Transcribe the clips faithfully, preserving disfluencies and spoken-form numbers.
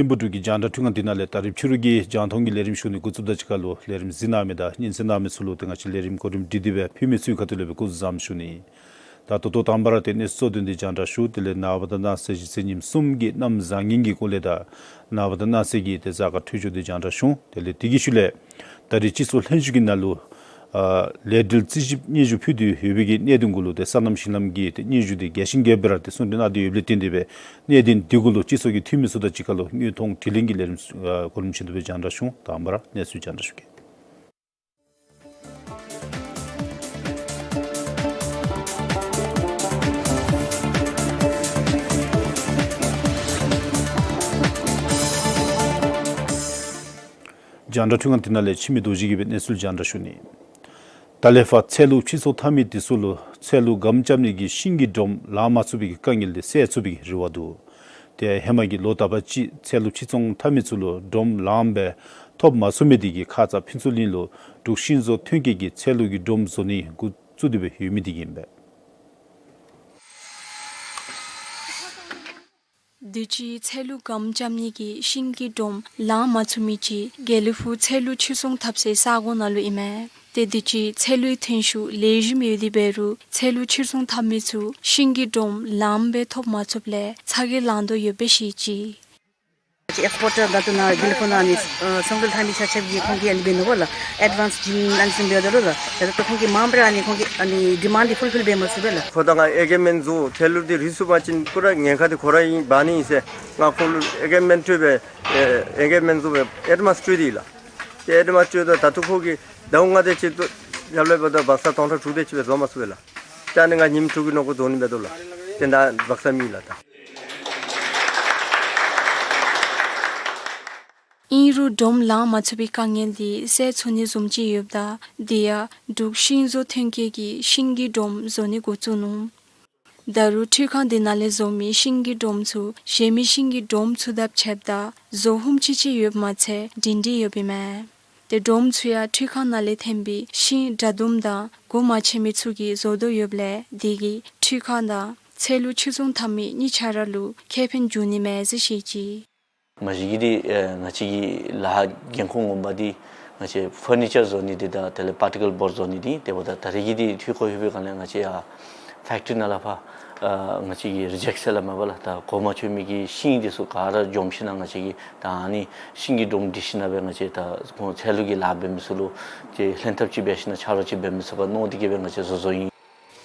ཐིམ་ཕུག་འབྲུག་གི་རྒྱང་བསྒྲགས་འཕྲུལ་ཁང་འདི་ནང་ལས་ད་རིས་ཕྱི་རུ་གི་རྒྱང་མཐོང་གི་ལས་རིམ་ཞུ་ནི་འགོ་བཙུགས་དང་གཅིག་ཁར་ལུ་ལས་རིམ་གཟིགས་གནང་མི་དང་སྙན་གསན་གནང་མི་ཚུ་ལུ་ཏེ་ང་བཅས་ལས་རིམ་གོ་རིམ་སྒྲིག་སྟེ་སྦེ་ཕུལ་མི་ཚུ་གི་ཁ་ཐུག་ལས་སྦེ་སྐུ་གཟུགས་བཟང་པོ་ཞུ་ནི། ད་ད་ལྟོ་དང་པ་ར་ཏེ་གནས་ཚུལ་གཙོ་དོན་འདི་རྒྱང་བསྒྲགས་ཞུ། དེ་ལས་ནངས་པ་དང་གནངས་ཚེ་གཞེས་ཚེས་ཉིནམ་གསུམ་གྱི་གནམ་བཟང་ངན་གྱི་སྐོར་ལས་དང་ནངས་པ་དང་གནངས་ཚེ་གི་ཏེ་གཟའ་སྐར་འཕྲོད་སྦྱོར་འདི་རྒྱང་བསྒྲགས་ཞུ། དེ་ལས་དེ་གི་ཤུལ་ལས་ད་རིས་སྤྱི་ཚོགས་ལྷན་བཞུགས་ཀྱི་ནང་ལུ་ཨ་ལས་འབྲེལ་རྩིས་ཞིབ་སྙན་ཞུ་ཕུལ་ཏེ་ཡོད་པའི་གི་གནད་དོན་གུ་ལུ་ཏེ་སོ་ནམ་ཞིང་ལམ་གྱི་ཏེ་སྙན་ཞུ་འདི་རྒྱས་ཤིང་རྒྱས་པར་ཏེ་གསུང་གྲོས་གནང་སྟེ་ཡོདཔ་ལས་བརྟེན་ཏེ་སྦེ་གནད་དོན་འདི་གུ་ལུ་སྤྱི་ཚོགས་ཀྱི་འཐུས་མི་ཚུ་དང་གཅིག་ཁར་ལུ་དངོས་མཐོང་དྲི་ལན་གྱི་ལས་རིམ་ཨ་གོ་རིམ་བཞིན་དུ་སྦེ་རྒྱང་བསྒྲགས་ཞུ། དང་པ་ར་གནས་ཚུལ་རྒྱང་བསྒྲགས་ཞུ་གེ། རྒྱང་བསྒྲགས་འཕྲུལ་ཁང་འདི་ནང་ལས་འཆི་མེད་རྡོ་རྗེ་གིས་སྦེ་གནས་ཚུལ་རྒྱང་བསྒྲགས་ཞུ་ནི། ད་ལས་ཕར་ཚལ་ལུ་ཕྱིར་ཚོང་འཐབ་མི་འདི་ཚུ་ལུ་ཚལ་ལུ་སྒམ་རྐྱབ་ནི་གི་ཤིང་གི་སྒྲོམ་ལང་མ་ཚུགས་པའི་གི་དཀའ་ངལ་འདི་སེལ་ཚུགས་པའི་གི་རེ་བ་འདུག། ཏེ་ཧེ་མ་གི་ལོ་དག་པ་ཅིག་ཚལ་ལུ་ཕྱིར་ཚོང་འཐབ་མི་ཚུ་ལུ་སྒྲོམ་ལངམ་སྦེ་ཐོབ་མ་ཚུགས་མི་འདི་གིས་ཁ་ཙ་ཕུན་ཚོགས་གླིང་ལུ་འབྲུག་ཤིང་བཟོ་ཐོན་སྐྱེད་ཀྱི་ཚལ་ལུ་གི་སྒྲོམ་བཟོ་ནི་འགོ་བཙུགས་ཏེ་སྦེ་ཡོད་མི་འདི་ཨིན་པས། དུས་ཅི་ཚལ་ལུ་སྒམ་རྐྱབ་ནི་གི་ཤིང་གི་སྒྲོམ་ལང་མ་ཚུགས་མི་ཅིག་དགེ་ལེགས་ཕུག་ཚལ་ལུ་ཕྱིར་ཚོང་འཐབ་སའི་ས་གོ་ནང་ལུ་ཨིན་མས། ཏེ་དུས་ཅི་ཚལ་ལུའི་ཐོན་ཤུགས་ལེགས་ཤོམ་ཡོད་དེ་འབད་རུང་ཚལ་ལུ་ཕྱིར་ཚོང་འཐབ་མི་ཚུ་ཤིང་གི་སྒྲོམ་ལངམ་སྦེ་ཐོབ་མ་ཚུགསཔ་ལས་ཚ་གྱང་ལང་དོ་ཡོདཔ་སྦེ་བཤད་ཅི། ཨེགསི་པོར་ཊར་ད་ལྟོ་ནཱ་དགེ་ལེགས་ཕུག་ནང་ཨ་ནི་ཨ་སོང་གི་ལྷ་མི་ཆ་ཁྱབ་ཀྱིས་ཁོང་གིས་ཨ་ནི་འབད་ནུག་པ་ལགས། ཨེཌ་ཝཱནསི་བྱིན་ཨ་ནི་བཟུམ་འབདཝ་ད་ལུ་ལགས། ད་ལྟོ་ཁོང་གིས་མངམ་སྦེ་ར་ཨ་ནི་ཁོང་གི་ཨ་ནི་ཌི་མཱནཌ་འདི་ཕུལ་ཕིལ་འབད་མ་ཚུགས་པས་ལགས། ཁོ་དང་ང་ཨེག་རི་མེནཊ་བཟོ། ཚལ་ལུ་འདི་རི་སུ་མ་བྱིན་པར་ཉེན་ཁ་འདི་ཁོ་ར་ཨིན་འབག་ནི་ཨིན་ཟེར་ང་ཁོ་ལུ་ཨེག་རི་མེནཊ་བཟོ་སྦེ་ཨེ་ཨེག་རི་མེནཊ་བཟོ་སྦེ་ཨེཌ་ཝཱནསི་སྤྲོད་དེ་ལགས། ཏེ་ཨེཌ་ཝཱནསི་སྤྲོད་དོ། ད་ལྟོ་ཁོ་གིས་ཟླཝ་ལྔ་དེ་ཅིག་ཏུ་ཡར་ལས་འབདཝ་ད་བག་ཚ་སྟོང་ཕྲག་དྲུག་དེ་ཅིག་སྦེ་བཟོ་མ་ཚུགས་པས་ལགས། ད་ཨ་ནི་ང་ཉིནམ་དྲུག་གི་ནང་འཁོད་བཟོ་ནི་འབད་དོ་ལགས། ཏེ་ད་བག་ཚ་མེད་ལགས་ད། ཨིན་རུང་སྒྲོམ་ལང་མ་ཚུགས་པའི་དཀའ་ངལ་འདི་སེལ་ཚུགས་ནི་བཟུམ་ཅིག་ཡོདཔ་ད་དེ་ཡང་འབྲུག་ཤིང་བཟོ་ཐོན་སྐྱེད་ཀྱིས་ཤིང་གི་སྒྲོམ་བཟོ་ནི་འགོ་བཙུགས་ནུག། ད་རུང་འཕྲུལ་ཁང་འདི་ནང་ལས་བཟོ་མི་ཤིང་གི་སྒྲོམ་ཚུ་གཞན་མི་ཤིང་གི་སྒྲོམ་ཚུ་དང་ཕྱདཔ་ད་བཟོ་ཧུམ་ཆི་ཆི་ཡོདཔ་མ་ཚད་སྒྲིང་སྒྲིང་ཡོདཔ་ཨིན་མས། ཏེ་སྒྲོམ་ཚུ་ཡང་འཕྲུལ་ཁང་ནང་ལས་ཐོན་པའི་ཤིང་དྲ་དུམ་དང་སྒོ་མ་ཕྱེ་མི་ཚུ་གིས་བཟོ་དོ་ཡོདཔ་ལས་དེ་གིས་འཕྲུལ་ཁང་དང་ཚལ་ལུ་ཕྱིར་ཚོང་འཐབ་མི་གཉིས་ཆ་ར་ལུ་ཁེ་ཕན་འབྱུང་ནི་མས་ཟེར་བཤད་ཅི། མ་གཞི་གི་འདི་ཨེ་ང་བཅས་ཀྱི་ལཱ་འགན་ཁུར་ངོ་མ་འདི་ང་བཅས་ཕར་ནི་ཅར་བཟོ་ནི་འདི་དང་དེ་ལས་པར་ཊི་ཀལ་བོརཌ་བཟོ་ནི་འདི། དེ་འབདཝ་ད་ད་རེས་ཀྱི་འདི་འཐུས་བཀོད་ཡོད་པའི་སྒང་ལས་ང་བཅས་ཡར་ཕེཀ་ཊི་རི་ནང་ལས་ཕར་ཨ་ང་བཅས་ཀྱི་རི་ཇེཀཊ་ཟེར་སླབ་མས་པ་ལགས། ད་གོ་མ་ཆོད་མི་གི་ཤིང་འདི་ཚུ་ག་ར་འཇོམས་ཞིན་ན་ང་བཅས་ཀྱིས་ད་ཨ་ནི་ཤིང་གི་སྒྲོམ་སྒྲིག་ཞིན་ན་སྦེ་ང་བཅས་ད་ཁོང་ཚལ་ལུ་གི་ལཱ་འབད་མི་ཚུ་ལུ་ཏེ་ལྷན་ཐབས་ཅིག་འབད་ཞིན་ན་ཆ་རོགས་ཅིག་འབད་མི་ཚུགས་ག་མནོ་སྟེ་གིས་སྦེ་ང་བཅས་བཟོ་བཟོཝ་ཨིན།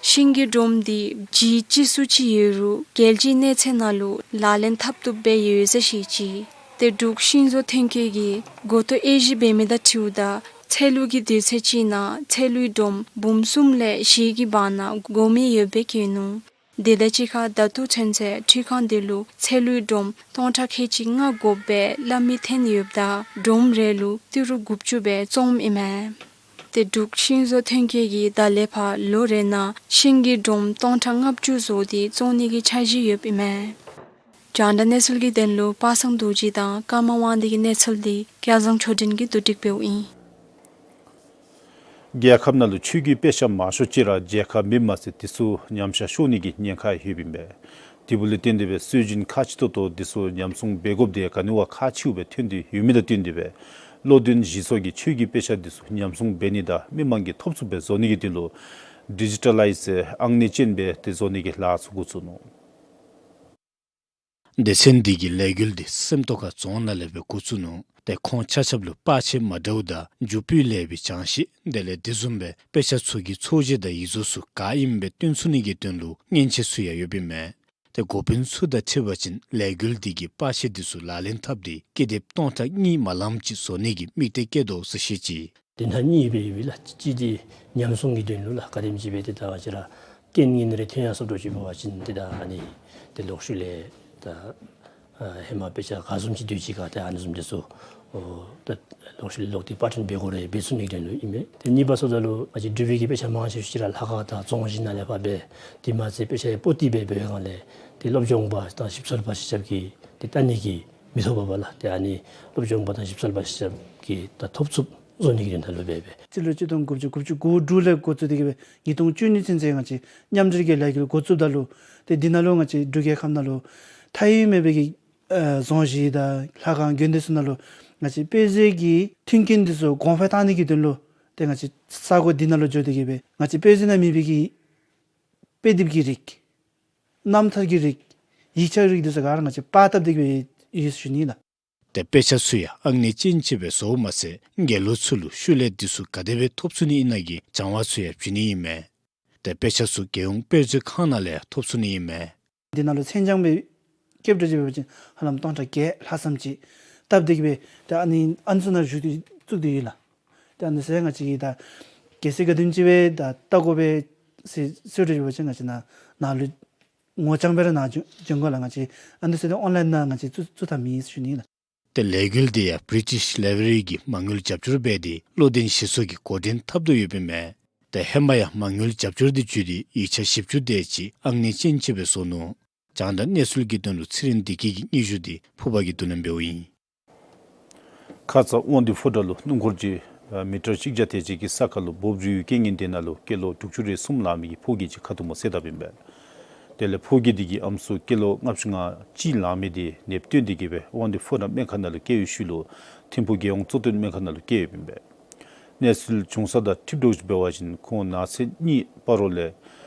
ཤིང་གི་སྒྲོམ་འདི་ལྗིད་ཅི་སུ་ཅིག་ཡོད་རུང་རྒྱལ་སྤྱིའི་གནས་ཚད་ནང་ལུ་ལག་ལེན་འཐབ་བཏུབ་སྦེ་ཡོད་ཟེར་བཤད་ཅི། ཏེ་འབྲུག་ཤིང་བཟོ་ཐོན་སྐྱེད་ཀྱིས་འགོ་ཐོག་དབྱེ་ཞིབ་འབད་མི་དང་འཁྲིལཝ་ད་ཚལ་ལུ་གི་དུས་ཚོད་ཅིག་ནང་ཚལ་ལུའི་སྒྲོམ་འབུམ་གསུམ་ལས་བཞི་གི་བར་ན་དགོ་མི་ཡོདཔ་སྦེ་བཀོད་ནུག། དེ་དང་གཅིག་ཁར་ད་ལྟོ་ཚུན་ཚོད་འཕྲུལ་ཁང་འདི་ལུ་ཚལ་ལུའི་སྒྲོམ་སྟོང་ཕྲག་ཁལ་གཅིག་ལྔ་དགོཔ་སྦེ་སླབ་མི་ཐོན་ཡོདཔ་ད་སྒྲོམ་རེ་ལུ་ཏི་རུ་དགུ་བཅུ་སྦེ་བཙོངམ་ཨིན་མས། ཏེ་འབྲུག་ཤིང་བཟོ་ཐོན་སྐྱེད་ཀྱིས་ད་ལས་ཕར་ལོ་རེ་ནང་ཤིང་གི་སྒྲོམ་སྟོང་ཕྲག་ལྔ་བཅུ་བཟོ་སྟེ་བཙོང་ནི་གི་འཆར་གཞི་ཡོདཔ་ཨིན་མས། རྒྱང་བསྒྲགས་གནས་ཚུལ་གྱི་དོན་ལུ་པ་སངས་རྡོ་རྗེ་དང་ཀརྨ་དབང་འདུས་ཀྱི་གནས་ཚུལ་འདི་སྐལ་བཟང་ཆོས་སྒྲོན་གྱིས་བསྡུ་སྒྲིག་འབདཝ་ཨིན། རྒྱལ་ཁབ་ནང་ལུ་ཆོས་བརྒྱུད་དཔེ་ཆ་མང་ཤོས་ཅིག་ར་མཇལ་ཁ་མེདཔ་མ་ཚད་དེ་ཚུ་ཉམས་ཆག་ཤོར་ནི་གི་ཉེན་ཁ་ཡོདཔ་ཨིན་པས། དེ་འབདཝ་ལས་བརྟེན་ཏེ་སྦེ་སྲོལ་རྒྱུན་ཁག་ཆེ་ཏོག་ཏོ་དེ་ཚུ་ཉམས་སྲུང་འབད་དགོཔ་འདི་ག་ནི་བ་ཁག་ཆེཝ་སྦེ་ཐོན་ཏེ་ཡོད་མི་དང་བསྟུན་ཏེ་སྦེ་ བློ་ལྡན་གཞི་ཚོགས་ཀྱིས་ཆོས་ཀྱི་དཔེ་ཆ་འདི་ཚུ་ཉམས་སྲུང་འབད་ནི་དང་མི་མང་གིས་ཐོབ་ཚུགསཔ་སྦེ་བཟོ་ནི་གི་དོན་ལུ་ཌི་ཇི་ཊ་ལའིཛ་ཟེར་ཨང་གནས་ཅན་སྦེ་ཏེ་བཟོ་ནི་གི་ལཱ་ཚུ་འགོ་བཙུགས་ནུག། སྡེ་ཚན་འདི་གི་ལས་འགུལ་འདི་སེམས་རྟོགས་ཁ་རྫོང་ནང་ལས་སྦེ་འགོ་བཙུགས་ནུག། ཏེ་ཁོང་ཆ་ཁྱབ་ལུ་པར་ཆས་མ་འདྲཝ་དང་རྒྱུ་སྤུས་ལེགས་པའི་ཆང་ཤིང་དེ་ལས་དེ་བཟུམ་སྦེ་དཔེ་ཆ་ཚུ་གི་ཚོས་གཞི་དང་ཡིག་གཟུགས་ཚུ་ག་ཨིནམ་སྦེ་སྟོན་ཚུགས་ནི་གི་དོན་ལུ་མཉེན་ཆས་ཚུ་ཡང་ཡོདཔ་ཨིན་མས། ཏེ་འགོ་དཔོན་ཚུ་དང་འཁྲིལ་བ་ཅིན་ལས་འགུལ་འདི་གིས་པར་ཆས་འདི་ཚུ་ལག་ལེན་འཐབ་སྟེ་ཀི་དེབ་སྟོང་ཕྲག་གཉིས་མ་ལངམ་ཅིག་བཟོ་ནི་གི་དམིགས་གཏད་བསྐྱེད་དོ་ཟེར་བཤད་ཅི། དེ་ནང་གཉིས་སྦེ་ཡོད་པས་ལགས། གཅིག་འདི་ཉམས་སྲུང་གི་དོན་ལུ་ལགས། ག་དེམ་ཅིག་སྦེ་ཏེ་ད་ང་བཅས་ར་རྐྱེན་ངན་རེ་ཐོན་ཡར་སོཔ་འདྲཝ་ཅིག་འབད་བ་ཅིན་ཏེ་ད་ཨ་ནི་ཏེ་ལོག་ཤུལ་ལས་ད་ཨ་ཧེ་མ་དཔེ་ཆ་ག་བཟུམ་ཅིག་སྡོད་ཅི་ག་ཏེ་ཨ་ནི་བཟུམ་འདི་ཚུ་ཨོ་ད་ལོག་ཤུལ་ལས་ལོག་སྟེ་པར་སྐྲུན་འབད་དགོ་རུང་འབད་ཚུགས་ནི་གི་དོན་ལུ་ཨིན་མས། ཏེ་གཉིས་པ་སོང་ད་ལུ་ང་བཅས་འབྲུག་པའི་གི་དཔེ་ཆ་མང་ཆེ་ཤོས་ཅིག་ར་ལྷ་ཁང་དང་རྫོང་གཞི་ནང་ལས་ཕར་འབད། དེ་མ་ཚད་དཔེ་ཆ་ཡང་པོ་ཏི་སྦེ་འབད་བའི་སྒང་ལས་ཏེ་སློབ་སྦྱོང་པ་དང་ཞིབ་འཚོལ་པ་ཆ་ཁྱབ་ཀྱིས་ཏེ་ལྟ་ནི་གི་མི་ཐོབ་པས་ལགས། ཏེ་ཨ་ནི་སློབ་སྦྱོང་པ་དང་ཞིབ་འཚོལ་པ་ཆ་ཁྱབ་ཀྱིས་ད་ཐོབ་ཚུགསཔ་བཟོ་ནི་གི་དོན་དག་ལུ་འབད་འབད། སྤྱི་ལོ་གཅིག་སྟོང་དགུ་བརྒྱ་དགུ་བཅུ་གོ་དྲུག་ལས་འགོ་བཙུགས་ཏེ་གི་སྦེ་ཉིས་སྟོང་བཅུ་གཉིས་ཚུན་ཚོད་ང་བཅས་མཉམ་འབྲེལ་གྱི་ལས་འགུལ་འགོ་བཙུགསཔ་ད་ལུ་ཏེ་འདི་ནང་ལུ་ང་བཅས་འབྲུག་རྒྱལ་ཁབ་ནང་ལུ་མཐའ་དབུས་མེད་པའི་གི་ཨ་རྫོང་གཞི་དང་ལྷ་ཁང་དགོན་སྡེ་ཚུ་ནང་ལུ་ང་བཅས་དཔེ་མཛོད་ཀྱི་མཐུན་རྐྱེན་འདི་ཚུ་གོང་འཕེལ་བཏང་ནི་གི་དོན་ལུ་ཏེ་ང་བཅས་ས་གོ་འདི་ནང་ལུ་འགྱོ་སྟེ་གི་སྦེ་ང་བཅས་དཔེ་མཛོད་ནང་མེད་པའི་གི་དཔེ་དེབ་ཀྱི་རིགས་རྣམ་ཐར་གྱི་རིགས་ཡིག་ཆ་རིགས་འདི་ཚུ་ག་ར་ང་བཅས་པར་བཏབ་སྟེ་གི་སྦེ་ཡོད་ཟེར་ཞུ་ནི་ལགས། ཏེ་དཔེ་ཆ་ཚུ་ཡང་ཨང་གནས་ཅན་ཅིག་སྦེ་བཟོཝ་མ་ཚད་དགེ་སློང་ཚུ་ལུ་ཤུལ་ལས་འདི་ཚུ་ག་དེ་སྦེ་ཐོབ་ཚུགས་ནི་ཨིན་ན་གི་སྦྱང་བ་ཚུ་ཡང་བྱིན་ནི་ཨིན་མས། ཏེ་དཔེ་ཆ་ཚུ་རྒྱལ་ཡོངས་དཔེ་མཛོད་ཁང་ནང་ལས་ཡང་ཐོབ་ཚུགས་ནི་ཨིན་མས། འདི་ནང་ལུ་མཚན་བྱང་སྦེ་རྐྱབ་འགྱོ་ཅི་འབད་བ་ཅིན་ཧ་ལམ་སྟོང་ཕྲག་བརྒྱད་ལྷག་ཙམ་ཅིག་བཏབ་སྟེ་གི་སྦེ་ཏེ་ཨ་ནི་ཨ་ནི་ཚུ་ནང་བཙུགས་ཏེ་བཙུགས་ཏེ་ཡོད་ལགས། ཏེ་ཨ་ནི་ཚུ་ཡང་ང་བཅས་ཀྱིས་ད་གལ་སྲིད་ག་དེམ་ཅིག་སྦེ་ད་བལྟ་དགོ་པས་ཟེར་ཟེར་འགྱོ་བ་ཅིན་ང་བཅས་ནཱ་ནཱ་ལུ་ངོ་རྐྱང་སྦེ་ར་ནཱ་འབྱོན་འབྱོན་དགོ་ལགས། ང་བཅས་ཨ་ནི་ཚུ་ཏེ་ཨོན་ལའིན་ནང་ང་བཅས་བཙུགས་བཙུགས་ཐབས་མེད་ཟེར་ཞུ་ནི་ལགས། ཏེ་ལས་འགུལ་འདི་ཡང་བི་རི་ཊིཤ་ལའི་བྲ་རི་གིས་མ་དངུལ་རྒྱབ་སྐྱོར་འབད་དེ་བློ་ལྡན་གཞི་ཚོགས་ཀྱིས་འགོ་འདྲེན་འཐབ་དོ་ཡོདཔ་ཨིན་མས། ཏེ་ཧེ་མ་ཡང་མ་དངུལ་རྒྱབ་སྐྱོར་འདི་བརྒྱུད་དེ་ཡིག་ཆ་བཞི་བཅུ་དེ་ཅིག་ཨང་གནས་ཅན་ཅིག་སྦེ་བཟོ་ནུག། སྦྱང་དང་གནས་ཚུལ་གྱི་དོན་ལུ་ཚེ་རིང་བདེ་སྐྱིད་ཀྱི་སྙན་ཞུ་འདི་ཕུརཔ་གིས་བསྡུ་ལེན་འབདཝ་ཨིན། ཁ་ཙ་དབང་འདུས་ཕོ་བྲང་ལུ་སྣུམ་འཁོར་གྱི་ཨ་མི་ཊར་གཅིག་བརྒྱ་དེ་ཅིག་གི་ས་ཁར་ལུ་འབོབ་རིལ་བའི་རྐྱེན་ངན་དེ་ནང་ལུ་སྐྱེས་ལོ་དྲུག་ཅུ་རེ་གསུམ་ལང་མི་གི་ཕོ་སྐྱེས་ཅིག་ཁ་ཐུག་མ་བསད་དཔ་ཨིན་པས། དེ་ལས་ཕོ་སྐྱེས་དེ་གི་ཨམ་སྲུ་སྐྱེས་ལོ་ལྔ་བཅུ་ང་གཅིག་ལང་མི་དེ་ནདཔ་བཏོན་ཏེ་གི་སྦེ་དབང་འདུས་ཕོ་བྲང་སྨན་ཁང་ནང་ལུ་བསྐྱལ་བའི་ཤུལ་ལུ་ཐིམ་ཕུག་རྒྱལ་ཡོངས་གཙོ་བསྟེན་སྨན་ཁང་ནང་ལུ་བསྐྱལ་ཡོདཔ་ཨིན་པས། གནས་ཚུལ་བྱུང་ས་དང་འཁྲིལ་འགྱོཝ་ཅིག་འབད་བ་ཅིན་ཁོང་ནགས་ཚལ་གཉིས་སྤ་རོ་ལས་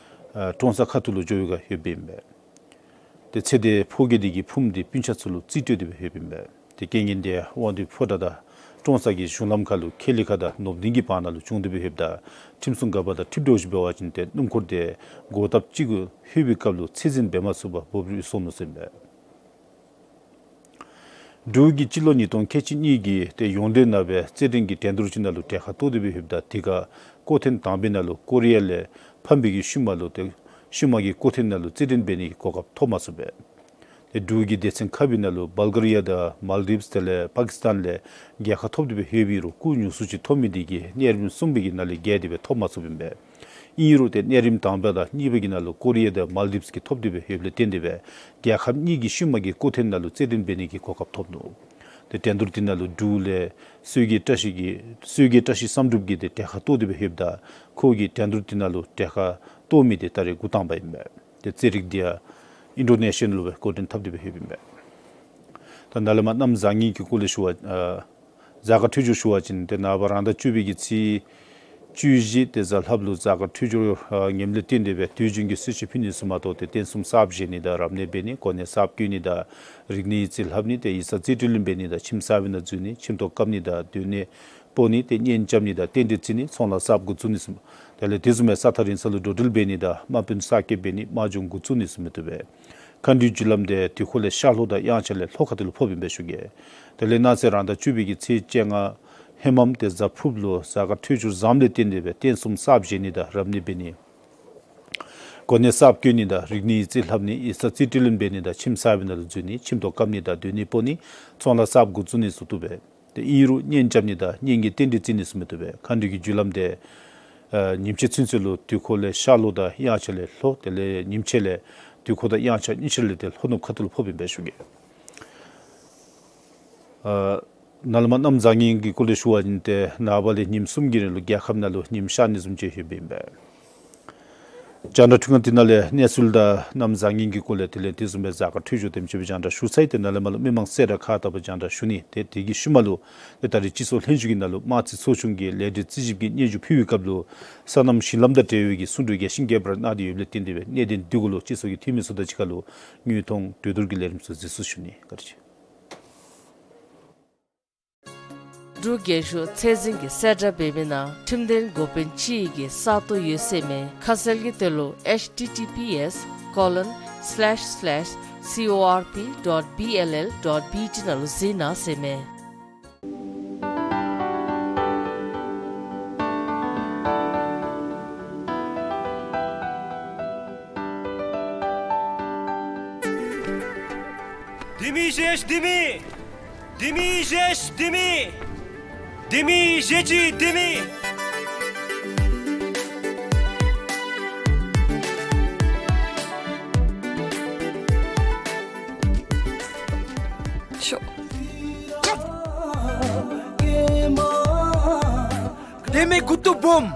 ཨ་ཀྲོང་གསར་ཁ་ཐུག་ལུ་འགྱོ་བའི་སྒང་ཡོདཔ་ཨིན་པས། ཏེ་ཚེ་འདས་ཕོ་སྐྱེས་དེ་གི་ཕུངམ་དེ་སྤུན་ཆ་ཚུ་ལུ་རྩིས་སྤྲོད་དེ་སྦེ་ཡོདཔ་ཨིན་པས། ཏེ་རྐྱེན་ངན་དེ་དབང་འདུས་ཕོ་བྲང་དང་ཀྲོང་གསར་གྱི་གཞུང་ལམ་ཁར་ལུ་ཁེ་ལི་ཁ་དང་ནོར་བདུན་གྱི་བར་ན་ལུ་བྱུང་སྟེ་སྦེ་ཡོདཔ་ད་ཁྲིམས་སྲུང་འགག་པ་དང་འཁྲིལ་འགྱོཝ་ཅིག་འབད་བ་ཅིན་ཏེ་སྣུམ་འཁོར་དེ་འགོག་ཐབས་ཅིག་གུ་ལྷོད་པའི་སྐབས་ལུ་ཚད་འཛིན་འབད་མ་ཚུགས་པར་འབོབ་རིལ་སོང་ནུག་ཟེར་ཨིན་པས། འབྲུག་གིས་སྤྱི་ལོ་ཉིས་སྟོང་ཁལ་གཅིག་གཉིས་ཀྱི་ཏེ་ཡོངས་འབྲེལ་ནང་སྦེ་རྩེད་འགྲན་གྱི་འགྲན་བསྡུར་ཅིག་ནང་ལུ་གྲལ་ཁར་གཏོགས་ཏེ་སྦེ་ཡོདཔ་ད་དེ་ཁར་སྐོར་ཐེངས་དང་པའི་ནང་ལུ་ཀོ་རི་ཡ་ལས་ཕམ་པའི་གི་ཤུལ་མ་ལུ་ཏེ་ཤུལ་མ་གི་སྐོར་ཐེངས་ནང་ལུ་རྩེད་འགྲན་འབད་ནི་གི་གོ་སྐབས་ཐོབ་མ་ཚུགས་པས། ཏེ་འབྲུག་གི་སྡེ་ཚན་ཁག་པའི་ནང་ལུ་བལ་གྷ་རི་ཡ་དང་མཱལ་ཌིབས་དེ་ལས་པ་ཀིས་ཏཱན་ལས་རྒྱལ་ཁ་ཐོབ་སྟེ་སྦེ་ཡོད་པའི་རུང་སྐུགས་ཉུང་སུ་ཅིག་ཐོབ་མི་དེ་གིས་གནས་རིམ་གསུམ་པའི་གི་ནང་ལས་བརྒལ་ཏེ་སྦེ་ཐོབ་མ་ཚུགསཔ་ཨིན་པས། ཨིན་རུང་ཏེ་གནས་རིམ་དང་པ་དང་གཉིས་པ་གི་ནང་ལུ་ཀོ་རི་ཡ་དང་མཱལ་ཌིབས་ཀྱིས་ཐོབ་སྟེ་སྦེ་ཡོདཔ་ལས་བརྟེན་ཏེ་སྦེ་རྒྱལ་ཁབ་གཉིས་ཀྱི་ཤུལ་མ་གི་སྐོར་ཐེངས་ནང་ལུ་རྩེད་འགྲན་འབད་ནི་གི་གོ་སྐབས་ཐོབ་ནུག། ཏེ་འགྲན་བསྡུར་དེ་ནང་ལུ་འབྲུག་ལས་བསོད་རྒྱལ་བཀྲ་ཤིས་ཀྱིས་བསོད་རྒྱལ་བཀྲ་ཤིས་བསམ་གྲུབ་ཀྱིས་ཏེ་གྲལ་ཁར་གཏོགས་ཏེ་སྦེ་ཡོདཔ་ད་ཁོ་གིས་འགྲན་བསྡུར་དེ་ནང་ལུ་གྲལ་ཁར་གཏོགས་མི་དེ་ད་རེས་འགོ་དང་པ་ཨིན་པས། ཏེ་རྩེད་རིགས་འདི་ཡང་ཨིན་ཌོ་ནེ་ཤི་ཡཱན་ལུ་སྦེ་འགོ་འདྲེན་འཐབ་སྟེ་སྦེ་ཡོདཔ་ཨིན་པས། ད་ནཱ་ལས་མར་གནམ་བཟང་ངན་གྱི་སྐོར་ལས་ཞུ་བ་ཨ་གཟའ་སྐར་འཕྲོད་སྦྱོར་ཞུ་བ་ཅིན་ཏེ་ནངས་པ་རང་ཟླ་བཅུ་པའི་གི་ཚེས་བཅུ་བཞི་ཏེ་གཟའ་ལྷགཔ་ལུ་གཟའ་སྐར་འཕྲོད་སྦྱོར་ཨ་ངནམ་ལས་བརྟེན་ཏེ་སྦེ་དུས་རྒྱུན་གྱི་གསོལ་མཆོད་ཕུལ་ནི་ཚུ་མ་གཏོགས་ཏེ་རྟེན་གསུམ་གསརཔ་བཞེངས་ནི་དང་རབ་གནས་འབད་ནི་གོ་གནས་གསརཔ་བསྐོ་ནི་དང་རིག་གནས་ཡིག་རྩིས་ལྷབ་ནི་ཏེ་ཡིག་ཚང་རྩིས་སྤྲོད་ལེན་འབད་ནི་དང་ཁྱིམ་གསར་པའི་ནང་འཛུལ་ནི་ཁྱིམ་ཐོག་བཀབ་ནི་དང་སྡོད་གནས་སྤོ་ནི་ཏེ་གཉེན་རྐྱབ་ནི་དང་རྟེན་འབྲེལ་བརྩི་ནི་ཚོང་ལཱ་གསརཔ་འགོ་བཙུགས་ནི་ཚུ་དེ་ལས་དེ་བཟུམ་མའི་ས་ཐག་རིང་ས་ལུ་འགྲོ་འགྲུལ་འབད་ནི་དང་དམག་དཔོན་གསར་སྐྱེས་འབད་ནི་དམག་སྦྱོང་འགོ་བཙུགས་ནི་ཚུ་མི་བཏུབ་པས། མཁའ་འགྲོའི་རྒྱུ་ལམ་དེ་དུས་འཁོར་ལས་ཤར་ལྷོ་དང་དབྱངས་འཆར་ལས་ལྷོ་ཁ་ཐུག་ལུ་ཕོགཔ་ཨིན་པས་ཞུ་གེ། དེ་ལས་གནངས་ཚེ་རང་ཟླ་བཅུ་པའི་གི་ཚེས་བཅོ་ལྔ་ཧེ་མམ་ཏེ་གཟའ་ཕུརཔ་ལུ་གཟའ་སྐར་འཕྲོད་སྦྱོར་བཟངམ་ལས་བརྟེན་ཏེ་སྦེ་རྟེན་གསུམ་གསརཔ་བཞེངས་ནི་དང་རབ་གནས་འབད་ནི་གོ་གནས་གསརཔ་བསྐོ་ནི་དང་རིག་གནས་ཡིག་རྩིས་ལྷབ་ནི་ཡིག་ཚང་རྩིས་སྤྲོད་ལེན་འབད་ནི་དང་ཁྱིམ་གསར་པའི་ནང་ལུ་འཛུལ་ནི་ཁྱིམ་ཐོག་བཀབ་ནི་དང་སྡོད་གནས་སྤོ་ནི་ཚོང་ལཱ་གསརཔ་འགོ་བཙུགས་ནི་ཚུ་བཏུབ་པས། ཏེ་ཨིན་རུང་གཉེན་རྐྱབ་ནི་དང་གཉེན་གྱི་རྟེན་འབྲེལ་བརྩི་ནི་ཚུ་མི་བཏུབ་པས། མཁའ་འགྲོའི་གི་རྒྱུ་ལམ་དེ་ཨ་ཉིན་བྱེད་ཚུན་ཚོད་ལུ་དུས་འཁོར་ལས་ཤར་ལྷོ་དང་དབྱངས་འཆར་ལས་ལྷོ་དེ་ལས་ཉིན་བྱེད་ལས་དུས་འཁོར་དང་དབྱངས་འཆར་གཉིས་ཆ་ལས་ཏེ་ལྷོ་ནུབ་ཁ་ཐུག་ལུ་ཕོགཔ་ཨིན་པས་ཞུ་གེ། ཨ་ནཱ་ལས་མར་གནམ་བཟང་ངན་གྱི་སྐོར་ལས་ཞུ་བ་ཅིན་ཏེ་ནངས་པ་ལས་ཉིནམ་གསུམ་གྱི་རིང་ལུ་རྒྱལ་ཁབ་ནང་ལུ་ཉིམ་ཤར་ནི་བཟུམ་ཅིག་ཡོདཔ་ཨིན་པས། རྒྱང་བསྒྲགས་འཕྲུལ་ཁང་འདི་ནང་ལས་གནས་ཚུལ་དང་གནམ་བཟང་ངན་གྱི་སྐོར་ལས་དེ་ལས་དེ་བཟུམ་སྦེ་གཟའ་སྐར་འཕྲོད་སྦྱོར་དེམ་ཅིག་སྦེ་རྒྱང་བསྒྲགས་ཞུ་ཚར་ཡི། ཏེ་ནཱ་ལས་མར་ལུ་མི་མང་གསལ་བསྒྲགས་ཁག་དག་པ་རྒྱང་བསྒྲགས་ཞུ་ནི། ཏེ་དེ་གི་ཤུལ་མ་ལུ་ཏེ་ད་རེས་སྤྱི་ཚོགས་ལྷན་བཞུགས་ཀྱི་ནང་ལུ་དམངས་རྩིས་ཚོགས་ཆུང་གི་ལས་རིམ་རྩིས་ཞིབ་ཀྱི་སྙན་ཞུ་ཕུལ་བའི་སྐབས་ལུ་སོ་ནམ་ཞིང་ལམ་དང་འབྲེལ་བའི་གསུང་གྲོས་རྒྱས་ཤིང་རྒྱས་པར་གནང་སྟེ་ཡོདཔ་ལས་བརྟེན་ཏེ་སྦེ་གནད་དོན་འདི་གུ་ལུ་སྤྱི་ཚོགས་ཀྱི་འཐུས་མི་ཚུ་དང་གཅིག་ཁར་ལུ་དངོས་མཐོང་གྲོས་བསྡུར་གྱི་ལས་རིམ་ཚུ་མཛད་ཚུགས་ཞུ་ནི། བཀའ་དྲིན་ཆེ། འབྲུག་རྒྱལ་གཞུང་ཚད་འཛིན་གྱིས་གསལ་བསྒྲགས་འབད་མི་ནང་ཁྲིམས་དོན་འགོ་དཔོན་ཅིག་གི་ས་སྟོང་ཡོད་ཟེར་མས། ཁ་གསལ་གྱི་དོན་ལུ་H T T P S colon slash slash C O R P dot B L L dot B T ནང་ལུ་གཟིགས་གནང་ཟེར་མས། ལྡེ་མིག་བཞེས་ལྡེ་མིག། ལྡེ་མིག་བཞེས་ལྡེ་མིག། ལྡེ་མིག་བཞེས་ཅི་ལྡེ་མིག། ཤོག། ལྡེ་མིག་མགུ་ཏོ་སྦོམ།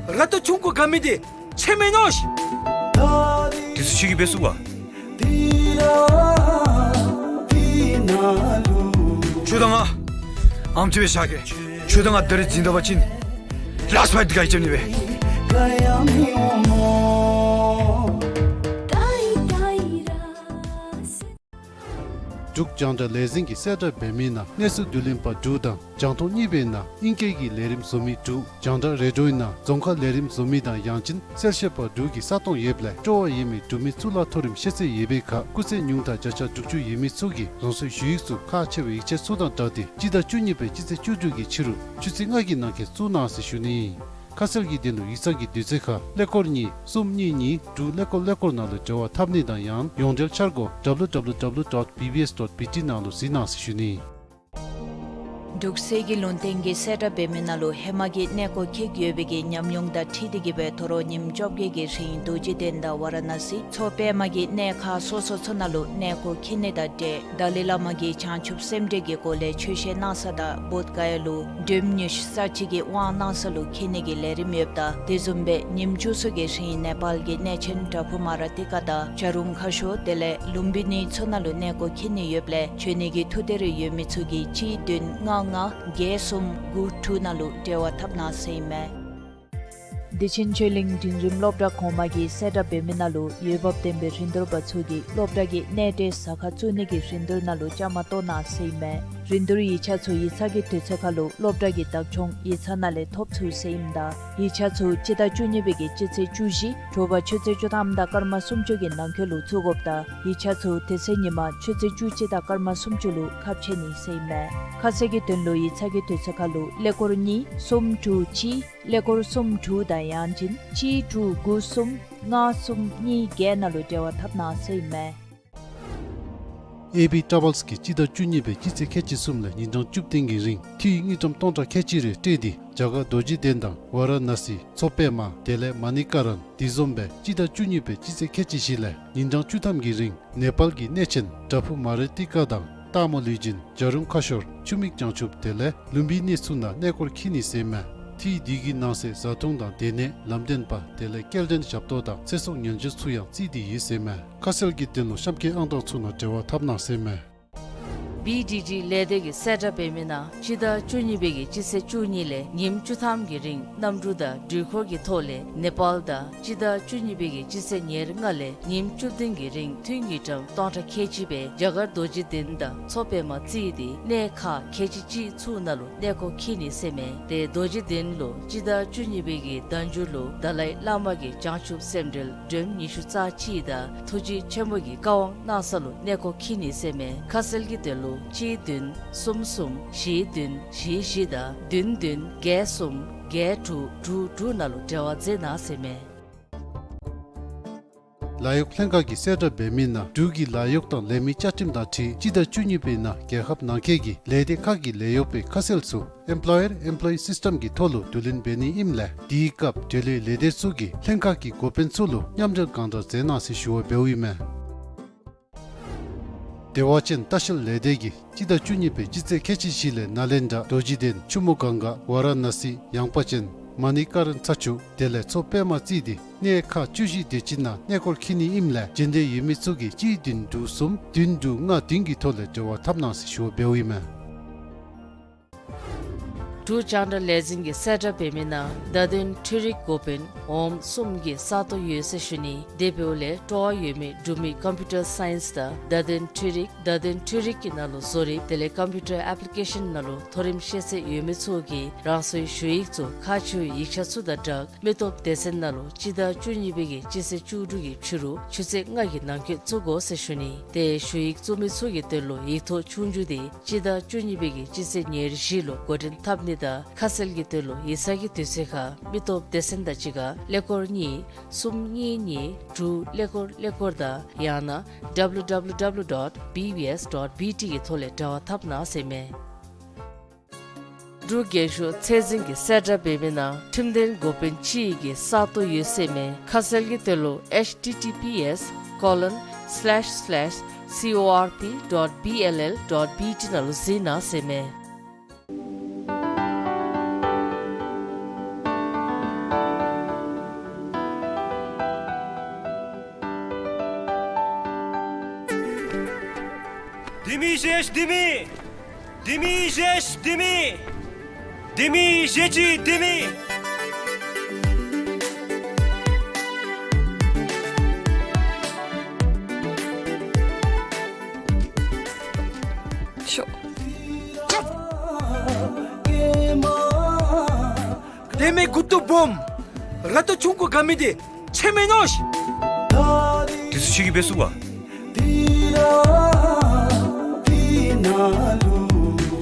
ར་ཏོ་ཆུང་ཀུ་དགའ་མི་འདི་ཆེ་མེན་ནོ་ཤི། དེ་ཚུ་ཁྱོད་ཀྱིས་འབད་ཚུགས་པ། ཁྱོད་དང་ང་ཨམ་ཅིག་སྦེ་བཞག་གེ། ཁྱོད་དང་ང་ད་རིས་འཛིང་ད་པ་ཅིན་ལཱསཊ་ཕའིཊ་འདི་ག་ཡི་རྐྱབ་ནི་སྦེ། འབྲུག་རྒྱང་བསྒྲགས་ལས་འཛིན་གྱིས་གསལ་བསྒྲགས་འབད་མི་ནང་གནས་ཚུལ་བསྡུ་ལེན་པ་དྲུག་དང་རྒྱང་མཐོང་གཉིས་པའི་ནང་ཨིང་སྐད་ཀྱི་ལས་རིམ་བཟོ་མི་དྲུག། རྒྱང་བསྒྲགས་རེ་ཌིའོའི་ནང་རྫོང་ཁ་ལས་རིམ་བཟོ་མི་དང་ཡང་ཅིན་གསལ་བཤད་པ་དྲུག་གི་ས་སྟོང་ཡོདཔ་ལས་སྤྲོ་བ་ཡོད་མི་འབྲུག་མི་གཙུག་ལག་མཐོ་རིམ་ཤེས་ཚད་ཡོད་པའི་ཁར་སྐུགས་ཚད་ཉུང་མཐའ་བརྒྱ་ཆ་དྲུག་ཅུ་ཡོད་མི་ཚུ་གིས་རང་སོའི་ཞུ་ཡིག་ཚུ་ཁག་ཆེ་བའི་ཡིག་ཆ་ཚུ་དང་སྦྲགས་ཏེ་སྤྱི་ཟླ་བཅུ་གཉིས་པའི་སྤྱི་ཚེས་བཅུ་དྲུག་གི་ཕྱི་རུ་ཆུ་ཚོད་ལྔ་གི་ནང་འཁོད་བཙུགས་གནང་ཟེར་ཞུ་ནི་ཨིན། ཁ་གསལ་གྱི་དོན་ལུ་ཡིག་ཚང་གི་དུས་ཚོད་ཁར་ཀླད་ཀོར་གཉིས་གསུམ་གཉིས་གཉིས་དྲུག་ཀླད་ཀོར་ཀླད་ཀོར་ནང་ལུ་འབྲེལ་བ་འཐབ་ནི་དང་ཡང་ཡོངས་འབྲེལ་འཆར་སྒོ་W W W dot B B S dot B T ནང་ལུ་གཟིགས་གནང་ཟེར་ཞུ་ནི། འབྲུག་གསེར་གྱི་ལུང་བསྟན་གྱིས་གསལ་བསྒྲགས་འབད་མི་ནང་ལུ་ཧེ་མ་གི་གནས་སྐོར་འཁྱིད་ཡོད་པའི་གི་ཉམས་མྱོང་དང་འཁྲིལ་ཏེ་གིས་སྦེ་དོ་རུང་ཉིནམ་བཅོ་བརྒྱད་ཀྱི་རིང་རྡོ་རྗེ་གདན་དང་ཝ་ར་ཎ་སི་མཚོ་པདྨ་གི་གནས་ཁག་སོ་སོ་ཚུ་ནང་ལུ་གནས་སྐོར་འཁྱིད་ནི་དང་འབྲེལ་ཏཱ་ལའི་བླ་མ་གི་བྱང་ཆུབ་སེམས་འགྲེལ་གྱི་སྒོ་ལས་ཆོས་བཤད་གནང་ས་དང་བོདྷ་ག་ཡ་ལུ་སྒྲོལ་མ་ཉི་ཤུ་རྩ་གཅིག་གི་དབང་གནང་ས་ལུ་འཁྱིད་ནི་གི་ལས་རིམ་ཡོདཔ་ད་དེ་བཟུམ་སྦེ་ཉིནམ་བཅུ་གསུམ་གྱི་རིང་ནེ་པཱལ་གྱི་གནས་ཆེན་བྲག་ཕུག་མ་ར་ཏི་ཀ་དང་བྱ་རུང་ཁ་ཤོར་དེ་ལས་ལུམ་བི་ནི་ཚུ་ནང་ལུ་གནས་སྐོར་འཁྱིད་ནི་ཡོདཔ་ལས་འབྱོན་ནི་གི་ཐུགས་འདོད་རེ་ཡོད་མི་ཚུ་གིས་གཅིག་བདུན་ལྔ་ལྔ་བརྒྱད་གསུམ་དགུ་དྲུག་ནང་ལུ་འབྲེལ་བ་འཐབ་གནང་ཟེར་ཨིན་མས། བདེ་ཆེན་ཆོས་གླིང་འབྲིང་རིམ་སློབ་གྲྭ་གོང་མ་གིས་གསལ་བསྒྲགས་འབད་མི་ནང་ལུ་འོས་འབབ་ལྡན་པའི་རིན་བསྡུར་པ་ཚུ་གིས་སློབ་གྲྭ་གི་གནས་འབྲེལ་ཟ་ཁང་བཙུགས་ནི་གི་རིན་བསྡུར་ནང་ལུ་བཅའ་མར་གཏོགས་གནང་ཟེར་ཨིན་མས། རིན་བསྡུར་ཡིག་ཆ་ཚུ་ཡིག་ཚང་གི་དུས་ཚོད་ཁར་ལུ་སློབ་གྲྭ་གི་བདག་སྐྱོང་ཡིག་ཚང་ནང་ལས་ཐོབ་ཚུགས་ཟེར་ཨིནམ་ད་ཡིག་ཆ་ཚུ་སྤྱི་ཟླ་བཅུ་གཉིས་པའི་གི་སྤྱི་ཚེས་བཅུ་བཞི་དྲོ་པ་ཆུ་ཚོད་བཅུ་ཐམ་དང་སྐར་མ་སུམ་ཅུ་གི་ནང་འཁོད་ལུ་བཙུགས་དགོཔ་ད་ཡིག་ཆ་ཚུ་དེ་ཚེ་ཉིན་མ་ཆུ་ཚོད་བཅུ་གཅིག་དང་སྐར་མ་སུམ་ཅུ་ལུ་ཁ་ཕྱེ་ནི་ཟེར་ཨིན་མས། ཁ་གསལ་གྱི་དོན་ལུ་ཡིག་ཚང་གི་དུས་ཚོད་ཁར་ལུ་ཀླད་ཀོར་གཉིས་གསུམ་དྲུག་གཅིག་ཀླད་ཀོར་གསུམ་དྲུག་དང་ཡང་ཅིན་གཅིག་དྲུག་དགུ་གསུམ་ལྔ་གསུམ་གཉིས་བརྒྱད་ནང་ལུ་འབྲེལ་བ་འཐབ་གནང་ཟེར་ཨིན་མས། ཨེ་བི་ཊ་རེ་བཱལསི་གིས་སྤྱི་ཟླ་བཅུ་གཉིས་པའི་སྤྱི་ཚེས་ཁལ་གཅིག་གསུམ་ལས་ཉིན་གྲངས་བཅུ་བདུན་གྱི་རིང་འཐུས་དངུལ་ཀྲམ་སྟོང་ཕྲག་ཁལ་གཅིག་རེ་སྤྲོད་དེ་རྒྱ་གར་རྡོ་རྗེ་གདན་དང་ཝ་ར་ཎ་སི་མཚོ་པདྨ་དེ་ལས་མ་ནི་ཀ་རན་དེ་བཟུམ་སྦེ་སྤྱི་ཟླ་བཅུ་གཉིས་པའི་སྤྱི་ཚེས་ཁལ་གཅིག་བཞི་ལས་ཉིན་གྲངས་བཅུ་ཐམ་གྱི་རིང་ནེ་པཱལ་གྱི་གནས་ཆེན་བྲག་ཕུག་མ་རི་ཏི་ཀ་དང་སྟག་མོ་ལུས་སྦྱིན་བྱ་རུང་ཁ་ཤོར་ཆུ་མིག་བྱང་ཆུབ་དེ་ལས་ལུམ་བི་ནི་ཚུ་ནང་གནས་སྐོར་འཁྱིད་ནི་ཟེར་མས། འཐུས་འདི་གི་ནང་གསེས་བཟའ་འཐུང་དང་སྡོད་གནས་ལམ་སྟོན་པ་དེ་ལས་སྐྱེལ་འདྲེན་ཞབས་ཏོག་དང་ཚེ་སྲོག་ཉེན་བཅོལ་ཚུ་ཡང་བརྩིས་ཏེ་ཡོད་ཟེར་མས། ཁ་གསལ་གྱི་དོན་ལུ་གཤམ་འཁོད་ཨང་གྲངས་ཚུ་ནང་འབྲེལ་བ་འཐབ་གནང་ཟེར་མས། བི་ཌི་ཌི་ལས་སྡེ་གིས་གསལ་བསྒྲགས་འབད་མི་ནང་སྤྱི་ཟླ་བཅུ་གཉིས་པའི་གི་སྤྱི་ཚེས་བཅུ་གཉིས་ལས་ཉིནམ་བཅུ་ཐམ་གྱི་རིང་གནམ་གྲུ་དང་འགྲུལ་འཁོར་གྱི་ཐོག་ལས་ནེ་པཱལ་དང་སྤྱི་ཟླ་བཅུ་གཉིས་པའི་གི་སྤྱི་ཚེས་ཉེར་ལྔ་ལས་ཉིནམ་བཅུ་བདུན་གྱི་རིང་འཐུས་དངུལ་ཀྲམ་སྟོང་ཕྲག་ཁལ་གཅིག་སྦེ་རྒྱ་གར་རྡོ་རྗེ་གདན་དང་མཚོ་པདྨ་བརྩིས་ཏེ་གནས་ཁག་ཁལ་གཅིག་གཅིག་ཚུ་ནང་ལུ་གནས་སྐོར་འཁྱིད་ནི་ཟེར་མས། ཏེ་རྡོ་རྗེ་གདན་ལུ་སྤྱི་ཟླ་བཅུ་གཉིས་པའི་གི་ཟླ་མཇུག་ལུ་ཏཱ་ལའི་བླ་མ་གི་བྱང་ཆུབ་སེམས་འགྲེལ་སྒྲོམ་ཉི་ཤུ་རྩ་གཅིག་དང་ཐུགས་རྗེ་ཆེན་པོ་གི་བཀའ་དབང་གནང་ས་ལུ་གནས་སྐོར་འཁྱིད་ནི་ཟེར་མས། ཁ་གསལ་གྱི་དོན་ལུ་གཅིག་བདུན་གསུམ་གསུམ་བཞི་བདུན་བཞི་བཞི་དང་བདུན་བདུན་བརྒྱད་གསུམ་བརྒྱད་དྲུག་དྲུག་དྲུག་ནང་ལུ་འབྲེལ་བ་མཛད་གནང་ཟེར་མས། ལཱ་གཡོག་ལྷན་ཁག་གིས་གསལ་བསྒྲགས་འབད་མི་ནང་འབྲུག་གི་ལཱ་གཡོག་དང་ལས་མི་བཅའ་ཁྲིམས་དང་འཁྲིལ་སྤྱི་ཟླ་བཅུ་གཉིས་པའི་ནང་རྒྱལ་ཁབ་ནང་འཁོད་ཀྱི་ལས་སྡེ་ཁག་གི་ལས་གཡོག་པའི་ཁ་གསལ་ཚུ་Employer Employee System གྱི་ཐོག་ལུ་བསྡུ་ལེན་འབད་ནི་ཨིནམ་ལས་དེའི་སྐབས་འབྲེལ་ཡོད་ལས་སྡེ་ཚུ་གིས་ལྷན་ཁག་གི་འགོ་དཔོན་ཚུ་ལུ་མཉམ་འབྲེལ་གང་དྲག་མཛད་གནང་ཟེར་ཞུ་བ་འབདཝ་ཨིན་མས། བདེ་བ་ཅན་ལྟ་བཤལ་ལས་སྡེ་གིས་སྤྱི་ཟླ་བཅུ་གཉིས་པའི་སྤྱི་ཚེས་ཁལ་གཅིག་བཞི་ལས་ནཱ་ལེནྡྲ་རྡོ་རྗེ་གདན་ཆུ་མོ་གངྒཱ་ཝ་ར་ཎ་སི་ཡངས་པ་ཅན་ མ་ཎི་ཀ་རན་ཚ་ཆུ་དེ་ལས་མཚོ་པདྨ་རྩིས་ཏེ་གནས་ཁག་བཅུ་བཞི་དེ་ཅིག་ནང་གནས་སྐོར་འཁྱིད་ནི་ཨིནམ་ལས་འབྱོན་འདོད་ཡོད་མི་ཚུ་གིས་གཅིག་བདུན་དྲུག་གསུམ་བདུན་དྲུག་ལྔ་བདུན་གྱི་ཐོག་ལས་འབྲེལ་བ་འཐབ་གནང་ཟེར་ཞུ་བ་འབདཝ་ཨིན་མས། འབྲུག་རྒྱང་བསྒྲགས་ལས་འཛིན་གྱིས་གསལ་བསྒྲགས་འབད་མི་ནང་བརྡ་དོན་འཕྲུལ་རིག་འགོ་དཔོན་འོགམ་གསུམ་གྱི་ས་སྟོང་ཡོད་ཟེར་ཞུ་ནི། དེ་འབདཝ་ལས་སྤྲོ་བ་ཡོད་མི་འབྲུག་མི་ཀམ་པིའུ་ཊར་སའིནསི་དང་བརྡ་དོན་འཕྲུལ་རིག་བརྡ་དོན་འཕྲུལ་རིག་གི་ནང་ལུ་བཟོ་རིག་དེ་ལས་ཀམ་པིའུ་ཊར་ཨེཔ་ལི་ཀེ་ཤཱན་ནང་ལུ་མཐོ་རིམ་ཤེས་ཚད་ཡོད་མི་ཚུ་གིས་རང་སོའི་ཞུ་ཡིག་ཚུ་ཁག་ཆེ་བའི་ཡིག་ཆ་ཚུ་དང་སྦྲགས་མི་སྟོབས་སྡེ་ཚན་ནང་ལུ་སྤྱི་ཟླ་བཅུ་གཉིས་པའི་གི་སྤྱི་ཚེས་བཅུ་དྲུག་གི་ཕྱི་རུ་ཆུ་ཚོད་ལྔ་གི་ནང་འཁོད་བཙུགས་དགོ་ཟེར་ཞུ་ནི། ཏེ་ཞུ་ཡིག་བཙུགས་མི་ཚུ་གི་དོན་ལུ་ཡིག་ཐོག་ཆོས་རྒྱུགས་དེ་སྤྱི་ཟླ་བཅུ་གཉིས་པའི་གི་སྤྱི་ཚེས་ཉེར་བཞི་ལུ་འགོ་འདྲེན་འཐབ་ནི་དང་ཁ་གསལ་གྱི་དོན་ལུ་ཡིག་ཚང་གི་དུས་ཚོད་ཁར་མི་སྟོབས་སྡེ་ཚན་དང་གཅིག་ཁར་ཀླད་ཀོར་གཉིས་གསུམ་གཉིས་གཉིས་དྲུག་ཀླད་ཀོར་ཀླད་ཀོར་དང་ཡང་ན་W W W dot B B S dot B T གི་ཐོག་ལས་འབྲེལ་བ་འཐབ་གནང་ཟེར་མས། འབྲུག་རྒྱལ་གཞུང་ཚད་འཛིན་གྱིས་གསལ་བསྒྲགས་འབད་མི་ནང་ཁྲིམས་དོན་འགོ་དཔོན་ཅིག་གི་ས་སྟོང་ཡོད་ཟེར་མས། ཁ་གསལ་གྱི་དོན་ལུ་H T T P S colon slash slash C O R P dot B L L dot B T ནང་ལུ་གཟིགས་གནང་ཟེར་མས། ལྡེ་མིག་བཞེས་ལྡེ་མིག། ལྡེ་མིག་བཞེས་ལྡེ་མིག། ལྡེ་མིག་བཞེས་ཅི་ལྡེ་མིག། ཤོག། ལྡེ་མིག་མགུ་ཏོ་སྦོམ། ར་ཏོ་ཆུང་ཀུ་དགའ་མི་དེ་ཆེ་མེན་ནོ་ཤི། དེ་ཚུ་ཁྱོད་ཀྱིས་འབད་ཚུགས་པ།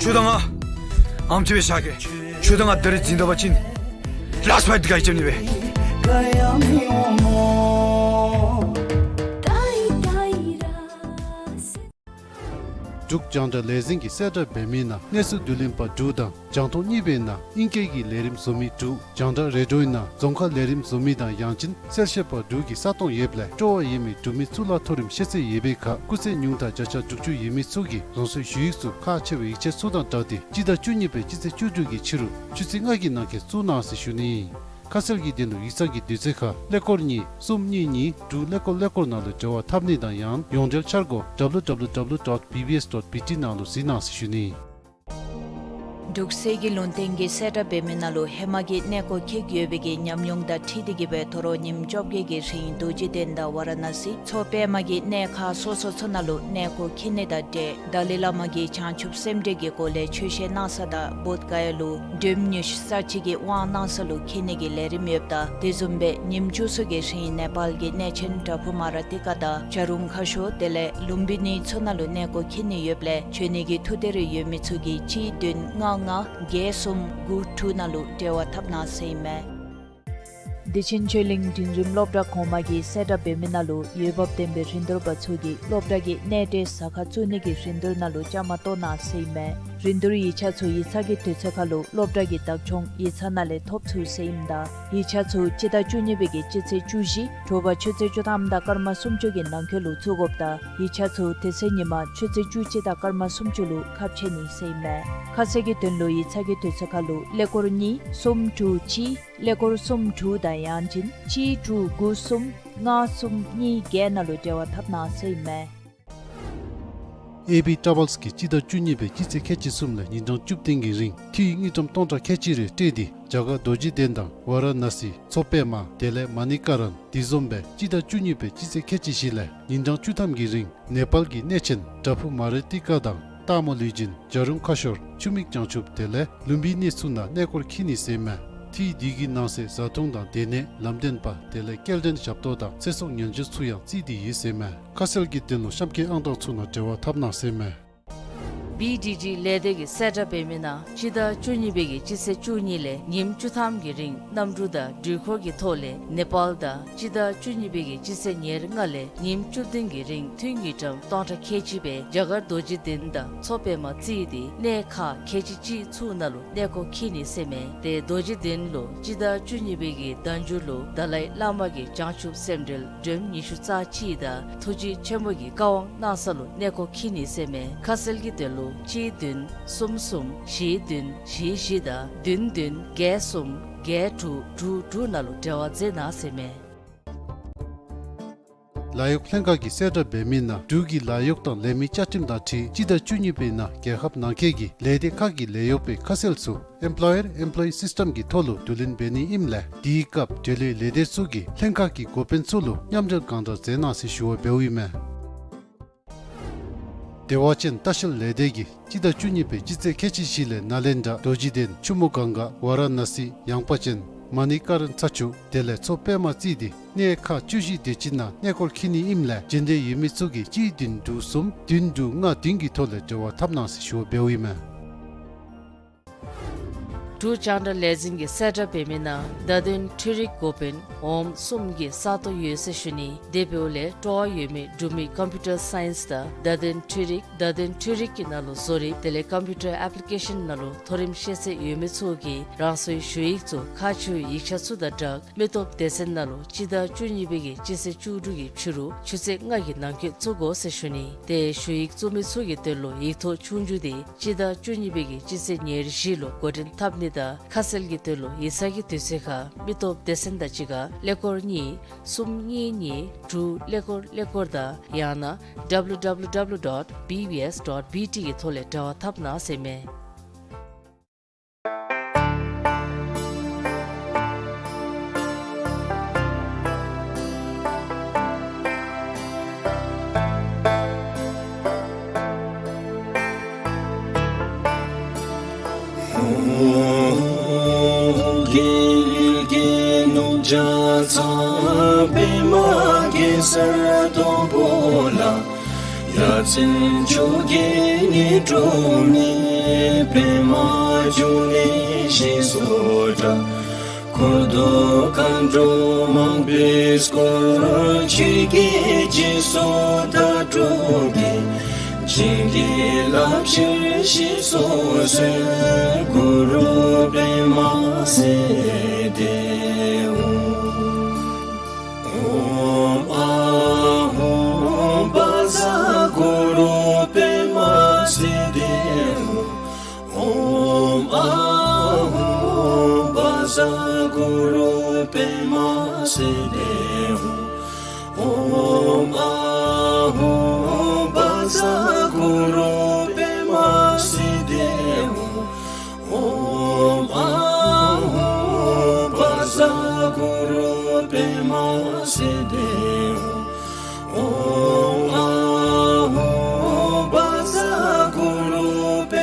ཁྱོད་དང་ང་ཨམ་ཅིག་སྦེ་བཞག་གེ། ཁྱོད་དང་ང་ད་རིས་འཛིང་ད་པ་ཅིན་ལཱསཊ་ཕའིཊ་འདི་ག་ཡི་ཅམ་ནི་སྦེ། འབྲུག་རྒྱང་བསྒྲགས་ལས་འཛིན་གྱིས་གསལ་བསྒྲགས་འབད་མི་ནང་གནས་ཚུལ་བསྡུ་ལེན་པ་དྲུག་དང་རྒྱང་མཐོང་གཉིས་པའི་ནང་ཨིང་སྐད་ཀྱི་ལས་རིམ་བཟོ་མི་དྲུག། རྒྱང་བསྒྲགས་རེ་ཌི་ཡོའི་ནང་རྫོང་ཁ་ལས་རིམ་བཟོ་མི་དང་ཡང་ཅིན་གསལ་བཤད་པ་དྲུག་གི་ས་སྟོང་ཡོདཔ་ལས་སྤྲོ་བ་ཡོད་མི་འབྲུག་མི་གཙུག་ལག་མཐོ་རིམ་ཤེས་ཚད་ཡོད་པའི་ཁར་སྐུགས་ཚད་ཉུང་མཐའ་བརྒྱ་ཆ་དྲུག་ཅུ་ཡོད་མི་ཚུ་གིས་རང་སོའི་ཞུ་ཡིག་ཚུ་ཁག་ཆེ་བའི་ཡིག་ཆ་ཚུ་དང་སྦྲགས་ཏེ་སྤྱི་ཟླ་བཅུ་གཉིས་པའི་སྤྱི་ཚེས་བཅུ་དྲུག་གི་ཕྱི་རུ་ཆུ་ཚོད་ལྔ་གི་ནང་འཁོད་བཙུགས་གནང་ཟེར་ཞུ་ནི། ཁ་གསལ་གྱི་དོན་ལུ་ཡིག་ཚང་གི་དུས་ཚོད་ཁར་ཀླད་ཀོར་གཉིས་གསུམ་གཉིས་གཉིས་དྲུག་ཀླད་ཀོར་ཀླད་ཀོར་ནང་ལུ་འབྲེལ་བ་འཐབ་ནི་དང་ཡང་ཡོངས་འབྲེལ་འཆར་སྒོ་W W W dot B B S dot B T ནང་ལུ་གཟིགས་གནང་ཟེར་ཞུ་ནི། འབྲུག་གསེར་གྱི་ལུང་བསྟན་གྱིས་གསལ་བསྒྲགས་འབད་མི་ནང་ལུ་ཧེ་མ་གི་གནས་སྐོར་འཁྱིད་ཡོད་པའི་གི་ཉམས་མྱོང་དང་འཁྲིལ་ཏེ་གིས་སྦེ་ད་རུང་ཉིནམ་བཅོ་བརྒྱད་ཀྱི་རིང་རྡོ་རྗེ་གདན་དང་ཝ་ར་ཎ་སི་མཚོ་པདྨ་གི་གནས་ཁག་སོ་སོ་ཚུ་ནང་ལུ་གནས་སྐོར་འཁྱིད་ནི་དང་འབྲེལ་ཏཱ་ལའི་བླ་མ་གི་བྱང་ཆུབ་སེམས་འགྲེལ་གྱི་སྒོ་ལས་ཆོས་བཤད་གནང་ས་དང་བོདྷ་ག་ཡ་ལུ་སྒྲོལ་མ་ཉི་ཤུ་རྩ་གཅིག་གི་དབང་གནང་ས་ལུ་འཁྱིད་ནི་གི་ལས་རིམ་ཡོདཔ་ད་དེ་བཟུམ་སྦེ་ཉིནམ་བཅུ་གསུམ་གྱི་རིང་ནེ་པཱལ་གྱི་གནས་ཆེན་པྲ་བྷུ་མ་ར་ཏི་ཀ་དང་བྱ་རུང་ཁ་ཤོར་དེ་ལས་ལུམ་བི་ནི་ཚུ་ནང་ལུ་གནས་སྐོར་འཁྱིད་ནི་ཡོདཔ་ལས་འབྱོན་ནི་གི་ཐུགས་འདོད་རེ་ཡོད་མི་ཚུ་གིས་གཅིག་བདུན་ལྔ་ལྔ་བརྒྱད་གསུམ་དགུ་དྲུག་ནང་ལུ་འབྲེལ་བ་འཐབ་གནང་ཟེར་ཨིན་མས། བདེ་ཆེན་ཆོས་གླིང་འབྲིང་རིམ་སློབ་གྲྭ་གོང་མ་གིས་གསལ་བསྒྲགས་འབད་མི་ནང་ལུ་འོས་འབབ་ལྡན་པའི་རིན་བསྡུར་པ་ཚུ་གིས་སློབ་གྲྭ་གི་གནས་འབྲེལ་ཟ་ཁང་བཙུགས་ནི་གི་རིན་བསྡུར་ནང་ལུ་བཅའ་མར་གཏོགས་གནང་ཟེར་ཨིན་མས། རིན་བསྡུར་ཡིག་ཆ་ཚུ་ཡིག་ཚང་གི་དུས་ཚོད་ཁར་ལུ་སློབ་གྲྭ་གི་བདག་སྐྱོང་ཡིག་ཚང་ནང་ལས་ཐོབ་ཚུགས་ཟེར་ཨིནམ་ད་ཡིག་ཆ་ཚུ་སྤྱི་ཟླ་བཅུ་གཉིས་པའི་གི་སྤྱི་ཚེས་བཅུ་བཞི་དྲོ་པ་ཆུ་ཚོད་བཅུ་ཐམ་དང་སྐར་མ་སུམ་ཅུ་གི་ནང་འཁོད་ལུ་བཙུགས་དགོཔ་ད་ཡིག་ཆ་ཚུ་དེ་ཚེ་ཉིན་མ་ཆུ་ཚོད་བཅུ་གཅིག་དང་སྐར་མ་སུམ་ཅུ་ལུ་ཁ་ཕྱེ་ནི་ཟེར་ཨིན་མས། ཁ་གསལ་གྱི་དོན་ལུ་ཡིག་ཚང་གི་དུས་ཚོད་ཁར་ལུ་ཀླད་ཀོར་གཉིས་གསུམ་དྲུག་གཅིག་ཀླད་ཀོར་གསུམ་དྲུག་དང་ཡང་ཅིན་གཅིག་དྲུག་དགུ་གསུམ་ལྔ་གསུམ་གཉིས་བརྒྱད་ནང་ལུ་འབྲེལ་བ་འཐབ་གནང་ཟེར་ཨིན་མས། ཨེ་བི་ཊ་རེ་ཝེལསི་གིས་སྤྱི་ཟླ་བཅུ་གཉིས་པའི་སྤྱི་ཚེས་ཁལ་གཅིག་གསུམ་ལས་ཉིན་གྲངས་བཅུ་བདུན་གྱི་རིང་འཐུས་དངུལ་ཀྲམ་སྟོང་ཕྲག་ཁལ་གཅིག་རེ་སྤྲོད་དེ་རྒྱ་གར་རྡོ་རྗེ་གདན་དང་ཝ་ར་ཎ་སི་མཚོ་པདྨ་དེ་ལས་མ་ཎི་ཀ་རན་དེ་བཟུམ་སྦེ་སྤྱི་ཟླ་བཅུ་གཉིས་པའི་སྤྱི་ཚེས་ཁལ་གཅིག་བཞི་ལས་ཉིན་གྲངས་བཅུ་ཐམ་གྱི་རིང་ནེ་པཱལ་གྱི་གནས་ཆེན་པྲ་བྷུ་མ་ར་ཏི་ཀ་དང་སྟག་མོ་ལུས་སྦྱིན་བྱ་རུང་ཁ་ཤོར་ཆུ་མིག་བྱང་ཆུབ་དེ་ལས་ལུམ་བི་ནི་ཚུ་ནང་གནས་སྐོར་འཁྱིད་ནི་ཟེར་ཨིན་མས། འཐུས་དེ་གི་ནང་གསེས་བཟའ་འཐུང་དང་སྡོད་གནས་ལམ་སྟོན་པ་དེ་ལས་སྐྱེལ་འདྲེན་ཞབས་ཏོག་དང་ཚེ་སྲོག་ཉེན་བཅོལ་ཚུ་ཡང་རྩིས་ཏེ་ཡོད་ཟེར་ཨིན་མས། ཁ་གསལ་གྱི་དོན་ལུ་གཤམ་འཁོད་ཨང་གྲངས་ཚུ་ནང་འབྲེལ་བ་འཐབ་གནང་ཟེར་ཨིན་མས། བི་ཌི་ཌི་ལས་སྡེ་གིས་གསལ་བསྒྲགས་འབད་མི་ནང་སྤྱི་ཟླ་བཅུ་གཉིས་པའི་གི་སྤྱི་ཚེས་བཅུ་གཉིས་ལས་ཉིནམ་བཅུ་ཐམ་གྱི་རིང་གནམ་གྲུ་དང་འགྲུལ་འཁོར་གྱི་ཐོག་ལས་ནེ་པཱལ་དང་སྤྱི་ཟླ་བཅུ་གཉིས་པའི་གི་སྤྱི་ཚེས་ཉེར་ལྔ་ལས་ཉིནམ་བཅུ་བདུན་གྱི་རིང་འཐུས་དངུལ་ཀྲམ་སྟོང་ཕྲག་ཁལ་གཅིག་སྦེ་རྒྱ་གར་རྡོ་རྗེ་གདན་དང་མཚོ་པདྨ་རྩིས་ཏེ་གནས་ཁག་ཁལ་གཅིག་གཅིག་ཚུ་ནང་ལུ་གནས་སྐོར་འཁྱིད་ནི་ཟེར་ཨིན་མས། ཏེ་རྡོ་རྗེ་གདན་ལུ་སྤྱི་ཟླ་བཅུ་གཉིས་པའི་གི་ཟླ་མཇུག་ལུ་ཏཱ་ལའི་བླ་མ་གི་བྱང་ཆུབ་སེམས་འགྲེལ་སྒྲོལ་མ་ཉི་ཤུ་རྩ་གཅིག་དང་ཐུགས་རྗེ་ཆེན་པོ་གི་བཀའ་དབང་གནང་ས་ལུ་གནས་སྐོར་འཁྱིད་ནི་ཟེར་ཨིན་མས། ཁ་གསལ་གྱི་དོན་ལུ་ གཅིག་བདུན་གསུམ་གསུམ་བཞི་བདུན་བཞི་བཞི་དང་བདུན་བདུན་བརྒྱད་གསུམ་བརྒྱད་དྲུག་དྲུག་དྲུག་ནང་ལུ་འབྲེལ་བ་མཛད་གནང་ཟེར་མས། ལཱ་གཡོག་ལྷན་ཁག་གིས་གསལ་བསྒྲགས་འབད་མི་ནང་འབྲུག་གི་ལཱ་གཡོག་དང་ལས་མི་བཅའ་ཁྲིམས་དང་འཁྲིལ་སྤྱི་ཟླ་བཅུ་གཉིས་པའི་ནང་རྒྱལ་ཁབ་ནང་འཁོད་ཀྱི་ལས་སྡེ་ཁག་གི་ལས་གཡོག་པའི་ཁ་གསལ་ཚུ་Employer Employee System གི་ཐོག་ལུ་བསྡུ་ལེན་འབད་ནི་ཨིནམ་ལས་དེའི་སྐབས་འབྲེལ་ཡོད་ལས་སྡེ་ཚུ་གིས་ལྷན་ཁག་གི་འགོ་དཔོན་ཚུ་ལུ་མཉམ་འབྲེལ་གང་དྲག་མཛད་གནང་ཟེར་ཞུ་བ་འབདཝ་ཨིན་མས། བདེ་བ་ཅན་ལྟ་བཤལ་ལས་སྡེ་གིས་སྤྱི་ཟླ་བཅུ་གཉིས་པའི་སྤྱི་ཚེས་ཁལ་གཅིག་བཞི་ལས་ནཱ་ལེནྡྲ་རྡོ་རྗེ་གདན་ཆུ་མོ་གངྒཱ་ཝཱ་ར་ཎ་སི་ཡངས་པ་ཅན་མ་ཎི་ཀ་རན་ཚ་ཆུ་དེ་ལས་མཚོ་པདྨ་རྩེ་འདི་གནས་ཁག་བཅུ་བཞི་དེ་ཅིག་ནང་གནས་སྐོར་འཁྱིད་ནི་ཨིནམ་ལས་འབྱོན་འདོད་ཡོད་མི་ཚུ་གིས་གཅིག་བདུན་དྲུག་གསུམ་བདུན་དྲུག་ལྔ་བདུན་གྱི་ཐོག་ལས་འབྲེལ་བ་འཐབ་གནང་ཟེར་ཞུ་བ་འབདཝ་ཨིན་མས། འབྲུག་རྒྱང་བསྒྲགས་ལས་འཛིན་གྱིས་གསལ་བསྒྲགས་འབད་མི་ནང་བརྡ་དོན་འཕྲུལ་རིག་འགོ་དཔོན་འོགམ་གསུམ་གྱི་ས་སྟོང་ཡོད་ཟེར་ཞུ་ནི། དེ་འབདཝ་ལས་སྤྲོ་བ་ཡོད་མི་འབྲུག་མི་ཀམ་པིའུ་ཊར་སའིནསི་དང་བརྡ་དོན་འཕྲུལ་རིག་བརྡ་དོན་འཕྲུལ་རིག་གི་ནང་ལུ་བཟོ་རིག་དེ་ལས་ཀམ་པིའུ་ཊར་ཨེཔ་ལི་ཀེ་ཤཱན་ནང་ལུ་མཐོ་རིམ་ཤེས་ཚད་ཡོད་མི་ཚུ་གིས་རང་སོའི་ཞུ་ཡིག་ཚུ་ཁག་ཆེ་བའི་ཡིག་ཆ་ཚུ་དང་སྦྲགས་མི་སྟོབས་སྡེ་ཚན་ནང་ལུ་སྤྱི་ཟླ་བཅུ་གཉིས་པའི་གི་སྤྱི་ཚེས་བཅུ་དྲུག་གི་ཕྱི་རུ་ཆུ་ཚོད་ལྔ་གི་ནང་འཁོད་བཙུགས་དགོ་ཟེར་ཞུ་ནི། དེ་ཞུ་ཡིག་བཙུགས་མི་ཚུ་གི་དོན་ལུ་ཡིག་ཐོག་ཆོས་རྒྱུགས་དེ་སྤྱི་ཟླ་བཅུ་གཉིས་པའི་གི་སྤྱི་ཚེས་ཉེར་བཞི་ལུ་འགོ་འདྲེན་འཐབ་ནི་དང་ཁ་གསལ་གྱི་དོན་ལུ་ཡིག་ཚང་གི་དུས་ཚོད་ཁར་མི་སྟོབས་སྡེ་ཚན་དང་གཅིག་ཁར་ཀླད་ཀོར་གཉིས་གསུམ་གཉིས་གཉིས་དྲུག་ཀླད་ཀོར་ཀླད་ཀོར་དང་ཡང་ན་W W W dot B B S dot B T གི་ཐོག་ལས་འབྲེལ་བ་འཐབ་གནང་ཟེར་མས། འཁོར་དུ་མཁའ་འགྲོ་མང་པོས་བསྐོར། ཆོས་ཀྱི་རྗེས་སུ་བདག་སྒྲུབ་ཀྱིས། བྱིན་གྱིས་བརླབ་ཕྱིར་ཞེས་སུ་གསོལ། གུ་རུ་པདྨ་སིདྡྷི་ཧཱུྃ། ཨོཾ་ཨཱཿཧཱུྃ་བཛྲ་གུ་རུ་པདྨ་སིདྡྷི་ཧཱུྃ། ཨོཾ་ཨཱཿཧཱུྃ་བཛྲ་གུ་རུ་པདྨ་སིདྡྷི་ཧཱུྃ། ཨོཾ་ཨཱཿཧཱུྃ་བཛྲ་གུ་རུ་པདྨ་སིདྡྷི་ཧཱུྃ། ཨོཾ་ཨཱཿཧཱུྃ་བཛྲ་གུ་རུ་པདྨ་སིདྡྷི་ཧཱུྃ། ཨོཾ་ཨཱཿཧཱུྃ་བཛྲ་གུ་རུ་པདྨ་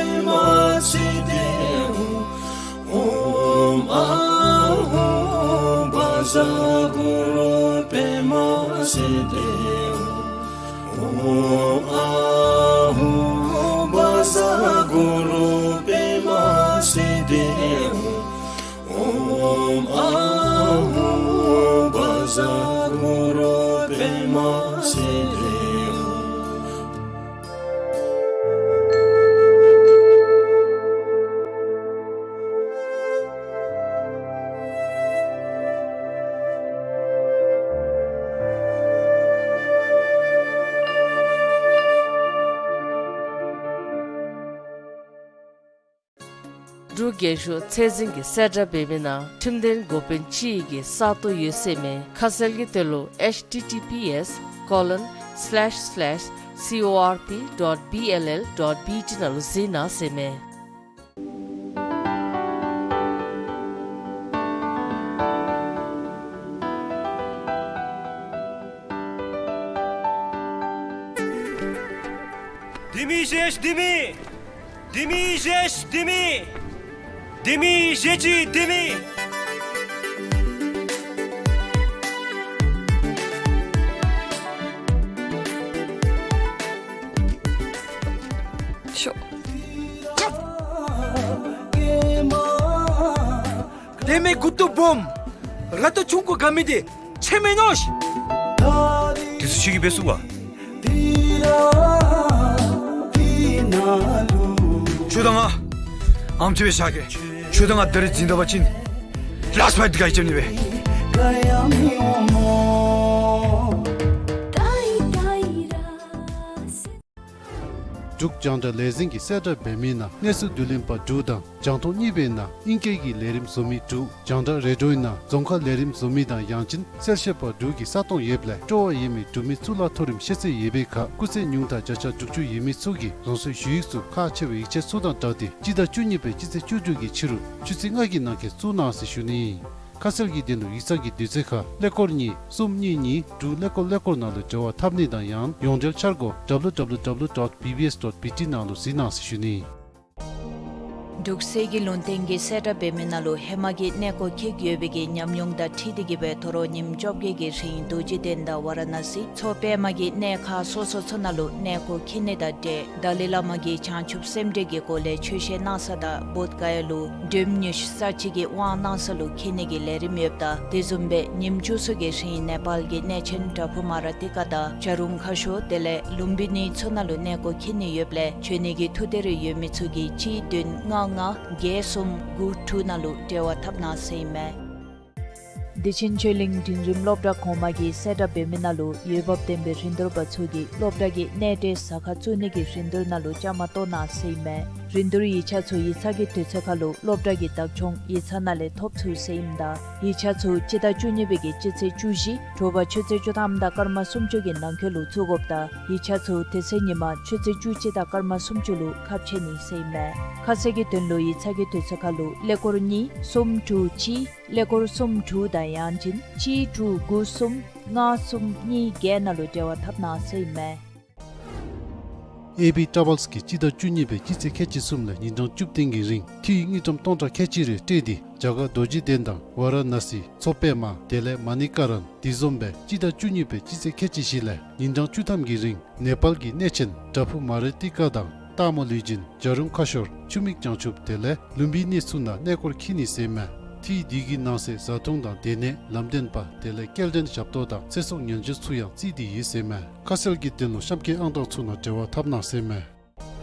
སིདྡྷི་ཧཱུྃ། ཨོཾ་ཨཱཿཧཱུྃ་བཛྲ་གུ་རུ་པདྨ་སིདྡྷི་ཧཱུྃ། ཨོཾ་ཨཱཿཧཱུྃ་བཛྲ་གུ་རུ་པདྨ་སིདྡྷི་ཧཱུྃ། ཨོཾ་ཨཱཿཧཱུྃ་བཛྲ་གུ་རུ་པདྨ་སིདྡྷི་ཧཱུྃ། འབྲུག་རྒྱལ་གཞུང་ཚད་འཛིན་གྱིས་གསལ་བསྒྲགས་འབད་མི་ནང་ཁྲིམས་དོན་འགོ་དཔོན་ཅིག་གི་ས་སྟོང་ཡོད་ཟེར་མས། ཁ་གསལ་གྱི་དོན་ལུ་H T T P S colon slash slash C O R P dot B L L dot B T ནང་ལུ་གཟིགས་གནང་ཟེར་མས། ལྡེ་མིག་བཞེས་ལྡེ་མིག། ལྡེ་མིག་བཞེས་ལྡེ་མིག། ལྡེ་མིག་བཞེས་ཅིག་ལྡེ་མིག། ཤོག། ལྡེ་མིག་མགུ་ཏོ་སྦོམ། ར་ཏོ་ཆུང་ཀུ་དགའ་མི་འདི་ཁྱོད་མེན་ནོ་ཤིག། དེ་ཚུ་ཁྱོད་ཀྱིས་འབད་ཚུགས་པ། ཁྱོད་དང་ང་ཨམ་ཅིག་སྦེ་བཞག་གེ། ཁྱོད་དང་ང་ད་རིས་འཛིང་ད་པ་ཅིན་ལཱསཊ་ཕའིཊ་འདི་ག་གིས་རྐྱབ་ནི་སྦེ། འབྲུག་རྒྱང་བསྒྲགས་ལས་འཛིན་གྱིས་གསལ་བསྒྲགས་འབད་མི་ནང་གནས་ཚུལ་བསྡུ་ལེན་པ་དྲུག་དང་རྒྱང་མཐོང་གཉིས་པའི་ནང་ཨིང་སྐད་ཀྱི་ལས་རིམ་བཟོ་མི་དྲུག་རྒྱང་བསྒྲགས་རེ་ཌིའོའི་ནང་རྫོང་ཁ་ལས་རིམ་བཟོ་མི་དང་ཡང་ཅིན་གསལ་བཤད་པ་དྲུག་གི་ས་སྟོང་ཡོདཔ་ལས་སྤྲོ་བ་ཡོད་མི་འབྲུག་མི་གཙུག་ལག་མཐོ་རིམ་ཤེས་ཚད་ཡོད་པའི་ཁར་སྐུགས་ཚད་ཉུང་མཐའ་བརྒྱ་ཆ་དྲུག་ཅུ་ཡོད་མི་ཚུ་གིས་རང་སོའི་ཞུ་ཡིག་ཚུ་ཁག་ཆེ་བའི་ཡིག་ཆ་ཚུ་དང་སྦྲགས་ཏེ་སྤྱི་ཟླ་བཅུ་གཉིས་པའི་སྤྱི་ཚེས་བཅུ་དྲུག་གི་ཕྱི་རུ་ཆུ་ཚོད་ལྔ་གི་ནང་འཁོད་བཙུགས་གནང་ཟེར་ཞུ་ནི། ཁ་གསལ་གྱི་དོན་ལུ་ཡིག་ཚང་གི་དུས་ཚོད་ཁར་ཀླད་ཀོར་གཉིས་གསུམ་གཉིས་གཉིས་དྲུག་ཀླད་ཀོར་ཀླད་ཀོར་ནང་ལུ་འབྲེལ་བ་འཐབ་ནི་དང་ཡང་ཡོངས་འབྲེལ་འཆར་སྒོ་W W W dot B B S dot B T ནང་ལུ་གཟིགས་གནང་ཟེར་ཞུ་ནི། འབྲུག་གསེར་གྱི་ལུང་བསྟན་གྱིས་གསལ་བསྒྲགས་འབད་མི་ནང་ལུ་ཧེ་མ་གི་གནས་སྐོར་འཁྱིད་ཡོད་པའི་གི་ཉམས་མྱོང་དང་འཁྲིལ་ཏེ་གི་སྦེ་དོ་རུང་ཉིནམ་བཅོ་བརྒྱད་ཀྱི་རིང་རྡོ་རྗེ་གདན་དང་ཝ་ར་ཎ་སི་མཚོ་པདྨ་གི་གནས་ཁག་སོ་སོ་ཚུ་ནང་ལུ་གནས་སྐོར་འཁྱིད་ནི་དང་འབྲེལ་ཏཱ་ལའི་བླ་མ་གི་བྱང་ཆུབ་སེམས་འགྲེལ་གྱི་སྒོ་ལས་ཆོས་བཤད་གནང་ས་དང་བོདྷ་ག་ཡ་ལུ་སྒྲོལམ་ཉི་ཤུ་རྩ་གཅིག་གི་དབང་གནང་ས་ལུ་འཁྱིད་ནི་གི་ལས་རིམ་ཡོདཔ་ད་དེ་བཟུམ་སྦེ་ཉིནམ་བཅུ་གསུམ་གྱི་རིང་ནེ་པཱལ་གྱི་གནས་ཆེན་བྲག་ཕུག་མ་ར་ཏི་ཀ་དང་བྱ་རུང་ཁ་ཤོར་དེ་ལས་ལུམ་བི་ནི་ཚུ་ནང་ལུ་གནས་སྐོར་འཁྱིད་ནི་ཡོདཔ་ལས་འབྱོན་ནི་གི་ཐུགས་འདོད་རེ་ཡོད་མི་ཚུ་གིས་གཅིག་བདུན་ལྔ་ལྔ་བརྒྱད་གསུམ་དགུ་དྲུག་ནང་ལུ་འབྲེལ་བ་འཐབ་གནང་ཟེར་ཨིན་མས། བདེ་ཆེན་ཆོས་གླིང་འབྲིང་རིམ་སློབ་གྲྭ་གོང་མ་གིས་གསལ་བསྒྲགས་འབད་མི་ནང་ལུ་འོས་འབབ་ལྡན་པའི་རིན་བསྡུར་པ་ཚུ་གིས་སློབ་གྲྭ་གི་གནས་འབྲེལ་ཟ་ཁང་བཙུགས་ནི་གི་རིན་བསྡུར་ནང་ལུ་བཅའ་མར་གཏོགས་གནང་ཟེར་ཨིན་མས། རིན་བསྡུར་ཡིག་ཆ་ཚུ་ཡིག་ཚང་གི་དུས་ཚོད་ཁར་ལུ་སློབ་གྲྭ་གི་བདག་སྐྱོང་ཡིག་ཚང་ནང་ལས་ཐོབ་ཚུགས་ཟེར་ཨིནམ་ད་ཡིག་ཆ་ཚུ་སྤྱི་ཟླ་བཅུ་གཉིས་པའི་གི་སྤྱི་ཚེས་བཅུ་བཞི་དྲོ་པ་ཆུ་ཚོད་བཅུ་ཐམ་དང་སྐར་མ་སུམ་ཅུ་གི་ནང་འཁོད་ལུ་བཙུགས་དགོཔ་ད་ཡིག་ཆ་ཚུ་དེ་ཚེ་ཉིན་མ་ཆུ་ཚོད་བཅུ་གཅིག་དང་སྐར་མ་སུམ་ཅུ་ལུ་ཁ་ཕྱེ་ནི་ཟེར་ཨིན་མས། ཁ་གསལ་གྱི་དོན་ལུ་ཡིག་ཚང་གི་དུས་ཚོད་ཁར་ལུ་ཀླད་ཀོར་གཉིས་གསུམ་དྲུག་གཅིག་ཀླད་ཀོར་གསུམ་དྲུག་དང་ཡང་ཅིན་གཅིག་དྲུག་དགུ་གསུམ་ལྔ་གསུམ་གཉིས་བརྒྱད་ནང་ལུ་འབྲེལ་བ་འཐབ་གནང་ཟེར་ཨིན་མས། ཨེ་བི་ཊ་རེ་ཝེལསི་གིས་སྤྱི་ཟླ་བཅུ་གཉིས་པའི་སྤྱི་ཚེས་ཁལ་གཅིག་གསུམ་ལས་ཉིན་གྲངས་བཅུ་བདུན་གྱི་རིང་འཐུས་དངུལ་ཀྲམ་སྟོང་ཕྲག་ཁལ་གཅིག་རེ་སྤྲོད་དེ་རྒྱ་གར་རྡོ་རྗེ་གདན་དང་ཝ་ར་ཎ་སི་མཚོ་པདྨ་དེ་ལས་མ་ཎི་ཀ་རན། དེ་བཟུམ་སྦེ་སྤྱི་ཟླ་བཅུ་གཉིས་པའི་སྤྱི་ཚེས་ཁལ་གཅིག་བཞི་ལས་ཉིན་གྲངས་བཅུ་ཐམ་གྱི་རིང་ནེ་པཱལ་གྱི་གནས་ཆེན་བྲག་ཕུག་མ་ར་ཏི་ཀ་དང་སྟག་མོ་ལུས་སྦྱིན་བྱ་རུང་ཁ་ཤོར་ཆུ་མིག་བྱང་ཆུབ་དེ་ལས་ལུམ་བི་ནི་ཚུ་ནང་གནས་སྐོར་འཁྱིད་ནི་ཟེར་ཨིན་མས། འཐུས་དེ་གི་ནང་གསེས་བཟའ་འཐུང་དང་སྡོད་གནས་ལམ་སྟོན་པ་དེ་ལས་སྐྱེལ་འདྲེན་ཞབས་ཏོག་དང་ཚེ་སྲོག་ཉེན་བཅོལ་ཚུ་ཡང་བརྩིས་ཏེ་ཡོད་ཟེར་ཨིན་མས། ཁ་གསལ་གྱི་དོན་ལུ་གཤམ་འཁོད་ཨང་གྲངས་ཚུ་ནང་འབྲེལ་བ་འཐབ་གནང་ཟེར་ཨིན་མས།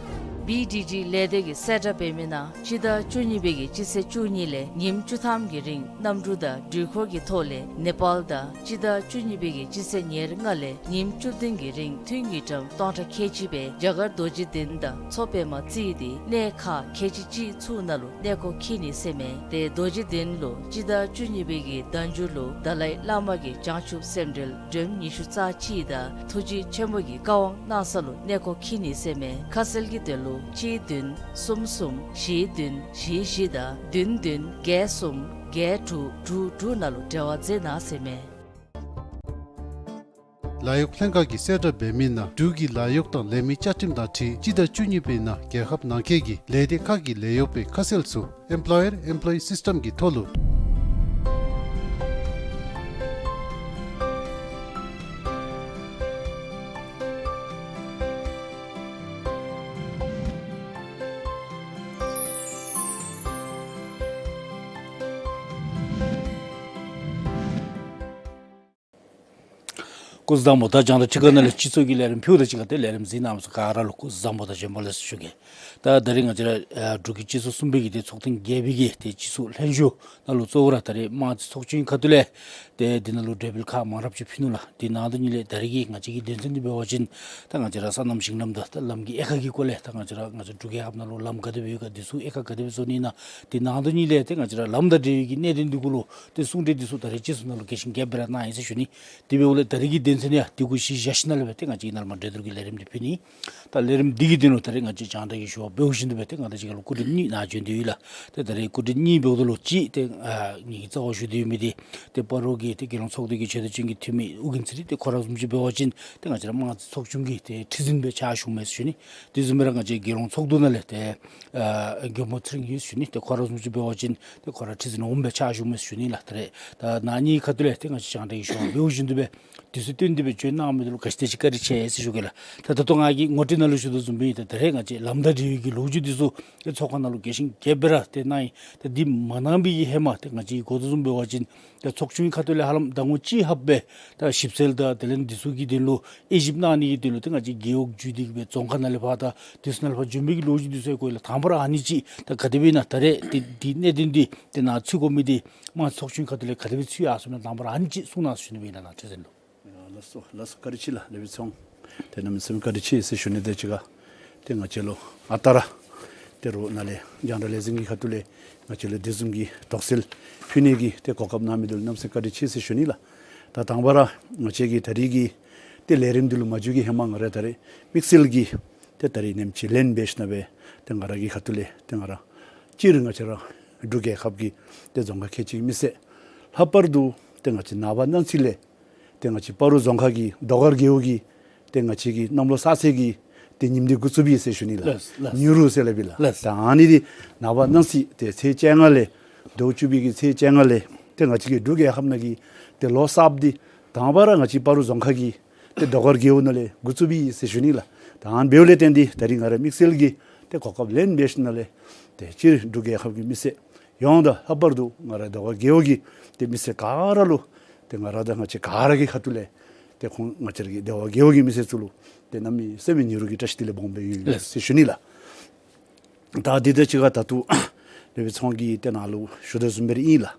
བི་ཌི་ཌི་ལས་སྡེ་གིས་གསལ་བསྒྲགས་འབད་མི་ནང་སྤྱི་ཟླ་བཅུ་གཉིས་པའི་གི་སྤྱི་ཚེས་བཅུ་གཉིས་ལས་ཉིནམ་བཅུ་ཐམ་གྱི་རིང་གནམ་གྲུ་དང་འགྲུལ་འཁོར་གྱི་ཐོག་ལས་ནེ་པཱལ་དང་སྤྱི་ཟླ་བཅུ་གཉིས་པའི་གི་སྤྱི་ཚེས་ཉེར་ལྔ་ལས་ཉིནམ་བཅུ་བདུན་གྱི་རིང་འཐུས་དངུལ་ཀྲམ་སྟོང་ཕྲག་ཁལ་གཅིག་སྦེ་རྒྱ་གར་རྡོ་རྗེ་གདན་དང་མཚོ་པདྨ་བརྩིས་ཏེ་གནས་ཁག་ཁལ་གཅིག་གཅིག་ཚུ་ནང་ལུ་གནས་སྐོར་འཁྱིད་ནི་ཟེར་ཨིན་མས། ཏེ་རྡོ་རྗེ་གདན་ལུ་སྤྱི་ཟླ་བཅུ་གཉིས་པའི་གི་ཟླ་མཇུག་ལུ་ཏཱ་ལའི་བླ་མ་གི་བྱང་ཆུབ་སེམས་འགྲེལ་སྒྲོལམ་ཉི་ཤུ་རྩ་གཅིག་དང་ཐུགས་རྗེ་ཆེན་པོ་གི་བཀའ་དབང་གནང་ས་ལུ་གནས་སྐོར་འཁྱིད་ནི་ཟེར་ཨིན་མས། ཁ་གསལ་གྱི་དོན་ལུ་གཅིག་བདུན་གསུམ་གསུམ་བཞི་བདུན་བཞི་བཞི་དང་བདུན་བདུན་བརྒྱད་གསུམ་བརྒྱད་དྲུག་དྲུག་དྲུག་ནང་ལུ་འབྲེལ་བ་མཛད་གནང་ཟེར་ཨིན་མས། ལཱ་གཡོག་ལྷན་ཁག་གིས་གསལ་བསྒྲགས་འབད་མི་ནང་འབྲུག་གི་ལཱ་གཡོག་དང་ལས་མི་བཅའ་ཁྲིམས་དང་འཁྲིལ་སྤྱི་ཟླ་བཅུ་གཉིས་པའི་ནང་རྒྱལ་ཁབ་ནང་འཁོད་ཀྱི་ལས་སྡེ་ཁག་གི་ལས་གཡོག་པའི་ཁ་གསལ་ཚུ་Employer Employee System གྱི་ཐོག་ལུ། སྐུ་གཟུགས་བཟང་པོ། ད་རྒྱང་བསྒྲགས་ཁྲི་ཀ་ནང་ལས་སྤྱི་ཚོགས་ཀྱི་ལས་རིམ་ཕུལཝ་ད་གཅིག་ཁར་ཏེ་ལས་རིམ་གཟིགས་གནང་མི་ཚུ་ག་ར་ལུ་སྐུ་གཟུགས་བཟང་པོ་དང་བྱོན་པ་ལེགས་སོ་ཞུ་གེ། ད་ད་རིས་ང་བཅས་ར་ཨ་འབྲུག་གི་སྤྱི་ཚོགས་གསུམ་པའི་གི་ཏེ་ཚོགས་ཐེངས་བརྒྱད་པའི་གི་ཏེ་སྤྱི་ཚོགས་ལྷན་བཞུགས་ནང་ལུ་གཙོ་བོ་ར་ད་རིས་དམངས་རྩིས་ཚོགས་ཆུང་ཁ་ཐུག་ལས་ཏེ་འདི་ནང་ལུ་གྲོས་འབུལ་ཁག་མང་རབས་ཅིག་ཕུལ་ནུག་ལགས། དེ་ནང་དོན་ཉིད་ལས་ད་རིས་ཀྱི་ང་བཅས་ཀྱི་དོན་ཚན་འདི་འབད་བ་ཅིན་ད་ང་བཅས་ར་སོ་ནམ་ཞིང་ལམ་དང་ད་ལམ་གྱི་དབྱེ་ཁག་གི་སྐོར་ལས་ད་ང་བཅས་ར་ང་བཅས་འབྲུག་རྒྱལ་ཁབ་ནང་ལུ་ལམ་ག་དེ་སྦེ་ཡོད་ག་དེ་ཚུ་དབྱེ་ཁག་ག་དེ་སྦེ་བཟོ་ནི་ཨིན་ན། དེ་ནང་དོན་ཉིད་ལས་ཏེ་ང་བཅས་ར་ལམ་དང་འབྲེལ་བའི་གི་གནད་དོན་འདི་གུ་ལུ་ཏེ་གསུང་གྲོས་འདི་ཚུ་ད་རིས་སྤྱི་ཚོགས་ནང་ལུ་རྒྱས་ཤིང་རྒྱས་པ་ར་གནང་ཡི་ཟེར་ཞུ་ནི། དེ་འབདཝ་ལས་ད་རིས་ཀྱི་དོན་ཚན་ཡང་འདི་གུ་གཞི་བཞག་ཞིནམ་ལས་སྦེ་ཏེ་ང་བཅས་ཀྱིས་ནཱ་ལས་མར་འགྲན་བསྡུར་གྱི་ལས་རིམ་འདི་ཕུལ་ནི། ད་ལས་རིམ་འདི་གི་དོན་ལུ་ད་རིས་ང་བཅས་རྒྱང་བསྒྲགས་ཀྱི་ཞུ་བ་འབདཝ་བཞིན་དུ་སྦེ་ཏེ་ང་བཅས་ཀྱི་ལུ་སྐུ་མགྲོན་གཉིས་ནཱ་བྱོན་ཏེ་ཡོད་ལགས། ཏེ་ད་རིས་སྐུ་མགྲོན་གཉིས་འབདཝ་ད་ལུ་གཅིག་ཏེ་ཨ་ངེ་གི་རྩ་བར་ཞུ་སྟེ་ཡོད་མི་འདི་ཏེ་སྤ་རོ་གི་ཏེ་རྒྱལ་ཡོངས་ཚོགས་འདུ་གི་ཆེ་བསྟོད་ཅན་གྱི་འཐུས་མི་ཨོ་རྒྱན་ཚེ་རིང་ཏེ་ཁོ་ར་བཟུམ་ཅིག་འབད་བ་ཅིན་ཏེ་ང་བཅས་ར་དམངས་རྩིས་ཚོགས་ཆུང་གི་ཏེ་ཁྲི་འཛིན་སྦེ་ཕྱག་ཞུཝ་མས་ཟེར་ཞུ་ནི། དེ་བཟུམ་སྦེ་ར་ང་བཅས་རྒྱལ་ཡོངས་ཚོགས་འདུ་ནང་ལས་ཏེ་ཨ་མགོན་པོ་ཚེ་རིང་ཡོད་ཟེར་ཞུ་ནི། ཏེ་ཁོ་ར་བཟུམ་ཅིག་འབད་བ་ཅིན་ཏེ་ཁོ་ར་ཁྲི་འཛིན་འོགམ་སྦེ་ཕྱག་ཞུཝ་མས་ཟེར་ཞུ་ནི་ལགས། ད་རེས་ད་ནཱ་གཉིས་ཁ་ཐུག་ལས་ཏེ་ང་བཅས་རྒྱང་བསྒྲགས་ཀྱི་ཞུ་བ་འབདཝ་བཞིན་དུ་སྦེ་དུས་ཚོད་བཏོན་ཏེ་སྦེ་བྱོན་གནང་མི་འདི་ལུ་ག་ཅི་དེ་ཅིག་བཀའ་དྲིན་ཆེ་ཟེར་ཞུ་གེ་ལགས། ད་ད་ལྟོ་ང་གིས་ངོ་སྤྲོད་ནང་ལུ་ཞུ་དོ་བཟུམ་སྦེ་ཨིན། ད་ད་རེས་ང་བཅས་ལམ་དང་འབྲེལ་བའི་གི་ལོ་རྒྱུས་འདི་ཚུ་ཏེ་ཚོགས་ཁང་ནང་ལུ་རྒྱས་ཤིང་རྒྱས་པ་ར་ཏེ་གནང་ཡི། ད་འདི་མ་གནང་པའི་གི་ཧེ་མ་ཏེ་ང་བཅས་ཀྱིས་གོ་དོ་བཟུམ་འབད་བ་ཅིན་ད་ཚོགས་ཆུང་གི་ཁ་ཐུག་ལས་ཧ་ལམ་ཟླ་ངོ་གཅིག་ལྷགཔ་སྦེ་ད་ཞིབ་འཚོལ་དང་དེ་ལས་འདི་ཚུ་གི་དོན་ལུ་དབྱེ་ཞིབ་གནང་ནི་གི་དོན་ལུ་ཏེ་ང་བཅས་རྒེད་འོག་བརྒྱུད་དེ་གི་སྦེ་རྫོང་ཁག་ནང་ལས་ཕར་དང་འདི་ཚུ་ནང་ལས་ཕར་བྱོན་པའི་གི་ལོ་རྒྱུས་འདི་ཚུ་ཡང་གོ་ཡི་ལགས། དང་པ་ར་ཨ་ནི་ཅིག་ད་ག་དེ་སྦེ་ཨིན་ན། ད་རེས་འདི་འདི་གནད་དོན་འདི་ཏེ་ནཱ་ཚུད་དགོ་མི་འདི་དམངས་ཚོགས་ཆུང་ཁ་ཐུག་ལས་ག་དེ་སྦེ་ཚུད་ཡར་སོང་ན་དང་པ་ར་ཨ་ནི་ཅིག་གསུང་གནང་ཟེར་ཞུ་ནི་སྦེ་ཨིན་ལགས། ནཱ་ཁྲི་འཛིན་ལུ། ཡ་ལགས་སོ་ལགས་སོ། བཀའ་དྲིན་ཆེ་ལགས། ལེགས་པའི་ཚོགས་དེ་གནམ་མེད་ས་མེད་བཀའ་དྲིན་ཆེ་ཟེར་ཞུ་ནི། དེ་ཅིག་ཁར་ ཏེ་ང་བཅས་ལུ་ཨ་རྟག་ར་ཏེ་རོགས་ནཱ་ལས་རྒྱང་བསྒྲགས་ལས་འཛིན་གྱི་ཁ་ཐུག་ལས་ང་བཅས་ལུ་དེ་བཟུམ་གྱི་དོགས་སེལ་ཕུལ་ནི་གི་ཏེ་གོ་སྐབས་གནང་མི་འདི་ལུ་གནམ་མེད་ས་མེད་བཀའ་དྲིན་ཆེ་ཟེར་ཞུ་ནི་ལགས། ད་དང་པ་ར་ང་བཅས་ཀྱི་ད་རིས་ཀྱི་ཏེ་ལས་རིམ་འདི་ལུ་མ་འཇུག་གི་ཧེ་མ་ང་ར་ད་རིས་དམིགས་བསལ་གྱི་ཏེ་ད་རིས་ཉིནམ་གཅིག་ལེན་འབད་ཞིནམ་ལས་ཏེ་ང་ར་གི་ཁ་ཐུག་ལས་ཏེ་ང་ར་སྤྱིར་ང་བཅས་ར་འབྲུག་རྒྱལ་ཁབ་ཀྱི་ཏེ་རྫོང་ཁག་ཁལ་གཅིག་མི་སེར་ལྷག་པར་དུ་ཏེ་ང་བཅས་ནངས་པ་གནངས་ཚེ་ལས་ཏེ་ང་བཅས་སྤ་རོ་རྫོང་ཁག་གི་ཟློས་གར་རྒེད་འོག་གི་ཏེ་ང་བཅས་ཀྱི་གནམ་ལོ་གསར་ཚེས་ཀྱི་ཏེ་ཉིནམ་འདི་འགོ་བཙུགསཔ་ཨིན་ཟེར་ཞུ་ནི་ལགས། ལགས་ལགས། ཉིན་རུ་ཟེར་སླབ་ཨིན་ལགས། ལགས། ད་ཨ་ནི་འདི་ནངས་པ་གནངས་ཚེ་ཏེ་ཚེས་བཅོ་ལྔ་ལས་ཟླཝ་བཅུ་པའི་གི་ཚེས་བཅོ་ལྔ་ལས་ཏེ་ང་བཅས་ཀྱི་འབྲུག་རྒྱལ་ཁབ་ནང་གི་ཏེ་ལོ་གསརཔ་འདི་དང་པ་ར་ང་བཅས་སྤ་རོ་རྫོང་ཁག་གི་ཏེ་ཟློས་གར་རྒེད་འོག་ནང་ལས་འགོ་བཙུགསཔ་ཨིན་ཟེར་ཞུ་ནི་ལགས། ད་ཨ་ནི་འབདཝ་ལས་བརྟེན་ཏེ་ད་རིས་ང་ར་དམིགས་བསལ་གྱི་ཏེ་གོ་སྐབས་ལེན་འབད་ཞིནམ་ལས་ཏེ་སྤྱིར་འབྲུག་རྒྱལ་ཁབ་ཀྱི་མི་སེར་ཡོངས་དང་ལྷག་པར་དུ་ང་ར་ཟློས་གར་རྒེད་འོག་གི་ཏེ་མི་སེར་ག་ར་ལུ་ཏེ་ང་ར་དང་ང་བཅས་ག་ར་གི་ཁ་ཐུག་ལས་ཏེ་ཁོང་ང་བཅས་ར་གི་ཟློས་གར་རྒེད་འོག་གི་མི་སེར་ཚུ་ལུ་ཏེ་གནམ་མེད་ས་མེད་ཉིན་རུ་གི་བཀྲ་ཤིས་བདེ་ལེགས་སྦོམ་སྦེ་ཡོད་ལགས། ཟེར་ཞུ་ནི་ལགས། ད་འདི་དང་གཅིག་ཁར་ད་ལྟོ་ལས་བྱེད་ཚང་གིས་ཏེ་ནཱ་ལུ་ཞུ་དོ་བཟུམ་སྦེ་ར་ཨིན་ལགས།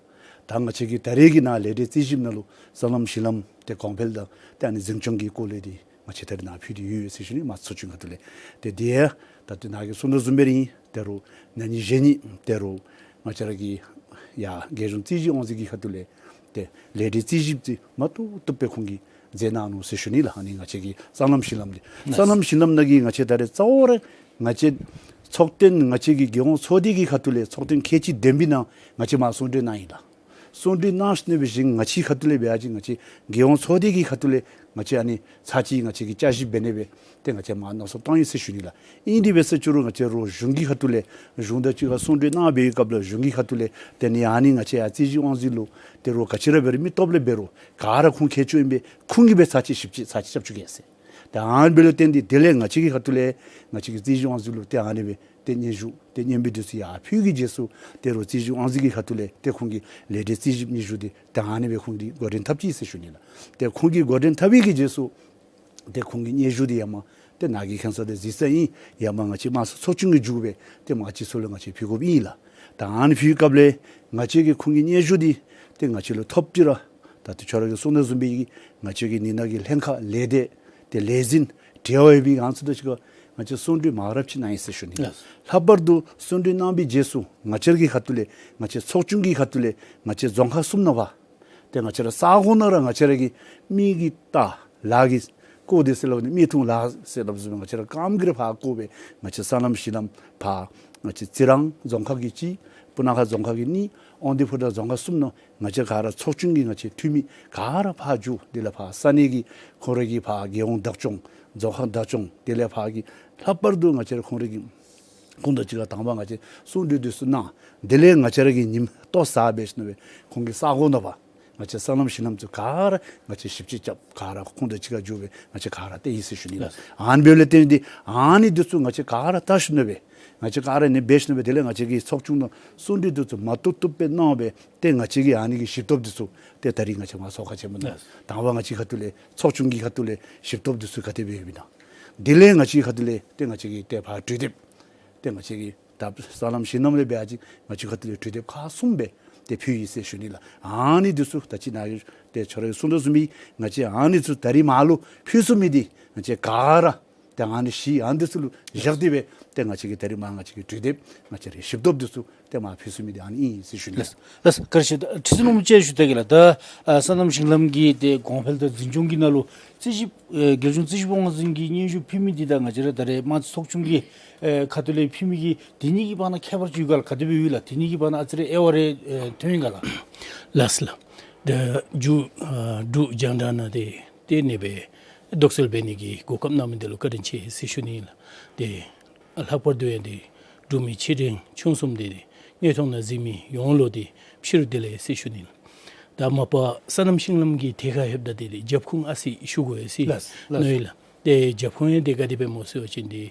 ད་ང་བཅས་ཀྱི་ད་རིས་ཀྱི་ནཱ་ལས་རིམ་རྩིས་ཞིབ་ནང་ལུ་སྲང་ལམ་ཤིང་ལམ་ཏེ་གོང་འཕེལ་དང་ཏེ་ཨ་ནི་འཛིན་སྐྱོང་གི་སྐོར་ལས་འདི་ང་བཅས་ད་རིས་ནཱ་ཕུལ་ཏེ་ཡོད་ཟེར་ཞུ་ནི། མ་ཚོགས་ཆུང་ཁ་ཐུག་ལས་ཏེ་འདི་ཡང་ད་ལྟོ་ནཱ་གིས་གསུང་དོ་བཟུམ་སྦེ་ར་ཨིན། ད་རུང་ན་ནིང་གཞེས་ནིང་ད་རུང་ང་བཅས་ར་གི་ཡ་རྒྱལ་གཞུང་རྩིས་ཞིབ་དབང་འཛིན་གྱི་ཁ་ཐུག་ལས་ཏེ་ལས་རིམ་རྩིས་ཞིབ་འདི་མ་བཏུབ་བཏུབ་སྦེ་ཁོང་གིས་མཛད་གནང་ནུག་ཟེར་ཞུ་ནི་ལགས། ཨ་ནི་ང་བཅས་ཀྱི་སྲང་ལམ་ཤིང་ལམ་འདི་ལགས། སྲང་ལམ་ཤིང་ལམ་ནང་གི་ང་བཅས་ད་རིས་གཙོ་བོ་ར་ང་བཅས་ཚོགས་ཐེངས་ང་བཅས་ཀྱི་རྒྱལ་ཡོངས་ཚོགས་སྡེ་གི་ཁ་ཐུག་ལས་ཚོགས་ཐེངས་ཁལ་གཅིག་བདུན་པའི་ནང་ང་བཅས་མར་གསུང་གྲོས་གནང་ཡི་ལགས། གསུང་གྲོས་གནང་ཞིནམ་ལས་འབད་བ་ཅིན་ང་བཅས་ཁ་ཐུག་ལས་འབད་བ་ཅིན་ང་བཅས་རྒྱལ་ཡོངས་ཚོགས་སྡེ་གི་ཁ་ཐུག་ལས་ང་བཅས་ཨ་ནི་ཚར་གཅིག་ང་བཅས་ཀྱིས་བསྐྱར་ཞིབ་འབད་ནི་སྦེ་ཏེ་ང་བཅས་མར་མནོ་བསམ་བཏང་ཡི་ཟེར་ཞུ་ནི་ལགས། ཨིན་དེ་འབད་ས་ཅིག་རུང་ང་བཅས་རོགས་གཞུང་གི་ཁ་ཐུག་ལས་གཞུང་དང་གཅིག་ཁར་གསུང་གྲོས་གནང་བའི་སྐབས་ལུ་གཞུང་གི་ཁ་ཐུག་ལས་ཏེ་ཨ་ནི་ཨ་ནི་ང་བཅས་ཡ་རྩིས་ཞིབ་དབང་འཛིན་ལུ་ཏེ་རོགས་ག་ཅི་ར་འབད་རུང་མི་སྟོབས་ལས་འབད་རུང་ག་ར་ཁུངས་ཁྱད་ཅིག་ཨིན་པས། ཁོང་གིས་སྦེ་ཚར་གཅིག་ཞིབ་དཔྱད་ཚར་གཅིག་རྐྱབ་བཅུག་གེ་ཟེར། ཏེ་ཨ་ནི་འབདཝ་ལས་བརྟེན་ཏེ་དེ་ལས་ང་བཅས་ཀྱི་ཁ་ཐུག་ལས་ང་བཅས་ཀྱི་རྩིས་ཞིབ་དབང་འཛིན་ལུ་ཏེ་ཨ་ནི་སྦེ་ཏེ་སྙན་ཞུ་ཏེ་སྙན་འབུལ་འདི་ཚུ་ཡར་ཕུལ་གྱི་རྗེས་སུ་ཏེ་རོགས་རྩིས་ཞིབ་དབང་འཛིན་གྱི་ཁ་ཐུག་ལས་ཏེ་ཁོང་གིས་ལས་རིམ་རྩིས་ཞིབ་སྙན་ཞུ་འདི་ཏེ་ཨ་ནི་སྦེ་ཁོང་གིས་འགོ་འདྲེན་འཐབ་ཅི་ཟེར་ཞུ་ནི་ལགས། ཏེ་ཁོང་གིས་འགོ་འདྲེན་འཐབ་པའི་གི་རྗེས་སུ་ཏེ་ཁོང་གི་སྙན་ཞུ་འདི་ཡར་མར་ཏེ་ནཱ་གི་མཁྱེན་གསལ་དང་གཟིགས་གསལ་ཨིན། ཡར་མར་ང་བཅས་དམངས་གཙོ་ཚོགས་ཆུང་གི་མཇུག་སྦེ་ཏེ་མར་སྤྱི་ཚོགས་ལུ་ང་བཅས་ཕུལ་དགོཔ་ཨིན་ལགས། ད་ཨ་ནི་ཕུལ་སྐབས་ལས་ང་བཅས་ཀྱིས་ཁོང་གི་སྙན་ཞུ་འདི་ཏེ་ང་བཅས་ལུ་ཐོབ་ཅི་ར་ད་ལྟོ་ཁྱོད་ར་གིས་གསུང་དོ་བཟུམ་སྦེ་ང་བཅས་ཀྱི་ནི་ནཱ་གི་ལྷན་ཁག་ལས་སྡེ་ཏེ་ལས་འཛིན་འབྲེལ་བ་ཡོད་པའི་ཨ་ནི་ཚུ་དང་གཅིག་ཁར་ང་བཅས་གསུང་གྲོས་མང་རབས་ཅིག་གནང་ཡི་ཟེར་ཞུ་ནི། ལགས། ལྷག་པར་དུ་གསུང་གྲོས་གནང་བའི་རྗེས་སུ་ང་བཅས་ཀྱི་ཁ་ཐུག་ལས་ང་བཅས་ཚོགས་ཆུང་གི་ཁ་ཐུག་ལས་ང་བཅས་རྫོང་ཁག་གསུམ་ནང་ཕར་ཏེ་ང་བཅས་ར་ས་གོ་ནང་ར་ང་བཅས་ར་གི་མི་གི་རྟ་ལཱ་གི་བཀོག་སྟེ་ཟེར་སླབ་ནི་མི་འཐུང་ལཱ་ཟེར་སླབ་བཟུམ་ང་བཅས་ར་རྐངམ་གིས་ར་ཕར་བཀོག་སྦེ་ང་བཅས་སྲང་ལམ་ཤིང་ལམ་ཕར་ང་བཅས་རྩི་རང་རྫོང་ཁག་གི་གཅིག་སྤུ་ན་ཁ་རྫོང་ཁག་གི་གཉིས་དབང་འདུས་ཕོ་བྲང་རྫོང་ཁག་གསུམ་ནང་ང་བཅས་ག་ར་ཚོགས་ཆུང་གི་ང་བཅས་འཐུས་མི་ག་ར་ཕར་འགྱོ། དེ་ལས་ཕར་ས་གནས་ཀྱི་ཁོང་ར་གི་ཕར་རྒྱལ་ཡོངས་བདག་སྐྱོང་རྫོང་ཁག་བདག་སྐྱོང་དེ་ལས་ཕར་གྱི་ལྷག་པར་དུ་ང་བཅས་ར་ཁོང་ར་གི་ཁོང་དང་གཅིག་ཁར་དང་པ་ང་བཅས་གསུང་གྲོས་འདི་ཚུ་གནང་། དེ་ལས་ང་བཅས་ར་གིས་ཉིནམ་ལྟོ་བཟའ་འབད་ཞིནམ་ལས་ཁོང་གི་ས་གོ་ནང་ཕར་ང་བཅས་སྲང་ལམ་ཤིང་ལམ་ཚུ་ག་ར་ང་བཅས་ཞིབ་དཔྱད་རྐྱབ། ག་ར་ཁོང་དང་གཅིག་ཁར་འགྱོ་སྦེ་ང་བཅས་ག་ར་བལྟ་ཡི་ཟེར་ཞུ་ནི་ལགས། ལགས། ཨ་ནི་འབདཝ་ལས་བརྟེན་ཏེ་ཨ་ནི་འདི་ཚུ་ང་བཅས་ག་ར་བལྟ་ཞིནམ་ལས་ང་བཅས་ག་ར་ཨ་ནི་འབད་ཞིནམ་ལས་དེ་ལས་ང་བཅས་ཀྱི་ཚོགས་ཆུང་ནང་གསུང་གྲོས་འདི་ཚུ་མ་བཏུབ་བཏུབ་སྦེ་གནང་སྦེ་ཏེ་ང་བཅས་ཀྱི་ཨ་ནི་གི་ཞིབ་ཐོབ་འདི་ཚུ་ཏེ་ད་རིས་ང་བཅས་མར་ཚོགས་ཁང་ཆེན་མོ་ནང་ལགས། དང་པ་ང་བཅས་ཁ་ཐུག་ལས་ཚོགས་ཆུང་གི་ཁ་ཐུག་ལས་ཞིབ་ཐོབ་འདི་ཚུ་ག་དེ་སྦེ་ཡོདཔ་ཨིན་ན། དེ་ལས་ང་བཅས་ཁ་ཐུག་ལས་ཏེ་ང་བཅས་ཀྱིས་ཏེ་ཕར་གྲོས་འདེབས་ཏེ་ང་བཅས་ཀྱིས་ད་སྲང་ལམ་ཤིང་ལམ་ལས་འབད་བ་ཅིན་ང་བཅས་ཁ་ཐུག་ལས་གྲོས་འདེབས་ཁག་གསུམ་སྦེ་ཏེ་ཕུལ་ཡི་ཟེར་ཞུ་ནི་ལགས། ཨ་ནི་འདི་ཚུ་ད་ཅི་ནཱ་ཡོད་ཏེ་ཁྱོད་ར་གིས་གསུང་དོ་བཟུམ་སྦེ་ང་བཅས་ཨ་ནི་ཚུ་ད་རིས་མར་ལུ་ཕུལ་ཚུགས་མི་འདི་ང་བཅས་ག་ར་ཏེ་ཨ་ནི་བཞི་ཨ་ནི་འདི་ཚུ་ལུ་བཞག་སྟེ་སྦེ་ཏེ་ང་བཅས་ཀྱིས་ད་རིས་མར་ང་བཅས་ཀྱི་གྲོས་འདེབས་ང་བཅས་རའི་ཞིབ་ཐོབ་འདི་ཚུ་ཏེ་མར་ཕུལ་ཚུགས་མི་འདི་ཨ་ནི་ཨིན་ཟེར་ཞུ་ནི་ལགས། ལགས། བཀྲིན་ཆེ། ཁྲི་འཛིན་ལུ་མི་ཅིག་ཞུ་ད་གེ་ལགས། ད་ཨ་སོ་ནམ་ཤིང་ལམ་གྱི་ཏེ་གོང་འཕེལ་དང་འཛིན་སྐྱོང་གི་ནང་ལུ་རྩིས་ཞིབ་ཨེ་རྒྱལ་གཞུང་རྩིས་ཞིབ་དབང་འཛིན་གྱི་སྙན་ཞུ་ཕུལ་མི་འདི་དང་ང་བཅས་ར་ད་རེས་དམངས་གཙོ་ཚོགས་ཆུང་གི་ཨེ་ཁ་ཐུག་ལས་ཕུལ་མི་གི་དེ་གཉིས་ཀྱི་བར་ན་ཁྱད་པར་ཅིག་ཡོད་ག་ལགས། ག་དེ་སྦེ་ཡོད་ལགས། དེ་གཉིས་ཀྱི་བར་ན་ཨ་ཙི་རེ་དབྱེ་བ་རེ་ཨེ་ཐོན་ཡི་ག་ལགས། ལགས་ལགས། ད་མཇུག་ཨ་འབྲུག་རྒྱང་བསྒྲགས་ནང་ཏེ་ཏེ་ཨ་ནི་སྦེ་དོགས་སེལ་འབད་ནི་གི་གོ་སྐབས་གནང་མི་འདི་ལུ་བཀའ་དྲིན་ཆེ་ཟེར་ཞུ་ནི་ཨིན་ལགས། ཏེ་ལྷག་པར་དུ་ཡང་ཏེ་འབྲུག་མི་ཆེ་འབྲིང་ཆུང་གསུམ་འདི་ཏེ་དངོས་མཐོང་ནང་གཟིགས་མི་ཡོངས་ལུ་ཏེ་ཕྱི་རུ་བདེ་ལེགས་ཟེར་ཞུ་ནི་ཨིན་ལགས། ད་མ་པ་སོ་ནམ་ཤིང་ལམ་གྱི་ཐད་ཁར་ལྷོདཔ་ད་ཏེ་ཏེ་རྒྱབ་ཁུངས་ཨ་ཙི་ཞུ་དགོ་ཡི་ཟེར་ལགས་ལགས། མནོ་ཡི་ལགས། ཏེ་རྒྱབ་ཁུངས་ཡང་ཏེ་ག་དེ་སྦེ་སྨོ་ཟེར་བ་ཅིན་ཏེ་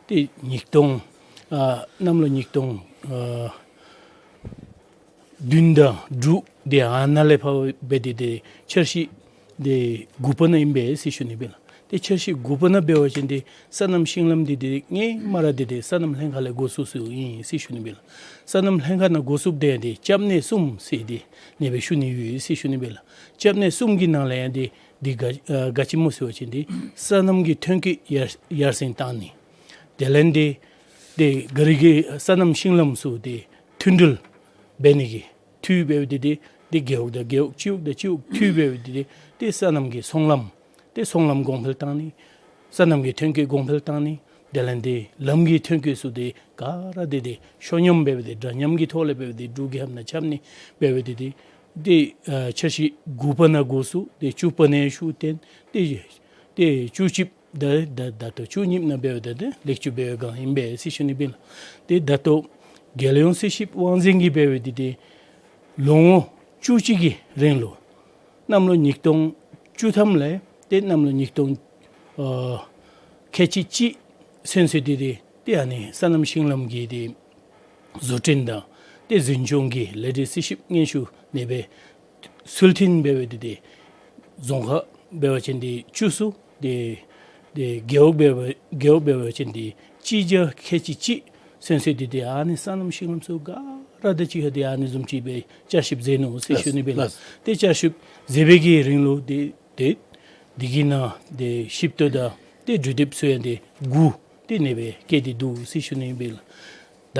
ཏེ་ཉིས་སྟོང་ཨ་གནམ་ལོ་ཉིས་སྟོང་ཨ་བདུན་དང་དྲུག་ཏེ་ཨ་ནཱ་ལས་ཕར་འབད་དེ་ཏེ་འཆར་གཞི་ཏེ་དགུ་པ་ནང་ཨིན་པས་ཟེར་ཞུ་ནི་ཨིན་ལགས། ཏེ་འཆར་གཞི་དགུ་པ་ནང་འབད་བ་ཅིན་ཏེ་སོ་ནམ་ཤིང་ལམ་འདི་ཏེ་སྔོན་མ་ར་འདི་ཏེ་སོ་ནམ་ལྷན་ཁག་ལས་འགོ་བཙུགས་བཙུགསཔ་ཨིན་ཟེར་ཞུ་ནི་ཨིན་ལགས། སོ་ནམ་ལྷན་ཁག་ནང་འགོ་བཙུགསཔ་ད་ཏེ་སྐྱབས་གནས་གསུམ་ཟེར་ཏེ་ཨ་ནི་སྦེ་ཞུ་ནི་ཡོད་ཟེར་ཞུ་ནི་ཨིན་ལགས། སྐྱབས་གནས་གསུམ་གྱི་ནང་ལས་ཡང་ཏེ་འདི་ག་ཨ་ག་ཅི་སྨོ་ཟེར་བ་ཅིན་ཏེ་སོ་ནམ་གྱི་ཐོན་སྐྱེད་ཡར་ཡར་སེང་བཏང་ནི། དེ་ལས་ཏེ་ཏེ་ག་རི་གི་སོ་ནམ་ཤིང་ལམ་ཚུ་ཏེ་མཐུན་སྒྲིལ་འབད་ནི་གི་འཐུས་འབདཝ་ད་ཏེ་ཏེ་རྒེད་འོག་དང་རྒེད་འོག་སྤྱི་འོག་དང་སྤྱི་འོག་འཐུས་འབདཝ་ད་ཏེ་ཏེ་སོ་ནམ་གྱི་ཚོང་ལམ་ཏེ་ཚོང་ལམ་གོང་འཕེལ་བཏང་ནི། སོ་ནམ་གྱི་ཐོན་སྐྱེད་གོང་འཕེལ་བཏང་ནི། དེ་ལས་ཏེ་ལམ་གྱི་ཐོན་སྐྱེད་ཚུ་ཏེ་ག་ར་ཏེ་ཏེ་ཤོ་མཉམ་འབད་བ་ཏེ་འདྲ་མཉམ་གྱི་ཐོག་ལས་འབད་བ་ཏེ་འབྲུག་རྒྱལ་ཁབ་ནང་ཁྱབ་ནི་འབད་བ་ཏེ་ཏེ་ཏེ་ཨ་འཆར་གཞི་དགུ་པ་ནང་འགོ་བཙུགས་ཏེ་བཅུ་པ་ནང་ཤུགས་བཏོན་ཏེ་ཏེ་བཅུ་གཅིག་ད་ད་ད་ལྟོ་བཅུ་གཉིས་ནང་འབད་བ་ཏེ་ཏེ་ལེགས་བཅོས་འབད་བའི་སྒང་ཨིན་པས་ཟེར་ཞུ་ནི་ཨིན་ལགས། ཏེ་ད་ལྟོ་རྒྱལ་ཡོངས་རྩིས་ཞིབ་དབང་འཛིན་གྱིས་འབད་བ་ཏེ་ཏེ་ལོ་ངོ་བཅུ་གཅིག་གི་རིང་ལུ་གནམ་ལོ་ཉིས་སྟོང་བཅུ་ཐམ་ལས་ཏེ་གནམ་ལོ་ཉིས་སྟོང་ཨ་ཁལ་གཅིག་གཅིག་ཚུན་ཚོད་ཏེ་ཏེ་ཏེ་ཨ་ནི་སོ་ནམ་ཤིང་ལམ་གྱི་ཏེ་བཟོ་སྐྲུན་དང་ཏེ་འཛིན་སྐྱོང་གི་ལས་རིགས་རྩིས་ཞིབ་སྙན་ཞུ་ནེ་སྦེ་ཚུལ་མཐུན་འབད་བ་ཏེ་ཏེ་རྫོང་ཁག་འབད་བ་ཅིན་ཏེ་བཅུ་གསུམ་ཏེ་ཏེ་རྒེད་འོག་འབད་བ་རྒེད་འོག་འབད་བ་ཅིན་ཏེ་གཅིག་བརྒྱ་ཁལ་གཅིག་གཅིག་ཚུན་ཚོད་ཏེ་ཏེ་ཨ་ནི་སོ་ནམ་ཤིང་ལམ་ཚུ་ག་ར་དང་གཅིག་ཁར་ཏེ་ཨ་ནི་བཟུམ་ཅིག་སྦེ་བསྐྱར་ཞིབ་མཛད་ནུག་ཟེར་ཞུ་ནི་ཨིན་ལགས། ཏེ་བསྐྱར་ཞིབ་མཛད་པའི་གི་རིང་ལུ་ཏེ་ཏེ་དེ་གི་ནང་ཏེ་ཞིབ་ལྟ་དང་ཏེ་གྲོས་འདེབས་ཚུ་ཡང་ཏེ་དགུ་ཏེ་ནེ་སྦེ་བཀལ་ཏེ་འདུག་ཟེར་ཞུ་ནི་ཨིན་ལགས། ད་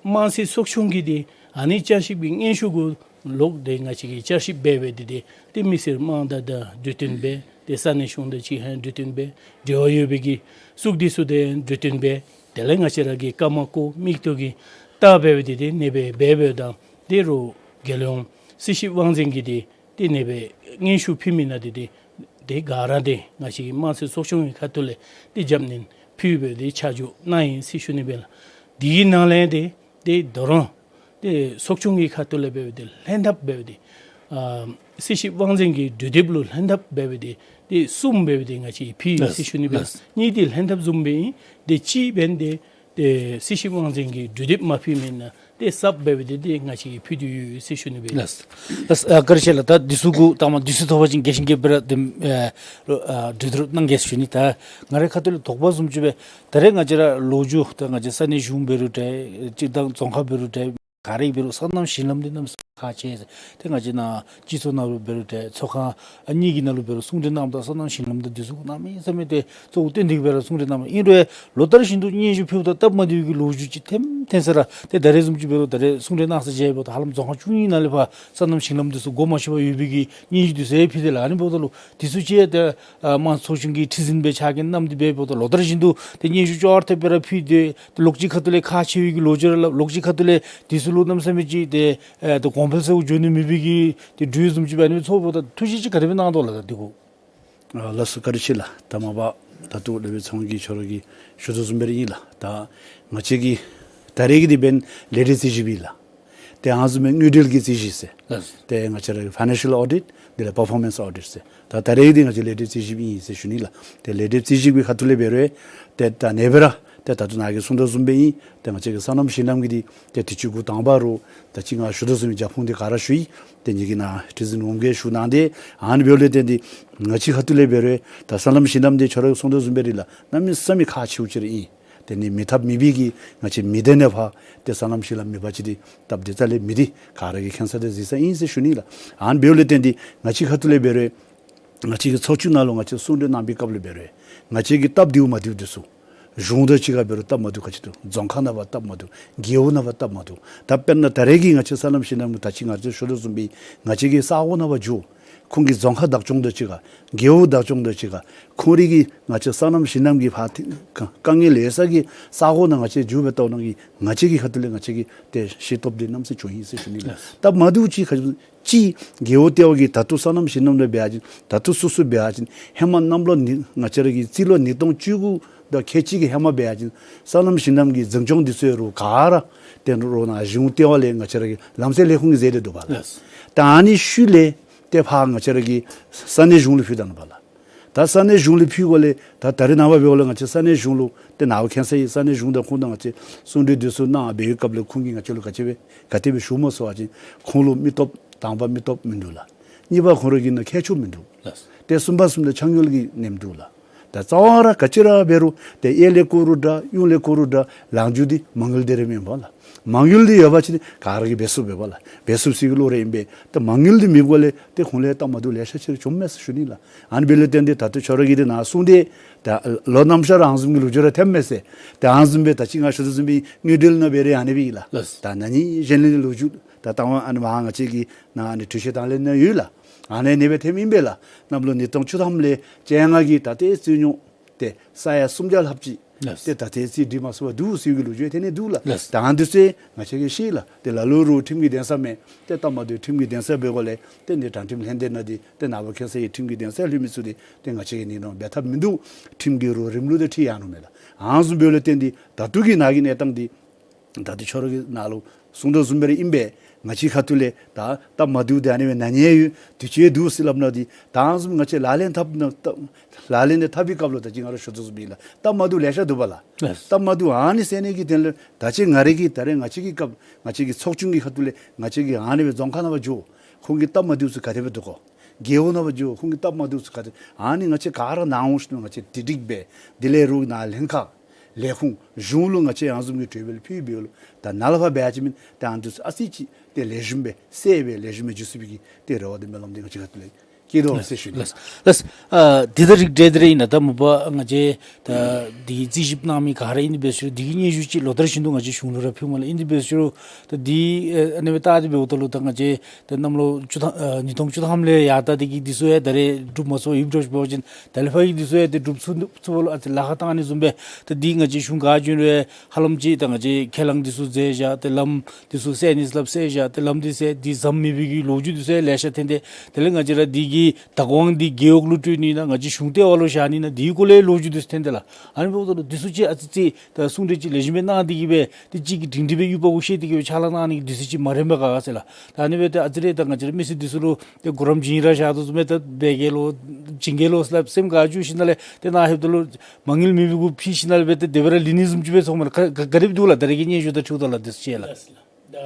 དམངས་སྲིད་ཚོགས་ཆུང་གིས་ཏེ་ཨ་ནི་བསྐྱར་ཞིབ་ཀྱི་སྙན་ཞུ་གུ་ལོག་སྟེ་ང་བཅས་ཀྱིས་བསྐྱར་ཞིབ་འབད་བ་ཏེ་ཏེ་ཏེ་མི་སེར་དམངས་དང་དང་གྲོས་བསྟུན་འབད་ཏེ་ས་གནས་གཞུང་དང་གཅིག་ཁར་གྲོས་བསྟུན་འབད་འབྲེལ་བ་ཡོད་པའི་གི་ཚོགས་སྡེ་ཚུ་དང་གྲོས་བསྟུན་འབད་དེ་ལས་ང་བཅས་ར་གི་བཀའ་མ་བཀོད་མིག་ཏོ་གིས་བལྟ་འབད་བ་ཏེ་ཏེ་ནེ་སྦེ་འབད་འབདཝ་ད་ཏེ་རོགས་རྒྱལ་ཡོངས་རྩིས་ཞིབ་དབང་འཛིན་གྱིས་ཏེ་ཏེ་ནེ་སྦེ་སྙན་ཞུ་ཕུལ་མི་ནང་ཏེ་ཏེ་ཏེ་ག་ར་ཏེ་ང་བཅས་ཀྱི་དམངས་སྲིད་ཚོགས་ཆུང་གི་ཁ་ཐུག་ལས་ཏེ་རྒྱབ་སྣོན་ཕུལ་སྦེ་ཏེ་ཆ་འཇོག་གནང་ཡི་ཟེར་ཞུ་ནི་ཨིན་ལགས། དེ་གི་ནང་ལས་ཏེ་ཏེ་ད་རུང་ཏེ་ཚོགས་ཆུང་གི་ཁ་ཐུག་ལས་འབད་བ་ཏེ་ལྷན་ཐབས་འབད་བ་ཏེ་ཨ་རྩིས་ཞིབ་དབང་འཛིན་གྱི་གྲོས་འདེབས་ལུ་ལྷན་ཐབས་འབད་བ་ཏེ་ཏེ་གསུམ་འབད་བ་ཏེ་ང་བཅས་ཕུལ་ཡི་ཟེར་ཞུ་ནི་ཨིན་ལགས། གཉིས་ཏེ་ལྷན་ཐབས་བཟུམ་སྦེ་ཨིན། ཏེ་གཅིག་འབདན་ཏེ་ཏེ་རྩིས་ཞིབ་དབང་འཛིན་གྱི་གྲོས་འདེབས་མ་ཕུལ་མི་ནང་ཏེ་གསརཔ་འབད་བ་ཏེ་ཏེ་ང་བཅས་ཕུལ་ཏེ་ཡོད་ཟེར་ཞུ་ནི་ཨིན་ལགས། ལགས། ཨ་བཀའ་དྲིན་ཆེ་ལགས། ད་དུས་ཚོད་གུ་ད་མ་དུས་ཚོད་ཐོབ་པ་ཅིན་རྒྱས་ཤིང་རྒྱས་པར་ཏེ་ཨ་ཨ་གྲོས་བསྡུར་གནང་གེ་ཟེར་ཞུ་ནི། ད་ང་རའི་ཁ་ཐུག་ལས་དོགས་པ་བཟུམ་ཅིག་སྦེ་ད་རེས་ང་བཅས་ར་ལོ་རྒྱུས་ད་ང་བཅས་ས་གནས་གཞུང་འབད་རུང་འདྲ་སྤྱིར་བཏང་རྫོང་ཁག་འབད་རུང་འདྲ་ག་ར་འབད་རུང་སོ་ནམ་ཤིང་ལམ་འདི་གནམ་མེད་ས་མེད་ཁག་ཆེ་ཟེར། ཏེ་ང་བཅས་ནཱ་སྤྱི་ཚོགས་ནང་ལུ་འབད་རུང་འདྲ་ཚོགས་ཁང་ཨ་གཉིས་ཀྱི་ནང་ལུ་འབད་རུང་གསུང་གྲོས་གནངམ་ད་སོ་ནམ་ཤིང་ལམ་དང་འདི་ཚུ་གནམ་མེད་ས་མེད་ཏེ་གཙོ་བོ་བཏོན་ཏེ་འབད་རུང་གསུང་གྲོས་གནངམ་ཨིན་རུང་ལོ་ལྟར་བཞིན་དུ་སྙན་ཞུ་ཕུལཝ་ད་སྟབས་མ་བདེཝ་གི་ལོ་རྒྱུས་ཅིག་ཐོནམ་ཐོན་ས་ར། ཏེ་ད་རེས་བཟུམ་ཅིག་འབད་རུང་ད་རེས་གསུང་གྲོས་གནང་ས་མཇལཝ་ད་ཧ་ལམ་རྫོང་ཁག་བཅུ་གཉིས་ནང་ལས་ཕར་སོ་ནམ་ཤིང་ལམ་འདི་ཚུ་སྒོ་མ་ཕྱེ་བར་ཡོད་པའི་གི་སྙན་ཞུ་འདི་ཚུ་ཡང་ཕུལ་ཏེ་ལགས། ཨ་ནི་འབདཝ་ད་ལུ་འདི་ཚུ་ཅིག་ཡང་ཏེ་ཨ་དམངས་སྲིད་ཚོགས་ཆུང་གི་ཁྲི་འཛིན་སྦེ་ཕྱག་འགན་བསྣམས་ཏེ་འབདཝ་ད་ལོ་ལྟར་བཞིན་དུ་ཏེ་སྙན་ཞུ་ཅོག་འཐདཔ་སྦེ་ར་ཕུལ་ཏེ་ཏེ་ལོགས་ཅིག་ཁ་ཐུག་ལས་ཁག་ཆེ་བའི་གི་ལོ་རྒྱུས་ར་སླབ། ལོགས་ཅིག་ཁ་ཐུག་ལས་འདི་ཚུ་ལུ་གནམ་མེད་ས་མེད་ཅིག་ཏེ་ཨེ་ཏེ་གོང་འཕེལ་ས་གུ་འགྱོ་ནི་མེད་པའི་གི་ཏེ་གྲོས་བཟུམ་ཅིག་སྦེ་ཨ་ནི་ཚོརཝ་ད་ཐུགས་བཞེད་ཅིག་ག་དེ་སྦེ་གནང་དོ་ལགས། ད་འདི་གུ། ཨ་ལགས་སོ་བཀའ་དྲིན་ཆེ་ལགས། ད་མ་པ་ད་ལྟོ་ལས་སྦེ་ཚོང་གི་ཆ་རོགས་ཀྱིས་ཞུ་དོ་བཟུམ་སྦེ་ར་ཨིན་ལགས། ད་ང་བཅས་ཀྱི་ད་རེས་ཀྱི་འདི་འབདན་ལས་རིགས་རྩིས་ཞིབ་ཨིན་ལགས། ཏེ་ཨ་ནི་བཟུམ་སྦེ་དངུལ་འབྲེལ་གྱི་རྩིས་ཞིབ་ཟེར། ལགས། ཏེ་ང་བཅས་ར་ཕའི་ནན་ཤཱལ་ཨོ་ཌིཊ་དེ་ལས་པར་ཕོར་མེནསི་ཨོ་ཌིཊ་ཟེར། ད་ད་རེས་ཀྱི་འདི་ང་བཅས་ལས་རིགས་རྩིས་ཞིབ་ཨིན་ཟེར་ཞུ་ནི་ལགས། ཏེ་ལས་རིགས་རྩིས་ཞིབ་ཀྱི་ཁ་ཐུག་ལས་འབད་རུང་ཏེ་ད་ནེ་སྦེ་ར་ཏེ་ད་ལྟོ་ནཱ་གིས་གསུང་དོ་བཟུམ་སྦེ་ཨིན། ཏེ་ང་བཅས་ཀྱི་སོ་ནམ་ཤིང་ལམ་གྱི་འདི་ཏེ་དུས་ཅི་འགོ་དང་པ་རུ་ད་ཅི་ང་ཞུ་དོ་བཟུམ་སྦེ་རྒྱབ་ཕུང་འདི་ག་ར་ཞུ་ཡི། ཏེ་ངེ་གི་ནཱ་ཁྲི་འཛིན་འོགམ་གིས་ཞུ་གནང་སྟེ་ཨ་ནི་འབདཝ་ལས་བརྟེན་ཏེ་ང་བཅས་ཁ་ཐུག་ལས་འབད་རུང་ད་སོ་ནམ་ཤིང་ལམ་འདི་ཁྱོད་ར་གིས་གསུང་དོ་བཟུམ་སྦེ་ར་ཨིན་ལགས། གནམ་མེད་ས་མེད་ཁག་ཆེཝ་ཅིག་ར་ཨིན། ཏེ་ནི་མེད་ཐབས་མེད་པའི་གི་ང་བཅས་མི་སྡེ་ནང་ཕར་ཏེ་སོ་ནམ་ཤིང་ལམ་མེད་པ་ཅིན་ཏེ་སྟབས་བདེ་རྩ་ལས་མེད། འདི་ག་ར་གིས་མཁྱེན་ས་དང་གཟིགས་ས་ཨིན་ཟེར་ཞུ་ནི་ལགས། ཨ་ནི་འབདཝ་ལས་བརྟེན་ཏེ་ང་བཅས་ཁ་ཐུག་ལས་འབད་རུང་ང་བཅས་ཀྱི་ཚོགས་ཆུང་ནང་ལུ་ང་བཅས་གསུང་གྲོས་གནང་པའི་སྐབས་ལུ་འབད་རུང་ང་བཅས་ཀྱི་སྟབས་བདེཝ་མ་བདེཝ་འདི་ཚུ་གཞུང་དང་གཅིག་ཁར་འབད་རུང་སྟབས་མ་བདེཝ་ག་ཅི་འདུག། རྫོང་ཁག་ནང་ཕར་སྟབས་མ་བདེཝ། རྒེད་འོག་ནང་ཕར་སྟབས་མ་བདེཝ། ད་དཔེར་ན་ད་རེས་ཀྱི་ང་བཅས་སོ་ནམ་ཤིང་ལམ་ད་ཅི་ང་བཅས་ཞུ་དོ་བཟུམ་སྦེ་ང་བཅས་ཀྱི་ས་གོ་ནང་ཕར་འགྱོ། ཁོང་གི་རྫོང་ཁག་བདག་སྐྱོང་དང་གཅིག་ཁར་རྒེད་འོག་བདག་སྐྱོང་དང་གཅིག་ཁར་ཁོང་རའི་གི་ང་བཅས་སོ་ནམ་ཤིང་ལམ་གྱི་ཕར་ཐི་དཀའ་ངལ་ཡོད་ས་གི་ས་གོ་ནང་ང་བཅས་འགྱོ་སྦེ་བལྟཝ་ད་ང་བཅས་ཀྱི་ཁ་ཐུག་ལས་ང་བཅས་ཀྱིས་ཏེ་ཤེས་རྟོགས་འདི་གནམ་མེད་ས་མེད་བྱུང་ཡི་ཟེར་ཞུ་ནི་ལགས། ད་མ་བདེཝ་ཅིག་ག་ཅི་རྒེད་འོག་ལྟེ་བ་གིས་ད་ལྟོ་སོ་ནམ་ཤིང་ལམ་ལུ་འབད་བ་ཅིན་ད་ལྟོ་སོ་སོ་འབད་བ་ཅིན་ཧེ་མ་གནམ་ལོ་ནི་ང་བཅས་ར་གི་རྩིས་ལོ་ཉིས་སྟོང་བཅུ་དགུ་དང་ཁལ་གཅིག་གི་ཧེ་མ་འབད་བ་ཅིན་སོ་ནམ་ཤིང་ལམ་གྱི་འཛིན་སྐྱོང་འདི་ཚུ་ཡང་རོགས་ག་ར་ཏེ་རོགས་ནཱ་གཞུང་ལྟེ་བ་ལས་ང་བཅས་ར་གི་ལམ་སེལ་ལས་ཁུངས་ཀྱིས་མཛད་དེ་འདུག་པ་ལགས། ལགས། ད་ཨ་ནི་ཤུལ་ལས་ཏེ་ཕར་ང་བཅས་ར་གི་ས་གནས་གཞུང་ལུ་ཕུལ་ད་ནུག་པ་ལགས། ད་ས་གནས་གཞུང་ལུ་ཕུལ་དགོཔ་ལས་ད་ད་རེས་ནངས་པ་འབདཝ་ལས་ང་བཅས་ས་གནས་གཞུང་ལུ་ཏེ་ནཱ་མཁྱེན་ས་ཡི་ས་གནས་གཞུང་དང་ཁོང་དང་ང་བཅས་གསུང་གྲོས་འདི་ཚུ་གནང་འབད་བའི་སྐབས་ལུ་ཁོང་གིས་ང་བཅས་ལུ་ག་ཅི་སྦེ་ག་དེ་སྦེ་ཞུ་མོ་ཟེར་བ་ཅིན་ཁོང་ལུ་མི་སྟོབས་དང་པ་མི་སྟོབས་མིན་འདུག་ལགས། གཉིས་པ་ཁོང་ར་གི་ནང་མཁས་མཆོག་མིན་འདུག། ལགས། ཏེ་གསུམ་པ་གསུམ་དང་ཆ་མཉམ་གྱི་ནེམ་འདུག་ལགས། ད་རྩ་བ་ར་ག་ཅི་ར་འབད་རུང་ཏེ་གཡས་ལས་བསྐོར་རུང་འདྲ་གཡོན་ལས་བསྐོར་རུང་འདྲ་ལངས་རྒྱུ་འདི་མ་དངུལ་འདི་ར་ཨིན་པས་ལགས། མ་དངུལ་འདི་ཡོད་པ་ཅིན་ག་ར་གིས་འབད་ཚུགས་པས་ལགས། འབད་ཚུགས་ཟེར་གྱི་བློ་ར་ཨིན་པས། ད་མ་དངུལ་འདི་མེདཔ་ལས་ཏེ་ཁོང་ལས་སྟབས་མ་བདེཝ་ལེ་ཤ་ཅིག་ར་བྱུངམ་མས་ཟེར་ཞུ་ནི་ལགས། ཨ་ནི་འབདཝ་ལས་བརྟེན་ཏེ་ད་ལྟོ་ཁྱོད་ར་གིས་འདི་ནཱ་གསུངས་ཏེ་ད་ལོ་གནམ་ས་ར་ཨ་ནི་བཟུམ་གྱི་ལོ་རྒྱུས་ར་ཐོནམ་མས་ཟེར། ཏེ་ཨ་ནི་བཟུམ་སྦེ་ད་ཅི་ང་ཞུ་དོ་བཟུམ་སྦེ་དངུལ་འབྲེལ་ནང་འབད་རུང་ཨ་ནི་སྦེ་ཨིན་ལགས། ལགས། ད་ན་ནིང་གཞེས་ནིང་ལོ་རྒྱུས་ད་ལྟ་བ་ཨ་ནི་མ་ང་བཅས་ཀྱི་ནཱ་ཨ་ནི་འཕྲུལ་ཆས་དང་ལེན་ནང་ཡོད་ལགས། ཨ་ནི་ཨ་ནི་སྦེ་ཐོནམ་ཨིན་པས་ལགས། གནམ་ལོ་ཉིས་སྟོང་བཅུ་ཐམ་ལས་བཅོ་ལྔ་གི་ད་ལྟོའི་རྩིས་རྙོག་ཏེ་ས་ཡ་སུམ་བརྒྱ་ལྷགཔ་ཅིག་ལགས། ཏེ་ད་ལྟོའི་རྩིས་འགྲིག་མ་ཚུགས་པར་འདུག་ཟེར་གྱི་ལོ་རྒྱུས་ཐོན་ནི་འདུག་ལགས། ལགས། ད་ཨ་ནི་འདི་ཚུ་ང་བཅས་ཀྱིས་ཤེས་ལགས། ཏེ་ལ་ལུ་རུང་ཁྲིམས་ཀྱི་གདན་ས་མེད། ཏེ་སྟབས་མ་བདེཝ་ཁྲིམས་ཀྱི་གདན་ས་འབད་དགོཔ་ལས་ཏེ་འདི་དྲང་ཁྲིམས་ལྷན་སྡེ་ནང་འདི་ཏེ་ནཱ་ལུ་ཁེ་ས་ཡི་ཁྲིམས་ཀྱི་གདན་ས་ལྷོད་མི་ཚུ་འདི་ཏེ་ང་བཅས་ཀྱིས་ནི་ནོར་འབད་ཐབས་མིན་འདུག། ཁྲིམས་ཀྱི་རུང་རིམ་ལུགས་འདི་ཁྲིད་ཡར་འོང་མས་ལགས། ཨ་ནི་བཟུམ་འབདཝ་ལས་བརྟེན་ཏེ་ད་ལྟོ་གི་ནཱ་གི་གནས་སྟངས་འདི་ད་ལྟོ་ཁྱོད་ར་གིས་ནཱ་ལུ་གསུངས་དོ་བཟུམ་སྦེ་ར་ཨིན་པས། ང་བཅས་ཁ་ཐུག་ལས་ད་སྟབས་མ་བདེཝ་འདི་ཨ་ནི་སྦེ་ན་ནི་ཡོད་དུས་ཅི་འདུག་ཟེར་སླབ་ནི་འདི་ད་ཨ་ནི་བཟུམ་ང་བཅས་ལག་ལེན་འཐབ་ནི་ལག་ལེན་འདི་འཐབ་པའི་སྐབས་ལུ་ད་ཅི་ང་ར་ཞུ་དོ་བཟུམ་སྦེ་ལགས། སྟབས་མ་བདེཝ་ལེ་ཤ་འདུག་པ་ལགས། ལགས། སྟབས་མ་བདེཝ་ཨ་ནི་སེལ་ནི་གི་དོན་ལུ་ད་ཅི་ང་ར་གིས་ད་རེས་ང་བཅས་ཀྱི་སྐབས་ང་བཅས་ཀྱི་ཚོགས་ཆུང་གི་ཁ་ཐུག་ལས་ང་བཅས་ཀྱིས་ཨ་ནི་སྦེ་རྫོང་ཁག་ནང་འབག་འགྱོ། ཁོང་གི་སྟབས་མ་བདེཝ་ཚུ་ག་དེ་སྦེ་འདུག་གོ། རྒེད་འོག་ནང་འབག་འགྱོ། ཁོང་གི་སྟབས་མ་བདེཝ་ཚུ་ག་དེ་ཨ་ནི་ང་བཅས་ག་ར་ནཱ་འོང་ཞིནམ་ང་བཅས་དེ་སྒྲིག་འབད། དེ་ལས་རུང་ནཱ་ལྷན་ཁག་ལས་ཁུངས་གཞུང་ལུ་ང་བཅས་ཨ་ནི་བཟུམ་གྱི་གྲོས་འབུལ་ཕུལ་བའི་ལུ་ད་ནཱ་ལས་ཕར་འབད་བ་ཅིན་ད་ཨ་ནི་ཚུ་ཨ་ཙི་ཅིག་ཏེ་ལེགས་ཤོམ་སྦེ་སེལ་སྦེ་ལེགས་ཤོམ་སྦེ་འགྱོ་ཚུགས་པའི་གི་ཏེ་རེ་བ་དང་སྨོན་ལམ་འདི་ང་བཅས་ཁ་ཐུག་ལས་བསྐྱེད་དོ་ཟེར་ཞུ་ནི། ལགས། ལགས། ཨ་འདི་ད་རིགས་འགྲེ་འདི་ར་ཨིན་ན། ད་མ་པ་ང་བཅས་ད་འདི་རྩིས་ཞིབ་གནང་མི་ག་ར་ཨིན་དེ་འབད་ཟེར་རུང་འདི་གི་སྙན་ཞུ་ཅིག་ལོ་ལྟར་བཞིན་དུ་ང་བཅས་གཞུང་ལུ་ར་ཕུལཝ་མས་ལགས། ཨིན་དེ་འབད་ཟེར་རུང་ད་འདི་ཨ་ཨ་ནི་སྦེ་བལྟ་སྟེ་འབདཝ་ད་ལུ་ད་ང་བཅས་ད་གནམ་ལོ་བཅུ་ཐམ་ཨ་ཉིས་སྟོང་བཅུ་ཐམ་ལས་ཡར་ད་འདི་གི་འདི་ཚུ་ཡང་ད་རེས་འགྲུབ་མ་ཚུགས་ཡོདཔ་འདྲཝ་ཅིག་འབད་བ་ཅིན་ད་ལས་ཕར་གྱི་འདི་ཚུ་ཡང་ཏེ་འགྲུབ་ཚུགས་ཚུགས་པ་ལུ་ཨ་ཙི་ལཱ་ཁག་བཏང་ནི་བཟུམ་སྦེ་ད་འདི་ང་བཅས་གཞུང་ག་བྱོན་རུང་ཧ་ལམ་ཅིག་ད་ང་བཅས་ཁས་བླངས་འདི་ཚུ་མཛད་བཞག། ཏེ་ལམ་འདི་ཚུ་སེལ་ནི་སླབ་སེལ་བཞག། ཏེ་ལམ་འདི་སེལ་འདི་ཟམ་མེད་པའི་གི་ལོ་རྒྱུས་འདི་ཚུ་ཡང་ལེ་ཤ་ཐོན་ཏེ་དེ་ལས་ང་བཅས་ར་འདི་གི་བདག་དབང་འདི་རྒེད་འོག་ལུ་སྤྲོད་ནི་ན་ང་བཅས་གཞུང་ལྟེ་བ་ལུ་བཞག་ནི་ན་འདི་གུ་ལས་ལོ་རྒྱུས་འདི་ཚུ་ཐོན་ཏེ་ལགས། ཨ་ནི་འབདཝ་ད་ལུ་འདི་ཚུ་ཅིག་ཨ་ཙི་ཅིག་ད་གསུང་གྲོས་ཅིག་ལེགས་ཤོམ་སྦེ་གནང་སྟེ་གི་སྦེ་ཏེ་གཅིག་གིས་སྒྲིང་སྒྲི་སྦེ་ཡུ་བ་གུ་བཤད་དེ་གི་སྦེ་ཕྱག་ལཱ་གནང་ནི་འདི་ཚུ་ཅིག་མ་རན་པས་ག་ག་ཟེར་ལགས། ད་ཨ་ནི་སྦེ་ཏེ་ཨ་ཙི་རེ་ད་ང་བཅས་ར་མི་སེར་འདི་ཚུ་ལུ་ཏེ་གུ་རམ་བྱིན་ར་བཞག་དོ་བཟུམ་སྦེ་ད་འབད་གེ་ལོ་བྱིན་གེ་ལོ་ཟེར་སླབ་སེམས་ཁར་བཅུག་ཞིནམ་ལས་ཏེ་ནཱ་ལྷོདཔ་ད་ལུ་མ་དངུལ་མེད་པའི་གུ་ཕུལ་ཞིནམ་ལས་སྦེ་ཏེ་དེ་སྦེ་ར་ལུས་ནི་བཟུམ་ཅིག་སྦེ་ཚོརཝ་མས་ལགས། ག་ག་ག་དེ་སྦེ་འདུག་ལགས། ད་རེས་ཀྱི་སྙན་ཞུ་དང་འཁྲིལཝ་ད་ལགས་འདི་ཚུ་ཅིག་ལགས། ད་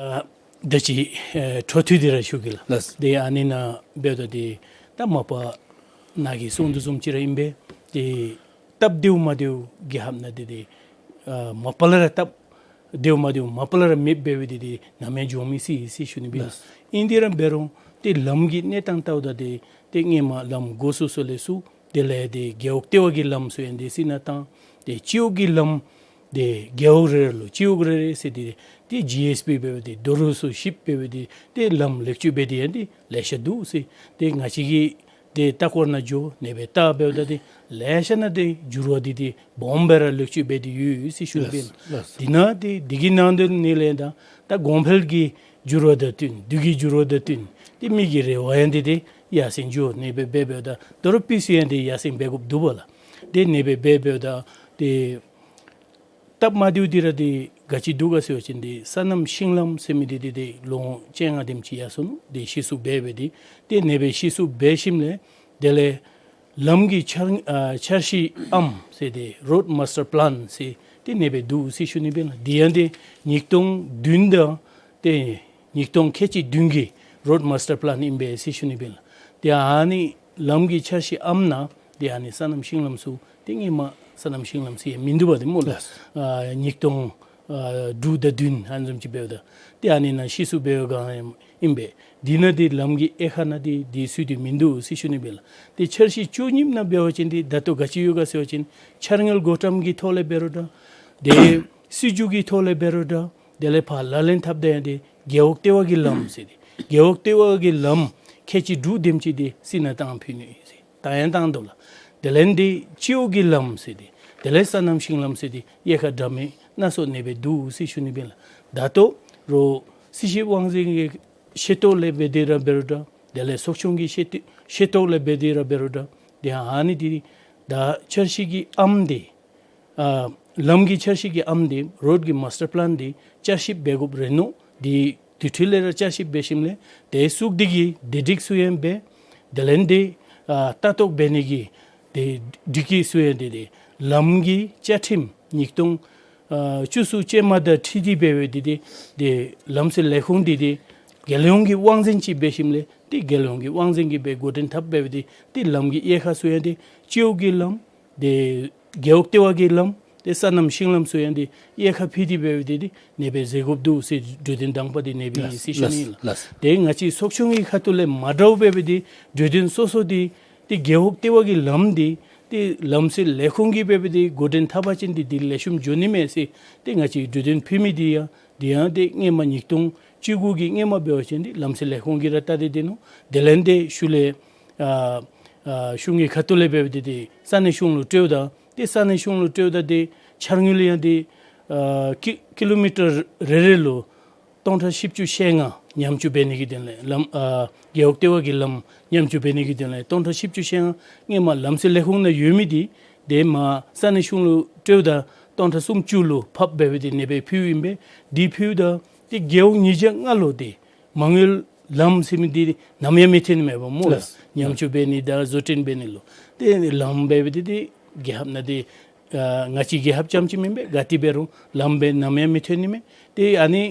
ད་ཅི་ཨེ་འཕྲོ་མཐུད་དེ་ར་ཞུ་གེ་ལགས། ལགས། ཏེ་ཨ་ནི་ནང་འབདཝ་ད་ཏེ་ད་མ་པ་ནཱ་གིས་གསུངས་དོ་བཟུམ་ཅིག་ར་ཨིན་པས། ཏེ་སྟབས་བདེཝ་མ་བདེཝ་རྒྱལ་ཁབ་ནང་འདི་ཏེ་ཨ་མ་པ་ལས་ར་སྟབས་བདེཝ་མ་བདེཝ་མ་པ་ལས་ར་མེདཔ་འབད་བའི་འདི་ཏེ་ནམ་ཡང་འབྱུང་མི་སྲིད་ཟེར་ཞུ་ནི་སྦེ་ལགས། ཨིན་དེ་ར་འབད་རུང་ཏེ་ལམ་གྱི་གནས་སྟངས་བལྟཝ་ད་ཏེ་ཏེ་སྔོན་མ་ལམ་འགོ་བཙུགས་ས་ལས་ཚུར་དེ་ལས་ཏེ་རྒེད་འོག་ལྟེ་བ་གི་ལམ་ཚུ་ཡང་ཏེ་སྲིད་ནང་བཏང་། ཏེ་སྤྱི་འོག་གི་ལམ་ཏེ་རྒེད་འོག་རེ་རེ་ལུ་སྤྱི་འོག་རེ་རེ་ཟེར་ཏེ་ཏེ་ཇི་ཨེསི་བི་འབད་བ་ཏེ་རྡོ་རུག་ཚུ་ཞིབ་འབད་བ་ཏེ་ཏེ་ལམ་ལེགས་བཅོས་འབད་དེ་ཡང་ཏེ་ལེ་ཤ་འདུག་ཟེར། ཏེ་ང་བཅས་ཀྱིས་ཏེ་ལྟ་སྐོར་ནང་འགྱོ་ནི་སྦེ་ལྟ་འབདཝ་ད་ཏེ་ལེ་ཤ་ནང་ཏེ་འགྱུར་བ་འདི་ཏེ་སྦོམ་སྦེ་ར་ལེགས་བཅོས་འབད་དེ་ཡོད་ཟེར་ཞུ་ནི་སྦེ། ལགས། ལགས། དེ་ནང་ཏེ་འདི་གི་ནང་དོན་ནི་ལས་ད་ད་གོང་འཕེལ་གྱི་འགྱུར་བ་དང་བསྟུན་དུས་ཀྱི་འགྱུར་བ་དང་བསྟུན་ཏེ་མི་གི་རེ་བ་ཡང་འདི་ཏེ་ཡར་སེང་འགྱོ་ནི་སྦེ་འབད་འབདཝ་ད་དོ་རུང་སྤུས་ཚད་ཡང་ཏེ་ཡར་སེང་འབད་དགོཔ་འདུག་པ་ལགས། ཏེ་ནི་སྦེ་འབད་འབདཝ་ད་ཏེ་སྟབས་མ་བདེཝ་འདི་ར་འདི་ག་ཅི་འདུག་ག་ཟེར་བ་ཅིན་འདི་སོ་ནམ་ཤིང་ལམ་ཟེར་མི་འདི་འདི་འདི་ལོ་ངོ་བཅོ་ལྔ་དེམ་ཅིག་ཡར་སོང་ནུག། འདི་ཤེས་ཚུགས་འབད་འབད་དེ་ཏེ་ནི་སྦེ་ཤེས་ཚུགས་འབད་ཞིནམ་ལས་དེ་ལས་ལམ་གྱི་འཆར་ཨ་འཆར་གཞི་ཨམ་ཟེར་ཏེ་རོཌ་མཱསི་ཊར་པི་ལཱན་ཟེར་ཏེ་ནི་སྦེ་འདུག་ཟེར་ཞུ་ནི་སྦེ་ལགས། འདི་ཡང་ཏེ་ཉིས་སྟོང་བདུན་དང་ཏེ་ཉིས་སྟོང་ཁལ་གཅིག་བདུན་གྱི་རོཌ་མཱསི་ཊར་པི་ལཱན་ཨིན་པས་ཟེར་ཞུ་ནི་སྦེ་ལགས། ཏེ་ཨ་ནི་ལམ་གྱི་འཆར་གཞི་ཨམ་ནང་ཏེ་ཨ་ནི་སོ་ནམ་ཤིང་ལམ་ཚུ་ཏེ་སྔོན་མ་སོ་ནམ་ཤིང་ལམ་ཟེར་མིན་འདུག་པ་ཏེ་སྨོ་ལགས། ལགས། ཨ་ཉིས་སྟོང་ཨ་དྲུག་དང་བདུན་ཨ་ནི་བཟུམ་ཅིག་འབདཝ་ད་ཏེ་ཨ་ནི་ནང་ཤེས་ཚུགས་འབད་བའི་སྒང་ཨིན་པས། འདི་ནང་འདི་ལམ་གྱི་དབྱེ་ཁག་ནང་འདི་འདི་ཚུད་དེ་མིན་འདུག་ཟེར་ཞུ་ནི་སྦེ་ལགས། ཏེ་འཆར་གཞི་བཅུ་གཉིས་ནང་འབད་བ་ཅིན་འདི་ད་ལྟོ་ག་ཅི་ཡོད་ག་ཟེར་བ་ཅིན་འཆར་དངུལ་བགོ་བཀྲམ་གྱི་ཐོག་ལས་འབད་རུང་འདྲ། ཏེ་སྲིད་བྱུས་ཀྱི་ཐོག་ལས་འབད་རུང་འདྲ། དེ་ལས་ཕར་ལག་ལེན་འཐབ་སྟེ་ཡང་འདི་རྒེད་འོག་ལྟེ་བ་གི་ལམ་ཟེར་ཏེ་རྒེད་འོག་ལྟེ་བ་གི་ལམ་ཁལ་གཅིག་དྲུག་དེམ་ཅིག་འདི་སྲིད་ནང་བཏང་ཕུལ་ནི་ཟེར། ད་ཡང་བཏང་དོ་ལགས། དེ་ལས་འདི་སྤྱི་འོག་གི་ལམ་ཟེར་ཏེ་དེ་ལས་སོ་ནམ་ཤིང་ལམ་ཟེར་ཏེ་དབྱེ་ཁག་འདྲ་མིན་སྣ་ཚོགས་ནི་སྦེ་འདུག་ཟེར་ཞུ་ནི་སྦེ་ལགས། ད་ལྟོ་རོགས་སྲིད་ཞིབ་དབང་འཛིན་གྱི་ཤེས་རྟོགས་ལས་འབད་དེ་ར་འབད་རུང་འདྲ། དེ་ལས་ཚོགས་ཆུང་གི་ཤེས་ཤེས་རྟོགས་ལས་འབད་དེ་ར་འབད་རུང་འདྲ། དེ་ཡང་ཨ་ནི་འདི་ད་འཆར་གཞི་གི་ཨམ་འདི་ཨ་ལམ་གྱི་འཆར་གཞི་གི་ཨམ་འདི་རོཌ་གི་མཱསི་ཊར་པི་ལཱན་འདི་བསྐྱར་ཞིབ་འབད་དགོཔ་རེ་ནོ། འདི་དུས་ཐོག་ལས་ར་བསྐྱར་ཞིབ་འབད་ཞིནམ་ལས་དེ་བཙུགས་འདི་གི་བདེ་སྒྲིག་ཚུ་ཡང་འབད། དེ་ལས་འདི་ཨ་ལྟ་རྟོག་འབད་ནི་གི་དེ་སྒྲིག་གི་ཚུ་ཡང་འདི་དེ་ལམ་གྱི་བཅའ་ཁྲིམས་ཉིས་སྟོང་ཨ་བཅུ་གསུམ་ཅན་མ་དང་འཁྲིལ་ཏེ་འབད་བའི་འདི་དེ་དེ་ལམ་སེལ་ལས་ཁུངས་འདི་དེ་རྒྱལ་ཡོངས་ཀྱི་དབང་འཛིན་ཅིག་འབད་ཞིནམ་ལས་དེ་རྒྱལ་ཡོངས་ཀྱི་དབང་འཛིན་གྱིས་འབད་འགོ་འདྲེན་འཐབ་འབད་བའི་དེ་དེ་ལམ་གྱི་དབྱེ་ཁག་ཚུ་ཡང་དེ་སྤྱི་འོག་གི་ལམ་ ཏེ་རྒེད་འོག་ལྟེ་བ་གི་ལམ་ཏེ་སོ་ནམ་ཤིང་ལམ་ཚུ་ཡང་ཏེ་དབྱེ་ཁ་ཕུད་དེ་འབད་དེ་ཏེ་ཨ་ནེ་སྦེ་མཛད་དགོཔ་འདུག་ཟེར་གྲོས་དོན་དང་པ་འདི་ཨ་ནེ་སྦེ་ཨིན་ཟེར་ཞུ་ནི་ལགས། ལགས། ཏེ་ང་བཅས་ཚོགས་ཆུང་གི་ཁ་ཐུག་ལས་མ་འདྲཝ་འབད་དེ་གྲོས་དོན་སོ་སོ་འདི་ཏེ་རྒེད་འོག་ལྟེ་བ་གི་ལམ་འདི་ཏེ་ལམ་སེལ་ལས་ཁུངས་ཀྱིས་འབད་དེ་འགོ་འདྲེན་འཐབ་པ་ཅིན་འདི་འདི་ལེགས་ཤོམ་འགྱོ་ནི་མས་ཟེར་ཏེ་ང་བཅས་གྲོས་དོན་ཕུལ་མི་འདི་ཡང་འདི་ཡང་ཏེ་སྔོན་མ་ཉིས་སྟོང་བཅུ་དགུ་གི་སྔོན་མ་འབད་བ་ཅིན་འདི་ལམ་སེལ་ལས་ཁུངས་ཀྱིས་ར་བལྟ་སྟེ་འདི་ནུག། དེ་ལས་ཏེ་ཤུལ་ལས་ཨ་ཨ་གཞུང་གི་ཁ་ཐུག་ལས་འབད་དེ་ཏེ་ས་གནས་གཞུང་ལུ་སྤྲོདཔ་ད་ཏེ་ས་གནས་གཞུང་ལུ་སྤྲོདཔ་ད་ཏེ་འཆར་དངུལ་ཡང་ཏེ་ཨ་ཀི་ཀི་ལོ་མི་ཊར་རེ་རེ་ལུ་སྟོང་ཕྲག་བཞི་བཅུ་ཞེ་ལྔ་ཉམ་ཆུང་འབད་ནི་གི་དོན་ལས་ལམ་ཨ་རྒེད་འོག་ལྟེ་བ་གི་ལམ་ཉམ་ཆུང་འབད་ནི་གི་དོན་ལས་སྟོང་ཕྲག་བཞི་བཅུ་ཞེ་ལྔ་སྔོན་མ་ལམ་སེལ་ལས་ཁུངས་ནང་ཡོད་མི་འདི་ཏེ་མར་ས་གནས་གཞུང་ལུ་སྤྲོདཔ་ད་སྟོང་ཕྲག་སུམ་ཅུ་ལུ་ཕབ་འབད་དེ་ཨ་ནེ་སྦེ་ཕུལཝ་ཨིན་པས། འདི་ཕུལཝ་ད་ཏེ་རྒེད་འོག་ཉིས་བརྒྱ་ལྔ་ལུ་ཏེ་མ་དངུལ་ལམ་ཟེར་མི་འདི་ནམ་ཡང་མི་ཐོན་མས་པ་སྨོ་ལགས། ལགས། ཉམ་ཆུང་འབད་ནི་དང་བཟོ་སྐྲུན་འབད་ནི་ལུ་ཏེ་ལམ་འབད་དེ་ཏེ་རྒེད་འོག་ནང་འདི་ཨ་ང་བཅས་རྒེད་འོག་རྐྱངམ་ཅིག་མེན་པས། ག་ཏེ་འབད་རུང་ལམ་འབད་ནམ་ཡང་མི་ཐོན་ནི་མས། ཏེ་ཨ་ནི་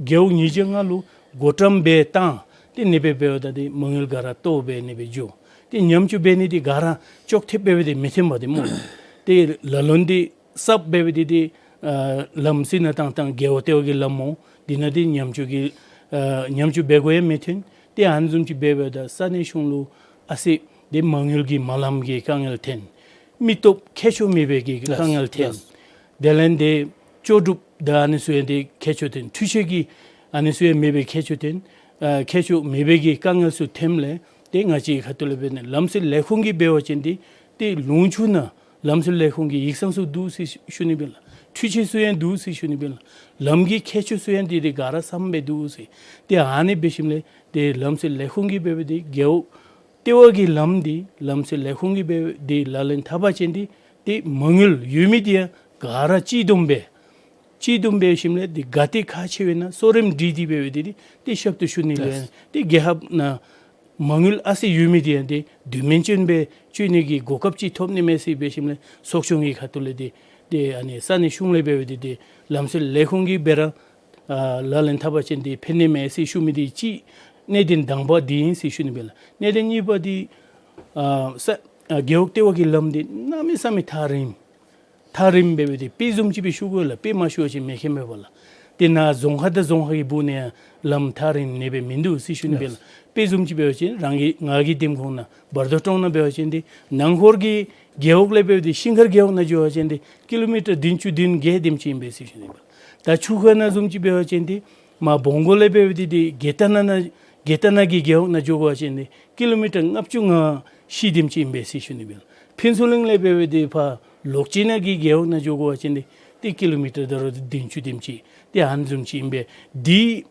རྒེད་འོག་ཉིས་བརྒྱ་ལྔ་ལུ་བགོ་བཀྲམ་འབད་བཏང་ཏེ་ཨ་ནེ་སྦེ་འབདཝ་ད་ཏེ་མ་དངུལ་ག་ར་ལྟོ་འབད་ཨ་ནེ་སྦེ་འགྱོ། ཏེ་ཉམ་ཆུང་འབད་ནི་འདི་ག་ར་ཅོག་འཐདཔ་འབད་དེ་མི་ཐོན་པས་ཏེ་སྨོ། ཏེ་ལ་ལུ་འདི་གསརཔ་འབད་དེ་ཏེ་ཨ་ལམ་སེལ་ནང་བཏང་བཏང་རྒེད་འོག་ལྟེ་བ་གི་ལམ་སྨོ། འདི་ནང་འདི་ཉམ་ཆུང་གི་ཨ་ཉམ་ཆུང་འབད་དགོ་ཡང་མི་ཐོན། ཏེ་ཨ་ནི་བཟུམ་ཅིག་འབད་འབདཝ་ད་ས་གནས་གཞུང་ལུ་ཨ་ཙི་ཏེ་མ་དངུལ་གྱི་མ་ལམ་གྱི་དཀའ་ངལ་ཐོན། མི་སྟོབས་མཁས་མཆོག་མེད་པའི་གི་དཀའ་ངལ་ཐོན། ལགས། དེ་ལས་ཏེ་ལྕོགས་གྲུབ་དང་ཨ་ནི་ཚུ་ཡང་ཏེ་མཁས་མཆོག་ཐོན། འཕྲུལ་ཆས་ཀྱི་ཨ་ནི་ཚུ་ཡང་མེད་པའི་མཁས་མཆོག་ཐོན། ཨ་མཁས་མཆོག་མེད་པའི་གི་དཀའ་ངལ་ཚུ་ཐོནམ་ལས་ཏེ་ང་བཅས་ཁ་ཐུག་ལས་འབད་ནི་ལམ་སེལ་ལས་ཁུངས་ཀྱིས་འབད་བ་ཅིན་ཏེ་ཏེ་ལུང་ཕྱོགས་ནང་ལམ་སེལ་ལས་ཁུངས་ཀྱི་ཡིག་ཚང་ཚུ་འདུག་ཟེར་ཞུ་ནི་ཨིན་པས་ལགས། འཕྲུལ་ཆས་ཚུ་ཡང་འདུག་ཟེར་ཞུ་ནི་ཨིན་པས་ལགས། ལམ་གྱི་མཁས་མཆོག་ཚུ་ཡང་ཏེ་ཏེ་ག་ར་ཚངམ་སྦེ་འདུག་ཟེར། ཏེ་ཨ་ནི་འབད་ཞིནམ་ལས་ཏེ་ལམ་སེལ་ལས་ཁུངས་ཀྱིས་འབད་དེ་རྒེད་འོག་ལྟེ་བ་གི་ལམ་འདི་ལམ་སེལ་ལས་ཁུངས་ཀྱིས་འབད་དེ་ལག་ལེན་འཐབ་པ་ཅིན་ཏེ་ཏེ་མ་དངུལ་ཡོད་མི་འདི་ཡང་ག་ར་སྤྱི་བསྡོམས་འབད། སྤྱི་བསྡོམས་འབད་ཞིནམ་ལས་ཏེ་ག་ཏེ་ཁག་ཆེ་བས་ན་གསོ་རིམ་སྒྲིག་སྟེ་འབད་དེ་ཏེ་ཏེ་ཞབས་ཏོག་ཞུ་ནི་ལུ་ཡང་ཏེ་རྒེད་འོག་ནང་མ་དངུལ་ཨ་ཙི་ཡོད་མི་འདི་ཡང་ཏེ་དོན་མེན་ཅན་སྦེ་སྤྱོད་ནི་གི་གོ་སྐབས་ཅིག་ཐོབ་ནི་མས་ཟེར་འབད་ཞིནམ་ལས་ཚོགས་ཆུང་གི་ཁ་ཐུག་ལས་ཏེ་ཏེ་ཨ་ནི་ས་གནས་གཞུང་ལས་འབད་དེ་ཏེ་ལམ་སེལ་ལས་ཁུངས་ཀྱིས་འབད་ར་ཨ་ལག་ལེན་འཐབ་པ་ཅིན་ཏེ་ཕན་ནི་མས་ཟེར་ཞུ་མི་འདི་གཅིག་གནད་དོན་དང་པ་འདི་ཨིན་ཟེར་ཞུ་ནི་ཨིན་པས་ལགས། གནད་དོན་གཉིས་པ་འདི་ཨ་ས་ཨ་རྒེད་འོག་ལྟེ་བ་གི་ལམ་འདི་གནམ་མེད་ས་མེད་ཐག་རིངམ་ཐག་རིངམ་འབད་དེ་དཔེ་བཟུམ་ཅིག་སྦེ་ཞུ་དགོ་ལགས། དཔེ་མ་ཞུ་བ་ཅིན་མི་མཁྱེན་མས་པ་ལགས། ཏེ་ནཱ་རྫོང་ཁག་དང་རྫོང་ཁག་གི་སྦུག་ནང་ཡང་ལམ་ཐག་རིང་ཨ་ནེ་སྦེ་མིན་འདུག་ཟེར་ཞུ་ནི་ཨིན་པས་ལགས། དཔེ་བཟུམ་ཅིག་འབད་བ་ཅིན་རང་གི་ང་གི་འདེམས་ཁོངས་ནང་བར་དོ་ཀྲོང་ནང་འབད་བ་ཅིན་ཏེ་ནང་འཁོར་གྱི་རྒེད་འོག་ལས་འབད་དེ་ཤིང་མཁར་རྒེད་འོག་ནང་འགྱོ་བ་ཅིན་ཏེ་ཀི་ལོ་མི་ཊར་བདུན་ཅུ་དོན་བརྒྱད་དེམ་ཅིག་ཨིན་པས་ཟེར་ཞུ་ནི་ཨིན་པས། ད་ཆུ་ཁ་ནང་བཟུམ་ཅིག་འབད་བ་ཅིན་ཏེ་མར་བོང་གོ་ལས་འབད་དེ་ཏེ་དགེ་ལྟ་ན་ན་དགེ་ལྟ་ན་གི་རྒེད་འོག་ནང་འགྱོ་དགོ་པ་ཅིན་ཏེ་ཀི་ལོ་མི་ཊར་ལྔ་བཅུ་ང་བཞི་དེམ་ཅིག་ཨིན་པས་ཟེར་ཞུ་ནི་ཨིན་པས། ཕུན་ཚོགས་གླིང་ལས་འབད་དེ་ཕར་ལོག་ཅིག་ནང་གི་རྒེད་འོག་ནང་འགྱོ་དགོ་པ་ཅིན་ཏེ་ཏེ་ཀི་ལོ་མི་ཊར་ད་རུང་བདུན་ཅུ་དེམ་ཅིག་ཏེ་ཨ་ནི་བཟུམ་ཅིག་ཨིན་པས། འདི་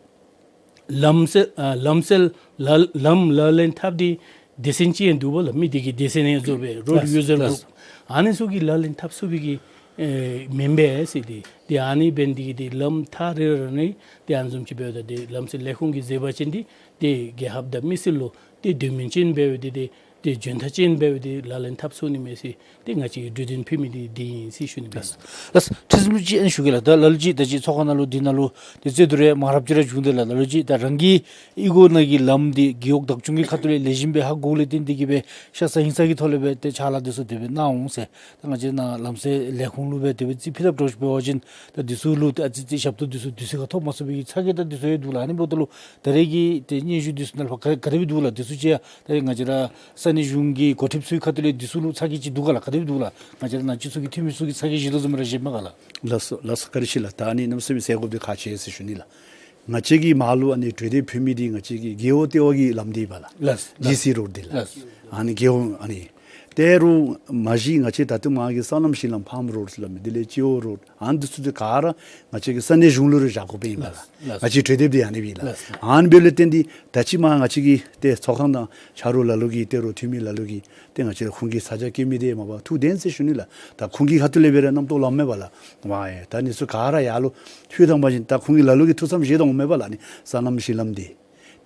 ལམ་སེལ་ཨ་ལམ་སེལ་ལ་ལམ་ལག་ལེན་འཐབ་སྟེ་སྡེ་ཚན་ཅིག་ཡང་འདུག་པ་ལགས། མི་སྡེ་གི་སྡེ་ཚན་ཡང་བཟོ་སྦེ་རོཌ་ཡུ་ཛར་གུ་རུབ་ཨ་ནི་ཚུ་གིས་ལག་ལེན་འཐབ་ཚུགས་པའི་གི་ཨེ་མེན་པས་ཟེར་ཏེ། ཏེ་ཨ་ནི་འབད་ནི་འདི་གིས་ཏེ་ལམ་ཐག་རིང་རིང་ནི་ཏེ་ཨ་ནི་བཟུམ་ཅིག་འབདཝ་ད་ཏེ་ལམ་སེལ་ལས་ཁུངས་ཀྱིས་མཛད་པ་ཅིན་ཏེ་ཏེ་རྒྱལ་ཁབ་དང་མི་སེར་ལུ་ཏེ་དོན་མེན་ཅན་འབདཝ་ད་ཏེ་ཏེ་འཇོན་ཐང་ཅན་འབདཝ་ད་ཏེ་ལག་ལེན་འཐབ་ཚུགས་ནི་མས་ཟེར་ཏེ་ང་བཅས་ཀྱིས་གྲོས་དོན་ཕུལ་མི་འདི་འདི་ཨིན་ཟེར་ཞུ་ནི་ཨིན་པས། ལགས། ཁྲི་འཛིན་ལུ་ཅིག་ཨ་ནི་ཞུ་གེ་ལགས། ད་ལ་ལུ་ཅིག་ད་ཅི་ཚོགས་ཁང་ནང་ལུ་འདི་ནང་ལུ་ཏེ་རྩོད་བསྡུར་རེ་མང་རབས་ཅིག་ར་བྱུང་དེས་ལགས། ལ་ལུ་ཅིག་ད་རང་གི་གཡུས་སྒོ་ནང་གི་ལམ་འདི་རྒེད་འོག་བདག་སྐྱོང་གི་ཁ་ཐུག་ལས་ལེགས་ཤོམ་སྦེ་ཧ་གོ་ལས་བརྟེན་ཏེ་གིས་སྦེ་ཤ་ཚ་ཧིང་ཚ་གི་ཐོག་ལས་སྦེ་ཏེ་ཕྱག་ལཱ་འདི་ཚུ་དེ་སྦེ་གནང་འོང་ཟེར། ད་ང་བཅས་ནཱ་ལམ་སེལ་ལས་ཁུངས་ལུ་འབད་དེ་སྦེ་རྩིས་ཕུལ་དཔ་འདྲཝ་ཅིག་འབད་བ་ཅིན་ད་འདི་ཚུ་ལུ་ད་ཨ་ཙི་ཅིག་ཞབས་ཏོག་འདི་ཚུ་དུས་ཚོད་ཁར་ཐོབ་མ་ཚུགས་པའི་ཚ་གྱང་ད་འདི་ཚུ་ཡང་འདུག་ལགས། ཨ་ནི་འབདཝ་ད་ལུ་ད་རེས་ཀྱི་ཏེ་སྙན་ཞུ་འདི་ཚུ་ནང་ལུ་ག་ག་དེ་སྦེ་འདུག་ལགས། འདི་ཚུ་ཅིག་ཡང་ད་རེས་ང་བཅས་ར་ས་གནས་གཞུང་གི་འགོ་ཁྲིདཔ་ཚུའི་ཁ་ཐུག་ལས་འདི་ཚུ་ལུ་ཚ་གྱང་ཅིག་འདུག་ག་ལགས། ག་དེ་སྦེ་འདུག་ལགས། ང་བཅས་ར་ནང་སྤྱི་ཚོགས་ཀྱི་འཐུས་མི་ཚུ་གིས་ཚ་གྱང་བཞེས་དོ་བཟུམ་ར་བཞེསཔ་མས་ག་ལགས། ལགས་སོ་ལགས་སོ། བཀའ་དྲིན་ཆེ་ལགས། ད་ཨ་ནི་གནམ་མེད་ས་མེད་ཟེར་དགོཔ་འདི་ཁག་ཆེ་ཟེར་ཞུ་ནི་ལགས། ང་བཅས་ཀྱིས་མར་ལུ་ཨ་ནི་གྲོས་འདེབས་ཕུལ་མི་འདི་ང་བཅས་ཀྱི་རྒེད་འོག་ལྟེ་བ་གི་ལམ་འདི་ཨིན་པས་ལགས། ལགས། ཇི་སི་རོཌ་འདི་ལགས། ལགས། ཨ་ནི་རྒེད་འོག་ཨ་ནི་དེ་རུང་མ་གཞི་ང་བཅས་ད་ལྟོ་མ་གི་སོ་ནམ་ཤིང་ལམ་ཕཱམ་རོཌ་ཟེར་སླབ་མི་འདི་ལས་སྤྱི་འོག་རོཌ་ཨ་ནི་འདི་ཚུ་འདི་ག་ར་ང་བཅས་ཀྱིས་ས་གནས་གཞུང་ལུ་ར་བཞག་དགོཔ་ཨིན་པས་ལགས། ལགས། ང་བཅས་གྲོས་འདེབས་འདི་ཨ་ནི་ཨིན་པས་ལགས། ལགས། ཨ་ནི་འབདཝ་ལས་བརྟེན་ཏེ་ད་ཅི་མ་ང་བཅས་ཀྱི་ཏེ་ཚོགས་ཁང་ནང་ཆ་རོགས་ལ་ལུ་གིས་ཏེ་རོགས་འཐུས་མི་ལ་ལུ་གིས་ཏེ་ང་བཅས་ཁོང་གི་ཚ་གྱང་བསྐྱེད་མི་འདི་མ་པ་ཐུགས་བདེན་ཟེར་ཞུ་ནི་ལགས། ད་ཁོང་གི་ཁ་ཐུག་ལས་འབད་ར་རྣམ་རྟོག་ལངམ་མས་པ་ལགས། ཝའེ་ད་ཨ་ནི་ཚུ་ག་ར་ཡར་ལུ་ལྷོད་བཏང་པ་ཅིན་ད་ཁོང་གི་ལ་ལུ་གིས་ཐུགས་བསམ་བཞེས་དོ་འོང་མས་པ་ལགས། ཨ་ནི་སོ་ནམ་ཤིང་ལམ་འདི་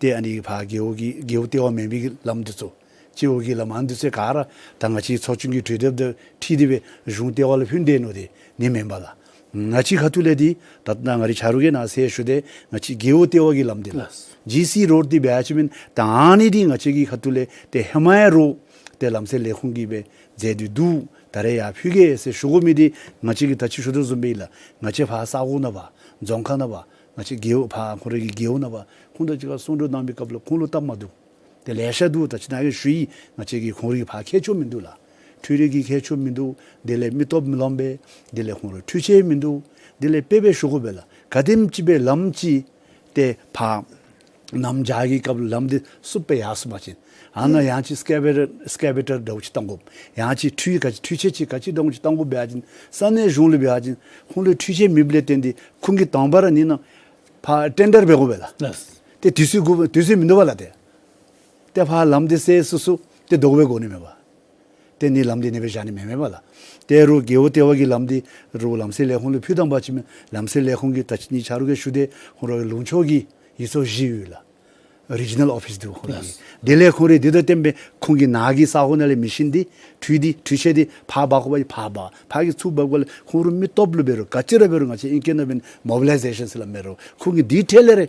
ཏེ་ཨ་ནི་ཕར་རྒེད་འོག་གི་རྒེད་འོག་ལྟེ་བ་མེན་པའི་གི་ལམ་འདི་ཚུ་སྤྱི་འོག་གི་ལམ་ཨ་ནི་འདི་ཚུ་ག་ར་ད་ང་བཅས་ཚོགས་ཆུང་གི་གྲོས་འདེབས་དང་འཁྲིལ་ཏེ་སྦེ་གཞུང་ལྟེ་བ་ལུ་ཕུལ་དེས་ནུག། ཏེ་ཨ་ནི་མེན་པ་ལགས། ང་བཅས་ཁ་ཐུག་ལས་འདི་ད་ལྟོ་ང་རའི་ཆ་རོགས་ཀྱིས་ནཱ་ཟེར་ཞུ་དེས་ང་བཅས་རྒེད་འོག་ལྟེ་བ་གི་ལམ་འདི་ལགས། ལགས། ཇི་སི་རོཌ་འདི་འབད་ཡ་ཅིན་མེན་ད་ཨ་ནི་འདི་ང་བཅས་ཀྱི་ཁ་ཐུག་ལས་ཏེ་ཧེ་མ་ཡང་རོགས་ཏེ་ལམ་སེལ་ལས་ཁུངས་ཀྱིས་སྦེ་མཛད་དེ་འདུག། ད་རེས་ཡར་ཕུལ་གེ་ཟེར་ཞུ་དགོ་མི་འདི་ང་བཅས་ཀྱིས་ད་ཅི་ཞུ་དོ་བཟུམ་སྦེ་ཨིན་ལགས། ང་བཅས་ཕར་ས་གོ་ནང་ཕར་རྫོང་ཁག་ནང་ཕར་ང་བཅས་རྒེད་འོག་ཕར་ཁོང་རའི་གི་རྒེད་འོག་ནང་ཕར་ཁོང་དང་གཅིག་ཁར་གསུང་གྲོས་གནང་པའི་སྐབས་ལུ་ཁོང་ལུ་སྟབས་མ་བདེཝ་དེ་ལེ་ཤ་འདུག། ད་ཅི་ནཱ་གིས་ཞུ་ཡི། ང་བཅས་ཀྱིས་ཁོང་རའི་ཕར་མཁས་མཆོག་མིན་འདུག་ལགས། འཕྲུལ་རིག་གི་མཁས་མཆོག་མིན་འདུག། དེ་ལས་མི་སྟོབས་མི་ལོངས་པས། དེ་ལས་ཁོང་ར་འཕྲུལ་ཆས་མིན་འདུག། དེ་ལས་དཔེ་སྦེ་ཞུ་དགོ་པས་ལགས། ག་དེམ་ཅིག་སྦེ་ལམ་ཅིག་ཏེ་ཕར་གནམ་བྱཱར་གྱི་སྐབས་ལུ་ལམ་འདི་བསུབ་སྦེ་ཡར་སོང་པ་ཅིན་ཨ་ནཱ་ཡང་ཅིན་སྐེ་བེ་ཊར་སྐེ་བེ་ཊར་འདྲཝ་ཅིག་བཏང་དགོ། ཡང་ཅིན་འཕྲུལ་ག་ཅི་འཕྲུལ་ཆས་ཅིག་ག་ཅི་འདྲཝ་ཅིག་བཏང་དགོ་པ་ཅིན་ས་གནས་གཞུང་ལུ་འབད་བ་ཅིན་ཁོང་ལུ་འཕྲུལ་ཆས་མེདཔ་ལས་བརྟེན་ཏེ་ཁོང་གིས་དང་པ་ར་ཨ་ནི་ནང་ཕར་ཊེན་ཌར་འབད་དགོ་པས་ལགས། ལགས། ཏེ་དུས་ཚོད་དགོ་དུས་ཚོད་མིན་འདུག་པ་ལགས། ཏེ་ཏེ་ཕར་ལམ་འདི་སེལ་སུ་སུ་ཏེ་དོགས་པའི་སྒོ་ནས་མེད་པ། ཏེ་ཨ་ནི་ལམ་འདི་ཨ་ནི་སྦེ་བཞག་ནི་མེན་མེན་པ་ལགས། ཏེ་རུང་རྒེད་འོག་ལྟེ་བ་གི་ལམ་འདི་རུང་ལམ་སེལ་ལས་ཁུངས་ལུ་ཕུལ་བཏང་པ་ཅིན་ལམ་སེལ་ལས་ཁུངས་ཀྱིས་ད་ཅི་ནི་ཆ་རོགས་ཀྱིས་ཞུ་སྟེ་ཁོང་ར་ལུང་ཕྱོགས་ཀྱི་ཡུལ་ཚོ་བཞི་ཡོད་ལགས། རི་ཇི་ནཱལ་ཨོ་ཕིས་འདུག་ཁོང་ར་གི། ལགས། དེ་ལས་ཁོང་རའི་འདི་དང་བསྟུན་སྦེ་ཁོང་གི་ནཱ་གི་ས་གོ་ནང་ལས་མེ་ཤིན་འདི་འཕྲུལ་འདི་འཕྲུལ་ཆས་འདི་ཕར་འབག་དགོ་པ་ཅིན་ཕར་འབག། ཕར་གྱི་ཚུར་འབག་དགོ་ལས་ཁོང་ར་མི་སྟོབས་ལུ་འབད་རུང་ག་ཅི་ར་འབད་རུང་ང་བཅས་ཨིང་སྐད་ནང་འབད་ན་མོ་བི་ལའི་ཟེ་ཤཱན་ཟེར་སླབ་མས། རུང་ཁོང་གིས་འདི་འཕྲལ་ལས་ར་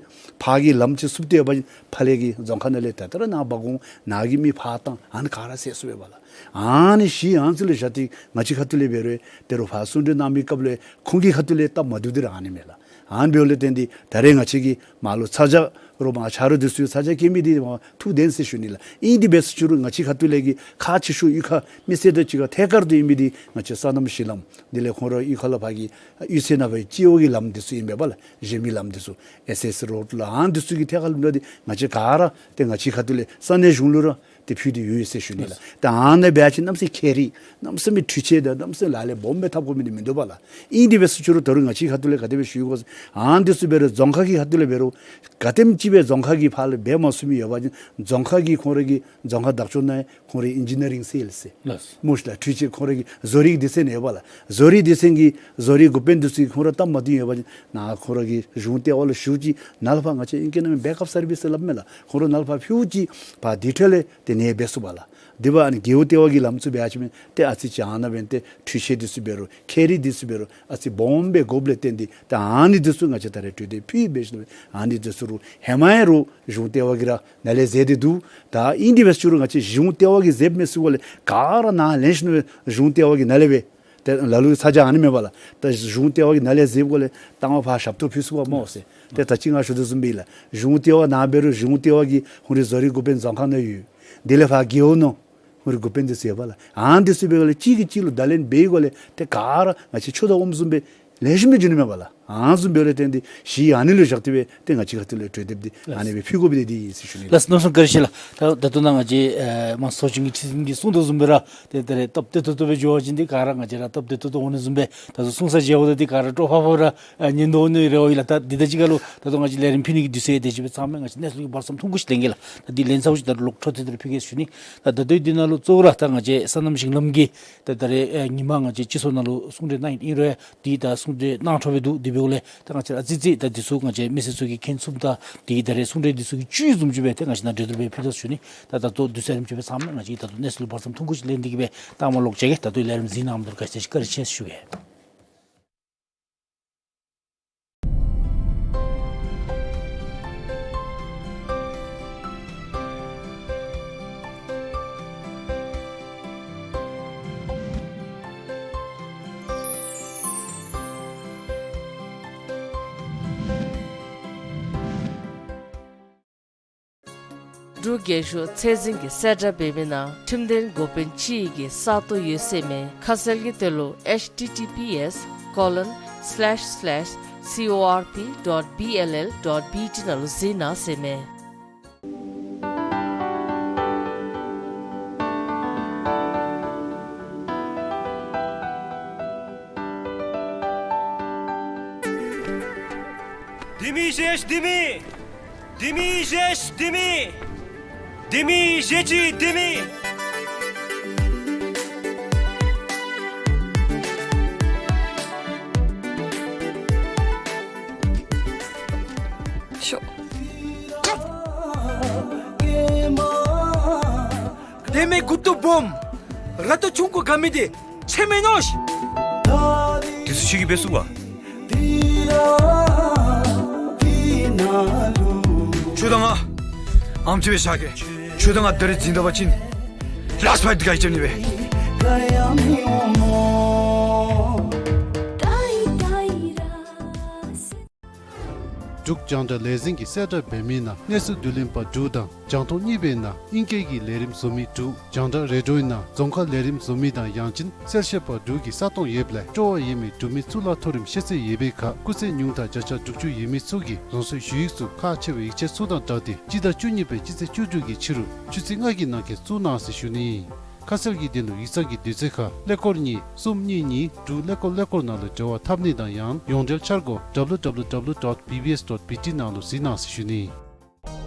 ཕར་གྱི་ལམ་ཅིག་བསུབ་སྟེ་ཡོད་པ་ཅིན་ཕར་ལས་ཀྱི་རྫོང་ཁག་ནང་ལས་ད་ལྟོ་ར་ནཱ་འབག་འོང་། ནཱ་གི་མི་ཕར་བཏང་། ཨ་ནི་ག་ར་སེལ་སོང་པས་ལགས། ཨ་ནི་གཞི་ཨ་ནི་ཚུ་ལུ་བཞག་སྟེ་ང་བཅས་ཁ་ཐུག་ལས་འབད་རུང་ཏེ་རུང་ཕར་གསུང་གྲོས་གནང་མི་སྐབས་ལས་ཁོང་གི་ཁ་ཐུག་ལས་སྟབས་མ་བདེཝ་འདི་ར་ཨ་ནི་མས་ལགས། ཨ་ནི་འབདཝ་ལས་བརྟེན་ཏེ་ད་རེས་ང་བཅས་ཀྱིས་མར་ལུ་ཚ་གྱང་རོགས་མར་ཆ་རོགས་འདི་ཚུ་ཚ་གྱང་སྐྱེ་མི་འདི་མར་ཐུགས་བདེན་ཟེར་ཞུ་ནི་ལགས། ཨིན་དེ་འབད་ས་ཅིག་རུང་ང་བཅས་ཁ་ཐུག་ལས་ཀྱི་ཁག་ཆེ་ཤོས་གཡུས་ཁ་མི་སེར་དང་གཅིག་ཁར་ཐད་ཀར་དུ་ཨིན་མི་འདི་ང་བཅས་སོ་ནམ་གཞི་ལམ་དེ་ལས་ཁོང་ར་གཡུས་ཁ་ལས་ཕར་གྱི་གཡུས་ཚན་ནང་ཕར་གྱི་སྤྱི་འོག་གི་ལམ་འདི་ཚུ་ཨིན་པས་ལགས། གཞན་མི་ལམ་འདི་ཚུ་ཨེས་ཨེས་རོཌ་ལགས། ཨ་ནི་འདི་ཚུ་གི་ཐད་ཁར་ལུ་འདི་ང་བཅས་ག་ར་ཏེ་ང་བཅས་ཁ་ཐུག་ལས་ས་གནས་གཞུང་ལུ་ར་ཏེ་ཕུལ་ཏེ་ཡོད་ཟེར་ཞུ་ནི་ལགས། ད་ཨ་ནཱ་འབད་བ་ཅིན་གནམ་མེད་ས་མེད་ཁྱད་རིག་གནམ་མེད་ས་མེད་འཕྲུལ་ཆས་དང་གནམ་མེད་ས་མེད་ལག་ལེན་སྦོམ་སྦེ་འཐབ་དགོ་མི་འདི་མིན་འདུག་པ་ལགས། ཨིན་དེ་འབད་ས་ཅིག་རུང་ད་རུང་ང་བཅས་ཁ་ཐུག་ལས་ག་དེ་སྦེ་ཞུ་དགོ་ཟེར་ཨ་ནི་འདི་ཚུ་འབད་རུང་རྫོང་ཁག་གི་ཁ་ཐུག་ལས་འབད་རུང་ག་དེམ་ཅིག་སྦེ་རྫོང་ཁག་གི་ཕར་ལས་འབད་མ་ཚུགས་མི་ཡོད་པ་ཅིན་རྫོང་ཁག་གི་ཁོང་རའི་གི་རྫོང་ཁག་བདག་སྐྱོང་ནང་ཁོང་རའི་ཨིན་ཇི་ནི་ཡ་རིང་སེལ་ཟེར་ལགས། སྨོ་ཤིག་ལགས། འཕྲུལ་ཆས་ཁོང་རའི་གི་བཟོ་རིག་སྡེ་ཚན་ཡོད་པ་ལགས། བཟོ་རིག་སྡེ་ཚན་གྱི་བཟོ་རིག་འགོ་དཔོན་འདི་ཚུ་གིས་ཁོང་ར་སྟབས་མ་བདེཝ་ཡོད་པ་ཅིན་ནཱ་ཁོང་ར་གི་གཞུང་ལྟེ་བ་ལུ་ཞུ་ཅིག། ནཱ་ལས་ཕར་ང་བཅས་ཨིང་སྐད་ནང་མེན་བེཀ་ཨཔ་སར་བིསི་ཟེར་སླབ་མས་ལགས། ཁོང་ར་ནཱ་ལས་ཕར་ཕུལ་ཅིག། ཕར་དེ་འཕྲལ་ལས་ཏེ་ཨ་ནི་འབད་ཚུགས་པ་ལགས། དེ་འབདཝ་ཨ་ནི་རྒེད་འོག་ལྟེ་བ་གི་ལམ་ཚུ་འབད་བ་ཅིན་ཏེ་ཨ་ཙི་ཅིག་ཨ་ནཱ་འབདན་ཏེ་འཕྲུལ་ཆས་འདི་ཚུ་འབད་རུང་ཁྱད་རིག་འདི་ཚུ་འབད་རུང་ཨ་ཙི་སྦོམ་སྦེ་དགོཔ་ལས་བརྟེན་ཏེ་ད་ཨ་ནི་འདི་ཚུ་ང་བཅས་ད་རེས་གྲོས་འདེབས་ཕུལ་འབད་ཞིནམ་ཨ་ནི་འདི་ཚུ་རུང་ཧེ་མ་ཡང་རུང་གཞུང་ལྟེ་བ་གིས་ར་ནཱ་ལས་མཛད་དེ་འདུག། ད་ཨིན་དེ་འབད་ས་ཅིག་རུང་ང་བཅས་གཞུང་ལྟེ་བ་གིས་མཛདཔ་མས་ཟེར་སྒོ་ལས་ག་ར་ནཱ་ལེན་ཞིནམ་གཞུང་ལྟེ་བ་གིས་ནཱ་ལས་འབད། ཏེ་ལ་ལུ་ཚ་གྱང་ཨ་ནི་མེན་པ་ལགས། ད་གཞུང་ལྟེ་བ་གིས་ནཱ་ལས་མཛདཔ་སྒོ་ལས་ད་ང་ཕར་ཞབས་ཏོག་ཕུལ་ཚུགས་པ་སྨོ་ཟེར། ཏེ་ད་ཅི་ང་ཞུ་དོ་བཟུམ་སྦེ་ལགས། གཞུང་ལྟེ་བ་ནཱ་འབད་རུང་གཞུང་ལྟེ་བ་གི་ཁོང་རའི་བཟོ་རིག་འགོ་དཔོན་རྫོང་ཁག་ནང་ཡོད། དེ་ལས་ཕར་རྒེད་འོག་ནང་ཁོང་རའི་འགོ་དཔོན་འདི་ཚུ་ཡོད་པ་ལགས། ཨ་ནི་འདི་ཚུ་འབད་སྒོ་ལས་གཅིག་གིས་གཅིག་ལུ་བརྡ་ལན་འབད་སྒོ་ལས་ཏེ་ག་ར་ང་བཅས་ཆུ་དང་ཨོམ་བཟུམ་སྦེ་ལེགས་ཤོམ་སྦེ་འགྱོ་ནི་མས་པ་ལགས། ཨ་ནི་བཟུམ་འབདཝ་ལས་བརྟེན་ཏེ་གཞི་ཨ་ནི་ལུ་བཞག་སྟེ་སྦེ་ཏེ་ང་བཅས་ཁ་ཐུག་ལས་གྲོས་འདེབས་འདི་ཨ་ནི་སྦེ་ཕུལ་དགོ་པའི་དེ་འདི་ཨིན་ཟེར་ཞུ་ནི་ལགས། ལགས་སོ། གནམ་མེད་ས་མེད་བཀའ་དྲིན་ཆེ་ལགས། ད་ད་ལྟོ་ནཱ་ང་བཅས་ཨེ་མ་ཚོགས་ཆུང་གི་ཁྲི་འཛིན་གྱིས་གསུངས་དོ་བཟུམ་སྦེ་ར་ཏེ་ད་རེས་སྟབས་བདེ་ཏོག་ཏོ་སྦེ་འགྱོ་བ་ཅིན་ཏེ་ག་ར་ང་བཅས་ར་སྟབས་བདེ་ཏོག་ཏོ་འོང་ནི་བཟུམ་སྦེ་ད་ཚུར་གསུང་ས་མཇལཝ་ད་ཏེ་ག་ར་སྤྲོ་ཕ་ཕ་ར་ཨ་ཉན་དོ་འོང་ནི་རེ་བ་ཡོད་ལགས། ད་འདི་དང་གཅིག་ཁར་ལུ་ད་ལྟོ་ང་བཅས་ལས་རིམ་ཕུལ་ནི་གི་དུས་ཚོད་དེ་ཅིག་སྦེ་ཚང་མས། ང་བཅས་གནས་ཚུལ་གྱི་བར་མཚམས་ཐུང་ཀུ་ཅིག་ལེན་གེ་ལགས། ད་འདི་ལན་ཚརཝ་ཅིག་ད་རུང་ལོག་འཕྲོ་མཐུད་དེ་ར་ཕུལ་གེ་ཟེར་ཞུ་ནི། ད་ད་ལྟོ་འདི་ནང་ལུ་གཙོ་བོ་ར་ད་ང་བཅས་སོ་ནམ་ཞིང་ལམ་གྱི་ད་ད་རེས་ཨེ་ཉིན་མ་ང་བཅས་སྤྱི་ཚོགས་ནང་ལུ་གསུང་གྲོས་གནང་ཡི་ཨིན་རུང་འདི་ད་གསུང་གྲོས་གནང་འཕྲོ་སྦེ་འདུག། དེ་འབདཝ་ལས་ད་ང་བཅས་ཨ་ཙི་ཅིག་ད་འདི་ཚུ་ང་བཅས་མི་སེར་ཚུ་གིས་མཁྱེན་ཚུགསཔ་ད་འདི་ད་རེས་གསུང་གྲོས་འདི་ཚུ་གི་བཅུད་བཟུམ་ཅིག་སྦེ་ཏེ་ང་བཅས་ནཱ་གྲོས་བསྡུར་སྦེ་ཕུལ་དོ་ཟེར་ཞུ་ནི། ད་ད་ལྟོ་དུས་ཚོད་རིམ་ཅིག་སྦེ་ཚང་མས། ང་བཅས་ད་ལྟོ་གནས་ཚུལ་བར་མཚམས་ཐུང་ཀུ་ཅིག་ལེན་ཏེ་གིས་སྦེ་ད་མར་ལོག་མཇལ་གེ། ད་ལྟོ་ལས་རིམ་གཟིགས་གནང་མི་འདི་ལུ་ག་ཅི་ཟེར་བཀའ་དྲིན་ཆེ་ཟེར་ཞུ་གེ། འབྲུག་རྒྱལ་གཞུང་ཚད་འཛིན་གྱིས་གསལ་བསྒྲགས་འབད་མི་ནང་ཁྲིམས་དོན་འགོ་དཔོན་ཅིག་གི་ས་སྟོང་ཡོད་ཟེར་མས། ཁ་གསལ་གྱི་དོན་ལུ་H T T P S colon slash slash C O R P dot B L L dot B T ནང་ལུ་གཟིགས་གནང་ཟེར་མས། ལྡེ་མིག་བཞེས་ལྡེ་མིག། ལྡེ་མིག་བཞེས་ལྡེ་མིག། ལྡེ་མིག་བཞེས་ཅིག་ལྡེ་མིག། ཤོག། ལྡེ་མིག་མགུ་ཏོ་སྦོམ། ར་ཏོ་ཆུང་ཀུ་དགའ་མི་འདི་ཁྱོད་མེན་ནོ་ཤིག། དེ་ཚུ་ཁྱོད་ཀྱིས་འབད་ཚུགས་པ། ཁྱོད་དང་ང་ཨམ་ཅིག་སྦེ་བཞག་གེ། ཁྱོད་དང་ང་ད་རིས་འཛིང་ད་པ་ཅིན་ལཱསཊ་ཕའིཊ་འདི་ག་གིས་རྐྱབ་ནི་སྦེ། འབྲུག་རྒྱང་བསྒྲགས་ལས་འཛིན་གྱིས་གསལ་བསྒྲགས་འབད་མི་ནང་གནས་ཚུལ་བསྡུ་ལེན་པ་དྲུག་དང་རྒྱང་མཐོང་གཉིས་པའི་ནང་ཨིང་སྐད་ཀྱི་ལས་རིམ་བཟོ་མི་དྲུག། རྒྱང་བསྒྲགས་རེ་ཌིའོའི་ནང་རྫོང་ཁ་ལས་རིམ་བཟོ་མི་དང་ཡང་ཅིན་གསལ་བཤད་པ་དྲུག་གི་ས་སྟོང་ཡོདཔ་ལས་སྤྲོ་བ་ཡོད་མི་འབྲུག་མི་གཙུག་ལག་མཐོ་རིམ་ཤེས་ཚད་ཡོད་པའི་ཁར་སྐུགས་ཚད་ཉུང་མཐའ་བརྒྱ་ཆ་དྲུག་ཅུ་ཡོད་མི་ཚུ་གིས་རང་སོའི་ཞུ་ཡིག་ཚུ་ཁག་ཆེ་བའི་ཡིག་ཆ་ཚུ་དང་སྦྲགས་ཏེ་སྤྱི་ཟླ་བཅུ་གཉིས་པའི་སྤྱི་ཚེས་བཅུ་དྲུག་གི་ཕྱི་རུ་ཆུ་ཚོད་ལྔ་གི་ནང་འཁོད་བཙུགས་གནང་ཟེར་ཞུ་ནི་ཨིན། ཁ་གསལ་གྱི་དོན་ལུ་ཡིག་ཚང་གི་དུས་ཚོད་ཁར་ཀླད་ཀོར་གཉིས་གསུམ་གཉིས་གཉིས་དྲུག་ཀླད་ཀོར་ཀླད་ཀོར་ནང་ལུ་འབྲེལ་བ་འཐབ་ནི་དང་ཡང་ཡོངས་འབྲེལ་འཆར་སྒོ་W W W dot B B S dot B T ནང་ལུ་གཟིགས་གནང་ཟེར་ཞུ་ནི།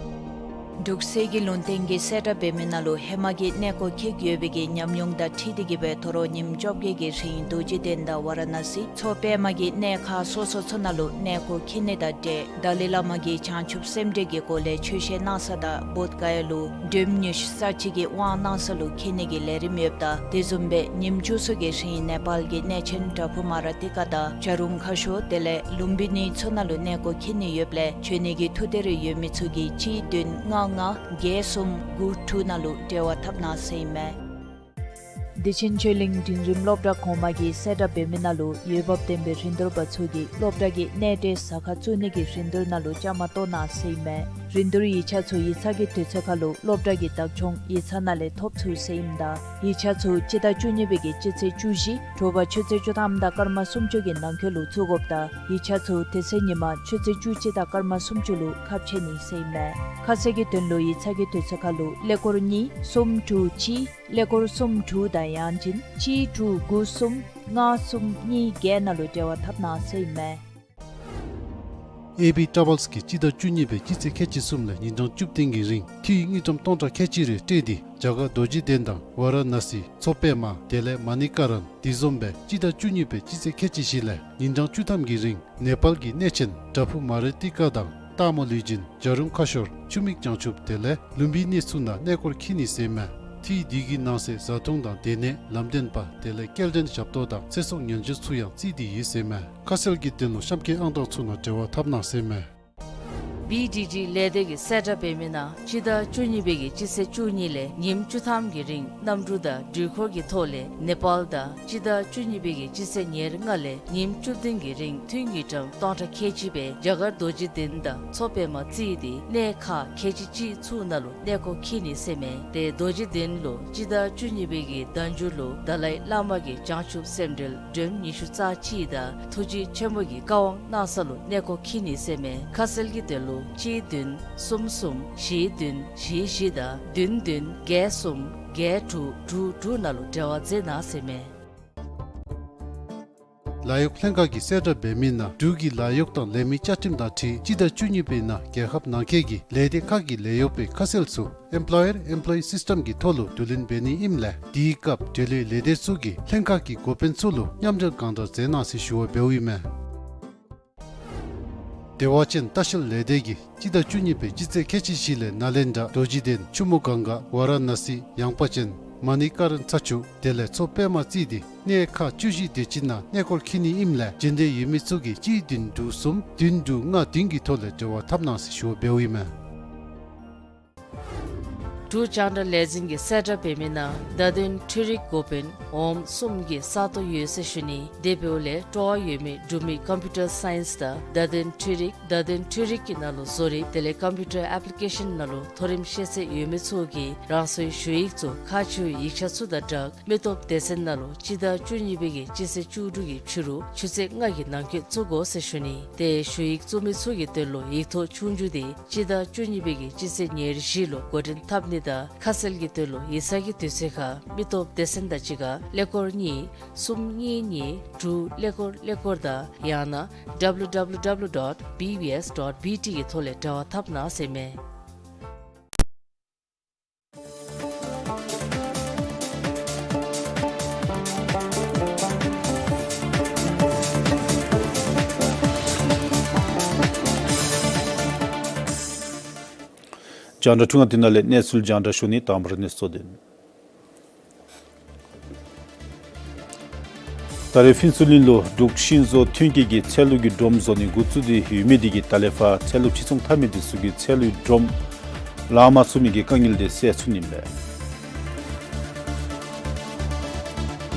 འབྲུག་གསེར་གྱི་ལུང་བསྟན་གྱིས་གསལ་བསྒྲགས་འབད་མི་ནང་ལུ་ཧེ་མ་གི་གནས་སྐོར་འཁྱིད་ཡོད་པའི་གི་ཉམས་མྱོང་དང་འཁྲིལ་ཏེ་གིས་སྦེ་དོ་རུང་ཉིནམ་བཅོ་བརྒྱད་ཀྱི་རིང་རྡོ་རྗེ་གདན་དང་ཝ་ར་ཎ་སི་མཚོ་པདྨ་གི་གནས་ཁག་སོ་སོ་ཚུ་ནང་ལུ་གནས་སྐོར་འཁྱིད་ནི་དང་འབྲེལ་ཏ་ལའི་བླ་མ་གི་བྱང་ཆུབ་སེམས་འགྲེལ་གྱི་སྒོ་ལས་ཆོས་བཤད་གནང་ས་དང་བོདྷ་ག་ཡ་ལུ་སྒྲོལ་མ་ཉི་ཤུ་རྩ་གཅིག་གི་དབང་གནང་ས་ལུ་འཁྱིད་ནི་གི་ལས་རིམ་ཡོདཔ་ད་དེ་བཟུམ་སྦེ་ཉིནམ་བཅུ་གསུམ་གྱི་རིང་ནེ་པཱལ་གྱི་གནས་ཆེན་བྲག་ཕུག་མ་ར་ཏི་ཀ་དང་བྱ་རུང་ཁ་ཤོར་དེ་ལས་ལུམ་བི་ནི་ཚུ་ནང་ལུ་གནས་སྐོར་འཁྱིད་ནི་ཡོདཔ་ལས་བྱོན་ནི་གི་ཐུགས་འདོད་རེ་ཡོད་མི་ཚུ་གིས་གཅིག་བདུན་ལྔ་ལྔ་བརྒྱད་གསུམ་དགུ་དྲུག་ནང་ལུ་འབྲེལ་བ་འཐབ་གནང་ཟེར་ཨིན་མས། བདེ་ཆེན་ཆོས་གླིང་འབྲིང་རིམ་སློབ་གྲྭ་གོང་མ་གིས་གསལ་བསྒྲགས་འབད་མི་ནང་ལུ་འོས་འབབ་ལྡན་པའི་རིན་བསྡུར་པ་ཚུ་གིས་སློབ་གྲྭ་གི་གནས་འབྲེལ་ཟ་ཁང་བཙུགས་ནི་གི་རིན་བསྡུར་ནང་ལུ་བཅའ་མར་གཏོགས་གནང་ཟེར་ཨིན་མས། རིན་བསྡུར་ཡིག་ཆ་ཚུ་ཡིག་ཚང་གི་དུས་ཚོད་ཁར་ལུ་སློབ་གྲྭ་གི་བདག་སྐྱོང་ཡིག་ཚང་ནང་ལས་ཐོབ་ཚུགས་ཟེར་ཨིནམ་ད་ཡིག་ཆ་ཚུ་སྤྱི་ཟླ་བཅུ་གཉིས་པའི་གི་སྤྱི་ཚེས་བཅུ་བཞི་དྲོ་པ་ཆུ་ཚོད་བཅུ་ཐམ་དང་སྐར་མ་སུམ་ཅུ་གི་ནང་འཁོད་ལུ་བཙུགས་དགོཔ་ད་ཡིག་ཆ་ཚུ་དེ་ཚེ་ཉིན་མ་ཆུ་ཚོད་བཅུ་གཅིག་དང་སྐར་མ་སུམ་ཅུ་ལུ་ཁ་ཕྱེ་ནི་ཟེར་ཨིན་མས། ཁ་གསལ་གྱི་དོན་ལུ་ཡིག་ཚང་གི་དུས་ཚོད་ཁར་ལུ་ཀླད་ཀོར་གཉིས་གསུམ་དྲུག་གཅིག་ཀླད་ཀོར་གསུམ་དྲུག་དང་ཡང་ཅིན་གཅིག་དྲུག་དགུ་གསུམ་ལྔ་གསུམ་གཉིས་བརྒྱད་ནང་ལུ་འབྲེལ་བ་འཐབ་གནང་ཟེར་ཨིན་མས། ཨེ་བི་ཊ་རེ་བཱལསི་གིས་སྤྱི་ཟླ་བཅུ་གཉིས་པའི་སྤྱི་ཚེས་ཁལ་གཅིག་གསུམ་ལས་ཉིན་གྲངས་བཅུ་བདུན་གྱི་རིང་འཐུས་དངུལ་ཀྲམ་སྟོང་ཕྲག་ཁལ་གཅིག་རེ་སྤྲོད་དེ་རྒྱ་གར་རྡོ་རྗེ་གདན་དང་ཝ་ར་ཎ་སི་མཚོ་པདྨ་དེ་ལས་མ་ཎི་ཀ་རན་དེ་བཟུམ་སྦེ་སྤྱི་ཟླ་བཅུ་གཉིས་པའི་སྤྱི་ཚེས་ཁལ་གཅིག་བཞི་ལས་ཉིན་གྲངས་བཅུ་ཐམ་གྱི་རིང་ནེ་པཱལ་གྱི་གནས་ཆེན་བྲག་ཕུག་མ་ར་ཏི་ཀ་དང་སྟག་མོ་ལུས་སྦྱིན་བྱ་རུང་ཁ་ཤོར་ཆུ་མིག་བྱང་ཆུབ་དེ་ལས་ལུམ་བི་ནི་ཚུ་ནང་གནས་སྐོར་འཁྱིད་ནི་ཟེར་ཨིན་མས། འཐུས་དེ་གི་ནང་གསེས་བཟའ་འཐུང་དང་སྡོད་གནས་ལམ་སྟོན་པ་དེ་ལས་སྐྱེལ་འདྲེན་ཞབས་ཏོག་དང་ཚེ་སྲོག་ཉེན་བཅོལ་ཚུ་ཡང་བརྩིས་ཏེ་ཡོད་ཟེར་ཨིན་མས། ཁ་གསལ་གྱི་དོན་ལུ་གཤམ་གྱི་ཨང་གྲངས་ཚུ་ནང་འབྲེལ་བ་འཐབ་གནང་ཟེར་ཨིན་མས། བི་ཌི་ཌི་ལས་སྡེ་གིས་གསལ་བསྒྲགས་འབད་མི་ནང་སྤྱི་ཟླ་བཅུ་གཉིས་པའི་གི་སྤྱི་ཚེས་བཅུ་གཉིས་ལས་ཉིནམ་བཅུ་ཐམ་གྱི་རིང་གནམ་གྲུ་དང་འགྲུལ་འཁོར་གྱི་ཐོག་ལས་ནེ་པཱལ་དང་སྤྱི་ཟླ་བཅུ་གཉིས་པའི་གི་སྤྱི་ཚེས་ཉེར་ལྔ་ལས་ཉིནམ་བཅུ་བདུན་གྱི་རིང་འཐུས་དངུལ་ཀྲམ་སྟོང་ཕྲག་ཁལ་གཅིག་སྦེ་རྒྱ་གར་རྡོ་རྗེ་གདན་དང་མཚོ་པདྨ་བརྩིས་ཏེ་གནས་ཁག་ཁལ་གཅིག་གཅིག་ཚུ་ནང་ལུ་གནས་སྐོར་འཁྱིད་ནི་ཟེར་ཨིན་མས། ཏེ་རྡོ་རྗེ་གདན་ལུ་སྤྱི་ཟླ་བཅུ་གཉིས་པའི་གི་ཟླ་མཇུག་ལུ་ཏ་ལའི་བླ་མ་གི་བྱང་ཆུབ་སེམས་འགྲེལ་སྒྲོལ་མ་ཉི་ཤུ་རྩ་གཅིག་དང་ཐུགས་རྗེ་ཆེན་པོ་གི་བཀའ་དབང་གནང་ས་ལུ་གནས་སྐོར་འཁྱིད་ནི་ཟེར་ཨིན་མས། ཁ་གསལ་གྱི་དོན་ལུ་གཅིག་བདུན་གསུམ་གསུམ་བཞི་བདུན་བཞི་བཞི་དང་བདུན་བདུན་བརྒྱད་གསུམ་བརྒྱད་དྲུག་དྲུག་དྲུག་ནང་ལུ་འབྲེལ་བ་མཛད་གནང་ཟེར་ཨིན་མས། ལཱ་གཡོག་ལྷན་ཁག་གིས་གསལ་བསྒྲགས་འབད་མི་ནང་འབྲུག་གི་ལཱ་གཡོག་དང་ལས་མི་བཅའ་ཁྲིམས་དང་འཁྲིལ་སྤྱི་ཟླ་བཅུ་གཉིས་པའི་ནང་རྒྱལ་ཁབ་ནང་འཁོད་ཀྱི་ལས་སྡེ་ཁག་གི་ལས་གཡོག་པའི་ཁ་གསལ་ཚུ་Employer Employee System གྱི་ཐོག་ལུ་བསྡུ་ལེན་འབད་ནི་ཨིནམ་ལས་དེའི་སྐབས་འབྲེལ་ཡོད་ལས་སྡེ་ཚུ་གིས་ལྷན་ཁག་གི་འགོ་དཔོན་ཚུ་ལུ་མཉམ་འབྲེལ་གང་དྲག་མཛད་གནང་ཟེར་ཞུ་བ་འབདཝ་ཨིན་མས། བདེ་བ་ཅན་ལྟ་བཤལ་ལས་སྡེ་གིས་སྤྱི་ཟླ་བཅུ་གཉིས་པའི་སྤྱི་ཚེས་ཁལ་གཅིག་བཞི་ལས་ནཱ་ལེནྡྲ་རྡོ་རྗེ་གདན་ཆུ་མོ་གངྒཱ་ཝ་ར་ཎ་སི་ཡངས་པ་ཅན་མ་ཎི་ཀ་རན་ཚ་ཆུ་དེ་ལས་མཚོ་པདྨ་བརྩིས་ཏེ་གནས་ཁག་བཅུ་བཞི་དེ་ཅིག་ནང་གནས་སྐོར་འཁྱིད་ནི་ཨིནམ་ལས་འབྱོན་འདོད་ཡོད་མི་ཚུ་གིས་གཅིག་བདུན་དྲུག་གསུམ་བདུན་དྲུག་ལྔ་བདུན་གྱི་ཐོག་ལས་འབྲེལ་བ་འཐབ་གནང་ཟེར་ཞུ་བ་འབདཝ་ཨིན་མས། འབྲུག་རྒྱང་བསྒྲགས་ལས་འཛིན་གྱིས་གསལ་བསྒྲགས་འབད་མི་ནང་བརྡ་དོན་འཕྲུལ་རིག་འགོ་དཔོན་འོགམ་གསུམ་གྱི་ས་སྟོང་ཡོད་ཟེར་ཞུ་ནི། དེ་འབདཝ་ལས་སྤྲོ་བ་ཡོད་མི་འབྲུག་མི་ཀམ་པིའུ་ཊར་སའིནསི་དང་བརྡ་དོན་འཕྲུལ་རིག་བརྡ་དོན་འཕྲུལ་རིག་གི་ནང་ལུ་བཟོ་རིག་དེ་ལས་ཀམ་པིའུ་ཊར་ཨེཔ་ལི་ཀེ་ཤཱན་ནང་ལུ་མཐོ་རིམ་ཤེས་ཚད་ཡོད་མི་ཚུ་གིས་རང་སོའི་ཞུ་ཡིག་ཚུ་ཁག་ཆེ་བའི་ཡིག་ཆ་ཚུ་དང་སྦྲགས་མི་སྟོབས་སྡེ་ཚན་ནང་ལུ་སྤྱི་ཟླ་བཅུ་གཉིས་པའི་གི་སྤྱི་ཚེས་བཅུ་དྲུག་གི་ཕྱི་རུ་ཆུ་ཚོད་ལྔ་གི་ནང་འཁོད་བཙུགས་དགོ་ཟེར་ཞུ་ནི། ཏེ་ཞུ་ཡིག་བཙུགས་མི་ཚུ་གི་དོན་ལུ་ཡིག་ཐོག་ཆོས་རྒྱུགས་དེ་སྤྱི་ཟླ་བཅུ་གཉིས་པའི་གི་སྤྱི་ཚེས་ཉེར་བཞི་ལུ་འགོ་འདྲེན་འཐབ་ནི་དང་ཁ་གསལ་གྱི་དོན་ལུ་ཡིག་ཚང་གི་དུས་ཚོད་ཁར་མི་སྟོབས་སྡེ་ཚན་དང་གཅིག་ཁར་ཀླད་ཀོར་གཉིས་གསུམ་གཉིས་གཉིས་དྲུག་ཀླད་ཀོར་ཀླད་ཀོར་དང་ཡང་ན་W W W dot B B S dot B T གི་ཐོག་ལས་འབྲེལ་བ་འཐབ་གནང་ཟེར་མས། རྒྱང་བསྒྲགས་ཐུང་ངུ་འདི་ནང་ལས་གནས་ཚུལ་རྒྱང་བསྒྲགས་ཞུ་ནི། དང་པ་ར་གནས་ཚུལ་དོན། ད་རེས་ཕུན་ཚོགས་གླིང་ལུ་འབྲུག་ཤིང་བཟོ་ཐོན་སྐྱེད་ཀྱི་ཚལ་ལུ་གི་སྒྲོམ་བཟོ་ནི་འགོ་བཙུགས་ཏེ་ཡོད་མི་དེ་གིས་ད་ལས་ཕར་ཚལ་ལུ་ཕྱིར་ཚོང་འཐབ་མི་དེ་ཚུ་གིས་ཚལ་ལུའི་སྒྲོམ་ལང་མ་ཚུགས་མི་གི་དཀའ་ངལ་དེ་སེལ་ཚུགས་ནི་མས།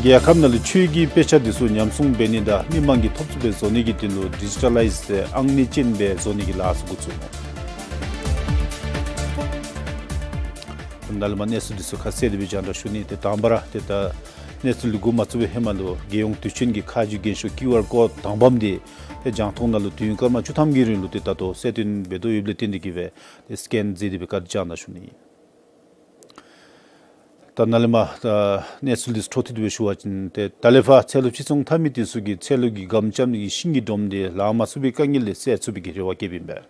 རྒྱལ་ཁབ་ནང་ལུ་ཆོས་ཀྱི་དཔེ་ཆ་འདི་ཚུ་ཉམས་སྲུང་འབད་ནི་དང་མི་མང་གིས་ཐོབ་ཚུགསཔ་སྦེ་བཟོ་ནི་གི་དོན་ལུ་ཌི་ཇི་ཊ་ལའིཛ་ཏེ་ཨང་གནས་ཅན་སྦེ་བཟོ་ནི་གི་ལཱ་ཚུ་འགོ་བཙུགས་ནུག། ད་ནཱ་ལས་མར་གནས་ཚུལ་འདི་ཚུ་ཁ་གསལ་ཏེ་སྦེ་རྒྱང་བསྒྲགས་ཞུ་ནི། ཏེ་དང་པ་ར་ཏེ་ད་གནས་ཚུལ་འདི་འགོ་མ་བཙུགས་པའི་ཧེ་མ་ལུ་རྒྱལ་ཡོངས་དུས་ཆེན་གྱི་ཁ་རྗེ་རྒྱན་ཤོག་ཀིའུ་ཨར་ཀོཌ་དང་པམ་འདི་ཏེ་རྒྱང་མཐོང་ནང་ལུ་དུས་ཡུན་སྐར་མ་བཅུ་ཐམ་གྱི་རིང་ལུ་ཏེ་ད་ལྟོ་གསལ་སྟོན་འབད་དོ་ཡོདཔ་ལས་བརྟེན་ཏེ་གིས་སྦེ་ཏེ་སི་ཀེན་མཛད་དེ་སྦེ་བཀའ་དྲིན་བསྐྱང་གནང་ཞུ་ནི། ད་ནཱ་ལས་མར་ད་གནས་ཚུལ་འདི་ཚུ་འཕྲོ་མཐུད་དེ་སྦེ་ཞུ་བ་ཅིན་ཏེ་ད་ལས་ཕར་ཚལ་ལུ་ཕྱིར་ཚོང་འཐབ་མི་འདི་ཚུ་གིས་ཚལ་ལུ་གི་སྒམ་རྐྱབ་ནི་གི་ཤིང་གི་སྒྲོམ་འདི་ལང་མ་ཚུགས་པའི་དཀའ་ངལ་ལས་སེལ་ཚུགས་པའི་གི་རེ་བ་བསྐྱེདཔ་ཨིན་པས།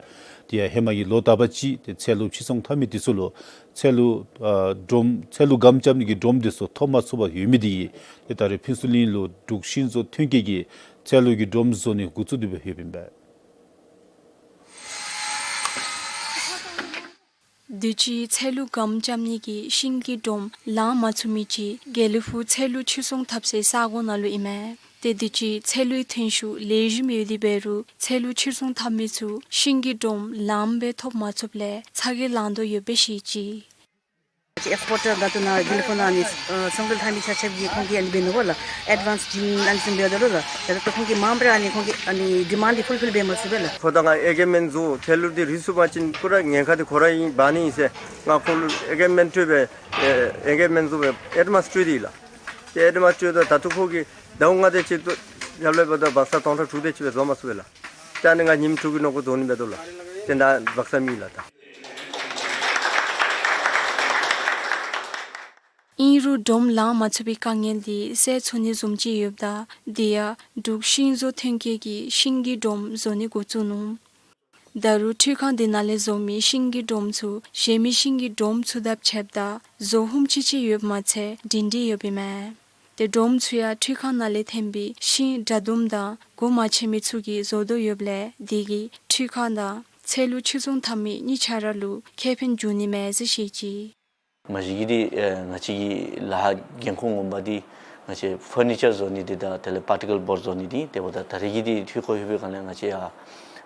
དེ་ཡང་ཧེ་མ་གི་ལོ་དག་པ་ཅིག་ཏེ་ཚལ་ལུ་ཕྱིར་ཚོང་འཐབ་མི་འདི་ཚུ་ལུ་ཚལ་ལུ་ཨ་སྒྲོམ་ཚལ་ལུ་སྒམ་རྐྱབ་ནི་གི་སྒྲོམ་འདི་ཚུ་ཐོབ་མ་ཚུགས་པར་ཡོད་མི་འདི་གིས་ཏེ་ད་རེས་ཕུན་ཚོགས་གླིང་ལུ་འབྲུག་ཤིང་བཟོ་ཐོན་སྐྱེད་ཀྱིས་ཚལ་ལུ་གི་སྒྲོམ་བཟོ་ནི་འགོ་བཙུགས་ཏེ་སྦེ་ཡོདཔ་ཨིན་པས། དུས་ཅི་ཚལ་ལུ་སྒམ་རྐྱབ་ནི་གི་ཤིང་གི་སྒྲོམ་ལང་མ་ཚུགས་མི་ཅིག་དགེ་ལེགས་ཕུག་ཚལ་ལུ་ཕྱིར་ཚོང་འཐབ་སའི་ས་གོ་ནང་ལུ་ཨིན་མས། ཏེ་དུས་ཅི་ཚལ་ལུའི་ཐོན་ཤུགས་ལེགས་ཤོམ་ཡོད་དེ་འབད་རུང་ཚལ་ལུ་ཕྱིར་ཚོང་འཐབ་མི་ཚུ་ཤིང་གི་སྒྲོམ་ལངམ་སྦེ་ཐོབ་མ་ཚུགསཔ་ལས་ཚ་གྱང་ལང་དོ་ཡོདཔ་སྦེ་བཤད་ཅི། ཨེགསི་པོར་ཊར་ད་ལྟོ་ནཱ་དགེ་ལེགས་ཕུག་ནང་ཨ་ནི་ཨ་སོང་གུ་འཐབ་མི་ཆ་ཁྱབ་ཀྱིས་ཁོང་གིས་ཨ་ནི་འབད་ནུག་པ་ལགས། ཨེཌ་ཝཱནསི་བྱིན་ཨ་ནི་བཟུམ་འབདཝ་ད་ལུ་ལགས། ད་ལྟོ་ཁོང་གིས་མངམ་སྦེ་ར་ཨ་ནི་ཁོང་གི་ཨ་ནི་ཌི་མཱནཌ་འདི་ཕུལ་ཕིལ་འབད་མ་ཚུགས་པས་ལགས། ཁོང་དང་ང་ཨེག་རི་མེནཊ་བཟོ། ཚལ་ལུ་འདི་རི་སུ་མ་བྱིན་པར་ཉེན་ཁ་འདི་ཁོ་ར་ཨིན་འབག་ནི་ཨིན་ཟེར་ང་ཁོང་ལུ་ཨེག་རི་མེནཊ་སྤྲོད་སྦེ་ཨེ་ཨེག་རི་མེནཊ་བཟོ་སྦེ་ཨེཌ་ཝཱནསི་སྤྲོད་དེ་ལགས། ཏེ་ཨེཌ་ཝཱནསི་སྤྲོད་དེ་ད་ལྟོ་ཁོང་གིས་ཟླཝ་ལྔ་དེ་ཅིག་ཏུ་ཡར་ལས་འབདཝ་ད་བག་ཚ་སྟོང་ཕྲག་དྲུག་དེ་ཅིག་སྦེ་བཟོ་མ་ཚུགས་པས་ལགས། ཏེ་ཨ་ནི་ང་ཉིནམ་དྲུག་གི་ནང་འགོ་བཟོ་ནི་འབད་དོ་ལགས། ཏེ་ད་བག་ཚ་མེད་ལགས་ད། ཨིན་རུང་སྒྲོམ་ལང་མ་ཚུགས་པའི་དཀའ་ངལ་འདི་སེལ་ཚུགས་ནི་བཟུམ་ཅིག་ཡོདཔ་ད་དེ་ཡང་འབྲུག་ཤིང་བཟོ་ཐོན་སྐྱེད་ཀྱིས་ཤིང་གི་སྒྲོམ་བཟོ་ནི་འགོ་བཙུགས་ནུག། ད་རུང་འཕྲུལ་ཁང་འདི་ནང་ལས་བཟོ་མི་ཤིང་གི་སྒྲོམ་ཚུ་གཞན་མི་ཤིང་གི་སྒྲོམ་ཚུ་དང་ཕྱདཔ་ད་བཟོ་ཧུམ་ཆི་ཆི་ཡོདཔ་མ་ཚད་སྒྲིང་སྒྲིང་ཡོདཔ་ཨིན་མས། ཏེ་སྒྲོམ་ཚུ་ཡང་འཕྲུལ་ཁང་ནང་ལས་ཐོན་པའི་ཤིང་དྲ་དུམ་དང་གོ་མ་ཆོད་མི་ཚུ་གིས་བཟོ་དོ་ཡོདཔ་ལས་དེ་གིས་འཕྲུལ་ཁང་དང་ཚལ་ལུ་ཕྱིར་ཚོང་འཐབ་མི་གཉིས་ཆ་ར་ལུ་ཁེ་ཕན་འབྱུང་ནི་མས་ཟེར་བཤད་ཅི། མ་གཞི་གི་འདི་ཨེ་ང་བཅས་ཀྱི་ལཱ་འགན་ཁུར་ངོ་མ་འདི་ང་བཅས་ཕར་ནི་ཅར་བཟོ་ནི་འདི་དང་དེ་ལས་པར་ཊི་ཀལ་བོརཌ་བཟོ་ནི་འདི་དེ་འབདཝ་ད་ད་རེས་ཀྱི་འདི་འཐུས་བཀོད་ཡོད་པའི་སྒང་ལས་ང་བཅས་ཡར་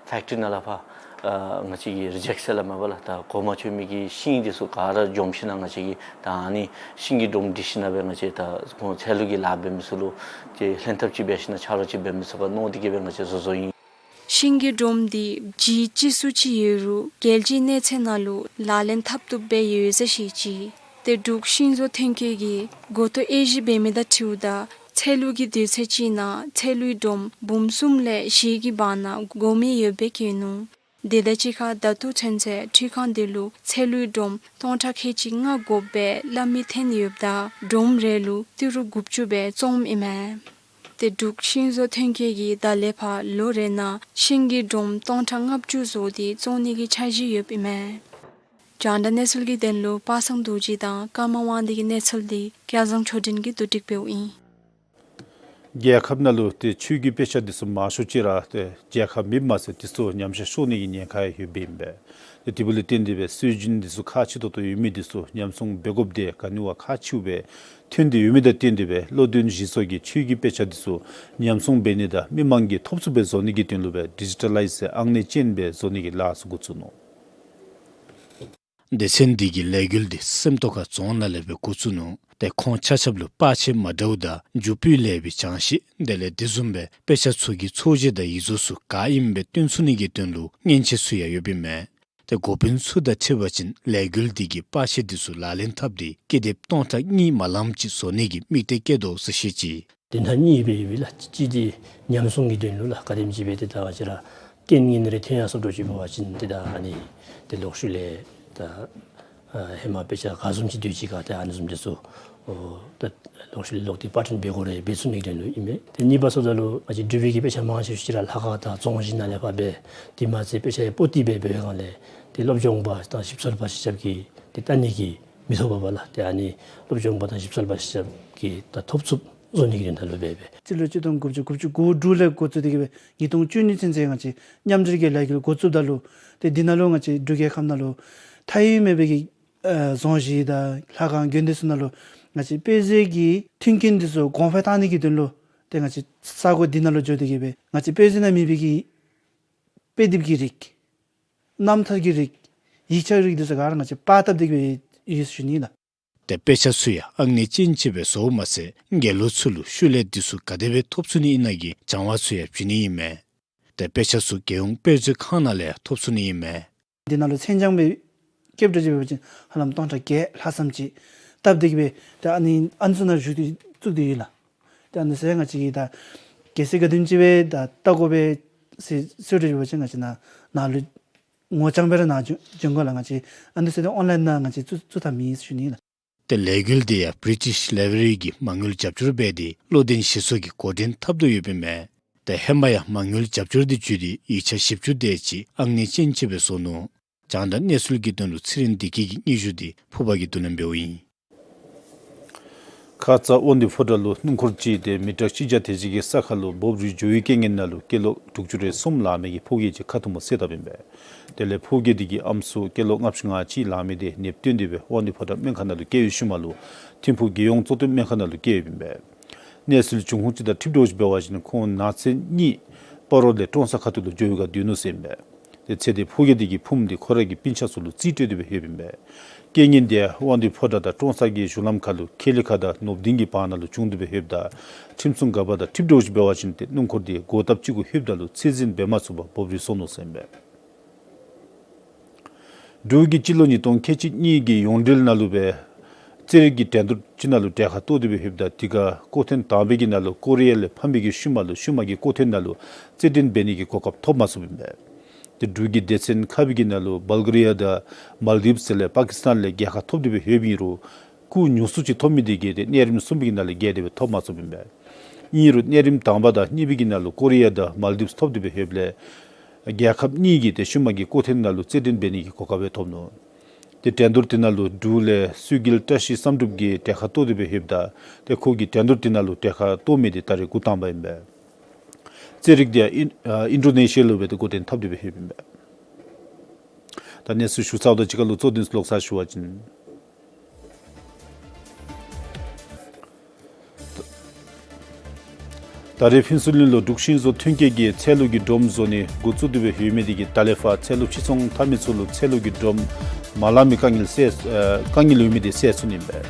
ཕེཀ་ཊི་རི་ནང་ལས་ཕར་ཨ་ང་བཅས་ཀྱིས་རི་ཇེཀཊ་ཟེར་སླབ་མས་པ་ལགས། ད་གོ་མ་ཆོད་མི་གི་ཤིང་འདི་ཚུ་ག་ར་འཇོམས་ཞིན་ན་ང་བཅས་ཀྱིས་ད་ཨ་ནི་ཤིང་གི་སྒྲོམ་སྒྲིག་ཞིན་ན་སྦེ་ང་བཅས་ད་ཁོང་ཚལ་ལུ་གི་ལཱ་འབད་མི་ཚུ་ལུ་ཏེ་ལྷན་ཐབས་ཅིག་འབད་ཞིན་ན་ཆ་རོགས་ཅིག་འབད་མི་ཚུགས་ག་མནོ་སྟེ་གིས་སྦེ་ང་བཅས་བཟོ་བཟོཝ་ཨིན། ཤིང་གི་སྒྲོམ་འདི་ལྗིད་ཅི་སུ་ཅིག་ཡོད་རུང་རྒྱལ་སྤྱིའི་གནས་ཚད་ནང་ལུ་ལག་ལེན་འཐབ་བཏུབ་སྦེ་ཡོད་ཟེར་བཤད་ཅི། ཏེ་འབྲུག་ཤིང་བཟོ་ཐོན་སྐྱེད་ཀྱིས་འགོ་ཐོག་དབྱེ་ཞིབ་འབད་མི་དང་འཁྲིལཝ་ད་ཚལ་ལུ་གི་དུས་ཚོད་ཅིག་ནང་ཚལ་ལུའི་སྒྲོམ་འབུམ་གསུམ་ལས་བཞི་གི་བར་ན་དགོ་མི་ཡོདཔ་སྦེ་བཀོད་ནུག། དེ་དང་གཅིག་ཁར་ད་ལྟོ་ཚུན་ཚོད་འཕྲུལ་ཁང་འདི་ལུ་ཚལ་ལུའི་སྒྲོམ་སྟོང་ཕྲག་ཁལ་གཅིག་ལྔ་དགོཔ་སྦེ་སླབ་མི་ཐོན་ཡོདཔ་ད་སྒྲོམ་རེ་ལུ་ཏི་རུ་དགུ་བཅུ་སྦེ་བཙོངམ་ཨིན་མས། ཏེ་འབྲུག་ཤིང་བཟོ་ཐོན་སྐྱེད་ཀྱིས་ད་ལས་ཕར་ལོ་རེ་ནང་ཤིང་གི་སྒྲོམ་སྟོང་ཕྲག་ལྔ་བཅུ་བཟོ་སྟེ་བཙོང་ནི་གི་འཆར་གཞི་ཡོདཔ་ཨིན་མས། རྒྱང་བསྒྲགས་གནས་ཚུལ་གྱི་དོན་ལུ་པ་སངས་རྡོ་རྗེ་དང་ཀརྨ་དབང་འདུས་ཀྱི་གནས་ཚུལ་འདི་སྐལ་བཟང་ཆོས་སྒྲོན་གྱིས་བསྡུ་སྒྲིག་འབདཝ་ཨིན། རྒྱལ་ཁབ་ནང་ལུ་ཏེ་ཆོས་ཀྱི་དཔེ་ཆ་འདི་ཚུ་མང་ཤོས་ཅིག་ར་ཏེ་རྒྱལ་ཁབ་མེདཔ་མ་ཚད་འདི་ཚུ་ཉམས་ཆག་ཤོར་ནི་གི་ཉེན་ཁ་ཡང་ཡོདཔ་ཨིན་པས། ཏེ་དེ་འབདཝ་ལས་བརྟེན་ཏེ་སྦེ་སྲོལ་རྒྱུན་འདི་ཚུ་ཁག་ཆེ་ཏོག་ཏོ་ཡོད་མི་འདི་ཚུ་ཉམས་སྲུང་འབད་དགོཔ་འདི་ག་ནི་བ་ཁག་ཆེཝ་སྦེ་ཐོན་ཏེ་ཡོད་མི་དང་བསྟུན་ཏེ་སྦེ་བློ་འདོན་གཞི་བཙུགས་ཀྱིས་ཆོས་ཀྱི་དཔེ་ཆ་འདི་ཚུ་ཉམས་སྲུང་འབད་ནི་དང་མི་མང་གིས་ཐོབ་ཚུགསཔ་སྦེ་བཟོ་ནི་གི་དོན་ལུ་སྦེ་ཌི་ཇི་ཊ་ལའིཛ་ཟེར་ཨང་གནས་ཅན་སྦེ་བཟོ་ནི་གི་ལཱ་ཚུ་འགོ་བཙུགས་ནུག། སྡེ་ཚན་འདི་གི་ལས་འགུལ་འདི་སེམས་རྟོགས་ཁ་རྫོང་ནང་ལས་སྦེ་འགོ་བཙུགས་ནུག། ཏེ་ཁོང་ཆ་ཁྱབ་ལུ་པར་ཆས་མ་འདྲཝ་དང་རྒྱུ་སྤུས་ལེགས་པའི་ཆང་ཤིང་དེ་ལས་དེ་བཟུམ་སྦེ་དཔེ་ཆ་ཚུ་གི་ཚོས་གཞི་དང་ཡིག་བཟོ་ཚུ་ག་ཨིནམ་སྦེ་སྟོན་ཚུགས་ནི་གི་དོན་ལུ་མཉེན་ཆས་ཚུ་ཡང་ཡོདཔ་ཨིན་མས། ཏེ་འགོ་དཔོན་ཚུ་དང་འཁྲིལ་བ་ཅིན་ལས་འགུལ་འདི་གིས་པར་ཆས་འདི་ཚུ་ལག་ལེན་འཐབ་སྟེ་ཀི་དེབ་སྟོང་ཕྲག་གཉིས་མ་ལངམ་ཅིག་བཟོ་ནི་གི་དམིགས་གཏད་བསྐྱེད་དོ་ཟེར་བཤད་ཅི། དོན་དག་གཉིས་སྦེ་ཡོད་པས་ལགས། གཅིག་འདི་ཉམས་སྲུང་གི་དོན་ལུ་ལགས། ག་དེམ་ཅིག་སྦེ་ཏེ་ད་ང་བཅས་ར་རྐྱེན་ངན་རེ་ཐོན་ཡར་སོངམ་འདྲཝ་ཅིག་འབད་བ་ཅིན་ཏེ་ད་ཨ་ནི་ཏེ་ལོག་ཤུལ་ལས་ད་ཨ་ཧེ་མ་དཔེ་ཆ་ག་བཟུམ་ཅིག་སྡོད་ཅི་ག་ཏེ་ཨ་ནི་བཟུམ་འདི་ཚུ་ཨོ་ད་ལོག་ཤུལ་ལས་ལོག་སྟེ་པར་སྐྲུན་འབད་དགོ་རུང་འབད་ཚུགས་ནི་གི་དོན་ལུ་ཨིན་མས། ཏེ་གཉིས་པ་སོངམ་ད་ལུ་ང་བཅས་འབྲུག་པའི་གི་དཔེ་ཆ་མང་ཆེ་ཤོས་ཅིག་ར་ལྷ་ཁང་དང་རྫོང་གཞི་ནང་ལས་ཕར་འབད། དེ་མ་ཚད་དཔེ་ཆ་ཡང་པོ་ཏི་སྦེ་འབད་བའི་སྒང་ལས་ཏེ་སློབ་སྦྱོང་པ་དང་ཞིབ་འཚོལ་པ་ཆ་ཁྱབ་ཀྱིས་ཏེ་བལྟ་ནི་གི་མི་ཐོབ་པས་ལགས། ཏེ་ཨ་ནི་སློབ་སྦྱོང་པ་དང་ཞིབ་འཚོལ་པ་ཆ་ཁྱབ་ཀྱིས་ད་ཐོབ་ཚུགསཔ་བཟོ་ནི་གི་དོན་དག་ལུ་འབད་འབད། སྤྱི་ལོ་གཅིག་སྟོང་དགུ་བརྒྱ་དགུ་བཅུ་གོ་དྲུག་ལས་འགོ་བཙུགས་ཏེ་གིས་སྦེ་ཉིས་སྟོང་བཅུ་གཉིས་ཚུན་ཚོད་ང་བཅས་མཉམ་འབྲེལ་གྱི་ལས་འགུལ་འགོ་བཙུགསཔ་ད་ལུ་ཏེ་འདི་ནང་ལུ་ང་བཅས་འབྲུག་རྒྱལ་ཁབ་ནང་ལུ་མཐའ་དབུས་མེད་པའི་གི་ཨ་རྫོང་གཞི་དང་ལྷ་ཁང་དགོན་སྡེ་ཚུ་ནང་ལུ་ང་བཅས་དཔེ་མཛོད་ཀྱི་མཐུན་རྐྱེན་འདི་ཚུ་གོང་འཕེལ་བཏང་ནི་གི་དོན་ལུ་ཏེ་ང་བཅས་ས་གོ་འདི་ནང་ལུ་འགྱོ་སྟེ་གིས་སྦེ་ང་བཅས་དཔེ་མཛོད་ནང་མེད་པའི་གི་དཔེ་དེབ་ཀྱི་རིགས་རྣམ་ཐར་གྱི་རིགས་ཡིག་ཆ་རིགས་འདི་ཚུ་ག་ར་ང་བཅས་པར་བཏབ་སྟེ་གིས་སྦེ་ཡོད་ཟེར་ཞུ་ནི་ལགས། ཏེ་དཔེ་ཆ་ཚུ་ཡང་ཨང་གནས་ཅན་ཅིག་སྦེ་བཟོཝ་མ་ཚད་དགེ་སློང་ཚུ་ལུ་ཤུལ་ལས་འདི་ཚུ་ག་དེ་སྦེ་ཐོབ་ཚུགས་ནི་ཨིན་ན་གི་སྦྱང་བ་ཚུ་ཡང་བྱིན་ནི་ཨིན་མས། ཏེ་དཔེ་ཆ་ཚུ་རྒྱལ་ཡོངས་དཔེ་མཛོད་ཁང་ནང་ལས་ཡང་ཐོབ་ཚུགས་ནི་ཨིན་མས། འདི་ནང་ལུ་མཚན་བྱང་སྦེ་སྐྱེལ་འདྲཝ་ཅིག་འབད་བ་ཅིན་ཧ་ལམ་སྟོང་ཕྲག་བརྒྱད་ལྷག་ཙམ་ཅིག་བཏབ་སྟེ་གི་སྦེ་ད་ཨ་ནི་ཨ་ནི་ཚུ་ནང་བཞུགས་ཏེ་བཙུགས་ཏེ་ཡོད་ལགས། ད་ཨ་ནི་ཚུ་ཡང་ང་བཅས་ཀྱིས་ད་གལ་སྲིད་ག་དེམ་ཅིག་སྦེ་ད་བལྟ་དགོ་པས་ཟེར་ཟེར་འདྲཝ་ཅིག་འབད་བ་ཅིན་ང་བཅས་ནཱ་ནཱ་ལུ་ངོ་རྐྱང་སྦེ་ར་ནཱ་བྱོན་བྱོན་དགོ་ལགས། ང་བཅས་ཨ་ནི་ཚུ་ད་ཨོན་ལའིན་ནང་ང་བཅས་བཙུགས་བཙུགས་ཐབས་མེད་ཟེར་ཞུ་ནི་ལགས། ཏེ་ལས་འགུལ་འདི་ཡང་བི་རི་ཊིཤ་ལའི་བྲ་རི་གིས་མ་དངུལ་རྒྱབ་སྐྱོར་འབད་དེ་བློ་ལྡན་གཞི་ཚོགས་ཀྱིས་འགོ་འདྲེན་འཐབ་དོ་ཡོདཔ་ཨིན་མས། ཏེ་ཧེ་མ་ཡང་མ་དངུལ་རྒྱབ་སྐྱོར་འདི་བརྒྱུད་དེ་ཡིག་ཆ་བཞི་བཅུ་དེ་ཅིག་ཨང་གནས་ཅན་ཅིག་སྦེ་བཟོ་ནུག། རྒྱང་བསྒྲགས་གནས་ཚུལ་གྱི་དོན་ལུ་ཚེ་རིང་བདེ་སྐྱིད་ཀྱི་སྙན་ཞུ་འདི་ཕུར་པ་གིས་བསྡུ་ལེན་འབདཝ་ཨིན། ཁ་ཙ་དབང་འདུས་ཕོ་བྲང་ལུ་སྣུམ་འཁོར་ཅིག་ཏེ་མི་ཊར་གཅིག་བརྒྱ་དེ་ཅིག་གི་ས་ཁར་ལུ་སྦུབ་རིལ་འགྱོ་བའི་རྐྱེན་ངན་ནང་ལུ་སྐྱེས་ལོ་དྲུག་ཅུ་རེ་གསུམ་ལང་མི་གི་ཕོ་སྐྱེས་ཅིག་ཁ་ཐུམ་མོ་བསད་དཔ་ཨིན་པས། དེ་ལས་ཕོ་སྐྱེས་དེ་གི་ཨམ་སྲུ་སྐྱེས་ལོ་ལྔ་བཅུ་ང་གཅིག་ལང་མི་དེ་ནདཔ་བཏོན་ཏེ་སྦེ་དབང་འདུས་ཕོ་བྲང་སྨན་ཁང་ནང་ལུ་བསྐྱལ་བའི་ཤུལ་མ་ལུ་ཐིམ་ཕུག་རྒྱལ་ཡོངས་གཙོ་བསྟེན་སྨན་ཁང་ནང་ལུ་བསྐྱལ་ཡོདཔ་ཨིན་པས། གནས་ཚུལ་བྱུང་ཁུངས་ཅིག་དང་འཁྲིལ་འདྲཝ་ཅིག་འབད་བ་ཅིན་ཁོང་ནག་ཚེས་གཉིས་སྤ་རོ་ལས་ཀྲོང་གསར་ཁ་ཐུག་ལུ་འགྱོ་བའི་སྒང་སྡོད་ནུག་ཟེར་ཨིན་པས། དེ་ཚེ་དེ་ཕོ་སྐྱེས་དེ་གི་ཕུངམ་དེ་ཁོ་རའི་གི་སྤུན་ཆ་ཚུ་ལུ་རྩིས་སྤྲོད་དེ་སྦེ་ཡོདཔ་ཨིན་པས། རྐྱེན་ངན་དེ་དབང་འདུས་ཕོ་བྲང་དང་ཀྲོང་གསར་གྱི་གཞུང་ལམ་ཁར་ལུ་ཁེ་ལི་ཁ་དང་ནོར་བུ་ལྡིང་གི་བར་ན་ལུ་བྱུང་སྟེ་སྦེ་ཡོདཔ་ད་ཁྲིམས་སྲུང་འགག་པ་དང་འཁྲིལ་འདྲཝ་ཅིག་འབད་བ་ཅིན་ཏེ་སྣུམ་འཁོར་དེ་སྒོ་བཏབ་ཅིག་གུ་ལྷོདཔ་ད་ལུ་ཚོད་འཛིན་འབད་མ་ཚུགས་པར་སྦུབ་རིལ་སོང་ནུག་ཟེར་ཨིན་པས། འབྲུག་གིས་སྤྱི་ལོ་ཉིས་སྟོང་ཁལ་གཅིག་གཉིས་ཀྱི་ཡོངས་འབྲེལ་ནང་ལུ་སྦེ་རྩེད་རིགས་ཀྱི་འགྲན་བསྡུར་ཅིག་ནང་ལུ་གྲལ་ཁར་གཏོགས་ཏེ་སྦེ་ཡོདཔ་ད་དེ་ཁར་སྐོར་ཐེངས་དང་པའི་གི་ནང་ལུ་ཀོ་རི་ཡ་ལས་ཕམ་པའི་གི་ཤུལ་མ་ལུ་ཤུལ་མ་གི་སྐོར་ཐེངས་ནང་ལུ་རྩེད་འགྲན་འབད་ནི་གི་གོ་སྐབས་ཐོབ་མ་ཚུགསཔ་ཨིན་པས། ཏེ་འབྲུག་གི་སྡེ་ཚན་ཁ་པའི་གི་ནང་ལུ་བལ་གེ་རི་ཡ་དང་མཱལ་དིབས་ཟེར་ལས་པ་ཀིས་ཏཱན་ལས་རྒྱལ་ཁ་ཐོབ་སྟེ་སྦེ་ཡོདཔ་ཨིན་རུང་སྐུགས་ཉུང་སུ་ཅིག་ཐོབ་མི་དེ་གིས་ཏེ་གནས་རིམ་གསུམ་པའི་གི་ནང་ལས་བརྒལ་ཏེ་སྦེ་ཐོབ་མ་ཚུགསཔ་ཨིན་པས། ཨིན་རུང་གནས་རིམ་དང་པ་དང་གཉིས་པའི་གི་ནང་ལུ་ཀོ་རི་ཡ་དང་མཱལ་དིབས་ཐོབ་སྟེ་སྦེ་ཡོདཔ་ལས་རྒྱལ་ཁབ་གཉིས་ཀྱིས་ཏེ་ཤུལ་མ་གི་སྐོར་ཐེངས་ནང་ལུ་རྩེད་འགྲན་འབད་ནི་གི་གོ་སྐབས་སྦེ་ཐོབ་ནུག། ཏེ་འགྲན་བསྡུར་དེ་ནང་ལུ་འབྲུག་ལས་གསོལ་དགེ་བཀྲ་ཤིས་བསམ་གྲུབ་ཀྱིས་གྲལ་ཁར་གཏོགས་ཏེ་སྦེ་ཡོདཔ་ད་ཏེ་ཁོ་གིས་འགྲན་བསྡུར་དེ་ནང་ལུ་གྲལ་ཁར་གཏོགས་མི་དེ་ད་རེས་འགོ་དང་པ་ཨིན་པས། རྩེད་རིགས་དེ་ཨིན་ཨ་ཨིན་ཌོ་ནེ་ཤི་ཡ་ལུ་སྦེ་ཏེ་འགོ་འདྲེན་འཐབ་སྟེ་སྦེ་ཡོདཔ་ཨིན་པས། ད་གནས་ཚུལ་ཞུ་ཚརཝ་དང་གཅིག་ཁར་ལུ་གཙོ་དོན་ལོག་ས་ཞུ་བ་ཅིན། ད་རེས་ཕུན་ཚོགས་གླིང་ལུ་འབྲུག་ཤིང་བཟོ་ཐོན་སྐྱེད་ཀྱི་ཚལ་ལུ་གི་སྒྲོམ་བཟོ་ནི་འགོ་བཙུགས་ཏེ་སྦེ་ཡོད་མི་དེ་གིས་ད་ལས་ཕར་ཚལ་ལུ་ཕྱིར་ཚོང་འཐབ་མི་ཚུ་ལུ་ཚལ་ལུ་གི་སྒྲོམ་མ་ལང་མི་དཀའ་ངལ་སེལ་ཨེ་དཀའ་ངལ་ཡོད་མི་དེ་སེལ་ཚུགས་ནི་ཨིན་པས།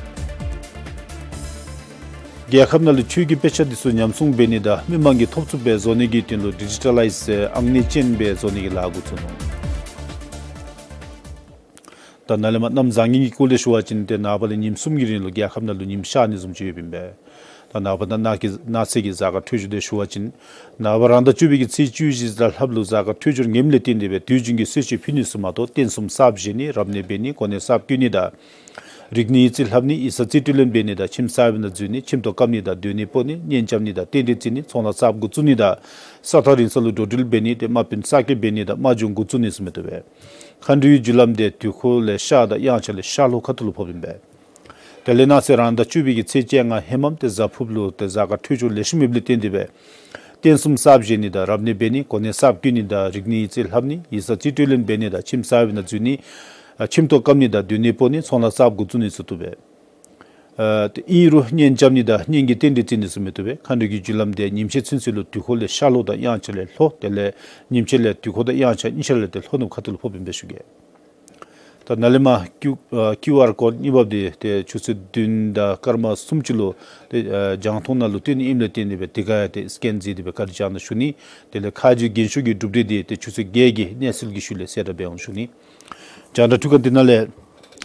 རྒྱལ་ཁབ་ནང་ལུ་ཆོས་ཀྱི་དཔེ་ཆ་དེ་ཚུ་ཉམས་སྲུང་འབད་ནི་དང་མི་མང་གིས་ཐོབ་ཚུགསཔ་སྦེ་བཟོ་ནི་གི་དོན་ལུ་ཌི་ཇི་ཊ་ལའིཛ་ཨེ་ཨང་གནས་ཅན་སྦེ་བཟོ་ནི་གི་ལཱ་འགོ་བཙུགས་ནུག། ད་ནཱ་ལས་མར་གནམ་བཟང་ངན་གྱི་སྐོར་ལས་ཞུ་བ་ཅིན་ཏེ་ནངས་པ་ལས་ཉིནམ་གསུམ་གྱི་རིང་ལུ་རྒྱལ་ཁབ་ནང་ལུ་ཉིམ་ཤར་ནི་བཟུམ་ཅིག་ཡོདཔ་ཨིན་པས། ད་ནངས་པ་ད་གནངས་ཀྱི་གནངས་ཚེ་གི་གཟའ་སྐར་འཕྲོད་སྦྱོར་དེ་ཞུ་བ་ཅིན་ནངས་པ་རང་ཟླ་བཅུ་པའི་གི་ཚེས་བཅུ་བཞི་གཟའ་ལྷགཔ་ལུ་གཟའ་སྐར་འཕྲོད་སྦྱོར་ངནམ་ལས་བརྟེན་ཏེ་སྦེ་དུས་རྒྱུན་གྱི་གསོལ་མཆོད་ཕུལ་ནི་ཚུ་མ་གཏོགས་རྟེན་གསུམ་གསརཔ་བཞེངས་ནི་རབ་གནས་འབད་ནི་གོ་གནས་གསརཔ་བསྐོ་ནི་དང་རིག་གནས་ཡིག་རྩིས་ལྷབ་ནི་ཡིག་ཚང་རྩིས་སྤྲོད་ལེན་འབད་ནི་དང་ཁྱིམ་གསར་པའི་ནང་འཛུལ་ནི་ཁྱིམ་ཐོག་བཀབ་ནི་དང་སྡོད་གནས་སྤོ་ནི་གཉེན་རྐྱབ་ནི་དང་རྟེན་འབྲེལ་བརྩི་ནི་ཚོང་ལཱ་གསརཔ་འགོ་བཙུགས་ནི་དང་ས་ཐག་རིང་ས་ལུ་འགྲོ་འགྲུལ་འབད་ནི་ཏེ་དམག་དཔོན་གསར་སྐྱེས་འབད་ནི་དང་དམག་སྦྱོང་འགོ་བཙུགས་ནི་ཚུ་མི་བཏུབ་པས། མཁའ་འགྲོའི་རྒྱུ་ལམ་དེ་དུས་འཁོར་ལས་ཤར་དང་དབྱངས་འཆར་ལས་ཤར་ལྷོ་ཁ་ཐུག་ལུ་ཕོགཔ་ཨིན་པས། དེ་ལས་གནངས་ཚེ་རང་ཟླ་བཅུ་པའི་གི་ཚེས་བཅོ་ལྔ་ཧེ་མམ་ཏེ་གཟའ་ཕུརཔ་ལུ་ཏེ་གཟའ་སྐར་འཕྲོད་སྦྱོར་ལེགས་ཤོམ་ཡོདཔ་ལས་བརྟེན་ཏེ་སྦེ་རྟེན་གསུམ་གསརཔ་བཞེངས་ནི་དང་རབ་གནས་འབད་ནི་གོ་གནས་གསརཔ་བསྐོ་ནི་དང་རིག་གནས་ཡིག་རྩིས་ལྷབ་ནི་ཡིག་ཚང་རྩིས་སྤྲོད་ལེན་འབད་ནི་དང་ཁྱིམ་གསར་པའི་ནང་འཛུལ་ནི་ཨ་ཁྱིམ་ཐོག་བཀབ་ནི་དང་སྡོད་གནས་སྤོ་ནི་ཚོང་ལཱ་གསརཔ་འགོ་བཙུགས་ནི་ཚུ་བཏུབ་པས། ཨ་ཏེ་ཨིན་རུང་གཉེན་རྐྱབ་ནི་དང་གཉེན་གྱི་རྟེན་འབྲེལ་བརྩི་ནི་ཚུ་མི་བཏུབ་པས། མཁའ་འགྲོ་གི་རྒྱུ་ལམ་དེ་ཉིམ་ཤར་ཚུན་ཚོད་ལུ་དུས་འཁོར་ལས་ཤར་ལྷོ་དང་དབྱངས་འཆར་ལས་ལྷོ་དེ་ལས་ཉིམ་ཤར་ལས་དུས་འཁོར་དང་དབྱངས་འཆར་གཉིས་ཆ་ལས་ཏེ་ལྷོ་ནུབ་ཁ་ཐུག་ལུ་ཕོགཔ་ཨིན་པས་ཞུ་གེ། ད་ནཱ་ལས་མར་ཀིའུ་ཨ་ཀིའུ་ཨར་ཀོཌ་གཉིས་པ་དེ་ཏེ་ཆུ་ཚོད་བདུན་དང་སྐར་མ་སུམ་ཅུ་ལུ་ཏེ་ཨ་རྒྱང་མཐོང་ནང་ལུ་སྟོན་ནི་ཨིནམ་ལས་བརྟེན་ཏེ་སྦེ་དེ་ཁར་ཡང་ཏེ་སི་ཀེན་མཛད་དེ་སྦེ་བཀའ་དྲིན་བསྐྱང་གནང་ཞུ་ནི། དེ་ལས་ཁ་རྗེ་རྒན་ཤོས་ཀྱི་གྲུབ་འབྲས་དེ་ཏེ་ཆུ་ཚོད་བརྒྱད་ཀྱི་གནས་ཚུལ་གྱི་ཤུལ་ལས་གསལ་བསྒྲགས་འབད་འོང་ཞུ་ནི། རྒྱང་བསྒྲགས་ཐོག་ཁང་འདི་ནང་ལས་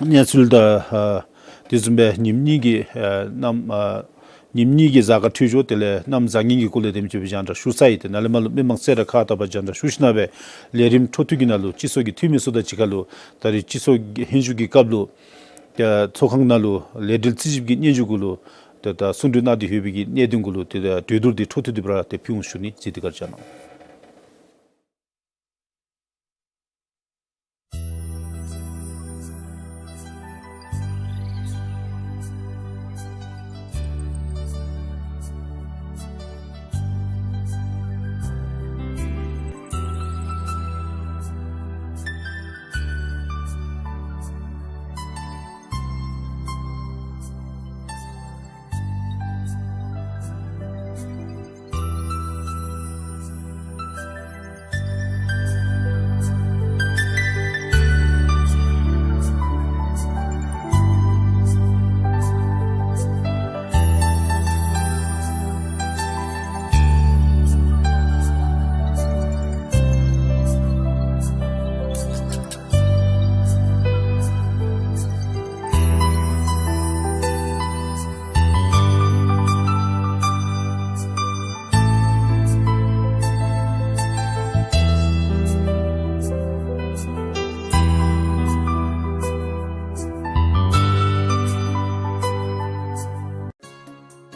གནས་ཚུལ་དང་ཨ་དེ་བཟུམ་སྦེ་ཉིནམ་གཉིས་ཀྱི་ཨ་གནམ་ཨ་ཉིནམ་གཉིས་ཀྱི་གཟའ་སྐར་འཕྲོད་སྦྱོར་དེ་ལས་གནམ་བཟང་ངན་གྱི་སྐོར་ལས་དེམ་ཅིག་སྦེ་རྒྱང་བསྒྲགས་ཞུ་ཚར་ཡི། ཏེ་ནཱ་ལས་མར་ལུ་མི་མང་གསལ་བསྒྲགས་ཁག་དག་པ་རྒྱང་བསྒྲགས་ཞུ་ཞིནམ་སྦེ་ལས་རིམ་འཕྲོ་མཐུད་ཀྱི་ནང་ལུ་སྤྱི་ཚོགས་ཀྱི་འཐུས་མི་ཚུ་དང་གཅིག་ཁར་ལུ་ད་རེས་སྤྱི་ཚོགས་ཀྱི་ཧན་ཤུགས་ཀྱི་སྐབས་ལུ་ཏེ་ཚོགས་ཁང་ནང་ལུ་ལས་འབྲེལ་རྩིས་ཞིབ་ཀྱི་སྙན་ཞུ་གུ་ལུ་ཏེ་ད་གསུང་གྲོས་གནང་སྟེ་ཡོད་པའི་གི་གནད་དོན་གུ་ལུ་ཏེ་ད་གྲོས་བསྡུར་དེ་འཕྲོ་མཐུད་དེ་སྦེ་ར་ཏེ་ཕུལ་འོང་ཞུ་ནི། གཟིགས་ཏེ་བཀའ་དྲིན་བསྐྱང་གནང་།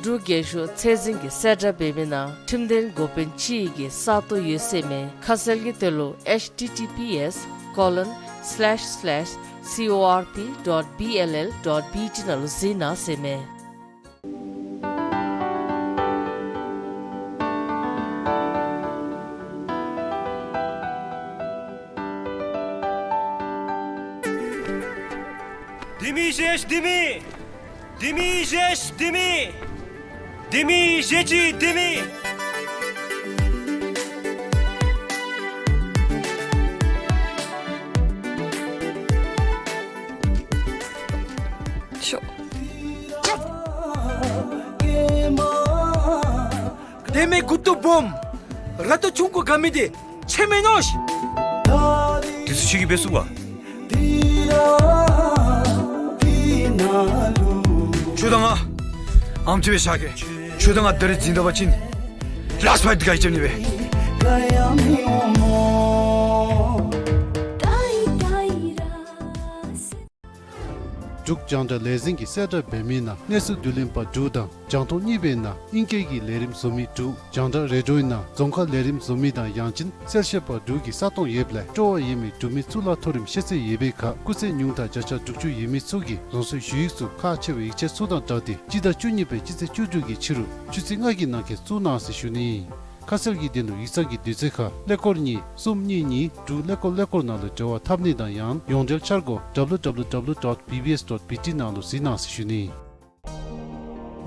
འབྲུག་རྒྱལ་གཞུང་ཚད་འཛིན་གྱིས་གསལ་བསྒྲགས་འབད་མི་ནང་ཁྲིམས་དོན་འགོ་དཔོན་ཅིག་གི་ས་སྟོང་ཡོད་ཟེར་མས། ཁ་གསལ་གྱི་དོན་ལུ་H T T P S colon slash slash C O R P dot B L L dot B T ནང་ལུ་གཟིགས་གནང་ཟེར་མས། ལྡེ་མིག་བཞེས་ལྡེ་མིག། ལྡེ་མིག་བཞེས་ལྡེ་མིག། ལྡེ་མིག་བཞེས་ཅི་ལྡེ་མིག། ཤོག། ལྡེ་མིག་གུ་ཏོ་སྦོམ། ར་ཏོ་ཆུང་ཀུ་ག་མི་དེ་ཁྱོད་མེན་ནོ་ཤིག། དེ་ཚུ་ཁྱོད་ཀྱིས་འབད་ཚུགས་པ། ཁྱོད་དང་ང་ཨམ་ཅིག་སྦེ་བཞག་གེ། ཁྱོད་དང་ང་ད་རིས་འཛིང་ད་པ་ཅིན་ལཱསཊ་ཕའིཊ་འདི་ག་ཡི་རྐྱབ་ནི་སྦེ། འབྲུག་རྒྱང་བསྒྲགས་ལས་འཛིན་གྱིས་གསལ་བསྒྲགས་འབད་མི་ནང་གནས་ཚུལ་བསྡུ་ལེན་པ་དྲུག་དང་རྒྱང་མཐོང་གཉིས་པའི་ནང་ཨིང་སྐད་ཀྱི་ལས་རིམ་བཟོ་མི་དྲུག། རྒྱང་བསྒྲགས་རེ་ཌིའོའི་ནང་རྫོང་ཁ་ལས་རིམ་བཟོ་མི་དང་ཡང་ཅིན་གསལ་བཤད་པ་དྲུག་གི་ས་སྟོང་ཡོདཔ་ལས་སྤྲོ་བ་ཡོད་མི་འབྲུག་མི་གཙུག་ལག་མཐོ་རིམ་ཤེས་ཚད་ཡོད་པའི་ཁར་སྐུགས་ཚད་ཉུང་མཐའ་བརྒྱ་ཆ་དྲུག་ཅུ་ཡོད་མི་ཚུ་གིས་རང་སོའི་ཞུ་ཡིག་ཚུ་ཁག་ཆེ་བའི་ཡིག་ཆ་ཚུ་དང་སྦྲགས་ཏེ་སྤྱི་ཟླ་བཅུ་གཉིས་པའི་སྤྱི་ཚེས་བཅུ་དྲུག་གི་ཕྱི་རུ་ཆུ་ཚོད་ལྔ་གི་ནང་འཁོད་བཙུགས་གནང་ཟེར་ཞུ་ནི་ཨིན། ཁ་གསལ་གྱི་དོན་ལུ་ཡིག་ཚང་གི་དུས་ཚོད་ཁར་ཀླད་ཀོར་གཉིས་གསུམ་གཉིས་གཉིས་དྲུག་ཀླད་ཀོར་ཀླད་ཀོར་ནང་ལུ་འབྲེལ་བ་འཐབ་ནི་དང་ཡང་ཡོངས་འབྲེལ་འཆར་སྒོ་W W W dot B B S dot B T ནང་ལུ་གཟིགས་གནང་ཟེར་ཞུ་ནི།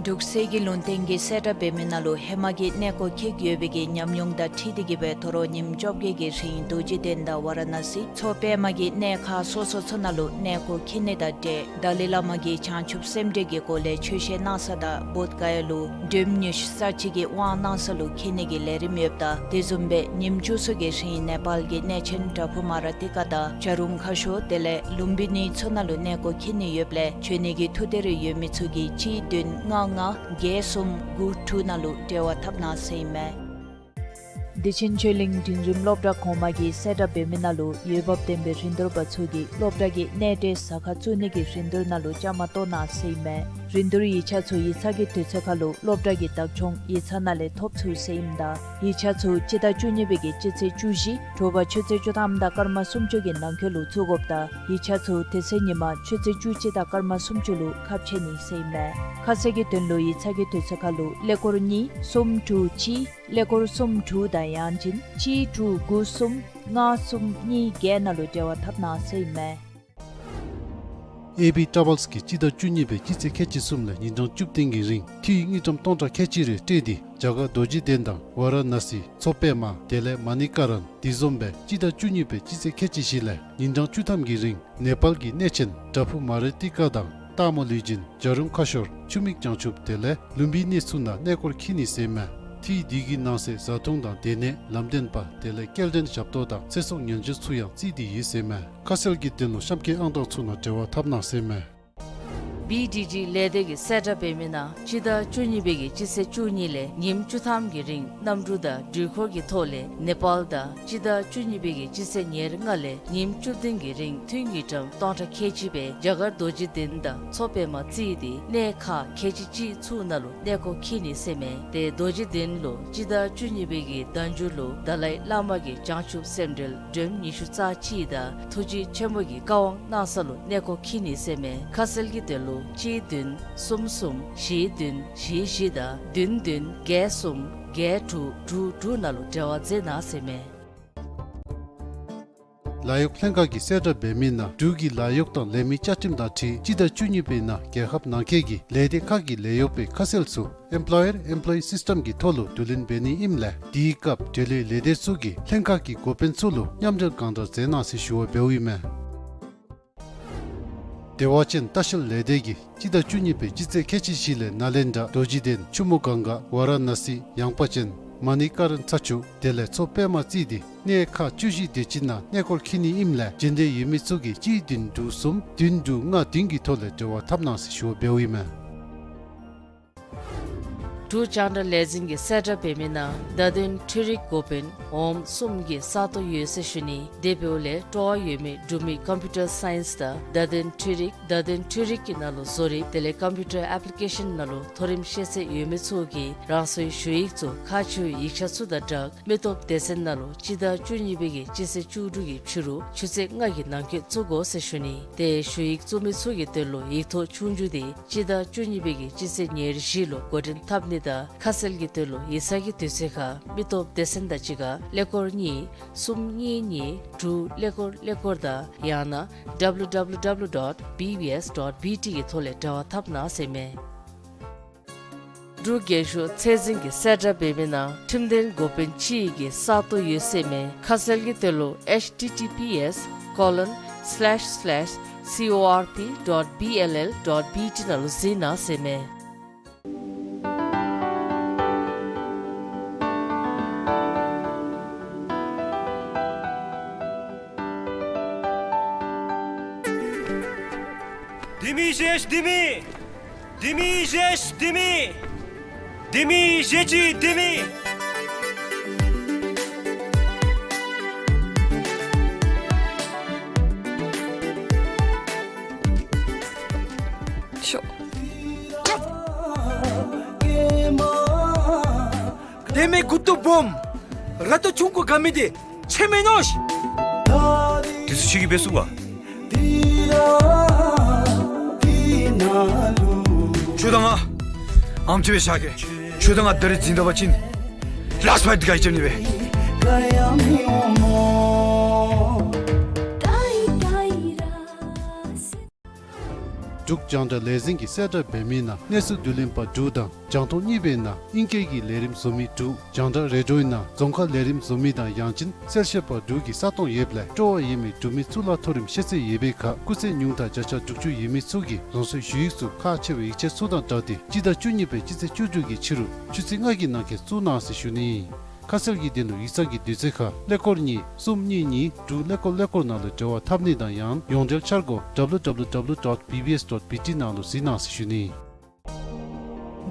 འབྲུག་གསེར་གྱི་ལུང་བསྟན་གྱིས་གསལ་བསྒྲགས་འབད་མི་ནང་ལུ་ཧེ་མ་གི་གནས་སྐོར་འཁྱིད་ཡོད་པའི་གི་ཉམས་མྱོང་དང་འཁྲིལ་ཏེ་གི་སྦེ་ད་རུང་ཉིནམ་བཅོ་བརྒྱད་ཀྱི་རིང་རྡོ་རྗེ་གདན་དང་ཝ་ར་ཎ་སི་མཚོ་པདྨ་གི་གནས་ཁག་སོ་སོ་ཚུ་ནང་ལུ་གནས་སྐོར་འཁྱིད་ནི་དང་འབྲེལ་ཏཱ་ལའི་བླ་མ་གིས་བྱང་ཆུབ་སེམས་འགྲེལ་གྱི་སྒོ་ལས་ཆོས་བཤད་གནང་ས་དང་བོདྷ་ག་ཡ་ལུ་སྒྲོལམ་ཉི་ཤུ་རྩ་གཅིག་གི་དབང་གནང་ས་ལུ་འཁྱིད་ནི་གི་ལས་རིམ་ཡོདཔ་ད། དེ་བཟུམ་སྦེ་ཉིནམ་བཅུ་གསུམ་གྱི་རིང་ནེ་པཱལ་གྱི་གནས་ཆེན་བྲག་ཕུག་མ་ར་ཏི་ཀ་དང་བྱ་རུང་ཁ་ཤོར་དེ་ལས་ལུམ་བི་ནི་ཚུ་ནང་ལུ་གནས་སྐོར་འཁྱིད་ནི་ཡོདཔ་ལས་འབྱོན་ནི་གི་ཐུགས་འདོད་རེ་ཡོད་མི་ཚུ་གིས་གཅིག་བདུན་ལྔ་ལྔ་བརྒྱད་གསུམ་དགུ་དྲུག་ནང་ལུ་འབྲེལ་བ་འཐབ་གནང་ཟེར་ཨིན་མས། བདེ་ཆེན་ཆོས་གླིང་འབྲིང་རིམ་སློབ་གྲྭ་གོང་མ་གིས་གསལ་བསྒྲགས་འབད་མི་ནང་ལུ་འོས་འབབ་ལྡན་པའི་རིན་བསྡུར་པ་ཚུ་གིས་སློབ་གྲྭ་གི་གནས་འབྲེལ་ཟ་ཁང་བཙུགས་ནི་གི་རིན་བསྡུར་ནང་ལུ་བཅའ་མར་གཏོགས་གནང་ཟེར་ཨིན་མས། རིན་བསྡུར་ཡིག་ཆ་ཚུ་ཡིག་ཚང་གི་དུས་ཚོད་ཁར་ལུ་སློབ་གྲྭ་གི་བདག་སྐྱོང་ཡིག་ཚང་ནང་ལས་ཐོབ་ཚུགས་ཟེར་ཨིནམ་ད་ཡིག་ཆ་ཚུ་སྤྱི་ཟླ་བཅུ་གཉིས་པའི་གི་སྤྱི་ཚེས་བཅུ་བཞི་དྲོ་པ་ཆུ་ཚོད་བཅུ་ཐམ་དང་སྐར་མ་སུམ་ཅུ་གི་ནང་འཁོད་ལུ་བཙུགས་དགོཔ་ད་ཡིག་ཆ་ཚུ་དེ་ཚེ་ཉིན་མ་ཆུ་ཚོད་བཅུ་གཅིག་དང་སྐར་མ་སུམ་ཅུ་ལུ་ཁ་ཕྱེ་ནི་ཟེར་ཨིན་མས། ཁ་གསལ་གྱི་དོན་ལུ་ཡིག་ཚང་གི་དུས་ཚོད་ཁར་ལུ་ཀླད་ཀོར་གཉིས་གསུམ་དྲུག་གཅིག་ཀླད་ཀོར་གསུམ་དྲུག་དང་ཡང་ཅིན་གཅིག་དྲུག་དགུ་གསུམ་ལྔ་གསུམ་གཉིས་བརྒྱད་ནང་ལུ་འབྲེལ་བ་འཐབ་གནང་ཟེར་ཨིན་མས། ཨེ་བི་ཊ་རེ་ཝེལསི་གིས་སྤྱི་ཟླ་བཅུ་གཉིས་པའི་སྤྱི་ཚེས་ཁལ་གཅིག་གསུམ་ལས་ཉིན་གྲངས་བཅུ་བདུན་གྱི་རིང་འཐུས་དངུལ་ཀྲམ་སྟོང་ཕྲག་ཁལ་གཅིག་རེ་སྤྲོད་དེ་རྒྱ་གར་རྡོ་རྗེ་གདན་དང་ཝ་ར་ཎ་སི་མཚོ་པདྨ་དེ་ལས་མ་ནི་ཀ་རན། དེ་བཟུམ་སྦེ་སྤྱི་ཟླ་བཅུ་གཉིས་པའི་སྤྱི་ཚེས་ཁལ་གཅིག་བཞི་ལས་ཉིན་གྲངས་བཅུ་ཐམ་གྱི་རིང་ནེ་པཱལ་གྱི་གནས་ཆེན་བྲག་ཕུག་མ་ར་ཏི་ཀ་དང་སྟག་མོ་ལུས་སྦྱིན་བྱ་རུང་ཁ་ཤོར་ཆུ་མིག་བྱང་ཆུབ་དེ་ལས་ལུམ་བི་ནི་ཚུ་ནང་གནས་སྐོར་འཁྱིད་ནི་ཟེར་ཨིན་མས། འཐུས་འདི་གི་ནང་གསེས་བཟའ་འཐུང་དང་སྡོད་གནས་ལམ་སྟོན་པ་དེ་ལས་སྐྱེལ་འདྲེན་ཞབས་ཏོག་དང་ཚེ་སྲོག་ཉེན་བཅོལ་ཚུ་ཡང་བརྩིས་ཏེ་ཡོད་ཟེར་ཨིན་མས། ཁ་གསལ་གྱི་དོན་ལུ་གཤམ་འཁོད་ཨང་གྲངས་ཚུ་ནང་འབྲེལ་བ་འཐབ་གནང་ཟེར་ཨིན་མས། བི་ཌི་ཌི་ལས་སྡེ་གིས་གསལ་བསྒྲགས་འབད་མི་ནང་སྤྱི་ཟླ་བཅུ་གཉིས་པའི་གི་སྤྱི་ཚེས་བཅུ་གཉིས་ལས་ཉིནམ་བཅུ་ཐམ་གྱི་རིང་གནམ་གྲུ་དང་འགྲུལ་འཁོར་གྱི་ཐོག་ལས་ནེ་པཱལ་དང་སྤྱི་ཟླ་བཅུ་གཉིས་པའི་གི་སྤྱི་ཚེས་ཉེར་ལྔ་ལས་ཉིནམ་བཅུ་བདུན་གྱི་རིང་འཐུས་དངུལ་ཀྲམ་སྟོང་ཕྲག་ཁལ་གཅིག་སྦེ་རྒྱ་གར་རྡོ་རྗེ་གདན་དང་མཚོ་པདྨ་བརྩིས་ཏེ་གནས་ཁག་ཁལ་གཅིག་གཅིག་ཚུ་ནང་ལུ་གནས་སྐོར་འཁྱིད་ནི་ཟེར་ཨིན་མས། ཏེ་རྡོ་རྗེ་གདན་ལུ་སྤྱི་ཟླ་བཅུ་གཉིས་པའི་གི་ཟླ་མཇུག་ལུ་ཏཱ་ལའི་བླ་མ་གི་བྱང་ཆུབ་སེམས་འགྲེལ་སྒྲོམ་ཉི་ཤུ་རྩ་གཅིག་དང་ཐུགས་རྗེ་ཆེན་པོ་གི་བཀའ་དབང་གནང་ས་ལུ་གནས་སྐོར་འཁྱིད་ནི་ཟེར་ཨིན་མས། ཁ་གསལ་གྱི་དོན་ལུ་གཅིག་བདུན་གསུམ་གསུམ་བཞི་བདུན་བཞི་བཞི་དང་བདུན་བདུན་བརྒྱད་གསུམ་བརྒྱད་དྲུག་དྲུག་དྲུག་ནང་ལུ་འབྲེལ་བ་མཛད་གནང་ཟེར་ཨིན་མས། ལཱ་གཡོག་ལྷན་ཁག་གིས་གསལ་བསྒྲགས་འབད་མི་ནང་འབྲུག་གི་ལཱ་གཡོག་དང་ལས་མི་བཅའ་ཁྲིམས་དང་འཁྲིལ་སྤྱི་ཟླ་བཅུ་གཉིས་པའི་ནང་རྒྱལ་ཁབ་ནང་འཁོད་ཀྱི་ལས་སྡེ་ཁག་གི་ལས་གཡོག་པའི་ཁ་གསལ་ཚུ་Employer Employee System གི་ཐོག་ལུ་བསྡུ་ལེན་འབད་ནི་ཨིནམ་ལས་དེའི་སྐབས་འབྲེལ་ཡོད་ལས་སྡེ་ཚུ་གིས་ལྷན་ཁག་གི་འགོ་དཔོན་ཚུ་ལུ་མཉམ་འབྲེལ་གང་དྲག་མཛད་གནང་ཟེར་ཞུ་བ་འབདཝ་ཨིན་མས། བདེ་བ་ཅན་ལྟ་བཤལ་ལས་སྡེ་གིས་སྤྱི་ཟླ་བཅུ་གཉིས་པའི་སྤྱི་ཚེས་ཁལ་གཅིག་བཞི་ལས་ནཱ་ལེནྡྲ་རྡོ་རྗེ་གདན་ཆུ་མོ་གངྒཱ་ཝཱ་ར་ཎ་སི་ཡངས་པ་ཅན་མ་ནི་ཀ་རན་ཚ་ཆུ་དེ་ལས་མཚོ་པདྨ་བརྩིས་ཏེ་གནས་ཁག་བཅུ་བཞི་དེ་ཅིག་ནང་གནས་སྐོར་འཁྱིད་ནི་ཨིནམ་ལས་འབྱོན་འདོད་ཡོད་མི་ཚུ་གིས་གཅིག་བདུན་དྲུག་གསུམ་བདུན་དྲུག་ལྔ་བདུན་གྱི་ཐོག་ལས་འབྲེལ་བ་འཐབ་གནང་ཟེར་ཞུ་བ་འབདཝ་ཨིན་མས། འབྲུག་རྒྱང་བསྒྲགས་ལས་འཛིན་གྱི་གསལ་བསྒྲགས་འབད་མི་ནང་བརྡ་དོན་འཕྲུལ་རིག་འགོ་དཔོན་འོགམ་གསུམ་གྱི་ས་སྟོང་ཡོད་ཟེར་ཞུ་ནི། དེ་འབདཝ་ལས་སྤྲོ་བ་ཡོད་མི་འབྲུག་མི་ཀམ་པིའུ་ཊར་སའིནསི་དང་བརྡ་དོན་འཕྲུལ་རིག་བརྡ་དོན་འཕྲུལ་རིག་གི་ནང་ལུ་བཟོ་རིག་དེ་ལས་ཀམ་པིའུ་ཊར་ཨེཔ་ལི་ཀེ་ཤཱན་ནང་ལུ་མཐོ་རིམ་ཤེས་ཚད་ཡོད་མི་ཚུ་གིས་རང་སོའི་ཞུ་ཡིག་ཚུ་ཁག་ཆེ་བའི་ཡིག་ཆ་ཚུ་དང་སྦྲགས་མི་སྟོབས་སྡེ་ཚན་ནང་ལུ་སྤྱི་ཟླ་བཅུ་གཉིས་པའི་གི་སྤྱི་ཚེས་བཅུ་དྲུག་གི་ཕྱི་རུ་ཆུ་ཚོད་ལྔ་གི་ནང་འཁོད་བཙུགས་དགོ་ཟེར་ཞུ་ནི། ཏེ་ཞུ་ཡིག་བཙུགས་མི་ཚུ་གི་དོན་ལུ་ཡིག་ཐོག་ཆོས་རྒྱུགས་དེ་སྤྱི་ཟླ་བཅུ་གཉིས་པའི་གི་སྤྱི་ཚེས་ཉེར་བཞི་ལུ་འགོ་འདྲེན་འཐབ་ནི་དང་ཁ་གསལ་གྱི་དོན་ལུ་ཡིག་ཚང་གི་དུས་ཚོད་ཁར་མི་སྟོབས་སྡེ་ཚན་དང་གཅིག་ཁར་ཀླད་ཀོར་གཉིས་གསུམ་གཉིས་གཉིས་དྲུག་ཀླད་ཀོར་ཀླད་ཀོར་དང་ཡང་ན་ཌབ་ལུ་ཌབ་ལུ་ཌབ་ལུ་ཌོཊ་བི་བི་ཨེསི་ཌོཊ་བི་ཊི་གི་ཐོག་ལས་འབྲེལ་བ་འཐབ་གནང་ཟེར་མས། འབྲུག་རྒྱལ་གཞུང་ཚད་འཛིན་གྱི་གསལ་བསྒྲགས་འབད་མི་ནང་ཁྲིམས་དོན་འགོ་དཔོན་ཅིག་གི་ས་སྟོང་ཡོད་ཟེར་མས། ཁ་གསལ་གྱི་དོན་ལུ་ཨེཆ་ཊི་ཊི་པི་ཨེསི་ཀོ་ལོན་སི་ལེཤ་སི་ལེཤ་སི་ཨོ་ཨར་པི་ཌོཊ་བི་ཨེལ་ཨེལ་ཌོཊ་བི་ཊི་ནང་ལུ་གཟིགས་གནང་ཟེར་མས། ལྡེ་མིག་བཞི་ལྡེ་མིག། ལྡེ་མིག་བཞི་ལྡེ་མིག། ལྡེ་མིག་བཞི་ཅིག་ལྡེ་མིག། ཤོག། ལྡེ་མིག་མགུ་ཏོ་སྦོམ། ར་ཏོ་ཆུང་ཀུ་དགའ་མི་དེ་ཆེ་མེན་ནོ་ཤི། དེ་ཚུ་ཁྱོད་ཀྱིས་འབད་ཚུགས་པ། ཁྱོད་དང་ང་ཨམ་ཅིག་སྦེ་བཞག་གེ། ཁྱོད་དང་ང་ད་རིས་འཛིང་ད་པ་ཅིན་ལཱསཊ་ཕའིཊ་འདི་ག་གིས་རྐྱབ་ནི་སྦེ། འབྲུག་རྒྱང་བསྒྲགས་ལས་འཛིན་གྱི་གསལ་བསྒྲགས་འབད་མི་ནང་གནས་ཚུལ་བསྡུ་ལེན་པ་དྲུག་དང་རྒྱང་མཐོང་གཉིས་པའི་ནང་ཨིང་སྐད་ཀྱི་ལས་རིམ་བཟོ་མི་དྲུག། རྒྱང་བསྒྲགས་རེ་ཌིའོའི་ནང་རྫོང་ཁ་ལས་རིམ་བཟོ་མི་དང་ཡང་ཅིན་གསལ་བཤད་པ་དྲུག་གི་ས་སྟོང་ཡོདཔ་ལས་སྤྲོ་བ་ཡོད་མི་འབྲུག་མི་གཙུག་ལག་མཐོ་རིམ་ཤེས་ཚད་ཡོད་པའི་ཁར་སྐུགས་ཚད་ཉུང་མཐའ་བརྒྱ་ཆ་དྲུག་ཅུ་ཡོད་མི་ཚུ་གིས་རང་སོའི་ཞུ་ཡིག་ཚུ་ཁག་ཆེ་བའི་ཡིག་ཆ་ཚུ་དང་སྦྲགས་ཏེ་སྤྱི་ཟླ་བཅུ་གཉིས་པའི་སྤྱི་ཚེས་བཅུ་དྲུག་གི་ཕྱི་རུ་ཆུ་ཚོད་ལྔ་གི་ནང་འཁོད་བཙུགས་གནང་ཟེར་ཞུ་ནི་ཨིན། ཁ་གསལ་གྱི་དོན་ལུ་ཡིག་ཚང་གི་དུས་ཚོད་ཁར་ཀླད་ཀོར་གཉིས་གསུམ་གཉིས་གཉིས་དྲུག་ཀླད་ཀོར་ཀླད་ཀོར་ནང་ལུ་འབྲེལ་བ་འཐབ་ནི་དང་ཡང་ཡོངས་འབྲེལ་འཆར་སྒོ་ཌབ་ལུ་ཌབ་ལུ་ཌབ་ལུ་ཌོཊ་བི་བི་ཨེསི་ཌོཊ་བི་ཊི་ནང་ལུ་གཟིགས་གནང་ཟེར་ཞུ་ནི།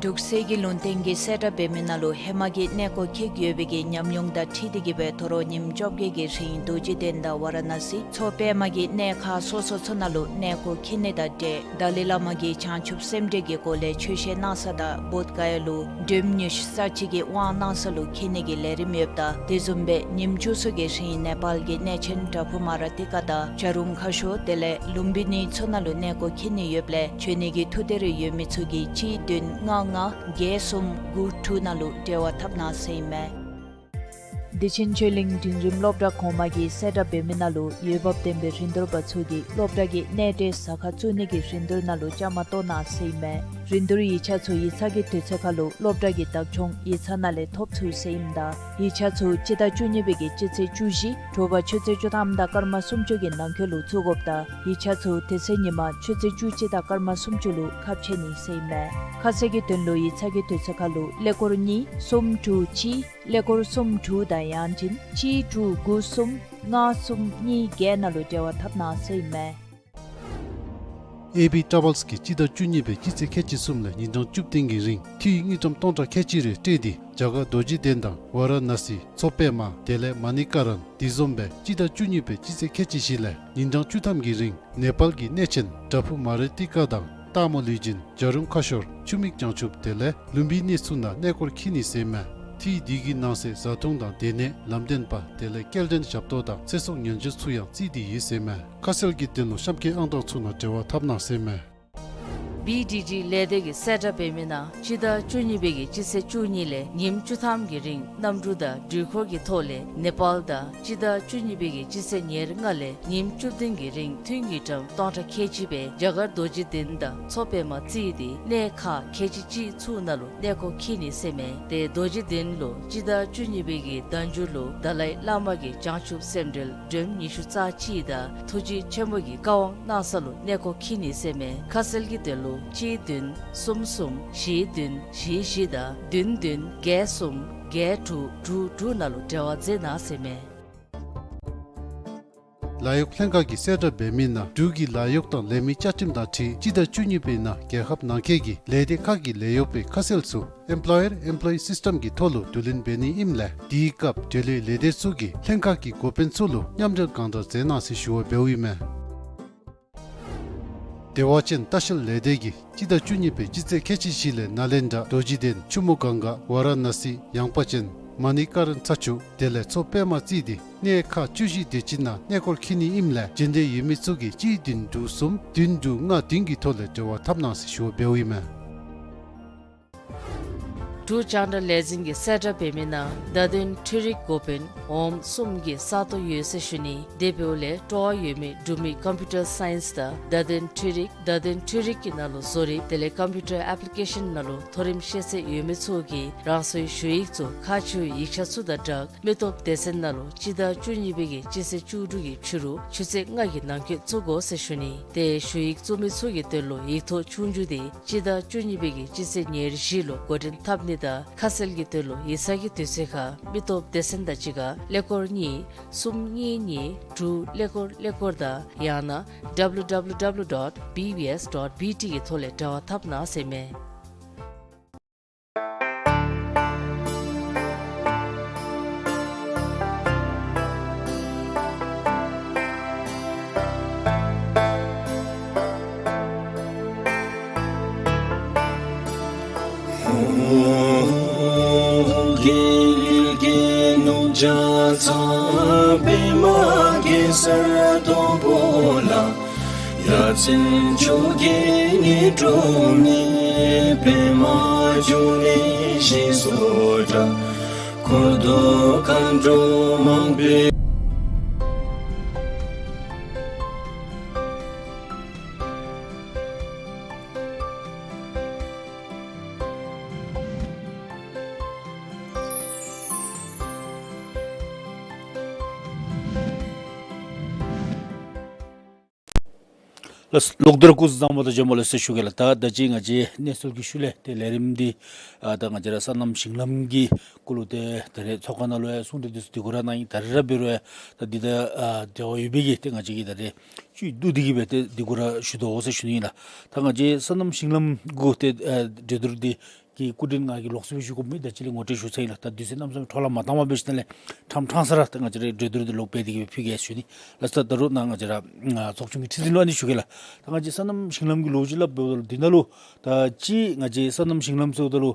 འབྲུག་སྲིད་ཀྱི་ལུང་བསྟན་གྱི་གསལ་བསྒྲགས་འབད་མི་ནང་ལུ་ཧེ་མ་གི་གནས་སྐོར་འཁྱིད་ཡོད་པའི་གི་ཉམས་མྱོང་དང་འཁྲིལ་ཏེ་གི་སྦེ་དོ་རུང་ཉིནམ་བཅོ་བརྒྱད་ཀྱི་རིང་རྡོ་རྗེ་གདན་དང་ཝ་ར་ཎ་སི་མཚོ་པདྨ་གི་གནས་ཁག་སོ་སོ་ཚུ་ནང་ལུ་གནས་སྐོར་འཁྱིད་ནི་དང་འབྲེལ་ཏཱ་ལའི་བླ་མ་གི་བྱང་ཆུབ་སེམས་འགྲེལ་གྱི་སྒོ་ལས་ཆོས་བཤད་གནང་ས་དང་བོདྷ་ག་ཡ་ལུ་སྒྲོལ་མ་ཉི་ཤུ་རྩ་གཅིག་གི་དབང་གནང་ས་ལུ་འཁྱིད་ནི་གི་ལས་རིམ་ཡོདཔ་ད་དེ་བཟུམ་སྦེ་ཉིནམ་བཅུ་གསུམ་གྱི་རིང་ནེ་པཱལ་གྱི་གནས་ཆེན་བྲག་ཕུག་མ་ར་ཏི་ཀ་དང་བྱ་རུང་ཁ་ཤོར་དེ་ལས་ལུམ་བི་ནི་ཚུ་ནང་ལུ་གནས་སྐོར་འཁྱིད་ནི་ཡོདཔ་ལས་འབྱོན་ནི་གི་ཐུགས་འདོད་རེ་ཡོད་མི་ཚུ་གིས་གཅིག་བདུན་ལྔ་ལྔ་བརྒྱད་གསུམ་དགུ་དྲུག་ནང་ལུ་འབྲེལ་བ་འཐབ་གནང་ཟེར་ཨིན་མས། བདེ་ཆེན་ཆོས་གླིང་འབྲིང་རིམ་སློབ་གྲྭ་གོང་མ་གི་གསལ་བསྒྲགས་འབད་མི་ནང་ལུ་འོས་འབབ་ལྡན་པའི་རིན་བསྡུར་པ་ཚུ་གིས་སློབ་གྲྭ་གི་གནས་འབྲེལ་ཟ་ཁང་བཙུགས་ནི་གི་རིན་བསྡུར་ནང་ལུ་བཅའ་མར་གཏོགས་གནང་ཟེར་ཨིན་མས། རིན་བསྡུར་ཡིག་ཆ་ཚུ་ཡིག་ཚང་གི་དུས་ཚོད་ཁར་ལུ་སློབ་གྲྭ་གི་བདག་སྐྱོང་ཡིག་ཚང་ནང་ལས་ཐོབ་ཚུགས་ཟེར་ཨིནམ་ད་ཡིག་ཆ་ཚུ་སྤྱི་ཟླ་བཅུ་གཉིས་པའི་གི་སྤྱི་ཚེས་བཅུ་བཞི་དྲོ་པ་ཆུ་ཚོད་བཅུ་ཐམ་དང་སྐར་མ་སུམ་ཅུ་གི་ནང་འཁོད་ལུ་བཙུགས་དགོཔ་ད་ཡིག་ཆ་ཚུ་དེ་ཚེ་ཉིན་མ་ཆུ་ཚོད་བཅུ་གཅིག་དང་སྐར་མ་སུམ་ཅུ་ལུ་ཁ་ཕྱེ་ནི་ཟེར་ཨིན་མས། ཁ་གསལ་གྱི་དོན་ལུ་ཡིག་ཚང་གི་དུས་ཚོད་ཁར་ལུ་ཀླད་ཀོར་གཉིས་གསུམ་དྲུག་གཅིག་ཀླད་ཀོར་གསུམ་དྲུག་དང་ཡང་ཅིན་གཅིག་དྲུག་དགུ་གསུམ་ལྔ་གསུམ་གཉིས་བརྒྱད་ནང་ལུ་འབྲེལ་བ་འཐབ་གནང་ཟེར་ཨིན་མས། ཨེ་བི་ཊ་རེ་ཝེལསི་གིས་སྤྱི་ཟླ་བཅུ་གཉིས་པའི་སྤྱི་ཚེས་ཁལ་གཅིག་གསུམ་ལས་ཉིན་གྲངས་བཅུ་བདུན་གྱི་རིང་འཐུས་དངུལ་ཀྲམ་སྟོང་ཕྲག་ཁལ་གཅིག་རེ་སྤྲོད་དེ་རྒྱ་གར་རྡོ་རྗེ་གདན་དང་ཝ་ར་ཎ་སི་མཚོ་པདྨ་དེ་ལས་མ་ཎི་ཀ་རཱན་དེ་བཟུམ་སྦེ་སྤྱི་ཟླ་བཅུ་གཉིས་པའི་སྤྱི་ཚེས་ཁལ་གཅིག་བཞི་ལས་ཉིན་གྲངས་བཅུ་ཐམ་གྱི་རིང་ནེ་པཱལ་གྱི་གནས་ཆེན་བྲག་ཕུག་མ་ར་ཏི་ཀ་དང་སྟག་མོ་ལུས་སྦྱིན་བྱ་རུང་ཁ་ཤོར་ཆུ་མིག་བྱང་ཆུབ་དེ་ལས་ལུམ་བི་ནི་ཚུ་ནང་གནས་སྐོར་འཁྱིད་ནི་ཟེར་ཨིན་མས། འཐུས་དེ་གི་ནང་གསེས་བཟའ་འཐུང་དང་སྡོད་གནས་ལམ་སྟོན་པ་དེ་ལས་སྐྱེལ་འདྲེན་ཞབས་ཏོག་དང་ཚེ་སྲོག་ཉེན་བཅོལ་ཚུ་ཡང་བརྩིས་ཏེ་ཡོད་ཟེར་ཨིན་མས། ཁ་གསལ་གྱི་དོན་ལུ་གཤམ་འཁོད་ཨང་གྲངས་ཚུ་ནང་འབྲེལ་བ་འཐབ་གནང་ཟེར་ཨིན་མས། བི་ཌི་ཌི་ལས་སྡེ་གི་གསལ་བསྒྲགས་འབད་མི་ནང་སྤྱི་ཟླ་བཅུ་གཉིས་པའི་གི་སྤྱི་ཚེས་བཅུ་གཉིས་ལས་ཉིནམ་བཅུ་ཐམ་གྱི་རིང་གནམ་གྲུ་དང་འགྲུལ་འཁོར་གྱི་ཐོག་ལས་ནེ་པཱལ་དང་སྤྱི་ཟླ་བཅུ་གཉིས་པའི་གི་སྤྱི་ཚེས་ཉེར་ལྔ་ལས་ཉིནམ་བཅུ་བདུན་གྱི་རིང་འཐུས་དངུལ་ཀྲམ་སྟོང་ཕྲག་ཁལ་གཅིག་སྦེ་རྒྱ་གར་རྡོ་རྗེ་གདན་དང་མཚོ་པདྨ་བརྩིས་ཏེ་གནས་ཁག་ཁལ་གཅིག་གཅིག་ཚུ་ནང་ལུ་གནས་སྐོར་འཁྱིད་ནི་ཟེར་ཨིན་མས། ཏེ་རྡོ་རྗེ་གདན་ལུ་སྤྱི་ཟླ་བཅུ་གཉིས་པའི་གི་ཟླ་མཇུག་ལུ་ཏཱ་ལའི་བླ་མ་གི་བྱང་ཆུབ་སེམས་འགྲེལ་སྒྲོམ་ཉི་ཤུ་རྩ་གཅིག་དང་ཐུགས་རྗེ་ཆེན་པོ་གི་བཀའ་དབང་གནང་ས་ལུ་གནས་སྐོར་འཁྱིད་ནི་ཟེར་ཨིན་མས། ཁ་གསལ་གྱི་དོན་ལུ་གཅིག་བདུན་གསུམ་གསུམ་བཞི་བདུན་བཞི་བཞི་དང་བདུན་བདུན་བརྒྱད་གསུམ་བརྒྱད་དྲུག་དྲུག་དྲུག་ནང་ལུ་འབྲེལ་བ་མཛད་གནང་ཟེར་ཨིན་མས། ལཱ་གཡོག་ལྷན་ཁག་གིས་གསལ་བསྒྲགས་འབད་མི་ནང་འབྲུག་གི་ལཱ་གཡོག་དང་ལས་མི་བཅའ་ཁྲིམས་དང་འཁྲིལ་སྤྱི་ཟླ་བཅུ་གཉིས་པའི་ནང་རྒྱལ་ཁབ་ནང་འཁོད་ཀྱི་ལས་སྡེ་ཁག་གི་ལས་གཡོག་པའི་ཁ་གསལ་ཚུ་Employer Employee System གྱི་ཐོག་ལུ་བསྡུ་ལེན་འབད་ནི་ཨིནམ་ལས་དེའི་སྐབས་འབྲེལ་ཡོད་ལས་སྡེ་ཚུ་གིས་ལྷན་ཁག་གི་འགོ་དཔོན་ཚུ་ལུ་མཉམ་འབྲེལ་གང་དྲག་མཛད་གནང་ཟེར་ཞུ་བ་འབདཝ་ཨིན་མས། བདེ་བ་ཅན་ལྟ་བཤལ་ལས་སྡེ་གིས་སྤྱི་ཟླ་བཅུ་གཉིས་པའི་སྤྱི་ཚེས་ཁལ་གཅིག་བཞི་ལས་ནཱ་ལེནྡྲ་རྡོ་རྗེ་གདན་ཆུ་མོ་གངྒཱ་ཝཱ་ར་ཎ་སི་ཡངས་པ་ཅན་མ་ཎི་ཀ་རན་ཚ་ཆུ་དེ་ལས་མཚོ་པདྨ་རྩེ་འདི་གནས་ཁག་བཅུ་བཞི་དེ་ཅིག་ནང་གནས་སྐོར་འཁྱིད་ནི་ཨིནམ་ལས་འབྱོན་འདོད་ཡོད་མི་ཚུ་གིས་གཅིག་བདུན་དྲུག་གསུམ་བདུན་དྲུག་ལྔ་བདུན་གྱི་ཐོག་ལས་འབྲེལ་བ་འཐབ་གནང་ཟེར་ཞུ་བ་འབདཝ་ཨིན་མས། འབྲུག་རྒྱང་བསྒྲགས་ལས་འཛིན་གྱིས་གསལ་བསྒྲགས་འབད་མི་ནང་བརྡ་དོན་འཕྲུལ་རིག་འགོ་དཔོན་འོགམ་གསུམ་གྱི་ས་སྟོང་ཡོད་ཟེར་ཞུ་ནི། དེ་འབདཝ་ལས་སྤྲོ་བ་ཡོད་མི་འབྲུག་མི་ཀམ་པིའུ་ཊར་སའིནསི་དང་བརྡ་དོན་འཕྲུལ་རིག་བརྡ་དོན་འཕྲུལ་རིག་གི་ནང་ལུ་བཟོ་རིག་དེ་ལས་ཀམ་པིའུ་ཊར་ཨེཔ་ལི་ཀེ་ཤཱན་ནང་ལུ་མཐོ་རིམ་ཤེས་ཚད་ཡོད་མི་ཚུ་གིས་རང་སོའི་ཞུ་ཡིག་ཚུ་ཁག་ཆེ་བའི་ཡིག་ཆ་ཚུ་དང་སྦྲགས་མི་སྟོབས་སྡེ་ཚན་ནང་ལུ་སྤྱི་ཟླ་བཅུ་གཉིས་པའི་གི་སྤྱི་ཚེས་བཅུ་དྲུག་གི་ཕྱི་རུ་ཆུ་ཚོད་ལྔ་གི་ནང་འཁོད་བཙུགས་དགོ་ཟེར་ཞུ་ནི། དེ་ཞུ་ཡིག་བཙུགས་མི་ཚུ་གི་དོན་ལུ་ཡིག་ཐོག་ཆོས་རྒྱུགས་དེ་སྤྱི་ཟླ་བཅུ་གཉིས་པའི་གི་སྤྱི་ཚེས་ཉེར་བཞི་ལུ་འགོ་འདྲེན་འཐབ་ནི་དང་ཁ་གསལ་གྱི་དོན་ལུ་ཡིག་ཚང་གི་དུས་ཚོད་ཁར་མི་སྟོབས་སྡེ་ཚན་དང་གཅིག་ཁར་ཀླད་ཀོར་གཉིས་གསུམ་གཉིས་གཉིས་དྲུག་ཀླད་ཀོར་ཀླད་ཀོར་དང་ཡང་ན་W W W dot B B S dot B T གི་ཐོག་ལས་འབྲེལ་བ་འཐབ་གནང་ཟེར་མས། རྒྱལ་བའི་རྒྱལ་བ་རྒྱ་ཚ་པདྨ་གེ་སར་སྟོང་པོ་ལ། ཡ་མཚན་མཆོག་གི་ཉི་སྒྲོན་མེ། པདྨ་འབྱུང་གནས་ཞེས་སུ་གྲགས། འཁོར་དུ་མཁའ་འགྲོ་མང་པོས། ལགས་སོ། ལོག་སྟེ་ར་སྐུ་གཟུགས་བཟང་པོ་དང་བྱོན་པ་ལེགས་སོ་ཞུ་གེ་ལགས། ད་ད་ཅི་ང་བཅས་གནས་ཚུལ་གྱི་ཤུལ་ལས་ཏེ་ལས་རིམ་འདི་ཨ་ད་ང་བཅས་ར་སོ་ནམ་ཞིང་ལམ་གྱི་སྐོར་ལུ་ཏེ་ད་རེས་ཚོགས་ཁང་ནང་ལུ་ཡང་གསུང་གྲོས་འདི་ཚུ་དེ་གུ་ར་གནང་ཡི། ད་རེས་ར་འབད་རུང་ཡང་ད་འདི་དང་ཨ་འབྲེལ་བ་ཡོད་པའི་གི་ཏེ་ང་བཅས་ཀྱིས་ད་རེས་བཅུད་བསྡུ་སྟེ་གི་སྦེ་ཏེ་འདི་གུ་ར་ཞུ་དོ་ཟེར་ཞུ་ནི་ཨིན་ལགས། ད་ང་བཅས་སོ་ནམ་ཞིང་ལམ་གུ་ཏེ་ཨ་གྲོས་བསྡུར་འདི་གི་སྐུ་མགྲོན་ང་གིས་ལོགས་སུ་སྦེ་ཞུ་དགོཔ་མེད། ད་ཅི་ལས་ངོ་སྤྲོད་ཞུ་ཚར་ཡི་ལགས། ད་དུས་ཚོད་གནམ་མེད་ས་མེད་འཕྲོ་བརླག་མ་བཏང་བར་འབད་ཞིནམ་ལས་ཕྲང་ཕྲང་ས་ར་ད་ང་བཅས་ར་གྲོས་བསྡུར་འདི་ལོག་འབད་དེ་གི་སྦེ་ཕུལ་གེ་ཞུ་ནི། ལགས་སོ། ད་རུང་ནཱ་ང་བཅས་ར་ཨ་ཚོགས་ཆུང་གི་ཁྲི་འཛིན་ལུ་ཨ་ནི་ཞུ་གེ་ལགས། ད་ང་བཅས་སོ་ནམ་ཞིང་ལམ་གྱི་ལོ་རྒྱུས་སླབ་འབདཝ་ད་ལུ་འདི་ནང་ལུ་ད་ཅི་ང་བཅས་སོ་ནམ་ཞིང་ལམ་ཟེརཝ་ད་ལུ་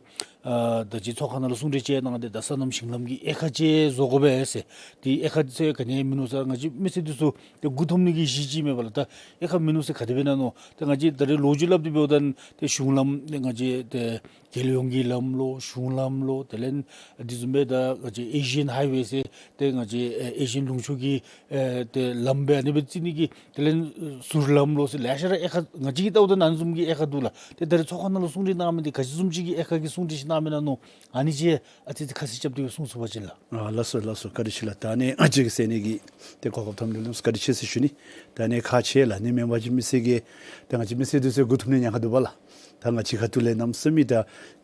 ཨ་ད་ཅི་ཚོགས་ཁང་ནང་ལུ་གསུང་གྲོས་ཅིག་གནང་སྟེ་ད་སོ་ནམ་ཞིང་ལམ་གྱི་དབྱེ་ཁག་ཅིག་བཟོ་དགོ་པས་ཟེར། དེ་དབྱེ་ཁག་ཟེར་ག་ནི་ཡང་མིན་ནུག་ཟེར། ང་བཅས་མི་སེར་འདི་ཚུ་ཏེ་མགུ་འཐོམ་ནི་གི་གཞི་ཅིག་མས་པ་ལགས། ད་དབྱེ་ཁག་མིན་ནུག་ཟེར་ག་དེ་སྦེ་ཨིན་ན་མནོ། ཏེ་ང་བཅས་ད་རེས་ལོ་རྒྱུས་སླབ་སྟེ་འབདཝ་ད་ཏེ་གཞུང་ལམ་ཏེ་ང་བཅས་ཏེ་རྒྱལ་ཡོངས་ཀྱི་ལམ་ལོ་གཞུང་ལམ་ལོ་དེ་ལས་འདི་བཟུམ་སྦེ་ད་ང་བཅས་ཨེ་ཤི་ཡཱན་ཧའི་ཝེ་ཟེར་ཏེ་ང་བཅས་ཨེ་ཤི་ཡཱན་ལུང་ཕྱོགས་ཀྱི་ཨེ་ཏེ་ལམ་སྦེ་ཨ་ནི་སྦེ་རྩི་ནི་གི་དེ་ལས་ཟུར་ལམ་ལོ་ཟེར་ལེ་ཤ་ར་དབྱེ་ཁག་ང་བཅས་ཀྱིས་བལྟཝ་ད་ཨ་ནི་བཟུམ་གྱི་དབྱེ་ཁག་འདུག་ལགས། ཏེ་ད་རེས་ཚོགས་ཁང་ནང་ལུ་གསུང་གྲོས་གནང་མི་འདི་ག་ཅི་བཟུམ་ཅིག་གི་དབྱེ་ཁག་གི་གསུང་གྲོས་ཅིག་གནང་མི་ཨིན་ན་མནོ། ཨ་ནི་ཅིག་ཨ་ཙི་ཙི་ཁ་གསལ་རྐྱབ་སྟེ་གསུང་ཚུགས་པ་ཅིན་ལགས། ཨ་ལགས་སོ་ལགས་སོ། བཀའ་དྲིན་ཆེ་ལགས། ད་ཨ་ནི་ང་བཅས་ཀྱིས་གསན་ནི་གི་ཏེ་གོ་སྐབས་ཐོབ་ནི་ལུ་བཀའ་དྲིན་ཆེ་ཟེར་ཞུ་ནི། ད་ཨ་ནི་ཁག་ཆེ་ལགས། ཨ་ནི་མེན་པ་ཅིན་མི་སེར་གྱིས་ད་ང་བཅས་མི་སེར་འདི་ཚུ་མགུ་འཐོམ་ནི་ཉེན་ཁ་འདུག་པ་ལགས། ད་ང་བཅས་ཁ་ཐུག་ལས་གནམ་མེད་ས་མེད་ད་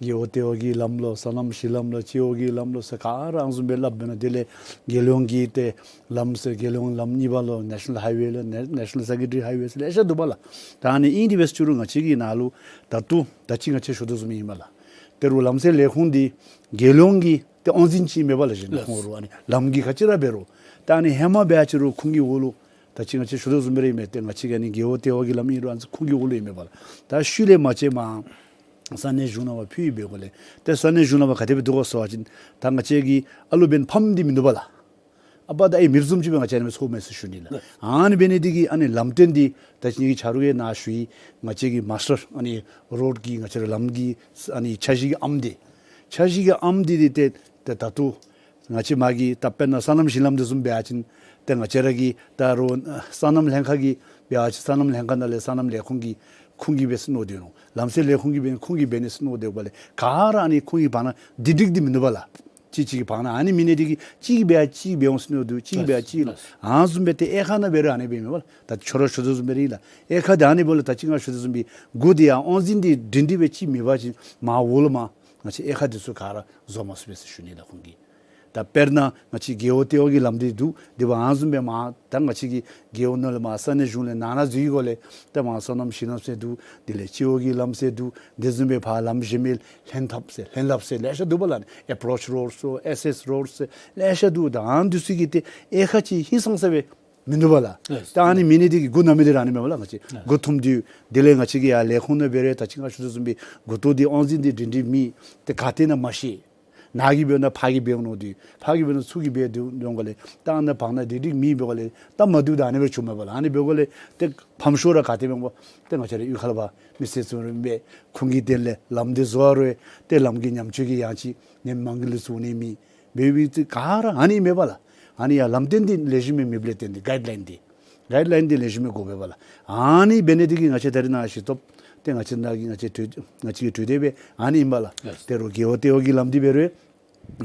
རྒེད་འོག་ལྟེ་བ་གི་ལམ་ལོ་སོ་ནམ་ཞིང་ལམ་ལོ་སྤྱི་འོག་གི་ལམ་ལོ་ཟེར་ག་ར་ཨ་ནི་བཟུམ་སྦེ་སླབ་འབད་ན་དེ་ལས་རྒྱལ་ཡོངས་ཀྱི་ཏེ་ལམ་ཟེར་རྒྱལ་ཡོངས་ལམ་གཉིས་པ་ལོ་ནེ་ཤ་ནཱལ་ཧའི་ཝེ་ལོ་ནེ་ནེ་ཤ་ནཱལ་སེ་ཀི་རི་ཊི་རི་ཧའི་ཝེ་ཟེར་ལེ་ཤ་འདུག་པ་ལགས། ད་ཨ་ནི་ཨིན་ཏེ་འབད་རུང་ང་བཅས་ཀྱི་ནང་ལུ་ད་ལྟོ་ད་ཅི་ང་བཅས་ཞུ་དོ་བཟུམ་ཨིན་པ་ལགས། ད་རུང་ལམ་སེལ་ལས་ཁུངས་འདི་རྒྱལ་ཡོངས་ཀྱི་ཏེ་དབང་འཛིན་ཅིག་མས་པ་ལགས། གཞན་ལགས། ཁོང་རུང་ཨ་ནི་ལམ་གྱི་ག་ཅི་ར་འབད་རུང་ད་ཨ་ནི་ཧེ་མ་འབད་ཅི་རུང་ཁོང་གི་འོག་ལུ་ད་ཅི་ང་བཅས་ཞུ་དོ་བཟུམ་སྦེ་ར་ཨིན་མས། ཏེ་ང་བཅས་ཀྱི་ཨ་ནི་རྒེད་འོག་ལྟེ་བ་གི་ལམ་ཨིན་རུང་ཨ་ནི་ཁོང་གི་འོག་ལུ་ཨིན་མས་པ་ལགས། ད་ཤུལ་ལས་མ་ཆད་མར་ས་གནས་གཞུང་ནང་ཕར་ཕུལ་ཡི་འབད་དགོ་ལགས། ཏེ་ས་གནས་གཞུང་ནང་ཕར་ག་དེ་སྦེ་འདུག་གོ་ཟེར་བ་ཅིན་ད་ང་བཅས་ཀྱི་ཨ་ལུ་འབདན་ཕམ་འདི་མིན་འདུག་པ་ལགས། ཨ་པ་དང་ཨའི་མེདཔ་བཟུམ་ཅིག་སྦེ་ང་བཅས་ཨ་ནི་སྦེ་ཚོརཝ་མས་ཟེར་ཞུ་ནི་ལགས། ཨ་ནི་འབད་ནི་འདི་གིས་ཨ་ནི་ལམ་སྟོན་འདི་ད་ཅི་ངེ་གི་ཆ་རོགས་ཀྱིས་ནཱ་ཞུ་ཡི། ང་བཅས་ཀྱི་མཱས་ཊར་ཨ་ནི་རོཌ་ཀྱི་ང་བཅས་ར་ལམ་གྱི་ཨ་ནི་འཆར་གཞི་གི་ཨམ་འདི་འཆར་གཞི་གི་ཨམ་འདི་འདི་ཏེ་ད་ད་ལྟོ་ང་བཅས་མ་གི་ད་དཔེར་ན་སོ་ནམ་ཞིང་ལམ་འདི་བཟུམ་འབད་བ་ཅིན་ཏེ་ང་བཅས་ར་གི་ད་རུང་སོ་ནམ་ལྷན་ཁག་གི་འབད་བ་ཅིན་སོ་ནམ་ལྷན་ཁག་ནང་ལས་སོ་ནམ་ལས་ཁུངས་ཀྱིས་ཁོང་གིས་འབད་ཟེར་མནོ་སྡོད་ནུག། ལམ་སེལ་ལས་ཁུངས་ཀྱིས་འབད་ཁོང་གིས་འབད་ནི་ཟེར་མནོ་སྡོདཔ་ལས་ག་ར་ཨ་ནི་ཁོང་གི་བར་ན་སྒྲིང་སྒྲི་འདི་མིན་འདུག་པ་ལགས། གཅིག་གཅིག་གི་བར་ན་ཨ་ནི་མེད་ནི་འདི་གིས་གཅིག་གིས་འབད་གཅིག་གིས་འབད་འོང་ཟེར་མནོ་སྡོད། གཅིག་གིས་འབད་གཅིག་ལགས། ཨ་ནི་བཟུམ་སྦེ་ཏེ་དབྱེ་ཁག་ནང་འབད་རུང་ཨ་ནི་སྦེ་མས་པ་ལགས། ད་ཁྱོད་ར་ཞུ་དོ་བཟུམ་སྦེ་ར་ཨིན་ལགས། དབྱེ་ཁག་འདི་ཨ་ནི་འབདཝ་ལས་ད་ཅི་ང་ཞུ་དོ་བཟུམ་སྦེ་འགོ་འདི་ཡང་དབང་འཛིན་འདི་སྒྲིང་སྒྲི་སྦེ་ཅིག་མེད་པ་ཅིན་མར་འོག་ལུ་མར་ང་བཅས་དབྱེ་ཁག་འདི་ཚུ་ག་ར་བཟོ་མ་ཚུགས་པས་ཟེར་ཞུ་ནི་ལགས་ཁོང་གིས། ད་དཔེར་ན་ང་བཅས་རྒེད་འོག་ལྟེ་བ་གི་ལམ་འདི་འདུག། དེ་འབདཝ་ཨ་ནི་བཟུམ་སྦེ་མར་ད་ང་བཅས་ཀྱི་རྒེད་འོག་ནང་ལས་མར་ས་གནས་གཞུང་ལས་ནང་ན་འཛུལ་བའི་སྒང་ལས་ད་མར་སོ་ནམ་ཞིང་ལམ་ཟེར་འདུག། དེ་ལས་སྤྱི་འོག་གི་ལམ་ཟེར་འདུག། དེ་བཟུམ་སྦེ་ཕར་ལམ་གཞན་མི་ལྷན་ཐབས་ཟེར་ལྷན་ལྷབ་ཟེར་ལེ་ཤ་འདུག་པ་ལགས། ཨེཔ་རོཆ་རོཌ་ཟེར་ཨེག་སེས་རོཌ་ཟེར་ལེ་ཤ་འདུག། ད་ཨ་ནི་འདི་ཚུ་གི་ཏེ་དབྱེ་ཁག་ཅིག་ཧིང་སངས་ས་སྦེ་མིན་འདུག་པ་ལགས། ལགས། ད་ཨ་ནི་མེད་ནི་འདི་གི་འགོ་ན་མི་འདི་ར་ཨ་ནི་མས་པ་ལགས། ང་བཅས་ལགས། འགོ་ཐུམ་འདི་དེ་ལས་ང་བཅས་ཀྱི་ཡར་ལས་ཁུངས་ནང་འབད་རུང་ད་ཅི་ང་ཞུ་དོ་བཟུམ་སྦེ་འགོ་ཐོག་འདི་དབང་འཛིན་འདི་སྒྲིང་སྒྲིང་མེད། ཏེ་ག་ཏེ་ན་མ་ཤེས། ནཱ་གིས་འབདཝ་ན་ཕར་གིས་འབད་འོང་དོ། ཕར་གིས་འབདཝ་ན་ཚུར་གིས་འབད་དོ། འདི་འབདཝ་ལས་ད་ཨ་ནཱ་བར་ན་སྒྲིང་སྒྲིང་མེད་པའི་སྒང་ལས་ད་མ་བཏུབ་ད་ཨ་ནི་སྦེ་བྱུངམ་མས་པ་ལགས། ཨ་ནི་འབདཝ་ལས་ཏེ་ཕམ་ཤོས་ར་ག་ཏེ་འབད་འོང་། ཏེ་ང་བཅས་ར་གཡུས་ཁ་ལས་ཕར་མི་སེར་ཚུ་ར་འབད་ཁུངས་ཀྱི་དོན་ལས་ལམ་འདི་བཟོ་བ་རུང་ཏེ་ལམ་གྱི་ཉམས་བཅོས་ཀྱི་ཡང་ཅིན་ནི་མ་དངུལ་ཚུ་འོང་ནི་མེད། འབད་བའི་ཏེ་ག་ར་ཨ་ནི་མས་པ་ལགས། ཨ་ནི་ཡར་ལམ་སྟོན་འདི་ལེགས་ཤོམ་སྦེ་མེདཔ་ལས་བརྟེན་ཏེ་གའིཌ་ལའིན་འདི་གའིཌ་ལའིན་འདི་ལེགས་ཤོམ་སྦེ་དགོ་པས་པ་ལགས། ཨ་ནི་འབད་ནི་འདི་གིས་ང་བཅས་ད་རེས་ནཱ་ཤེས་ཐོབ། ཏེ་ང་བཅས་ནཱ་གི་ང་བཅས་གྲོས་ང་བཅས་ཀྱི་གྲོས་འདེབས་སྦེ་ཨ་ནི་ཨིན་པ་ལགས། ལགས། ད་རུང་རྒེད་འོག་ལྟེ་བ་གི་ལམ་འདི་འབད་རུང་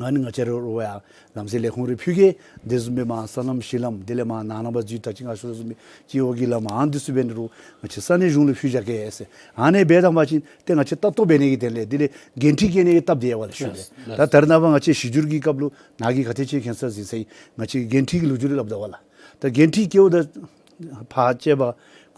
ཨ་ནི་ང་བཅས་ར་རོགས་ཡར་ལམ་སེལ་ལས་ཁུངས་རེ་ཕུལ་གེ། དེ་བཟུམ་སྦེ་མར་སོ་ནམ་ཞིང་ལམ་དེ་ལས་མར་ནང་ན་བར་འཛུལ་ད་ཅི་ང་ཞུ་དོ་བཟུམ་སྦེ་སྤྱི་འོག་གི་ལམ་ཨ་ནི་འདི་ཚུ་འབད་ནི་རུང་ང་བཅས་ས་གནས་གཞུང་ལུ་ཕུལ་བཞག་གེ་ཟེར། ཨ་ནི་འབད་བཏང་པ་ཅིན་ཏེ་ང་བཅས་ལྟ་རྟོག་འབད་ནི་གི་དོན་ལས་དེ་ལས་འགན་འཁྲི་བཀལ་ནི་གི་སྟབས་བདེ་བ་ལགས་ཞུ་ནི། ལགས། ད་ད་རེས་ནངས་པ་ང་བཅས་གཞི་སྒྱུར་གྱི་སྐབས་ལུ་ནཱ་གིས་ག་ཏེ་ཅིག་མཁྱེན་ས་ཟེར་ཚེ་ང་བཅས་འགན་འཁྲི་གི་ལོ་རྒྱུས་རེ་སླབ་ད་པ་ལགས། ད་འགན་འཁྲི་བཀལཝ་ད་ཕར་བཅར་བ་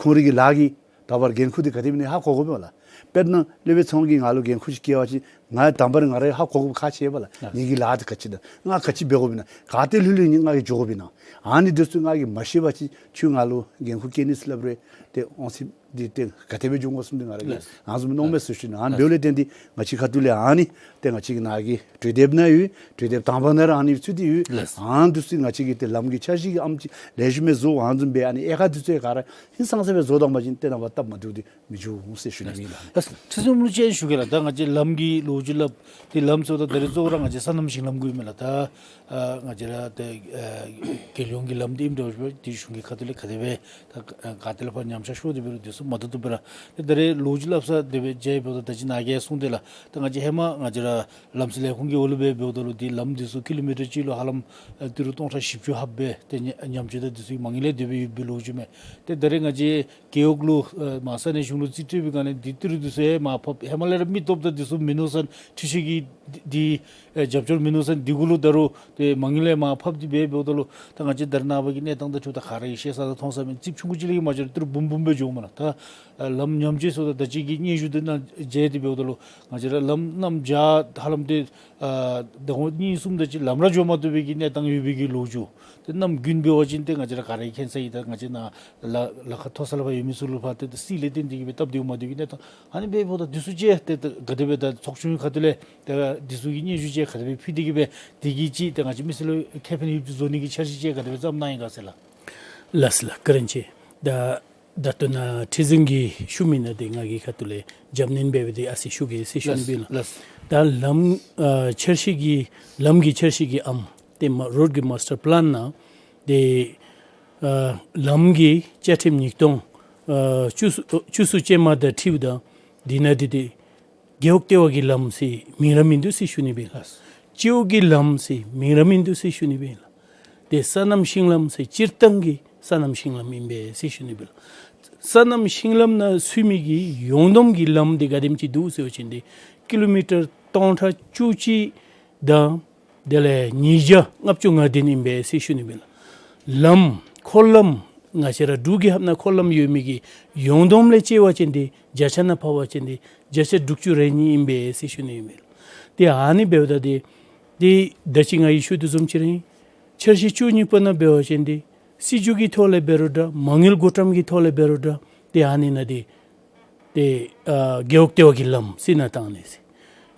ཁོང་རའི་གི་ལཱ་གི་ད་བར་འགན་ཁུར་འདི་ག་དེ་སྦེ་ཨིན་ཧ་གོ་དགོ་པས་ལགས། དཔེར་ན་སློབ་དཔོན་ཚེ་དབང་གིས་ང་ལུ་འགན་ཁུར་ཅིག་བཀལ་བ་ཅིན་ང་དང་པ་ར་ང་ར་ཧ་གོ་དགོཔ་ཁག་ཆེ་བས་ལགས། ལགས། ངེ་གི་ལཱ་འདི་ག་ཅི་དང་ང་ག་ཅི་འབད་དགོཔ་ཨིན་ན་ག་ཏེ་ལྷོད་ལྷོད་ནི་ང་གིས་འགྱོ་དགོཔ་ཨིན་ན། ཨ་ནི་འདི་ཚུ་ང་གིས་མ་ཤེས་པ་ཅིན་ཁྱོད་ང་ལུ་འགན་ཁུར་བཀལ་ནི་ཟེར་སླབ་རུང་ཏེ་དབང་ཚད་འདི་ཏེ་ག་དེ་སྦེ་འགྱོ་དགོ་གསུངམ་འདི་ང་ར་གིས། ལགས། ཨ་ནི་བཟུམ་མནོཝ་མས་ཟེར་ཞུ་ནི། ཨ་ནི་འབདཝ་ལས་བརྟེན་ཏེ་ང་བཅས་ཁ་ཐུག་ལས་ཨ་ནི་ཏེ་ང་བཅས་ཀྱི་ནཱ་གི་གྲོས་འདེབས་ནང་ཡོད། གྲོས་འདེབས་དང་པ་ནང་ར་ཨ་ནི་ཚུད་དེ་ཡོད། ལགས། ཨ་ནི་འདི་ཚུ་ང་བཅས་ཀྱིས་ཏེ་ལམ་གྱི་འཆར་གཞི་གི་ཨམ་ཅིག་ལེགས་ཤོམ་སྦེ་བཟོ། ཨ་ནི་བཟུམ་སྦེ་ཨ་ནི་དབྱེ་ཁག་འདི་ཚུ་ག་ར་ཧིང་སངས་ས་སྦེ་བཟོ་བཏང་པ་ཅིན་ཏེ་ནངས་པ་སྟབས་མ་བདེཝ་འདི་མི་འབྱུང་ཟེར་ཞུ་ནི་ཨིན་ལགས། ལགས། ཁྲི་འཛིན་ལུ་ཅིག་ཞུ་གེ་ལགས། ད་ང་བཅས་ལམ་གྱི་ལོ་རྒྱུས་སླབ་སྟེ་ལམ་ཟེརཝ་ད་ད་རེས་གཙོ་བོ་ར་ང་བཅས་སོ་ནམ་ཞིང་ལམ་གུ་ཨིན་མས་ལགས། ད་ཨ་ང་བཅས་ར་ཏེ་ཨ་རྒྱལ་ཡོངས་ཀྱི་ལམ་འདི་ཨིནམ་འདྲཝ་ཅིག་འབད་དེ་གཞུང་གི་ཁ་ཐུག་ལས་ག་དེ་སྦེ་ད་ཨ་ག་ཏེ་ལས་ཕར་ཉམས་ཆག་ཤོར་ཏེ་འབད་རུང་འདི་ཚུ་མ་བཏུབ་བཏུབ་སྦེ་ར་ཏེ་ད་རེས་ལོ་རྒྱུས་སླབ་ས་དེ་སྦེ་མཇལཝ་ད་ད་ཅི་ནཱ་གིས་གསུངས་ཏེ་ལགས། ད་ང་བཅས་ཧེ་མ་ང་བཅས་ར་ལམ་སེལ་ལས་ཁུངས་ཀྱི་འོག་ལུ་སྦེ་འབདཝ་ད་ལུ་འདི་ལམ་འདི་ཚུ་ཀི་ལོ་མི་ཊར་གཅིག་ལུ་ཧ་ལམ་ཨ་ཏི་རུ་སྟོང་ཕྲག་བཞི་བཅུ་ལྷགཔ་སྦེ་ཏེ་ཉམས་ཉམས་བཅོས་དང་འདི་ཚུ་གི་མ་དངུལ་ལས་དེ་སྦེ་ཡོདཔ་སྦེ་ལོ་རྒྱུས་མས། ཏེ་ད་རེས་ང་བཅས་རྒེད་འོག་ལུ་ཨ་མར་ས་གནས་གཞུང་ལུ་རྩིས་སྤྲོད་པའི་སྒང་ལས་འདི་ཏི་རུ་འདི་ཚུ་ཡང་མར་ཕབ་ཧེ་མ་ལས་ར་མི་སྟོབས་དང་འདི་ཚུ་མིན་ནུག་ཟེར་འཕྲུལ་ཆས་ཀྱི་འདི་འདི་ཨེ་རྒྱབ་སྐྱོར་མིན་ནུག་ཟེར་འདི་གུ་ལུ་ད་རུང་ཏེ་མ་དངུལ་ཡང་མར་ཕབ་སྟེ་སྦེ་འབདཝ་ད་ལུ་ད་ང་བཅས་ད་རེས་ནངས་པ་གི་གནས་སྟངས་དང་འཁྲིལཝ་ད་ག་ར་གིས་ཤེས་ས་དང་མཐོང་ས་མས། རྩིགཔ་ཆུང་ཀུ་ཅིག་ལས་མ་འགྱོ་རུང་ཏི་རུ་འབུམ་འབུམ་སྦེ་འགྱོཝ་མས་ལགས། ད་ཨ་ལམ་ཉམས་བཅོས་ཟེརཝ་ད་ད་ཅི་གི་སྙན་ཞུ་འདི་ནང་མཇལ་ཏེ་འབདཝ་ད་ལུ་ང་བཅས་ར་ལམ་གནམ་བྱཱར་ཧ་ལམ་ཏེ་ཨ་ཟླ་ངོ་གཉིས་གསུམ་དེ་ཅིག་ལམ་ར་འགྱོ་མ་བཏུབ་པའི་གི་གནས་སྟངས་ཡོད་པའི་གི་ལོ་རྒྱུས། ཏེ་གནམ་དགུན་འབད་བ་ཅིན་ཏེ་ང་བཅས་ར་ག་ར་གིས་མཁྱེན་ས་ཨིན། ད་ང་བཅས་ནཱ་ལ་ལ་ཁ་མཐོ་ས་ལུ་ཕར་ཡོད་མི་ཚུ་ལུ་ཕར་ཏེ་ཏེ་བསིལ་ལས་བརྟེན་ཏེ་གིས་སྦེ་སྟབས་བདེཝ་མ་བདེ་བའི་གནས་སྟངས་ཨ་ནི་འབདཝ་ད་འདི་ཚུ་ཅིག་ཏེ་ཏེ་ག་དེ་སྦེ་ད་ཚོགས་ཆུང་ཁ་ཐུག་ལས་ཏེ་འདི་ཚུ་གི་སྙན་ཞུ་ཅིག་ག་དེ་སྦེ་ཕུལ་ཏེ་གིས་སྦེ་དེ་གིས་ཅིག་ཏེ་ང་བཅས་མི་སེར་ལུ་ཁེ་ཕན་ཡོདཔ་ཅིག་བཟོ་ནི་གི་འཆར་གཞི་ཅིག་ག་དེ་སྦེ་བརྩམས་གནང་ཡི་ག་ཟེར་ལགས། ལགས་ལགས། བཀའ་དྲིན་ཆེ། ད་ད་ལྟོ་ནཱ་ཁྲི་འཛིན་གྱིས་ཞུ་མི་ནང་འདི་ང་གི་ཁ་ཐུག་ལས་རྒྱབ་སྣོན་འབད་བའི་འདི་ཨ་ཙི་ཞུ་གེ་ཟེར་ཞུ་ནི་ལགས་ཨིན་ལགས། ལགས། ད་ལམ་ཨ་འཆར་གཞི་གི་ལམ་གྱི་འཆར་གཞི་གི་ཨམ་ཏེ་མ་རོཌ་གི་མཱསི་ཊར་པི་ལཱན་ནང་འདི་ཨ་ལམ་གྱི་བཅའ་ཁྲིམས་ཉིས་སྟོང་ཨ་བཅུ་གསུམ་བཅུ་གསུམ་ཅན་མ་དང་འཁྲིལཝ་ད་འདི་ནང་འདི་འདི་རྒེད་འོག་ལྟེ་བ་གི་ལམ་ཟེར་མིང་ར་མིན་འདུག་ཟེར་ཞུ་ནི་ཨིན་ལགས། སྤྱི་འོག་གི་ལམ་ཟེར་མིང་ར་མིན་འདུག་ཟེར་ཞུ་ནི་ཨིན་ལགས། ཏེ་སོ་ནམ་ཞིང་ལམ་ཟེར་སྤྱིར་བཏང་གི་སོ་ནམ་ཞིང་ལམ་ཨིན་པས་ཟེར་ཞུ་ནི་ཨིན་ལགས། སོ་ནམ་ཞིང་ལམ་ནང་ཚུད་མི་གི་ཡོངས་བསྡོམས་ཀྱི་ལམ་འདི་ག་དེམ་ཅིག་འདུག་ཟེར་བ་ཅིན་འདི་ཀི་ལོ་མི་ཊར་སྟོང་ཕྲག་བཅུ་གཅིག་དང་དེ་ལས་ཉིས་བརྒྱ་ལྔ་བཅུ་ང་བདུན་ཨིན་པས་ཟེར་ཞུ་ནི་ཨིན་ལགས། ལམ་འཁོར་ལམ་ང་བཅས་ར་འབྲུག་གི་ཧབ་ནང་འཁོར་ལམ་ཡོད་མི་གི་ཡོངས་བསྡོམས་ལས་ཕྱེ་བ་ཅིན་འདི་བརྒྱ་ཆ་ནང་ཕབ་པ་ཅིན་འདི་བརྒྱ་ཆ་དྲུག་ཅུ་རེ་གཉིས་ཨིན་པས་ཟེར་ཞུ་ནི་ཨིན་ལགས། ཏེ་ཨ་ནི་འབདཝ་ད་འདི་འདི་ད་ཅི་ང་གིས་ཞུ་དོ་བཟུམ་ཅིག་ར་ཨིན། འཆར་གཞི་བཅུ་གཉིས་པ་ནང་འབད་བ་ཅིན་འདི་སྲིད་བྱུས་ཀྱི་ཐོག་ལས་འབད་རུང་འདྲ་མ་དངུལ་བགོ་བཀྲམ་གྱི་ཐོག་ལས་འབད་རུང་འདྲ་ཏེ་ཨ་ནི་ནང་འདི་ཏེ་ཨ་རྒེད་འོག་ལྟེ་བ་གི་ལམ་ཟེར་ནང་བཏང་ནི་ཟེར།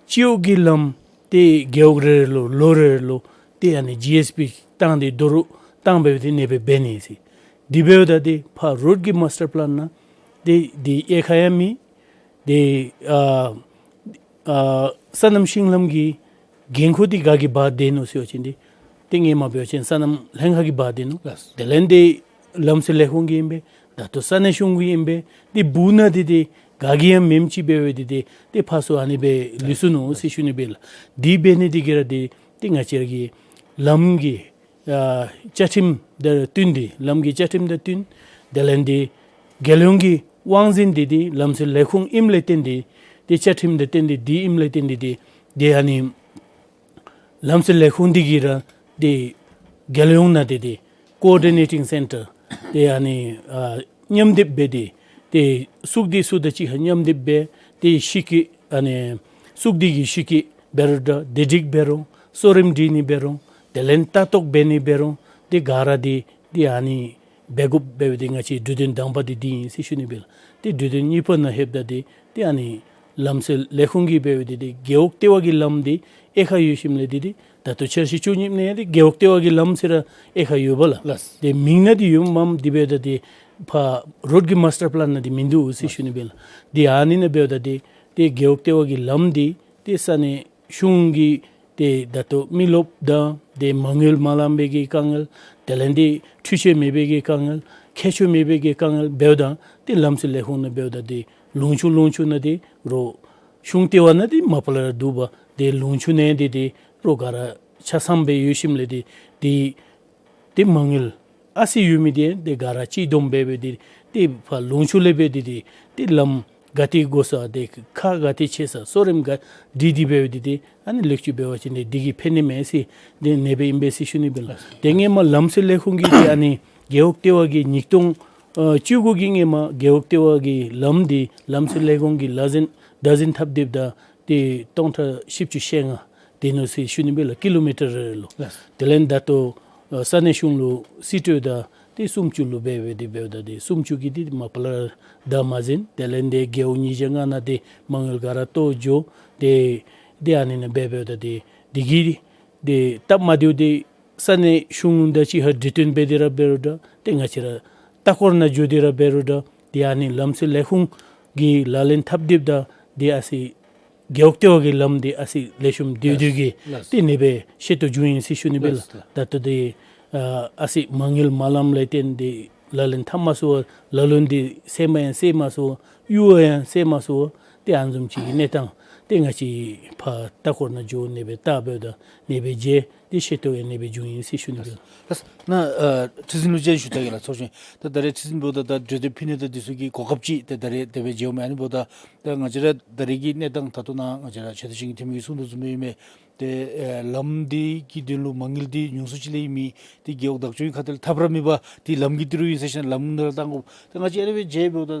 སྤྱི་འོག་གི་ལམ་ཏེ་རྒེད་འོག་རེ་རེ་ལུ་ལོ་རེ་རེ་ལུ་ཏེ་ཨ་ནི་ཇི་ཨེསི་བི་བཏང་སྟེ་རྡོ་རུག་བཏང་འབད་དེ་ཨ་ནི་སྦེ་འབད་ནི་ཟེར། འདི་འབདཝ་ད་འདི་ཕར་རོཌ་གི་མཱསི་ཊར་པི་ལཱན་ནང་འདི་འདི་དབྱེ་ཁག་ཡང་མེད། ཏེ་ཨ་ཨ་སོ་ནམ་ཞིང་ལམ་གྱི་འགན་ཁུར་འདི་ག་གིས་འབག་སྡོད་ནུག་ཟེར་བ་ཅིན་འདི་ཏེ་སྔོན་མ་འབད་བ་ཅིན་སོ་ནམ་ལྷན་ཁག་གིས་འབག་སྡོད་ནུག། ལགས། དེ་ལས་འདི་ལམ་སེལ་ལས་ཁུངས་ཀྱིས་ཨིན་པས། ད་ལྟོ་ས་གནས་གཞུང་གིས་ཨིན་པས། འདི་སྦུག་ནང་འདི་འདི་ག་གིས་ཡང་མེནམ་ཅིག་འབད་བའི་འདི་འདི་ཏེ་ཕར་ཚུར་ཨ་ནི་སྦེ་ལུས་སོ་ནུག་ཟེར་ཞུ་ནི་ཨིན་ལགས། འདི་འབད་ནི་འདི་གིས་ར་འདི་ཏེ་ང་བཅས་ར་གི་ལམ་གྱི་ཨ་བཅའ་ཁྲིམས་དང་བསྟུན་ཏེ་ལམ་གྱི་བཅའ་ཁྲིམས་དང་བསྟུན་དེ་ལས་འདི་རྒྱལ་ཡོངས་ཀྱི་དབང་འཛིན་འདི་འདི་ལམ་སེལ་ལས་ཁུངས་ཨིནམ་ལས་བརྟེན་ཏེ་འདི་བཅའ་ཁྲིམས་དང་བསྟུན་ཏེ་འདི་ཨིནམ་ལས་བརྟེན་ཏེ་འདི་འདི་ཨ་ནི་ ལམ་སྲོལ་ལས་ཁུངས་འདི་གིས་ར་ཏེ་རྒྱལ་ཡོངས་ནང་འདི་ཏེ་ཀོ་ཨོར་ཌི་ནེ་ཊིང་སེན་ཊར་ཏེ་ཨ་ནི་ཨ་མཉམ་སྡེབ་འབད་དེ་ཏེ་ཟུར་འདི་ཟུར་དང་གཅིག་ཁར་མཉམ་སྡེབ་འབད་དེ་ཤི་ཀི་ཨ་ནི་ཟུར་འདི་གིས་ཤི་ཀི་འབད་རུང་འདྲ་དེ་སྒྲིག་འབད་རུང་གསོ་རིམ་སྒྲིག་ནི་འབད་རུང་དེ་ལས་ལྟ་རྟོག་འབད་ནི་འབད་རུང་ཏེ་ག་ར་འདི་ཏེ་ཨ་ནི་འབད་དགོཔ་འབདཝ་ད་ང་བཅས་གྲོས་དོན་དང་པ་འདི་འདི་ཨིན་ཟེར་ཞུ་ནི་འབད་ལགས། ཏེ་གྲོས་དོན་གཉིས་པ་ནང་ལྷོདཔ་ད་འདི་ཏེ་ཨ་ནི་ལམ་སྲོལ་ལས་ཁུངས་ཀྱིས་འབདཝ་ད་འདི་རྒེད་འོག་ལྟེ་བ་གི་ལམ་འདི་གཡས་ཁར་ཡོད་ཞིནམ་ལས་འདི་འདི་ད་ལྟོ་འཆར་གཞི་བཅུ་གཉིས་ནང་ཡང་འདི་རྒེད་འོག་ལྟེ་བ་གི་ལམ་ཟེར་ར་གཡས་ཁར་ཡོདཔ་ལགས། ལགས། ཏེ་མིང་ནང་འདི་ཡོདཔ་མས། འདི་འབདཝ་ད་འདི་ཕར་རོཌ་ཀྱི་མཱསི་ཊར་པི་ལེན་ནང་འདི་མིན་འདུག་ཟེར་ཞུ་ནི་འབད་ལགས། འདི་ཨ་ནི་ནང་འབདཝ་ད་འདི་ཏེ་རྒེད་འོག་ལྟེ་བ་གི་ལམ་འདི་ཏེ་ས་གནས་གཞུང་གི་ཏེ་ད་ལྟོ་མི་རློབས་དང་ཏེ་མ་དངུལ་མ་ལངམ་སྦེ་གི་དཀའ་ངལ་དེ་ལས་འདི་འཕྲུལ་ཆས་མེད་པའི་གི་དཀའ་ངལ་ཁྱད་ཆོས་མེད་པའི་གི་དཀའ་ངལ་འབདཝ་ད་ཏེ་ལམ་སྲོལ་ལས་ཁུངས་ནང་འབདཝ་ད་འདི་ལུང་ཕྱོགས་ལུང་ཕྱོགས་ནང་འདི་རོགས་གཞུང་ལྟེ་བ་ནང་འདི་མ་པ་ལས་ར་འདུག་པ། ཏེ་ལུང་ཕྱོགས་ནང་འདི་འདི་རོགས་ག་ར་ཆ་ཚང་སྦེ་ཡོད་ཞིནམ་ལས་འདི་འདི་ཏེ་མ་དངུལ་ཨ་ཙི་ཡོད་མི་འདི་ཏེ་ག་ར་གཅིག་བསྡོམས་འབད་འབད་དེ་ཏེ་ཕར་ལུང་ཕྱོགས་ལས་འབད་དེ་ཏེ་ཏེ་ལམ་ག་ཏེ་དགོ་ས་ཏེ་ཁག་ག་ཏེ་ཆེ་ས་གསོ་རིམ་ག་འདི་འདི་འབད་འབད་དེ་ཏེ་ཨ་ནི་ལེགས་བཅོས་འབད་བ་ཅིན་ཏེ་འདི་གིས་ཕན་ནི་མས་ཟེར་ཏེ་ཨ་ནི་སྦེ་ཨིན་པས་ཟེར་ཞུ་ནི་འབད་ལགས། ཏེ་སྔོན་མ་ལམ་སྲོལ་ལས་ཁུངས་ཀྱིས་ཏེ་ཨ་ནི་རྒེད་འོག་ལྟེ་བ་གི་ཉིས་སྟོང་ཨ་བཅུ་དགུ་གི་སྔོན་མ་རྒེད་འོག་ལྟེ་བ་གི་ལམ་འདི་ལམ་སྲོལ་ལས་ཁུངས་ཀྱིས་ལག་ཟིན་བདག་འཛིན་འཐབ་སྡོདཔ་ད་ཏེ་སྟོང་ཕྲག་བཞི་བཅུ་ཞེ་ལྔ་དེ་ནོ་ཟེར་ཞུ་ནི་འབད་ལགས། ཀི་ལོ་མི་ཊར་རེ་ལུ། ལགས། དེ་ལས་ད་ལྟོ་ཨ་ས་གནས་གཞུང་ལུ་རྩིས་སྤྲོད་ད་ཏེ་སུམ་ཅུ་ལུ་འབད་འབད་དེ་འབདཝ་ད་ཏེ་སུམ་ཅུ་གི་འདི་མ་པ་ལས་ར་བདའ་མ་ཟིན། དེ་ལས་འདི་རྒེད་འོག་ཉིས་བརྒྱ་ལྔ་ནང་འདི་མ་དངུལ་ག་ར་བཏོག་འགྱོ། ཏེ་འདི་ཨ་ནི་ནང་འབད་འབདཝ་ད་ཏེ་འདི་གིས་འདི་སྟབས་མ་བདེཝ་འདི་ས་གནས་གཞུང་དང་གཅིག་ཁར་གྲོས་བསྟུན་འབད་དེ་ར་འབད་རུང་འདྲ་ཏེ་ང་བཅས་ར་ལྟ་སྐོར་ནང་འགྱོ་སྟེ་ར་འབད་རུང་འདྲ་ཏེ་ཨ་ནི་ལམ་སྲོལ་ལས་ཁུངས་ཀྱིས་ལག་ལེན་འཐབ་སྡོདཔ་ད་འདི་ཨ་ཙི་རྒེད་འོག་ལྟེ་བ་གི་ལམ་འདི་ཨ་ཙི་ལེགས་ཤོམ་སྡོད་སྡོད་གེ། ལགས། ཏེ་ཨ་ནི་སྦེ་ཤེས་རྟོགས་བྱུང་ཡི་ཟེར་ཞུ་ནི་འབད་ལགས། ལགས། ད་ལྟོ་འདི་ཨ་ཨ་ཙི་མ་དངུལ་མ་ལངམ་ལས་བརྟེན་ཏེ་ལག་ལེན་འཐབ་མ་ཚུགས་པར་ལ་ལུ་འདི་སེལ་མ་ཡང་སེལ་མ་ཚུགས་པར་གཡུར་བ་ཡང་སེལ་མ་ཚུགས་པར་ཏེ་ཨ་ནི་བཟུམ་ཅིག་གི་གནས་སྟངས་ཏེ་ང་བཅས་ཕར་ལྟ་སྐོར་ནང་འགྱོ་ཨ་ནི་སྦེ་བལྟ་འབདཝ་ད་ཨ་ནི་སྦེ་མཇལ། ཏེ་ཤེས་རྟོགས་ཡང་ཨ་ནི་སྦེ་བྱུང་ཡི་ཟེར་ཞུ་ནི་འབད་ལགས། ལགས། ནཱ་ཨ་ཁྲི་འཛིན་ལུ་ཅིག་ཞུ་ད་གེ་ལགས། ཚོགས་གཞོན་ད་ད་རེས་ཁྲི་འཛིན་འབདཝ་ད་ད་གྲོས་འདེབས་ཕུལ་ནི་དང་འདི་ཚུ་གི་གོ་སྐབས་ཅིག་ཏེ་ད་རེས་དེ་སྦེ་མཇལཝ་མས། ཨ་ནི་འབདཝ་ད་ད་ང་བཅས་ར་ད་རེས་ཀྱི་གནས་སྟངས་ད་ལྟོ་ནཱ་ང་བཅས་ར་ཆོས་དོན་ཞིང་གི་འཐུས་མི་གིས་གསུང་དོ་བཟུམ་སྦེ་ཨིན་མས། ཏེ་ཨེ་ལམ་འདི་གི་དོན་ལུ་མ་དངུལ་འདི་ཉུང་སུ་ཅིག་ལས་ཨིན་མི་འདི་རྒེད་འོག་བདག་སྐྱོང་གི་ཁ་ཐུག་ལས་ཐབས་ར་མེད་པར་འདི་ལམ་གྱི་ཏི་རུ་ཨིན་ཟེར་ཞིནམ་ལམ་ནང་ར་བཏང་དགོ། ཏེ་ང་བཅས་ཨ་ནི་སྦེ་མཇལ་འབདཝ་ད་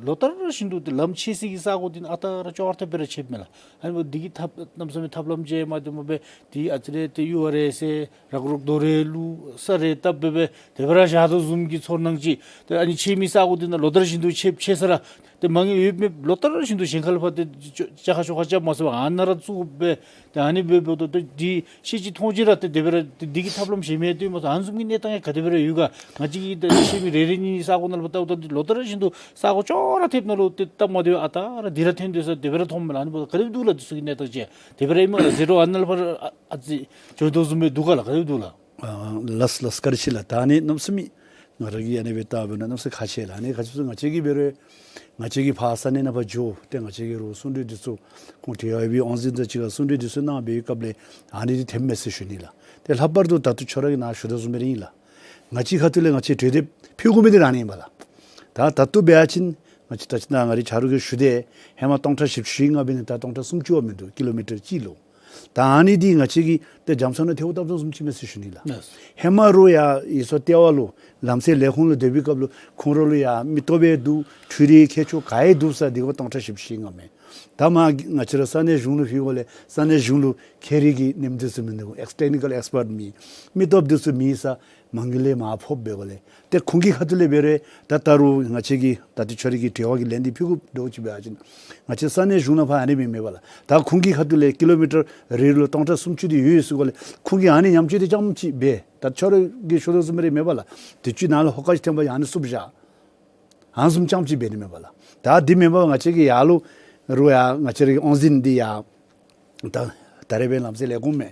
ལོ་ལྟར་བཞིན་དུ་ཏེ་ལམ་ཆད་སའི་གི་ས་གོ་འདི་ནང་ཨ་རྟག་ར་ཅོག་ར་འཐདཔ་སྦེ་ར་ཆད་མས་ལགས། ཨ་ནི་འབདཝ་ད་འདི་གི་ཐབས་གནམ་མེད་ས་མེད་ཐབས་ལམ་ཅིག་མ་འདི་མ་འབད་འདི་ཨ་ཙི་རེ་ཏེ་གཡུར་བ་རེ་ཟེར་རག་རོག་རྡོ་རེ་བླུག་ས་རེ་བཏབ་སྦེ་སྦེ་དེ་སྦེ་ར་བཞག་དོ་བཟུམ་གྱི་ཚོར་སྣང་ཅིག། ཏེ་ཨ་ནི་ཆད་མི་ས་གོ་འདི་ནང་ལོ་ལྟར་བཞིན་དུ་ཆད་ཆད་ས་ར་ཏེ་མ་དངུལ་ཡོད་མི་ལོ་ལྟར་བཞིན་དུ་གཞན་ཁ་ལས་ཕར་ཏེ་ཅོག་ཅ་ཁ་ཅོག་ཁ་རྐྱབ་མ་ཚུགས་པར་ཨ་ནཱ་ར་བཙུགས་སྦེ་ཏེ་ཨ་ནི་སྦེ་འབདཝ་ད་ཏེ་འདི་ཤེས་ཅི་མཐོང་ཅི་ར་ཏེ་དེ་སྦེ་ར་ཏེ་འདི་གི་ཐབས་ལམ་གཞན་མེད་ཏེ་མ་ཚད་ཨ་ནི་བཟུམ་གྱི་གནས་སྟངས་ཡང་ག་དེ་སྦེ་ར་ཡོད་ག། ང་བཅས་ཀྱིས་ཏེ་ཆད་མི་རེ་རེ་གཉིས་གཉིས་ས་གོ་ནང་ལུ་བཏབ་བཏབ་ཏེ་ལོ་ལྟར་བཞིན་དུ་ས་གོ་ཅོག་ར་འཐདཔ་ནང་ལུ་ཏེ་སྟབས་མ་བདེཝ་ཨ་རྟག་ར་འདི་ར་འཐོན་སྡོད་ས་དེ་སྦེ་ར་མཐོངམ་མས་ལགས། ཨ་ནི་འབདཝ་ད་ག་དེ་སྦེ་འདུག་ལགས། འདི་ཚུ་གི་གནས་སྟངས་ཅིག་དེ་སྦེ་ར་ཨིནམ་ཟེར་རུང་ཨ་ནཱ་ལས་ཕར་ཨ་ཨ་ཙི་འགྱོ་དོ་བཟུམ་སྦེ་འདུག་ག་ལགས། ག་དེ་སྦེ་འདུག་ལགས། ཨ་ལགས་ལགས། བཀའ་དྲིན་ཆེ་ལགས། ད་ཨ་ནི་གནམ་མེད་ས་མེད་ང་ར་གིས་ཨ་ནི་སྦེ་བལྟ་འབདཝ་ད་གནམ་མེད་ས་མེད་ཁག་ཆེ་ལགས། ཨ་ནི་ག་ཅི་སྨོ་ཟེར་ང་བཅས་ཀྱིས་འབད་རུང་ང་བཅས་ཀྱིས་ཕར་ས་གནས་ནང་ཕར་འགྱོ་སྟེ་ང་བཅས་ཀྱིས་རོགས་གསུང་གྲོས་འདི་ཚུ་ཁོང་ཏེ་ཨའི་བི་དབང་འཛིན་དང་གཅིག་ཁར་གསུང་གྲོས་འདི་ཚུ་གནང་བའི་སྐབས་ལས་ཨ་ནི་འདི་འཐདཔ་མས་ཟེར་ཞུ་ནི་ལགས། ཏེ་ལྷག་པར་དུ་ད་ལྟོ་ཁྱོད་ར་གིས་ནཱ་ཞུ་དོ་བཟུམ་སྦེ་ར་ཨིན་ལགས། ང་བཅས་ཁ་ཐུག་ལས་ང་བཅས་གྲོས་འདེབས་ཕུལ་དགོ་མི་འདི་ར་ཨ་ནི་ཨིན་པས་ལགས། ད་ད་ལྟོ་འབད་བ་ཅིན་ང་བཅས་ད་ཅི་ནཱ་ང་རའི་ཆ་རོགས་ཀྱིས་ཞུ་སྟེ་ཧེ་མ་སྟོང་ཕྲག་བཞི་བཅུ་ཞེ་ལྔ་འབད་ནི་ད་སྟོང་ཕྲག་སུམ་ཅུ་བ་མིན་འདུག། ཀི་ལོ་མི་ཊར་གཅིག་ལུ། ད་ཨ་ནི་འདི་ང་བཅས་ཀྱིས་ཏེ་རྒྱ་མཚོ་ནང་ཐལཝ་བཏབ་དོ་བཟུམ་ཅིག་མས་ཟེར་ཞུ་ནི་ལགས། ལགས། ཧེ་མ་རོགས་ཡར་གཡུས་ཚན་ལྟེ་བ་ལུ་ལམ་སྲོལ་ལས་ཁུངས་ལུ་སྡོད་པའི་སྐབས་ལུ་ཁོང་ར་ལུ་ཡང་མི་སྟོབས་ཡང་འདུག། འཕྲུལ་རིག་ཁྱད་ཆོས་ག་ཡང་འདུག་ས། འདི་གུ་སྟོང་ཕྲག་བཞི་བཅུ་ཞེ་ལྔ་མས། ད་མར་ང་བཅས་ར་ས་གནས་གཞུང་ལུ་ཕུལཝ་ལས་ས་གནས་གཞུང་ལུ་ཁྱད་རིག་གི་ནེམ་འདི་ཚུ་མིན་འདུག། ཨེགསི་ཊེག་ནི་ཀཱལ་ཨེགསི་པརཊ་མེད། མི་སྟོབས་འདི་ཚུ་མེད་ས། མ་དངུལ་ཡང་མར་ཕབ་འབདཝ་ལས་ཏེ་ཁོང་གི་ཁ་ཐུག་ལས་འབད་རུང་ད་ད་རུང་ང་བཅས་ཀྱིས་ད་ལྟོ་ཁྱོད་ར་གི་དྲི་བ་གི་ལན་འདི་ཕུལ་དགོཔ་འདྲཝ་ཅིག་འབད་བ་ཅིན་ང་བཅས་ས་གནས་གཞུང་ནང་ཕར་ཨ་ནི་སྦེ་མེད་པས་ལགས། ད་ཁོང་གི་ཁ་ཐུག་ལས་ཀི་ལོ་མི་ཊར་རེ་རེ་ལུ་སྟོང་ཕྲག་སུམ་ཅུ་འདི་ཡོད་ཟེརཝ་ལས་ཁོང་གིས་ཨ་ནི་ཉམས་བཅོས་འདི་རྐྱངམ་ཅིག་འབད། ད་ཁྱོད་ར་གིས་ཞུ་དོ་བཟུམ་སྦེ་ར་མེད་པས་ལགས། དུས་ཅི་ནང་ལུ་ཧོ་ཀ་ཅིག་འཐོན་པ་ཡང་ཨ་ནི་བསུབ་བཞག། ཨ་ནི་བཟུམ་རྐྱངམ་ཅིག་འབད་ནི་མེད་པས་ལགས། ད་འདི་མེན་པར་ང་བཅས་ཀྱིས་ཡར་ལུ་རོགས་ཡར་ང་བཅས་ར་གི་དབང་འཛིན་འདི་ཡར་ད་ད་རེས་འབད་ལམ་སྲོལ་ལས་ཁུངས་མས།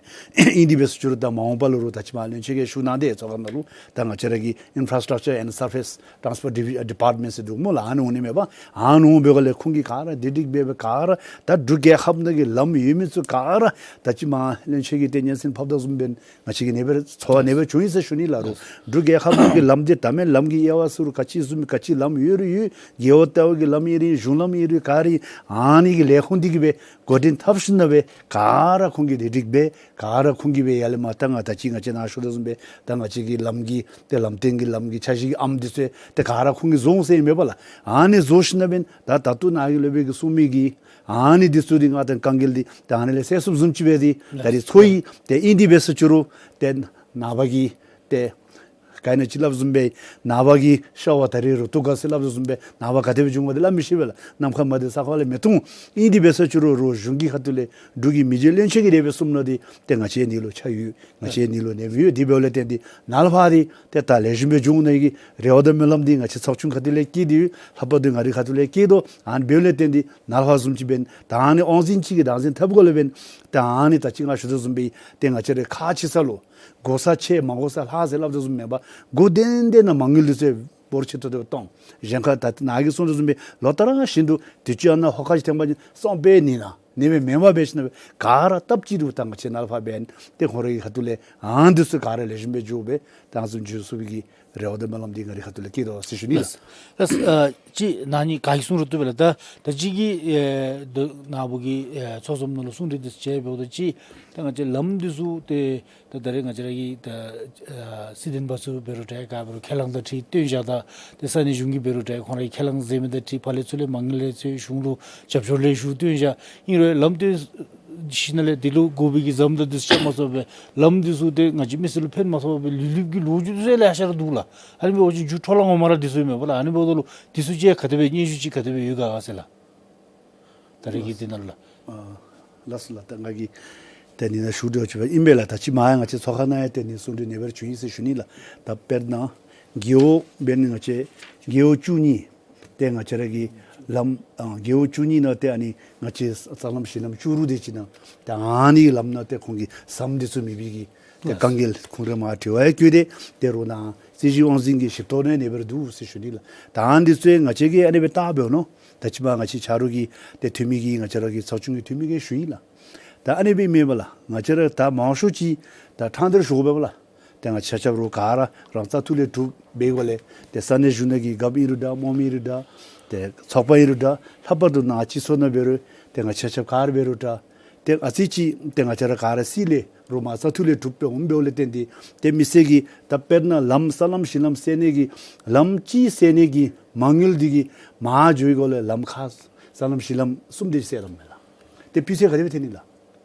ཨིན་འདི་འབད་སོང་ཅི་རུང་ད་མ་འོངས་པ་ལུ་རོགས་ད་ཅི་མར་བློན་ཆེན་གྱིས་ཞུ་གནང་སྟེ་ཚོགས་ཁང་ནང་ལུ་ད་ང་བཅས་ར་གི་Infrastructure and Surface Transport Divi- Department ཟེར་འདུག་སྨོ་ལགས། ཨ་ནི་འོང་ནི་མས་པ། ཨ་ནི་འོང་འབདཝ་ལས་ཁོང་གིས་ག་ར་འདི་འདི་འབད་འབད་ག་ར་ད་འབྲུག་རྒྱལ་ཁབ་ནང་གི་ལམ་ཡོད་མི་ཚུ་ག་ར་ད་ཅི་མར་བློན་ཆེན་གྱིས་ཏེ་སྙན་སེང་ཕབ་དོ་བཟུམ་སྦེ་ང་བཅས་ཀྱིས་ཨ་ནི་སྦེ་ར་ཚོར་བ་ཨ་ནི་སྦེ་བྱུང་ཡི་ཟེར་ཞུ་ནི་ལགས། རོགས་འབྲུག་རྒྱལ་ཁབ་ནང་གི་ལམ་འདི་ད་མེན་ལམ་གྱི་དབྱེ་བ་ཚུ་རུང་ག་ཅི་བཟུམ་ག་ཅི་ལམ་ཡོད་རུང་ཡོད། རྒེད་འོག་ལྟེ་བ་གི་ལམ་ཨིན་རུང་གཞུང་ལམ་ཨིན་རུང་ག་ར་ཨ་ནི་གི་ལས་ཁུངས་འདི་གིས་སྦེ་འགོ་འདྲེན་འཐབ་ཞིནམ་ལས་སྦེ་ག་ ར་ཁོང་གིས་དེ་སྒྲིག་སྦེ་ག་ར་ཁོང་གིས་སྦེ་ཡར་ལས་མར་ད་ང་ད་ཅི་ང་བཅས་ནཱ་ཞུ་དོ་བཟུམ་སྦེ་ད་ང་བཅས་ཀྱི་ལམ་གྱི་ཏེ་ལམ་སྟོན་གྱི་ལམ་གྱི་འཆར་གཞི་གི་ཨམ་འདི་ཚུ་ཏེ་ག་ར་ཁོང་གིས་བཟོ་འོང་ཟེར་ཨིན་མས་པ་ལགས། ཨ་ནི་བཟོ་ཞིནམ་ལས་འབདན་ད་ད་ལྟོ་ནཱ་གི་སློབ་དཔོན་གྱིས་གསུང་མི་གི་ཨ་ནི་འདི་ཚུ་འདི་ང་ཏང་དཀའ་ངལ་འདི་ད་ཨ་ནི་ལས་སེལ་ཚུགསཔ་བཟུམ་ཅིག་སྦེ་འདི་ད་རིས་ཚོར་ཡི། ཏེ་ཨིན་ཏེ་འབད་ས་ཅི་རུང་ཏེ་ནངས་པ་གི་ཏེ་ག་ཨིན་ན་ཅིག་སླབ་བཟུམ་སྦེ་ནངས་པ་གི་ཤ་བ་ད་རིས་རུ་ཏོ་ག་ཟེར་སླབ་བཟུམ་སྦེ་ནངས་པ་ག་དེ་སྦེ་འབྱུང་བ་འདི་སླབ་མི་ཤེས་པས་ལགས། ནམ་མཁའ་མ་བདེ་ས་ཁ་ལས་མི་མཐོང་། ཨིན་ཏེ་འབད་ས་ཅི་རུང་རོགས་གཞུང་གི་ཁ་ཐུག་ལས་འབྲུག་གི་མི་རྗེ་བློན་ཆེན་གྱིས་དེ་སྦེ་གསུངམ་ནང་འདི་ཏེ་ང་བཅས་ནི་ལུ་ཆ་ཡོད། ང་བཅས་ནི་ལུ་ནེམ་ཡོད། དེ་འབདཝ་ལས་བརྟེན་ཏེ་ནཱ་ལས་ཕར་འདི་ཏེ་ད་ལེགས་ཤོམ་སྦེ་འབྱུང་ནི་གི་རེ་བ་དང་སྨོན་ལམ་འདི་ང་བཅས་ཚོགས་ཆུང་ཁ་ཐུག་ལས་བསྐྱེད་དེ་ཡོད། ལྷག་པར་དུ་ང་རའི་ཁ་ཐུག་ལས་བསྐྱེད་དོ། ཨ་ནི་འབདཝ་ལས་བརྟེན་ཏེ་ནཱ་ལས་ཕར་བཟུམ་ཅིག་འབདན་ད་ཨ་ནི་དབང་འཛིན་ཅིག་གིས་བདག་འཛིན་འཐབ་དགོཔ་ལས་འབདན་ད་ཨ་ནི་ད་ཅི་ང་ཞུ་དོ་བཟུམ་སྦེ་ཏེ་ང་བཅས་རའི་ཁག་ཆེ་ས་ལུ་དགོ་ས་ཆེ་མ་དགོ་ས་ལྷག་ཟེར་སླབ་དོ་བཟུམ་མེན་པར་དགོ་དོན་དོན་ན་མ་དངུལ་འདི་ཚུ་འབོར་ཆེ་ཏོག་ཏོ་གཏང་། གཞན་ཁར་ད་ནཱ་གིས་གསུངས་དོ་བཟུམ་སྦེ་ལོ་ལྟར་བཞིན་དུ་དུས་ཅི་ཨ་ནཱ་ཧོ་ཁ་ཅིག་ཐོན་པ་ཅིན་སོང་སྦེ་ནི་ན་ནི་སྦེ་མེན་པར་འབད་ཞིནམ་ལས་ག་ར་སྟབས་གཅིག་ཏུ་ད་ང་བཅས་ནཱ་ལས་ཕར་འབདན་ཏེ་ཁོང་རའི་ཁ་ཐུག་ལས་ཨ་ནི་འདི་ཚུ་ག་ར་ལེགས་ཤོམ་སྦེ་འགྱོ་སྦེ་ད་ཨ་ནི་བཟུམ་འགྱོ་ཚུགས་པའི་གི་རེ་བ་དང་སྨོན་ལམ་འདི་ང་རའི་ཁ་ཐུག་ལས་བསྐྱེད་དོ་ཟེར་ཞུ་ནི་ལགས། ལགས། ཨ་ཅིག་ནཱ་ནི་ག་གིས་གསུང་རུང་བཏུབ་པས་ལགས། ད་ད་ཅི་གི་ཨེ་ད་ནཱ་བུ་གི་ཨེ་ཚོགས་འཛོམས་ནང་ལུ་གསུང་གྲོས་འདི་ཚུ་བྱས་འབདཝ་ད་ཅིག་ད་ང་བཅས་ལམ་འདི་ཚུ་ཏེ་ད་ད་རེས་ང་བཅས་ར་གི་ད་ཨ་སྲིད་དོན་པ་ཚུ་འབད་རུང་འདྲ་ག་འབད་རུང་ཁས་བླངས་དང་འཁྲིལ་བཏོན་བཞག། ད་ཏེ་ས་གནས་གཞུང་གིས་འབད་རུང་འདྲ་ཁོང་རའི་ཁས་བླངས་མཛད་མི་དང་འཁྲིལ་ཕར་ལས་ཚུར་ལས་མ་དངུལ་ལས་ཚུར་གཞུང་ལུ་རྒྱབ་སྐྱོར་ལེགས་ཤོམ་བཏོན་བཞག། ཨིན་རུང་ལམ་བཏོན་ཞིནམ་ལས་དེ་ལུ་དགོ་པའི་གི་ཟམ་དང་འདི་ཚུ་རྐྱབ་མ་ཚུགས་པས། ལམ་འདི་ཚུ་ཏེ་ང་བཅས་མི་སེར་ལུ་ཕན་མ་ཐོགས་པའི་ལུས་ལུས་ཀྱི་ལོ་རྒྱུས་ཚུ་ལེ་ཤ་ར་འདུག་ལགས། ཨ་ནི་འབདཝ་ཅིག་འགྱོ་འཕྲོ་བརླག་ངོ་མ་ར་འདི་ཚུ་མས་པ་ལགས། ཨ་ནི་འབདཝ་ད་ལུ་འདི་ཚུ་ཅིག་ག་དེ་སྦེ་སྙན་ཞུ་ཅིག་ག་དེ་སྦེ་ཡོད་ག་ཟེར་ལགས། ད་རེས་ཀྱི་འདི་ནང་ལུ་ལགས། ཨ་ལགས་སོ་ལགས། ད་ང་གིས་ད་ནི་ནཱ་ཞུ་འདོད་ཅིག་སྦེ་ཨིན་པས་ལགས། ད་ཅི་མ་ཡང་ང་བཅས་ཚོགས་ཁང་ནང་ཡང་ཏེ་ནི་གསུང་གྲོས་ངེས་པར་བྱུང་ཡི་ཟེར་ཞུ་ནི་ལགས། ད་དཔེར་ན་རྒེད་འོག་འབད་ནི་ང་བཅས་རྒེད་འོག་བཅུ་གཉིས་ཏེ་ང་བཅས་ར་གི་ལམ་ཨ་རྒེད་འོག་བཅུ་གཉིས་ནང་ཏེ་ཨ་ནི་ང་བཅས་ས་ལམ་གཞི་ལམ་བཅུ་དྲུག་དེ་ཅིག་ནང་ཏེ་ཨ་ནི་ལམ་ནང་ཏེ་ཁོང་གི་ཟམ་འདི་ཚུ་མེད་པའི་གི་ཏེ་དཀའ་ངལ་ཁོང་ར་མར་དྲི་བ་ཡང་བཀོད་དེ་ཏེ་རོགས་ནཱ་རྩིས་ཞིབ་དབང་འཛིན་གྱི་ཞིབ་ཐོ་ནང་ཡང་ཨ་ནི་སྦེ་ར་འདུག་ཟེར་ཞུ་ནི་ལགས། ད་ཨ་ནི་འདི་ཚུ་ཡང་ང་བཅས་ཀྱིས་ཨ་ནི་སྦེ་བལྟ་འབདཝ་ནོ། ད་ཅི་མ་ང་བཅས་ཆ་རོགས་ཀྱི་ཏེ་འཐུས་མི་གིས་ང་བཅས་ར་གི་ཚོགས་ཆུང་གི་འཐུས་མི་གིས་ཞུ་ཡི་ལགས། ད་ཨ་ནི་སྦེ་མེན་པ་ལགས། ང་བཅས་ར་ད་མང་ཤོས་ཅིག་ད་ཕྲང་སྟེ་ར་ཞུ་དགོ་པས་ལགས། ཏེ་ང་བཅས་ཆ་ཁྱབ་རོགས་ག་ར་རང་བཙག་འཐུ་ལས་གྲུབ་འབད་དགོཔ་ལས་ཏེ་ས་གནས་གཞུང་ནང་གི་རྒཔོ་ཨིན་རུང་འདྲ་མོ་མི་ཨིན་རུང་འདྲ་ཏེ་ཚོགས་པ་ཨིན་རུང་འདྲ་ལྷག་པར་དུ་ནཱ་སྤྱི་ཚོགས་ནང་འབད་རུང་ཏེ་ང་བཅས་ཆ་ཁྱབ་ག་ར་འབད་རུང་འདྲ་ཏེ་ཨ་ཙི་ཅིག་ཏེ་ང་བཅས་ར་ག་ར་སྲིད་ལས་རོགས་མར་བཙག་འཐུ་ལས་གྲུབ་སྦེ་འོངམ་འབདཝ་ལས་བརྟེན་ཏེ་ཏེ་མི་སེར་གྱི་ད་དཔེར་ན་ལམ་ས་ལམ་གཞི་ལམ་སེལ་ནི་གི་ལམ་ཅིག་སེལ་ནི་གི་མ་དངུལ་འདི་གིས་མར་འགྱོ་བའི་སྒོ་ལས་ལམ་ཁག་ས་ལམ་གཞི་ལམ་གསུམ་དེ་ཅིག་སེལ་རནམ་མས་ལགས། ཏེ་སྤུས་ཚད་ག་དེ་སྦེ་ཐོན་ནི་ལགས།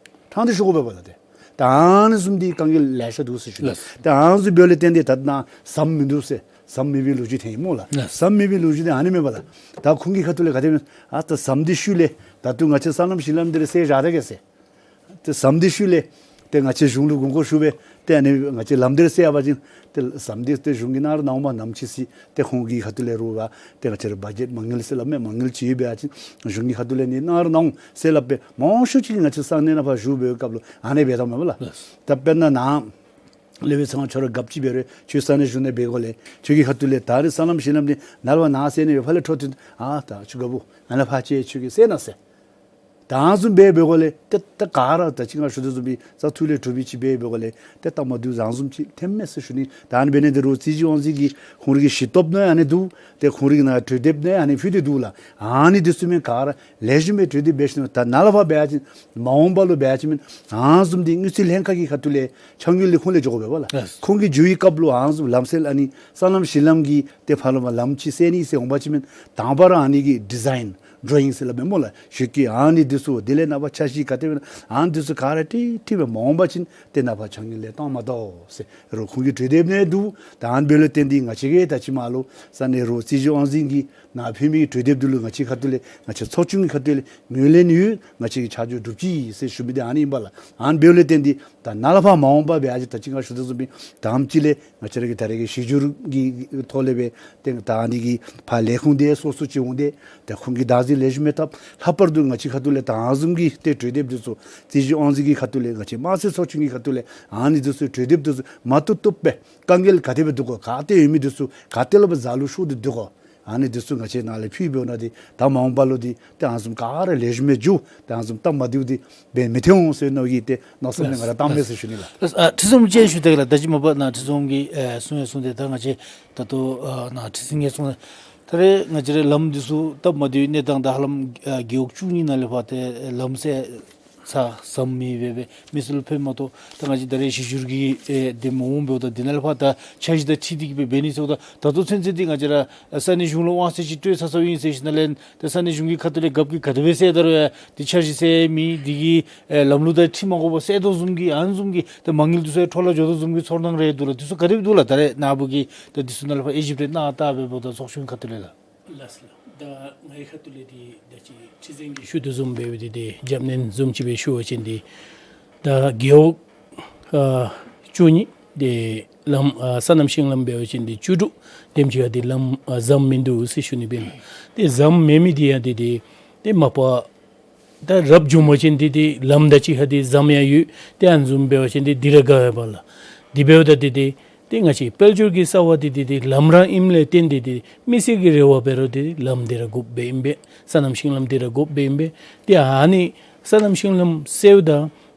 ཕྲང་སྟེ་ཞུ་དགོ་པས་པ་ལགས། ཏེ་ད་ཨ་ནི་བཟུམ་འདི་དཀའ་ངལ་ལེ་ཤ་འདུག་ཟེར་ཞུ་ནི། ལགས། ཏེ་ཨ་ནི་བཟུམ་འབདཝ་ལས་བརྟེན་ཏེ་ད་ནཱ་ཟམ་མིན་འདུག་ཟེར་ཟམ་མེད་པའི་ལོ་རྒྱུས་ཐོན་ཡི་སྨོ་ལགས། ལགས། ཟམ་མེད་པའི་ལོ་རྒྱུས་འདི་ཨ་ནི་མས་པ་ལགས། ད་ཁོང་གི་ཁ་ཐུག་ལས་ག་དེ་སྦེ་ཨ་ད་ཟམ་འདི་ཞུ་ལས་ད་ལྟོ་ང་བཅས་ས་ལམ་གཞི་ལམ་འདི་ར་སེལ་བཞག་ད་གེ་ཟེར། ཏེ་ཟམ་འདི་ཞུ་ལས་ཏེ་ང་བཅས་གཞུང་ལུ་དགོངས་སྐོར་ཞུ་སྦེ་ཏེ་ཨ་ནི་ང་བཅས་ལམ་འདི་ར་སེལ་བ་ཅིན་ཏེ་ཟམ་འདི་ཏེ་གཞུང་གིས་གནང་ར་གནང་འོང་པ། ནམ་ཅིག་སྲིད་ཏེ་ཁོང་གི་ཁ་ཐུག་ལས་རོགས་ལགས་ཏེ་ང་བཅས་ར་བ་ཇེཊ་མ་དངུལ་ཟེར་སླབ་མས། མ་དངུལ་ཅིག་ཡོད་པ་ཅིན་གཞུང་གི་ཁ་ཐུག་ལས་ནི་གནང་ར་གནང་འོང་ཟེར་སླབ་སྦེ་མང་ཤོས་ཅིག་ང་བཅས་ས་གནས་ནང་ཕར་བཞུགས་པའི་སྐབས་ལུ་ཨ་ནི་སྦེ་བཏངམ་མས་པ་ལགས། ལགས། ད་དཔེར་ན་ནཱ་ལས་འབད་ཚེ་ང་ཁྱོད་ར་རྒཔོ་ཅིག་འབད་རུང་ཁྱོད་ས་གནས་གཞུང་ནང་འབད་དགོཔ་ལས་ཁྱོད་ཀྱི་ཁ་ཐུག་ལས་ད་རེས་ས་ལམ་གཞི་ལམ་འདི་ནཱ་ལས་ཕར་ནཱ་སེལ་ནི་ཡོད་ཕར་ལས་འཕྲོ་མཐུད་ཨ་ད་ཁྱོད་རྒཔོ་ཨ་ནཱ་ཕར་ཅིག་ཁྱོད་ཀྱིས་སེལ་གནང་ཟེར། ད་ཨ་ནི་བཟུམ་སྦེ་འབད་དགོཔ་ལས་ཏེ་ད་ག་ར་ད་ཅི་ང་ཞུ་དོ་བཟུམ་སྦེ་བཙག་འཐུ་ལས་གྲུབ་པའི་ཅིག་སྦེ་འབད་དགོཔ་ལས་ཏེ་སྟབས་མ་བདེཝ་ཨ་ནི་བཟུམ་ཅིག་ཐོནམ་མས་ཟེར་ཞུ་ནི། ད་ཨ་ནི་འབད་ནི་འདི་རོགས་རྩིས་ཞིབ་དབང་འཛིན་གྱི་ཁོང་རའི་གི་ཞིབ་ཐོབ་ནང་ཡང་ཨ་ནི་འདུག། ཏེ་ཁོང་རའི་གི་ནང་གྲོས་འདེབས་ནང་ཡང་ཨ་ནི་ཕུལ་ཏེ་འདུག་ལགས། ཨ་ནི་འདི་ཚུ་མེན་ག་ར་ལེགས་ཤོམ་སྦེ་གྲོས་འདེབས་འབད་ཞིནམ་ད་ནཱ་ལས་ཕར་འབད་བ་ཅིན་མ་འོངས་པ་ལུ་འབད་བ་ཅིན་མེན་ཨ་ནི་བཟུམ་འདི་དངུལ་རྩིས་ལྷན་ཁག་གི་ཁ་ཐུག་ལས་ཕྱག་དངུལ་འདི་ཁོང་ལས་འགྱོ་དགོ་པས་པ་ལགས། ལགས། ཁོང་གིས་འགྱོ་བའི་སྐབས་ལུ་ཨ་ནི་བཟུམ་ལམ་སེལ་ཨ་ནི་ས་ལམ་གཞི་ལམ་གྱི་ཏེ་ཕར་ལུ་མར་ལམ་ཅིག་སེལ་ནི་ཟེར་འོང་པ་ཅིན་མེན་དང་པ་ར་ཨ་ནི་གི་ཌི་ཛའིན་ཌོ་རོ་ཨིང་ཟེར་སླབ་མས་སྨོ་ལགས། ཞིབ་དཔྱད་ཨ་ནི་འདི་ཚུ་དེ་ལས་ནངས་པ་འཆར་གཞི་ག་དེ་སྦེ་ཨ་ནི་འདི་ཚུ་ག་ར་ཀྲིག་ཀྲི་སྦེ་མ་འོང་པ་ཅིན་ཏེ་ནཱ་ཕར་ཕྱག་དངུལ་ལས་བཏང་མ་བཏུབ་ཟེར་རོགས་ཁོང་གི་གྲོས་འདེབས་ནང་འདུག། ད་ཨ་ནི་འབདཝ་ལས་བརྟེན་ཏེ་ང་བཅས་ཀྱིས་ད་ཅི་མ་ལུ་ས་གནས་རོགས་རྩིས་ཞིབ་དབང་འཛིན་གྱིས་ནཱ་ཕུལ་མི་གི་གྲོས་འདེབས་འདི་ལུ་ང་བཅས་ཁ་ཐུག་ལས་ང་བཅས་ཚོགས་ཆུང་གི་ཁ་ཐུག་ལས་ངོས་ལེན་ཡོད། ང་བཅས་ཀྱིས་ཆ་འཇོག་གྲུབ་ཅི་ཟེར་ཞུ་མི་འདི་ཨ་ནི་ཨིན་པས་ལགས། ཨ་ནི་འབདཝ་ལས་བརྟེན་ཏེ་ད་ནཱ་ལས་ཕར་མ་འོངས་པ་འབད་བ་ཅིན་ད་ཅི་ང་ཞུ་དོ་བཟུམ་སྦེ་དང་པ་ཅིག་ལས་ང་བཅས་ར་གི་ད་རེས་ཀྱི་གཞི་འགྱུར་གྱི་ཐོག་ལས་སྦེ་ཏེ་ད་ཨ་ནི་གི་ཕར་ལས་ཁུངས་འདི་སོ་སོ་ཅིག་འོང་སྟེ་ད་ཁོང་གིས་བདག་འཛིན་ལེགས་ཤོམ་སྦེ་འཐབ། ལྷག་པར་དུ་ང་བཅས་ཁ་ཐུག་ལས་ད་ཨ་ནི་བཟུམ་གྱི་ཏེ་གྲོས་འདེབས་འདི་ཚུ་རྩིས་ཞིབ་དབང་འཛིན་གྱི་ཁ་ཐུག་ལས་ང་བཅས་དམངས་སྲིད་ཚོགས་ཆུང་གི་ཁ་ཐུག་ལས་ཨ་ནི་འདི་ཚུ་གྲོས་འདེབས་འདི་ཚུ་མ་བཏུབ་བཏུབ་སྦེ་དཀའ་ངལ་ག་དེ་སྦེ་འདུག་གོ་ག་ཏེ་ཡོད་མི་འདི་ཚུ་ག་ཏེ་ལས་སྦེ་གཟའ་ལུ་ཤོར་ཏེ་འདུག་གོ། ཨ་ནི་འདི་ཚུ་ང་བཅས་ནཱ་ལས་ཕུལ་འབདཝ་ནང་འདི་ད་མ་འོངས་པ་ལུ་འདི་ཏེ་ཨ་ནི་བཟུམ་ག་ར་ལེགས་ཤོམ་སྦེ་འགྱོ། ཏེ་ཨ་ནི་བཟུམ་སྟབས་མ་བདེཝ་འདི་འབད་མི་ཐོན་འོང་ཟེར་མནོ་གི་ཏེ་མནོ་བསམ་ནི་ང་ར་བཏངམ་མས་ཟེར་ཞུ་ནི་ལགས། ཨ་ཁྲི་འཛོམས་ཅིག་ཞུ་དེ་ག་ལགས། ད་ཅི་མ་པ་ནཱ་ཁྲི་འཛོམས་ཀྱིས་ཨེ་གསུང་ཡང་གསུངས་ཏེ་ད་ང་བཅས་ད་ལྟོ་ཨ་ནཱ་ཁྲི་འཛིན་གྱིས་གསུངས་ད་རེས་ང་བཅས་རའི་ལམ་འདི་ཚུ་སྟབས་མ་བདེ་བའི་གནས་སྟངས་ད་ཧ་ལམ་ཨ་རྒེད་འོག་བཅུ་གཉིས་ནང་ལས་ཕར་ཏེ་ལམ་སེལ་ ས་ཟམ་མེད་པར་སྦེ་མི་སེར་ལུ་ཕན་མ་ཐོགས། ད་ང་བཅས་ད་རེས་གཞི་བསྒྱུར་གྱི་ཨེ་འདི་མ་འོངམ་འབདཝ་ད་འདི་ནང་ལས་ཕར་ད་འཆར་གཞི་དང་འཁྲིལ་ཏེ་གིས་སྦེ་འབད་ནི་ཟེརཝ་ད་ད་ལྟོ་ཚུན་ཚོད་འདི་ང་བཅས་ར་ས་གནས་གཞུང་ལུ་དབང་ཚད་ཅིག་སྤྲོད་ཚར་ཚརཝ་ཨིན་ཟེར་ཞིནམ་ལས་ད་ས་གནས་གཞུང་གི་ཁ་ཐུག་ལས་རྒཔོ་གིས་ག་དེ་སྦེ་ཟེར་ད་རུང་ཡང་འདི་འཆར་གཞི་ཟེར་མེད། འདི་གི་ཨེ་ལམ་ལུགས་དང་འཁྲིལ་མ་དགོ་པར་ཟེར་དོ་བཟུམ་གྱི་ཨ་ནི་བཟུམ་གྱི་ད་མ་དངུལ་འདི་ཚུ་ཡང་འཕྲོ་བརླག་འགྱོ་དོ་བཟུམ་གྱི་ཚོར་སྣང་རེ་འདུག་ལགས། འདི་ཚུ་ག་དེ་སྦེ་འདུག་ལགས། ད་རེས་ནཱ་བུ་གིས་ད་འདི་ཚུ་ནང་ལས་ཕར་ཨེ་ཞིབ་རེ་གནང་བལྟ་འབདཝ་ད་ཚོགས་ཆུང་ཁ་ཐུག་ལས་ལགས། ལགས་སོ་ལགས། ད་ངེའི་ཁ་ཐུག་ལས་འདི་ད་ཅི་ཁྲི་འཛིན་གྱིས་ཞུ་དོ་བཟུམ་འབད་བའི་འདི་ཏེ་རྒྱབ་སྣོན་བཟུམ་ཅིག་སྦེ་ཞུ་བ་ཅིན་འདི་ད་རྒེད་འོག་ཨ་བཅུ་གཉིས་ཏེ་ལམ་ཨ་སོ་ནམ་ཤིང་ལམ་འབད་བ་ཅིན་འདི་བཅུ་དྲུག་དེམ་ཅིག་ཁར་འདི་ལམ་ཨ་ཟམ་མིན་འདུག་ཟེར་ཞུ་ནི་འབད་ལགས། ཏེ་ཟམ་མེད་མི་འདི་ཡང་འདི་ཏེ་ཏེ་མ་པ་ད་རབ་བྱུང་བ་ཅིན་འདི་ཏེ་ལམ་དང་གཅིག་ཁར་འདི་ཟམ་ཡང་ཡོད། ཏེ་ཨ་ནི་བཟུམ་འབད་བ་ཅིན་འདི་འདི་ར་དགའ་བས་པ་ལགས། དེ་འབདཝ་ད་འདི་ཏེ་ཏེ་ང་བཅས་དཔལ་འབྱོར་གྱི་རྩ་བ་འདི་ཏེ་ཏེ་ལམ་ར་ཨིནམ་ལས་བརྟེན་ཏེ་ཏེ་མི་སེར་གྱི་རེ་བ་འབད་རུང་འདི་ལམ་འདི་ར་དགོཔ་སྦེ་ཨིན་པས། སོ་ནམ་ཤིང་ལམ་འདི་ར་དགོཔ་སྦེ་ཨིན་པས། ཏེ་ཨ་ནི་སོ་ནམ་ཤིང་ལམ་ཟེརཝ་ད་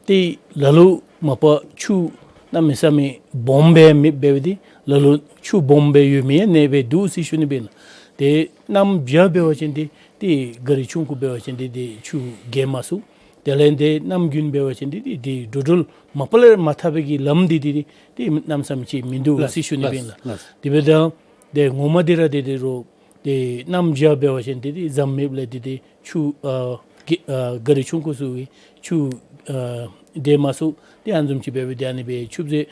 ཏེ་ལ་ལུ་མ་པ་ཆུ་གནམ་མེད་ས་མེད་སྦོམ་སྦེ་མེདཔ་འབད་བའི་འདི་ལ་ལུ་ཆུ་སྦོམ་སྦེ་ཡོད་མི་ཡང་ཨ་ནེ་སྦེ་འདུག་ཟེར་ཞུ་ནི་འབད་ལགས། ཏེ་གནམ་བྱཱར་འབད་བ་ཅིན་འདི་ཏེ་ག་རི་ཆུང་ཀུ་འབད་བ་ཅིན་འདི་ཏེ་ཆུ་རྒལ་མ་ཚུགས། དེ་ལས་འདི་གནམ་དགུན་འབད་བ་ཅིན་འདི་ཏེ་ཏེ་འགྲོ་འགྲུལ་མ་པ་ལས་མ་འཐབ་པའི་གི་ལམ་འདི་ཏེ་ཏེ་ཏེ་གནམ་མེད་ས་མེད་ཅིག་མིན་འདུག་ལགས་ཟེར་ཞུ་ནི་འབད་ལགས། ལགས། དེ་འབདཝ་ད་ཏེ་ངོ་མ་འདི་ར་ཏེ་ཏེ་རོགས་ཏེ་གནམ་བྱཱར་འབད་བ་ཅིན་འདི་ཏེ་ཟམ་མེདཔ་ལས་འདི་ཏེ་ཆུ་ཨ་གི་ཨ་ག་རི་ཆུང་ཀུ་ཚུ་གིས་ཆུ་ཨ་འདྲེན་མ་ཚུགས། ཏེ་ཨ་ནི་བཟུམ་ཅིག་འབད་བའི་འདི་ཨ་ནི་སྦེ་ཆུ་ཚུ་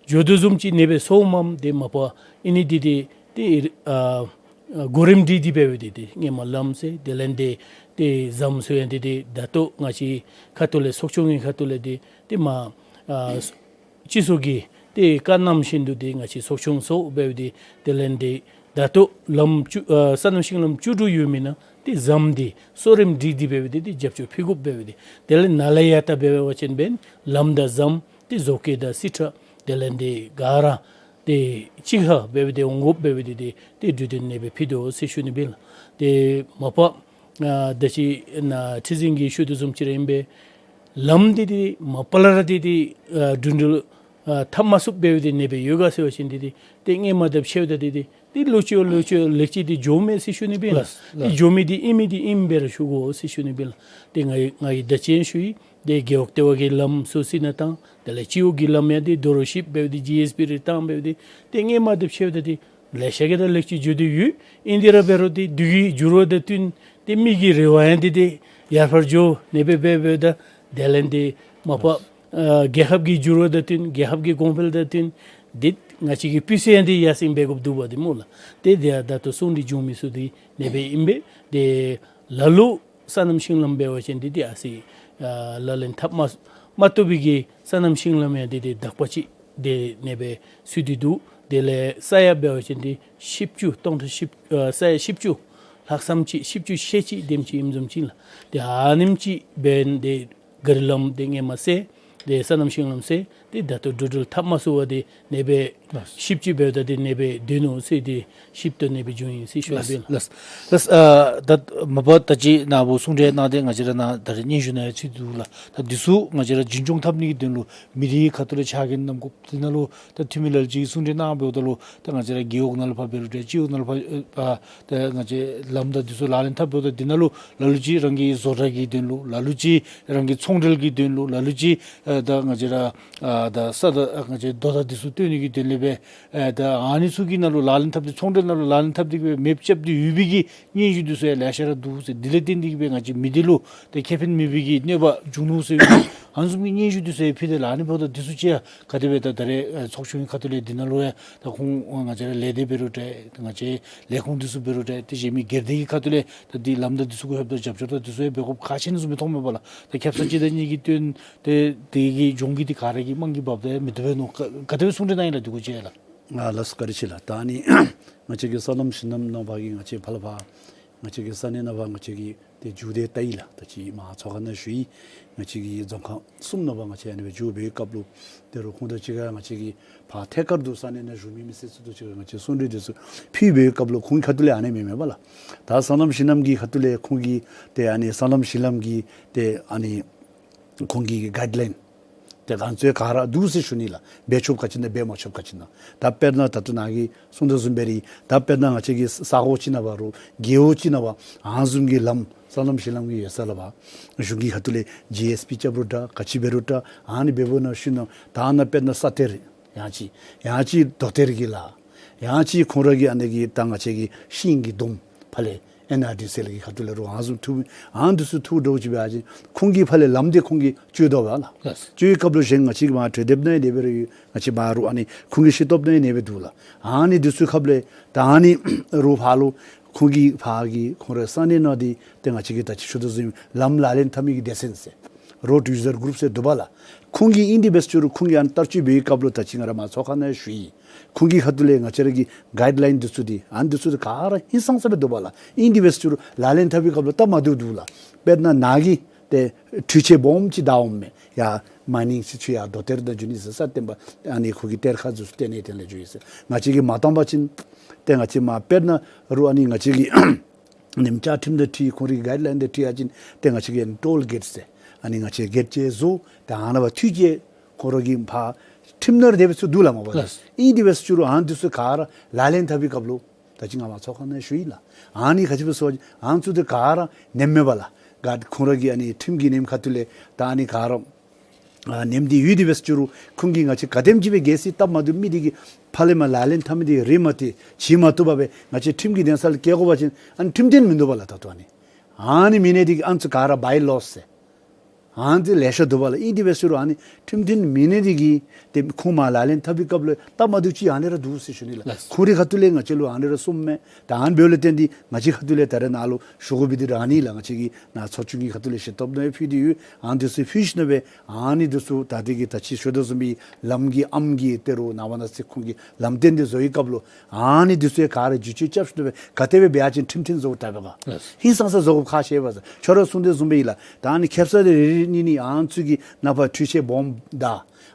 འགྱོ་དོ་བཟུམ་ཅིག་ཨ་ནེ་སྦེ་སོངམ་མས། ཏེ་མ་པ་ཨ་ནི་འདི་ཏེ་ཏེ་ཨ་ཨ་གོ་རིམ་སྒྲིག་སྟེ་འབད་བའི་འདི་ཏེ་ཧེ་མ་ལམ་ཟེར་དེ་ལས་འདི་ཏེ་ཟམ་ཚུ་ཡང་འདི་ཏེ་ད་ལྟོ་ང་བཅས་ཁ་ཐུག་ལས་ཚོགས་ཆུང་གི་ཁ་ཐུག་ལས་འདི་ཏེ་མ་ཨ་སྤྱི་ཚོགས་ཀྱི་ཏེ་བཀའ་གནང་བཞིན་དུ་ཏེ་ང་བཅས་ཚོགས་ཆུང་ཚོགས་འབད་བའི་འདི་དེ་ལས་འདི་ད་ལྟོ་ལམ་བཅུ་ཨ་སོ་ནམ་ཤིང་ལམ་བཅུ་དྲུག་ཡོད་མི་ནང་ཏེ་ཟམ་འདི་གསོ་རིམ་སྒྲིག་སྟེ་འབད་བའི་འདི་ཏེ་རྒྱབ་སྐྱོར་ཕུལ་དགོཔ་འབད་བའི་འདི་དེ་ལས་ནཱ་ལས་ཡར་ད་འབད་བ་ཅིན་འབདན་ལམ་དང་ཟམ་ཏེ་བཟོ་བཀོད་དང་རྩིས་ཁྲ་དེ་ལས་འདི་ག་ར་ཏེ་གཅིག་ཁར་འབད་བའི་འདི་འོང་དགོཔ་འབད་བའི་འདི་ཏེ་ཏེ་གྲོས་བསྟུན་ཨ་ནེ་སྦེ་ཕུལ་དོ་ཟེར་ཞུ་ནི་འབད་ལགས། ཏེ་མ་པ་ཨ་ད་ཅི་ནཱ་ཁྲི་འཛིན་གྱིས་ཞུ་དོ་བཟུམ་ཅིག་ར་ཨིན་པས། ལམ་འདི་ཏེ་མ་པ་ལས་ར་ཏེ་ཏེ་ཨ་འགྲོ་འགྲུལ་ཨ་འཐབ་མ་ཚུགསཔ་འབད་བའི་འདི་ཨ་ནེ་སྦེ་ཡོད་ག་ཟེར་བ་ཅིན་འདི་ཏེ་ཏེ་སྔོན་མ་དང་ཕྱདཔ་ད་འདི་ཏེ་ཏེ་ལོག་ཅི་ལོག་ཅི་ལེགས་ཅི་འདི་འགྱོ་མས་ཟེར་ཞུ་ནི་འབད་ལགས། ལགས། ཏེ་འགྱོ་མི་འདི་ཨིན་མི་འདི་ཨིནམ་སྦེ་ར་ཞུ་དགོ་ཟེར་ཞུ་ནི་འབད་ལགས། ཏེ་ང་ང་གིས་ད་ཅི་ཡང་ཞུ་ཡི། ཏེ་རྒེད་འོག་ལྟེ་བ་གི་ལམ་ཚུ་སྲིད་ནང་བཏང་། དེ་ལས་སྤྱི་འོག་གི་ལམ་ཡང་འདི་རྡོ་རོག་ཞིབ་འབད་བའི་འདི་ཇི་ཨེསི་པི་རེ་བཏང་འབད་བའི་འདི་ཏེ་སྔོན་མ་དང་ཕྱདཔ་ད་འདི་ལེ་ཤ་གིས་ད་ལེགས་ཅི་འགྱོ་སྟེ་ཡོད། ཨིན་དེ་ར་འབད་རུང་འདི་འགྱུར་བ་དང་བསྟུན་ཏེ་མི་གི་རེ་བ་ཡང་འདི་ཏེ་ཡར་འཕར་འགྱོ་ཨ་ནེ་སྦེ་འབད་འབདཝ་ད་དེ་ལས་འདི་མ་པ་ཨ་རྒྱལ་ཁབ་ཀྱི་འགྱུར་བ་དང་བསྟུན་རྒྱལ་ཁབ་ཀྱི་གོང་འཕེལ་དང་བསྟུན་འདི་ང་བཅས་ཀྱི་སྤུས་ཚད་ཡང་འདི་ཡར་སེང་འབད་དགོཔ་འདུག་པ་འདི་སྨོ་ལགས། ཏེ་འདི་ཡང་ད་ལྟོ་གསུང་གྲོས་བྱུང་མི་ཚུ་འདི་ཨ་ནེ་སྦེ་ཨིན་པས། ཏེ་ལ་ལུ་སོ་ནམ་ཤིང་ལམ་འབད་བ་ཅིན་འདི་ཏེ་ཨ་ཙི་ཨ་ལག་ལེན་འཐབ་མ་མ་བཏུབ་པའི་གི་སོ་ནམ་ཤིང་ལམ་ཡང་འདི་ཏེ་དག་པ་ཅིག་འདི་ཨ་ནེ་སྦེ་ཚུད་དེ་འདུག། དེ་ལས་ས་ཡ་འབད་བ་ཅིན་འདི་བཞི་བཅུ་སྟོང་ཕྲག་བཞི་ཨ་ས་ཡ་བཞི་བཅུ་ལྷག་ཙམ་ཅིག་བཞི་བཅུ་ཞེ་གཅིག་དེམ་ཅིག་ཨིནམ་བཟུམ་ཅིག་ལགས། ཏེ་ཨ་ནེམ་ཅིག་འབདན་འདི་ག་རི་ལམ་འདི་སྔོན་མ་ཟེར་ཏེ་སོ་ནམ་ཤིང་ལམ་ཟེར་ཏེ་ད་ལྟོ་འགྲོ་འགྲུལ་འཐབ་མ་ཚུགས་པར་འདི་ཨ་ནེ་སྦེ་ལགས། ཞིབ་ཅིག་འབདཝ་ད་འདི་ཨ་ནེ་སྦེ་སྡོད་ནུག་ཟེར་འདི་ཞིབ་ཏུ་ཨ་ནེ་སྦེ་བྱུང་ཡི་ཟེར་ཞུ་ནི་ལགས། ཨིན་ལགས། ལགས། ཨ་ད་མ་པ་ད་ཅི་ནཱ་བུ་གསུང་གྲོས་གནང་སྟེ་ང་བཅས་ར་ནཱ་ད་རེས་སྙན་ཞུ་ནང་ཡང་ཚུད་འདུག་ལགས། ད་འདི་ཚུ་ང་བཅས་ར་རྒྱུན་སྐྱོང་འཐབ་ནི་གི་དོན་ལུ་མི་སྡེའི་ཁ་ཐུག་ལས་ཕྱག་འགན་བསྣམ་དགོཔ་འདི་ནང་ལུ་ད་འཐུས་མི་ལ་ལུ་ཅིག་གིས་གསུང་གྲོས་གནང་འབདཝ་ད་ལུ་ད་ང་བཅས་ར་རྒེད་འོག་ནང་ལུ་ཕར་འབད་རུང་འདྲ་སྤྱི་འོག་ནང་ལུ་ཕར་ཨ་ད་ང་བཅས་ལམ་དང་འདི་ཚུ་ལག་ལེན་འཐབ་འབདཝ་ད་འདི་ནང་ལུ་ལ་ལུ་ཅིག་རང་གི་བཟོ་གྲྭ་གི་དོན་ལུ་ལ་ལུ་ཅིག་རང་གི་ཚོང་འབྲེལ་གྱི་དོན་ལུ་ལ་ལུ་ཅིག་ཨ་ད་ང་བཅས་ར་ཨ་ད་ས་ད་ང་བཅས་རྡོ་ད་འདི་ཚུ་བཏོན་ནི་གི་དོན་ལས་སྦེ་ཨ་ད་ཨ་ནི་ཚུ་གི་ནང་ལུ་ལག་ལེན་འཐབ་སྟེ་ཚོང་འབྲེལ་ནང་ལུ་ལག་ལེན་འཐབ་སྟེ་གི་སྦེ་མེདཔ་རྐྱབ་སྟེ་ཡོད་པའི་གི་སྙན་ཞུ་འདི་ཚུ་ཡང་ལེ་ཤ་ར་འདུག་ཟེར། འདི་ལས་བརྟེན་ཏེ་གི་སྦེ་ང་བཅས་མི་སྡེ་ལུ་ཏེ་ཁེ་ཕན་མེད་པའི་གི་གནོད་པ་འབྱུང་ནུག་ཟེར་ཨ་ནི་བཟུམ་གྱི་སྙན་ཞུ་འདི་ཚུ་ཡང་ཕུལ་ཏེ་ལགས། ཨ་ནི་འབདཝ་ད་འདི་ཚུ་ཅིག་ཡང་ག་དེ་སྦེ་ད་ད་རེས་ཨ་ཚོགས་ཆུང་གི་ཁ་ཐུག་ལས་འདི་ནང་ལུ་ཡང་ད་ཁོང་ང་བཅས་ར་ལས་སྡེ་འབད་རུང་འདྲ་ང་བཅས་ལས་ཁུངས་འདི་ཚུ་འབད་རུང་འདྲ་དེ་བཟུམ་མའི་སྒེར་སྡེ་གི་ཁ་ཐུག་ལས་ད་འདི་ལམ་དང་འདི་ཚུ་གུ་ལྷོདཔ་ད་རྒྱབ་སྐྱོར་དང་འདི་ཚུ་ཡང་འབད་དགོཔ་ཁག་ཆེ་ནི་བཟུམ་སྦེ་མཐོངམ་མས་པ་ལགས། ད་ཁེབ་ས་གཅིག་དང་གཉིས་ཀྱིས་བཏོན་ཏེ་དེ་གིས་གྱོང་གུད་འདི་ག་ར་གིས་རྨང་གིས་འབགཔ་ད་མི་བཏུབ་པས་མནོ། ག་ག་དེ་སྦེ་གསུང་གྲོས་གནང་ཡི་ལགས། འདི་གུ་ཅིག་ཡང་ལགས། ང་ལགས་སོ་བཀའ་དྲིན་ཆེ་ལགས། ད་ཨ་ནི་ང་བཅས་ཀྱི་སོ་ནམ་ཤིང་ལམ་ནང་ཕར་གྱི་ང་བཅས་ཕར་ལས་ཕར་ང་བཅས་ཀྱི་ས་གནས་ནང་ཕར་ང་བཅས་ཀྱིས་ཏེ་མཇུག་དེ་བལྟ་ཡི་ལགས། ད་ཅི་མར་ཚོགས་ཁང་ནང་ཞུ་ཡི། ང་བཅས་ཀྱི་རྫོང་ཁག་གསུམ་ནང་ཕར་ང་བཅས་ཨ་ནི་སྦེ་མཇུག་འབད་བའི་སྐབས་ལུ་དེ་རུང་ཁོང་དང་གཅིག་ཁར་ང་བཅས་ཀྱི་ཕར་ཐད་ཀར་དུ་ས་གནས་ནང་བཞུགས་མི་མི་སེར་ཚུ་དང་གཅིག་ཁར་ང་བཅས་གསུང་གྲོས་འདི་ཚུ་ཕུལ་བའི་སྐབས་ལུ་ཁོང་གི་ཁ་ཐུག་ལས་ཨ་ནེམ་མེན་མས་པ་ལགས། ད་སོ་ནམ་ཤིང་ལམ་གྱི་ཁ་ཐུག་ལས་ཁོང་གིས་ཏེ་ཨ་ནི་སོ་ནམ་ཤིང་ལམ་གྱི་ཏེ་ཨ་ནི་ཁོང་གི་གའིཌ་ལའིན་ ད་ང་བཅས་ག་ར་འདུག་ཟེར་ཞུ་ནི་ལགས། འབད་ཆོགཔ་ག་ཅི་ཨིན་ན་འབད་མ་ཆོགཔ་ག་ཅི་ཨིན་ན། ད་དཔེར་ན་ད་ལྟོ་ནཱ་གིས་གསུངས་དོ་བཟུམ་སྦེ་ར་ད་དཔེར་ན་ང་བཅས་ཀྱི་ས་གོ་ཅིག་ནང་འབད་རུང་རྒེད་འོག་ཅིག་ནང་འབད་ཨ་ནི་བཟུམ་གྱི་ལམ་སོ་ནམ་ཤིང་ལམ་གྱི་ཡོད་ས་ལུ་འབད་གཞུང་གི་ཁ་ཐུག་ལས་ཇི་ཨེསི་བི་རྐྱབ་རུང་འདྲ་ག་ཅི་འབད་རུང་འདྲ་ཨ་ནི་འབདཝ་ད་ཞུ་ནི། ད་ནཱ་དཔེར་ན་ས་གཏེར་ཡང་ཅིན་ཡང་ཅིན་རྡོ་གཏེར་གྱི་ལཱ་ཡང་ཅིན་ཁོང་ར་གི་ཨ་ནི་གི་ད་ང་བཅས་ཀྱི་ཤིང་གི་སྡོམ་ཕར་ལས་ཨེན་ཨར་ཌི་སི་ཨེལ་གྱི་ཁ་ཐུག་ལས་རུང་ཨ་ནི་བཟུམ་ཐུག་ཨ་ནི་འདི་ཚུ་ཐུག་འགྱོ་ཅི་འབད་ཨ་ཅིན་ཁོང་གིས་ཕར་ལས་ལམ་འདི་ཁོང་གིས་བཅོས་དོ་བ་ལགས། ལགས། བཅོས་པའི་སྐབས་ལུ་གཞན་ང་བཅས་ཀྱི་མར་གྲོས་འདེབས་ནང་ཡང་དེ་སྦེ་ར་ཡོད། ང་བཅས་མར་རུང་ཨ་ནི་ཁོང་གི་ཤེས་རྟོགས་ནང་ཡང་དེ་སྦེ་འདུག་ལགས། ཨ་ནི་འདི་ཚུ་སྐབས་ལས་ད་ཨ་ནི་རུང་ཕར་ལུ་ཁོང་གིས་ཕར་གྱི་ཁོང་རའི་ས་གནས་ནང་འདི་ཏེ་ང་བཅས་ཀྱིས་ད་ཅི་ཞུ་དོ་བཟུམ་ལམ་ལག་ལེན་འཐབ་མི་གི་སྡེ་ཚན་ཟེར་རོཌ་ཡུ་ཟར་གུ་རུབ་ཟེར་འདུག་པ་ལགས། ཁོང་གིས་ཨིན་དེ་འབད་ཞུ་རུང་ཁོང་གིས་ཨ་ནི་བསྟར་སྤྱོད་འབད་བའི་སྐབས་ལུ་ད་ཅི་ང་ར་མར་ཚོགས་ཁང་ནང་ཞུ་ཡི། ཁོང་གི་ཁ་ཐུག་ལས་ང་བཅས་ར་གི་གའིཌ་ལའིན་འདི་ཚུ་འདི་ཨ་ནི་འདི་ཚུ་འདི་ག་ར་ཧིང་སངས་ས་སྦེ་འདུག་པ་ལགས། ཨིན་དེ་འབད་ཞུ་རུང་ལག་ལེན་འཐབ་པའི་སྐབས་ལུ་སྟབས་མ་བདེཝ་འདུག་ལགས། དཔེར་ན་ནཱ་གིས་ཏེ་འཕྲུལ་ཆས་སྦོམ་ཅིག་བདའ་འོངམ་མས། ཡར་མའི་ནིང་ཅིག་འཕྲུལ་ཡར་རྡོ་གཏེར་ནང་འགྱོ་ནི་ཟེར་ས་བཏོན་པ་ཨ་ནི་ཁོ་གི་གཏེར་ཁ་ཚུ་བཏོན་ནི་དེ་ལས་འགྱོ་ཡི་ཟེར། ང་བཅས་ཀྱིས་མ་བཏང་པ་ཅིན་ཏེ་ང་བཅས་མར་དཔེར་ན་རུང་ཨ་ནི་ང་བཅས་ཀྱི་ཉིནམ་བཅའ་ཁྲིམས་དང་འཁྲིལ་ཁོང་རའི་གའིཌ་ལའིན་དང་འཁྲིལ་ཡར་ཅིན་ཏེ་ང་བཅས་ཀྱིས་ཊོལ་གེཊ་ཟེར་ཨ་ནི་ང་བཅས་ཀྱིས་གེཊ་ཅིག་བཟོ། ཏེ་ཨ་ནཱ་འབད་འཐུས་ཅིག་ཁོང་ར་གི་ཕར་ཁྲིམས་ནང་ར་དེ་སྦེ་ཚུ་འདུག་ལགས་མ་པ། ལགས། ཨིན་དེ་འབད་ཞུ་རུང་ཨ་ནི་འདི་ཚུ་ག་ར་ལག་ལེན་འཐབ་པའི་སྐབས་ལུ་ད་ཅི་ང་མར་ཚོགས་ཁང་ནང་ཞུ་ཡི་ལགས། ཨ་ནི་ག་ཅི་སྦེ་ཟེར་བ་ཅིན་ཨ་ནི་ཚུ་འདི་ག་ར་ཉེནམ་མེད་པ་ལགས། ག་ཁོང་ར་གི་ཨ་ནི་ཁྲིམས་ཀྱི་ཉེནམ་ཁ་ཐུག་ལས་ད་ཨ་ནི་ག་ར་ཨ་ཉེནམ་འདི་ཡོད་དེ་འབད་ཞུ་རུང་ཁོང་གིས་ང་བཅས་ག་དེམ་ཅིག་སྦེ་གལ་སྲིད་སྟབས་མ་བདེཝ་མི་འདི་གིས་ཕར་ལས་མར་ལག་ལེན་འཐབ་མི་འདི་རེ་མ་ཏེ་བྱིན་མ་བཏུབ་པར་སྦེ་ང་བཅས་ཁྲིམས་ཀྱི་འདུན་ས་ལུ་བསྐྱལ་དགོ་པ་ཅིན་ཨ་ནི་ཁྲིམས་མཐུན་མིན་འདུག་པ་ལགས། ད་ལྟོ་ཨ་ནི་ཨ་ནི་མེན་ནི་འདི་གིས་ཨ་ནི་ཚུ་ག་ར་བའི་ལོ་ཟེར་ཨ་ནི་ཚུ་ལེ་ཤ་འདུག་པ་ལགས། ཨིན་དེ་འབད་ཞུ་རུང་ཨ་ནི་ཁྲིམས་མཐུན་མེན་ནི་འདི་གིས་ཏེ་ཁོང་མར་ལག་ལེན་འཐབ་པའི་སྐབས་ལུ་སྟབས་མ་བདེཝ་ཅིག་ཨ་ནི་ར་འདུག་ཟེར་ཞུ་ནི་ལགས། ལགས། ཁོང་རའི་ཁ་ཐུག་ལས་ང་བཅས་ལུ་ཨ་ནི་ར་གསུངམ་མས། ད་ཨ་ནི་འབདཝ་ལས་བརྟེན་ཏེ་ང་བཅས་ཁ་ཐུག་ལས་ད་རེས་ནཱ་ལུ་ཞུ་དགོ་པའི་འདི་ར་ཨ་ནི་ལགས། ང་བཅས་ཀྱིས་ནཱ་ཚོགས་ཆུང་གི་ཁ་ཐུག་ལས་ཤེས་རྟོགས་ནང་ཕུལ་ཏེ་ཡོད། ཨ་ནི་འདི་ཚུ་ཕུལ་ཞིནམ་སྦེ་ཨ་ནི་འདི་ཚུ་ད་འདི་གི་ད་ཅི་ཞུ་དོ་བཟུམ་སྦེ་ལམ་གྱི་ཨམ་གྱི་ཏེ་རུང་ནངས་པ་གནངས་ཚེ་ཁོང་གིས་ལམ་སྟོན་འདི་བཟོ་བའི་སྐབས་ལུ་ཨ་ནི་འདི་ཚུ་ག་ར་བསྒྱུར་བཅོས་རྐྱབ་ཞིནམ་སྦེ་ག་དེ་སྦེ་འབད་བ་ཅིན་ཁྲིམས་མཐུན་བཟོ་དྲག་པས་ག། ལགས། ཧིང་སངས་ས་བཟོ་དགོཔ་ཁག་ཆེ་བས་ཟེར་ཁྱོད་ར་གསུངས་དོ་བཟུམ་སྦེ་ཨིན་ལགས། ད་ཨ་ནི་ཁེབ་ས་འདི་རེ་རེ་གཉིས་གཉིས་ཨ་ནི་ཚུ་གིས་ནཱ་ཕར་འཕྲུལ་ཆས་སྦོམ་བདའ་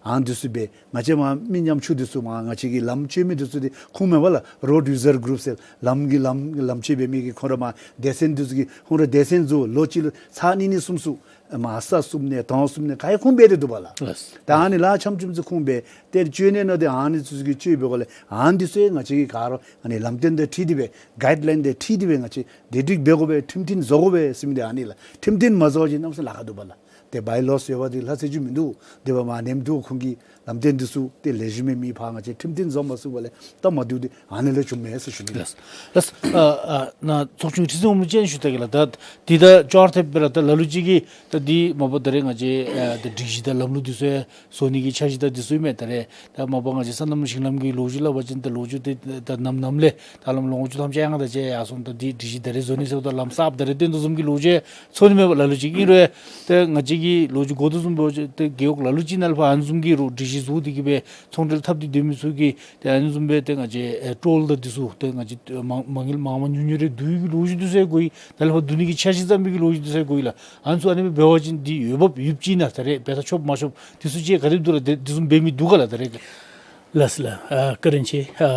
ཨ་ནི་འདི་ཚུ་སྦེ་ང་བཅས་མར་མི་ཉམ་ཆུང་འདི་ཚུ་མར་ང་བཅས་ཀྱི་ལམ་བཅོས་མི་འདི་ཚུ་འདི་ཁུངས་མེད་པ་ལགས། རོཌ་ཡུ་ཟར་གུ་རུབ་ཟེར་ལམ་གྱི་ལམ་ལམ་བཅོས་འབད་མི་གི་ཁོང་ར་མར་སྡེ་ཚན་འདི་ཚུ་གིས་ཁོང་ར་སྡེ་ཚན་བཟོ་ལོ་གཅིག་ལུ་ཚར་གཉིས་གཉིས་གསུམ་གསུམ་མར་ས་བསུབ་ནི་དོང་བསུབ་ནི་ག་ཡང་ཁུངས་འབད་དེ་འདུག་པ་ལགས། ལགས། ད་ཨ་ནི་ལཱ་འཆམ་འཆམ་ཚུ་ཁུངས་འབད་ཏེ་བཅོས་ནི་ནང་འདི་ཨ་ནི་ཚུ་གིས་བཅོས་འབད་དགོ་ལགས། ཨ་ནི་འདི་ཚུ་ང་བཅས་ཀྱིས་ག་ར་ཨ་ནི་ལམ་སྟོན་དང་འཁྲིལ་ཏེ་སྦེ་གའིཌ་ལའིན་དང་འཁྲིལ་ཏེ་སྦེ་ང་བཅས་བདེ་སྒྲིག་འབད་དགོ་པས། ཁྲིམས་མཐུན་བཟོ་དགོ་པས་ཟེར་མི་འདི་ཨ་ནི་ལགས། ཁྲིམས་མཐུན་མ་བཟོ་བ་ཅིན་གནམ་ས་ལཱ་ཁག་འདུག་པ་ལགས། ཏེ་བའི་ལོ་ཟེར་བ་འདི་ལྷག་ཆད་ཅིག་མིན་འདུག། དེ་འབདཝ་མ་ཉེནམ་འདི་ཁོང་གིས་ལམ་སྟོན་འདི་ཚུ་ཏེ་ལེགས་ཤོམ་སྦེ་མེད་པར་ང་བཅས་ཁྲིམས་མཐུན་བཟོ་མ་ཚུགས་པ་ལས་སྟབས་མ་བདེཝ་འདི་ཨ་ནི་ལས་བྱུངམ་མས་ཟེར་ཞུ་ནི། ལགས། ལགས། ཨ་ཨ་ནཱ་ཚོགས་ཆུང་ཁྲི་འཛིན་འོགམ་ཅན་ཞུ་ད་གེ་ལགས། ད་འདི་ད་ཅོར་ཐེབས་སྦེ་ར་ད་ལ་ལུ་ཅིག་གིས་ད་འདི་མ་པ་ད་རེས་ང་བཅས་ཨ་ད་སྒྲིག་གཞི་དང་ལམ་ལུགས་འདི་ཚུ་བཟོ་ནི་གི་འཆར་གཞི་དང་འདི་ཚུ་ཨིན་མས། ད་རེས་ད་མ་པ་ང་བཅས་སོ་ནམ་ཤིང་ལམ་གྱི་ལོ་རྒྱུས་སླབ་པ་ཅིན་ད་ལོ་རྒྱུས་འདི་ད་ནམ་ནམ་ལས་ད་ལམ་ལོ་ངོ་བཅུ་ཐམ་ཅིག་ཡང་ད་ཅིག་ཡར་སོང་། ད་འདི་སྒྲིག་གཞི་ད་རེས་བཟོ་ནི་ཟེརཝ་ད་ལམ་གསརཔ་ད་རེས་བཏོན་དོ་བཟུམ་གྱི་ལོ་རྒྱུས་ཚོར་ནི་མས་པ། ལ་ལུ་ཅིག་ཨིན་རུང་ཏེ་ང་བཅས་ཀྱིས་ལོ་རྒྱུས་གོ་དོ་བཟུམ་སྦེ་ཏེ་རྒེད་འོག་ལ་ལུ་ཅིག་ནང་ལས་ཕར་ཨ་ནི་བཟུམ་གྱི་རུང་སྒྲིག་གཞི་བཟོ་སྟེ་གི་སྦེ་ཚོང་འབྲེལ་འཐབ་སྟེ་སྡོད་མི་ཚུ་གིས་ཏེ་ཨ་ནི་བཟུམ་སྦེ་ཏེ་ང་བཅས་ཨེ་ཊོལ་དང་འདི་ཚུ་ཏེ་ང་བཅས་མ་མ་དངུལ་མང་མང་ཉུང་ཉུང་རེ་བསྡུ་ནི་གི་ལོ་རྒྱུས་འདི་ཚུ་ཡང་གོ་ཡི། ད་ལས་ཕར་བསྡུ་ནི་གི་འཆར་གཞི་བརྩམ་པའི་གི་ལོ་རྒྱུས་འདི་ཚུ་ཡང་གོ་ཡི་ལགས། ཨ་ནི་ཚུ་ཨ་ནི་སྦེ་འབད་བ་ཅིན་འདི་འོས་འབབ་ཡོདཔ་ཅིག་ཨིན་ན། ད་རེས་འབད་ད་ཆོག་མ་ཆོག་འདི་ཚུ་ཅིག་ག་དེ་སྦེ་འདུག་ལགས། འདི་འདི་བཟུམ་འབད་མི་འདུག་ག་ལགས་ད་རེས། ལགས་ལགས། ཨ་བཀའ་དྲིན་ཆེ། ཨ་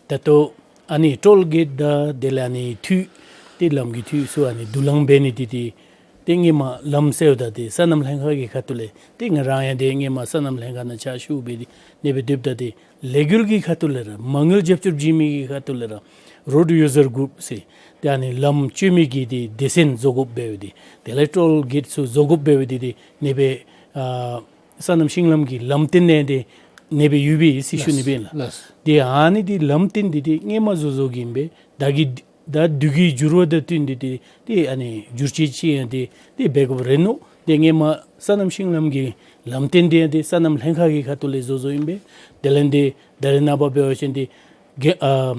ད་ལྟོ་ཨ་ནི་ཊོལ་གེཊ་དང་དེ་ལས་ཨ་ནི་འཐུས་ཏེ་ལམ་གྱི་འཐུས་ཚུ་ཨ་ནི་དུ་ལེན་འབད་ནི་འདི་ཏེ་ཏེ་སྔོན་མ་ལམ་ཟེརཝ་ད་ཏེ་སོ་ནམ་ལྷན་ཁག་གི་ཁ་ཐུག་ལས་ཏེ་ང་ར་ཡང་ཏེ་སྔོན་མ་སོ་ནམ་ལྷན་ཁག་ནང་ཕྱག་ཞུ་སྦེ་ཏེ་ཨ་ནི་སྦེ་སྡོདཔ་ད་ཏེ་ལས་འགུལ་གྱི་ཁ་ཐུག་ལས་ར་མ་དངུལ་རྒྱབ་སྐྱོར་བྱིན་མི་གི་ཁ་ཐུག་ལས་ར་རོཌ་ཡུ་ཟར་གུ་རུབ་ཟེར་ཏེ་ཨ་ནི་ལམ་བཅོས་མི་གི་ཏེ་སྡེ་ཚན་བཟོ་དགོཔ་འབད་བའི་ཏེ་དེ་ལས་ཊོལ་གེཊ་ཚུ་བཟོ་དགོཔ་འབད་བའི་ཏེ་ཏེ་ཨ་ནི་སྦེ་ཨ་སོ་ནམ་ཤིང་ལམ་གྱི་ལམ་སྟོན་ནང་ཏེ་ཨ་ནི་སྦེ་ཡོད་པས་ཟེར་ཞུ་ནི་སྦེ་ཨིན་ལགས། ལགས། ཏེ་ཨ་ནི་ཏེ་ལམ་སྟོན་འདི་ཏེ་སྔོན་མ་བཟོ་བཟོཝ་གི་ཨིན་པས། ད་གི་ད་དུས་ཀྱི་འགྱུར་བ་དང་བསྟུན་ཏེ་ཏེ་ཏེ་ཨ་ནི་བསྒྱུར་བཅོས་ཅིག་ཡང་ཏེ་ཏེ་འབད་དགོཔ་རེ་མནོ། ཏེ་སྔོན་མ་སོ་ནམ་ཤིང་ལམ་གྱི་ལམ་སྟོན་འདི་ཡང་ཏེ་སོ་ནམ་ལྷན་ཁག་གི་ཁ་ཐུག་ལས་བཟོ་བཟོཝ་ཨིན་པས། དེ་ལས་ཏེ་ད་རེས་ནངས་པ་འབད་བ་ཅིན་ཏེ་གེ་ཨ་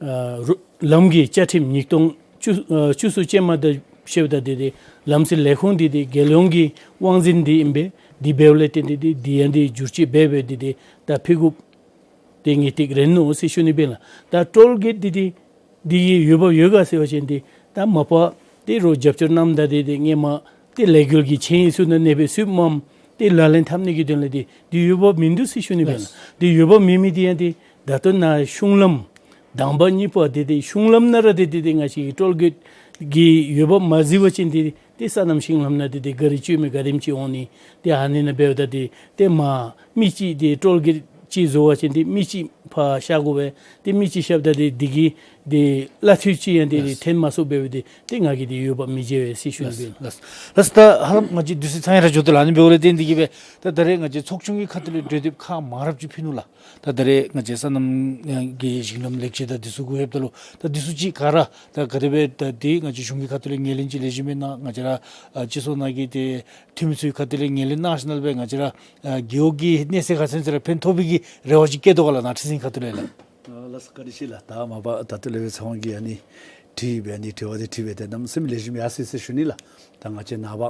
ཨ་རུ་ལམ་གྱི་བཅའ་ཁྲིམས་ཉིས་སྟོང་བཅུ་ཨ་བཅུ་གསུམ་ཅན་མ་དང་ཕྱདཔ་ད་ཏེ་ཏེ་ལམ་སེལ་ལས་ཁུངས་འདི་ཏེ་རྒྱལ་ཡོངས་ཀྱི་དབང་འཛིན་འདི་ཨིན་པས། འདི་འབདཝ་ལས་བརྟེན་ཏེ་ཏེ་འདི་ཡང་ཏེ་བསྒྱུར་བཅོས་འབད་འབད་ཏེ་ཏེ་ད་ཕུལ་དགོཔ་ཏེ་ངེས་ཏིག་རེ་མནོ་ཟེར་ཞུ་ནི་སྦེ་ཨིན་ལགས། ད་ཊོལ་གེཊ་འདི་ཏེ་འདི་གི་འོས་འབབ་ཡོད་ག་ཟེར་བ་ཅིན་ཏེ་ད་མ་པ་ཏེ་རོགས་རྒྱབ་སྐྱོར་གནངམ་ད་ཏེ་ཏེ་སྔོན་མ་ཏེ་ལས་འགུལ་གྱི་ཆིངས་ཡིག་ཚུ་ནང་ཨ་ནི་སྦེ་ཚུདཔ་མས། ཏེ་ལག་ལེན་འཐབ་ནི་གི་དོན་ལས་ཏེ་འདི་འོས་འབབ་མིན་འདུག་ཟེར་ཞུ་ནི་སྦེ་ཨིན་ལགས། ལགས། འདི་འོས་འབབ་མེད་མི་འདི་ཡང་ཏེ་ད་ལྟོ་ནཱ་གཞུང་ལམ་དང་པ་གཉིས་པ་འདི་ཏེ་གཞུང་ལམ་ནང་ར་ཏེ་ཏེ་ཏེ་ང་བཅས་ཀྱི་ཊོལ་གེཊ་ཀྱི་འོས་འབབ་མ་གཟིགས་པ་ཅིན་ཏེ་ ཏེ་སོ་ནམ་ཤིང་ལམ་ནང་འདི་ཏེ་ག་རི་ཅིག་མེན་ག་དེམ་ཅིག་འོང་ནི། ཏེ་ཨ་ནི་ནང་འབདཝ་ད་འདི་ཏེ་མ་མི་ཅིག་འདི་ཊོལ་གེཊ་ཅིག་བཟོ་བ་ཅིན་ཏེ་མི་ཅིག་ཕར་བཞག་དགོ་པས། ཏེ་མི་ཅིག་བཞགཔ་ད་འདི་འདི་གིས་འདི་གླ་འཐུས་ཅིག་ཡང་འདི་ལགས། འཐོན་མ་ཚུགསཔ་འབདཝ་ད་ཏེ་ང་གིས་འདི་འོས་འབབ་མི་འཇལ་བས་ཟེར་ཞུ་ནི་ལགས། འབད། ལགས། ལགས། ད་ཧ་ལམ་ང་བཅས་དུས་ཚོད་ཚང་ཡར་འགྱོ་དོ་ལགས། ཨ་ནི་འབདཝ་ལས་བརྟེན་འདི་གིས་སྦེ་ད་ད་རེས་ང་བཅས་ཚོགས་ཆུང་གི་ཁ་ཐུག་ལས་གྲོས་འདེབས་ཁག་མང་རབས་ཅིག་ཕུལ་ནུག་ལགས། ད་ད་རེས་ང་བཅས་སོ་ནམ་གྱི་ཞིང་ལམ་ལེགས་བཅོས་དང་འདི་ཚུ་གུ་ལྷོདཔ་ད་ལུ་ད་འདི་ཚུ་ཅིག་ག་ར་ད་ག་དེ་སྦེ་ད་འདི་ང་བཅས་གཞུང་གི་ཁ་ཐུག་ལས་ངོས་ལེན་ཅིག་ལེགས་ཤོམ་སྦེ་གནང་། ང་བཅས་ར་ཨ་སྤྱི་ཚོགས་ནང་གི་ཏེ་འཐུས་མི་ཚུ་གི་ཁ་ཐུག་ལས་ངོས་ལེན་གནང་ཞིནམ་ལས་སྦེ་ང་བཅས་ར་ཨ་རྒེད་འོག་གི་གནས་ཚད་ཁ་ཐུག་ལས་ར་ཕན་ཐོགས་པའི་གི་རེ་བ་ཅིག་བསྐྱེད་དོ་ག་ལགས། ནཱ་ཁྲི་འཛིན་ཁ་ཐུག་ལས་ལགས། ཨ་ལགས་སོ། བཀའ་དྲིན་ཆེ་ལགས། ད་མ་པ་ད་ལྟོ་ལས་སྦེ་ཚེ་དབང་གིས་ཨ་ནི་དྲིས་སྦེ་ཨ་ནི་དྲི་བ་འདི་དྲིས་སྦེ་ཏེ་གནམ་མེད་ས་མེད་ལེགས་ཤོམ་ཡར་སོ་ཡི་ཟེར་ཞུ་ནི་ལགས། ད་ང་བཅས་ནངས་པ་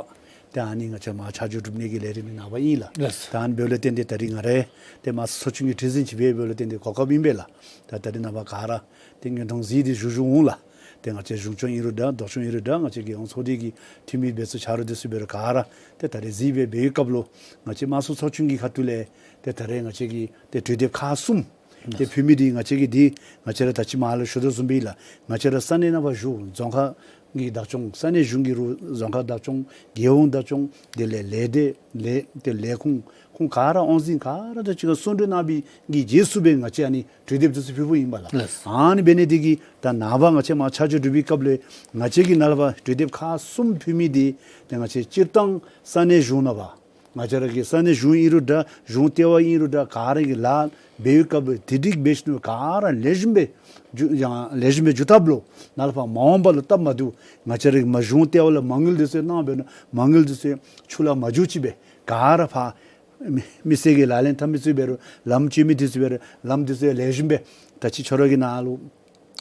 ཏེ་ཨ་ནི་ང་བཅས་མར་ཆ་འཇོག་གྲུབ་ནི་གི་ལས་རིམ་ནངས་པ་ཨིན་ལགས། ལགས། ད་ཨ་ནི་འབདཝ་ལས་བརྟེན་ཏེ་ད་རིས་ང་ར་ཏེ་མ་ཚོགས་ཆུང་གི་ཁྲི་འཛིན་ཅིག་འབད་འབདཝ་ལས་བརྟེན་ཏེ་གོ་སྐབས་ཨིན་པས་ལགས། ད་ད་རིས་ནངས་པ་ག་ར་ཏེ་མངོན་མཐོང་གཟིགས་ཏེ་བཞུགས་བཞུགསཔ་འོང་ལགས། ཏེ་ང་བཅས་གཞུང་སྐྱོང་ཨིན་རུང་འདྲ་ལྡོག་ཕྱོགས་ཨིན་རུང་འདྲ་ང་བཅས་རྒྱལ་ཡོངས་ཚོགས་སྡེ་གི་འཐུས་མི་འབད་ཚུ་ཆ་རོགས་འདི་ཚུ་འབད་རུང་ག་ར་ཏེ་ད་རིས་གཟིགས་སྦེ་འབད་བའི་སྐབས་ལུ་ང་བཅས་མ་ཚོགས་ཚོགས་ཆུང་གི་ཁ་ཐུག་ལས་ཏེ་ད་རིས་ང་བཅས་ཀྱིས་ཏེ་གྲོས་འདེབས་ཁག་གསུམ་ཏེ་ཕུལ་མི་འདི་ང་བཅས་ཀྱིས་འདི་ང་བཅས་ར་ད་ཅི་མ་ལུ་ཞུ་དོ་བཟུམ་སྦེ་ལགས། ང་བཅས་ར་ས་གནས་ནང་ཕར་བཞུགས་རྫོང་ཁག་གི་བདག་སྐྱོང་ས་གནས་གཞུང་གི་རུང་རྫོང་ཁག་བདག་སྐྱོང་རྒྱལ་ཡོངས་བདག་སྐྱོང་དེ་ལས་ལས་སྡེ་ལས་ཏེ་ལས་ཁུངས་ཁོང་ག་ར་དབང་འཛིན་ག་ར་དང་གཅིག་ཁར་གསུང་གྲོས་གནང་བའི་གི་རྗེས་སུ་སྦེ་ང་བཅས་ཨ་ནི་གྲོས་འདེབས་འདི་ཚུ་ཕུལ་ཕུལཝ་ཨིན་པས་ལགས། ལགས། ཨ་ནི་འབད་ནི་འདི་གིས་ད་ནངས་པ་ང་བཅས་མར་ཆ་འཇོག་གྲུབ་པའི་སྐབས་ལས་ང་བཅས་ཀྱིས་ནཱ་ལས་ཕར་གྲོས་འདེབས་ཁག་གསུམ་ཕུལ་མི་འདི་ཏེ་ང་བཅས་སྤྱིར་བཏང་ས་གནས་གཞུང་ནང་ཕར་ང་བཅས་ར་གི་ས་གནས་གཞུང་ཨིན་རུང་འདྲ་གཞུང་ལྟེ་བ་ཨིན་རུང་འདྲ་ག་ར་གིས་ལཱ་འབད་བའི་སྐབས་ལུ་དེ་སྒྲིག་འབད་ཞིནམ་ག་ར་ལེགས་ཤོམ་སྦེ་འགྱོ་ཡང་ལེགས་ཤོམ་སྦེ་འགྱོ་ཐབས་ལུ་ནཱ་ལས་ཕར་མ་འོངས་པ་ལུ་སྟབས་མ་བདེཝ་ང་བཅས་ར་གི་མར་གཞུང་ལྟེ་བ་ལས་མ་དངུལ་འདི་ཚུ་གནང་འབད་ནི་མ་དངུལ་འདི་ཚུ་ཆུ་ལུ་མ་འགྱོ་ཅིག་སྦེ་ག་ར་ཕར་མི་མི་སེར་གྱི་ལག་ལེན་འཐབ་མི་ཚུ་འབད་རུང་ལམ་བཅོ་མི་འདི་ཚུ་འབད་རུང་ལམ་འདི་ཚུ་ལེགས་ཤོམ་སྦེ་ད་ཅི་ཁྱོད་ར་གིས་ནཱ་ལུ་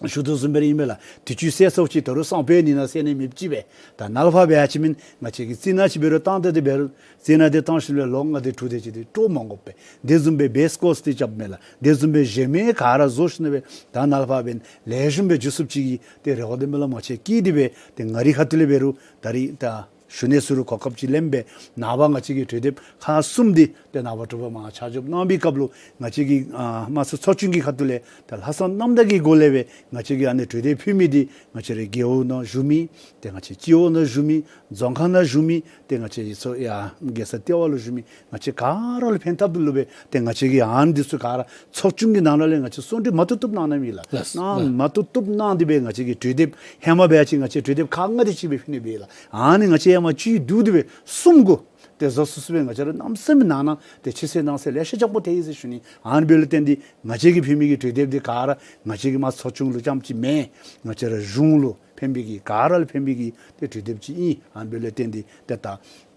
ཞུ་དོ་བཟུམ་སྦེ་ར་ཨིན་པས་ལགས། དུས་ཅི་སེལ་སོང་ཅི། ད་རུང་སང་ཕོད་ནི་ནང་སེལ་ནི་མེདཔ་ཅིག་སྦེ་ད་ནཱ་ལས་ཕར་འབད་ཡ་ཅིན་མེན་ང་བཅས་ཀྱིས་རྩི་ནག་ཅིག་འབད་རུང་བཏང་སྟེ་འདི་འབད་རུང་རྩི་ནག་འདི་བཏང་ཞིནམ་ལས་ལོ་ལྔ་དེ་དྲུག་དེ་ཅིག་འདི་དཀྲོག་མ་དགོ་པས། དེ་བཟུམ་སྦེ་བེསི་ཀོརསི་འདི་རྐྱབ་མས་ལགས། དེ་བཟུམ་སྦེ་གཞན་མི་ག་ར་བཟོ་ཞིནམ་ལས་ད་ནཱ་ལས་ཕར་འབད་ལེགས་ཤོམ་སྦེ་འགྱོ་ཚུགསཔ་ཅིག་གི་ཏེ་རེ་བ་དང་སྨོན་ལམ་ང་བཅས་བསྐྱེད་དེ་སྦེ་ཏེ་ང་རའི་ཁ་ཐུག་ལས་འབད་རུང་ད་རིས་ད་ཞུ་ནི་ཚུ་རུང་གོ་སྐབས་ཅིག་ལེནམ་སྦེ་ནངས་པ་ང་བཅས་ཀྱི་གྲོས་འདེབས་ཁག་གསུམ་འདི་ཏེ་ནངས་པ་དྲོ་པ་མར་ཆ་འཇོག་གནང་བའི་སྐབས་ལུ་ང་བཅས་ཀྱི་ཨ་མ་སུ་ཚོགས་ཆུང་གི་ཁ་ཐུག་ལས་ད་ལྷག་བསམ་རྣམ་དག་གི་སྒོ་ལས་སྦེ་ང་བཅས་ཀྱིས་ཨ་ནི་གྲོས་འདེབས་ཕུལ་མི་འདི་ང་བཅས་རའི་རྒེད་འོག་ནང་བཞུགས་མི་ཏེ་ང་བཅས་སྤྱི་འོག་ནང་བཞུགས་མི་རྫོང་ཁག་ནང་བཞུགས་མི་ཏེ་ང་བཅས་ཀྱི་ཚོ་ཡ་རྒྱལ་ས་ལྟེ་བ་ལུ་བཞུགས་མི་ང་བཅས་ག་ར་ལུ་ཕན་ཐབས་ལུ་སྦེ་ཏེ་ང་བཅས་ཀྱིས་ཨ་ནི་འདི་ཚུ་ག་ར་ཚོགས་ཆུང་གི་ནང་ན་ལས་ང་བཅས་གསུང་གྲོས་མ་བཏུབ་བཏུབ་གནང་གནངམ་ཨིན་ལགས། ལགས། གནང་ལགས། མ་བཏུབ་བཏུབ་གནང་སྟེ་སྦེ་ང་བཅས་ཀྱི་གྲོས་འདེབས་ཧེ་མ་འབད་ཡ་ཅིན་ང་བཅས་གྲོས་འདེབས་ཁག་ལྔ་དེ་ཅིག་སྦེ་ཕུལ་ནི་སྦེ་ལགས། ཨ་ནི་ང་བཅས་ཧེ་མ་བཅུད་བསྡུ་སྟེ་སྦེ་གསུམ་གུ་ཏེ་བཟོ་ཚུགས་ཚུགས་སྦེ་ང་བཅས་ར་གནམ་མེད་ས་མེད་ནང་ན་ཏེ་ཕྱི་གསལ་ནང་གསལ་ལེ་ཤ་ཅིག་པོ་ཐལ་ཡི་ཟེར་ཞུ་ནི། ཨ་ནི་འབདཝ་ལས་བརྟེན་ཏེ་ང་བཅས་ཀྱིས་ཕུལ་མི་གི་གྲོས་འདེབས་འདི་ག་ར་ང་བཅས་ཀྱི་མ་ཚོགས་ཆུང་ལུ་རྐྱངམ་ཅིག་མེན། ང་བཅས་ར་གཞུང་ལུ་ཕན་པའི་གི་ག་ར་ལུ་ཕན་པའི་གི་ཏེ་གྲོས་འདེབས་ཅིག་ཨིན། ཨ་ནི་འབདཝ་ལས་བརྟེན་ཏེ་ཏེ་ད་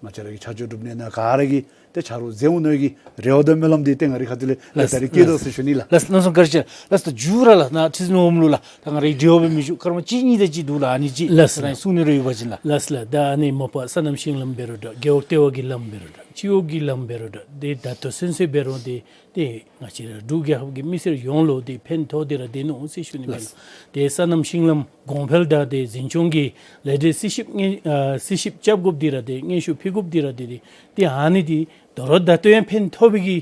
ང་བཅས་ར་གི་ཆ་འཇོག་གྲུབ་ནི་ནང་ག་ར་གིས་ཏེ་ཆ་རོགས་མཛད་འོང་མནོ་བའི་གི་རེ་བ་དང་སྨོན་ལམ་འདི་ཏེ་ང་རའི་ཁ་ཐུག་ལས་ལགས། ད་རིས་བསྐྱེད་དོ་ཟེར་ཞུ་ནི་ལགས། ལགས། གནམ་མེད་ས་མེད་བཀའ་དྲིན་ཆེ་ལགས། ལགས། ད་མཇུག་ར་ལགས་ནཱ་ཁྲི་འཛིན་འོགམ་ལུ་ལགས། ད་ང་རའི་དྲི་བ་སྦེ་མི་ཞུ། སྐར་མ་གཅིག་གཉིས་དེ་ཅིག་འདུག་ལགས། ཨ་ནི་ཅིག་ལགས་སོ། ད་རང་གསུང་ནི་རེ་ཡོད་པ་ཅིན་ལགས། ལགས་སོ་ལགས། ད་ཨ་ནི་མ་པ་སོ་ནམ་ཤིང་ལམ་འབད་རུང་འདྲ་རྒེད་འོག་ལྟེ་བ་གི་ལམ་འབད་རུང་འདྲ་སྤྱི་འོག་གི་ལམ་འབད་རུང་འདྲ་ཏེ་ད་ལྟོ་ཚུན་ཚོད་འབད་རུང་ཏེ་ཏེ་ང་བཅས་ར་འབྲུག་རྒྱལ་ཁབ་ཀྱི་མི་སེར་ཡོངས་ལུ་ཏེ་ཕན་ཐོགས་ཏེ་ར་སྡོད་ནུག་ཟེར་ཞུ་ནི་ལགས། ཏེ་སོ་ནམ་ཤིང་ལམ་གོང་འཕེལ་དང་ཏེ་འཛིན་སྐྱོང་གི་ལས་སྡེ་རྩིས་ཞིབ་ངེ་ཨ་རྩིས་ཞིབ་རྐྱབ་དགོཔ་འདི་ར་ཏེ་སྙན་ཞུ་ཕུལ་དགོཔ་འདི་ར་ཏེ་ཏེ་ཏེ་ཨ་ནི་འདི་དོ་རུང་ད་ལྟོ་ཡང་ཕན་ཐོགས་པའི་གི་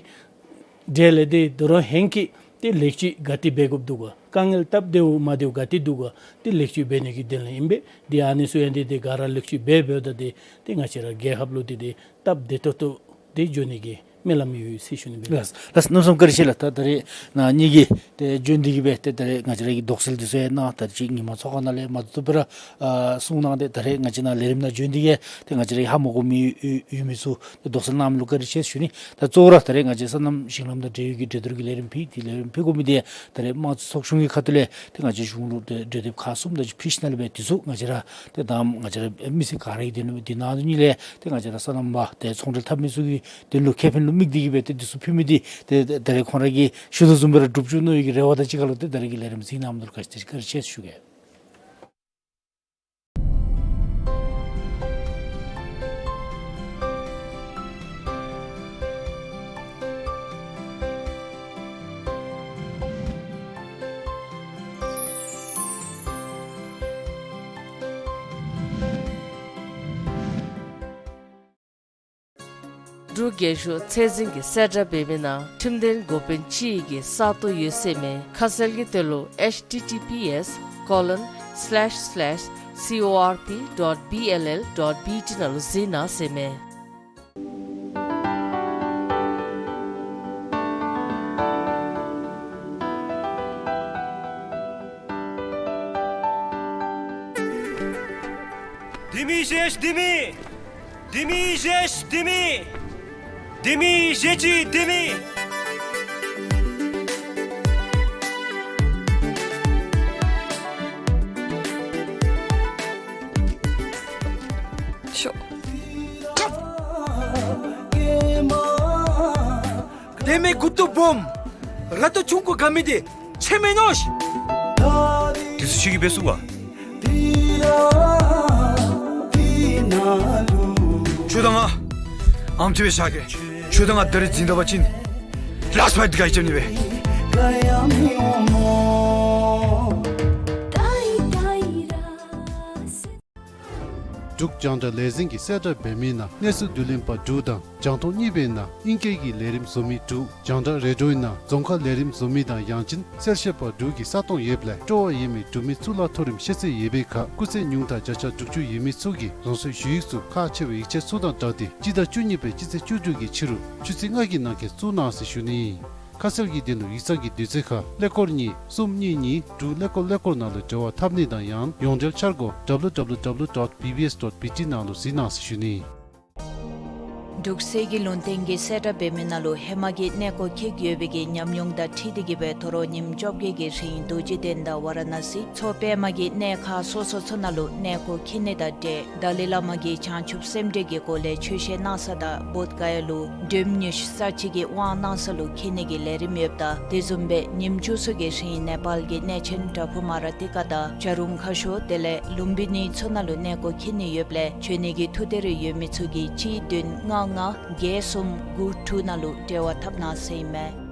གྲས་ལས་ཏེ་དོ་རུང་ཧེང་སྐལ་ཏེ་ལེགས་བཅོས་ག་ཏེ་འབད་དགོཔ་འདུག་ག། དཀའ་ངལ་སྟབས་བདེཝ་མ་བདེཝ་ག་ཏེ་འདུག་ག། ཏེ་ལེགས་བཅོས་འབད་ནི་གི་དོན་ལས་ཨིན་པས། ཏེ་ཨ་ནི་ཚུ་ཡང་ཏེ་ཏེ་ག་ར་ལེགས་བཅོས་འབད་འབདཝ་ད་ཏེ་ཏེ་ང་བཅས་ར་རྒྱལ་ཁབ་ལུ་ཏེ་ཏེ་སྟབས་བདེ་ཏོག་ཏོ་ཏེ་འགྱོ་ནི་གི་སྨོན་ལམ་ཡོད་ཟེར་ཞུ་ནི་ཨིན་པས། ལགས། ལགས། གནམ་མེད་ས་མེད་བཀའ་དྲིན་ཆེ་ལགས། ད་ད་རིས་ནཱ་ངེ་གི་ཏེ་བྱོན་ཏེ་གིས་སྦེ་ཏེ་ད་རིས་ང་བཅས་ར་གི་དོགས་སེལ་འདི་ཚུ་ཡང་གནང་། ད་ཅི་ཉིན་མ་ཚོགས་ཁང་ནང་ལས་མ་བཏུབ་བཏུབ་སྦེ་ར་ཨ་གསུང་གནང་སྟེ་ད་རིས་ང་བཅས་ནཱ་ལས་རིམ་ནང་བྱོན་ཏེ་གིས་ཏེ་ང་བཅས་ར་གི་ཧ་མ་གོ་མི་ཡོད་ཡོད་མི་ཚུ་ཏེ་དོགས་སེལ་གནངམ་ལུ་བཀའ་དྲིན་ཆེ་ཞུ་ནི། ད་གཙོ་བོ་ར་ད་རིས་ང་བཅས་སོ་ནམ་ཤིང་ལམ་དང་འབྲེལ་ཡོད་ཀྱི་གྲོས་བསྡུར་གྱི་ལས་རིམ་ཕུལ་ཏེ་ལས་རིམ་ཕུལ་དགོ་མི་འདི་ད་རིས་དམངས་གཙོ་ཚོགས་ཆུང་གི་ཁ་ཐུག་ལས་ཏེ་ང་བཅས་གཞུང་ལུ་ཏེ་གྲོས་འདེབས་ཁག་གསུམ་དེ་ཅིག་ཕུལ་ཞིནམ་ལས་སྦེ་འདི་ཚུ་ང་བཅས་ར་ཏེ་ད་ང་བཅས་ར་མི་སེར་ག་ར་གི་དོན་ལུ་འདི་ནང་དོན་གཉིས་ལས་ཏེ་ང་བཅས་ར་སོ་ནམ་པ་ཏེ་ཚོང་འབྲེལ་འཐབ་མི་ཚུ་གི་དོན་ལུ་ཁེ་ཕན་ལུ་དམིགས་ཏེ་གིས་སྦེ་ཏེ་འདི་ཚུ་ཕུལ་མི་འདི་ཏེ་ད་རིས་ཁོང་ར་གིས་ཞུ་དོ་བཟུམ་སྦེ་ར་འགྲུབ་བཅུག་མནོ་བའི་གི་རེ་བ་དང་གཅིག་ཁར་ལུ་ཏེ་ད་རིས་ཀྱི་ལས་རིམ་གཟིགས་གནང་མི་འདི་ལུ་བཀའ་དྲིན་ཆེ་ཞུ་གེ། འབྲུག་རྒྱལ་གཞུང་ཚད་འཛིན་གྱིས་གསལ་བསྒྲགས་འབད་མི་ནང་ཁྲིམས་དོན་འགོ་དཔོན་ཅིག་གིས་གསར་གཏོད་ཡོད་ཚད་མེད། ཁ་གསལ་གྱི་དོན་ལུ་H T T P S colon slash slash C O R P dot B L L dot B T ནང་ལུ་གཟིགས་གནང་ཟེར་མས། ལྡེ་མིག་བཞེས་ལྡེ་མིག། ལྡེ་མིག་བཞེས་ལྡེ་མིག། ལྡེ་མིག་བཞེས་ཅི་ལྡེ་མིག། ཤོག། ལྡེ་མིག་གུ་ཏོ་སྦོམ། ར་ཏོ་ཆུང་ཀུ་ག་མི་དེ་ཆེ་མེན་ནོ་ཤི། དེ་ཚུ་ཤེས་ཀྱི་འབད་ཚུགས་པ། ཁྱོད་དང་ང་ཨམ་ཅིག་སྦེ་བཞག་གེ། ཁྱོད་དང་ང་ད་རིས་འཛིང་ད་པ་ཅིན་ལཱསཊ་ཕའིཊ་འདི་ག་གིས་རྐྱབ་ནི་སྦེ། འབྲུག་རྒྱང་བསྒྲགས་ལས་འཛིན་གྱིས་གསལ་བསྒྲགས་འབད་མི་ནང་གནས་ཚུལ་བསྡུ་ལེན་པ་དྲུག་དང་རྒྱང་མཐོང་གཉིས་པའི་ནང་ཨིང་སྐད་ཀྱི་ལས་རིམ་བཟོ་མི་དྲུག། རྒྱང་བསྒྲགས་རེ་ཌིའོའི་ནང་རྫོང་ཁ་ལས་རིམ་བཟོ་མི་དང་ཡང་ཅིན་གསལ་བཤད་པ་དྲུག་གི་ས་སྟོང་ཡོདཔ་ལས་སྤྲོ་བ་ཡོད་མི་འབྲུག་མི་གཙུག་ལག་མཐོ་རིམ་ཤེས་ཚད་ཡོད་པའི་ཁར་སྐུགས་ཚད་ཉུང་མཐའ་བརྒྱ་ཆ་དྲུག་ཅུ་ཡོད་མི་ཚུ་གིས་རང་སོའི་ཞུ་ཡིག་ཚུ་ཁག་ཆེ་བའི་ཡིག་ཆ་ཚུ་དང་སྦྲགས་ཏེ་སྤྱི་ཟླ་བཅུ་གཉིས་པའི་སྤྱི་ཚེས་བཅུ་དྲུག་གི་ཕྱི་རུ་ཆུ་ཚོད་ལྔ་གི་ནང་འཁོད་བཙུགས་གནང་ཟེར་ཞུ་ནི་ཨིན། ཁ་གསལ་གྱི་དོན་ལུ་ཡིག་ཚང་གི་དུས་ཚོད་ཁར་ཀླད་ཀོར་གཉིས་གསུམ་གཉིས་གཉིས་དྲུག་ཀླད་ཀོར་ཀླད་ཀོར་ནང་ལུ་འབྲེལ་བ་འཐབ་ནི་དང་ཡང་ཡོངས་འབྲེལ་འཆར་སྒོ་W W W dot B B S dot B T ནང་ལུ་གཟིགས་གནང་ཟེར་ཞུ་ནི། འབྲུག་གསེར་གྱི་ལུང་བསྟན་གྱིས་གསལ་བསྒྲགས་འབད་མི་ནང་ལུ་ཧེ་མ་གི་གནས་སྐོར་འཁྱིད་ཡོད་པའི་གི་ཉམས་མྱོང་དང་འཁྲིལ་ཏེ་གི་སྦེ་དོ་རུང་ཉིནམ་བཅོ་བརྒྱད་ཀྱི་རིང་རྡོ་རྗེ་གདན་དང་ཝ་ར་ཎ་སི་མཚོ་པདྨ་གི་གནས་ཁག་སོ་སོ་ཚུ་ནང་ལུ་གནས་སྐོར་འཁྱིད་ནི་དང་འབྲེལ་ཏཱ་ལའི་བླ་མ་གིས་བྱང་ཆུབ་སེམས་འགྲེལ་གྱི་སྒོ་ལས་ཆོས་བཤད་གནང་ས་དང་བོདྷ་ག་ཡ་ལུ་སྒྲོལམ་ཉི་ཤུ་རྩ་གཅིག་གི་དབང་གནང་ས་ལུ་འཁྱིད་ནི་གི་ལས་རིམ་ཡོདཔ་ད་དེ་བཟུམ་སྦེ་ཉིནམ་བཅུ་གསུམ་གྱི་རིང་ནེ་པཱལ་གྱི་གནས་ཆེན་བྲག་ཕུག་མ་ར་ཏི་ཀ་དང་བྱ་རུང་ཁ་ཤོར་དེ་ལས་ལུམྦི་ནི་ཚུ་ནང་ལུ་གནས་སྐོར་འཁྱིད་ནི་ཡོདཔ་ལས་འབྱོན་ནི་གི་ཐུགས་འདོད་རེ་ཡོད་མི་ཚུ་གིས་གཅིག་བདུན་ལྔ་ལྔ་བརྒྱད་གསུམ་དགུ་དྲུག་ནང་ལུ་འབྲེལ་བ་འཐབ་གནང་ཟེར་ཨིན་མས།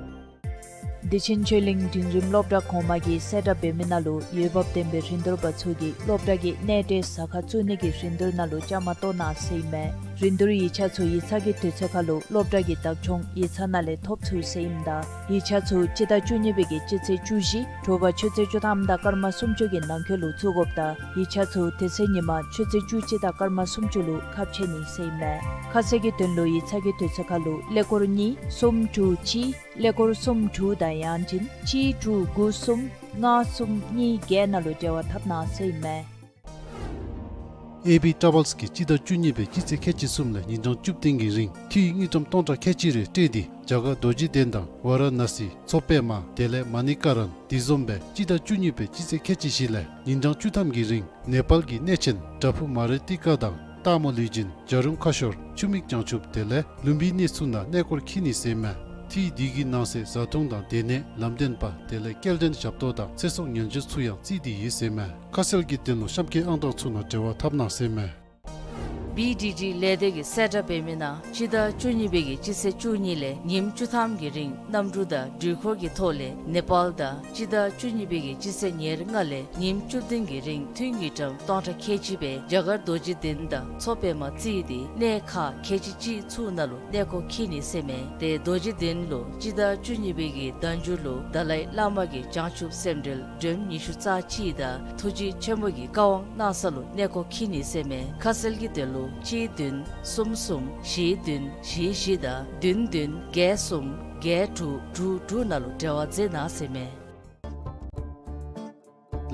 བདེ་ཆེན་ཆོས་གླིང་འབྲིང་རིམ་སློབ་གྲྭ་གོང་མ་གིས་གསལ་བསྒྲགས་འབད་མི་ནང་ལུ་འོས་འབབ་ལྡན་པའི་རིན་བསྡུར་པ་ཚུ་གིས་སློབ་གྲྭ་གི་གནས་འབྲེལ་ཟ་ཁང་བཙུགས་ནི་གི་རིན་བསྡུར་ནང་ལུ་བཅའ་མར་གཏོགས་གནང་ཟེར་ཨིན་མས། རིན་བསྡུར་ཡིག་ཆ་ཚུ་ཡིག་ཚང་གི་དུས་ཚོད་ཁར་ལུ་སློབ་གྲྭ་གི་བདག་སྐྱོང་ཡིག་ཚང་ནང་ལས་ཐོབ་ཚུགས་ཟེར་ཨིནམ་ད་ཡིག་ཆ་ཚུ་སྤྱི་ཟླ་བཅུ་གཉིས་པའི་གི་སྤྱི་ཚེས་བཅུ་བཞི་དྲོ་པ་ཆུ་ཚོད་བཅུ་ཐམ་དང་སྐར་མ་སུམ་ཅུ་གི་ནང་འཁོད་ལུ་བཙུགས་དགོཔ་ད་ཡིག་ཆ་ཚུ་དེ་ཚེ་ཉིན་མ་ཆུ་ཚོད་བཅུ་གཅིག་དང་སྐར་མ་སུམ་ཅུ་ལུ་ཁ་ཕྱེ་ནི་ཟེར་ཨིན་མས། ཁ་གསལ་གྱི་དོན་ལུ་ཡིག་ཚང་གི་དུས་ཚོད་ཁར་ལུ་ཀླད་ཀོར་གཉིས་གསུམ་དྲུག་གཅིག་ཀླད་ཀོར་གསུམ་དྲུག་དང་ཡང་ཅིན་གཅིག་དྲུག་དགུ་གསུམ་ལྔ་གསུམ་གཉིས་བརྒྱད་ནང་ལུ་འབྲེལ་བ་འཐབ་གནང་ཟེར་ཨིན་མས། ཨེ་བི་ཊ་རེ་ཝེལསི་གིས་སྤྱི་ཟླ་བཅུ་གཉིས་པའི་སྤྱི་ཚེས་ཁལ་གཅིག་གསུམ་ལས་ཉིན་གྲངས་བཅུ་བདུན་གྱི་རིང་འཐུས་དངུལ་ཀྲམ་སྟོང་ཕྲག་ཁལ་གཅིག་རེ་སྤྲོད་དེ་རྒྱ་གར་རྡོ་རྗེ་གདན་དང་ཝ་ར་ཎ་སི་མཚོ་པདྨ་དེ་ལས་མ་ནི་ཀ་རན་དེ་བཟུམ་སྦེ་སྤྱི་ཟླ་བཅུ་གཉིས་པའི་སྤྱི་ཚེས་ཁལ་གཅིག་བཞི་ལས་ཉིན་གྲངས་བཅུ་ཐམ་གྱི་རིང་ནེ་པཱལ་གྱི་གནས་ཆེན་བྲག་ཕུག་མ་ར་ཏི་ཀ་དང་སྟག་མོ་ལུས་སྦྱིན་བྱ་རུང་ཁ་ཤོར་ཆུ་མིག་བྱང་ཆུབ་དེ་ལས་ལུམྦི་ནི་ཚུ་ནང་གནས་སྐོར་འཁྱིད་ནི་ཟེར་ཨིན་མས། འཐུས་དེ་གི་ནང་གསེས་བཟའ་འཐུང་དང་སྡོད་གནས་ལམ་སྟོན་པ་དེ་ལས་སྐྱེལ་འདྲེན་ཞབས་ཏོག་དང་ཚེ་སྲོག་ཉེན་བཅོལ་ཚུ་ཡང་བརྩིས་ཏེ་ཡོད་ཟེར་ཨིན་མས། ཁ་གསལ་གྱི་དོན་ལུ་གཤམ་འཁོད་ཨང་གྲངས་ཚུ་ནང་འབྲེལ་བ་འཐབ་གནང་ཟེར་ཨིན་མས། བི་ཌི་ཌི་ལས་སྡེ་གིས་གསལ་བསྒྲགས་འབད་མི་ནང་སྤྱི་ཟླ་བཅུ་གཉིས་པའི་གི་སྤྱི་ཚེས་བཅུ་གཉིས་ལས་ཉིནམ་བཅུ་ཐམ་གྱི་རིང་གནམ་གྲུ་དང་འགྲུལ་འཁོར་གྱི་ཐོག་ལས་ནེ་པཱལ་དང་སྤྱི་ཟླ་བཅུ་གཉིས་པའི་གི་སྤྱི་ཚེས་ཉེར་ལྔ་ལས་ཉིནམ་བཅུ་བདུན་གྱི་རིང་འཐུས་དངུལ་ཀྲམ་སྟོང་ཕྲག་ཁལ་གཅིག་སྦེ་རྒྱ་གར་རྡོ་རྗེ་གདན་དང་མཚོ་པདྨ་བརྩིས་ཏེ་གནས་ཁག་ཁལ་གཅིག་གཅིག་ཚུ་ནང་ལུ་གནས་སྐོར་འཁྱིད་ནི་ཟེར་ཨིན་མས། ཏེ་རྡོ་རྗེ་གདན་ལུ་སྤྱི་ཟླ་བཅུ་གཉིས་པའི་གི་ཟླ་མཇུག་ལུ་ཏཱ་ལའི་བླ་མ་གི་བྱང་ཆུབ་སེམས་འགྲེལ་སྒྲོམ་ཉི་ཤུ་རྩ་གཅིག་དང་ཐུགས་རྗེ་ཆེན་པོ་གི་བཀའ་དབང་གནང་ས་ལུ་གནས་སྐོར་འཁྱིད་ནི་ཟེར་ཨིན་མས། ཁ་གསལ་གྱི་དོན་ལུ་གཅིག་བདུན་གསུམ་གསུམ་བཞི་བདུན་བཞི་བཞི་དང་བདུན་བདུན་བརྒྱད་གསུམ་བརྒྱད་དྲུག་དྲུག་དྲུག་ནང་ལུ་འབྲེལ་བ་མཛད་གནང་ཟེར་ཨིན་མས།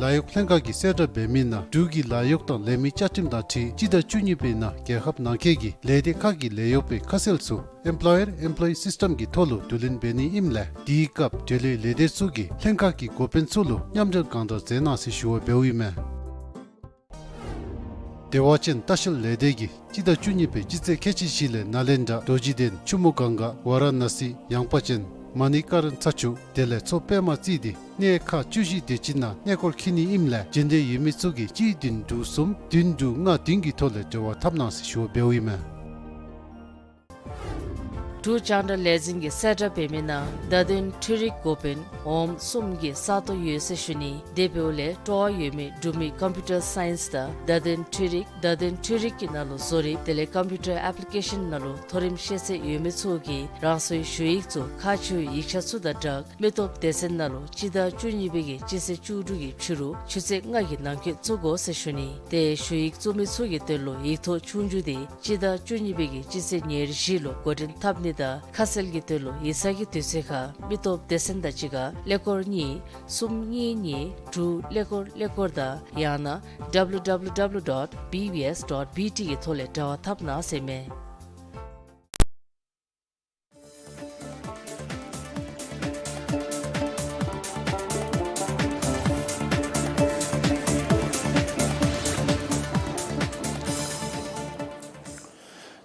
ལཱ་གཡོག་ལྷན་ཁག་གིས་གསལ་བསྒྲགས་འབད་མི་ནང་འབྲུག་གི་ལཱ་གཡོག་དང་ལས་མི་བཅའ་ཁྲིམས་དང་འཁྲིལ་སྤྱི་ཟླ་བཅུ་གཉིས་པའི་ནང་རྒྱལ་ཁབ་ནང་འཁོད་ཀྱི་ལས་སྡེ་ཁག་གི་ལས་གཡོག་པའི་ཁ་གསལ་ཚུ་Employer Employee System གི་ཐོག་ལུ་བསྡུ་ལེན་འབད་ནི་ཨིནམ་ལས་དེའི་སྐབས་འབྲེལ་ཡོད་ལས་སྡེ་ཚུ་གིས་ལྷན་ཁག་གི་འགོ་དཔོན་ཚུ་ལུ་མཉམ་འབྲེལ་གང་དྲག་མཛད་གནང་ཟེར་ཞུ་བ་འབདཝ་ཨིན་མས། བདེ་བ་ཅན་ལྟ་བཤལ་ལས་སྡེ་གིས་སྤྱི་ཟླ་བཅུ་གཉིས་པའི་སྤྱི་ཚེས་ཁལ་གཅིག་བཞི་ལས་ནཱ་ལེནྡྲ་རྡོ་རྗེ་གདན་ཆུ་མོ་གངྒཱ་ཝཱ་ར་ཎ་སི་ཡངས་པ་ཅན་མ་ནི་ཀ་རན་ཚ་ཆུ་དེ་ལས་མཚོ་པདྨ་བརྩིས་ཏེ་གནས་ཁག་བཅུ་བཞི་དེ་ཅིག་ནང་གནས་སྐོར་འཁྱིད་ནི་ཨིནམ་ལས་འབྱོན་འདོད་ཡོད་མི་ཚུ་གིས་གཅིག་བདུན་དྲུག་གསུམ་བདུན་དྲུག་ལྔ་བདུན་གྱི་ཐོག་ལས་འབྲེལ་བ་འཐབ་གནང་ཟེར་ཞུ་བ་འབདཝ་ཨིན་མས། འབྲུག་རྒྱང་བསྒྲགས་ལས་འཛིན་གྱིས་གསལ་བསྒྲགས་འབད་མི་ནང་བརྡ་དོན་འཕྲུལ་རིག་འགོ་དཔོན་འོགམ་གསུམ་གྱི་ས་སྟོང་ཡོད་ཟེར་ཞུ་ནི། དེ་འབདཝ་ལས་སྤྲོ་བ་ཡོད་མི་འབྲུག་མི་ཀམ་པིའུ་ཊར་སའིནསི་དང་བརྡ་དོན་འཕྲུལ་རིག་བརྡ་དོན་འཕྲུལ་རིག་གི་ནང་ལུ་བཟོ་རིག་དེ་ལས་ཀམ་པིའུ་ཊར་ཨེཔ་ལི་ཀེ་ཤཱན་ནང་ལུ་མཐོ་རིམ་ཤེས་ཚད་ཡོད་མི་ཚུ་གིས་རང་སོའི་ཞུ་ཡིག་ཚུ་ཁག་ཆེ་བའི་ཡིག་ཆ་ཚུ་དང་སྦྲགས་མི་སྟོབས་སྡེ་ཚན་ནང་ལུ་སྤྱི་ཟླ་བཅུ་གཉིས་པའི་གི་སྤྱི་ཚེས་བཅུ་དྲུག་གི་ཕྱི་རུ་ཆུ་ཚོད་ལྔ་གི་ནང་འཁོད་བཙུགས་དགོ་ཟེར་ཞུ་ནི། ཏེ་ཞུ་ཡིག་བཙུགས་མི་ཚུ་གི་དོན་ལུ་ཡིག་ཐོག་ཆོས་རྒྱུགས་དེ་སྤྱི་ཟླ་བཅུ་གཉིས་པའི་གི་སྤྱི་ཚེས་ཉེར་བཞི་ལུ་འགོ་འདྲེན་འཐབ་ནི་དང་ཁ་གསལ་གྱི་དོན་ལུ་ཡིག་ཚང་གི་དུས་ཚོད་ཁར་མི་སྟོབས་སྡེ་ཚན་དང་གཅིག་ཁར་ཀླད་ཀོར་གཉིས་གསུམ་གཉིས་གཉིས་དྲུག་ཀླད་ཀོར་ཀླད་ཀོར་དང་ཡང་ན་W W W dot B B S dot B T གི་ཐོག་ལས་འབྲེལ་བ་འཐབ་གནང་ཟེར་ཨིན་མས།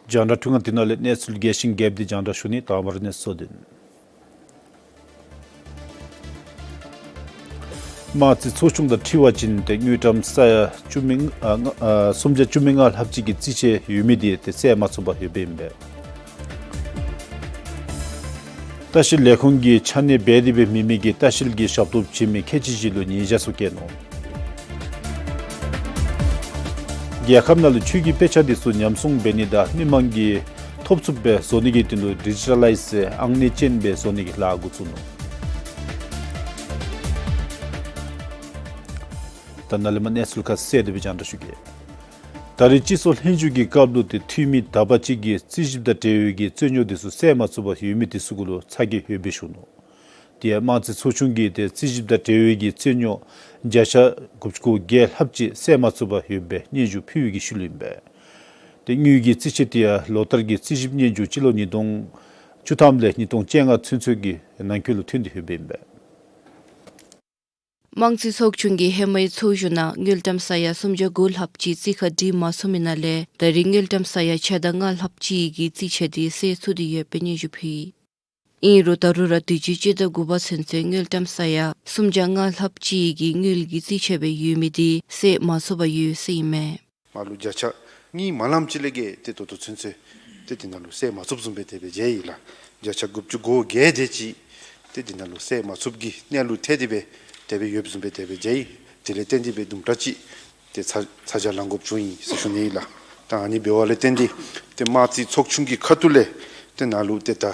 རྒྱང་བསྒྲགས་འཕྲུལ་ཁང་འདི་ནང་ལས་གནས་ཚུལ་རྒྱས་ཤིང་རྒྱསཔ་དེ་རྒྱང་བསྒྲགས་ཞུ་ནི། དང་པ་ར་གནས་ཚུལ་དོན། དམངས་རྩིས་ཚོགས་ཆུང་དང་འཁྲིལ་བ་ཅིན་ཏེ་དངུལ་ཀྲམ་ས་ཡ་བཅུ་མེད་ཨ་ལྔ་ཨ་སུམ་བརྒྱ་བཅུ་མེད་ལྔ་ལྷགཔ་ཅིག་གི་རྩིས་ཆད་ཡོད་མི་དེ་ཏེ་སེལ་མ་ཚུགས་པར་ཡོདཔ་ཨིན་པས། ལྟ་བཤལ་ལས་ཁུངས་ཀྱིས་ཆ་གནས་འབད་དེ་འབད་མི་མི་གི་ལྟ་བཤལ་གྱི་ཞབས་ཏོག་བྱིན་མི་ཁལ་གཅིག་བཞི་ལུ་ཉེས་བྱ་ཚུ་བཀལ་ནུག། རྒྱལ་ཁབ་ནང་ལུ་ཆོས་ཀྱི་དཔེ་ཆ་དེ་ཚུ་ཉམས་སྲུང་འབད་ནི་དང་མི་མང་གིས་ཐོབ་ཚུགསཔ་སྦེ་བཟོ་ནི་གི་དོན་ལུ་ཌི་ཇི་ཊ་ལའིཛ་ཟེར་ཨང་གནས་ཅན་སྦེ་བཟོ་ནི་གི་ལཱ་འགོ་བཙུགས་ནུག། ད་ནཱ་ལས་མར་གནས་ཚུལ་ཁ་གསལ་དེ་སྦེ་རྒྱང་བསྒྲགས་ཞུ་གེ། ད་རེས་སྤྱི་ཚོགས་ལྷན་བཞུགས་ཀྱི་སྐབས་ལུ་ཏེ་འཐུས་མི་དག་པ་ཅིག་གིས་རྩིས་ཞིབ་དང་འབྲེལ་བའི་གི་རྩོད་རྙོགས་དེ་ཚུ་སེལ་མ་ཚུགས་པར་ཡོད་མི་དེ་ཚུ་གུ་ལུ་ཚ་གྱང་ཡོདཔ་སྦེ་ཞུ་ནུག། དེ་ཡང་དམངས་རྩིས་ཚོགས་ཆུང་གིས་ཏེ་རྩིས་ཞིབ་དང་འབྲེལ་བའི་གི་རྩོད་རྙོགས་བརྒྱ་ཆ་དགུ་བཅུ་གོ་བརྒྱད་ལྷགཔ་ཅིག་སེལ་མ་ཚུགས་པར་ཡོདཔ་སྦེ་སྙན་ཞུ་ཕུལ་བའི་གི་ཤུལ་ལུ་ཨིན་པས། ཏེ་དངུལ་གྱི་རྩིས་ཆད་དེ་ཡང་ལོ་ལྟར་གྱི་རྩིས་ཞིབ་སྙན་ཞུ་སྤྱི་ལོ་ཉིས་སྟོང་བཅུ་ཐམ་ལས་ཉིས་སྟོང་བཅོ་ལྔ་ཚུན་ཚོད་ཀྱི་ནང་འཁོད་ལུ་ཐོན་ཏེ་ཡོདཔ་ཨིན་པས། དམངས་རྩིས་ཚོགས་ཆུང་གིས་ཧེ་མའི་ཚོགས་བཞུགས་ནང་དངུལ་ཀྲམ་ས་ཡ་སུམ་བརྒྱ་དགུ་ལྷགཔ་ཅིག་རྩིས་ཁར་སྒྲིག་མ་ཚུགས་མི་ནང་ལས་ད་རེས་དངུལ་ཀྲམ་ས་ཡ་ཕྱེད་དང་ལྔ་ལྷགཔ་ཅིག་གི་རྩིས་ཆད་དེ་སེལ་ཚུགས་ཏེ་ཡོདཔ་སྦེ་སྙན་ཞུ་ཕུལ་ཡི། ཨིན་རུང་ད་རུང་ར་དུས་ཅི་སྤྱི་ཟླ་དགུ་པ་ཚུན་ཚོད་དངུལ་ཀྲམ་ས་ཡ་སུམ་བརྒྱ་ལྔ་ལྷགཔ་ཅིག་གི་དངུལ་གྱི་རྩིས་ཆད་སྦེ་ཡོད་མི་དེ་སེལ་མ་ཚུགས་པར་ཡོད་ཟེར་ཨིན་མས། མར་ལུ་བརྒྱ་ཆ་གཉིས་མ་ལངམ་ཅིག་ལས་བརྒལ་ཏེ་ད་ལྟོ་ཚུན་ཚོད་ཏེ་དེ་ནང་ལུ་སེལ་མ་ཚུགསཔ་བཟུམ་སྦེ་དེ་སྦེ་མཇལ་ཡི་ལགས། བརྒྱ་ཆ་དགུ་བཅུ་གོ་བརྒྱད་དེ་ཅིག་ཏེ་དེ་ནང་ལུ་སེལ་མ་ཚུགསཔ་གི་གནས་ལུགས་ཐལ་ཏེ་སྦེ་དེ་སྦེ་ཡོདཔ་བཟུམ་སྦེ་དེ་སྦེ་མཇལ་ཡི། དེ་ལས་བརྟེན་ཏེ་སྦེ་དུམ་གྲ་ཅིག་ཏེ་ཚ་ཚ་གྱང་ལང་དགོཔ་བྱུང་ཡི་ཟེར་ཞུ་ནི་ཨིན་ལགས། ད་ཨ་ནི་འབདཝ་ལས་བརྟེན་ཏེ་ཏེ་དམངས་རྩིས་ཚོགས་ཆུང་གི་ཁ་ཐུག་ལས་ཏེ་ནཱ་ལུ་ཏེ་ད་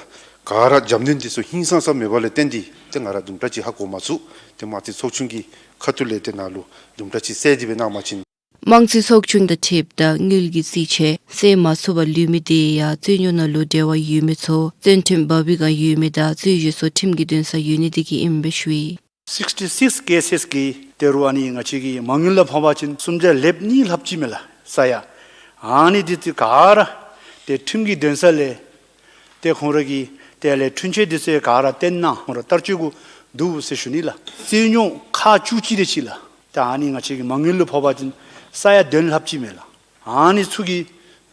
ག་ར་རྒྱབ་སྣོན་དེ་ཚུ་ཧིང་སངས་ས་མེད་པ་ལས་བརྟེན་ཏེ་ཏེ་ང་ར་དུམ་གྲ་ཅིག་ཧ་གོ་མ་ཚུགས། ཏེ་དམངས་རྩིས་ཚོགས་ཆུང་གི་ཁ་ཐུག་ལས་ཏེ་ནཱ་ལུ་དུམ་གྲ་ཅིག་གསལ་ཏེ་སྦེ་གནང་བ་ཅིན། དམངས་རྩིས་ཚོགས་ཆུང་དང་འཁྲིལཝ་ད་དངུལ་གྱི་རྩིས་ཆད་སེལ་མ་ཚུགས་པར་ལུས་མི་དེ་ཡང་རྩོད་རྙོགས་ནང་ལུ་འབྲེལ་བ་ཡོད་མི་ཚུ་བཙོན་ཁྲིམས་འབབ་པའི་བསྒང་ཡོད་མི་དང་རྩོད་གཞི་ཚུ་ཁྲིམས་ཀྱི་འདུན་སར་ཡོད་ནི་དེ་གིས་ཨིནམ་སྦེ་ཞུ་ཡི། སིགསི་ཊི་སིགསི་ཀེ་སེསི་གི་དེ་རུ་ཨ་ནི་ང་བཅས་ཀྱི་མ་དངུལ་ལུ་ཕབ་པ་ཅིན་སུམ་བརྒྱ་ལྷགཔ་ཅིག་མས་ལགས་ས་ཡ། ཨ་ནི་དེ་ཚུ་ག་ར་ཏེ་ཁྲིམས་ཀྱི་འདུན་ས་ལས་ཏེ་ཁོང་ར་གི་དེ་ལས་འཁྲུན་ཆོད་དེ་ཚུ་ག་ར་བཏོན་གནང་ཁོང་ར་བསྟར་སྤྱོད་གུ་འདུག་ཟེར་ཞུ་ནི་ལགས། རྩོད་རྙོགས་ཁག་བཅུ་གཅིག་དེ་ཅིག་ལགས། ད་ཨ་ནི་ང་བཅས་ཀྱི་མ་དངུལ་ལུ་ཕབ་པ་ཅིན་ས་ཡ་བདུན་ལྷགཔ་ཅིག་མས་ལགས། ཨ་ནི་ཚུ་གི་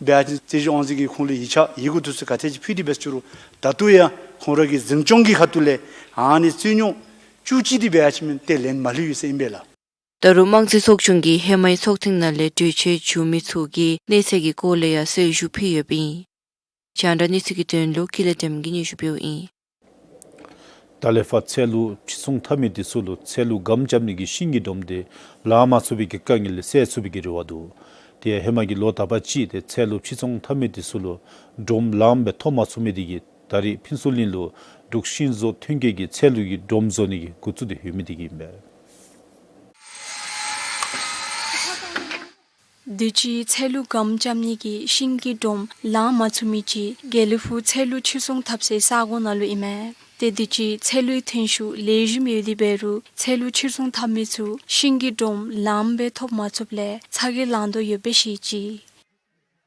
འབད་བ་ཅིན་རྩོད་གཞི་དབང་འཛིན་གྱིས་ཁོང་ལུ་ཡིག་ཆ་ཡི་གུ་དེ་ཚུ་ག་དེ་ཅིག་ཕུལ་ཏེ་འབད་ཅི་རུང་ད་ལྟོ་ཡང་ཁོང་ར་གི་འཛིན་སྐྱོང་གི་ཁ་ཐུག་ལས་ཨ་ནི་རྩོད་རྙོགས་བཅུ་གཅིག་དེ་འབད་བ་ཅིན་ཏེ་ལན་མ་ལྷོད་ཡོད་ཟེར་ཨིན་པས་ལགས། ད་རུང་དམངས་རྩིས་ཚོགས་ཆུང་གིས་ཧེ་མའི་ཚོགས་ཐེངས་ནང་ལས་གྲོས་ཆོད་བྱུང་མི་ཚུ་གི་གནས་ཚད་ཀྱི་སྐོར་ལས་ཡང་གསལ་ཞུ་ཕུལ་ཡོདཔ་ཨིན། རྒྱང་བསྒྲགས་གནས་ཚུལ་གྱི་དོན་ལུ་ཀུན་ལེགས་བདེམ་གིས་སྙན་ཞུ་ཕུལཝ་ཨིན། ད་ལས་ཕར་ཚལ་ལུ་ཕྱིར་ཚོང་འཐབ་མི་དེ་ཚུ་ལུ་ཚལ་ལུ་སྒམ་རྐྱབ་ནི་གི་ཤིང་གི་སྒྲོམ་དེ་ལང་མ་ཚུགས་པའི་གི་དཀའ་ངལ་ལས་སེལ་ཚུགས་པའི་གི་རེ་བ་འདུག། དེ་ཡང་ཧེ་མ་གི་ལོ་དག་པ་ཅིག་ཏེ་ཚལ་ལུ་ཕྱིར་ཚོང་འཐབ་མི་དེ་ཚུ་ལུ་སྒྲོམ་ལངམ་སྦེ་ཐོབ་མ་ཚུགས་མི་དེ་གིས་ད་རེས་ཕུན་ཚོགས་གླིང་ལུ་འབྲུག་ཤིང་བཟོ་ཐོན་སྐྱེད་ཀྱི་ཚལ་ལུ་གི་སྒྲོམ་བཟོ་ནི་གི་འགོ་བཙུགས་ཏེ་ཡོད་མི་དེ་གིས་ཨིན་པས། དུས་ཅི་ཚལ་ལུ་སྒམ་རྐྱབ་ནི་གི་ཤིང་གི་སྒྲོམ་ལང་མ་ཚུགས་མི་ཅིག་དགེ་ལེགས་ཕུག་ཚལ་ལུ་ཕྱིར་ཚོང་འཐབ་སའི་ས་གོ་ནང་ལུ་ཨིན་མས། ཏེ་དུས་ཅི་ཚལ་ལུའི་ཐོན་ཤུགས་ལེགས་ཤོམ་ཡོད་དེ་འབད་རུང་ཚལ་ལུ་ཕྱིར་ཚོང་འཐབ་མི་ཚུ་ཤིང་གི་སྒྲོམ་ལངམ་སྦེ་ཐོབ་མ་ཚུགསཔ་ལས་ཚ་གྱང་ལང་དོ་ཡོདཔ་སྦེ་བཤད་ཅི།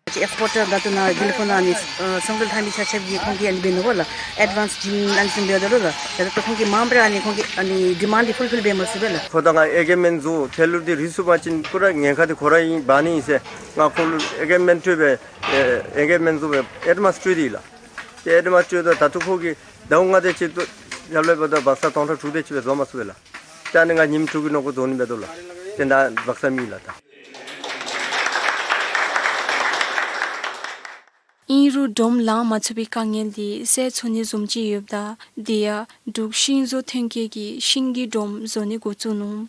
ཨེགསི་པོར་ཊར་ད་ལྟོ་ནཱ་དགེ་ལེགས་ཕུག་ནང་ཨ་ནི་ཨ་སོང་ཀུ་ལ་ཐང་མི་ཆ་ཁྱབ་ཀྱིས་ཁོང་གིས་ཨ་ནི་འབད་ནུག་ལགས། ཨེཌ་ཝཱནསི་བྱིན་ཨ་ནི་བཟུམ་འབདཝ་ད་ལུ་ལགས། ད་ལྟོ་ཁོང་གིས་མངམ་སྦེ་ར་ཨ་ནི་ཁོང་གི་ཨ་ནི་ཌི་མཱནཌ་འདི་ཕུལ་ཕིལ་འབད་མ་ཚུགས་པས་ལགས། ཁོ་དང་ང་ཨེག་རི་མེནཊ་བཟོ་ཚལ་ལུ་འདི་རི་སུ་པ་ཅིན་པུ་ར་ཉེན་ཁ་འདི་ཁོ་ར་ཨིན་འབག་ནི་ཨིན་ཟེར་ང་ཁོ་ལུ་ཨེག་རི་མེནཊ་སྤྲོད་སྦེ་ཨེ་ཨེག་རི་མེནཊ་བཟོ་སྦེ་ཨེཌ་ཝཱནསི་སྤྲོད་དེ་ལགས། ཏེ་ཨེཌ་ཝཱནསི་སྤྲོད་དོ་ད་ལྟོ་ཁོ་གིས་ཟླཝ་ལྔ་དེ་ཅིག་ཏོ་ཡར་ལས་འབདཝ་ད་བག་ཚ་སྟོང་ཕྲག་དྲུག་དེ་ཅིག་སྦེ་བཟོ་མ་ཚུགས་པས་ལགས། ཏེ་ཨ་ནི་ང་ཉིནམ་དྲུག་གི་ནང་འཁོད་བཟོ་ནི་འབད་དོ་ལགས། ཏེ་ད་བག་ཚ་མེད་ལགས་ད། ཨིན་རུང་སྒྲོམ་ལང་མ་ཚུགས་པའི་དཀའ་ངལ་འདི་སེལ་ཚུགས་ནི་བཟུམ་ཅིག་ཡོདཔ་ད་དེ་ཡང་འབྲུག་ཤིང་བཟོ་ཐོན་སྐྱེད་ཀྱིས་ཤིང་གི་སྒྲོམ་བཟོ་ནི་འགོ་བཙུགས་ནུག།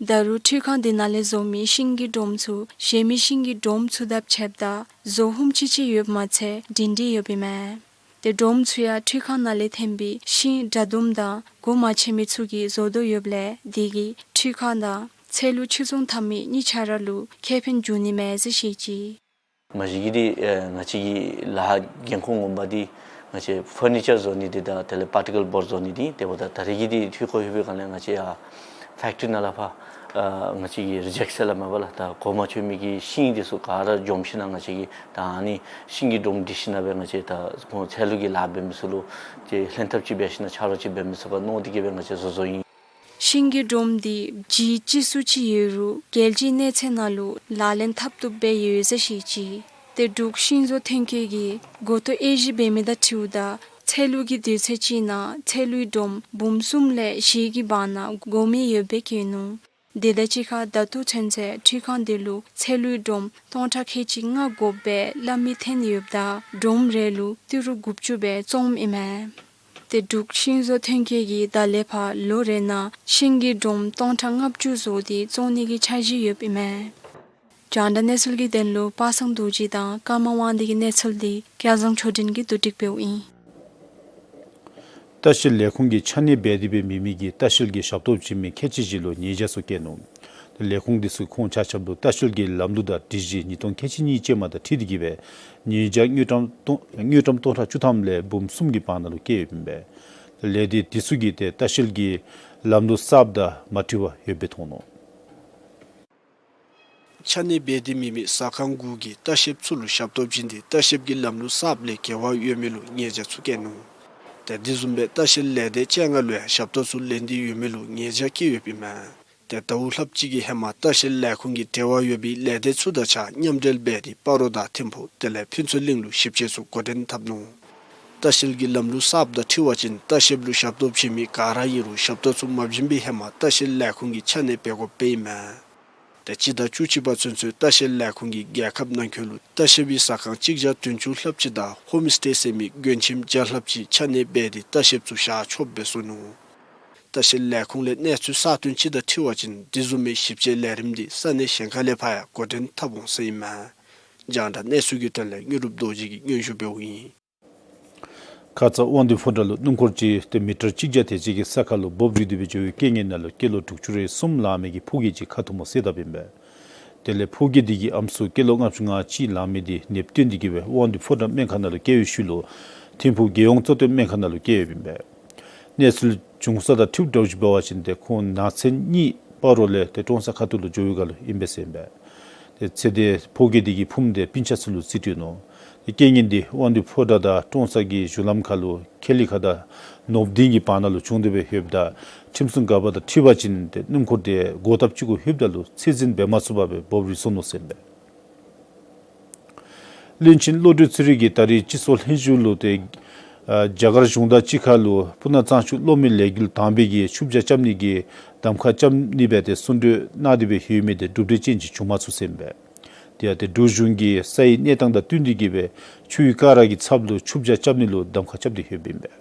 ད་རུང་འཕྲུལ་ཁང་འདི་ནང་ལས་བཟོ་མི་ཤིང་གི་སྒྲོམ་ཚུ་གཞན་མི་ཤིང་གི་སྒྲོམ་ཚུ་དང་ཕྱདཔ་ད་བཟོ་ཧུམ་ཆི་ཆི་ཡོདཔ་མ་ཚད་སྒྲིང་སྒྲིང་ཡོདཔ་ཨིན་མས། ཏེ་སྒྲོམ་ཚུ་ཡང་འཕྲུལ་ཁང་ནང་ལས་འཐེན་པའི་ཤིང་དྲ་དུམ་དང་སྒོ་མ་ཕྱེ་མི་ཚུ་གིས་བཟོ་དོ་ཡོདཔ་ལས་དེ་གིས་འཕྲུལ་ཁང་དང་ཚལ་ལུ་ཕྱིར་ཚོང་འཐབ་མི་གཉིས་ཆ་ར་ལུ་ཁེ་ཕན་འབྱུང་ནི་མས་ཟེར་བཤད་ཅི། མ་གཞི་གི་འདི་ཨེ་ང་བཅས་ཀྱི་ལཱ་འགན་ཁུར་ངོ་མ་འདི་ང་བཅས་ཕར་ནི་ཅར་བཟོ་ནི་འདི་དང་དེ་ལས་པར་ཊི་ཀལ་བོརཌ་བཟོ་ནི་འདི། དེ་འབདཝ་ད་ད་རེས་ཀྱི་འདི་འཐུས་ཁོ་ཡོད་པའི་སྒང་ལས་ང་བཅས་ཡར་ཕེཀ་ཊི་རི་ནང་ལས་ཕར་ཨ་ང་བཅས་ཀྱི་རི་ཇེཀཊ་ཟེར་སླབ་མས་པ་ལགས། ད་གོ་མ་ཆོད་མི་གི་ཤིང་འདི་ཚུ་ག་ར་འཇོམས་ཞིན་ན་ང་བཅས་ཀྱིས་ད་ཨ་ནི་ཤིང་གི་སྒྲོམ་འདི་ཞིན་ན་སྦེ་ང་བཅས་ད་ཁོང་ཚལ་ལུ་གི་ལཱ་འབད་མི་ཚུ་ལུ་ཏེ་ལྷན་ཐབས་ཅིག་འབད་ཞིན་ན་ཆ་རོགས་ཅིག་འབད་མི་ཚུགས་པས་མནོ་སྟེ་གིས་སྦེ་ང་བཅས་བཟོ་བཟོཝ་ཨིན། ཤིང་གི་སྒྲོམ་འདི་ལྗིད་ཅི་སུ་ཅིག་ཡོད་རུང་རྒྱལ་སྤྱིའི་གནས་ཚད་ནང་ལུ་ལག་ལེན་འཐབ་བཏུབ་སྦེ་ཡོད་ཟེར་བཤད་ཅི། ཏེ་འབྲུག་ཤིང་བཟོ་ཐོན་སྐྱེད་ཀྱིས་འགོ་ཐོག་དབྱེ་ཞིབ་འབད་མི་དང་འཁྲིལཝ་ད་ཚལ་ལུ་གི་དུས་ཚོད་ཅིག་ནང་ཚལ་ལུའི་སྒྲོམ་འབུམ་གསུམ་ལས་བཞི་གི་བར་ན་དགོ་མི་ཡོདཔ་སྦེ་བཀོད་ནུག། དེ་དང་གཅིག་ཁར་ད་ལྟོ་ཚུན་ཚོད་འཕྲུལ་ཁང་འདི་ལུ་ཚལ་ལུའི་སྒྲོམ་སྟོང་ཕྲག་ཁལ་གཅིག་ལྔ་དགོཔ་སྦེ་སླབ་མི་ཐོན་ཡོདཔ་ད་སྒྲོམ་རེ་ལུ་ཏི་རུ་དགུ་བཅུ་སྦེ་བཙོངམ་ཨིན་མས། ཏེ་འབྲུག་ཤིང་བཟོ་ཐོན་སྐྱེད་ཀྱིས་ད་ལས་ཕར་ལོ་རེ་ནང་ཤིང་གི་སྒྲོམ་སྟོང་ཕྲག་ལྔ་བཅུ་བཟོ་སྟེ་བཙོང་ནི་གི་འཆར་གཞི་ཡོདཔ་ཨིན་མས། རྒྱང་བསྒྲགས་གནས་ཚུལ་གྱི་དོན་ལུ་པ་སངས་རྡོ་རྗེ་དང་ཀརྨ་དབང་འདུས་ཀྱི་གནས་ཚུལ་འདི་སྐལ་བཟང་ཆོས་སྒྲོན་གྱིས་བསྡུ་སྒྲིག་འབདཝ་ཨིན། ལྟ་བཤལ་ལས་ཁུངས་ཀྱིས་ཆ་གནས་འབད་དེ་འབད་མི་མི་གིས་ལྟ་བཤལ་གྱི་ཞབས་ཏོག་བྱིན་མི་ཁལ་གཅིག་བཞི་ལུ་ཉེས་བྱ་ཚུ་བཀལ་ནུག། ཏེ་ལས་ཁུངས་འདི་ཚུ་ཁོང་ཆ་ཁྱབ་ལུ་ལྟ་བཤལ་གྱི་ལམ་ལུགས་དང་སྒྲིག་གཞི་ཉིས་སྟོང་ཁལ་གཅིག་གཉིས་ཅན་མ་དང་འཁྲིལ་ཏེ་གིས་སྦེ་ཉེས་བྱ་དངུལ་ཀྲམ་སྟོང་དངུལ་ཀྲམ་སྟོང་ཕྲག་བཅུ་ཐམ་ལས་འབུམ་གསུམ་གྱི་བར་ན་ལུ་བཀལ་ཡོདཔ་ཨིན་པས། ཏེ་ལས་སྡེ་འདི་ཚུ་གིས་ཏེ་ལྟ་བཤལ་གྱི་ལམ་ལུགས་གསརཔ་དང་མ་འཁྲིལ་བར་ཡོདཔ་སྦེ་མཐོང་ནུག། ཆ་གནས་འབད་དེ་མེད་མི་ཟ་ཁང་གུ་གི་ལྟ་བཤལཔ་ཚུ་ལུ་ཞབས་ཏོག་བྱིན་ཏེ་ལྟ་བཤལཔ་གི་ལམ་ལུགས་གསརཔ་ལས་འགལ་བ་ཡོད་མི་ལུ་ཉེས་བྱ་ཚུ་བཀལ་ནུག། ཏེ་དེ་བཟུམ་སྦེ་ལྟ་བཤལ་ལས་སྡེ་བཅོ་ལྔ་ལུ་ཡང་ཞབས་ཏོག་ཚུ་ལེན་ཏེ་ཡོད་མི་ལུ་ཉེས་བྱ་བཀལ་ཡོདཔ་ཨིན་མས། ཏེ་ཟླཝ་ལྷགཔ་ཅིག་གི་ཧེ་མ་ལྟ་བཤལ་ལས་ཁུངས་ཀྱིས་འབྲེལ་བ་ཡོད་པའི་ལས་སྡེ་ཚུ་དང་གཅིག་ཁར་མཉམ་འབྲེལ་འབད་དེ་སྤ་རོ་དང་ཐིམ་ཕུག་དེ་ལས་ཕུན་ཚོགས་གླིང་ལུ་ཞིབ་དཔྱད་ཚུ་འགོ་འདྲེན་འཐབ་ནུག། ལྟ་བཤལ་གྱི་ལམ་ལུགས་གསརཔ་དང་འཁྲིལ་བ་ཅིན་ལྟ་བཤལཔ་ལུ་ཞབས་ཏོག་བྱིན་མི་ག་ར་ཨིན་རུང་ཞབས་ཏོག་ཚུ་མ་བྱིན་པའི་ཧེ་མ་ལྟ་བཤལ་ལས་ཁུངས་ཀྱིས་ཆ་གནས་འབད་དགོཔ་སྦེ་ཨིན་མས། ཏེ་སྤྱི་ཟླ་བཅུ་གཅིག་པ་ཚུན་ཚོད་ལྟ་བཤལ་ལས་ཁུངས་ཀྱིས་རྒྱལ་ཁབ་ནང་འཁོད་ལུ་ལྟ་བཤལ་པའི་ཟ་ཁང་གཅིག་བརྒྱ་བདུན་ཅུ་ལྷགཔ་ཅིག་དང་ཧོམ་སི་ཊེ་ཟེར་མི་མགྱོན་ཁྱིམ་བརྒྱ་ལྷགཔ་ཅིག་ཆ་གནས་འབད་དེ་ལྟ་བཤལཔ་ཚུ་བཞག་ཆོགཔ་སྦེ་བཟོ་ནུག། ལྟ་བཤལ་ལས་ཁུངས་ལས་གནས་ཚུལ་གསར་བཏོན་ཅིག་དང་འཁྲིལ་བ་ཅིན་དེ་བཟུམ་མའི་ཞིབ་དཔྱད་ལས་རིམ་འདི་ས་གནས་གཞན་ཁ་ལས་ཕར་ཡང་འགོ་འདྲེན་འཐབ་འོང་ཟེར་ཨིན་མས། རྒྱང་བསྒྲགས་གནས་ཚུལ་གྱི་དོན་ལས་དངོས་གྲུབ་རྡོ་རྗེ་གིས་སྙན་ཞུ་འབདཝ་ཨིན། ཁ་ཙ་དབང་འདུས་ཕོ་བྲང་ལུ་སྣུམ་འཁོར་ཅིག་ཏེ་མི་ཊར་གཅིག་བརྒྱ་དེ་ཅིག་གི་ས་ཁར་ལུ་འབོབ་རིལ་ཏེ་སྦེ་འགྱོ་བའི་རྐྱེན་ངན་ནང་ལུ་སྐྱེས་ལོ་དྲུག་ཅུ་རེ་གསུམ་ལང་མི་གི་ཕོ་སྐྱེས་ཅིག་ཁ་ཐུག་མ་བསད་དཔ་ཨིན་པས། དེ་ལས་ཕོ་སྐྱེས་འདི་གི་ཨམ་སྲུ་སྐྱེས་ལོ་ལྔ་བཅུ་ང་གཅིག་ལང་མི་འདི་ནདཔ་བཏོན་ཏེ་གིས་སྦེ་དབང་འདུས་ཕོ་བྲང་སྨན་ཁང་ནང་ལུ་བསྐྱལ་བའི་ཤུལ་ལུ་ཐིམ་ཕུག་རྒྱལ་ཡོངས་གཙོ་བསྟེན་སྨན་ཁང་ནང་ལུ་བསྐྱལ་ཡོདཔ་ཨིན་པས། གནས་ཚུལ་བྱུང་ས་དང་འཁྲིལཝ་འདྲཝ་ཅིག་འབད་བ་ཅིན་ཏེ་ཁོང་ནགས་ཚལ་གཉིས་སྤ་རོ་ལས་ཏེ་ཀྲོང་གསར་ཁ་ཐུག་ལུ་འགྱོ་བའི་སྒང་ལུ་ཨིན་པས་ཟེར་ཨིན་པས། ཏེ་ཚེ་འདས་ཕོ་སྐྱེས་འདི་གི་ཕུངམ་འདི་སྤུན་ཆ་ཚུ་ལུ་རྩིས་སྤྲོད་ནུག། ཏེ་རྐྱེན་ངན་འདི་དབང་འདུས་ཕོ་བྲང་དང་ཀྲོང་གསར་གྱི་གཞུང་ལམ་ཁར་ལུ་ཁེ་ལི་ཁ་དང་ནོར་བུ་ལྡིང་གི་བར་ན་ལུ་བྱུང་སྟེ་སྦེ་ཡོདཔ་ད་ཁྲིམས་སྲུང་འགག་པ་དང་འཁྲིལ་བ་ཅིན་ཏེ་སྣུམ་འཁོར་འདི་སྒོ་བརྡབ་ཅིག་གུ་ལྷོདཔ་ད་ལུ་ཚད་འཛིན་འབད་མ་ཚུགས་པར་སྦེ་འབོབ་རིལ་སོ་ནུག་ཟེར་ཨིན་པས། བློན་ཆེན་བློ་གྲོས་ཚེ་རིང་གིས་ད་རིས་སྤྱི་ཚོགས་ལྷན་བཞུགས་ལུ་ཏེ་ཨ་རྒྱ་གར་གཞུང་དང་གཅིག་ཁར་ལུ་སྤུ་ན་གཙང་ཆུ་གློག་མེ་ལས་འགུལ་དང་པའི་གི་ཆུ་བྱ་རྐྱབ་ནི་གི་གདམ་ཁ་རྐྱབ་ནི་སྦེ་ཏེ་གསུང་གྲོས་གནང་སྟེ་སྦེ་ཡོད་མི་འདི་གྲུབ་འབྲས་ཅན་ཅིག་བྱུང་མ་ཚུགས་ཟེར་ཨིན་པས། དེ་ཡང་ཏེ་འབྲུག་གཞུང་གིས་ས་ཡི་གནས་སྟངས་དང་བསྟུན་ཏེ་གིས་སྦེ་ཆུའི་ཀ་ར་གི་ཚབ་ལུ་ཆུ་བྱ་རྐྱབ་ནི་ལུ་གདམ་ཁ་རྐྱབ་སྟེ་ཡོདཔ་ཨིན་པས།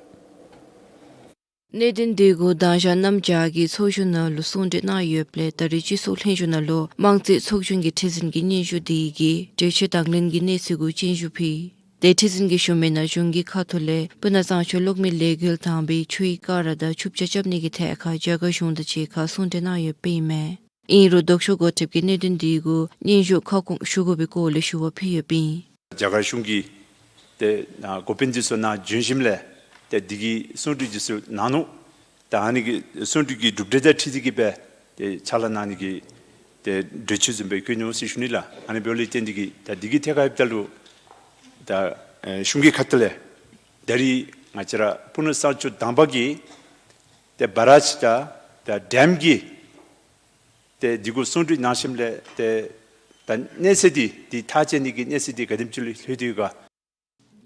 གནད་དོན་འདི་གུ་དང་ཞག་གནམ་བྱཱར་གྱི་ཚོགས་བཞུགས་ནང་ལུ་གསུང་གྲོས་གནང་ཡོདཔ་ལས་ད་རིས་སྤྱི་ཚོགས་ལྷན་བཞུགས་ནང་ལུ་དམངས་རྩིས་ཚོགས་ཆུང་གི་ཁྲི་འཛིན་གྱིས་སྙན་ཞུ་དེ་གིས་གྲོས་ཆོད་དང་ལེན་གྱི་གནས་ཚུལ་གུ་སྤྱན་ཞུ་ཕུལ། ཏེ་ཁྲི་འཛིན་གྱིས་ཞུ་མི་ནང་གཞུང་གི་ཁ་ཐུག་ལས་སྤུ་ན་གཙང་ཆུ་གློག་མེ་ལས་འགུལ་དང་པའི་ཆུའི་ཀ་ར་དང་ཆུ་བྱ་རྐྱབ་ནི་གི་ཐད་ཁར་རྒྱ་གར་གཞུང་དང་གཅིག་ཁར་གསུང་གྲོས་གནང་ཡོདཔ་ཨིན་མས། ཨིན་རུང་ལྡོག་ཕྱོགས་འགོ་ཁྲིདཔ་གིས་གནད་དོན་འདི་གུ་སྙན་ཞུ་ཁ་སྐོང་ཞུ་དགོ་པའི་སྐོར་ལས་ཞུ་བ་ཕུལ་ཡོདཔ་ཨིན། རྒྱ་གར་གཞུང་གིས་ཏེ་ཨ་འགོ་དཔོན་འདི་ཚུ་ནཱ་བྱོན་ཞིནམ་ལས་ཏེ་འདི་གི་གསུང་གྲོས་འདི་ཚུ་གནང་ནུག། ད་ཨ་ནི་གི་གསུང་གྲོས་ཀྱི་གྲུབ་འབྲས་དང་འཁྲིལ་ཏེ་གིས་སྦེ་ཏེ་ཕྱག་ལཱ་གནང་ནི་གི་ཏེ་གྲོས་ཆོད་བཟུམ་སྦེ་བཀོད་ནུག་ཟེར་ཞུ་ནི་ལགས། ཨ་ནི་འབདཝ་ལས་བརྟེན་ཏེ་གིས་ད་འདི་གི་ཐད་ཁར་ཡོདཔ་ད་ལུ་ད་ཨེ་གཞུང་གི་ཁ་ཐུག་ལས་ད་རིས་ང་བཅས་ར་སྤུ་ན་གཙང་ཆུ་དང་པ་གི་ཏེ་བ་རཱཇ་དང་ད་ཌེམ་གྱི་ཏེ་འདི་གུ་གསུང་གྲོས་གནང་ཞིནམ་ལས་ཏེ་ད་གནས་ཚད་འདི་འདི་ཐག་བཅད་ནི་གི་གནས་ཚད་འདི་ག་དེམ་ཅིག་ལུ་ལྷོད་དེ་ཡོད་ག།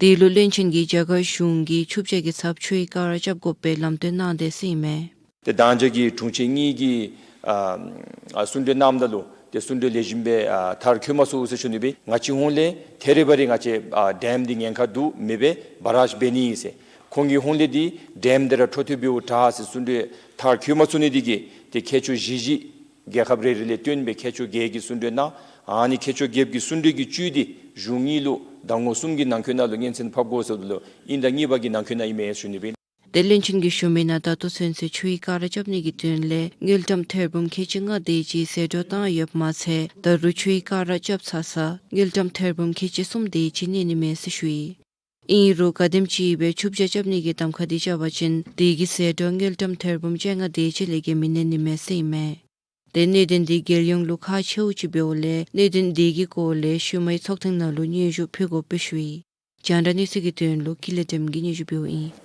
དེ་ལུ་བློན་ཆེན་གྱིས་རྒྱ་གར་གཞུང་གིས་ཆུ་བྱ་གི་ཚབ་ཆུའི་ཀ་ར་རྐྱབ་དགོ་པའི་ལམ་སྟོན་གནང་དེས་ཟེར་ཨིན་མས། ཏེ་ད་ཅི་གི་དྲུང་ཆེན་གཉིས་ཀྱིས་ཨ་ཨ་གསུང་གྲོས་གནངམ་ད་ལུ་ ཏེ་གསུང་གྲོས་ལེགས་ཤོམ་སྦེ་ཨ་མཐར་འཁྱོལ་མ་ཚུགས་ཟེར་ཞུ་ནི་སྦེ། ང་བཅས་ཧོང་ལས་ཐད་རི་བ་རི་ང་བཅས་ཨ་ཌེམ་འདི་ཉེན་ཁ་འདུག་མེད་པས་བ་རཱཇ་འབད་ནི་ཨིན་ཟེར། ཁོང་གིས་ཧོང་ལས་འདི་ཌེམ་འདི་ར་འཕྲོ་མཐུད་འབདཝ་དྲག་ཟེར་གསུང་གྲོས་མཐར་འཁྱོལ་མ་ཚུགས་ནི་འདི་གིས་ཏེ་མཁས་མཆོག་བཞི་བཞི་རྒྱལ་ཁབ་རེ་རེ་ལས་བཏོན་སྦེ་མཁས་མཆོག་བརྒྱད་ཀྱིས་གསུང་གྲོས་གནང་། ཨ་ནི་མཁས་མཆོག་བརྒྱད་ཀྱི་གསུང་གྲོས་ཀྱི་བཅུད་འདི་གཞུང་གཉིས་ལུ་ཟླ་ངོ་གསུམ་གྱི་ནང་འཁོད་ནང་ལུ་སྙན་གསན་ཕབ་དགོ་ཟེརཝ་ད་ལུ་དབྱིན་ཟླ་གཉིས་པ་གི་ནང་འཁོད་ནང་ཨིན་མས་ཟེར་ཞུ་ནི་སྦེ། ཏེ་བློན་ཆེན་གྱིས་ཞུ་མི་ནང་ད་ལྟོ་ཚུན་ཚོད་ཆུའི་ཀ་ར་རྐྱབ་ནི་གི་དོན་ལས་དངུལ་ཀྲམ་ཐེར་འབུམ་ཁལ་གཅིག་ལྔ་དེ་ཅིག་ཟད་འགྲོ་བཏང་ཡོདཔ་མ་ཚད་ད་རུང་ཆུའི་ཀ་ར་རྐྱབ་ཚར་ས་དངུལ་ཀྲམ་ཐེར་འབུམ་ཁལ་གཅིག་གསུམ་དེ་ཅིག་གནས་ནི་མས་ཟེར་ཞུ་ཡི། ཨིན་རུང་ག་དེམ་ཅིག་སྦེ་ཆུ་བརྒྱ་རྐྱབ་ནི་གི་གདམ་ཁ་འདི་རྐྱབ་པ་ཅིན་དེ་གི་ཟད་འགྲོ་དངུལ་ཀྲམ་ཐེར་འབུམ་བཅོ་ལྔ་དེ་ཅིག་ལས་བརྒལ་མི་གནས་ནི་མས་ཟེར་ཨིན་མས། ཏེ་གནད་དོན་འདི་རྒྱལ་ཡོངས་ལུ་ཁག་ཆེཝ་ཅིག་འབདཝ་ལས་གནད་དོན་འདི་གི་སྐོར་ལས་ཤུལ་མའི་ཚོགས་ཐེངས་ནང་ལུ་སྙན་ཞུ་ཕུལ་དགོཔ་སྦེ་ཞུ་ཡི། རྒྱང་བསྒྲགས་གནས་ཚུལ་གྱི་དོན་ལུ་ཀུན་ལེགས་སྒྲོལམ་གིས་སྙན་ཞུ་ཕུལཝ་ཨིན།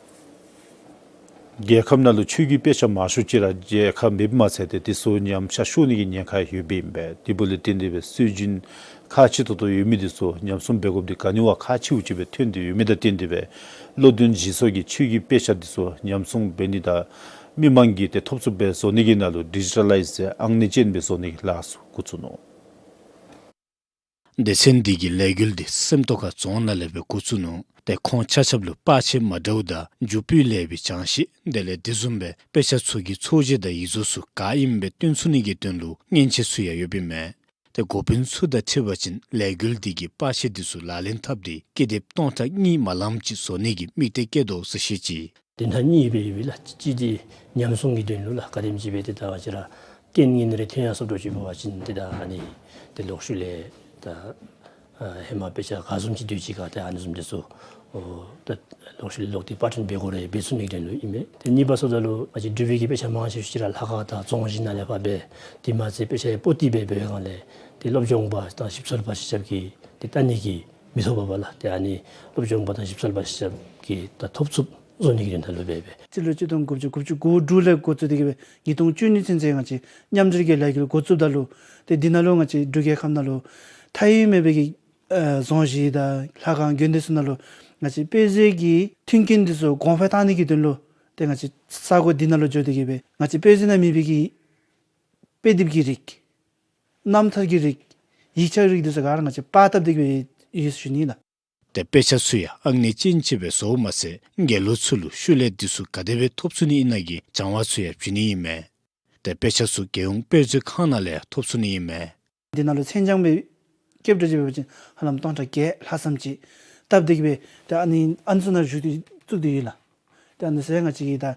རྒྱལ་ཁབ་ནང་ལུ་ཆོས་ཀྱི་དཔེ་ཆ་མང་ཤོས་ཅིག་ར་མཇལ་ཁ་མེདཔ་མ་ཚད་ཏེ་དེ་ཚུ་ཉམས་ཆག་ཤོར་ནི་གི་ཉེན་ཁ་ཡོདཔ་ཨིན་པས། དེ་འབདཝ་ལས་བརྟེན་ཏེ་སྦེ་སྲོལ་རྒྱུན་ཁག་ཆེ་ཏོག་ཏོ་ཡོད་མི་དེ་ཚུ་ཉམས་སྲུང་འབད་དགོཔ་འདི་ག་ནི་བ་ཁག་ཆེཝ་ཅིག་སྦེ་ཐོན་ཏེ་ཡོད་མི་དང་བསྟུན་ཏེ་སྦེ་བློ་འདོན་བཞི་སོགས་ཀྱིས་ཆོས་ཀྱི་དཔེ་ཆ་དེ་ཚུ་ཉམས་སྲུང་འབད་ནི་དང་མི་མང་གིས་ཏེ་ཐོབ་ཚུགསཔ་སྦེ་བཟོ་ནི་གི་ནང་ལུ་ཌི་ཇི་ཊ་ལའིཛ་ཟེར་ཨང་གནས་ཅན་སྦེ་བཟོ་ནི་གི་ལཱ་ཚུ་འགོ་བཙུགས་ནུག། སྡེ་ཚན་འདི་གིས་ལས་འགུལ་འདི་སེམས་རྟོགས་ཁ་རྫོང་ནང་ལས་སྦེ་འགོ་བཙུགས་ནུག། ཏེ་ཁོང་ཆ་ཁྱབ་ལུ་པར་ཆས་མ་འདྲཝ་དང་རྒྱུ་སྤུས་ལེགས་པའི་ཅང་ཤེས་དེ་ལས་དེ་བཟུམ་སྦེ་དཔེ་ཆ་ཚུ་གི་ཚོས་གཞི་དང་ཡིག་གཟུགས་ཚུ་ག་ཨིནམ་སྦེ་སྟོན་ཚུགས་ནི་གི་དོན་ལུ་མཉེན་ཆས་ཚུ་ཡང་ཡོདཔ་ཨིན་མས། ཏེ་འགོ་དཔོན་ཚུ་དང་འཁྲིལ་བ་ཅིན་ལས་འགུལ་འདི་གིས་པར་ཆས་འདི་ཚུ་ལག་ལེན་འཐབ་སྟེ་ཀི་དེབ་སྟོང་ཕྲག་གཉིས་མ་ལངམ་ཅིག་བཟོ་ནི་གི་དམིགས་གཏད་བསྐྱེད་དོ་ཟེར་བཤད་ཅི། དེ་ནང་གཉིས་སྦེ་ཡོད་པས་ལགས། གཅིག་འདི་ཉམས་སྲུང་གི་དོན་ལུ་ལགས། ག་དེམ་ཅིག་སྦེ་ཏེ་ད་ང་བཅས་ར་རྐྱེན་ངན་རེ་ཐོན་ཡར་སོཔ་འདྲཝ་ཅིག་འབད་བ་ཅིན་ཏེ་ད་ཨ་ནི་ཏེ་ལོག་ཤུལ་ལས་ད་ཨ་ཧེ་མ་དཔེ་ཆ་ག་བཟུམ་ཅིག་སྡོད་ཅི་ག་ཏེ་ཨ་ནི་བཟུམ་འདི་ཚུ་ཨོ་ད་ལོག་ཤུལ་ལས་ལོག་སྟེ་པར་སྐྲུན་འབད་དགོ་རུང་འབད་ཚུགས་ནི་གི་དོན་ལུ་ཨིན་མས། ཏེ་གཉིས་པ་ཟེརཝ་ད་ལུ་ང་བཅས་འབྲུག་པའི་གི་དཔེ་ཆ་མང་ཆེ་ཤོས་ཅིག་ར་ལྷ་ཁང་དང་རྫོང་གཞི་ནང་ལས་ཕར་འབད་དེ་མ་ཚད་དཔེ་ཆ་ཡང་པོ་ཏི་སྦེ་འབད་བའི་སྒང་ལས་ཏེ་སློབ་སྦྱོང་པ་དང་ཞིབ་འཚོལ་པ་ཆ་ཁྱབ་ཀྱིས་ཏེ་ལྟ་ནི་གི་མི་ཐོབ་པས་ལགས། ཏེ་ཨ་ནི་སློབ་སྦྱོང་པ་དང་ཞིབ་འཚོལ་པ་ཆ་ཁྱབ་ཀྱིས་ད་ཐོབ་ཚུགསཔ་བཟོ་ནི་གི་དོན་དག་ལུ་འབད་འབད། སྤྱི་ལོ་གཅིག་སྟོང་དགུ་བརྒྱ་དགུ་བཅུ་གོ་དྲུག་ལས་འགོ་བཙུགས་ཏེ་གི་སྦེ་ཉིས་སྟོང་བཅུ་གཉིས་ཚུན་ཚོད་ང་བཅས་མཉམ་འབྲེལ་གྱི་ལས་འགུལ་འགོ་བཙུགསཔ་ད་ལུ་ཏེ་འདི་ནང་ལུ་ང་བཅས་འབྲུག་རྒྱལ་ཁབ་ནང་ལུ་མཐའ་དབུས་མེད་པའི་གི་ཨ་རྫོང་གཞི་དང་ལྷ་ཁང་དགོན་སྡེ་ཚུ་ནང་ལུ་ང་བཅས་དཔེ་མཛོད་ཀྱི་མཐུན་རྐྱེན་འདི་ཚུ་གོང་འཕེལ་བཏང་ནི་གི་དོན་ལུ་ཏེ་ང་བཅས་ས་གོ་འདི་ནང་ལུ་འགྱོ་སྟེ་གི་སྦེ་ང་བཅས་དཔེ་མཛོད་ནང་མེད་པའི་གི་དཔེ་དེབ་ཀྱི་རིགས་རྣམ་ཐར་གྱི་རིགས་ཡིག་ཆ་རིགས་འདི་ཚུ་ག་ར་ང་བཅས་པར་བཏབ་སྟེ་གི་སྦེ་ཡོད་ཟེར་ཞུ་ནི་ལགས། ཏེ་དཔེ་ཆ་ཚུ་ཡང་ཨང་གནས་ཅན་ཅིག་སྦེ་བཟོཝ་མ་ཚད་དགེ་སློང་ཚུ་ལུ་ཤུལ་ལས་འདི་ཚུ་ག་དེ་སྦེ་ཐོབ་ཚུགས་ནི་ཨིན་ན་གི་སྦྱང་བ་ཚུ་ཡང་བྱིན་ནི་ཨིན་མས། ཏེ་དཔེ་ཆ་ཚུ་རྒྱལ་ཡོངས་དཔེ་མཛོད་ཁང་ནང་ལས་ཡང་ཐོབ་ཚུགས་ནི་ཨིན་མས། འདི་ནང་ལུ་མཚན་བྱང་སྦེ་བཀོདཔ་འདྲཝ་ཅིག་འབད་བ་ཅིན་ཧ་ལམ་སྟོང་ཕྲག་བརྒྱད་ལྷག་ཙམ་ཅིག་བཏབ་སྟེ་གི་སྦེ་ཏེ་ཨ་ནི་ཨ་ནི་ཚུ་ནང་བཞུགས་ཏེ་བཙུགས་ཏེ་ཡོད་ལགས། ཏེ་ཨ་ནི་ཚུ་ཡང་ང་བཅས་ཀྱིས་ད་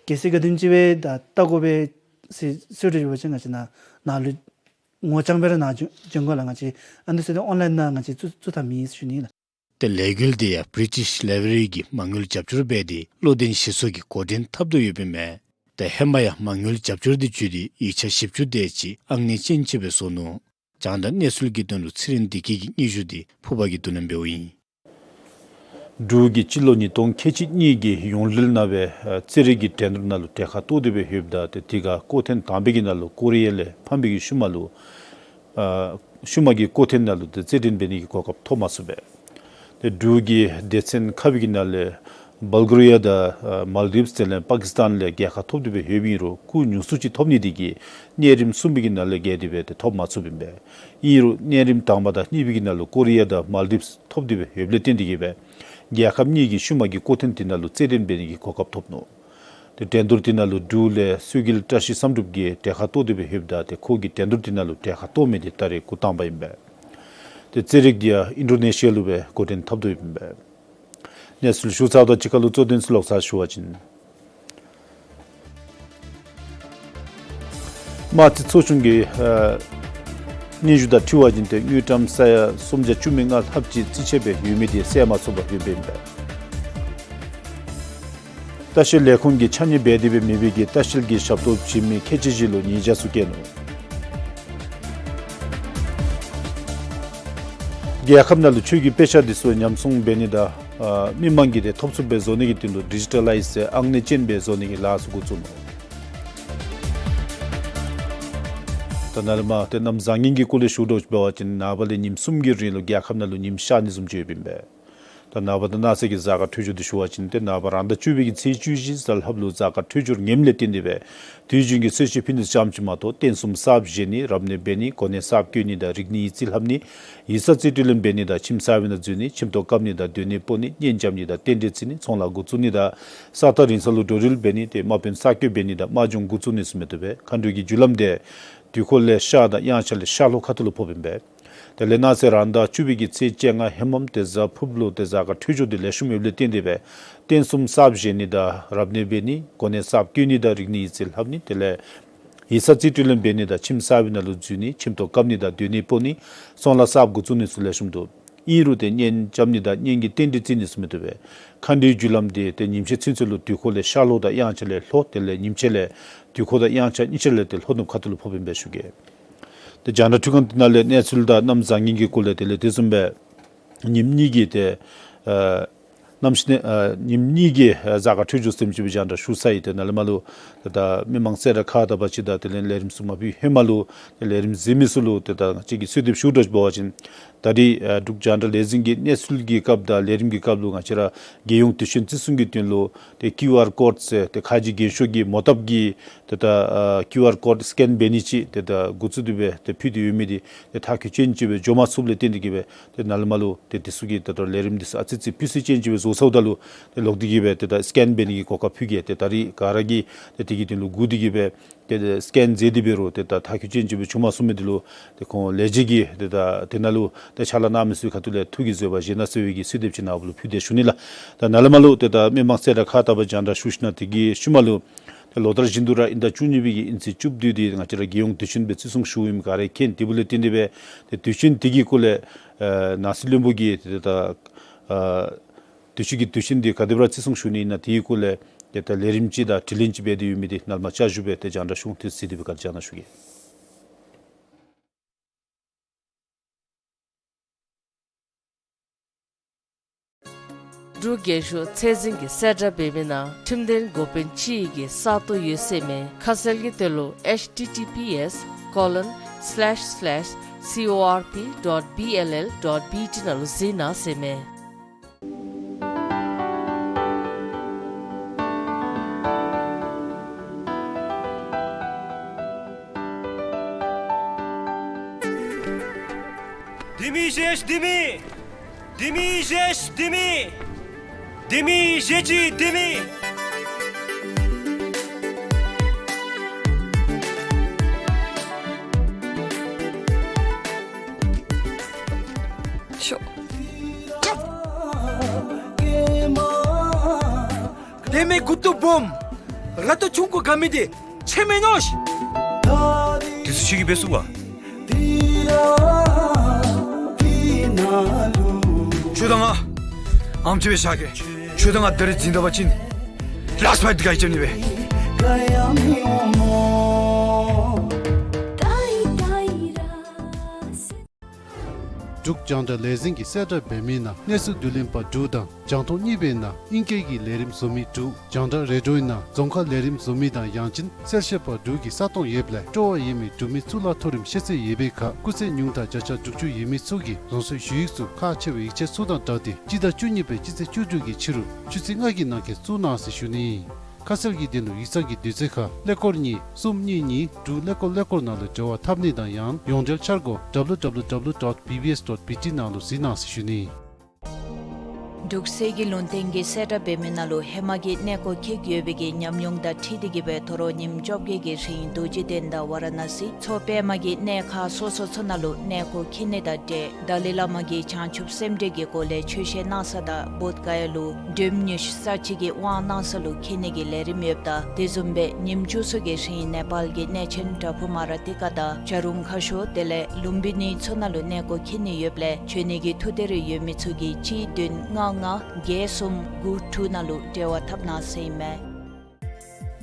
གལ་སྲིད་ག་དེམ་ཅིག་སྦེ་ད་བལྟ་དགོ་པས་ཟེར་ཟེརཝ་འདྲཝ་ཅིག་འབད་བ་ཅིན་ང་བཅས་ནཱ་ནཱ་ལུ་ངོ་རྐྱང་སྦེ་ར་ནཱ་འབྱོན་འབྱོན་དགོ་ལགས། ང་བཅས་ཨ་ནི་ཚུ་ཏེ་ཨོན་ལའིན་ནང་ང་བཅས་བཙུགས་བཙུགས་ཐབས་མེད་ཟེར་ཞུ་ནི་ལགས། ཏེ་ལས་འགུལ་འདི་ཡང་བི་རི་ཊིཤ་ལའི་བྲ་རི་གིས་མ་དངུལ་རྒྱབ་སྐྱོར་འབད་དེ་བློ་གདེང་བཞི་སོགས་ཀྱི་འགོ་འདྲེན་འཐབ་དོ་ཡོདཔ་ཨིན་མས། ཏེ་ཧེ་མ་ཡང་མ་དངུལ་རྒྱབ་སྐྱོར་འདི་བརྒྱུད་དེ་ཡིག་ཆ་བཞི་བཅུ་དེ་ཅིག་ཨང་གནས་ཅན་ཅིག་སྦེ་བཟོ་ནུག། རྒྱང་བསྒྲགས་གནས་ཚུལ་གྱི་དོན་ལུ་ཚེ་རིང་བདེ་སྐྱིད་ཀྱི་སྙན་ཞུ་འདི་ཕུར་པ་གིས་བསྡུ་ལེན་འབདཝ་ཨིན། འབྲུག་གིས་སྤྱི་ལོ་ཉིས་སྟོང་ཁལ་གཅིག་གཉིས་ཀྱི་ཡོང་རིལ་ནང་སྦེ་ཨ་རྩེད་རིགས་ཀྱི་འགྲན་བསྡུར་ནང་ལུ་གྲལ་ཁར་གཏོགས་ཏེ་སྦེ་ཡོདཔ་ད་ཏེ་དེ་ཁར་སྐོར་ཐེངས་དང་པའི་གི་ནང་ལུ་ཀོ་རི་ཡ་ལས་ཕམ་པའི་གི་ཤུལ་མ་ལུ་ཨ་ཤུལ་མ་གི་སྐོར་ཐེངས་ནང་ལུ་ཏེ་རྩེད་འགྲན་འབད་ནི་གི་གོ་སྐབས་ཐོབ་མ་ཚུགས་པས། ཏེ་འབྲུག་གི་སྡེ་ཚན་ཁག་པའི་གི་ནང་ལས་བལ་གོ་རི་ཡ་དང་ཨ་མཱལ་ཌིབས་དེ་ལས་པ་ཀིས་ཏཱན་ལས་རྒྱལ་ཁ་ཐོབ་སྟེ་སྦེ་ཡོདཔ་ཨིན་རུང་སྐུགས་ཉུང་སུ་ཅིག་ཐོབ་ནི་དེ་གིས་གནས་རིམ་གསུམ་པའི་གི་ནང་ལས་བརྒལ་ཏེ་སྦེ་ཏེ་ཐོབ་མ་ཚུགསཔ་ཨིན་པས། ཨིན་རུང་གནས་རིམ་དང་པ་དང་གཉིས་པའི་གི་ནང་ལུ་ཀོ་རི་ཡ་དང་མཱལ་ཌིབས་ཐོབ་སྟེ་སྦེ་ཡོདཔ་ལས་བརྟེན་ཏེ་གི་སྦེ་རྒྱལ་ཁབ་གཉིས་ཀྱིས་ཤུལ་མ་གི་སྐོར་ཐེངས་དེ་ནང་ལུ་རྩེད་འགྲན་འབད་ནི་གི་གོ་སྐབས་ཐོབ་ནུག། ཏེ་འགྲན་བསྡུར་དེ་ནང་ལུ་འབྲུག་ལས་གསོལ་དཀྱིལ་བཀྲ་ཤིས་བསམ་གྲུབ་ཀྱིས་གྲལ་ཁར་གཏོགས་ཏེ་སྦེ་ཡོདཔ་ད་ཏེ་ཁོ་གིས་འགྲན་བསྡུར་དེ་ནང་ལུ་གྲལ་ཁར་གཏོགས་མི་དེ་ད་རེས་འགོ་དང་པ་ཨིན་པས། ཏེ་རྩེད་རིགས་འདི་ཡང་ཨིན་ཌོ་ནེ་ཤི་ཡ་ལུ་སྦེ་འགོ་འདྲེན་འཐབ་དོ་ཡོདཔ་ཨིན་པས། གནས་ཚུལ་ཞུ་ཚརཝ་དང་གཅིག་ཁར་ལུ་གཙོ་དོན་ཚུ་ལོག་ཚར་ཞུ་བ་ཅིན། དམངས་རྩིས་ཚོགས་ཆུང་གི་ཨ་སྙན་ཞུ་དང་འཁྲིལ་བ་ཅིན་ཏེ་དངུལ་ཀྲམ་ས་ཡ་སུམ་བརྒྱ་བཅུ་མེད་ལྔ་ལྷགཔ་ཅིག་རྩིས་ཆད་སྦེ་ཡོད་མི་དེ་སེལ་མ་ཚུགས་པར་ཡོདཔ་ཨིན་པས། ལྟ་བཤལ་ལས་ཁུངས་ཀྱིས་ཆ་གཉེར་འབད་དེ་སྦེ་མེད་པའི་གི་ལྟ་བཤལ་གྱི་ཞབས་ཏོག་བྱིན་མི་ཁལ་གཅིག་བཞི་ལུ་ཉེས་བྱ་ཚུ་བཀལ་ནུག། རྒྱལ་ཁབ་ནང་ལུ་ཆོས་ཀྱི་དཔེ་ཆ་འདི་ཚུ་ཉམས་སྲུང་འབད་ནི་དང་ཨ་མི་མང་གིས་ཏེ་ཐོབ་ཚུགསཔ་སྦེ་བཟོ་ནི་གི་དོན་ལུ་ཌི་ཇི་ཊ་ལའིཛ་ཟེར་ཨང་གནས་ཅན་སྦེ་བཟོ་ནི་གི་ལཱ་ཚུ་འགོ་བཙུགས་ནུག། ད་ནཱ་ལས་མར་ཏེ་གནམ་བཟང་ངན་གྱི་སྐོར་ལས་ཞུ་དོ་ཅིག་འབད་བ་ཅིན་ནངས་པ་ལས་ཉིནམ་གསུམ་གྱི་རིང་ལུ་རྒྱལ་ཁབ་ནང་ལུ་ཉིམ་ཤར་ནི་བཟུམ་ཅིག་ཡོདཔ་ཨིན་པས། ད་ནངས་པ་དང་གནངས་ཚེ་གི་གཟའ་སྐར་འཕྲོད་སྦྱོར་འདི་ཞུ་བ་ཅིན་ཏེ་ནངས་པ་རང་ཟླ་བཅུ་པའི་གི་ཚེས་བཅུ་བཞི་གཟའ་ལྷགཔ་ལུ་གཟའ་སྐར་འཕྲོད་སྦྱོར་ངནམ་ལས་བརྟེན་ཏེ་སྦེ་དུས་རྒྱུན་གྱི་གསོལ་མཆོད་ཕུལ་ནི་ཙམ་ཅིག་མ་གཏོགས་རྟེན་གསུམ་གསརཔ་བཞེངས་ནི་རབ་གནས་འབད་ནི་གོ་གནས་གསརཔ་བསྐོ་ནི་དང་རིག་གནས་ཡིག་རྩིས་ལྷབ་ནི་ཡིག་ཚང་རྩིས་སྤྲོད་ལེན་འབད་ནི་དང་ཁྱིམ་གསར་པའི་ནང་འཛུལ་ནི་ཁྱིམ་ཐོག་བཀབ་ནི་དང་སྡོད་གནས་སྤོ་ནི་གཉེན་རྐྱབ་ནི་དང་རྟེན་འབྲེལ་བརྩི་ནི་ཚོང་ལཱ་འགོ་བཙུགས་ནི་དང་ས་ཐག་རིང་ས་ལུ་འགྲོ་འགྲུལ་འབད་ནི་ཏེ་དམག་དཔོན་གསར་བསྐོ་འབད་ནི་དང་དམག་སྦྱོང་འགོ་བཙུགས་ནི་ཚུ་མི་བཏུབ་པས། མཁའ་འགྲོ་གི་རྒྱུ་ལམ་འདི་དུས་འཁོར་ལས་ཤར་དང་དབྱངས་འཆར་ལས་ཤར་ལྷོ་ཁ་ཐུག་ལུ་ཕོགཔ་ཨིན་པས། དེ་ལས་གནངས་ཚེ་རང་ཟླ་བཅུ་པའི་གི་ཚེས་བཅོ་ལྔ་ཧེ་མམ་ཏེ་གཟའ་ཕུརཔ་ལུ་ཏེ་གཟའ་སྐར་འཕྲོད་སྦྱོར་འདི་ལེགས་ཤོམ་ཡོདཔ་ལས་བརྟེན་ཏེ་སྦེ་རྟེན་གསུམ་གསརཔ་བཞེངས་ནི་དང་རབ་གནས་འབད་ནི་གོ་གནས་གསརཔ་བསྐོ་ནི་དང་རིག་གནས་ཡིག་རྩིས་ལྷབ་ནི་དེ་ལས་ཡིག་ཚང་རྩིས་སྤྲོད་ལེན་འབད་ནི་དང་ཁྱིམ་གསར་པའི་ནང་ལུ་འཛུལ་ནི་ཁྱིམ་ཐོག་བཀབ་ནི་དང་སྡོད་གནས་སྤོ་ནི་ཚོང་ལཱ་གསརཔ་འགོ་བཙུགས་ནི་ཚུ་ལེགས་ཤོམ་འདུག། ཨིན་རུང་ཏེ་གཉེན་རྐྱབ་ནི་དང་གཉེན་གྱི་རྟེན་འབྲེལ་བརྩི་ནི་ཚུ་མི་བཏུབ་པས། མཁའ་འགྲོའི་རྒྱུ་ལམ་འདི་ཏེ་ཉིམ་ཤར་ཚུན་ཚོད་ལུ་དུས་འཁོར་ལས་ཤར་ལྷོ་དང་དབྱངས་འཆར་ལས་ལྷོ་དེ་ལས་ཉིམ་ཕྱེད་ལས་དུས་འཁོར་དང་དབྱངས་འཆར་གཉིས་ཆ་ལས་ཏེ་ལྷོ་ནུབ་ཁ་ཐུག་ལུ་ཕོགཔ་ཨིན་པས་ཞུ་གེ། ཏེ་རྒྱང་བསྒྲགས་འཕྲུལ་ཁང་འདི་ནང་ལས་གནས་ཚུལ་དང་གནམ་བཟང་ངན་གྱི་སྐོར་ལས་དེ་ལས་དེ་བཟུམ་སྦེ་ཉིནམ་གཉིས་ཀྱི་ཏེ་ཨ་གནམ་གཤིས་ཨ་ཉིནམ་གཉིས་ཀྱི་ཨ་གཟའ་སྐར་འཕྲོད་སྦྱོར་ཟེར་མི་ཅིག་སྦེ་རྒྱང་བསྒྲགས་ཞུ་ཚར་ཡི། ཏེ་ནཱ་ལས་མར་ལུ་ཏེ་ད་མི་མང་གསལ་བསྒྲགས་ཁག་བཏབ་པ་ཅིན་དང་དེ་ལས་ལས་རིམ་ཚུ་མ་ཕུལ་ཧེ་མ་ལུ་ཏེ་ལས་རིམ་གཟིགས་མི་ཚུ་ལུ་ཏེ་ད་ང་བཅས་ཀྱིས་གསོལ་འདེབས་ཞུ་དོ་བཟུམ་འབད་བ་ཅིན་ད་རིས་ཨ་འབྲུག་རྒྱང་བསྒྲགས་ལས་འཛིན་གྱི་གནས་ཚུལ་གྱི་སྐབས་དང་ལས་རིམ་གྱི་སྐབས་ལུ་ང་བཅས་ར་རྒྱལ་ཡོངས་དུས་ཆེན་བརྩི་སྲུང་གི་དོན་ལུ་ཏེ་ཀིའུ་ཨར་ཀོཌ་ཟེར་ཏེ་ཁ་རྗེ་རྒྱན་ཤོག་གི་མོ་བཏབ་ཀྱི་ཏེ་ད་ཨ་ཀིའུ་ཨར་ཀོཌ་སི་ཀེན་འབད་ནི་ཅིག་ཏེ་ད་འགོ་བཙུགས་ཏེ་སྦེ་ཏེ་ཕུལ་ཏེ་ཡོད་མི་འདི་ཏེ་མཐར་འཁྱོལ་ཅན་ཅིག་སྦེ་འགྱོ་མ་ཚུགསཔ་ལས་བརྟེན་ཏེ་གིས་སྦེ་ཏེ་ནཱ་ལས་མར་ལུ་ཏེ་འདི་ཚུ་གི་ད་ལྟོ་ལས་རིམ་འདི་ཚུ་ཨ་ཙི་ཙི་སྤུས་ཚད་ཅན་ཅིག་སྦེ་བཟོ་ཚརཝ་ད་ལུ་ཏེ་ལོག་སྟེ་གིས་སྦེ་ཏེ་ད་སི་ཀེན་འབད་ནི་གི་གོ་སྐབས་ཕུལ་གེ། ཏེ་ད་རིས་ག་ར་གིས་ཏེ་དེ་གི་དོན་ལུ་སྒུག་སྟེ་གིས་སྦེ་ཏེ་ད་སི་ཀེན་མཛད་དེ་འབད་རུང་ཏེ་ད་མཐར་འཁྱོལ་ཅན་ཅིག་སྦེ་བྱུང་མ་ཚུགས་མི་འདི་ལུ་ཏེ་ཁོང་ལས་བྱེད་ཀྱིས་ཏེ་ད་དེ་ནང་ལུ་ཏེ་ཕྱག་ལཱ་གནང་མི་ཚུ་གི་ཁ་ཐུག་ལས་ཐུགས་ཀྱི་བཟོད་པ་བཞེས་གནང་ཟེར་བའི་གི་གསོལ་འདེབས་ཅིག་ནཱ་ལུ་ཕུལ་ཏེ་ཞུ་ནི་ལགས། ད་ནཱ་ལས་མར་ལུ་ཏེ་ད་མི་མང་གསལ་བསྒྲགས་ཁག་བཏབ་པར་རྒྱང་བསྒྲགས་ཞུ་ཞིནམ་དེ་གི་ཤུལ་མ་ལུ་ཏེ་ལོ་ལྟར་བཞིན་དུ་ར་དབྱིན་ཟླ་བཅུ་གཉིས་པའི་གི་དབྱིན་ཚེས་བཅུ་བདུན་འདི་ང་བཅས་ར་རྒྱལ་ཡོངས་དུས་ཆེན་སྦེ་བརྩི་སྲུང་ཞུཝ་ཨིནམ་ག་ར་མཁྱེན། དེ་འབདཝ་ལས་བརྟེན་ཏེ་སྦེ་ཏེ་དུས་ཆེན་འདི་གི་སྐོར་ལས་ཨེ་ནང་སྲིད་བློན་པོ་གིས་ཏེ་ད་ཨ་དུས་ཅི་གི་དུས་ཆེན་འདི་ག་དེ་སྦེ་ར་བརྩི་སྲུང་ཞུ་ནི་ཨིན་ན་དེའི་སྐོར་ལས་ཏེ་ད་ལས་རིམ་ཅིག་དང་དྲི་ལན་ཅིག་འབད་དེ་ཡོད་མི་འདི་ནཱ་ལས་མར་བསྐྱར་ཞུ་སྦེ་ཏེ་རྒྱང་བསྒྲགས་ཞུ་ཐེངས་ཅིག་འདི་སྦེ་ག་ར་རྒྱང་བསྒྲགས་ཞུ་གེ། འབྲུག་རྒྱལ་གཞུང་ཚད་འཛིན་གྱིས་གསལ་བསྒྲགས་འབད་མི་ནང་ཁྲིམས་དོན་འགོ་དཔོན་སྤྱི་གི་ས་སྟོང་ཡོད་ཟེར་མས། ཁ་གསལ་གྱི་དོན་ལུ་H T T P S colon slash slash C O R P dot B L L dot B T ནང་ལུ་གཟིགས་གནང་ཟེར་མས། ལྡེ་མིག་བཞེས་ལྡེ་མིག། ལྡེ་མིག་བཞེས་ལྡེ་མིག། ལྡེ་མིག་བཞེས་ཅིག་ལྡེ་མིག། ཤོག། ལྡེ་མིག་མགུ་ཏོ་སྦོམ། ར་ཏོ་ཆུང་ཀུ་དགའ་མི་འདི་ཁྱོད་མེན་ནོ། དེ་ཚུ་ཁྱོད་ཀྱིས་འབད་ཚུགས་པ། ཁྱོད་དང་ང་ཨམ་ཅིག་སྦེ་བཞག་གེ། ཁྱོད་དང་ང་ད་རིས་འཛིང་ད་པ་ཅིན་ལཱསཊ་ཕའིཊ་འདི་ག་གིས་རྐྱབ་ནི་སྦེ། འབྲུག་རྒྱང་བསྒྲགས་ལས་འཛིན་གྱིས་གསལ་བསྒྲགས་འབད་མི་ནང་གནས་ཚུལ་བསྡུ་ལེན་པ་དྲུག་དང་རྒྱང་མཐོང་གཉིས་པའི་ནང་དབྱིན་སྐད་ཀྱི་ལས་རིམ་བཟོ་མི་དྲུག། རྒྱང་བསྒྲགས་རེ་ཌིའོའི་ནང་རྫོང་ཁ་ལས་རིམ་བཟོ་མི་དང་ཡང་ཅིན་གསལ་བཤད་པ་དྲུག་གི་ས་སྟོང་ཡོདཔ་ལས་སྤྲོ་བ་ཡོད་མི་འབྲུག་མི་གཙུག་ལག་མཐོ་རིམ་ཤེས་ཚད་ཡོད་པའི་ཁར་སྐུགས་ཚད་ཉུང་མཐའ་བརྒྱ་ཆ་དྲུག་ཅུ་ཡོད་མི་ཚུ་གིས་རང་སོའི་ཞུ་ཡིག་ཚུ་ཁག་ཆེ་བའི་ཡིག་ཆ་ཚུ་དང་སྦྲགས་ཏེ་སྤྱི་ཟླ་བཅུ་གཉིས་པའི་སྤྱི་ཚེས་བཅུ་དྲུག་གི་ཕྱི་རུ་ཆུ་ཚོད་ལྔ་གི་ནང་འཁོད་བཙུགས་གནང་ཟེར་ཞུ་ནི་ཨིན། ཁ་གསལ་གྱི་དོན་ལུ་ཡིག་ཚང་གི་དུས་ཚོད་ཁར་ཀླད་ཀོར་གཉིས་གསུམ་གཉིས་གཉིས་དྲུག་ཀླད་ཀོར་ཀླད་ཀོར་ནང་ལུ་འབྲེལ་བ་འཐབ་ནི་དང་ཡང་ཡོངས་འབྲེལ་འཆར་སྒོ་W W W dot B B S dot B T ནང་ལུ་གཟིགས་གནང་ཟེར་ཞུ་ནི། འབྲུག་གསེར་གྱི་ལུང་བསྟན་གྱིས་གསལ་བསྒྲགས་འབད་མི་ནང་ལུ་ཧེ་མ་གི་གནས་སྐོར་འཁྱིད་ཡོད་པའི་གི་ཉམས་མྱོང་དང་འཁྲིལ་ཏེ་གིས་སྦེ་དོ་རུང་ཉིནམ་བཅོ་བརྒྱད་ཀྱི་རིང་རྡོ་རྗེ་གདན་དང་ཝ་ར་ཎ་སི་མཚོ་པདྨ་གི་གནས་ཁག་སོ་སོ་ཚུ་ནང་ལུ་གནས་སྐོར་འཁྱིད་ནི་དང་འབྲེལ་ཏཱ་ལའི་བླ་མ་གིས་བྱང་ཆུབ་སེམས་འགྲེལ་གྱི་སྒོ་ལས་ཆོས་བཤད་གནང་ས་དང་བོདྷ་ག་ཡ་ལུ་འགྲེམས་ཉུལ་ས་ཅིག་གི་དབང་གནང་ས་ལུ་འཁྱིད་ནི་གི་ལས་རིམ་ཡོདཔ་ད་དེ་བཟུམ་སྦེ་ཉིནམ་བཅུ་གསུམ་གྱི་རིང་ནེ་པཱལ་གྱི་གནས་ཆེན་པྲ་བྷུ་མ་ར་ཏི་ཀ་དང་བྱ་རུང་ཁ་ཤོར་དེ་ལས་ལུམ་བི་ནི་ཚུ་ནང་ལུ་གནས་སྐོར་འཁྱིད་ནི་ཡོདཔ་ལས་འབྱོན་ནི་གི་ཐུགས་འདོད་རེ་ཡོད་མི་ཚུ་གིས་གཅིག་བདུན་ལྔ་ལྔ་བརྒྱད་གསུམ་དགུ་དྲུག་ནང་ལུ་འབྲེལ་བ་འཐབ་གནང་ཟེར་ཨིན་མས།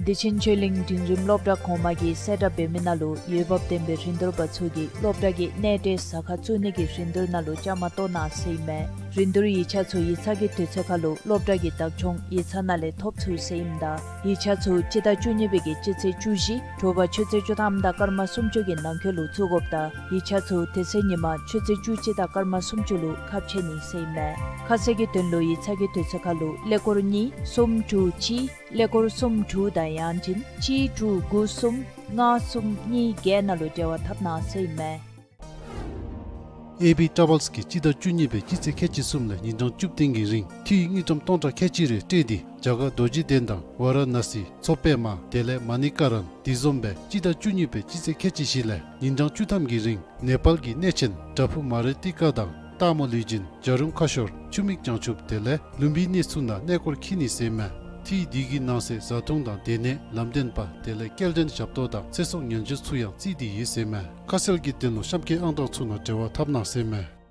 བདེ་ཆེན་ཆོས་གླིང་འབྲིང་རིམ་སློབ་གྲྭ་གོང་མ་གིས་གསལ་བསྒྲགས་འབད་མི་ནང་ལུ་འོས་འབབ་ལྡན་པའི་རིན་བསྡུར་པ་ཚུ་གིས་སློབ་གྲྭ་གི་གནས་འབྲེལ་ཟ་ཁང་བཙུགས་ནི་གི་རིན་བསྡུར་ནང་ལུ་བཅའ་མར་གཏོགས་གནང་ཟེར་ཨིན་མས། རིན་བསྡུར་ཡིག་ཆ་ཚུ་ཡིག་ཚང་གི་དུས་ཚོད་ཁར་ལུ་སློབ་གྲྭ་གི་བདག་སྐྱོང་ཡིག་ཚང་ནང་ལས་ཐོབ་ཚུགས་ཟེར་ཨིནམ་ད་ཡིག་ཆ་ཚུ་སྤྱི་ཟླ་བཅུ་གཉིས་པའི་གི་སྤྱི་ཚེས་བཅུ་བཞི་དྲོ་པ་ཆུ་ཚོད་བཅུ་ཐམ་དང་སྐར་མ་སུམ་ཅུ་གི་ནང་འཁོད་ལུ་བཙུགས་དགོཔ་དང་ཡིག་ཆ་ཚུ་དེ་ཚེ་ཉིན་མ་ཆུ་ཚོད་བཅུ་གཅིག་དང་སྐར་མ་སུམ་ཅུ་ལུ་ཁ་ཕྱེ་ནི་ཟེར་ཨིན་མས། ཁ་གསལ་གྱི་དོན་ལུ་ཡིག་ཚང་གི་དུས་ཚོད་ཁར་ལུ་ཀླད་ཀོར་གཉིས་གསུམ་དྲུག་གཅིག་ཀླད་ཀོར་གསུམ་དྲུག་དང་ཡང་ཅིན་གཅིག་དྲུག་དགུ་གསུམ་ལྔ་གསུམ་གཉིས་བརྒྱད་ནང་ལུ་འབྲེལ་བ་འཐབ་གནང་ཟེར་ཨིན་མས། ཨེ་བི་ཊ་རེ་བཱལསི་གིས་སྤྱི་ཟླ་བཅུ་གཉིས་པའི་སྤྱི་ཚེས་ཁལ་གཅིག་གསུམ་ལས་ཉིན་གྲངས་བཅུ་བདུན་གྱི་རིང་འཐུས་དངུལ་ཀྲམ་སྟོང་ཕྲག་ཁལ་གཅིག་རེ་སྤྲོད་དེ་རྒྱ་གར་རྡོ་རྗེ་གདན་དང་ཝཱ་ར་ཎ་སི་མཚོ་པདྨ་དེ་ལས་མ་ཎི་ཀ་རན་དེ་བཟུམ་སྦེ་སྤྱི་ཟླ་བཅུ་གཉིས་པའི་སྤྱི་ཚེས་ཁལ་གཅིག་བཞི་ལས་ཉིན་གྲངས་བཅུ་ཐམ་གྱི་རིང་ནེ་པཱལ་གྱི་གནས་ཆེན་བྲག་ཕུག་མ་རི་ཏི་ཀ་དང་སྟག་མོ་ལུས་སྦྱིན་བྱ་རུང་ཁ་ཤོར་ཆུ་མིག་བྱང་ཆུབ་དེ་ལས་ལུམ་བི་ནི་ཚུ་ནང་གནས་སྐོར་འཁྱིད་ནི་ཟེར་ཨིན་མས། འཐུས་དེ་གི་ནང་གསེས་བཟའ་འཐུང་དང་སྡོད་གནས་ལམ་སྟོན་པ་དེ་ལས་སྐྱེལ་འདྲེན་ཞབས་ཏོག་དང་ཚེ་སྲོག་ཉེན་བཅོལ་ཚུ་ཡང་བརྩིས་ཏེ་ཡོད་ཟེར་ཨིན་མས། ཁ་གསལ་གྱི་དོན་ལུ་གཤམ་འཁོད་ཨང་གྲངས་ཚུ་ནང་འབྲེལ་བ་འཐབ་གནང་ཟེར་ཨིན་མས།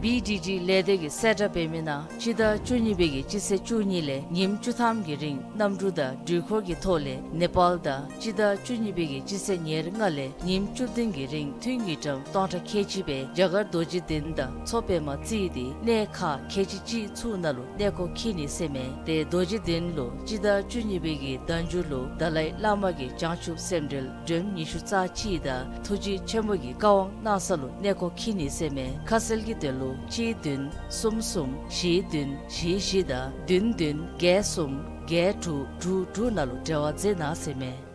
བི་ཌི་ཌི་ལས་སྡེ་གིས་གསལ་བསྒྲགས་འབད་མི་ནང་སྤྱི་ཟླ་བཅུ་གཉིས་པའི་གི་སྤྱི་ཚེས་བཅུ་གཉིས་ལས་ཉིནམ་བཅུ་ཐམ་གྱི་རིང་གནམ་གྲུ་དང་འགྲུལ་འཁོར་གྱི་ཐོག་ལས་ནེ་པཱལ་དང་སྤྱི་ཟླ་བཅུ་གཉིས་པའི་གི་སྤྱི་ཚེས་ཉེར་ལྔ་ལས་ཉིནམ་བཅུ་བདུན་གྱི་རིང་འཐུས་དངུལ་ཀྲམ་སྟོང་ཕྲག་ཁལ་གཅིག་སྦེ་རྒྱ་གར་རྡོ་རྗེ་གདན་དང་མཚོ་པདྨ་བརྩིས་ཏེ་གནས་ཁག་ཁལ་གཅིག་གཅིག་ཚུ་ནང་ལུ་གནས་སྐོར་འཁྱིད་ནི་ཟེར་ཨིན་མས། ཏེ་རྡོ་རྗེ་གདན་ལུ་སྤྱི་ཟླ་བཅུ་གཉིས་པའི་གི་ཟླ་མཇུག་ལུ་དཱ་ལའི་བླ་མ་གི་བྱང་ཆུབ་སེམས་འགྲེལ་སྒྲོམ་ཉི་ཤུ་རྩ་གཅིག་དང་ཐུགས་རྗེ་ཆེན་པོ་གི་བཀའ་དབང་གནང་ས་ལུ་གནས་སྐོར་འཁྱིད་ནི་ཟེར་ཨིན་མས། ཁ་གསལ་གྱི་དོན་ལུ་གཅིག་བདུན་གསུམ་གསུམ་བཞི་བདུན་བཞི་བཞི་དང་བདུན་བདུན་བརྒྱད་གསུམ་བརྒྱད་དྲུག་དྲུག་དྲུག་ནང་ལུ་འབྲེལ་བ་མཛད་གནང་ཟེར་ཨིན་མས།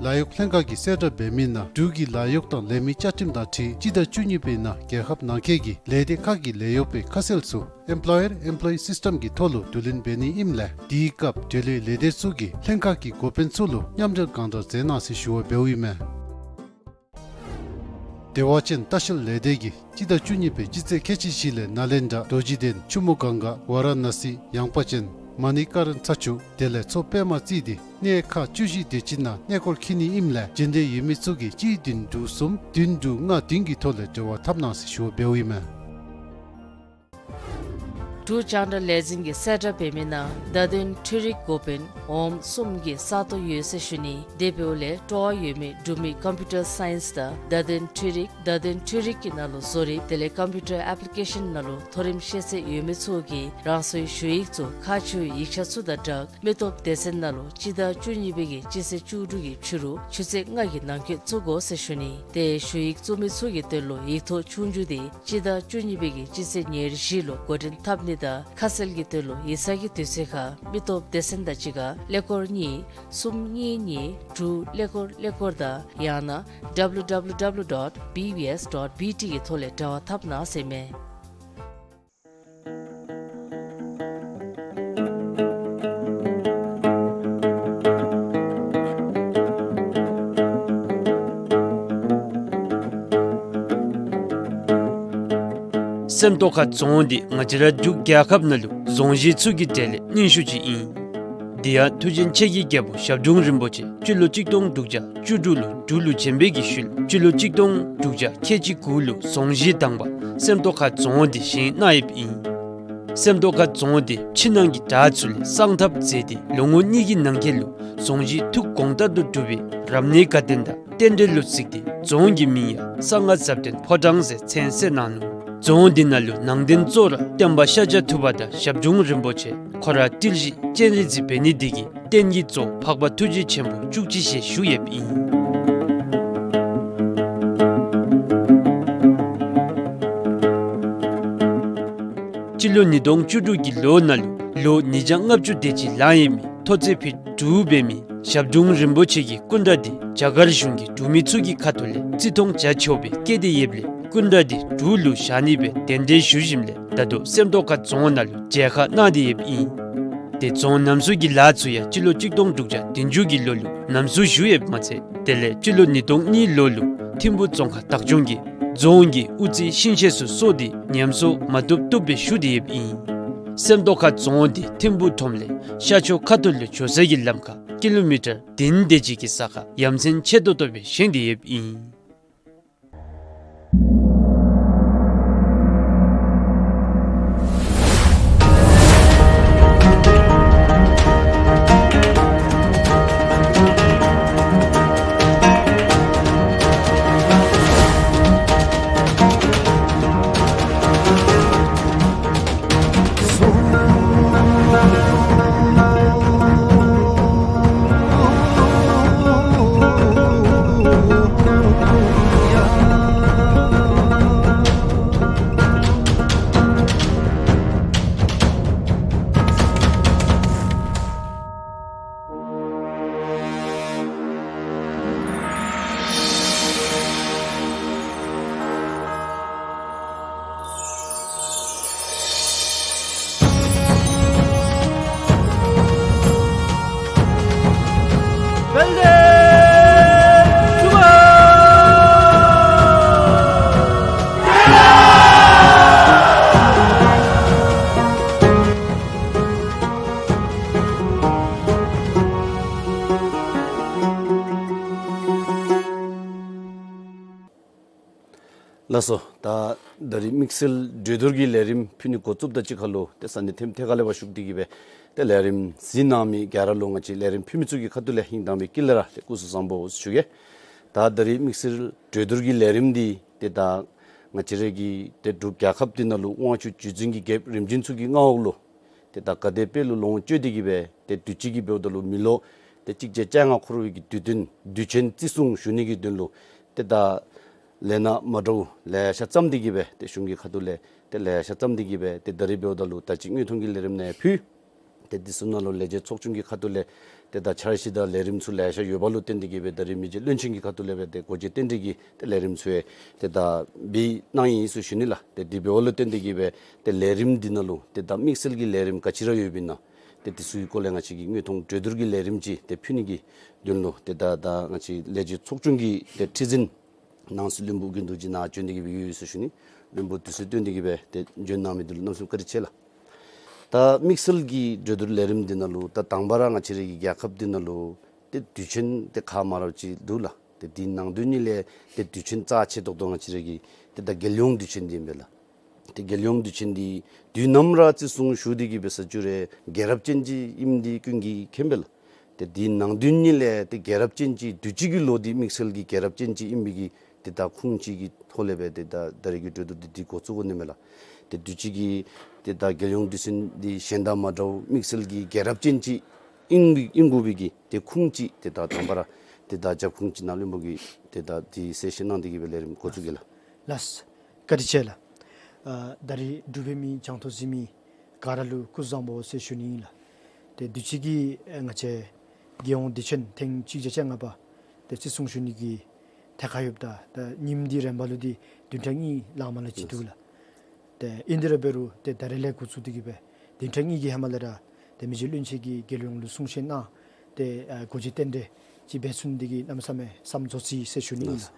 ལཱ་གཡོག་ལྷན་ཁག་གིས་གསལ་བསྒྲགས་འབད་མི་ནང་འབྲུག་གི་ལཱ་གཡོག་དང་ལས་མི་བཅའ་ཁྲིམས་དང་འཁྲིལ་སྤྱི་ཟླ་བཅུ་གཉིས་པའི་ནང་རྒྱལ་ཁབ་ནང་འཁོད་ཀྱི་ལས་སྡེ་ཁག་གི་ལས་གཡོག་པའི་ཁ་གསལ་ཚུ་Employer Employee System གྱི་ཐོག་ལུ་བསྡུ་ལེན་འབད་ནི་ཨིནམ་ལས་དེའི་སྐབས་འབྲེལ་ཡོད་ལས་སྡེ་ཚུ་གིས་ལྷན་ཁག་གི་འགོ་དཔོན་ཚུ་ལུ་མཉམ་འབྲེལ་གང་དྲག་མཛད་གནང་ཟེར་ཞུ་བ་འབདཝ་ཨིན་མས། བདེ་བ་ཅན་ལྟ་བཤལ་ལས་སྡེ་གིས་སྤྱི་ཟླ་བཅུ་གཉིས་པའི་སྤྱི་ཚེས་ཁལ་གཅིག་བཞི་ལས་ནཱ་ལེནྡྲ་རྡོ་རྗེ་གདན་ཆུ་མོ་གངྒཱ་ཝཱ་ར་ཎ་སི་ཡངས་པ་ཅན་མ་ཎི་ཀ་རན་ཚ་ཆུ་དེ་ལས་མཚོ་པདྨ་བརྩིས་ཏེ་གནས་ཁག་བཅུ་བཞི་དེ་ཅིག་ནང་གནས་སྐོར་འཁྱིད་ནི་ཨིནམ་ལས་རྒྱུན་གཏན་ཡོད་མི་ཚུ་གིས་གཅིག་བདུན་དྲུག་གསུམ་བདུན་དྲུག་ལྔ་བདུན་གྱི་ཐོག་ལས་འབྲེལ་བ་འཐབ་གནང་ཟེར་ཞུ་བ་འབདཝ་ཨིན་མས། འབྲུག་རྒྱང་བསྒྲགས་ལས་འཛིན་གྱིས་གསལ་བསྒྲགས་འབད་མི་ནང་བརྡ་དོན་འཕྲུལ་རིག་འགོ་དཔོན་འོགམ་གསུམ་གྱི་ས་སྟོང་ཡོད་ཟེར་ཞུ་ནི། དེ་འབདཝ་ལས་སྤྲོ་བ་ཡོད་མི་འབྲུག་མི་ཀམ་པིའུ་ཊར་སའིནསི་དང་བརྡ་དོན་འཕྲུལ་རིག་བརྡ་དོན་འཕྲུལ་རིག་གི་ནང་ལུ་བཟོ་རིག་དེ་ལས་ཀམ་པིའུ་ཊར་ཨེཔ་ལི་ཀེ་ཤཱན་ནང་ལུ་མཐོ་རིམ་ཤེས་ཚད་ཡོད་མི་ཚུ་གིས་རང་སོའི་ཞུ་ཡིག་ཚུ་ཁག་ཆེ་བའི་ཡིག་ཆ་ཚུ་དང་སྦྲགས་མི་སྟོབས་སྡེ་ཚན་ནང་ལུ་སྤྱི་ཟླ་བཅུ་གཉིས་པའི་གི་སྤྱི་ཚེས་བཅུ་དྲུག་གི་ཕྱི་རུ་ཆུ་ཚོད་ལྔ་གི་ནང་འཁོད་བཙུགས་དགོ་ཟེར་ཞུ་ནི། ཏེ་ཞུ་ཡིག་བཙུགས་མི་ཚུ་གི་དོན་ལུ་ཡིག་ཐོག་ཆོས་རྒྱུགས་དེ་སྤྱི་ཟླ་བཅུ་གཉིས་པའི་གི་སྤྱི་ཚེས་ཉེར་བཞི་ལུ་འགོ་འདྲེན་འཐབ་ནི་དང་ཁ་གསལ་གྱི་དོན་ལུ་ཡིག་ཚང་གི་དུས་ཚོད་ཁར་མི་སྟོབས་སྡེ་ཚན་དང་གཅིག་ཁར་ཀླད་ཀོར་གཉིས་གསུམ་གཉིས་གཉིས་དྲུག་ཀླད་ཀོར་ཀླད་ཀོར་དང་ཡང་ན་W W W dot B B S dot B T གི་ཐོག་ལས་འབྲེལ་བ་འཐབ་གནང་ཟེར་ཨིན་མས། སེམས་རྟོགས་ཁ་རྫོང་འདི་ང་བཅས་ར་འབྲུག་རྒྱལ་ཁབ་ནང་ལུ་རྫོང་གཞི་ཚུ་གི་གྲས་ལས་རྙིང་ཤོས་ཅིག་ཨིན། དེ་ཡང་མཐུ་ཆེན་ཆེ་གི་རྒྱལ་པོ་ཞབས་དྲུང་རིན་པོ་ཆེ་སྤྱི་ལོ་གཅིག་སྟོང་དྲུག་བརྒྱ་བཅུ་དྲུག་ལུ་འབྲུག་ལུ་བྱོན་པའི་གི་ཤུལ་སྤྱི་ལོ་གཅིག་སྟོང་དྲུག་བརྒྱ་ཁལ་གཅིག་དགུ་ལུ་རྫོང་གཞི་དང་པ་སེམས་རྟོགས་ཁ་རྫོང་འདི་བཞེངས་གནང་ཡོདཔ་ཨིན། སེམས་རྟོགས་ཁ་རྫོང་འདི་ཕྱི་ནང་གི་བྲག་ཚུ་ལས་གསང་ཐབས་མཛད་དེ་ལོ་ངོ་གཉིས་ཀྱི་ནང་འཁོད་ལུ་རྫོང་གཞི་ཐུགས་དགོངས་ལྟར་དུ་གྲུབ་པའི་རབ་གནས་དགའ་སྟོན་དང་རྟེན་འབྲེལ་ལུ་གཟིགས་ཏེ་རྫོང་གི་མིང་ཡང་གསང་སྔགས་ཟབ་དོན་ཕོ་བྲང་ཟེར་མཚན་གསོལ་གནང་ནུག། རྫོང་འདི་ནང་ལུ་ནང་རྟེན་གཙོ་བོ་ར་སྟོན་པ་ཤཱཀྱ་ཐུབ་པ་དང་ཞབས་དྲུང་རིན་པོ་ཆེ་ཁོ་ར་ཏིལ་བཞི་སྤྱན་རས་གཟིགས་འབད་ནི་འདི་གིས་རྟེན་གྱི་གཙོ་བོ་འཕགས་པ་ཐུགས་རྗེ་ཆེན་པོ་བཅུ་གཅིག་ཞལ་བཞུགས་ཡོདཔ་ཨིན། སྤྱི་ལོ་ཉིས་སྟོང་བཅུ་དྲུག་གི་ལོ་ནང་ལུ་ལོ་ཉིས་བརྒྱ་ལྔ་བཅུ་དེ་ཅིག་ལང་ཡོད་མི་ཐོག་བརྩེགས་ཕུད་དྲུག་འབད་མི་ཞབས་དྲུང་རིན་པོ་ཆེ་གི་སྐུ་འདྲ་འདི་རྒྱ་གར་གཞུང་གིས་འབྲུག་མི་ཚུ་གི་ཁ་ཐུག་ལས་བརྩི་མཐོང་བྱ་ཆོག་པའི་བཀོད་དེ་ཡོདཔ་ལས་སྐུ་འདྲ་འདི་འབྲུག་ལུ་བཞག་ནི་སྦེ་གདན་འདྲེན་ཞུ་ཞིནམ་ལས་ད་ལྟོ་སེམས་རྟོགས་ཁ་རྫོང་ནང་ལུ་མཇལ་ཁ་གནང་སྟེ་ཡོདཔ་ཨིན། ཏེ་རྫོང་རྣམ་གསུམ་གྱི་ལཱ་ཚུ་ཡང་སྤྱི་ལོ་གཅིག་སྟོང་དྲུག་བརྒྱ་བདུན་ཅུ་གི་ལོ་ལུ་རྣམ་གསུམ་ཞུ་ཡོདཔ་མ་ཚད་དེ་ལས་སྤྱི་ལོ་ཉིས་སྟོང་གཉིས་ལོ་ལུ་ཐིམ་ཕུག་རྫོང་ཁག་བདག་སྐྱོང་གིས་རྫོང་གི་དབུ་རྩེ་ཤིང་ཤེད་ཚུ་སོར་ཏེ་ཉམས་གསོ་མ་བཏུབ་བཏུབ་སྦེ་ཞུ་སྟེ་ཡོདཔ་ཨིན། སེམས་རྟོགས་ཁ་རྫོང་འདི་ཐིམ་ཕུག་ཁྲོམ་ལས་ཤར་ཕྱོགས་ཁ་ཐུག་ལུ་འགྱོ་ས་གི་ལམ་ཁར་ཀི་ལོ་མི་ཊར་བདུན་དེ་ཅིག་གི་ས་ཁར་ཡ་མཚན་ཆེ་ཏོག་ཏོ་སྦེ་བཞེངས་ཏེ་ཡོདཔ་ཨིན། ལགས་སོ། ད་ད་རིས་དམིགས་བསལ་གྲོས་བསྡུར་གྱི་ལས་རིམ་ཕུལ་ནི་འགོ་བཙུགསཔ་དང་གཅིག་ཁར་ལུ་ཏེ་ས་གནས་ཐེམ་ཐེ་ཁ་ལས་ཕར་ཞུགས་ཏེ་གི་སྦེ་ཏེ་ལས་རིམ་གཟིགས་གནང་མི་ག་ར་ལུ་ང་བཅས་ལས་རིམ་ཕུལ་མི་ཚུ་གི་ཁ་ཐུག་ལས་ཧིང་དྭངས་པའི་དཀྱིལ་ལས་ར་ཏེ་སྐུ་གཟུགས་བཟང་པོ་ཟེར་ཞུ་གེ། ད་ད་རིས་དམིགས་བསལ་གྲོས་བསྡུར་གྱི་ལས་རིམ་འདི་ཏེ་ད་ང་བཅས་ར་གི་ཏེ་འབྲུག་རྒྱལ་ཁབ་འདི་ནང་ལུ་དབང་ཕྱུག་རྒྱུད་འཛིན་གྱི་རྒྱལཔོ་རིམ་བྱོན་ཚུ་གི་མངའ་འོག་ལུ་ཏེ་ད་ག་དེ་སྦེ་ལུ་ལོངས་སྤྱོད་དེ་གི་སྦེ་ཏེ་དུས་ཅི་གི་འབདཝ་ད་ལུ་མི་ལོ་ཏེ་གཅིག་བརྒྱ་བཅོ་ལྔ་འཁོར་བའི་གི་དུས་སྟོན་དུས་ཆེན་བརྩི་སྲུང་ཞུ་ནི་གི་དོན་ལུ་ཏེ་ད་ལས་སྣ་མ་འདྲཝ་ལེ་ཤ་བརྩམས་ཏེ་གི་སྦེ་ཏེ་གཞུང་གི་ཁ་ཐུག་ལས་ཏེ་ལེ་ཤ་བརྩམས་ཏེ་གི་སྦེ་ཏེ་ད་རིས་འབདཝ་ད་ལུ་ད་ཅི་དངོས་མཐོང་གི་ལས་རིམ་ནང་ཕུལ། ཏེ་འདི་ཚུ་ནང་ལུ་ལས་བྱེད་ཚོགས་ཆུང་གི་ཁ་ཐུག་ལས་ཏེ་ད་འཆར་གཞི་དང་ལས་རིམ་ཚུ་ལེ་ཤ་ཡོདཔ་ལུ་བརྟེན་ཏེ་གི་སྦེ་ད་རིས་མི་རྗེ་བློན་ཆེན་གྱི་ཁ་ཐུག་ལས་སྦེ་ཏེ་སྒོ་འབྱེད་རྟེན་འབྲེལ་གྱི་ཏེ་ལས་རིམ་ཚུ་ཡང་ཏེ་ད་འབད་གནང་ཡི་ཟེར་ཞུ་ནི་ལགས། ཏེ་འདི་འབདཝ་ལུ་བརྟེན་ཏེ་གི་སྦེ་ཏེ་ལས་རིམ་འདི་ནང་ལུ་ཏེ་ད་དམིགས་བསལ་གྱི་ལས་རིམ་ག་ཅི་ར་ཡོདཔ་ཨིན་ན་ཏེ་འདི་ཚུ་གི་སྐོར་ལས་ང་བཅས་ཀྱིས་དངོས་མཐོང་གྲོས་བསྡུར་གྱི་ལས་རིམ་ཅིག་ཏེ་ཕུལ་ནི་གི་དོན་ལུ་ཏེ་ད་ད་ང་བཅས་ལས་བྱེད་ཚོགས་ཆུང་གི་ཏེ་ཁྲི་འཛིན་ནང་སྲིད་བློན་པོ་དགེ་འདུན་རྡོ་རྗེ་ནཱ་བྱོན་ཏེ་གི་སྦེ་ཡོད་ཟེར་ཞུ་ནི། བློན་པོ་དུས་ཚོད་བཏོན་ཏེ་གི་སྦེ་ཏེ་བྱོན་གནང་མི་འདི་ལུ་གནམ་མེད་ས་མེད་བཀའ་དྲིན་ཆེ་ལགས། ད་དམིགས་བསལ་གྱི་གྲོས་བསྡུར་ལས་རིམ་འདི་ནང་ལུ་ད་དང་པ་ར་ང་བཅས་ར་གི་རྒྱལ་ཁབ་འདི་ནང་ལུ་ཏེ་དུས་ཆེན་ཏེ་ཁག་མ་འདྲཝ་ཅིག་འདུག་ལགས། ཏེ་འདི་ནང་དོན་ཉིད་ལས་ཏེ་དུས་ཆེན་རྩ་ཆེ་ཏོག་ཏོ་ང་བཅས་ར་གི་ཏེ་ད་རྒྱལ་ཡོངས་དུས་ཆེན་འདི་ཨིན་པས་ལགས། ཏེ་རྒྱལ་ཡོངས་དུས་ཆེན་འདི་དུས་ནམ་ར་བརྩི་སྲུང་ཞུ་སྟེ་གི་སྦེ་ས་བཅུ་རེ་རྒྱལ་རབས་ཅན་ཅིག་ཨིནམ་འདི་ཀུན་གྱིས་མཁྱེན་པས་ལགས། ཏེ་འདི་ནང་དོན་ཉིད་ལས་ཏེ་རྒྱལ་རབས་ཅན་ཅིག་དུས་ཅི་གི་ལོ་འདི་དམིགས་བསལ་གྱི་རྒྱལ་རབས་ཅན་ཅིག་ཨིན་པའི་གི་ཏེ་ད་ཁུངས་ཅིག་གི་ཐོག་ལས་སྦེ་ཏེ་ད་ད་རིས་ཀྱི་གྲོས་བསྡུར་འདི་འདི་འགོ་བཙུགས་དགོ་ནི་མས་ལགས། ཏེ་དུས་ཅི་གི་ཏེ་ད་རྒྱལ་ཡོངས་དུས་ཆེན་འདི་གཞན་དང་མ་འདྲཝ་དམིགས་བསལ་གྱི་རྒྱལ་རབས་ཅན་ཅིག་ཨིན་པའི་ཨིན་དགོ་པའི་གི་ཏེ་ཁུངས་ཅིག་ཏེ་ད་དང་པ་ར་ཏེ་ད་རྒྱབ་ཁུངས་ཅིག་ནཱ་བློན་པོ་གིས་ཏེ་ད་འདི་གསལ་བཤད་གནང་སྟེ་གི་སྦེ་ལས་རིམ་འགོ་བཙུགས་གེ་ལགས། ལགས། བཀའ་དྲིན་ཆེ་ལགས། ཨ་ད་རིས་འབྲུག་པའི་མི་གྱང་ཐོག་གཟིགས་མི་ག་ར་ལུ་སྐུ་གཟུགས་བཟང་པོ་ཟེར་ཞུ་ནི་ཨིན་ལགས། ཏེ་དུས་ཅི་གི་ཨ་ང་བཅས་རྒྱལ་ཡོངས་དུས་ཆེན་ཐེངས་གཅིག་བརྒྱ་བཅོ་ལྔ་པ་ཏེ་བརྩི་སྲུང་ཞུ་ནི་གི་ཐད་ཁར་ཡོདཔ་ད་ད་ཉིནམ་འདི་རན་པ་ལུ་འདི་བདུན་ཕྲག་གཉིས་ལང་མ་ལ་ཅིག་འདུག་ལགས། ཏེ་ཨིན་དེ་ར་འབད་རུང་ཏེ་ད་རིས་ལས་འགོ་བཙུགས་ཏེ་གི་སྦེ་བདུན་ཕྲག་གཉིས་ཀྱི་ཧེ་མ་ལས་ར་ཏེ་མི་རྗེ་བློན་ཆེན་གྱིས་རྒྱལ་ཡོངས་ལུ་གསུང་བཤད་གནང་སྟེ་ཨ་སྒོ་འབྱེད་རྟེན་འབྲེལ་ཅིག་འབད་ཚུགས་ནི་འདི་གིས་གནམ་མེད་ས་མེད་བསམ་རྫོགས་ཅི་ཟེར་ཞུ་ནི་ཨིན་ལགས།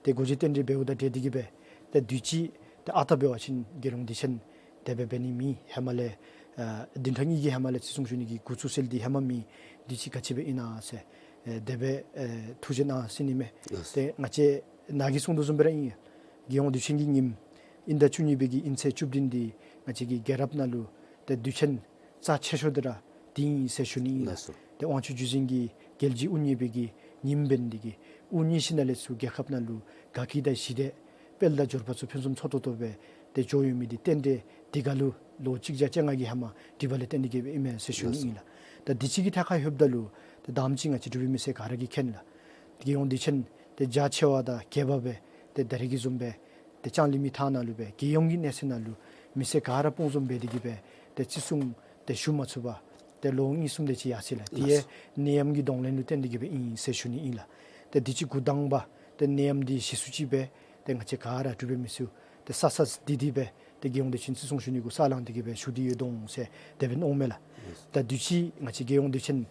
ཏེ་སྒོ་འབྱེད་རྟེན་འབྲེལ་འབདཝ་དང་འབྲེལ་ཏེ་གི་སྦེ་ཏེ་དུས་ཅི་ཏེ་ཨ་རྟག་འབད་བ་ཅིན་རྒྱལ་ཡོངས་དུས་ཆེན་དེ་སྦེ་འབད་ནི་མེད། ཧེ་མ་ལས་ཨ་བདུན་ཕྲག་གཉིས་ཀྱི་ཧེ་མ་ལས་བརྩི་སྲུང་ཞུ་ནི་གི་འགོ་བཙུགས་ཟེར་འདི་ཧེ་མ་མེད། དུས་ཅི་ག་ཅི་སྦེ་ཨིན་ན་ཟེར་ཨེ་དེ་སྦེ་ཨེ་ཐུགས་རྗེ་གནང་ཟེར་ནི་མས། ལགས། ཏེ་ང་བཅས་ནཱ་གིས་གསུང་དོ་བཟུམ་སྦེ་ར་ཨིན། རྒྱལ་ཡོངས་དུས་ཆེན་གྱི་ཉིནམ་དབྱིན་ཟླ་བཅུ་གཉིས་པའི་གི་དབྱིན་ཚེས་བཅུ་བདུན་འདི་ང་བཅས་ཀྱི་རྒྱལ་རབས་ནང་ལུ་ཏེ་དུས་ཆེན་རྩ་ཆེ་ཤོས་འདི་ར་འདི་ཨིན་ཟེར་ཞུ་ནི་ཨིན། ལགས་སོ། ཏེ་དབང་ཕྱུག་རྒྱུད་འཛིན་གྱི་རྒྱལ་བརྒྱུད་དབུ་བརྙེས་པའི་གི་ཉིནམ་འབད་ནི་འདི་གིས་དབུ་བརྙེས་ཞིནམ་ལས་ཚུར་རྒྱལ་ཁབ་ནང་ལུ་དགའ་སྐྱིད་དང་ཞི་བདེ་དཔལ་དང་འབྱོར་པ་ཚུ་ཕུན་སུམ་ཚོགས་ཏོག་ཏོ་སྦེ་ཏེ་འགྱོ་ཡོད་མི་འདི་རྟེན་འབྲེལ་འདི་ག་ལུ་ལོ་གཅིག་བརྒྱ་བཅོ་ལྔ་གི་ཧེ་མ་སྒྲིག་པ་ལས་བརྟེན་ཏེ་གི་སྦེ་ཨིན་མས་ཟེར་ཞུ་ནི་ཨིན་ལགས། ད་དུས་ཅི་གི་ཐད་ཁར་ལྷོདཔ་ད་ལུ་ད་དང་པ་ཅིག་ང་བཅས་འབྲུག་པའི་མི་སེར་ག་ར་གིས་མཁྱེན་ལགས། རྒྱལ་ཡོངས་དུས་ཆེན་ཏེ་རྒྱ་ཆེ་བ་དང་རྒྱས་པ་སྦེ་ཏེ་ད་རིས་ཀྱི་བཟུམ་སྦེ་ཏེ་ལྕང་གླིང་མི་ཐང་ནང་ལུ་སྦེ་རྒྱལ་ཡོངས་ཀྱི་གནས་ཚད་ནང་ལུ་མི་སེར་ག་ར་སྤོང་འཛོམས་འབད་དེ་གི་སྦེ་ཏེ་བརྩི་སྲུང་ཏེ་ཞུ་མ་ཚུགས་པར་ཏེ་ལོ་གཉིས་གསུམ་དེ་ཅིག་ཡར་སོ་ཡི་ལགས། དེ་ཡང་ནད་ཡམས་ཀྱི་གདོང་ལེན་ལུ་བརྟེན་ཏེ་གི་སྦེ་ཨིན་ཟེར་ཞུ་ནི་ཨིན་ལགས། ཏེ་དུས་ཅི་འགོ་དང་པ་ཏེ་ནད་ཡམས་འདི་ཞི་སུ་ཅིག་སྦེ་ཏེ་ང་བཅས་ག་ར་འབྲུག་པའི་མི་སེར་ཏེ་ས་ས་འདི་འདི་སྦེ་ཏེ་རྒྱལ་ཡོངས་དུས་ཆེན་བརྩི་སྲུང་ཞུ་ནི་གུ་ས་ལང་སྟེ་གི་སྦེ་ཞུ་སྟེ་ཡོད་དོ་ཟེར་དེ་སྦེ་མནོཝ་མས་ལགས། ད་དུས་ཅི་ང་བཅས་རྒྱལ་ཡོངས་དུས་ཆེན་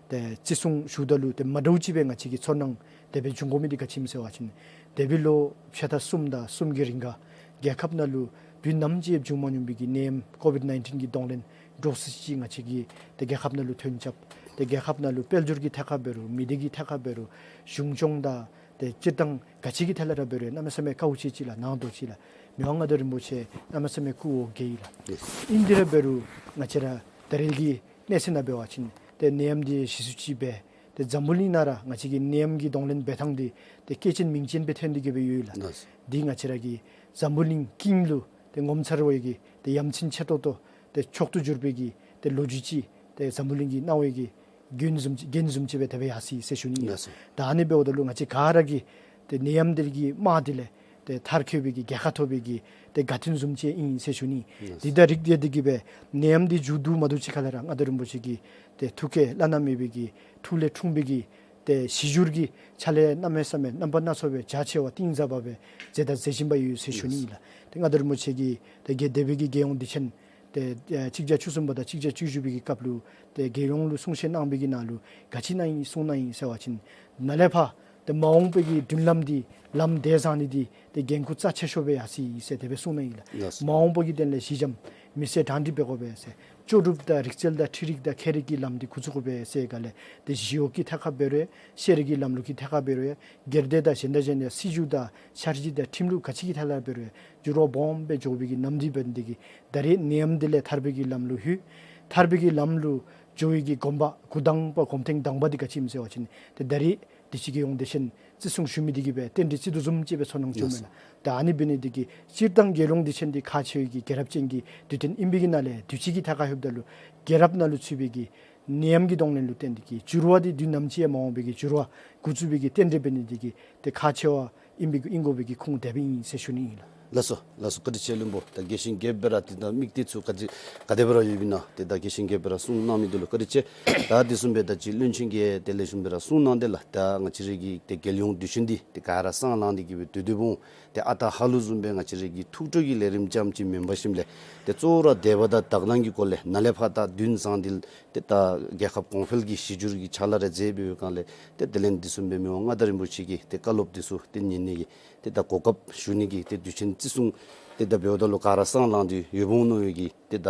ཏེ་བརྩི་སྲུང་ཞུཝ་ད་ལུ་ཏེ་མ་འདྲཝ་ཅིག་སྦེ་ང་བཅས་ཀྱི་ཚོར་སྣང་དེ་སྦེ་བྱུང་དགོ་མི་འདི་ག་ཅི་སྨོ་ཟེར་བ་ཅིན་དེ་སྦེ་ལོ་ཕྱེད་དང་གསུམ་དང་གསུམ་གྱི་རིང་ཁར་རྒྱལ་ཁབ་ནང་ལུ་དུས་ནམ་ཅིག་ཡང་བྱུང་མ་མྱོང་བའི་གི་ནད་ཡམས་ཀོ་བིཌ་ནའིན་ཊིན་གྱི་གདོང་ལེན་འདྲོག་སི་ཅིག་ང་བཅས་ཀྱི་ཏེ་རྒྱལ་ཁབ་ནང་ལུ་ཐོན་རྐྱབ། ཏེ་རྒྱལ་ཁབ་ནང་ལུ་དཔལ་འབྱོར་གྱི་ཐད་ཁར་འབད་རུང་མི་སྡེ་གི་ཐད་ཁར་འབད་རུང་གཞུང་སྐྱོང་དང་ཏེ་སྤྱིར་བཏང་ག་ཅི་གི་ཐད་ལས་ར་འབད་རུང་གནམ་མེད་ས་མེད་དཀའཝ་སྤྱད་ཅི་ལགས། ནང་དོག་ཅི་ལགས། མི་དབང་མངའ་བདག་རིན་པོ་ཆེ་གནམ་མེད་ས་མེད་སྐུ་འོ་བརྒྱལ་ཡི་ལགས། ཨིན་དེ་ར་འབད་རུང་ང་བཅས་ར་ད་རེས་ཀྱི་གནས་ཚད་ནང་འབད་བ་ཅིན་ཏེ་ནད་ཡམས་འདི་ཞི་སུ་ཅིག་སྦེ་ཏེ་འཛམ་བུ་གླིང་ནང་ར་ང་བཅས་ཀྱི་ནད་ཡམས་ཀྱི་གདོང་ལེན་འབད་ཐངས་འདི་ཏེ་སྐྱེས་ཆེན་མིང་ཅན་སྦེ་ཐོན་ཏེ་གི་སྦེ་ཡོད་ལགས། ལགས། འདི་ང་བཅས་ར་གི་འཛམ་བུ་གླིང་དཀྱིལ་ལུ་ཏེ་ངོ་མཚར་བའི་གི་ཏེ་ཡ་མཚན་ཆེ་ཏོག་ཏོ་ཏེ་མཆོག་ཏུ་གྱུར་པའི་གི་ཏེ་ལོ་རྒྱུས་ཅིག་ཏེ་འཛམ་བུ་གླིང་གི་རྣ་བའི་གི་རྒྱན་བཟུམ་ཅིག་རྒྱན་བཟུམ་ཅིག་སྦེ་དེ་སྦེ་ཡར་སོ་ཡི་ཟེར་ཞུ་ནི་ཨིན་ལགས། ལགས་སོ། ད་ཨ་ནི་འབདཝ་ད་ལུ་ང་བཅས་ག་ར་གིས་ཏེ་ནད་ཡམས་འདི་གི་རྨ་འདི་ལས་ཏེ་ཐར་ཁེ་བའི་གི་རྒྱལ་ཁ་ཐོབ་པའི་གི་ཏེ་དགའ་སྟོན་བཟུམ་ཅིག་ཨིན་ཟེར་ཞུ་ནི། ལགས་སོ། འདི་དང་འཁྲིལ་ཏེ་གི་སྦེ་ནད་ཡམས་འདི་མཇུག་བསྡུ་མ་བསྡུ་ཅིག་ཁ་ལས་ར་མངའ་བདག་རིན་པོ་ཆེ་གི་ཏེ་ཐུགས་བསྐྱེད་བླ་ན་མེད་པའི་གི་ཐུགས་ལས་འཁྲུངས་པའི་གི་ཏེ་ཞི་བསྒྱུར་གྱི་ཕྱག་ལཱ་གནམ་མེད་ས་མེད་རྣམ་པ་སྣ་ཚོགས་སྦེ་རྒྱ་ཆེ་བ་གཏིང་ཟབ་པ་སྦེ་མཛད་དང་མཛད་བཞིན་པ་ཡོད་ཟེར་ཞུ་ནི་ཨིན་ལགས། ཏེ་མངའ་བདག་རིན་པོ་ཆེ་གིས་ཏེ་རྒྱལ་དེ་སྦེ་གི་རྒྱལ་ཡོངས་དུས་ཆེན་ཏེ་ཨེ་གཅིག་བརྒྱ་བཅུ་གསུམ་པ་དང་གཅིག་བརྒྱ་བཅུ་བཞི་པའི་གི་སྐབས་ལུ་ཏེ་རྒྱལ་ཡོངས་ལུ་གསུང་བཤད་གནང་བའི་གི་ནང་ལུ་ག་ཅི་གནང་ཡི་གསུངས་གནང་ཡི་ཟེར་བ་ཅིན་ནཱ་ལས་ཕར་ཏེ་མ་འོངས་པའི་གི་མདུན་ལམ་འདི་ལམ་བདེ་བཟང་ནི་འདི་ཏེ་འགན་ཁུར་རྩ་ཆེ་ཤོས་སྦེ་ཡར་སོ་ཡི་ཟེར་དེ་སྦེ་གསུངས་གནང་ཡི་ལགས། ལགས་སོ། མ་འོངས་པ་གི་དོན་ལས་ཞི་འཇམ་ མི་སེར་གྲ་སྒྲིག་འབད་དགོ་པས་ཟེར། ལྕོགས་གྲུབ་དང་རིག་རྩལ་དང་འཕྲུལ་རིག་དང་ཁྱད་རིག་གི་ལམ་འདི་འགོ་བཙུགས་དགོ་པས་ཟེར་ག་ལས་ཏེ་ཞི་གཡོག་གི་ཐད་ཁར་འབད་རུང་ཤེས་རིག་གི་ལམ་ལུགས་ཀྱི་ཐད་ཁར་འབད་རུང་སྒེར་སྡེ་དང་གཞན་དང་གཞན་ཡང་སྲིད་བྱུས་དང་འཆར་གཞི་དང་ཁྲིམས་ལུགས་ག་ཅི་གི་ཐད་ལུ་འབད་རུང་འགྱུར་བ་སྦོམ་སྦེ་འགྱོ་བའི་གི་ནམ་དུས་འབད་ནི་འདི་གིས་ད་རེས་ནད་ཡམས་འདི་ལས་ཐར་པའི་གི་ལམ་ལུ་ལྷོད། ཐར་པའི་གི་ལམ་ལུ་འགྱོ་བའི་གི་གོམ་པ་འགོ་དང་པ་གོམ་ཐེངས་དང་པ་འདི་ག་ཅི་ཨིནམ་ཟེར་བ་ཅིན་ཏེ་ད་རེས་དུས་ཅི་རྒྱལ་ཡོངས་དུས་ཆེན་བརྩི་སྲུང་ཞུ་མི་འདི་གིས་སྦེ་རྟེན་འབྲེལ་བརྩི་དོ་བཟུམ་ཅིག་སྦེ་ཚོར་སྣང་བྱུངམ་མས་ལགས། ད་ཨ་ནི་འབད་ནི་འདི་གིས་སྤྱིར་བཏང་རྒྱལ་ཡོངས་དུས་ཆེན་འདི་ཁག་ཆེ་བའི་གི་རྒྱལ་རབས་ཅན་གྱི་དུས་སྟོན་ཨིན་པའི་གི་ནང་ལས་དུས་ཅི་གི་ཐད་ཁར་ལྷོདཔ་ད་ལུ་རྒྱལ་རབས་ནང་ལུ་ཚུད་པའི་གི་ནད་ཡམས་ཀྱི་གདོང་ལེན་ལུ་བརྟེན་ཏེ་གི་འགྱུར་བ་འདི་དུས་ནམ་ཅིག་ཡང་མ་འོང་པའི་གི་འགྱུར་བ་འགོ་བཙུགས་པའི་གི་རྟེན་འབྲེལ་འབད་ནི་འདི་གིས་ཏེ་ཁག་ཆེ་བ་ཨིན་པའི་གི་ཨིན་དགོ་པའི་གི་ཁུངས་དེ་སྦེ་ཨིན་ཟེར་ཞུ་ནི་ཨིན་ལགས། ལགས་སོ་ལགས་སོ། བཀའ་དྲིན་ཆེ་བློན་པོ། ད་རྒྱས་ཤིང་རྒྱསཔ་སྦེ་ར་ཏེ་ད་དམིགས་གཏད་ཚུ་ག་དེ་ག་དེ་སྦེ་ར་ཡོདཔ་ཨིན་ན་ཏེ་ད་རྒྱས་ཤིང་རྒྱསཔ་སྦེ་ར་གསུངས་གནང་མི་འདི་ལུ་བཀའ་དྲིན་ཆེ། ད་དེ་བཟུམ་སྦེ་ད་ཅི་བློན་ཆེན་གྱིས་ཏེ་ལེགས་ཤོམ་སྦེ་ར་གསུངས་གནང་དེ་ལགས། ད་ང་བཅས་རའི་གི་ཏེ་རྒྱལ་ཡོངས་དུས་ཆེན་འདི་ཏེ་ག་ར་སང་ལང་སྟེ་གི་སྦེ་སྡོད་སྡོདཔ་འོང་། ཏེ་ཨ་རྟག་ཧ་ལུགས་བཟུམ་སྦེ་ང་བཅས་རའི་གི་ཐུགས་སྤྲོ་གི་ལས་རིམ་ཙམ་ཅིག་མེན་པར་ཞིནམ་ལས་ཏེ་གཙོ་བོ་ར་དད་པ་དང་དག་སྣང་གི་སྒོ་ལས་ནཱ་ལས་ཕར་ད་བདུན་བཟང་འདི་ཏེ་ད་རྒྱལ་ཁབ་གོང་འཕེལ་གྱི་གཞི་འགྱུར་གྱི་ཕྱག་ལཱ་རེ་མཛད་པའི་སྒང་ལས་ཏེ་དེ་ལས་དེ་བཟུམ་སྦེ་མི་དབང་མངའ་བདག་རིན་པོ་ཆེ་གི་ཏེ་བཀའ་སློབ་འདི་ཚུ་ཏེ་ཉན་ནི་གི་ཏེ་ད་གོ་སྐབས་ཞུ་ནི་གི་ཏེ་དུས་ཆེན་བརྩི་སྲུང་ཏེ་ད་འབདཝ་ད་ལུ་ག་ར་སང་ལང་སྟེ་ཡོདཔ་འོང་མནོ་བའི་གི་ཏེ་ད་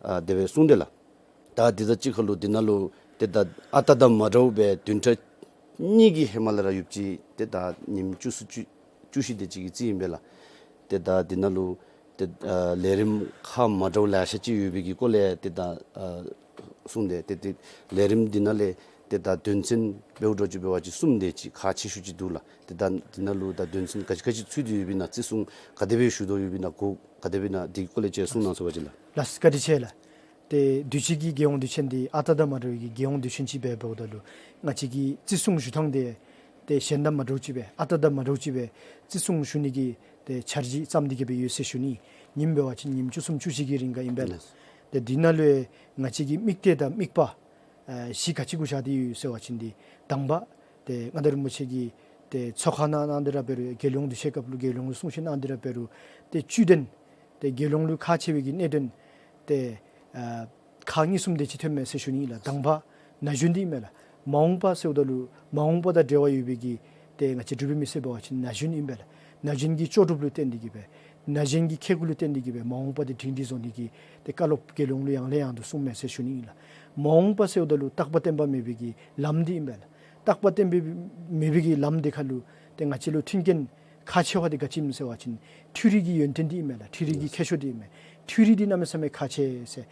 ཨ་དེ་སྦེ་གསུངས་དེ་ལགས། ད་དེ་དང་གཅིག་ཁར་ལུ་འདི་ནང་ལུ་ཏེ་ད་ཨ་རྟག་དང་མ་འདྲཝ་སྦེ་བདུན་ཕྲག་གཉིས་ཀྱི་ཧེ་མ་ལས་ར་ཡོདཔ་ཅིག་ཏེ་ད་ཉིནམ་བཅུ་གསུམ་བཅུ་བཅུ་བཞི་དེ་ཅིག་གི་རྩིས་ཨིན་པས་ལགས། ཏེ་ད་འདི་ནང་ལུ་ཏེ་ཨ་ལས་རིམ་ཁག་མ་འདྲཝ་ལེ་ཤ་ཅིག་ཡོད་པའི་གི་སྐོར་ལས་ཏེ་ད་ཨ་གསུངས་ཏེ་ཏེ་ཏེ་ལས་རིམ་འདི་ནང་ལས་ཏེ་ད་དོན་ཚན་འབདཝ་འདྲཝ་ཅིག་འབད་བ་ཅིན་གསུམ་དེ་ཅིག་ཁག་ཆེ་ཤོས་ཅིག་འདུག་ལགས། ཏེ་ད་འདི་ནང་ལུ་ད་དོན་ཚན་ག་ཅི་ག་ཅི་ཚུད་དེ་ཡོདཔ་ཨིན་ན་བརྩི་སྲུང་ག་དེ་སྦེ་ཞུ་དོ་ཡོདཔ་ཨིན་ན་གོ་ག་དེ་སྦེ་ཨིན་ན་འདི་གི་སྐོར་ལས་ཅིག་གསུང་གནང་ཚུགས་པ་ཅིན་ལགས། ལགས་བཀའ་དྲིན་ཆེ་ལགས། ཏེ་དུས་ཅི་གི་རྒྱལ་ཡོངས་དུས་ཆེན་འདི་ཨ་རྟག་དང་མ་འདྲ་བའི་གི་རྒྱལ་ཡོངས་དུས་ཆེན་ཅིག་སྦེ་འབདཝ་ད་ལུ་ང་བཅས་ཀྱི་བརྩི་སྲུང་ཞུ་ཐངས་འདི་ཏེ་གཞན་དང་མ་འདྲཝ་ཅིག་སྦེ་ཨ་རྟག་དང་མ་འདྲཝ་ཅིག་སྦེ་བརྩི་སྲུང་ཞུ་ནི་གི་ཏེ་འཆར་གཞི་བརྩམས་ཏེ་གི་སྦེ་ཡོད་ཟེར་ཞུ་ནི། ཉིནམ་འབད་བ་ཅིན་ཉིནམ་བཅུ་གསུམ་བཅུ་བཞི་གི་རིང་ཁར་ཨིན་པས་ལགས། ལགས། ཏེ་འདི་ནང་ལུ་ང་བཅས་ཀྱི་དམིགས་གཏད་དང་དམིགས་པ་ཨ་གཞི་ག་ཅི་གུ་བཞག་སྟེ་ཡོད་ཟེར་བ་ཅིན་འདི་དང་པ་ཏེ་མངའ་བདག་རིན་པོ་ཆེ་གིས་ཏེ་ཚོགས་ཁང་ནང་གནང་སྟེ་ར་འབད་རུང་རྒྱལ་ཡོངས་དུས་ཆེན་སྐབས་ལུ་རྒྱལ་ཡོངས་ལུ་གསུང་བཤད་གནང་སྟེ་ར་འབད་རུང་ཏེ་བཅུད་ལྡན་ཏེ་རྒྱལ་ཡོངས་ལུ་ཁག་ཆེ་བའི་གི་གནད་དོན་ཏེ་ཨ་ཁག་གཉིས་གསུམ་དེ་ཅིག་ཐོནམ་མས་ཟེར་ཞུ་ནི་ཨིན་ལགས། དང་པ་ན་གཞོན་འདི་ཨིན་མས་ལགས། མ་འོངས་པ་ཟེརཝ་ད་ལུ་མ་འོངས་པ་དང་འབྲེལ་བ་ཡོད་པའི་གི་ཏེ་ང་བཅས་འབྲུག་པའི་མི་སེར་འབད་བ་ཅིན་ན་གཞོན་ཨིན་པས་ལགས། ན་གཞོན་གྱི་ལྕོགས་གྲུབ་ལུ་བརྟེན་ཏེ་གི་སྦེ་ན་གཞོན་གྱི་ཁེ་གུ་ལུ་བརྟེན་ཏེ་གི་སྦེ་མ་འོངས་པ་འདི་སྒྲིང་སྒྲིང་བཟོ་ནི་གི་ཏེ་བཀའ་སློབ་རྒྱལ་ཡོངས་ལུ་ཡང་ལས་ཡང་དུ་གསུངམ་མས་ཟེར་ཞུ་ནི་ཨིན་ལགས། མ་འོངས་པ་ཟེརཝ་ད་ལུ་རྟག་པ་བརྟན་པ་མེད་པའི་གི་ལམ་འདི་ཨིན་པས་ལགས། རྟག་པ་བརྟན་པ་མེད་པའི་གི་ལམ་འདི་ཁར་ལུ་ཏེ་ང་བཅས་ལུ་མཐུན་རྐྱེན་ཁག་ཆེ་བ་འདི་ག་ཅི་ཨིནམ་ཟེར་བ་ཅིན་འཕྲུལ་རིག་གི་ཡོན་ཏན་འདི་ཨིན་མས་ལགས། འཕྲུལ་རིག་གི་ཁྱད་ཆོས་འདི་ཨིན་མས། འཕྲུལ་རིག་འདི་གནམ་མེད་ས་མེད་ཁག་ཆེ་ཟེར།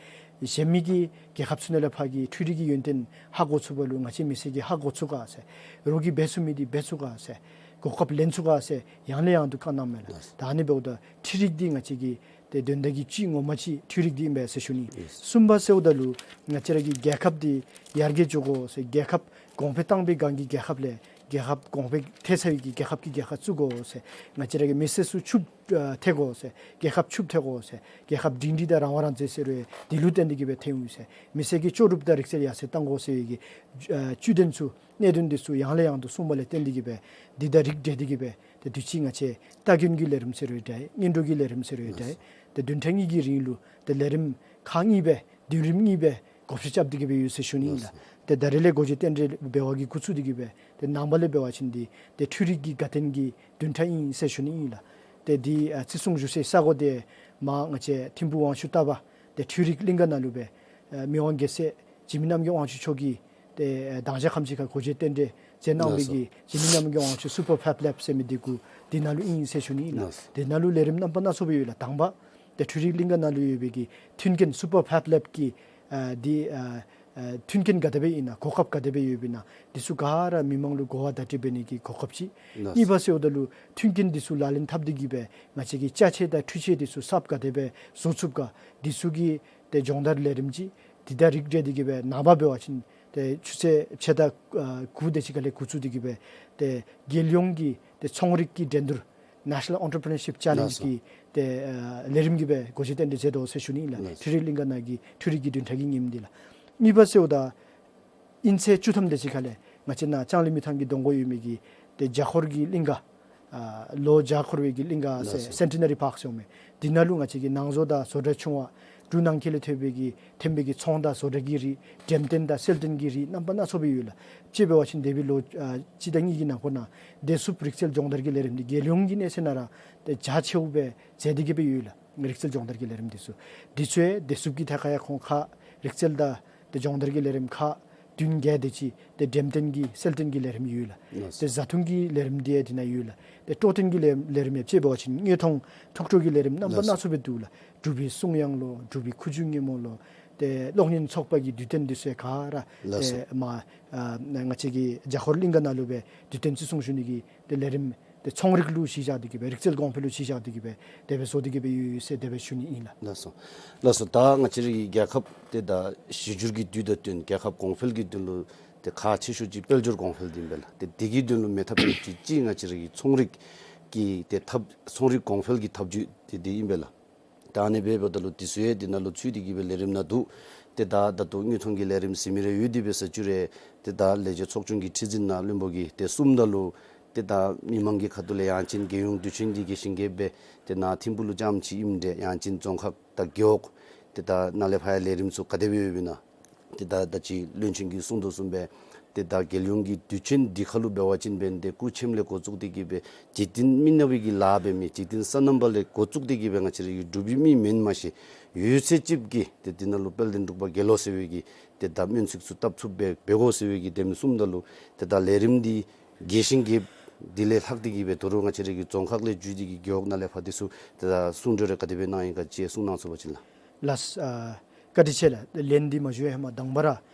གཞན་མི་གི་རྒྱལ་ཁབ་ཚུ་ནང་ལས་ཕར་གྱི་འཕྲུལ་རིག་གི་ཡོན་ཏན་ཧ་གོ་ཚུགས་པ་ལུ་ང་བཅས་མི་སེར་གྱིས་ཧ་གོ་ཚུགས་ག་ཟེར། རོགས་ཀྱིས་འབད་ཚུགས་མི་འདི་འབད་ཚུགས་ག་ཟེར། གོ་སྐབས་ལེན་ཚུགས་ག་ཟེར་ཡང་ལས་ཡང་དུ་བཀའ་གནངམ་མས་ལགས། ལགས། ད་ཨ་ནི་འབདཝ་ད་འཕྲུལ་རིག་འདི་ང་བཅས་ཀྱི་ཏེ་དོན་དག་གི་ཅིག་ངོ་མ་ཅིག་འཕྲུལ་རིག་འདི་ཨིན་པས་ཟེར་ཞུ་ནི། ལགས། གསུམ་པ་ཟེརཝ་ད་ལུ་ང་བཅས་ར་གི་རྒྱལ་ཁབ་འདི་ཡར་རྒྱས་འགྱོ་དགོ་ཟེར། རྒྱལ་ཁབ་གོང་འཕེལ་བཏང་པའི་སྒང་གི་རྒྱལ་ཁབ་ལས་རྒྱལ་ཁབ་གོང་འཕེལ་ཐལ་ཚར་བའི་གི་རྒྱལ་ཁབ་ཀྱི་རྒྱལ་ཁབ་བཙུགས་དགོ་ཟེར། ང་བཅས་ར་གི་མི་སེར་ཚུ་ཕྱུགཔོ་ཨ་ཐལ་དགོ་ཟེར། རྒྱལ་ཁབ་ཕྱུགཔོ་ཐལ་དགོ་ཟེར། རྒྱལ་ཁབ་སྒྲིང་སྒྲི་དང་རང་དབང་རང་བཙན་ཟེར་རུང་འདི་ལུ་བརྟེན་ཏེ་གི་སྦེ་ཐལ་འོང་ཟེར། མི་སེར་གྱི་ལྕོགས་གྲུབ་དང་རིག་རྩལ་ཡར་སེང་གཏང་དགོ་ཟེར་བའི་གི་ཨ་བཅུད་ལྡན་ཚུ་གནད་དོན་འདི་ཚུ་ཡང་ལས་ཡང་དུ་གསུངམ་ལས་བརྟེན་ཏེ་གི་སྦེ་འདི་དང་རིགས་འབྲེལ་ཏེ་གི་སྦེ་ཏེ་དུས་ཅི་ང་བཅས་སྟ་གོན་གྱི་ལས་རིམ་ཟེར་རུང་འདྲ། སྔོན་འགྲོ་གི་ལས་རིམ་ཟེར་རུང་འདྲ། ཏེ་བདུན་ཕྲག་གཉིས་ཀྱི་རིང་ལུ་ཏེ་ལས་རིམ་ཁག་གཉིས་སྦེ་བདུན་རིམ་གཉིས་སྦེ་བགོ་བཤའ་རྐྱབ་སྟེ་གི་སྦེ་ཡོད་ཟེར་ཞུ་ནི་ཨིན་ལགས། ཏེ་ད་རེས་ལས་སྒོ་འབྱེད་རྟེན་འབྲེལ་འབད་བ་གི་འགོ་བཙུགས་ཏེ་གི་སྦེ་ཏེ་ནངས་པ་ལས་འབད་བ་ཅིན་འདི་ཏེ་འཕྲུལ་རིག་གི་དགའ་སྟོན་གྱི་བདུན་ཕྲག་ཨིན་ཟེར་ཞུ་ནི་ཨིན་ལགས། ཏེ་འདི་ཨ་བརྩི་སྲུང་ཞུ་སའི་ས་གོ་འདི་མ་ང་བཅས་ཐིམ་ཕུག་དབང་ཕྱུག་རྟ་པ་ཏེ་འཕྲུལ་རིག་གླིང་ག་ནང་ལུ་སྦེ་ཨ་མི་དབང་རྒྱལ་སྲས་འཇིགས་མེད་རྣམ་རྒྱལ་དབང་ཕྱུག་མཆོག་གིས་ཏེ་ཨ་དང་ཞག་ཁམས་ཅིག་ཁར་སྒོ་འབྱེད་རྟེན་འབྲེལ་མཛད་གནང་བའི་གི་འཇིགས་མེད་རྣམ་རྒྱལ་དབང་ཕྱུག་སུ་པར་ཕེབ་ལེབ་ཟེར་མི་འདི་གུ་འདི་ནང་ལུ་ཨིན་ཟེར་ཞུ་ནི་ཨིན་ལགས། འདི་ནང་ལུ་ལས་རིམ་རྣམ་པ་སྣ་ཚོགས་སྦེ་ཡོད་ལགས། དང་པ་ཏེ་འཕྲུལ་རིག་གླིང་ག་ནང་ལུ་ཡོད་པའི་གི་མཐུན་རྐྱེན་སུ་པར་ཕེབ་ལེབ་ཀྱི་ཨ་འདི་ཨ་ཨ་མཐུན་རྐྱེན་ག་དེ་སྦེ་ཨིན་ན་གོ་སྐབས་ག་དེ་སྦེ་ཡོདཔ་ཨིན་ན་འདི་ཚུ་ག་ར་མི་མང་ལུ་གོ་བ་བརྡ་སྤྲོད་འབད་ནི་གི་གོ་སྐབས་ཅིག། གཉིས་པ་ཟེརཝ་ད་ལུ་མཐུན་རྐྱེན་འདི་ཚུ་ལག་ལེན་འཐབ་སྟེ་གི་སྦེ་ང་བཅས་ཀྱི་ཅ་ཆས་དང་འཕྲུལ་ཆས་འདི་ཚུ་གསརཔ་ག་དེ་སྦེ་བཟོ་ཚུགས་ག་འདི་ཚུ་གི་ཏེ་སྦྱོང་བརྡར་ལས་རིམ་ཅིག། འདི་དང་རིགས་འབྲེལ་ཏེ་གི་སྦེ་ནངས་པ་འབད་བ་ཅིན་ཏེ་ཆུ་ཚོད་ཕྱེད་དང་ཨ་དགུ་དེ་ཅིག་ཁ་ལས་འགོ་བཙུགས་ཏེ་གི་སྦེ་ཏེ་རྒྱལ་ཡོངས་ཀྱི་ཏེ་ཚོང་རིག་གི་འགྲན་བསྡུར་National Entrepreneurship Challenge ལགས་སོ། གི་ཏེ་ཨ་ལས་རིམ་གྱི་སྦེ་སྒོ་འབྱེད་རྟེན་འབྲེལ་མཛད་དོ་ཟེར་ཞུ་ནི་ཨིན་ལགས། ལགས་སོ། འཕྲུལ་རིག་གླིང་ག་ནང་གི་འཕྲུལ་རིག་གི་བདུན་ཕྲག་གི་ཉིནམ་འདི་ལགས། གཉིས་པ་ཟེརཝ་ད་ཨིན་ཚེས་བཅུ་ཐམ་དེ་ཅིག་ཁ་ལས་ང་བཅས་ནཱ་ལྕང་གླིང་མི་ཐང་གི་གདོང་ཁར་ཡོད་མི་གི་ཏེ་བརྒྱ་འཁོར་གྱི་གླིང་ག་ཨ་ལོ་བརྒྱ་འཁོར་བའི་གི་གླིང་ག་ཟེར་ལགས་སོ། Centenary Park ཟེར་མི་འདི་ནང་ལུ་ང་བཅས་ཀྱི་ནང་བཟོ་དང་བཟོ་གྲྭ་ཆུང་བ་ འབྲུག་ནང་འཁོད་ལས་ཐོན་པའི་གི་ཐོན་པའི་གི་ཚོང་དང་བཟོ་གྲྭ་གི་རིགས་འགྲེམས་སྟོན་དང་གསལ་སྟོན་གྱི་རིགས་རྣམ་པ་སྣ་ཚོགས་སྦེ་ཡོད་ལགས། དཔྱེ་འབད་བ་ཅིན་འདས་པའི་ལོ་ཨ་གཅིག་དང་གཉིས་ཀྱི་ནང་འཁོད་ནང་བདེ་སྲུངཔ་རིག་རྩལ་སྦྱོང་བརྡར་གྱི་ལས་རིམ་འདི་རྒྱལ་ཡོངས་ཀྱི་གནས་ཚད་ནང་ར་ཏེ་རྒྱ་ཆེཝ་སྦེ་མཛད་དེ་གི་སྦེ་ཡོད་ལགས། རིག་རྩལ་སྦྱོང་བརྡར་གྱི་ལས་རིམ་འདི་ཚུ་འདི་ཚུ་ཡང་བདེ་སྲུངཔ་གི་ཐད་ཁར་ཡང་ཁོང་ཁག་རིག་རྩལ་དང་ཏེ་སྦྱོང་བརྡར་གྱི་ལས་རིམ་ཁག་བདུན་བརྒྱད་དེ་ཅིག་ཏེ་འགྲེམས་སྟོན་གྱི་གསལ་སྟོན་གྱི་ལས་རིམ་ཡོད་ལགས། ལགས་སོ། ཏེ་བཟའ་འཐུང་གི་ལས་རིམ་འདི་ཡང་འདི་ནང་ཡོད་ལགས། ཏེ་སྤྲོ་སྟོན་གྱི་ལས་ལས་རིམ་ཡང་དཔྱེ་འབད་བ་ཅིན་དངོས་མཐོང་ཐུགས་སྤྲོ་གི་ལས་རིམ་རྣམ་པ་ལགས་སོ། སྣ་ཚོགས་སྦེ་འདུག་ལགས། འབྲུག་པའི་གསུང་དབྱངས་ལོ་འབྲུག་པའི་ཁུ་བྱུག་སྙན་མོ་ལོ་ཏེ་གློག་བརྙན་ཚོགས་པ་གི་དུས་སྟོན་འདི་ཚུ་ཡང་ག་ར་ལགས་སོ། ཏེ་མ་ཨ་ང་བཅས་ཀྱི་རྒྱ་ཧོར་གླིང་ག་ནང་ལུ་སྦེ་དུས་སྟོན་བརྩི་སྲུང་ཞུ་ནི་གི་ཏེ་ལས་རིམ་ཏེ་ཚོང་རིག་ལུ་གཞི་བཞག་སྟེ་གི་སྦེ་རིག་རྩལ་གོང་འཕེལ་ལུ་གཞི་བཞག་སྟེ་གི་སྦེ་དེ་སྦེ་བཟོ་སྟེ་གི་སྦེ་ཡོད་ཡོད་ཟེར་དེ་སྦེ་ཞུ་ནི་ཨིན་ལགས། ལགས་སོ། ལགས་སོ། ད་ང་བཅས་རའི་རྒྱལ་ཁབ་ཏེ་ད་གཞི་འགྱུར་གྱི་དུས་དང་བསྟུན་རྒྱལ་ཁབ་གོང་འཕེལ་གྱི་དུས་ལུ་ཏེ་ཁག་ཆེ་ཤོས་ཅིག་དཔལ་འབྱོར་གོང་འཕེལ་འདི་ཨིན་པས་ལགས། ཏེ་དེ་གི་དོན་ལུ་མེད་ཐབས་མེདཔ་ཅིག་ཅིག་ང་བཅས་རའི་ཚོང་རིག་གི་ཏེ་ཐབས་ཚོང་རིག་གོང་འཕེལ་གྱི་ཐབས་བྱུས་ཏེ་འདི་ཨིན་པས་ལགས། ད་ཨ་ནི་སྦེ་འབདཝ་ད་ལུ་དེ་ཚུ་ཡང་འདི་ནང་ལུ་ཚུད་དེ་གི་སྦེ་ལས་རིམ་ནང་འདུག། ཏེ་ད་ད་ལྟོ་དངོས་མཐོང་གི་ལས་རིམ་ཟེར་མི་རེ་ཡོད་དེ་འབད་ས་ཅིག་རུང་ཏེ་ད་ལས་བྱེད་ཚོགས་ཆུང་གི་ཁྲི་འཛིན་ནཱ་བློན་པོ་གིས་ཏེ་གསུངམ་ད་ལུ་ཏེ་ད་མི་མང་གི་ཁ་ཐུག་ལས་ཡང་ཅིན་རྒྱལ་ཡོངས་དུས་ཆེན་འདི་རྒྱས་ཤིང་རྒྱསཔ་སྦེ་ཏེ་ནཱ་ཐིམ་ཕུག་ལུ་རྐྱངམ་ཅིག་ཨིནམ་འདྲས་ཡང་ཅིན་རྫོང་ཁག་དང་རྒེད་འོག་ཏེ་ད་ནཱ་ལས་ཕར་ཡང་ལས་རིམ་ཚུ་ག་དེ་སྦེ་ཡོདཔ་ཨིན་ན། ཏེ་ད་ད་ཅི་བློན་ཆེན་གྱིས་གསུང་དོ་བཟུམ་སྦེ་ཏེ་ད་རྒྱལ་ཡོངས་ཀྱི་དུས་ཆེན་འདི་ཁར་ལུ་འབད་བ་ཅིན་འབདན་ཏེ་སྐུ་ཆེནམ་ལས་འགོ་བཙུགས་ཏེ་གི་སྦེ་འཇིག་རྟེན་མི་ནག་པའི་གི་ལཱ་འབད་མི་འཇིག་རྟེན་སོ་ནམ་པ་ལས་འགོ་བཙུགས་ཏེ་གི་སྦེ་ང་བཅས་རའི་འབྲུག་པའི་མི་མེན་མ་ཤེས་ཡོད་ཚད་ཅིག་གིས་ཏེ་འདི་ནང་ལུ་དཔལ་ལྡན་འབྲུག་པ་རྒྱལ་ལོ་ཟེར་བའི་གི་ཏེ་ད་སྨོན་ཚིག་ཚུ་བཏབ་ཚུགསཔ་སྦེ་འབད་དགོ་ཟེར་བའི་གི་དེམ་གསུངམ་ད་ལུ་ཏེ་ད་ལས་རིམ་འདི་རྒྱས་ཤིང་རྒྱསཔ་འདི་ལས་ལྷག་སྟེ་གི་སྦེ་ད་རུང་ང་བཅས་རའི་གི་རྫོང་ཁག་ལས་བརྒྱུད་དེ་གི་རྒེད་འོག་ནང་ལས་ཕར་འདི་ཚུ་ཏེ་ད་གསུང་གྲོས་རེ་ག་དེ་སྦེ་གནང་ཡི་ག་ཅིག་གསུང་གནང་ཚུགས་པ་ཅིན་ལགས། ལགས། ཨ་བཀའ་དྲིན་ཆེ་ལགས། ལན་འདི་མ་ཞུ་བའི་ཧེ་མ་དང་པ་ར་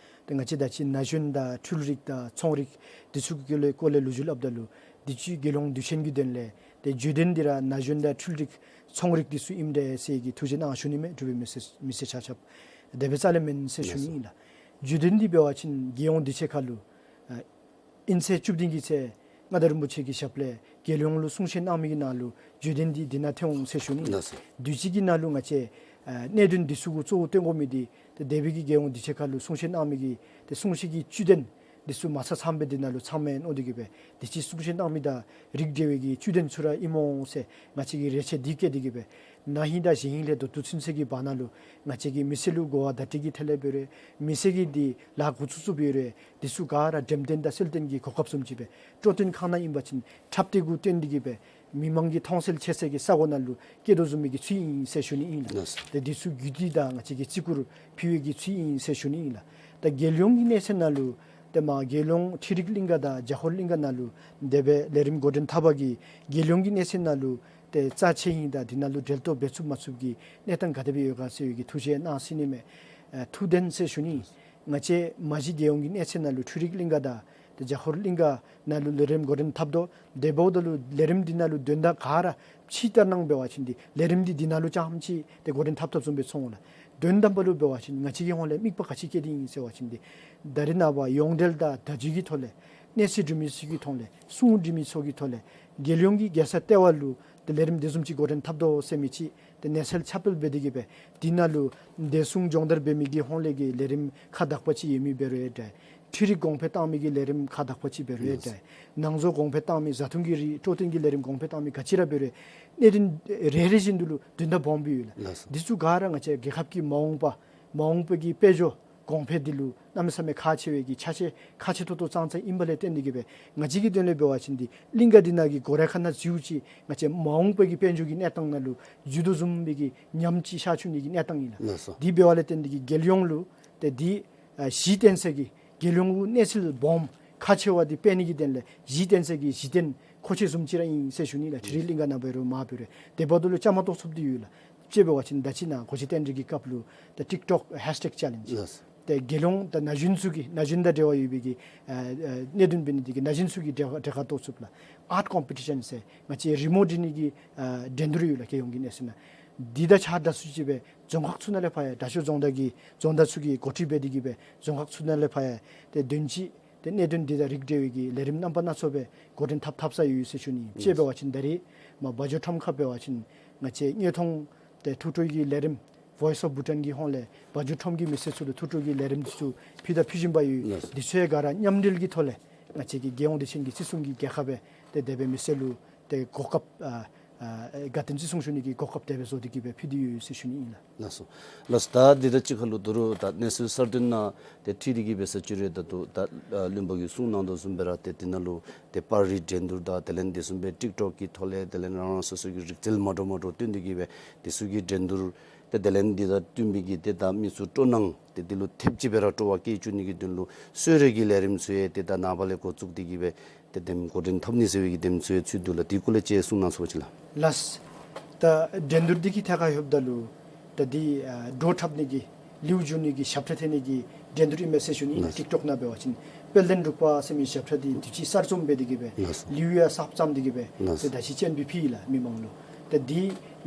ཏེ་ང་བཅས་ད་ཅི་ན་གཞོན་དང་འཕྲུལ་རིག་དང་ཚོང་རིག་འདི་ཚུ་གི་སྐོར་ལས་ལོ་རྒྱུས་སླབ་ད་ལུ་དུས་ཅི་རྒྱལ་ཡོངས་དུས་ཆེན་གྱི་དོན་ལས་ཏེ་བརྗོད་དོན་འདི་ར་ན་གཞོན་དང་འཕྲུལ་རིག་ཚོང་རིག་འདི་ཚུ་ཨིནམ་འདྲས་ཟེར་གྱི་ཐུགས་རྗེ་གནང་ཞུ་ནི་མས། འབྲུག་པའི་མི་སེར་མི་སེར་ཆ་ཁྱབ་དེ་སྦེ་རྩ་ལས་མེན་ཟེར་ཞུ་ནི་ཨིན་ལགས། བརྗོད་དོན་འདི་འབད་བ་ཅིན་རྒྱལ་ཡོངས་དུས་ཆེན་ཁར་ལུ་ཨ་ཨིན་ཚེས་བཅུ་བདུན་གྱི་ཚེ་མངའ་བདག་རིན་པོ་ཆེ་གི་ཞབས་ལས་རྒྱལ་ཡོངས་ལུ་གསུང་བཤད་གནང་མི་གི་ནང་ལུ་བརྗོད་དོན་འདི་འདི་ནང་ཐོན་འོང་ཟེར་ཞུ་ནི། ལགས་སོ། དུས་ཅི་གི་ནང་ལུ་ང་བཅས་ཨ་གནད་དོན་འདི་ཚུ་གུ་གཙོ་བོ་སྟོན་དགོ་མི་འདི་ཏེ་འདས་པའི་གི་རྒྱལ་ཡོངས་དུས་ཆེན་ཁར་ལུ་གསུང་བཤད་གནང་མི་གི་ཏེ་གསུང་བཤད་ཀྱི་བཅུད་དོན་འདི་ཚུ་མ་ཚང་ཚངམ་སྦེ་འདི་ནང་ལུ་ཚང་མས་མནོ་སྟེ་གི་སྦེ་དུས་ཅི་གསུང་བཤད་གནང་མི་དང་རིགས་འབྲེལ་བའི་གི་བཅུད་དོན་ཚུ་ར་ཨིནམ་འོང་ཟེར་ང་བཅས་ཀྱིས་རེ་ཆེ་འདི་བསྐྱེད་དེ་གི་སྦེ་ན་ཧིང་དང་གཞེས་ཧིང་ལས་ད་ལྟོ་ཚུན་ཚོད་ཀྱི་བར་ན་ལུ་ང་བཅས་ཀྱི་མི་སེར་ལུ་གོ་བ་བརྡ་སྤྲོད་ཀྱི་ཐད་ལས་འབད་རུང་མི་སེར་གྱིས་འདི་ལཱ་འགོ་བཙུགས་བཙུགསཔ་ཡོད་རུང་འདི་ཚུ་ག་ར་འགྲེམས་སྟོན་དང་གསལ་སྟོན་གྱི་གོ་སྐབས་བཟུམ་ཅིག་སྦེ་སྤྲོ་སྟོན་ཁང་ནང་ཨིན་པ་ཅིན་འཁྲབ་སྟེ་གུ་སྟོན་ཏེ་གི་སྦེ་མི་མང་གིས་མཐོང་གསལ་མཇལ་གསལ་གྱི་ས་གོ་ནང་ལུ་བསྐྱལ་དོ་བཟུམ་མའི་གི་ཚུལ་ཨིན་ཟེར་ཞུ་ནི་ཨིན་ལགས། ལགས་སོ། ཏེ་འདི་ཚུ་རྒྱུད་སྡེ་དང་ང་བཅས་ཀྱིས་བརྩི་བཀུར་ཕུལ་བའི་གི་ཚུལ་ཨིན་ཟེར་ཞུ་ནི་ཨིན་ལགས། ད་རྒྱལ་ཡོངས་ཀྱི་གནས་ཚད་ནང་ལུ་ཏེ་མ་རྒྱལ་ཡོངས་འཕྲུལ་རིག་གླིང་ག་དང་རྒྱ་ཧོར་གླིང་ག་ནང་ལུ་དེ་སྦེ་ལས་རིམ་འགོ་འདྲེན་འཐབ་པ་གིས་རྒྱལ་ཡོངས་ཀྱི་གནས་ཚད་ནང་ལུ་ཏེ་རྩ་ཆེ་ཨིན་ད་འདི་ནང་ལུ་འབྲེལ་གཏོགས་འབད་ཚུགས་མ་ཚུགས་ཀྱི་གནས་སྟངས་ག་དེ་སྦེ་ཡོད་ག་ཟེར་བའི་གི་ཐུགས་རྗེ་གནང་ཟེར་ནི་མས། ཨ་ཐུགས་བདེན་ཟེར་ཞུ་ནི། ང་བཅས་མ་གཞི་རྒྱལ་ཡོངས་ཀྱི་གནས་ཚད་ནང་ལུ་འཕྲུལ་རིག་གླིང་ག་དང་ཏེ་རྒྱ་ཧོར་གླིང་ག་ནང་ལུ་ལས་རིམ་འགོ་འདྲེན་འཐབ་དོ། དེ་འབདཝ་ད་ལུ་ལས་རིམ་འདི་ནང་ལུ་དོན་དག་ག་ར་ཕྱི་ལྟར་སྣང་འབད་བ་ཅིན་འདི་ལས་རིམ་འདི་འདི་ནང་ལུ་རྐྱངམ་ཅིག་ཏེ་འགོ་འདྲེན་འཐབ་འཐབ་བཟུམ་སྦེ་མཐོང་འོང་ལགས། དོན་དམ་པ་ལུ་འབད་བ་ཅིན་ང་བཅས་ཀྱི་ཧོང་ལས་དམིགས་པ་ག་ཅི་བསྐྱེད་དེ་ཨིན་ཟེར་བ་ཅིན་འདི་ད་རེས་ནངས་པ་ཡོངས་འབྲེལ་དང་བརྡ་བརྒྱུད་ཀྱི་ཐོག་ལས་གནས་ཚུལ་འབྲི་མི་ཚུ་གི་ཐོག་ལས་གསུང་འབྲི་མི་ཚུ་གི་ཐོག་ལས་རྒྱལ་ཡོངས་ཀྱི་རྒྱལ་ས་ལྟེ་བ་ལུ་ཏེ་ལས་རིམ་འདི་བཟུམ་ཅིག་འགོ་འདྲེན་འཐབ་དོ་ཟེར་མི་ཅིག་ཏེ་གནས་ཚུལ་ཁྱབ་སྤེལ་འབད་དེ་གི་སྦེ་འདི་ནང་ལུ་བདེ་སྲུང་སྦྱོང་བརྡར་འབད་མི་གི་ཧོང་ལས་ཀྱི་ལས་རིམ་ཁག་དག་པ་ཅིག་ཡོད་མི་འབད་རུང་ཡང་འདྲ། འཕྲུལ་རིག་གོང་འཕེལ་བཏང་མི་གི་ལས་རིམ་ཁག་དག་པ་ཅིག་འབད་རུང་ཡང་འདྲ། ནང་བཟོ་གོང་འཕེལ་བཏང་མི་བཟའ་འཐུང་གི་རིགས་སྤྲོ་སྟོན་གྱི་ལས་རིམ་གོང་འཕེལ་བཏང་མི་ག་ཅི་ར་འབད་རུང་གནད་དོན་རེ་རེ་བཞིན་དུ་ལུ་དོན་དག་སྦོམ་སྦེ་ཡོད་ལགས། ལགས་སོ། འདི་ཚུ་ག་ར་ང་བཅས་རྒྱལ་ཁབ་ཀྱི་མ་འོངས་པ་མ་འོངས་པའི་གི་དཔལ་འབྱོར་གོང་འཕེལ་འདི་ལུ་གནམ་མེད་ས་མེད་ཁག་ཆེ་བའི་གི་ཆ་ཤས་ཁག་ཆེ་ཏོག་ཏོ་ཙང་ཙང་ཨིན་པ་ལས་བརྟེན་ཏེ་གི་སྦེ་ང་བཅས་ཀྱི་དོན་ལས་འབད་བ་ཅིན་འདི་གླིང་ག་འདི་ནང་གི་སྒོ་ར་ཁ་ནང་འཛུལཝ་ཅིག་ང་བཅས་མ་འོངས་པའི་གི་དཔལ་འབྱོར་གྱི་གནས་སྟངས་ནང་ལུ་འཛུལ་དོ་བཟུམ་སྦེ་གི་ཉམས་ཅིག་ཤར་བཅུག་ནི་གི་གནས་སྟངས་ཨིན་ལགས། ལགས་སོ། འདི་འབདཝ་ལས་བརྟེན་ཏེ་གི་རྒྱལ་ཡོངས་ལུ་ཏེ་འདི་ཨ་གཞི་རྟེན་ས་གི་རྒྱལ་ཡོངས་ལུ་གནས་ཚུལ་སྦོམ་ཁག་ཆེ་བ་འདི་སྤེལ་ནི་གི་དོན་ལས་གཞི་རྟེན་ས་གི་གཞི་རྟེན་མཁོ་ཆས་བཟུམ་ཅིག་ར་ཨིན་ཟེར་ཞུ་ནི་ལགས། འཕྲུལ་རིག་གླིང་ག་ནང་འབད་རུང་མ་འབད་རུང་དེ་འབདཝ་ད་ལུ་བཅའ་མར་གཏོགས་ཚུགསཔ་འདི་ཡོད་ལགས། དཔྱེ་འབད་བ་ཅིན་ད་ཅི་ནཱ་གོ་ཤེས་རྟེན་འབྲེལ་གྱི་སྐབས་ལུ་ད་ཊིཀ་ཊོཀ་ཧེཤ་ཊེག་ཆེ་ལེནཇ། ལགས། ཏེ་རྒྱལ་ཡོངས་ད་ན་གཞོན་ཚུ་གི་ན་གཞོན་དང་འབྲེལ་བ་ཡོད་པའི་གི་ཨ་ཨ་གནད་དོན་འབད་ནི་འདི་གིས་ན་གཞོན་ཚུ་གི་གྲལ་གྲལ་ཁར་གཏོགས་ཚུགསཔ་ལགས། ཨརཊ་ཀོམ་པི་ཊི་ཤཱན་ཟེར་ང་བཅས་རི་མོ་འབྲི་ནི་གི་ཨ་འགྲན་བསྡུར་ཡོད་ལགས། རྒྱལ་ཡོངས་ཀྱི་གནས་ཚད་ནང་འདི་དང་ཆ་འདྲ་སུ་ཅིག་སྦེ་རྫོང་ཁག་ཚུ་ནང་ལས་ཕར་ཡང་དྲག་ཤོས་རྫོང་བདག་གིས་རྫོང་བདག་ཚུ་གིས་འགོ་ཁྲིད་འབད་དེ་གི་སྦེ་རྫོང་ཁག་ཚུ་ནང་ལས་ཕར་ཡང་ཏེ་དོན་ཅིག་ཏེ་གནད་དོན་འདི་དང་རིགས་འབྲེལ་བའི་གི་ལས་རིམ་རྣམ་པ་སྣ་ཚོགས་སྦེ་འགོ་འདྲེན་འཐབ་འཐབ་ས་ཡོད་ཟེར་ཞུ་ནི། དཔྱེ་འབད་བ་ཅིན་ད་རེས་མར་བ་འཇོ་ཁྲོམ་ཁར་འབད་བ་ཅིན་ང་བཅས་དངོས་མཐོང་ཏེ་ཐུགས་སྤྲོ་གི་ལས་རིམ་Voice of Bhutan གི་ཧོང་ལས་བ་འཇོ་ཁྲོམ་གྱི་མི་སེར་ཚུ་ལུ་ཐུགས་སྤྲོ་གི་ལས་རིམ་ཚུ་ཕུལ་དང་ཕུལ་བཞིན་པ་ཡོད། ལགས་སོ། འདི་ཚུ་ཡང་ག་ར་མཉམ་འབྲེལ་གྱི་ཐོག་ལས་ང་བཅས་ཀྱི་རྒྱལ་ཡོངས་དུས་ཆེན་གྱི་བརྩི་སྲུང་གི་རྒྱལ་ཁ་སྦེ་ཏེ་དེ་སྦེ་མི་སེར་ལུ་ཏེ་གོ་སྐབས་ཨ་ ཨ་དགའ་སྟོན་བརྩི་སྲུང་ཞུ་ནི་གི་གོ་སྐབས་དེ་སྦེ་བཟོ་སྟེ་གི་སྦེ་ཕུལ་ཏེ་ཡོད་ཟེར་ཞུ་ནི་ཨིན་ལགས། ལགས་སོ། ལགས་སོ། ད་འདི་དང་གཅིག་ཁར་ལུ་ད་རུང་ད་གནས་ཚུལ་གསར་བཏོན་ནང་ཏེ་འཕྲུལ་རིག་གི་སྦེ་ས་བཅུད་རེ་ད་ལྟོ་ད་ཨ་བློན་པོ་གིས་གསུང་གནང་དོ་བཟུམ་སྦེ་ར་ཏེ་འདི་ནང་ལུ་ཏེ་པར་རིས་འགྲན་བསྡུར་དང་དེ་ལས་འདི་བཟུམ་སྦེ་ཊིཀ་ཊོཀ་གི་ཐོག་ལས་དེ་ལས་རང་རང་སོ་སོ་གི་རིག་རྩལ་མ་འདྲཝ་མ་འདྲཝ་སྟོན་ཏེ་གི་སྦེ་འདི་ཚུ་གི་འགྲན་བསྡུར་ཏེ་དེ་ལས་འདི་དང་བསྟུན་པའི་གི་ཏེ་ད་མི་ཚུ་སྤྲོ་སྣང་ཏེ་འདི་ལུ་ཐེབས་ཅིག་སྦེ་ར་སྤྲོ་བ་བསྐྱེད་བཅུག་ནི་གི་དོན་ལུ་གསོལ་རས་ཀྱི་ལས་རིམ་ཚུ་ཡང་ཏེ་ད་ནངས་པ་ལས་འགོ་བཙུགས་ཏེ་གི་སྦེ་ཏེ་དེམ་འགོ་འདྲེན་འཐབ་ནི་ཟེར་བའི་གི་དེམ་ཚུ་ཡང་ཚུད་འདུག་ལགས། དེ་སྐོར་ལས་ཅིག་གསུང་གནང་ཚུགས་པ་ཅིན་ལགས། ལགས། ད་འགྲན་བསྡུར་འདི་གི་ཐད་ཁར་ལྷོདཔ་ད་ལུ་ད་འདི་ཨ་བྲོ་འཁྲབ་ནི་གི་ལེའུ་བསྒྱུར་ནི་གི་ཞབས་ཁྲ་འཐེན་ནི་གི་འགྲན་བསྡུར་ཨིན་མས་ཟེར་ཞུ་ནི། ལགས། ཊིཀ་ཊོཀ་ནང་འབད་བ་ཅིན་དཔལ་ལྡན་འབྲུག་པ་ཟེར་མི་ཞབས་ཁྲ་འདི་དུས་ཅི་གསར་རྩོམ་འབད་དེ་གི་སྦེ་ལགས་སོ། ལེའུ་ཡང་གསརཔ་བརྩམས་ཏེ་གི་སྦེ་ལགས་སོ། ཏེ་ད་ཅི་སྤྱན་འབུལ་ཕུལ་ཡི་ལགས་མི་མང་ལུ། ད་འདི་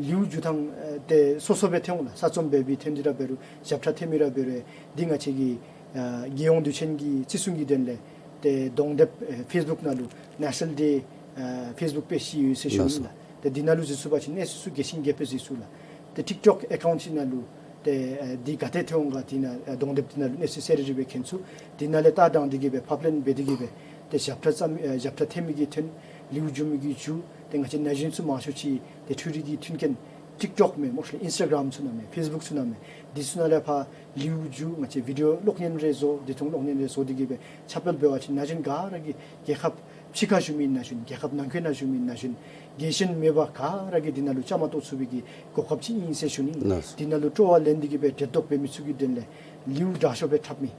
ལེའུ་བསྒྱུར་ཐངས་ཨེ་ཏེ་སོ་སོ་སྦེ་འཐོན་འོང་ལགས། གསར་རྩོམ་འབད་བའི་འཐོན་ཏེ་ར་འབད་རུང་ཞབས་ཁྲ་འཐེན་མི་ར་འབད་རུང་འདི་ང་བཅས་ཀྱི་ཨ་རྒྱལ་ཡོངས་དུས་ཆེན་གྱི་བརྩི་སྲུང་གི་དོན་ལས་ཏེ་གདོང་དེབ་ཨེ་ཕེསི་བུཀ་ནང་ལུ་ནེ་ཤ་ནཱལ་ཌེ་ཨ་ཕེསི་བུཀ་པེཇ་ཅིག་ཡོད་ཟེར་ཞུ་ནི་ལགས་སོ། ལགས། ཏེ་འདི་ནང་ལུ་གཟིགས་ཚུགས་པ་ཅིན་གནས་ཚུལ་ཚུ་རྒྱས་ཤིང་རྒྱས་པ་གཟིགས་ཚུགས་ལགས། ཏེ་ཊིཀ་ཊོཀ་ཨེ་ཀའུནཊ་ཅིག་ནང་ལུ་ཏེ་ཨ་འདི་ག་ཏེ་འཐོན་འོང་ག་འདི་ནང་ཨ་གདོང་དེབ་འདི་ནང་ལུ་གནས་ཚུལ་གསལ་རི་རི་སྦེ་མཁྱེན་ཚུགས། འདི་ནང་ལས་ལྟ་དྲངས་ཏེ་གི་སྦེ་ཕབ་ལེན་འབད་དེ་གི་སྦེ་ཏེ་ཞབས་ཁྲ་བརྩམ་ཨ་ཞབས་ཁྲ་འཐེན་མི་གི་དོན་ལེའུ་བསྒྱུར་མི་གི་བསྒྱུར། ཏེ་ང་བཅས་ན་གཞོན་ཚུ་མང་ཤོས་ཅིག་ཏེ་འཕྲུལ་རིག་གི་མཐུན་རྐྱེན་ཊིཀ་ཊོཀ་མས་མོསཊ་ལི་ཨིནསི་ཊ་གརམ་ཚུ་ནང་མས་ཕེསི་བུཀ་ཚུ་ནང་མས། འདི་ཚུ་ནང་ལས་ཕར་ལེའུ་བསྒྱུར་ང་བཅས་བི་ཌིའོ་གློག་བརྙན་རེ་བཟོ་འདི་ཐོག་གློག་བརྙན་རེ་བཟོ་སྟེ་གི་སྦེ་ཁྱབ་སྤེལ་འབད་བ་ཅིན་ན་གཞོན་ག་ར་གིས་རྒྱལ་ཁབ་ཕྱི་ཁར་བཞུགས་མི་ན་གཞོན་རྒྱལ་ཁབ་ནང་འཁོད་ནང་བཞུགས་མི་ན་གཞོན་རྒན་གཞོན་མེད་པར་ག་ར་གིས་འདི་ནང་ལུ་བཅའ་མར་གཏོགས་ཚུགས་པའི་གི་གོ་སྐབས་ཅིག་ཨིན་ཟེར་ཞུ་ནི། ལགས། འདི་ནང་ལུ་སྤྲོ་བ་ལེན་ཏེ་གི་སྦེ་འབྲེལ་གཏོགས་འབད་མི་ཚུ་གི་དོན་ལས་ལེའུ་དྲག་ཤོས་སྦེ་འཁྲབ་མི་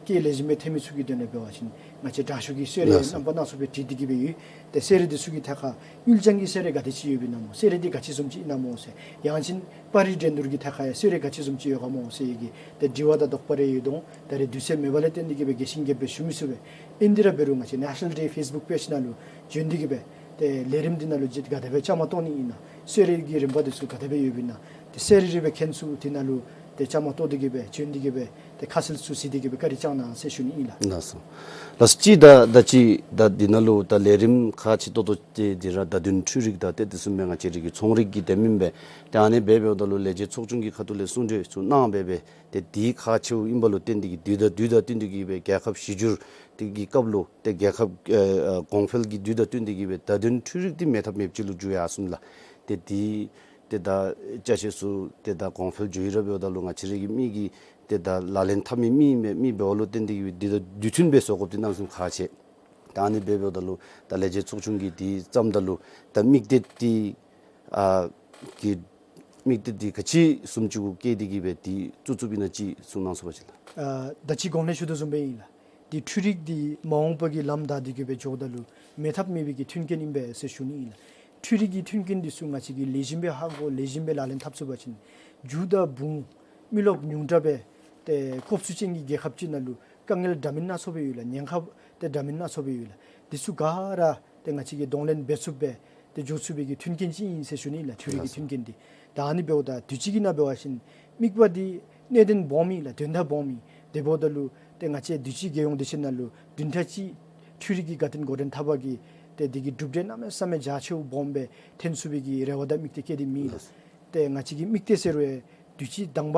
སྐད་ལེགས་ཤོམ་སྦེ་འཐེན་མི་ཚུ་གི་དོན་ལས་འབད་བ་ཅིན་ང་བཅས་དྲག་ཤོས་ཀྱི་གསོལ་རས་ལགས་སོ། རྣམ་པ་སྣ་ཚོགས་སྦེ་བྲིས་ཏེ་གི་སྦེ་ཡོད། ཏེ་གསོལ་རས་འདི་ཚུ་གི་ཐད་ཁར་དངུལ་རྐྱང་གི་གསོལ་རས་ག་དེ་ཅིག་ཡོདཔ་ཨིན་ན་སྨོ། གསོལ་རས་འདི་ག་ཅི་བཟུམ་ཅིག་ཨིན་ན་སྨོ་ཟེར། ཡང་ཅིན་པར་རིས་འགྲན་བསྡུར་གྱི་ཐད་ཁར་ཡང་གསོལ་རས་ག་ཅི་བཟུམ་ཅིག་ཡོད་ག་སྨོ་ཟེར་བའི་གི་ཏེ་དྲི་བ་དང་དོགས་པ་རེ་ཡོད་དོ་འོང་། ད་རེས་དུས་ཚོད་མེད་པ་ལས་བརྟེན་ཏེ་གི་སྦེ་རྒྱས་ཤིང་རྒྱས་པ་སྦེ་ཞུ་མི་ཚུགས་པས། ཨིན་ཏེ་ར་འབད་རུང་ང་བཅས་ནེ་ཤ་ནཱལ་ཌེ་ཕེསི་བུཀ་པེཇ་ནང་ལུ་བྱོན་ཏེ་གི་སྦེ་ཏེ་ལས་རིམ་འདི་ནང་ལུ་ཅིག་ག་དེ་སྦེ་བཅའ་མར་གཏོགས་ནི་ཨིན་ན་གསོལ་རས་ཀྱི་རིམ་པ་འདི་ཚུ་ག་དེ་སྦེ་ཡོདཔ་ཨིན་ན་ཏེ་གསལ་རི་རི་སྦེ་མཁྱེན་ཚུགས། འདི་ནང་ལུ་ཏེ་བཅའ་མར་གཏོགས་ཏེ་གི་སྦེ་བྱོན་ཏེ་གི་སྦེ་ཏེ་ཁ་གསལ་ཚུ་གཟིགས་ཏེ་གི་སྦེ་བཀའ་དྲིན་བསྐྱང་གནང་ཟེར་ཞུ་ནི་ཨིན་ལགས། ལགས་སོ། ལགས་སོ། ཅིག་ད་ད་ཅི་ད་འདི་ནང་ལུ་ད་ལས་རིམ་ཁག་ཆེ་ཏོག་ཏོ་ཅིག་འདི་ར་བརྡ་དོན་འཕྲུལ་རིག་དང་ཏེ་དེ་བཟུམ་སྦེ་ང་བཅས་རའི་གི་ཚོང་རིག་གི་དེ་མེན་པས། ཏེ་ཨ་ནི་སྦེ་འབདཝ་ད་ལུ་ལས་བྱེད་ཚོགས་ཆུང་གི་ཁ་ཐུག་ལས་གསུང་གྲོས་ཚུ་གནང་སྦེ་སྦེ་ཏེ་འདི་ཁག་ཆེཝ་ཨིན་པ་ལུ་བརྟེན་ཏེ་གི་དུས་དང་དུས་དང་བསྟུན་ཏེ་གི་སྦེ་རྒྱལ་ཁབ་གཞི་འགྱུར་འདི་གི་སྐབས་ལུ་ཏེ་རྒྱལ་ཁབ་ཨ་ཨ་གོང་འཕེལ་གྱི་དུས་དང་བསྟུན་ཏེ་གི་སྦེ་བརྡ་དོན་འཕྲུལ་རིག་འདི་མེད་ཐབས་མེདཔ་ཅིག་ལུ་འགྱུར་ཡར་སོང་ལགས། ཏེ་འདི་ཏེ་ད་ཅ་ཆས་ཚུ་ཏེ་ད་གོང་འཕེལ་འགྱོ་ཡི་ར་འབདཝ་ད་ལུ་ང་བཅས་རའི་གི་མི་གིས་ཏེ་ད་ལག་ལེན་འཐབ་མི་མི་མི་འབདཝ་ལུ་བརྟེན་ཏེ་གི་འདི་དང་དུས་མཐུན་སྦེ་བཟོ་དགོཔ་འདི་གནམ་མེད་ས་མེད་ཁག་ཆེ། ད་ཨ་ནི་སྦེ་འབདཝ་ད་ལུ་ད་ལས་བྱེད་ཚོགས་ཆུང་གིས་འདི་བརྩམ་ད་ལུ་ད་དམིགས་གཏད་འདི་ཨ་གི་དམིགས་གཏད་འདི་ག་ཅི་བཟུམ་ཅིག་གུ་བསྐྱེད་དེ་གི་སྦེ་འདི་བཙུགས་བཙུགསཔ་ཨིན་ན་ཅིག་གསུང་གནང་ཚུགས་པ་ཅིན་ལགས། ཨ་ད་ཅི་གོང་ལས་ཞུ་དོ་བཟུམ་སྦེ་ཨིན་ལགས། འདི་འཕྲུལ་རིག་འདི་མ་འོངས་པ་གི་ལམ་བདའ་སྟེ་གི་སྦེ་འགྱོཝ་ད་ལུ་མེད་ཐབས་མེད་པའི་གི་མཐུན་རྐྱེན་ཨིན་པས་ཟེར་ཞུ་ནི་ཨིན་ལགས། འཕྲུལ་རིག་གི་མཐུན་རྐྱེན་འདི་ཚུ་ང་བཅས་ཀྱིས་ལེགས་ཤོམ་སྦེ་ཧ་གོ་ལེགས་ཤོམ་སྦེ་ལག་ལེན་འཐབ་ཚུགས་པ་ཅིན་རྒྱུ་དང་བུང་མི་རློབས་ཉུང་དྲགས་སྦེ་ཏེ་ཁོབ་ཚུལ་ཅན་གྱི་རྒྱལ་ཁབ་ཅིག་ནང་ལུ་དཀའ་ངལ་འདྲ་མིན་སྣ་ཚོགས་སྦེ་ཡོད་ལགས། ཉེན་ཁ་ཏེ་འདྲ་མིན་སྣ་ཚོགས་སྦེ་ཡོད་ལགས། འདི་ཚུ་ག་ར་ཏེ་ང་བཅས་ཀྱིས་གདོང་ལེན་འབད་ཚུགསཔ་སྦེ་ཏེ་འགྱོ་ཚུགས་པའི་གི་མཐུན་རྐྱེན་ཅིག་ཨིན་ཟེར་ཞུ་ནི་ལགས། འཕྲུལ་རིག་གི་མཐུན་རྐྱེན་འདི། ད་ཨ་ནི་འབདཝ་ད་དུས་ཅི་གི་ནང་འབད་བ་ཅིན་དམིགས་པ་འདི་གནད་དོན་སྦོམ་ཨིན་ལགས། དོན་དག་སྦོམ་ཨིན། དེ་འབདཝ་ད་ལུ་ཏེ་ང་བཅས་དུས་ཅི་རྒྱལ་ཡོངས་དུས་ཆེན་ནང་ལུ་བདུན་ཕྲག་གཅིག་འཕྲུལ་རིག་གི་དགའ་སྟོན་འགོ་འདྲེན་འཐབ་པ་གིས་ཏེ་འདི་གི་གྲུབ་འབྲས་གནམ་མེད་ས་མེད་རྒྱ་ཆེཝ་སྦོམ་སྦེ་ཐོན་ཚུགས་པའི་གི་རེ་བ་དང་དམིགས་གཏད་བསྐྱེད་དེ་མེད་ལགས། ཏེ་ང་བཅས་ཀྱི་དམིགས་གཏད་ཟེར་རུང་དུས་ཅི་དང་པ་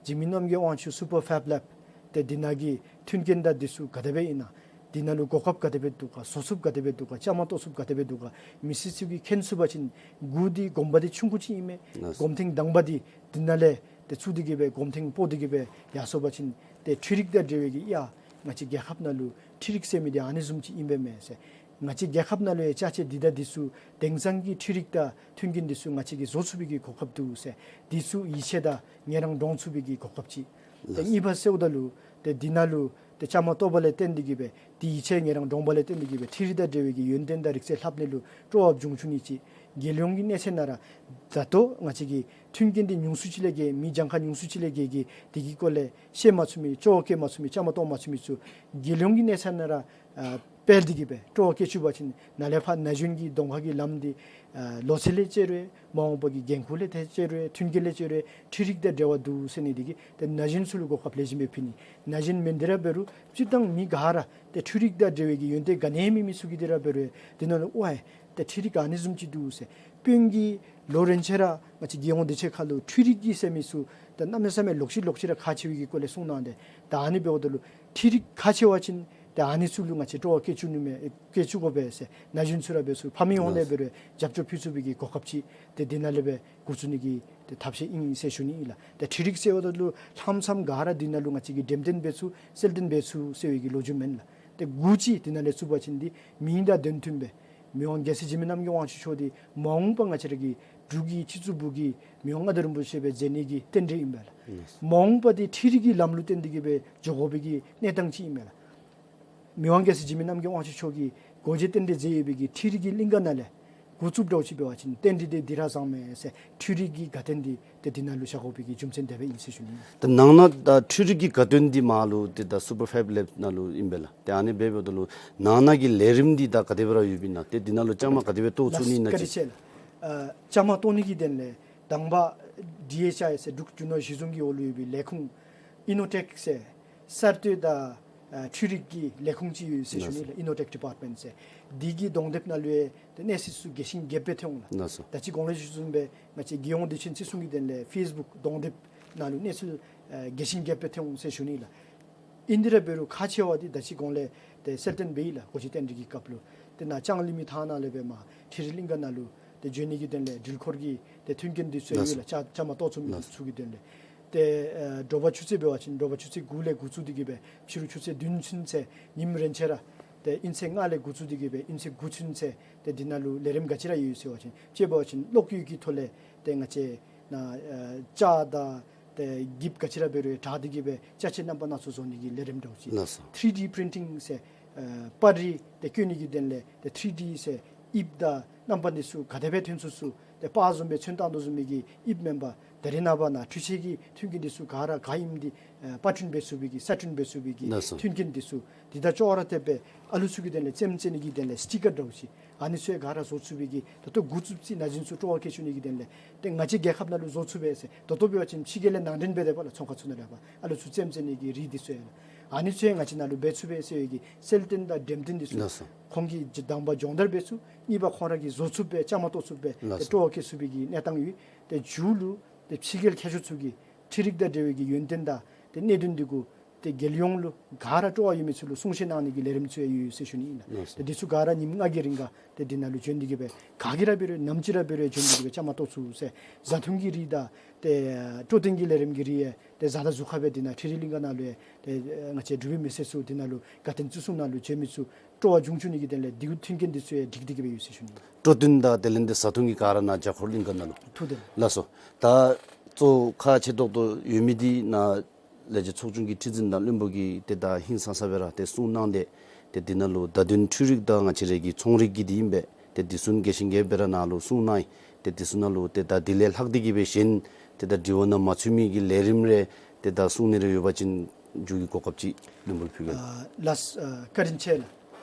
འཇིགས་མེད་རྣམ་རྒྱལ་དབང་ཕྱུག་སུ་པར་ཕེབ་ལེབ་ཏེ་འདི་ནང་གི་མཐུན་རྐྱེན་དང་འདི་ཚུ་ག་དེ་སྦེ་ཨིན་ན། འདི་ནང་ལུ་གོ་སྐབས་ག་དེ་སྦེ་འདུག་ག། བཟོ་ཚུགསཔ་ག་དེ་སྦེ་འདུག་ག། བཅའ་མར་གཏོགས་ཚུགསཔ་ག་དེ་སྦེ་འདུག་ག། མི་སེར་ཚུ་གིས་མཁྱེན་ཚུགས་པ་ཅིན་འགོ་འདི་གོམ་པ་འདི་ཆུང་ཀུ་ཅིག་ཨིན་མས། ལགས། གོམ་ཐེངས་དང་པ་འདི་འདི་ནང་ལས་ཏེ་ཚུར་འདི་གིས་སྦེ་གོམ་ཐེངས་སྤོ་འདི་གིས་སྦེ་ཡར་སོང་པ་ཅིན་ཏེ་འཕྲུལ་རིག་དང་འབྲེལ་བའི་གི་ཡ་ང་བཅས་རྒྱལ་ཁབ་ནང་ལུ་འཕྲུལ་རིག་ཟེར་མི་འདི་ཨ་ནི་བཟུམ་ཅིག་ཨིན་པས་མས་ཟེར། ང་བཅས་རྒྱལ་ཁབ་ནང་ལུ་ཡང་ཅ་ཆས་འདི་དང་འདི་ཚུ་དེང་སང་གི་འཕྲུལ་རིག་དང་མཐུན་རྐྱེན་འདི་ཚུ་ང་བཅས་ཀྱིས་བཟོ་ཚུགས་པའི་གི་གོ་སྐབས་འདུག་ཟེར། འདི་ཚུ་ཡིད་ཆེས་དང་ངལ་རངས་འདྲོངས་ཚུགས་པའི་གི་གོ་སྐབས་ཅིག། ཏེ་ལགས། གཉིས་པ་ཟེརཝ་ད་ལུ་ཏེ་འདི་ནང་ལུ་ཏེ་བཅའ་མར་གཏོགས་པ་ལས་བརྟེན་ཏེ་གིས་སྦེ་ཏེ་ཡིད་ཆེས་ངལ་རངས་འདྲོངས་པ་ལས་བརྟེན་ཏེ་གིས་སྦེ་འཕྲུལ་རིག་དང་འབྲེལ་བའི་གི་ཡོན་ཏན་དང་རིག་རྩལ་ལྷབ་ནི་ལུ་སྤྲོ་བ་བྱུང་བྱུང་ནི་ཅིག། རྒྱལ་ཡོངས་ཀྱི་གནས་ཚད་ནང་ར་ད་ལྟོ་ང་བཅས་ཀྱི་མཐུན་རྐྱེན་འདི་ཉུང་སུ་ཅིག་ལས་བརྒལ་མི་གྱངས་ཁ་ཉུང་སུ་ཅིག་ལས་བརྒལ་གྱི་འདི་གི་སྐོར་ལས་ཤེས་མ་ཚུགས་མི་སྤྲོ་བ་བསྐྱེད་མ་ཚུགས་མི་བཅའ་མར་གཏོགས་མ་ཚུགས་མི་ཚུ་རྒྱལ་ཡོངས་ཀྱི་གནས་ཚད་ནང་ར་ཨ་སྤེལ་ཏེ་གིས་སྦེ་སྤྲོ་བ་བསྐྱེད་བཅུག་པ་ཅིན་ནཱ་ལས་ཕར་ན་གཞོན་གྱི་གདོང་ཁ་གི་ལམ་འདི་ཨ་ལོ་ཚད་ལས་བཅད་རུང་མ་འོངས་པ་གི་འགན་ཁུར་ལས་ཏེ་བཅད་རུང་མཐུན་རྐྱེན་ལས་བཅད་རུང་འཕྲུལ་རིག་དང་འབྲེལ་བ་འདུག་ཟེར་ནི་འདི་གིས་ཏེ་ན་གཞོན་ཚུ་ལུ་གོ་སྐབས་ལེགས་ཤོམ་སྦེ་ཕུལ་ནི། ན་གཞོན་མེན་ཏེ་ར་འབད་རུང་སྤྱིར་བཏང་མི་ག་ར་ཏེ་འཕྲུལ་རིག་དང་འབྲེལ་བའི་གི་ཡོན་ཏན་ག་ནི་མེད་མི་ཚུ་གིས་འདི་ར་འབད་རུང་འདི་ནང་ལུ་ཝའི་ཏེ་འཕྲུལ་རིག་ཨ་ནི་བཟུམ་ཅིག་འདུག་ཟེར། དཔོན་གྱིས་ལོ་རིམ་བཞིན་ར་ང་བཅས་རྒྱལ་ཡོངས་དུས་ཆེན་ཁར་ལུ་འཕྲུལ་རིག་གི་ཟེར་མི་ཚུ་ད་གནམ་མེད་ས་མེད་ལོག་ཅི་ལོག་ཅི་ར་ཁག་ཆེ་བའི་གི་སྐོར་ལས་གསུང་གནང་སྟེ། ད་ཨ་ནི་འབདཝ་ད་ལུ་འཕྲུལ་རིག་ཁག་ཆེ་བ་ཅིན་ ཏེ་ཨ་ནི་ཚུ་ལུ་ང་བཅས་སྤྲོ་བ་བསྐྱེད་བཅུག་ནི་མས། བསྐྱེད་བཅུག་དགོ་པས་ཟེར་ན་གཞོན་ཚུ་ར་འབད་ཚུ་ཕམ་ཡོང་ལས་འབད་རུང་རྒྱབ་སྐྱོར་ཕུལ་ཚུགས་པའི་གི་གོ་སྐབས་ཅིག་ཏེ་འདི་ནང་ལས་སྦེ་འགོ་བཙུགས་ནི་གི་ཏེ་ཐབས་ཤེས་ཨིན་ཟེར་ཞུ་ནི་ཨིན་ལགས། ཏེ་འཕྲུལ་རིག་ཟེརཝ་ད་ལུ་ལྷམ་སམ་ག་ར་འདི་ནང་ལུ་ང་བཅས་ཀྱིས་འགྲེམས་སྟོན་འབད་ཚུགས་སེལ་སྟོན་འབད་ཚུགས་ཟེར་བའི་གི་ལོ་རྒྱུས་མེན་ལགས། ཏེ་འགོ་ཅིག་འདི་ནང་ལས་བཙུགས་པ་ཅིན་འདི་མིང་དང་དོན་མཐུན་སྦེ་མི་དབང་རྒྱལ་སྲས་འཇིགས་མེད་རྣམ་རྒྱལ་དབང་ཕྱུག་མཆོག་འདི་མ་འོངས་པ་ང་བཅས་ར་གི་འབྲུག་གི་སྤྱི་གཙུག་སྦུག་གི་མི་དབང་མངའ་བདག་རིན་པོ་ཆེ་སྦེ་མཛད་ནི་གི་རྟེན་འབྲེལ་ཨིན་པས་ལགས། མ་འོངས་པ་འདི་འཕྲུལ་རིག་གི་ལམ་ལུགས་བརྟེན་ཏེ་གི་སྦེ་འགྱོ་དགོ་པའི་གི་གནས་སྟངས་ཅིག་ཨིན་པས་ལགས། མི་དབང་རྒྱལ་སྲས་འཇིགས་མེད་རྣམ་རྒྱལ་དབང་ཕྱུག་མཆོག་གིས་སྒོ་འབྱེད་རྟེན་འབྲེལ་མཛད་ཡོད་པའི་གི་འཕྲུལ་རིག་གི་གླིང་ག་ནང་ལས་འགོ་བཙུགསཔ་འདྲཝ་ཅིག་འབད་བ་ཅིན་རྟེན་འབྲེལ་འདི་འདི་ར་བཟང་མས་ཟེར་འཕྲུལ་རིག་གི་དགའ་སྟོན་འདི་ཏེ་འདི་ནང་ལུ་བཞག་དགོ་པའི་གི་རྒྱུ་མཚན་དེ་སྦེ་ཨིན་ཟེར་ཞུ་ནི། ཏེ་ནང་ན་ད་འཕྲུལ་རིག་གི་དགའ་སྟོན་འདི་མར་ལུ་ཏེ་ད་སུ་པར་ཕེབ་ལེབ་ནང་ལུ་ཨིན་པས་ལགས། ཏེ་ཨ་ནི་འབདཝ་ད་ལུ་ནང་ན་གི་ལས་རིམ་འདི་ད་ག་དེ་སྦེ་ར་ཡོདཔ་ཨིན་ན། ཏེ་འདི་ནང་ལུ་བཅའ་མར་ག་དེ་སྦེ་གཏོགས་ཚུགས་ནི་ཨིན་ན་ཅིག། ལགས་སོ། བཀའ་དྲིན་ཆེ་ལགས། ཨ་བཅའ་མར་གཏོགས་ནི་གི་དོན་ལས་དང་པ་ཌི་ཨེཆ་ཨའི་ཟེར་འབྲུག་རྒྱུ་ནོར་གཞི་བཟུང་གི་འོག་ལུ་ཡོད་པའི་ལས་ཁུངས་ཨི་ནོ་ཊེཀ་ཟེར་གསར་གཏོད་དང་ཨ་འཕྲུལ་རིག་གི་ལས་ཁུངས་ཅིག་ཡོད་ཟེར་ཞུ་ནི་ལགས། ལགས་སོ། ཨི་ནོ་ཊེཀ་ཌི་པཱརཊ་མེནཊ་ཟེར། འདི་གི་གདོང་དེབ་ནང་ལུ་ཡང་ཏེ་གནས་ཚུལ་ཚུ་རྒྱས་ཤིང་རྒྱསཔ་སྦེ་ཐོན་འོང་ལགས། ལགས་སོ། ད་ཅི་གོང་ལས་ཞུ་བཟུམ་སྦེ་ང་བཅས་རྒྱལ་ཡོངས་དུས་ཆེན་བརྩི་སྲུང་གི་དོན་ལས་ཕེསི་བུཀ་གདོང་དེབ་ནང་ལུ་གནས་ཚུལ་ཨ་རྒྱས་ཤིང་རྒྱསཔ་སྦེ་ཐོན་འོང་ཟེར་ཞུ་ནི་ལགས། ཨིན་དེ་ར་འབད་རུང་ཁག་ཆེ་བ་འདི་ད་ཅི་གོང་ལས་ཏེ་གསལ་སྟོན་འབད་ཡི་ལགས། སྒོ་འབྱེད་རྟེན་འབྲེལ་གྱི་སྐབས་ལུ་ཏེ་ནཱ་ལྕང་གླིང་མི་ཐང་ནང་ལས་སྦེ་མར་འཕྲུལ་རིག་གླིང་ག་ནང་ལུ་ཏེ་འབྱོན་ནི་གི་དོན་ལས་འགྲུལ་འཁོར་གྱི་ཏེ་མཐུན་རྐྱེན་འདི་ཚུ་ཡོད་ལགས། ལགས་སོ། བཅའ་བཅའ་མར་གཏོགས་ཚུགས་མི་ལགས་སོ། ཚུ་གི་དོན་ལས། ཏེ་ཨ་དྲོ་པ་ཆུ་ཚོད་འབད་བ་ཅིན་དྲོ་པ་ཆུ་ཚོད་དགུ་ལས་འགོ་བཙུགས་ཏེ་གི་སྦེ་ཕྱི་རུ་ཆུ་ཚོད་བདུན་ཚུན་ཚེ་ཉིནམ་རེ་ཆད་ར་ཏེ་ཨིན་ཚེས་ལྔ་ལས་འགོ་བཙུགས་ཏེ་གི་སྦེ་ཨིན་ཚེས་དགུ་ཚུན་ཚེ་ཏེ་འདི་ནང་ལུ་ལས་རིམ་ག་ཅི་ར་ཡོད་ཟེར་བ་ཅིན་དཔྱེ་འབད་བ་ཅིན་གློག་ཡོད་ཀྱི་ཐོག་ལས་ཏེ་ང་བཅས་ནཱ་ཨ་ལྕགས་དང་ཏེ་འགྱིབ་ག་ཅི་ར་འབད་རུང་དྲས་ཏེ་གི་སྦེ་ཅ་ཆས་རྣམ་པ་སྣ་ཚོགས་བཟོ་ནི་གི་ལས་རིམ་འདྲཝ་ཅིག། ལགས་སོ། ཐྲི་ཌི་པི་རིན་ཊིང་ཟེར་ཨ་པར་རིས་ཏེ་བཀོད་ནི་གི་དོན་ལས་ཏེ་ཐྲི་ཌི་ཟེར་དབྱིབས་དང་རྣམ་པ་འདི་ཚུ་ག་དེ་སྦེ་ཐོན་ཚུགས་ཚུགས་ཏེ་པར་བཟུམ་སྦེ་ཚོན་བཏང་དོ་བཟུམ་མའི་གི་དབྱིབས་མེན་པར་ད་རེས་ནངས་པ་ནཱ་འཕྲུལ་ཆས་ཀྱི་མཐུན་རྐྱེན་འདི་ཚུ་ག་ར་ག་ཨིནམ་འདི་ཨ་པར་སྐྲུན་འབད་ཚུགས་པའི་གི་གསར་སྐྲུན་འབད་ཚུགས་པའི་གི་ལགས་སོ། མཐུན་རྐྱེན་འདི་ཚུ་འདི་དང་ཅོག་ར་འཐདཔ་སྦེ་ཨ་ལུ་ཚུ་གི་དོན་ལས་རྩེདམོ་རྩེ་ནི་གི་དོན་ལས་སི་ཊི་ཀར་འདྲཝ་ཅིག་ཨ་ནི་ཚུ་ཡང་ག་ར་བཟོ་ཚུགས་པའི་གི་ད་ལྟོ་འགོ་བཙུགས་ཅི། ན་གཞོན་ཚུ་སྤྲོ་བ་བསྐྱེད་བཅུག་ནི་གི་དོན་ལས་ཏེ་ང་བཅས་རྒྱལ་ཁབ་ནང་ལུ་བཟོ་ཚུགས་པས་ཟེར། ད་ལྟོ་འབད་བ་ཅིན་ཕྱི་རྒྱལ་ལས་ནང་འདྲེན་འབད་དེ་འབདཝ་ལས་ཚོང་ཁང་ཚུ་ནང་ལས་ཕར་ཨ་ལུ་ཚུ་རྩེདམོ་རྩེ་ནི་གི་རིགས་འདི་ཚུ་ཡང་ཨ་ནི་ཚུ་ཡང་ང་བཅས་ནང་ལུ་འབད་ཚུགས་པས་ཟེར་བའི་གི་གསལ་སྟོན་དང་འགྲེམས་སྟོན་འདི་ཚུ་ལགས་སོ། ཁོང་གིས་ཅིག་དང་པ་སྦྱོང་བརྡར་འབད་ཚུགས། གཉིས་པ་ཁོང་ར་གིས་བཟོ་ཚུགསཔ་སྦེ་བཅའ་མར་གཏོགས་ཚུགསཔ་སྦེ་ལགས་སོ། ཏེ་སྤྲོ་བ་བསྐྱེད་ཚུགས་པའི་གི་གནས་སྟངས་ཡོད། ཏེ་མཇུག་ལུ་ཏེ་ཕྱི་རྒྱལ་མཁས་མཆོག་ཚུ་གིས་འཕྲུལ་རིག་དང་འབྲེལ་བའི་གི་ཡོན་ཏན་དང་ཏེ་གནད་དོན་འདི་གུ་ཏེ་རྒྱལ་ཡོངས་ལུ་ག་ར་སྤྲོ་བ་ཡོད་མི་ཚུ་ལུ་གསུང་བཤད་གནང་ནི་གི་ལས་རིམ་ཚུ་ཡང་ཡོད་ཟེར་ཞུ་ནི་ཨིན་ལགས། ལགས་སོ། ཏེ་འདི་ཚུ་ག་ར་ཉིནམ་ལྔ་གི་རིང་ག་ཏེ་འདི་ནང་ལུ་འབྱོན་ཏེ་གི་སྦེ་ག་གིས་ར་འབད་རུང་ནམ་ཅིག་ར་འབད་རུང་འབྱོན་ཏེ་གི་སྦེ་བཅའ་མར་གཏོགས་ཚུགས་ཟེར། བཟའ་འཐུང་གི་རིགས་དང་ཏེ་སྤྲོ་སྟོན་གྱི་ལས་རིམ་གྱི་རིགས་ཡང་ཏེ་བཟའ་ཟླ་གཟུགས་ཁར་སྦེ་འདི་ནང་འཕྲུལ་རིག་གླིང་ག་ནང་ལུ་ཡང་ཏེ་ང་བཅས་འབྲུག་པའི་མི་སེར་ཚུ་འདི་ནང་ལུ་དགའ་སྟོན་བརྩི་སྲུང་ནང་ལུ་འབྱོན་མི་ཚུ་སྤྲོ་བ་འབྱུང་བཅུག་ནི་གི་དོན་ལས་འདི་གུ་མཐུན་རྐྱེན་འདི་ཚུ་ཡང་སྒྲིག་སྟེ་གི་སྦེ་ཡོད་ཟེར་ཞུ་ནི། སྤྲོ་སྟོན་དང་དེ་ལས་འདི་བཟའ་འཐུང་གི་ག་ར་ནཱ་བརྒྱ་འཁོར་གླིང་ག་ནང་ལུ། ཐུགས་བདེ་ལགས། ལགས་སོ། ད་གཙོ་བོ་ཁག་ཆེ་ཏོག་ཏོ་ཡོད་མི་འདི་ནཱ་ལས་བྱེད་ཚོགས་ཆུང་གི་ཁྲི་འཛིན་དང་བློན་པོ་གིས་ཏེ་ད་ཧིང་སངས་ས་སྦེ་ར་ཏེ་གསུང་གནང་སྟེ་ཏེ་འདི་ནང་ལུ་བརྡ་དོན་འཕྲུལ་རིག་དང་ང་བཅས་ར་གི་ཚོང་རིག་གི་འདི་ཨིན་པས། ཏེ་འདི་ཚུ་རྒྱས་ཤིང་རྒྱས་སྦེ་ར་ནཱ་ལུ་གསུང་གནང་ཡི། ཏེ་འདི་ཚུ་ནང་ལུ་ཏེ་ད་འདི་ལས་ལྷག་སྟེ་གི་སྦེ་གཞན་ཏེ་ད་དྲི་བ་ནང་མ་ཚུད་མི་གི་ལས་རིམ་རེ་ཏེ་ད་གསུང་ནི་རེ་ཡོད་པ་ཅིན་མཇུག་གི་གོ་སྐབས་ཅིག་བློན་པོ་ལུ་ཕུལ་གེ། ཨ་ལགས། ཨ་བཀའ་དྲིན་ཆེ་ལགས།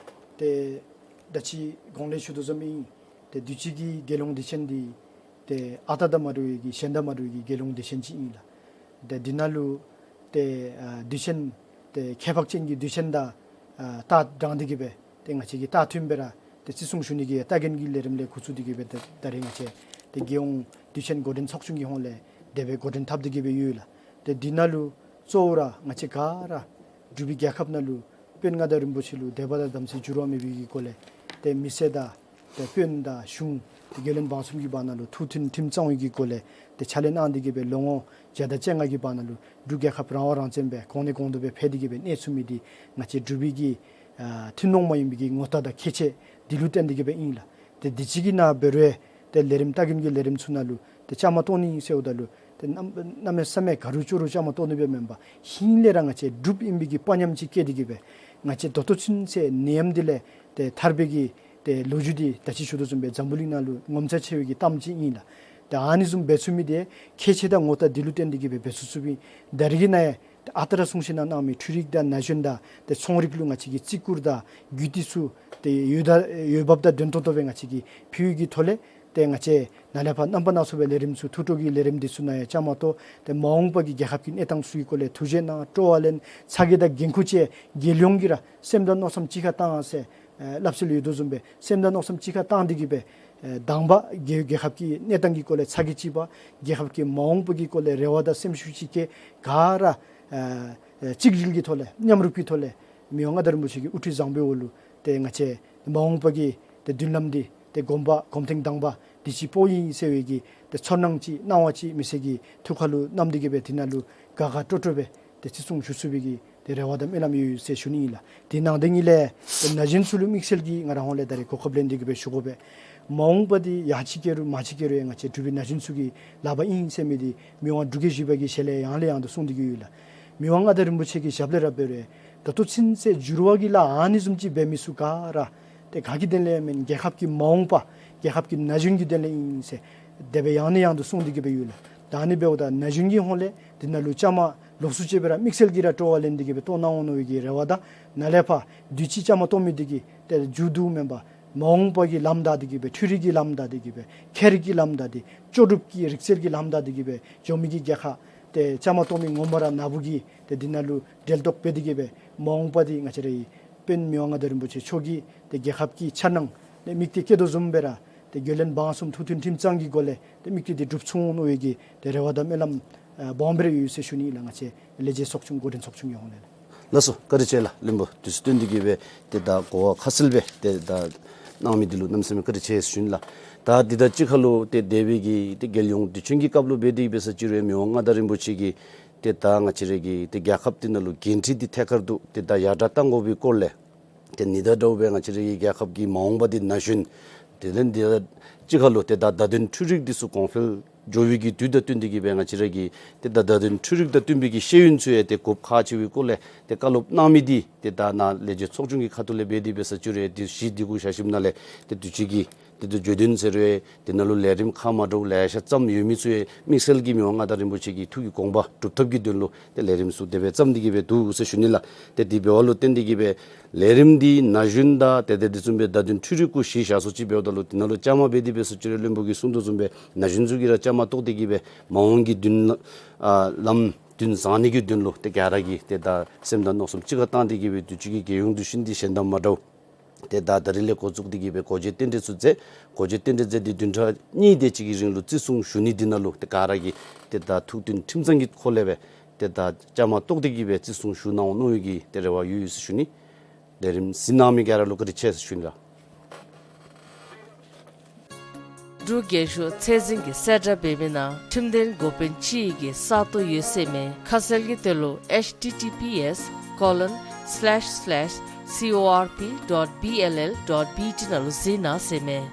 ཏེ་ད་ཅི་གོང་ལས་ཞུ་དོ་བཟུམ་ཨིན། ཏེ་དུས་ཅི་གི་རྒྱལ་ཡོངས་དུས་ཆེན་འདི་ཏེ་ཨ་རྟག་དང་མ་འདྲ་བའི་གི་གཞན་དང་མ་འདྲ་བའི་གི་རྒྱལ་ཡོངས་དུས་ཆེན་ཅིག་ཨིན་ལགས། ཏེ་འདི་ནང་ལུ་ཏེ་ཨ་དུས་ཆེན་ཏེ་ཁྱད་འཕགས་ཅན་གྱི་དུས་ཆེན་དང་ཨ་ད་དྲང་སྟེ་གི་སྦེ་ཏེ་ང་བཅས་ཀྱིས་ད་མཐུན་སྦེ་ར་ཏེ་བརྩི་སྲུང་ཞུ་ནི་གི་སྟ་གོན་གྱི་ལས་རིམ་ལས་འགོ་བཙུགས་ཏེ་གི་སྦེ་ད་ད་རེས་ང་བཅས་ཏེ་རྒྱལ་ཡོངས་དུས་ཆེན་འགོ་འདྲེན་ཚོགས་ཆུང་གི་ཧོངས་ལས་དེ་སྦེ་འགོ་འདྲེན་འཐབ་སྟེ་གི་སྦེ་ཡོད་ལགས། ཏེ་འདི་ནང་ལུ་གཙོ་བོ་ར་ང་བཅས་ག་ར་འབྲུག་པའི་རྒྱལ་ཁབ་ནང་ལུ་དཔོན་མངའ་བདག་རིན་པོ་ཆེ་ལུ་དད་པ་དང་དམ་ཚིག་འགྱུར་བ་མེད་པའི་གི་སྒོ་ལས་ཏེ་མི་སེར་དང་ཏེ་དཔོན་དང་གཞུང་ཏེ་རྒྱལ་བློན་འབངས་གསུམ་གྱི་བར་ན་ལུ་ཐུགས་མཐུན་ཁྲིམས་གཙང་བའི་གི་སྒོ་ལས་ཏེ་ཕྱག་ལས་གནང་སྟེ་གི་སྦེ་ལོ་ངོ་བརྒྱ་དང་བཅོ་ལྔ་གི་བར་ན་ལུ་འབྲུག་རྒྱལ་ཁབ་རང་དབང་རང་བཙན་སྦེ་གོང་ནས་གོང་དུ་སྦེ་འཕེལ་ཏེ་གི་སྦེ་གནས་ཚུགས་མི་འདི་ང་བཅས་འབྲུག་པའི་གི་ཨ་ཐུན་མོང་མ་ཡིན་པའི་གི་ངོ་རྟགས་དང་ཁྱད་ཆོས་འདི་ལུ་བརྟེན་ཏེ་གི་སྦེ་ཨིན་ལགས། ཏེ་དུས་ཅི་གི་ནང་འབད་རུང་ཏེ་ལས་རིམ་སྟ་གོན་གྱི་ལས་རིམ་ཚུ་ནང་ལུ་ཏེ་བཅའ་མར་གཏོགས་ནི་ཟེརཝ་ད་ལུ་ཏེ་གནམ་གནམ་མེད་ས་མེད་ག་རུ་ཅོག་རུ་བཅའ་མར་གཏོགས་ནི་སྦེ་མེན་པར་ཧིང་ལས་ར་ང་བཅས་འབྲུགཔ་ཨིན་པའི་གི་དཔའ་ཉམས་ཅིག་བསྐྱེད་དེ་གི་སྦེ་ང་བཅས་ད་ལྟོ་ཚུན་ཚོད་ནད་ཡམས་འདི་ལས་ཏེ་ཐར་པའི་གི་ཏེ་ལོ་རྒྱུས་འདི་ད་ཅི་ཞུ་དོ་བཟུམ་སྦེ་འཛམ་བུ་གླིང་ནང་ལུ་ངོ་མཚར་ཆེ་བའི་གི་གཏམ་ཅིག་ཨིན་ལགས། ཏེ་ཨ་ནི་བཟུམ་འབད་ཚུགས་མི་འདི་ཁྱད་ཆོས་དང་ངོ་རྟགས་འདི་ལུ་བརྟེན་ཏེ་གི་སྦེ་འབད་ཚུགས་ཚུགས་པའི་ད་རེས་ཀྱི་ནང་ཡང་ཏེ་ཨ་རྟག་ར་གསུང་བཤད་ནང་གནང་མི་འཕྲུལ་རིག་དང་ན་གཞོན་དང་ཏེ་ཚོང་རིག་ལུ་ང་བཅས་ཀྱིས་བརྩི་བཀུར་དང་རྒྱུད་སྟེགས་ཚུ་ཏེ་འོས་ད་འོས་འབབ་དང་ལྡན་ཏོག་ཏོ་སྦེ་ང་བཅས་ཀྱིས་ཕུལ་བའི་གི་ཐོག་ལས་ཏེ་ང་བཅས་ནཱ་ལས་ཕར་རྣམ་པ་སྣ་ཚོགས་པའི་ལས་རིམ་ཚུ་ཐུགས་སྤྲོ་གི་ལས་རིམ་འདི་ཚུ་ནང་ཡང་བཅའ་མར་གཏོགས་ཏེ་མ་འོངས་པ་གི་རྒྱལ་ཁབ་ཀྱི་གནས་སྟངས་ཚུ་གི་སྐོར་ལས་ཐུགས་བཞེད་གནང་སྤྲོ་བ་ལེན་ཚ་གྱང་དང་འགན་ཁུར་བཅས་རྒྱལ་ཡོངས་ཀྱིས་ར་སེམས་དང་མནོ་བསམ་གཅིག་ཁར་བཏང་ཟེར་ཨེ་སླབ་སྲོལ་ཡོད་དོ་བཟུམ་སྦེ་སེམས་དང་མནོ་བསམ་གཅིག་ཁར་བཏང་སྟེ་གི་སྦེ་ཨེ་དང་པ་རྒྱལ་རྒྱལ་ཁབ་ཀྱི་གནས་སྟངས་ཀྱི་སྐོར་ལས་ཚ་གྱང་གཅིག་པ་རྒྱལ་ཁབ་ཀྱི་མ་འོངས་པ་གི་སྐོར་ལས་རེ་བ་དང་སེམས་ཤུགས་གཅིག་སྐྱེས་ག་ར་ཨེ་ཨེ་གཅིག་སྒྲིལ་གྱི་ཐོག་ལས་མཉམ་རུབ་ཀྱི་ཐོག་ལས་ མི་དབང་མངའ་བདག་རིན་པོ་ཆེ་གི་དབུ་ཁྲིད་བཟང་པོའི་འོག་ལུ་ཏེ་ང་བཅས་མ་འོངས་པ་གི་ཏེ་མདུན་ལམ་འདི་ཏེ་གོམ་པ་གོམ་ཐེངས་དང་པ་འདི་ཅིག་སྤོ་ཡི་ཟེར་བའི་གི་ཏེ་ཚོར་སྣང་ཅིག་སྣང་བ་ཅིག་མི་སེར་གྱི་ཐུགས་ཁ་ལུ་བསྣམས་ཏེ་གི་སྦེ་འདི་ནང་ལུ་དགའ་དགའ་སྤྲོ་སྤྲོ་སྦེ་ཏེ་བརྩི་སྲུང་ཞུ་ཚུགས་པའི་གི་ཏེ་རེ་བ་དང་སྨོན་ལམ་ཡོད་ཡོད་ཟེར་ཞུ་ནི་ཨིན་ལགས། དེ་ནང་དེ་ཉིད་ལས་ཏེ་ན་གཞོན་ཚུ་ལུ་དམིགས་བསལ་གྱིས་ང་ར་ཧོང་ལས་ད་རེས་གོ་སྐབས་ལེན་ཏེ་གི་སྦེ་ཞུ་དགོ་པས། མ་འོངས་པ་འདི་ཡར་ཅིག་བསྐྱལ་རུང་མར་ཅིག་བསྐྱལ་རུང་ཡང་ང་བཅས་འབྲུག་པའི་ན་གཞོན་ཚུ་གི་ལག་པར་ཨིན་ཟེར་མི་འདི་མི་དབང་འབྲུག་རྒྱལ་བཞི་པ་གི་ཞལ་ལས་ཡང་ལས་ཡང་དུ་གསུངས་ཏེ་གི་ཡོད་ལགས། མི་དབང་མངའ་བདག་རིན་པོ་ཆེ་གི་ཞབས་ལས་ར་འབད་རུང་ད་ལྟོ་ཚུན་ཚོད་འགྱུར་བ་གི་ལཱ་ཨ་ནི་བཟུམ་ཅིག་འབད་མི་ཚུ་ག་ར་ཏེ་ག་གི་དོན་ལས་མེན་རྒྱལ་ཁབ་ཀྱི་མ་འོངས་པ་རྒྱལ་ཁབ་ཀྱི་ན་གཞོན་གྱི་དོན་ལས་ཨིན་ཟེར་དེ་སྦེ་ཡང་ནས་ཡང་དུ་གསུངས་ཏེ་གི་སྦེ་ཡོད་ལགས། ད་ཨ་ནི་འབདཝ་ད་ན་གཞོན་གྱི་ཧོང་ལས་འདི་ནང་ལུ་བཅའ་མར་ལོགས་སུ་ཅིག་སྦེ་ར་དམིགས་བསལ་གྱིས་ར་སྤྲོ་བ་ལེན་ཏེ་གི་སྦེ་གཏོགས་གནང་འོང་མནོ་བའི་གི་རེ་བ་དང་ནཱ་ལས་ཕར་དུས་ཅི་བཅའ་མར་གཏོགས་མི་འདི་གིས་ཏེ་མཇུག་བསྡུ་མེན་པར་མ་འོངས་པ་གི་ལམ་བདའ་སྟེ་གི་སྦེ་འཕྲུལ་རིག་གི་ལམ་བདའ་སྟེ་གི་སྦེ་ཁྱད་རིག་གི་ལམ་བདའ་སྟེ་ལྕོགས་གྲུབ་ཀྱི་རིག་རྩལ་གྱི་ལམ་བདའ་སྟེ་གི་སྦེ་འགྱོ་མི་གི་རྒྱལ་ཁབ་ཏེ་བཅའ་མར་གཏོགས་མི་ངོ་མ་ར་ནཱ་བུ་གིས་ཏེ་འདི་ནང་ལུ་འབྲེལ་གཏོགས་འབད་དེ་གི་སྦེ་མ་འོངས་པ་འདི་ང་བཅས་རའི་དཔོན་མི་དབང་མངའ་བདག་རིན་པོ་ཆེ་མཆོག་གིས་ཏེ་རྒྱལ་ཁབ་ཀྱི་འཆར་སྣང་ལས་དམིགས་གཏད་བསྐྱེད་དོ་བཟུམ་སྦེ་ར་ཏེ་རྒྱུན་ལས་འབངས་གསུམ་ཐུགས་མཐུན་ཁྲིམས་གཙང་གི་སྒོ་ལས་ཏེ་དམིགས་གཏད་འདི་འགྲུབ་ཚུགས་འོང་མནོ་བའི་གི་ཏེ་རེ་བ་དང་སྨོན་ལམ་ཨ་སྦོམ་སྦེ་ར་ཡོད་ཟེར་ཞུ་ནི་ལགས། ང་བཅས་ལས་བྱེད་ཚོགས་ཆུང་འགོ་འདྲེན་ཚོགས་ཆུང་གི་ཧོང་ལས། ལགས་སོ། བཀའ་དྲིན་ཆེ་ལགས། བློན་པོ་དུས་ཚོད་བཏོན་ཏེ་གི་སྦེ་ཏེ་ད་གོ་བ་ཁ་གསལ་སྦེ་ཏེ་ད་གནང་མི་འདི་ལུ་གནམ་མེད་ས་མེད་བཀའ་དྲིན་ཆེ་ཟེར་ཞུ་ནི་ལགས། ད་འདི་དང་གཅིག་ཁར་ལུ་ཏེ་འདས་པའི་གི་ཏེ་རྒྱལ་ཡོངས་དུས་ཆེན་གྱི་སྐབས་ལུ་འབད་དེ་འབད་ས་ཅིག་རུང་མི་དབང་མངའ་བདག་རིན་པོ་ཆེ་གིས་ཏེ་ད་ང་བཅས་རའི་གི་ཏེ་རྒྱལ་ཁབ་འདི་ནང་ལུ་འགན་འཁྲི་འདི་ཐད་ཀར་དུ་ཏེ་ད་ཡར་དྲག་གཏང་དགོ་པའི་སྐོར་ལས་ཏེ་ཉིན་དང་འདྲཝ་སྦེ་ང་བཅས་རའི་གི་རྒྱལ་ཁབ་ཀྱི་མ་འོངས་པ་འདི་ན་གཞོན་དེ་ལས་འདི་གཅིག་ཁར་ལུ་ཏེ་ད་བརྡ་དོན་འཕྲུལ་རིག་འདི་ཚུ་གོང་འཕེལ་འགྱོ་བའི་གི་དུས་དང་བསྟུན་ཏེ་གི་སྦེ་ང་བཅས་ར་གི་ཏེ་ད་བརྡ་དོན་འཕྲུལ་རིག་དང་བསྟུན་པའི་གི་ཤེས་ཡོན་ཚུ་ཡང་ཏེ་དགོཔ་ཁག་ཆེ་བའི་སྐོར་ལས་ཏེ་བཀའ་སློབ་གནང་མི་འདི་ཏེ་ད་ནཱ་ལས་བྱེད་ཚོགས་ཆུང་གི་ཁ་ཐུག་ལས་འབད་དེ་འབད་ས་ཅིག་རུང་ཏེ་གཞི་འདི་གུ་བཞག་ཞིནམ་ལས་ཏེ་དུས་ཅི་གི་ཏེ་ད་བརྗོད་དོན་ཟེར་རུང་ཏེ་ནཱ་ལུ་ལས་རིམ་ཁག་མ་འདྲཝ་ལེ་ཤ་བརྩམས་ཡོད་མི་ཚུ་ཡང་དམིགས་བསལ་གྱིས་མི་དབང་མངའ་བདག་རིན་པོ་ཆེ་གི་ཐུགས་ཀྱི་དགོངས་པ་སྒྲུབ་ཐབས་ཀྱི་དོན་ལུ་ཏེ་ལས་རིམ་ཚུ་དེ་སྦེ་བརྩམས་ཏེ་གི་སྦེ་འདུག་ཟེར་ཞུ་ནི་ལགས། ཏེ་དེ་འབད་བ་ལུ་བརྟེན་ཏེ་གི་སྦེ་ལས་རིམ་འདི་ན་གཞོན་དང་ཏེ་དེ་དེ་བཟུམ་སྦེ་བརྡ་དོན་འཕྲུལ་རིག་གུ་གཞི་བཞག་སོ་ཅིག་འབདཝ་ད་ལུ་དེ་ནང་ལུ་བཅའ་མར་འབད་དེ་འབད་ས་ཅིག་རུང་བློན་པོ་གིས་གསུངས་དོ་བཟུམ་སྦེ་ན་གཞོན་ཚུ་གིས་ར་བཅའ་མར་གཏོགས་ཏེ་གི་སྦེ་མ་འོངས་ཀྱི་མདུན་ལ་ཨ་ལམ་མདུན་བཟང་ནི་གི་དོན་ལུ་ཏེ་ག་ར་གིས་ཏེ་ད་སེམས་དང་མནོ་བསམ་གཅིག་ཁར་བཏང་སྟེ་གི་སྦེ་དུས་ཅི་གི་རྒྱལ་ཡོངས་དུས་ཆེན་འདི་གཞན་དང་མ་འདྲཝ་ཏེ་ད་ད་རིས་ལས་འགོ་བཙུགས་ཏེ་གི་སྦེ་སྒོ་འབྱེད་རྟེན་འབྲེལ་ཚུ་མཛད། སྒོ་འབྱེད་རྟེན་འབྲེལ་མཛད་དེ་བདུན་ཕྲག་གཉིས་དེ་ཅིག་གི་རིང་ལུ་བརྩི་སྲུང་ཞུ་ནི་འདི་ནང་ལུ་ཏེ་ག་ར་གིས་ཏེ་ད་ཐུགས་མཐུན་ཁྲིམས་གཙང་གི་ཁོ་ལས་སྦེ་ཏེ་ད་བཅའ་མར་གཏོགས་ཏེ་གི་སྦེ་བརྩི་སྲུང་ཞུ་གནང་འོང་མནོ་བའི་གི་ཏེ་རེ་བ་ཡོད་ཡོད་ཟེར་ཞུ་ནི། ལས་རིམ་གཟིགས་གནང་མི་ག་ར་ལུ་བཀའ་དྲིན་ཆེ་ཟེར་ཞུ་ནི་ལགས། འབྲུག་རྒྱལ་གཞུང་ཚད་འཛིན་གྱིས་གསལ་བསྒྲགས་འབད་མི་ནང་ཁྲིམས་དོན་འགོ་དཔོན་ཅིག་གི་ས་སྟོང་ཡོད་ཟེར་མས། ཁ་གསལ་གྱི་དོན་ལུ་H T T P S colon slash slash C O R P dot B L L dot B T ནང་ལུ་གཟིགས་གནང་ཟེར་མས།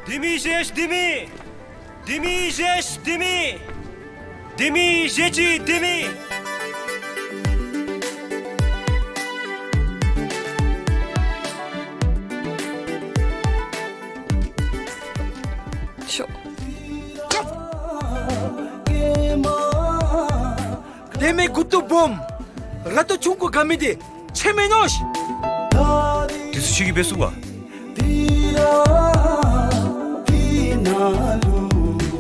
ལྡེ་མིག་བཞི་ལྡེ་མིག། ལྡེ་མིག་བཞི་ལྡེ་མིག། ལྡེ་མིག་བཞི་ཅིག་ལྡེ་མིག། ཤོག། ལྡེ་མིག་མགུ་ཏོ་སྦོམ། ར་ཏོ་ཆུང་ཀུ་དགའ་མི་འདི་ཁྱོད་མེན་ནོ། དེ་ཚུ་ཁྱོད་ཀྱིས་འབད་ཚུགས་པ།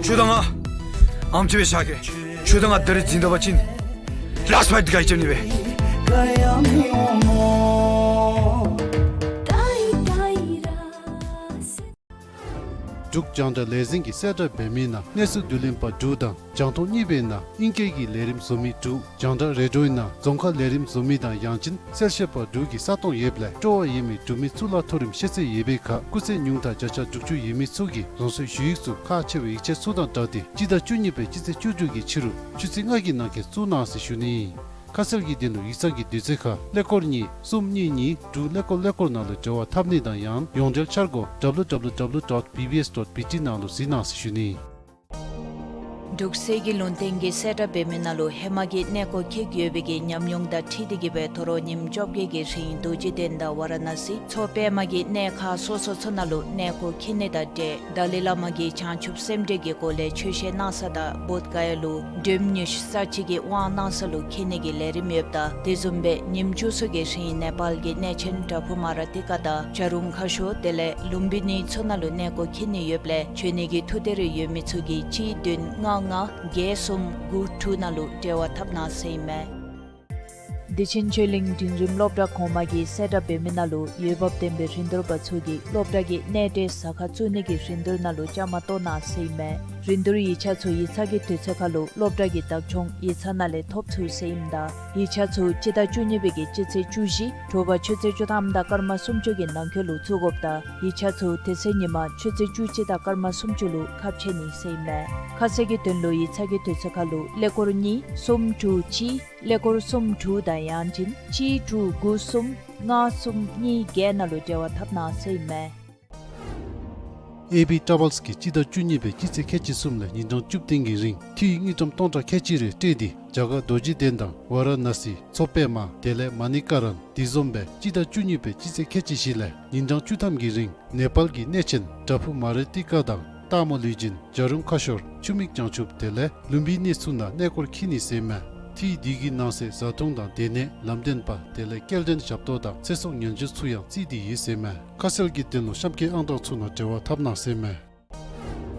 ཁྱོད་དང་ང་ཨམ་ཅིག་སྦེ་བཞག་གེ། ཁྱོད་དང་ང་ད་རིས་འཛིང་ད་པ་ཅིན་ལཱསཊ་ཕའིཊ་འདི་ག་གིས་རྐྱབ་ནི་སྦེ། འབྲུག་རྒྱང་བསྒྲགས་ལས་འཛིན་གྱིས་གསལ་བསྒྲགས་འབད་མི་ནང་གནས་ཚུལ་བསྡུ་ལེན་པ་དྲུག་དང་རྒྱང་མཐོང་གཉིས་པའི་ནང་ཨིང་སྐད་ཀྱི་ལས་རིམ་བཟོ་མི་དྲུག། རྒྱང་བསྒྲགས་རེ་ཌིའོའི་ནང་རྫོང་ཁ་ལས་རིམ་བཟོ་མི་དང་ཡང་ཅིན་གསལ་བཤད་པ་དྲུག་གི་ས་སྟོང་ཡོདཔ་ལས་སྤྲོ་བ་ཡོད་མི་འབྲུག་མི་གཙུག་ལག་མཐོ་རིམ་ཤེས་ཚད་ཡོད་པའི་ཁར་སྐུགས་ཚད་ཉུང་མཐའ་བརྒྱ་ཆ་དྲུག་ཅུ་ཡོད་མི་ཚུ་གིས་རང་སོའི་ཞུ་ཡིག་ཚུ་ཁག་ཆེ་བའི་ཡིག་ཆ་ཚུ་དང་སྦྲགས་ཏེ་སྤྱི་ཟླ་བཅུ་གཉིས་པའི་སྤྱི་ཚེས་བཅུ་དྲུག་གི་ཕྱི་རུ་ཆུ་ཚོད་ལྔ་གི་ནང་འཁོད་བཙུགས་གནང་ཟེར་ཞུ་ནི་ཨིན། ཁ་གསལ་གྱི་དོན་ལུ་ཡིག་ཚང་གི་དུས་ཚོད་ཁར་ཀླད་ཀོར་གཉིས་གསུམ་གཉིས་གཉིས་དྲུག་ཀླད་ཀོར་ཀླད་ཀོར་ནང་ལུ་འབྲེལ་བ་འཐབ་ནི་དང་ཡང་ཡོངས་འབྲེལ་འཆར་སྒོ་W W W dot B B S dot B T ནང་ལུ་གཟིགས་གནང་ཟེར་ཞུ་ནི། འབྲུག་གསེར་གྱི་ལུང་བསྟན་གྱིས་གསལ་བསྒྲགས་འབད་མི་ནང་ལུ་ཧེ་མ་གི་གནས་སྐོར་འཁྱིད་ཡོད་པའི་གི་ཉམས་མྱོང་དང་འཁྲིལ་ཏེ་གི་སྦེ་དོ་རུང་ཉིནམ་བཅོ་བརྒྱད་ཀྱི་རིང་རྡོ་རྗེ་གདན་དང་ཝ་ར་ཎ་སི་མཚོ་པདྨ་གི་གནས་ཁག་སོ་སོ་ཚུ་ནང་ལུ་གནས་སྐོར་འཁྱིད་ནི་དང་འབྲེལ་ཏཱ་ལའི་བླ་མ་གིས་བྱང་ཆུབ་སེམས་འགྲེལ་གྱི་སྒོ་ལས་ཆོས་བཤད་གནང་ས་དང་བོདྷ་ག་ཡ་ལུ་འགྲེམས་ཉུས་ས་ཅིག་གི་དབང་གནང་ས་ལུ་འཁྱིད་ནི་གི་ལས་རིམ་ཡོདཔ་ད་དེ་བཟུམ་སྦེ་ཉིནམ་བཅུ་གསུམ་གྱི་རིང་ནེ་པཱལ་གྱི་གནས་ཆེན་པྲ་བྷུ་མ་ར་ཏི་ཀ་དང་བྱ་རུང་ཁ་ཤོར་དེ་ལས་ལུམ་བི་ནི་ཚུ་ནང་ལུ་གནས་སྐོར་འཁྱིད་ནི་ཡོདཔ་ལས་འབྱོན་ནི་གི་ཐུགས་གཏེར་ཡོད་མི་ཚུ་གིས་གཅིག་བདུན་ལྔ་ལྔ་བརྒྱད་གསུམ་དགུ་དྲུག་ནང་ལུ་འབྲེལ་བ་འཐབ་གནང་ཟེར་ཨིན་མས། བདེ་ཆེན་ཆོས་གླིང་འབྲིང་རིམ་སློབ་གྲྭ་གོང་མ་གིས་གསལ་བསྒྲགས་འབད་མི་ནང་ལུ་འོས་འབབ་ལྡན་པའི་རིན་བསྡུར་པ་ཚུ་གིས་སློབ་གྲྭ་གི་གནས་འབྲེལ་ཟ་ཁང་བཙུགས་ནི་གི་རིན་བསྡུར་ནང་ལུ་བཅའ་མར་གཏོགས་གནང་ཟེར་ཨིན་མས། རིན་བསྡུར་ཡིག་ཆ་ཚུ་ཡིག་ཚང་གི་དུས་ཚོད་ཁར་ལུ་སློབ་གྲྭ་གི་བདག་སྐྱོང་ཡིག་ཚང་ནང་ལས་ཐོབ་ཚུགས་ཟེར་ཨིནམ་ད་ཡིག་ཆ་ཚུ་སྤྱི་ཟླ་བཅུ་གཉིས་པའི་གི་སྤྱི་ཚེས་བཅུ་བཞི་དྲོ་པ་ཆུ་ཚོད་བཅུ་ཐམ་དང་སྐར་མ་སུམ་ཅུ་གི་ནང་འཁོད་ལུ་བཙུགས་དགོཔ་དང་ཡིག་ཆ་ཚུ་དེ་ཚེ་ཉིན་མ་ཆུ་ཚོད་བཅུ་གཅིག་དང་སྐར་མ་སུམ་ཅུ་ལུ་ཁ་ཕྱེ་ནི་ཟེར་ཨིན་མས། ཁ་གསལ་གྱི་དོན་ལུ་ཡིག་ཚང་གི་དུས་ཚོད་ཁར་ལུ་ཀླད་ཀོར་གཉིས་གསུམ་དྲུག་གཅིག་ཀླད་ཀོར་གསུམ་དྲུག་དང་ཡང་ཅིན་གཅིག་དྲུག་དགུ་གསུམ་ལྔ་གསུམ་གཉིས་བརྒྱད་ནང་ལུ་འབྲེལ་བ་འཐབ་གནང་ཟེར་ཨིན་མས། ཨེ་བི་ཊ་རེ་བཱལསི་གིས་སྤྱི་ཟླ་བཅུ་གཉིས་པའི་སྤྱི་ཚེས་ཁལ་གཅིག་གསུམ་ལས་ཉིན་གྲངས་བཅུ་བདུན་གྱི་རིང་འཐུས་དངུལ་ཀྲམ་སྟོང་ཕྲག་ཁལ་གཅིག་རེ་སྤྲོད་དེ་རྒྱ་གར་རྡོ་རྗེ་གདན་དང་ཝཱ་ར་ཎ་སི་མཚོ་པདྨ་དེ་ལས་མ་ཎི་ཀ་རན་དེ་བཟུམ་སྦེ་སྤྱི་ཟླ་བཅུ་གཉིས་པའི་སྤྱི་ཚེས་ཁལ་གཅིག་བཞི་ལས་ཉིན་གྲངས་བཅུ་ཐམ་གྱི་རིང་ནེ་པཱལ་གྱི་གནས་ཆེན་བྲག་ཕུག་མ་རི་ཏི་ཀ་དང་སྟག་མོ་ལུས་སྦྱིན་བྱ་རུང་ཁ་ཤོར་ཆུ་མིག་བྱང་ཆུབ་དེ་ལས་ལུམ་བི་ནི་ཚུ་ནང་གནས་སྐོར་འཁྱིད་ནི་ཟེར་ཨིན་མས། འཐུས་དེ་གི་ནང་གསེས་བཟའ་འཐུང་དང་སྡོད་གནས་ལམ་སྟོན་པ་དེ་ལས་སྐྱེལ་འདྲེན་ཞབས་ཏོག་དང་ཚེ་སྲོག་ཉེན་བཅོལ་ཚུ་ཡང་བརྩིས་ཏེ་ཡོད་ཟེར་ཨིན་མས། ཁ་གསལ་གྱི་དོན་ལུ་གཤམ་འཁོད་ཨང་གྲངས་ཚུ་ནང་འབྲེལ་བ་འཐབ་གནང་ཟེར་ཨིན་མས།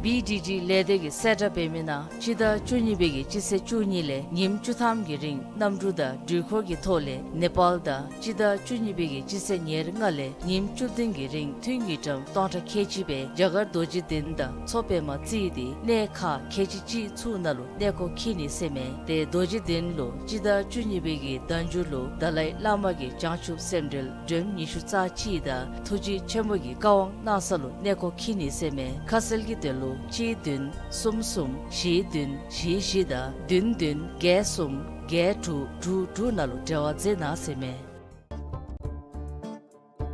བི་ཌི་ཌི་ལས་སྡེ་གིས་གསལ་བསྒྲགས་འབད་མི་ནང་སྤྱི་ཟླ་བཅུ་གཉིས་པའི་གི་སྤྱི་ཚེས་བཅུ་གཉིས་ལས་ཉིནམ་བཅུ་ཐམ་གྱི་རིང་གནམ་གྲུ་དང་འགྲུལ་འཁོར་གྱི་ཐོག་ལས་ནེ་པཱལ་དང་སྤྱི་ཟླ་བཅུ་གཉིས་པའི་གི་སྤྱི་ཚེས་ཉེར་ལྔ་ལས་ཉིནམ་བཅུ་བདུན་གྱི་རིང་འཐུས་དངུལ་ཀྲམ་སྟོང་ཕྲག་ཁལ་གཅིག་སྦེ་རྒྱ་གར་རྡོ་རྗེ་གདན་དང་མཚོ་པདྨ་བརྩིས་ཏེ་གནས་ཁག་ཁལ་གཅིག་གཅིག་ཚུ་ནང་ལུ་གནས་སྐོར་འཁྱིད་ནི་ཟེར་ཨིན་མས། ཏེ་རྡོ་རྗེ་གདན་ལུ་སྤྱི་ཟླ་བཅུ་གཉིས་པའི་གི་ཟླ་མཇུག་ལུ་དཱ་ལའི་བླ་མ་གི་བྱང་ཆུབ་སེམས་འགྲེལ་སྒྲོམ་ཉི་ཤུ་རྩ་གཅིག་དང་ཐུགས་རྗེ་ཆེན་པོ་གི་བཀའ་དབང་གནང་ས་ལུ་གནས་སྐོར་འཁྱིད་ནི་ཟེར་ཨིན་མས། ཁ་གསལ་གྱི་དོན་ལུ་གཅིག་བདུན་གསུམ་གསུམ་བཞི་བདུན་བཞི་བཞི་དང་བདུན་བདུན་བརྒྱད་གསུམ་བརྒྱད་དྲུག་དྲུག་དྲུག་ནང་ལུ་འབྲེལ་བ་མཛད་གནང་ཟེར་ཨིན་མས།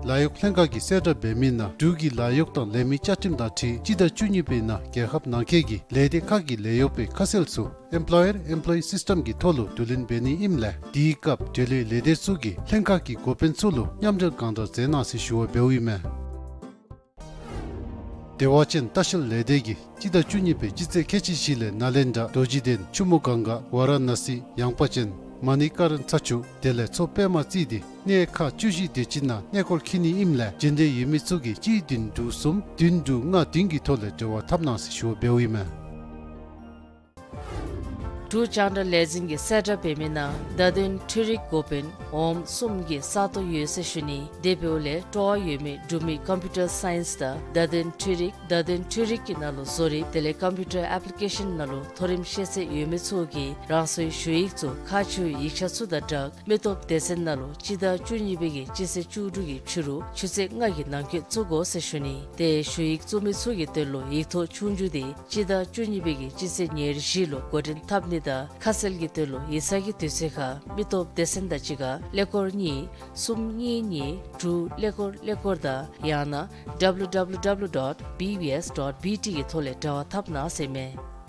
ལཱ་གཡོག་ལྷན་ཁག་གིས་གསལ་བསྒྲགས་འབད་མི་ནང་འབྲུག་གི་ལཱ་གཡོག་དང་ལས་མི་བཅའ་ཁྲིམས་དང་འཁྲིལ་སྤྱི་ཟླ་བཅུ་གཉིས་པའི་ནང་རྒྱལ་ཁབ་ནང་འཁོད་ཀྱི་ལས་སྡེ་ཁག་གི་ལས་གཡོག་པའི་ཁ་གསལ་ཚུ་Employer Employee System གྱི་ཐོག་ལུ་བསྡུ་ལེན་འབད་ནི་ཨིནམ་ལས་དེའི་སྐབས་འབྲེལ་ཡོད་ལས་སྡེ་ཚུ་གིས་ལྷན་ཁག་གི་འགོ་དཔོན་ཚུ་ལུ་མཉམ་འབྲེལ་གང་དྲག་མཛད་གནང་ཟེར་ཞུ་བ་འབདཝ་ཨིན་མས། བདེ་བ་ཅན་ལྟ་བཤལ་ལས་སྡེ་གིས་སྤྱི་ཟླ་བཅུ་གཉིས་པའི་སྤྱི་ཚེས་ཁལ་གཅིག་བཞི་ལས་ནཱ་ལེནྡྲ་རྡོ་རྗེ་གདན་ཆུ་མོ་གངྒཱ་ཝཱ་ར་ཎ་སི་ཡངས་པ་ཅན་མ་ཎི་ཀ་རན་ཚ་ཆུ་དེ་ལས་མཚོ་པདྨ་བརྩིས་ཏེ་གནས་ཁག་བཅུ་བཞི་དེ་ཅིག་ནང་གནས་སྐོར་འཁྱིད་ནི་ཨིནམ་ལས་འབྱོན་འདོད་ཡོད་མི་ཚུ་གིས་གཅིག་བདུན་དྲུག་གསུམ་བདུན་དྲུག་ལྔ་བདུན་གྱི་ཐོག་ལས་འབྲེལ་བ་འཐབ་གནང་ཟེར་ཞུ་བ་འབདཝ་ཨིན་མས། འབྲུག་རྒྱང་བསྒྲགས་ལས་འཛིན་གྱིས་གསལ་བསྒྲགས་འབད་མི་ནང་བརྡ་དོན་འཕྲུལ་རིག་འགོ་དཔོན་འོགམ་གསུམ་གྱི་ས་སྟོང་ཡོད་ཟེར་ཞུ་ནི། དེ་འབདཝ་ལས་སྤྲོ་བ་ཡོད་མི་འབྲུག་མི་ཀམ་པིའུ་ཊར་སའིནསི་དང་བརྡ་དོན་འཕྲུལ་རིག་བརྡ་དོན་འཕྲུལ་རིག་གི་ནང་ལུ་བཟོ་རིག་དེ་ལས་ཀམ་པིའུ་ཊར་ཨེཔ་ལི་ཀེ་ཤཱན་ནང་ལུ་མཐོ་རིམ་ཤེས་ཚད་ཡོད་མི་ཚུ་གིས་རང་སོའི་ཞུ་ཡིག་ཚུ་ཁག་ཆེ་བའི་ཡིག་ཆ་ཚུ་དང་སྦྲགས་མི་སྟོབས་སྡེ་ཚན་ནང་ལུ་སྤྱི་ཟླ་བཅུ་གཉིས་པའི་གི་སྤྱི་ཚེས་བཅུ་དྲུག་གི་ཕྱི་རུ་ཆུ་ཚོད་ལྔ་གི་ནང་འཁོད་བཙུགས་དགོ་ཟེར་ཞུ་ནི། ཏེ་ཞུ་ཡིག་བཙུགས་མི་ཚུ་གི་དོན་ལུ་ཡིག་ཐོག་ཆོས་རྒྱུགས་དེ་སྤྱི་ཟླ་བཅུ་གཉིས་པའི་གི་སྤྱི་ཚེས་ཉེར་བཞི་ལུ་འགོ་འདྲེན་འཐབ་ནི་དང་ཁ་གསལ་གྱི་དོན་ལུ་ཡིག་ཚང་གི་དུས་ཚོད་ཁར་མི་སྟོབས་སྡེ་ཚན་དང་གཅིག་ཁར་ཀླད་ཀོར་གཉིས་གསུམ་གཉིས་གཉིས་དྲུག་ཀླད་ཀོར་ཀླད་ཀོར་དང་ཡང་ན་W W W dot B B S dot B T གི་ཐོག་ལས་འབྲེལ་བ་འཐབ་གནང་ཟེར་ཨིན་མས།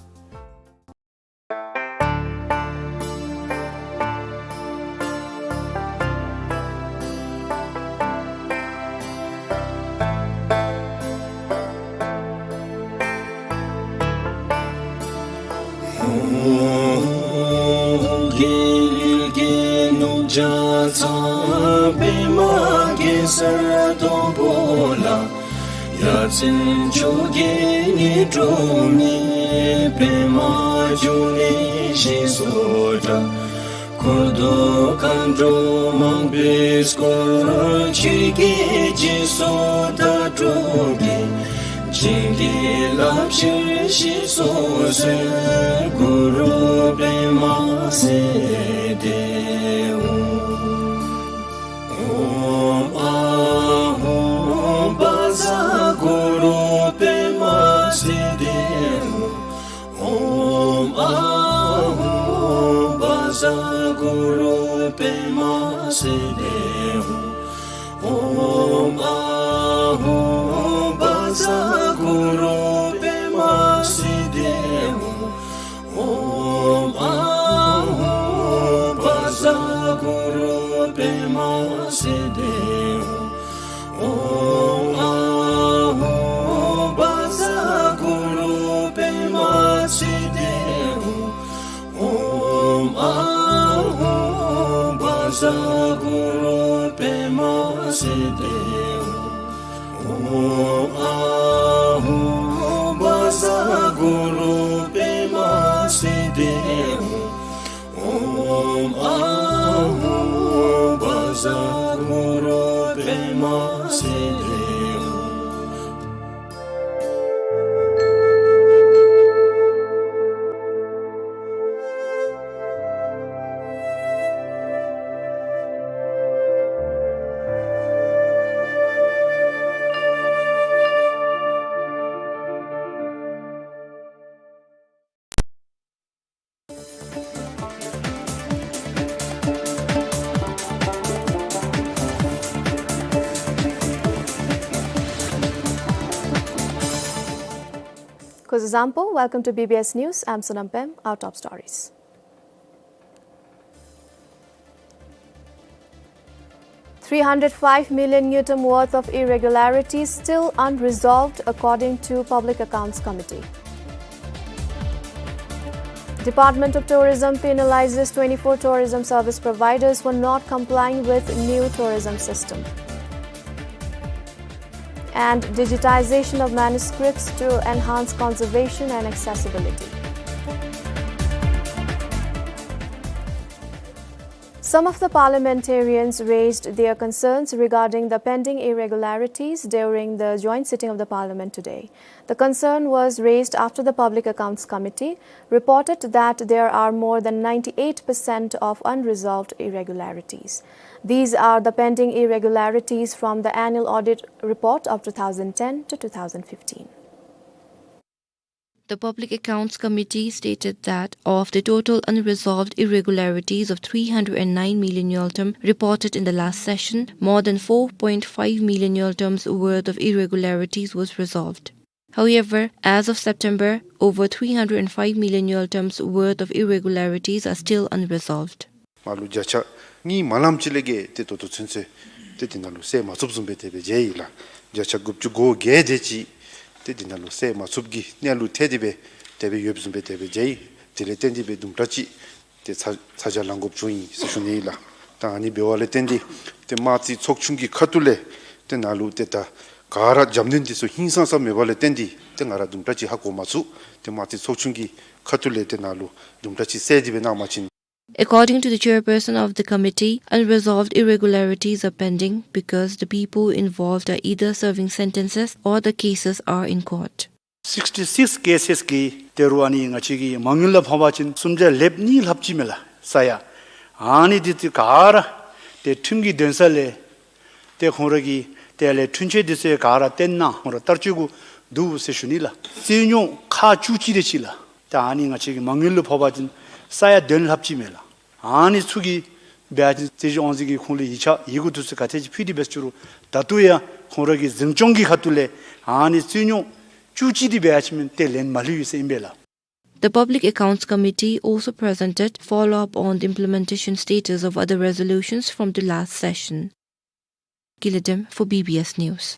འཁོར་དུ་མཁའ་འགྲོ་མང་པོས་བསྐོར། ཆོས་ཀྱི་སྦྱིན་སོགས་དང་འགྲོགས་ཏེ། བྱིན་གྱིས་བརླབ་ཕྱིར་ཞེས་སོགས་གསོལ། གུ་རུ་པདྨ་སིདྡྷི་ཧཱུྃ། ཨོཾ་ཨཱཿཧཱུྃ་བཛྲ་གུ་རུ་པདྨ་སིདྡྷི་ཧཱུྃ། ཨོཾ་ཨཱཿཧཱུྃ་བཛྲ་གུ་རུ་པདྨ་སིདྡྷི་ཧཱུྃ། ཨོཾ་ཨཱཿཧཱུྃ་བཛྲ་གུ་རུ་པདྨ་སིདྡྷི་ཧཱུྃ། ཨོཾ་ཨཱཿཧཱུྃ་བཛྲ་གུ་རུ་པདྨ་སིདྡྷི་ཧཱུྃ། ཨོཾ་ཨཱཿཧཱུྃ་བཛྲ་གུ་རུ་པདྨ་སིདྡྷི་ཧཱུྃ། ཨོཾ་ཨཱཿཧཱུྃ་བཛྲ་གུ་རུ་པདྨ་སིདྡྷི་ཧཱུྃ། Kuzuzangpo, welcome to B B S News. I'm Sonam Pem. Our top stories. Three hundred five million ngultrum worth of irregularities still unresolved, according to Public Accounts Committee. Department of Tourism penalizes twenty-four tourism service providers for not complying with new tourism system. And digitization of manuscripts to enhance conservation and accessibility. Some of the parliamentarians raised their concerns regarding the pending irregularities during the joint sitting of the parliament today. The concern was raised after the Public Accounts Committee reported that there are more than ninety-eight percent of unresolved irregularities. These are the pending irregularities from the annual audit report of two thousand ten to two thousand fifteen. The Public Accounts Committee stated that of the total unresolved irregularities of three hundred and nine million ngultrum reported in the last session, more than four point five million ngultrum's worth of irregularities was resolved. However, as of September, over three hundred and five million ngultrum's worth of irregularities are still unresolved. མ་ལུ་བརྒྱ་ཆ་གཉིས་མ་ལམ་ཅིག་ལས་བརྒལ་ཏེ་ད་ལྟོ་ཚུན་ཚོད་ཏེ་དེ་ནང་ལུ་སེལ་མ་ཚུགསཔ་བཟུམ་སྦེ་དེ་སྦེ་མཇལ་ཡི་ལགས། བརྒྱ་ཆ་དགུ་བཅུ་གོ་བརྒྱད་དེ་ཅིག་ཏེ་དེ་ནང་ལུ་སེལ་མ་ཚུགསཔ་ཀྱི་གནས་ལུ་ཐལ་ཏེ་སྦེ་དེ་སྦེ་ཡོདཔ་བཟུམ་སྦེ་དེ་སྦེ་མཇལ་ཡི། དེ་ལས་བརྟེན་ཏེ་སྦེ་དུམ་གྲ་ཅིག་ཏེ་ཚ་ཚ་གྱང་ལང་དགོཔ་བྱུང་ཡི་ཟེར་ཞུ་ནི་ཨིན་ལགས། ད་ཨ་ནི་འབདཝ་ལས་བརྟེན་ཏེ་ཏེ་དམངས་རྩིས་ཚོགས་ཆུང་གི་ཁ་ཐུག་ལས་ཏེ་ནཱ་ལུ་ཏེ་ད་ག་ར་རྒྱབ་སྣོན་འདི་ཚུ་ཧིང་སངས་ས་མེད་པ་ལས་བརྟེན་ཏེ་ཏེ་ང་ར་དུམ་གྲ་ཅིག་ཧ་གོ་མ་ཚུགས། ཏེ་དམངས་རྩིས་ཚོགས་ཆུང་གི་ཁ་ཐུག་ལས་ཏེ་ནཱ་ལུ་དུམ་གྲ་ཅིག་གསལ་ཏེ་སྦེ་གནང་བ་ཅིན། According to the chairperson of the committee, unresolved irregularities are pending because the people involved are either serving sentences or the cases are in court. Sixty-six cases གི་དེ་རུ་ཨ་ནི་ང་བཅས་ཀྱི་མ་དངུལ་ལུ་ཕབ་པ་ཅིན་སུམ་བརྒྱ་ལྷགཔ་ཅིག་མས་ལགས་ས་ཡ། ཨ་ནི་འདི་ཏེ་ག་ར་ཏེ་ཁྲིམས་ཀྱི་འདུན་ས་ལས་ཏེ་ཁོང་ར་གི་ཏེ་ལས་འཁྲུན་ཆོད་འདི་ཚུ་ག་ར་བཏོན་གནང་ཁོང་ར་བསྟར་སྤྱོད་གུ་འདུག་ཟེར་ཞུ་ནི་ལགས། རྩིས་རྙོག་ཁག་བཅུ་གཅིག་དེ་ཅིག་ལགས། ཏེ་ཨ་ནི་ང་བཅས་ཀྱི་མ་དངུལ་ལུ་ཕབ་པ་ཅིན་ས་ཡ་བདུན་ལྷགཔ་ཅིག་མས་ལགས། ཨ་ནི་ཚུ་གི་འབད་བ་ཅིན་རྩིས་ཞིབ་དབང་འཛིན་གྱིས་ཁོང་ལུ་ཡིག་ཆ་ཡི་གུ་འདི་ཚུ་ག་ཏེ་ཅིག་ཕུལ་ཏེ་འབད་ཅི་རུང་ད་ལྟོ་ཡང་ཁོང་ར་གི་འཛིན་སྐྱོང་གི་ཁ་ཐུག་ལས་ཨ་ནི་རྩིས་རྙོག་བཅུ་གཅིག་འདི་འབད་བ་ཅིན་མེན་ཏེ་ལན་མ་ལྷོད་ཡོད་ཟེར་ཨིན་པས་ལགས། The Public Accounts Committee also presented follow-up on the implementation status of other resolutions from the last session. Gilidem for B B S News.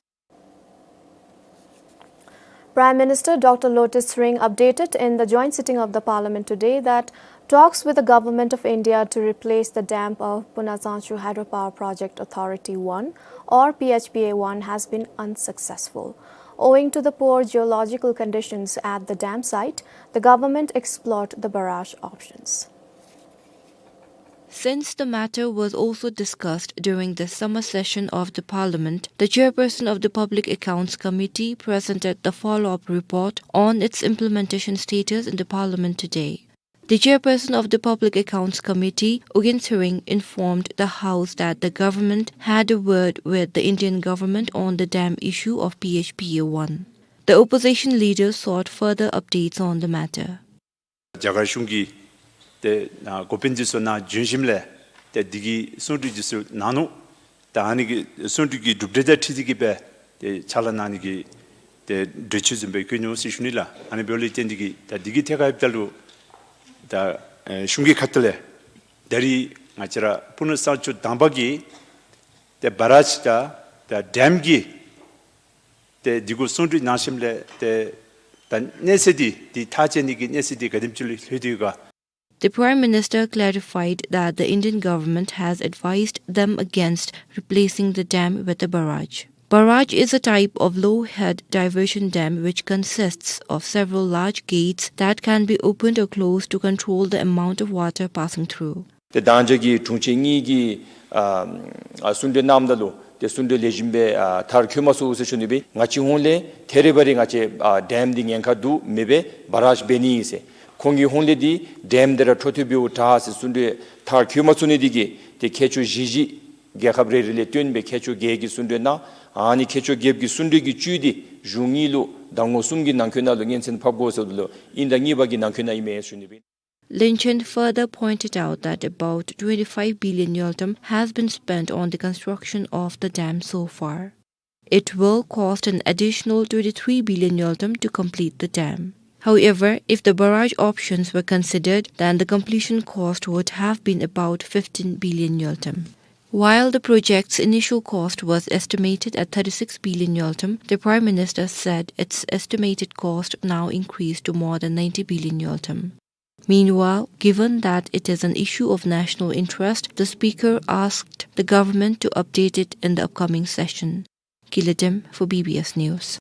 Prime Minister Doctor Lotay Tshering updated in the joint sitting of the Parliament today that talks with the Government of India to replace the dam of Punasangchu Hydropower Project Authority one, or P H P A one, has been unsuccessful, owing to the poor geological conditions at the dam site. The government explored the barrage options. Since the matter was also discussed during the summer session of the Parliament, the chairperson of the Public Accounts Committee presented the follow-up report on its implementation status in the Parliament today. The chairperson of the Public Accounts Committee, U Gin Tshering, informed the House that the government had a word with the Indian government on the dam issue of P H P A one. The opposition leader sought further updates on the matter. རྒྱ་གར་གཞུང་གིས་ཏེ་ཨ་འགོ་དཔོན་འདི་ཚུ་ནཱ་བྱོན་ཞིནམ་ལས་ཏེ་འདི་གི་གསུང་གྲོས་འདི་ཚུ་གནང་ནུག། ད་ཨ་ནི་གི་གསུང་གྲོས་ཀྱི་གྲུབ་འབྲས་དང་འཁྲིལ་ཏེ་གིས་སྦེ་ཏེ་ཕྱག་ལཱ་གནང་ནི་གི་ཏེ་གྲོས་ཆོད་བཟུམ་སྦེ་བཀོད་ནུག་ཟེར་ཞུ་ནི་ལགས། ཨ་ནི་འབདཝ་ལས་བརྟེན་ཏེ་གིས་ད་འདི་གི་ཐད་ཁར་ལྟ་ལུ་ད་ཨེ་གཞུང་གི་ཁ་ཐུག་ལས་ད་རིས་ང་བཅས་ར་སྤུ་ན་གཙང་ཆུ་དང་པ་གི་ཏེ་བ་རཱཇ་དང་ད་ཌེམ་གྱི་ཏེ་འདི་གུ་གསུང་གྲོས་གནང་ཞིནམ་ལས་ཏེ་ད་གནས་ཚུལ་འདི་འདི་ཐག་བཅད་ནི་གི་གནས་ཚུལ་འདི་ག་དེམ་ཅིག་ལུ་ལྷོད་དེ་ཡོད་ག། The Prime Minister clarified that the Indian government has advised them against replacing the dam with a barrage. Barrage is a type of low head diversion dam which consists of several large gates that can be opened or closed to control the amount of water passing through. ཏེ་མདང་ཞག་གི་དྲུང་ཆེན་གཉིས་ཀྱིས་ཨ་ཨ་གསུང་གྲོས་གནངམ་ད་ལུ་ཏེ་གསུང་གྲོས་ལེགས་ཤོམ་སྦེ་ཨ་མཐར་འཁྱོལ་མ་ཚུགས་ཟེར་ཞུ་ནི་སྦེ། ང་བཅས་ཧོངས་ལས་ཐད་རི་བ་རི་ང་བཅས་ཨ་ཌེམ་འདི་ཉེན་ཁ་འདུག་མེད་པས་བ་རཱཇ་འབད་ནི་ཨིན་ཟེར། ཁོང་གིས་ཧོངས་ལས་འདི་ཌེམ་འདི་ར་འཕྲོ་མཐུད་འབདཝ་དྲག་ཟེར་གསུང་གྲོས་མཐར་འཁྱོལ་མ་ཚུགས་ནི་འདི་གིས་ཏེ་མཁས་མཆོག་བཞི་བཞི་རྒྱལ་ཁབ་རེ་རེ་ལས་བཏོན་སྦེ་མཁས་མཆོག་བརྒྱད་ཀྱིས་གསུང་གྲོས་གནང་། ཨ་ནི་མཁས་མཆོག་བརྒྱད་ཀྱི་གསུང་གྲོས་ཀྱི་བཅུད་འདི་གཞུང་གཉིས་ལུ་ཟླ་ངོ་གསུམ་གྱི་ནང་འཁོད་ནང་ལུ་སྙན་གསན་ཕབ་དགོ་ཟེརཝ་ད་ལུ་དབྱིན་ཟླ་གཉིས་པ་གི་ནང་འཁོད་ནང་ཨིན་མས་ཟེར་ཞུ་ནི་སྦེ། Lin Chen further pointed out that about twenty-five billion ngultrum has been spent on the construction of the dam so far. It will cost an additional twenty-three billion ngultrum to complete the dam. However, if the barrage options were considered, then the completion cost would have been about fifteen billion ngultrum. While the project's initial cost was estimated at thirty-six billion ngultrum, the Prime Minister said its estimated cost now increased to more than ninety billion ngultrum. Meanwhile, given that it is an issue of national interest, the Speaker asked the government to update it in the upcoming session. Kilatem for B B S News.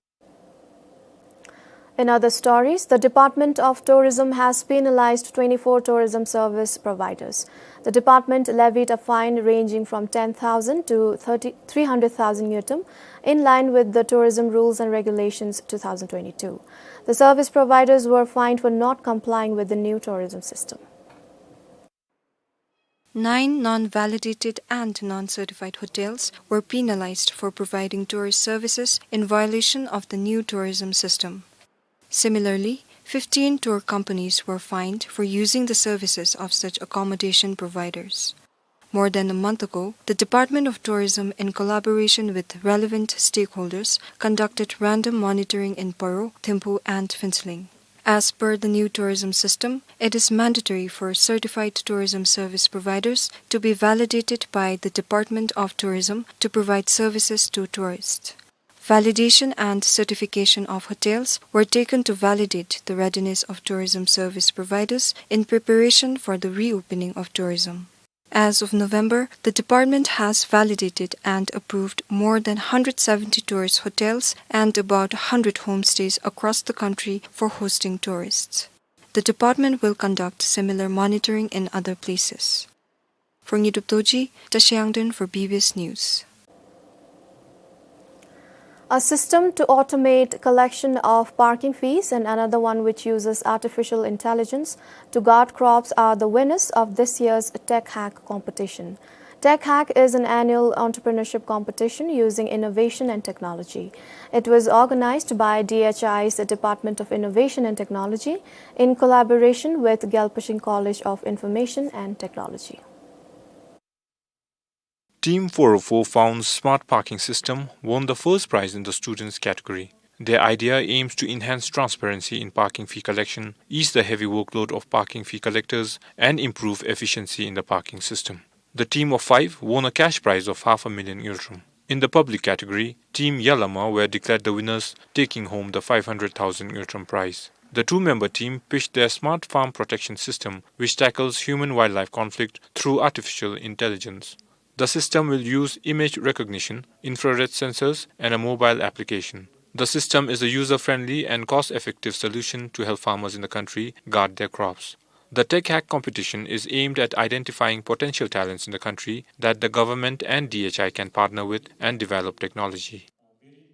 In other stories, the Department of Tourism has penalized twenty-four tourism service providers. The department levied a fine ranging from ten thousand to thirty, three hundred thousand ngultrum, in line with the Tourism Rules and Regulations two thousand twenty-two. The service providers were fined for not complying with the new tourism system. Nine non-validated and non-certified hotels were penalized for providing tourist services in violation of the new tourism system. Similarly, fifteen tour companies were fined for using the services of such accommodation providers. More than a month ago, the Department of Tourism, in collaboration with relevant stakeholders, conducted random monitoring in Paro, Thimphu, and Phuentsholing. As per the new tourism system, it is mandatory for certified tourism service providers to be validated by the Department of Tourism to provide services to tourists. Validation and certification of hotels were taken to validate the readiness of tourism service providers in preparation for the reopening of tourism. As of November, the department has validated and approved more than hundred seventy tourist hotels and about hundred homestays across the country for hosting tourists. The department will conduct similar monitoring in other places. For Ngidrup Dorji, Tashi Yangden for B B S News. A system to automate collection of parking fees and another one which uses artificial intelligence to guard crops are the winners of this year's Tech Hack competition. Tech Hack is an annual entrepreneurship competition using innovation and technology. It was organized by D H I's Department of Innovation and Technology in collaboration with Gyalpashing College of Information and Technology. Team four oh four Found's smart parking system won the first prize in the students category. Their idea aims to enhance transparency in parking fee collection, ease the heavy workload of parking fee collectors, and improve efficiency in the parking system. The team of five won a cash prize of half a million ngultrum. In the public category, Team Yalama were declared the winners, taking home the five hundred thousand ngultrum prize. The two-member team pitched their smart farm protection system, which tackles human-wildlife conflict through artificial intelligence. The system will use image recognition, infrared sensors, and a mobile application. The system is a user-friendly and cost-effective solution to help farmers in the country guard their crops. The Tech Hack competition is aimed at identifying potential talents in the country that the government and D H I can partner with and develop technology.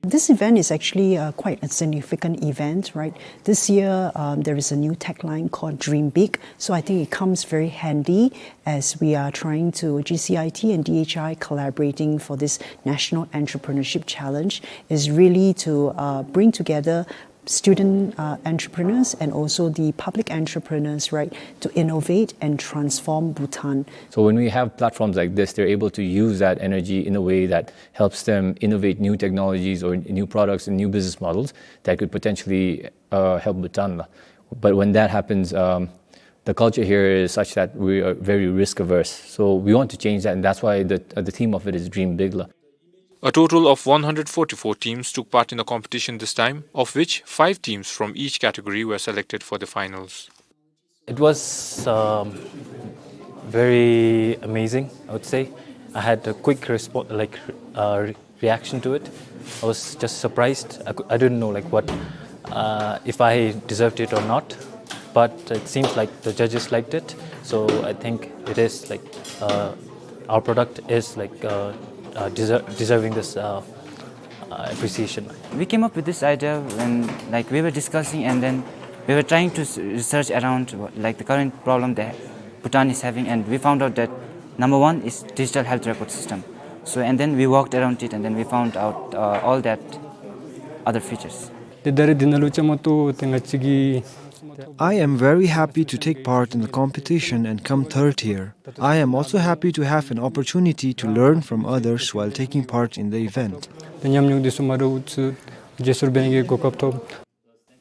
This event is actually, uh, quite a significant event, right? This year, um, there is a new tagline called Dream Big. So I think it comes very handy as we are trying to, G C I T and D H I collaborating for this National Entrepreneurship Challenge is really to, uh, bring together student, uh, entrepreneurs and also the public entrepreneurs, right, to innovate and transform Bhutan. So when we have platforms like this, they're able to use that energy in a way that helps them innovate new technologies or new products and new business models that could potentially, uh, help Bhutan. But when that happens, um, the culture here is such that we are very risk averse. So we want to change that, and that's why the, uh, the theme of it is Dream Big la. A total of one hundred forty-four teams took part in the competition this time, of which five teams from each category were selected for the finals. It was, um, very amazing, I would say. I had a quick respo-, like, uh, re-, reaction to it. I was just surprised. I cou-, I didn't know, like, what, uh, if I deserved it or not. But it seems like the judges liked it. So I think it is, like, uh, our product is, like, uh, uh, deser-, deserving this, uh, uh, appreciation. We came up with this idea when, like, we were discussing, and then we were trying to s-, research around, like, the current problem that Bhutan is having, and we found out that number one is digital health record system. So, and then we worked around it, and then we found out, uh, all that other features. དེ་ད་རེས་འདི་ནང་ལུ་བཅའ་མར་གཏོགས་ཏེ་ང་བཅས་ཀྱིས I am very happy to take part in the competition and come third here. I am also happy to have an opportunity to learn from others while taking part in the event. ཏེ་ཉམས་མྱོང་འདི་ཚུ་མ་འདྲཝ་ཚུ་བརྗེ་སོར་འབད་ནི་གི་གོ་སྐབས་ཐོབ།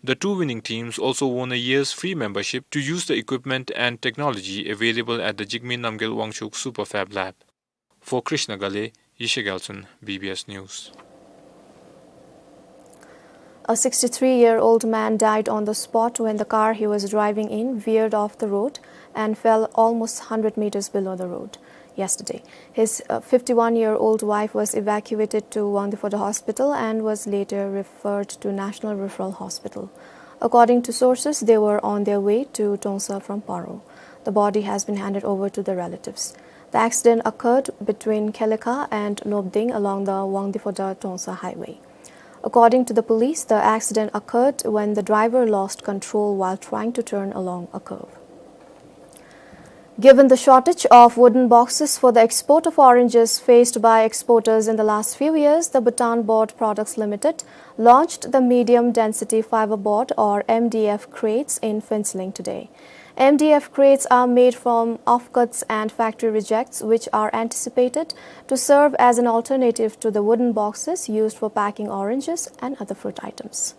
The two winning teams also won a year's free membership to use the equipment and technology available at the Jigme Namgyel Wangchuck Super Fab Lab. For Krishna Gale, Yeshe Gyaltsen, B B S News. A sixty-three-year-old man died on the spot when the car he was driving in veered off the road and fell almost hundred meters below the road yesterday. His, uh, fifty-one-year-old wife was evacuated to Wangdue Phodrang Hospital and was later referred to National Referral Hospital. According to sources, they were on their way to Trongsa from Paro. The body has been handed over to the relatives. The accident occurred between Khelekha and Nobding along the Wangdue Phodrang Trongsa highway. According to the police, the accident occurred when the driver lost control while trying to turn along a curve. Given the shortage of wooden boxes for the export of oranges faced by exporters in the last few years, the Bhutan Board Products Limited launched the medium density fiber board, or M D F, crates in Phuentsholing today. M D F crates are made from offcuts and factory rejects, which are anticipated to serve as an alternative to the wooden boxes used for packing oranges and other fruit items.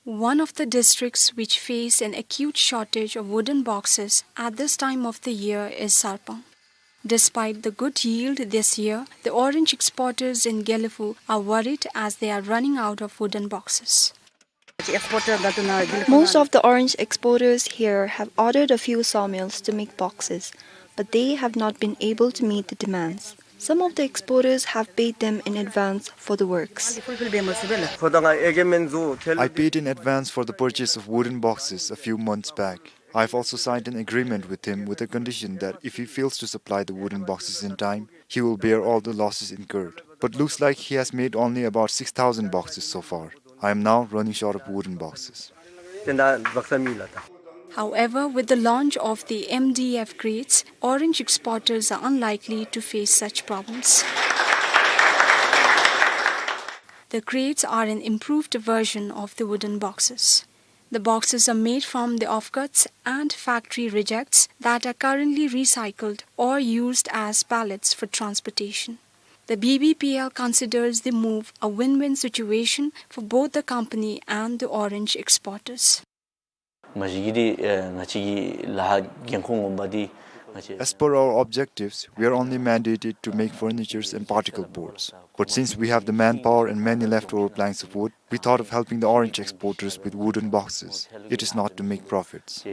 One of the districts which face an acute shortage of wooden boxes at this time of the year is Sarpang. Despite the good yield this year, the orange exporters in Gelephu are worried as they are running out of wooden boxes. Most of the orange exporters here have ordered a few sawmills to make boxes, but they have not been able to meet the demands. Some of the exporters have paid them in advance for the works. I paid in advance for the purchase of wooden boxes a few months back. I've also signed an agreement with him with the condition that if he fails to supply the wooden boxes in time, he will bear all the losses incurred. But looks like he has made only about six thousand boxes so far. I am now running short of wooden boxes. However, with the launch of the M D F crates, orange exporters are unlikely to face such problems. The crates are an improved version of the wooden boxes. The boxes are made from the offcuts and factory rejects that are currently recycled or used as pallets for transportation. The B B P L considers the move a win-win situation for both the company and the orange exporters. As per our objectives, we are only mandated to make furnitures and particle boards. But since we have the manpower and many leftover planks of wood, we thought of helping the orange exporters with wooden boxes. It is not to make profits.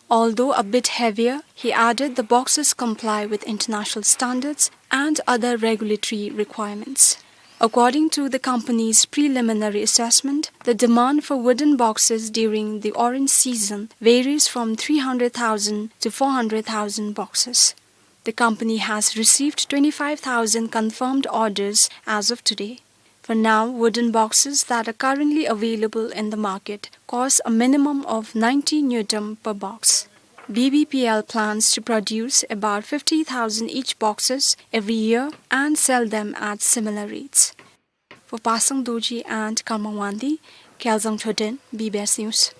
Although a bit heavier, he added the boxes comply with international standards and other regulatory requirements. According to the company's preliminary assessment, the demand for wooden boxes during the orange season varies from three hundred thousand to four hundred thousand boxes. The company has received twenty-five thousand confirmed orders as of today. For now, wooden boxes that are currently available in the market cost a minimum of ninety ngultrum per box. B B P L plans to produce about fifty thousand each boxes every year and sell them at similar rates. For Pasang Dorji and Karma Wangdi, Kyaljang Choden, B B S News.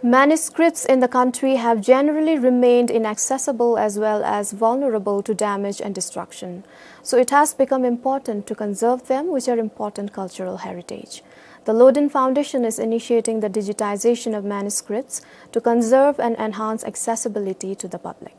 Manuscripts in the country have generally remained inaccessible as well as vulnerable to damage and destruction. So it has become important to conserve them, which are important cultural heritage. The Lodin Foundation is initiating the digitization of manuscripts to conserve and enhance accessibility to the public.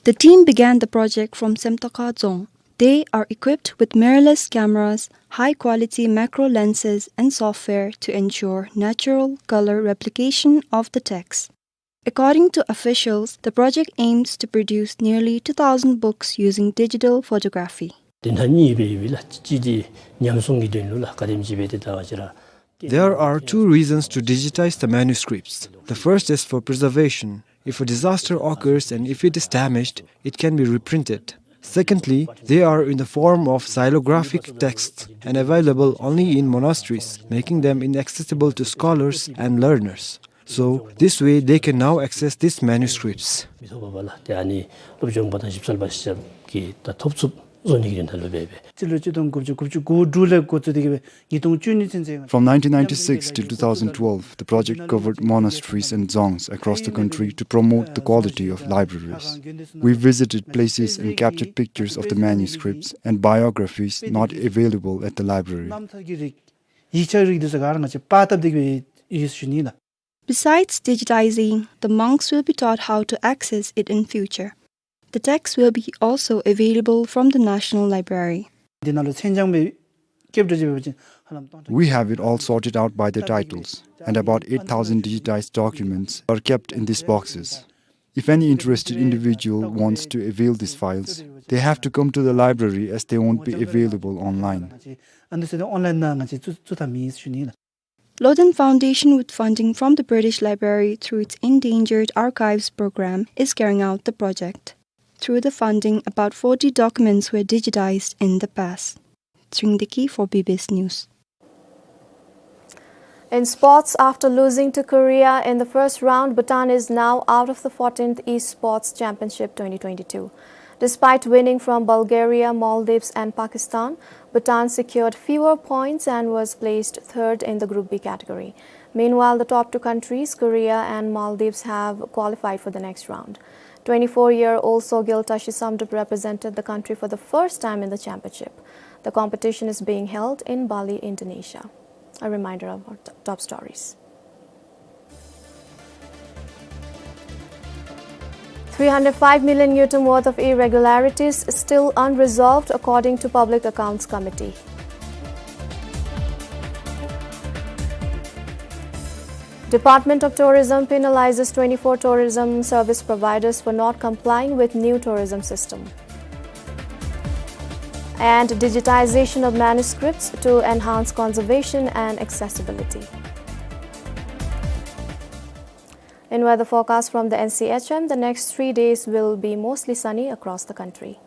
The team began the project from Semtokha Dzong. They are equipped with mirrorless cameras, high-quality macro lenses, and software to ensure natural color replication of the text. According to officials, the project aims to produce nearly two thousand books using digital photography. དེ་ནང་གཉིས་སྦེ་ཡོད་པས་ལགས། གཅིག་འདི་ཉམས་སྲུང་གི་དོན་ལུ་ལགས། ག་དེམ་ཅིག་སྦེ་ཏེ་ད་ང་བཅས་ར། There are two reasons to digitize the manuscripts. The first is for preservation. If a disaster occurs and if it is damaged, it can be reprinted. Secondly, they are in the form of xylographic texts and available only in monasteries, making them inaccessible to scholars and learners. So, this way they can now access these manuscripts. མི་ཐོབ་པས་ལགས། ཏེ་ཨ་ནི་སློབ་སྦྱོང་པ་དང་ཞིབ་འཚོལ་པ་ཅིག་གིས་ད་ཐོབ་ཚུགས། བཟོ་ནི་གི་ནང་ལུ་སྦེ་སྦེ། སྤྱི་ལོ་གཅིག་སྟོང་དགུ་བརྒྱ་དགུ་བཅུ་གོ་དྲུག་ལས་འགོ་བཙུགས་ཏེ་གི་སྦེ་ཉིས་སྟོང་བཅུ་གཉིས་ཚུན་ཚོད། From nineteen ninety-six till two thousand twelve, the project covered monasteries and dzongs across the country to promote the quality of libraries. We visited places and captured pictures of the manuscripts and biographies not available at the library. རྣམ་ཐར་གྱི་རིགས་ཡིག་ཆ་རིགས་འདི་ཚུ་ག་ར་ང་བཅས་པར་བཏབ་སྟེ་གི་སྦེ་ཡོད་ཟེར་ཞུ་ནི་ལགས། Besides digitizing, the monks will be taught how to access it in future. The text will be also available from the National Library. འདི་ནང་ལུ་མཚན་བྱང་སྦེ་ཀེབ་འདྲ་ཅིག་འབད་བ་ཅིན་ཧ་ལམ་སྟོང་ཕྲག We have it all sorted out by the titles, and about eight thousand digitized documents are kept in these boxes. If any interested individual wants to avail these files, they have to come to the library as they won't be available online. ཨ་ནི་ཚུ་ཨོན་ལཱའིན་ནང་ང་བཅས་བཙུགས་བཙུགས་ཐབས་མེད་ཟེར་ཞུ་ནི་ལགས། Loden Foundation, with funding from the British Library through its Endangered Archives program, is carrying out the project. Through the funding, about forty documents were digitized in the past. Tshering Deki for B B S News. In sports, after losing to Korea in the first round, Bhutan is now out of the fourteenth Esports Championship twenty twenty-two. Despite winning from Bulgaria, Maldives, and Pakistan, Bhutan secured fewer points and was placed third in the Group B category. Meanwhile, the top two countries, Korea and Maldives, have qualified for the next round. Twenty-four-year-old Sogil Tashi Samdrup represented the country for the first time in the championship. The competition is being held in Bali, Indonesia. A reminder of our t-, top stories. Three hundred five million ngultrum worth of irregularities still unresolved, according to Public Accounts Committee. Department of Tourism penalizes twenty-four tourism service providers for not complying with new tourism system. And digitization of manuscripts to enhance conservation and accessibility. In weather forecast from the N C H M, the next three days will be mostly sunny across the country.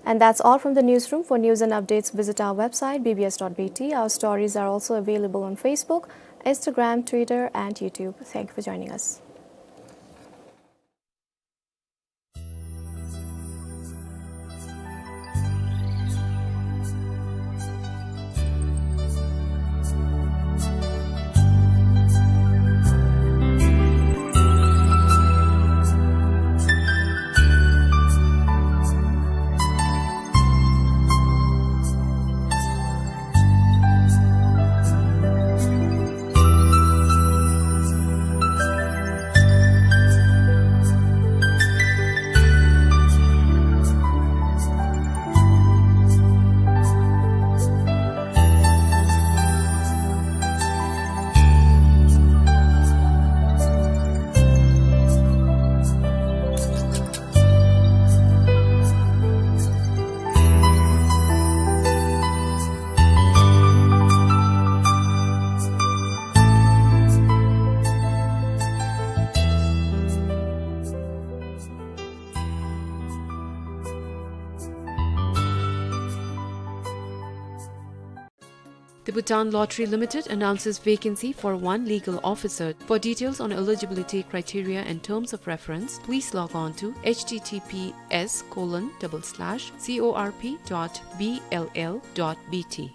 And that's all from the newsroom. For news and updates, visit our website, B B S dot B T. Our stories are also available on Facebook, Instagram, Twitter, and YouTube. Thank you for joining us. The Bhutan Lottery Limited announces vacancy for one legal officer. For details on eligibility criteria and terms of reference, please log on to H T T P S colon double slash C O R P dot B L L dot B T.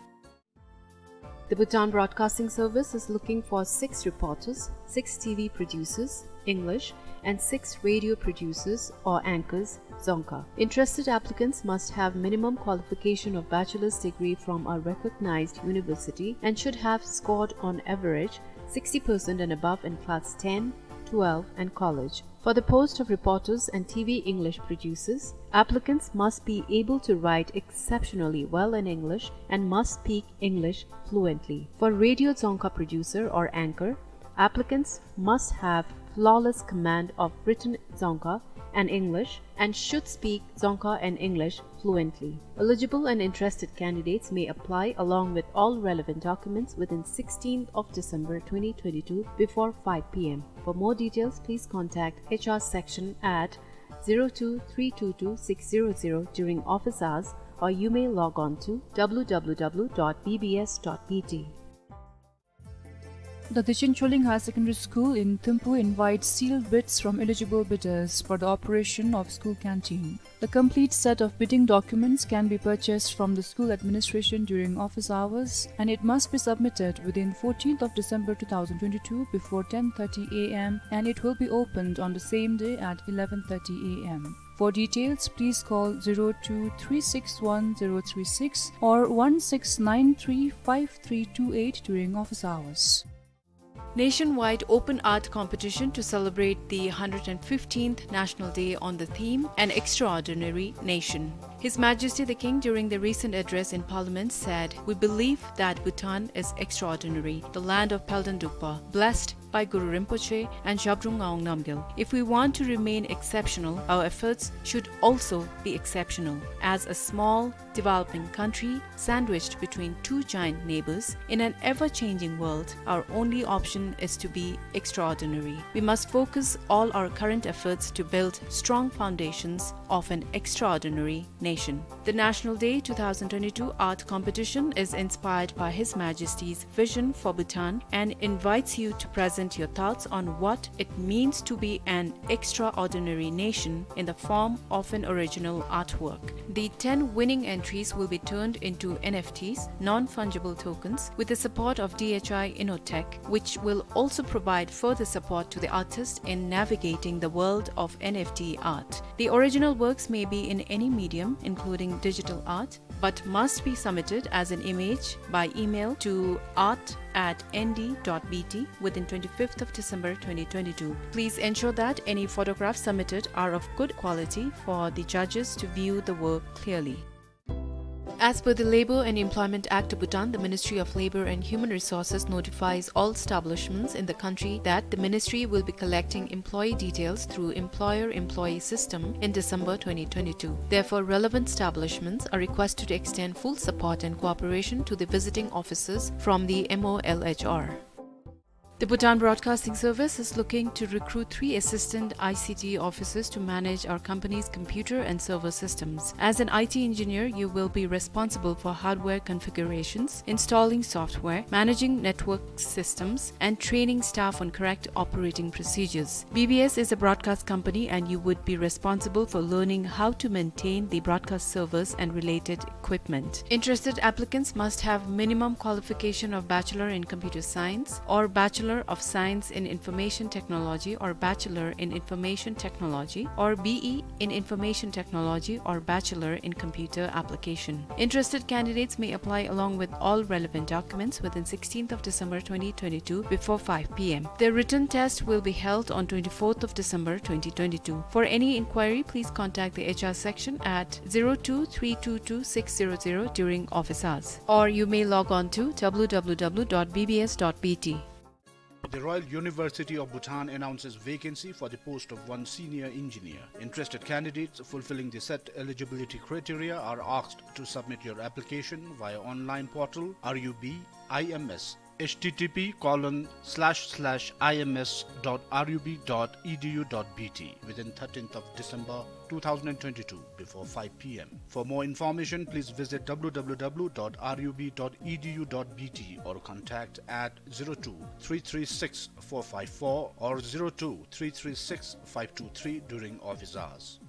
The Bhutan Broadcasting Service is looking for six reporters, six T V producers, English, and six radio producers or anchors, Dzongkha. Interested applicants must have minimum qualification of bachelor's degree from a recognized university and should have scored on average sixty percent and above in class ten, twelve, and college. For the post of reporters and T V English producers, applicants must be able to write exceptionally well in English and must speak English fluently. For radio Dzongkha producer or anchor, applicants must have flawless command of written Dzongkha and English and should speak Dzongkha and English fluently. Eligible and interested candidates may apply along with all relevant documents within sixteenth of December twenty twenty-two before five P M. For more details, please contact H R section at zero two three two two six zero zero during office hours, or you may log on to W W W dot B B S dot B T. The Dechen Choling Higher Secondary School in Thimphu invites sealed bids from eligible bidders for the operation of school canteen. The complete set of bidding documents can be purchased from the school administration during office hours, and it must be submitted within fourteenth of December two thousand twenty-two before ten thirty A M, and it will be opened on the same day at eleven thirty A M. For details, please call zero two three six one zero three six or one six nine three five three two eight during office hours. Nationwide open art competition to celebrate the hundred and fifteenth National Day on the theme, An Extraordinary Nation. His Majesty the King, during the recent address in Parliament, said, "We believe that Bhutan is extraordinary, the land of Palden Drukpa, blessed by Guru Rinpoche and Zhabdrung Ngawang Namgyal. If we want to remain exceptional, our efforts should also be exceptional. As a small, developing country sandwiched between two giant neighbors in an ever-changing world, our only option is to be extraordinary. We must focus all our current efforts to build strong foundations of an extraordinary nation." The National Day two thousand twenty-two art competition is inspired by His Majesty's vision for Bhutan and invites you to present your thoughts on what it means to be an extraordinary nation in the form of an original artwork. The ten winning entries will be turned into N F Ts, non-fungible tokens, with the support of D H I Innotech, which will also provide further support to the artist in navigating the world of N F T art. The original works may be in any medium, including digital art, but must be submitted as an image by email to art at N D dot B T within twenty-fifth of December twenty twenty-two. Please ensure that any photographs submitted are of good quality for the judges to view the work clearly. As per the Labour and Employment Act of Bhutan, the Ministry of Labour and Human Resources notifies all establishments in the country that the ministry will be collecting employee details through employer-employee system in December twenty twenty-two. Therefore, relevant establishments are requested to extend full support and cooperation to the visiting officers from the M O L H R. The Bhutan Broadcasting Service is looking to recruit three assistant I C T officers to manage our company's computer and server systems. As an I T engineer, you will be responsible for hardware configurations, installing software, managing network systems, and training staff on correct operating procedures. B B S is a broadcast company, and you would be responsible for learning how to maintain the broadcast servers and related equipment. Interested applicants must have minimum qualification of Bachelor in Computer Science or Bachelor of Science in Information Technology or Bachelor in Information Technology or B E in Information Technology or Bachelor in Computer Application. Interested candidates may apply along with all relevant documents within sixteenth of December twenty twenty-two before five P M. The written test will be held on twenty-fourth of December twenty twenty-two. For any inquiry, please contact the H R section at zero two three two two six zero zero during office hours, or you may log on to W W W dot B B S dot B T. The Royal University of Bhutan announces vacancy for the post of one senior engineer. Interested candidates fulfilling the set eligibility criteria are asked to submit your application via online portal R U B I M S, H T T P colon slash slash I M S dot R U B dot E D U dot B T within thirteenth of December two thousand and twenty-two before five P M. For more information, please visit W W W dot R U B dot E D U dot B T or contact at zero two three three six four five four or zero two three three six five two three during office hours.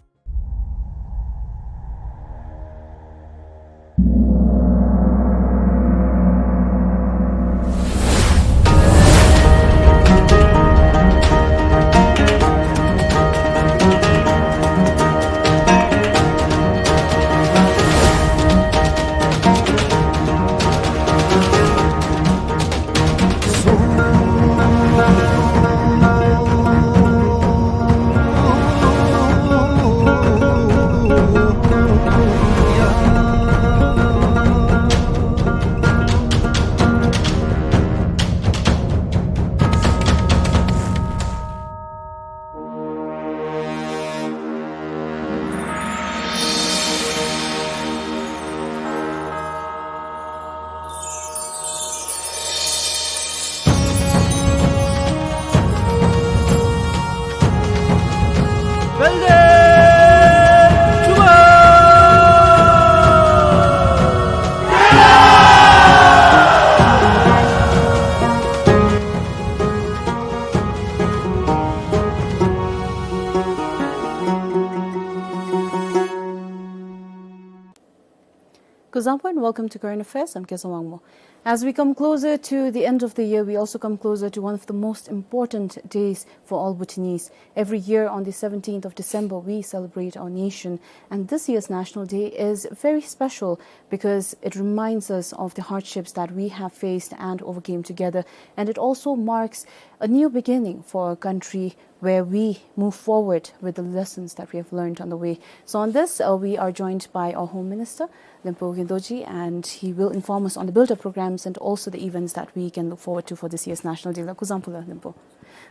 Kuzuzangpo and welcome to Current Affairs. I'm Kezang Wangmo. As we come closer to the end of the year, we also come closer to one of the most important days for all Bhutanese. Every year on the seventeenth of December, we celebrate our nation. And this year's National Day is very special because it reminds us of the hardships that we have faced and overcame together. And it also marks a new beginning for our country where we move forward with the lessons that we have learned on the way. So on this, uh, we are joined by our Home Minister, Lyngpo Gyundo ji, and he will inform us on the build-up programs and also the events that we can look forward to for this year's National Day. Kuzuzangpo Lyngpo.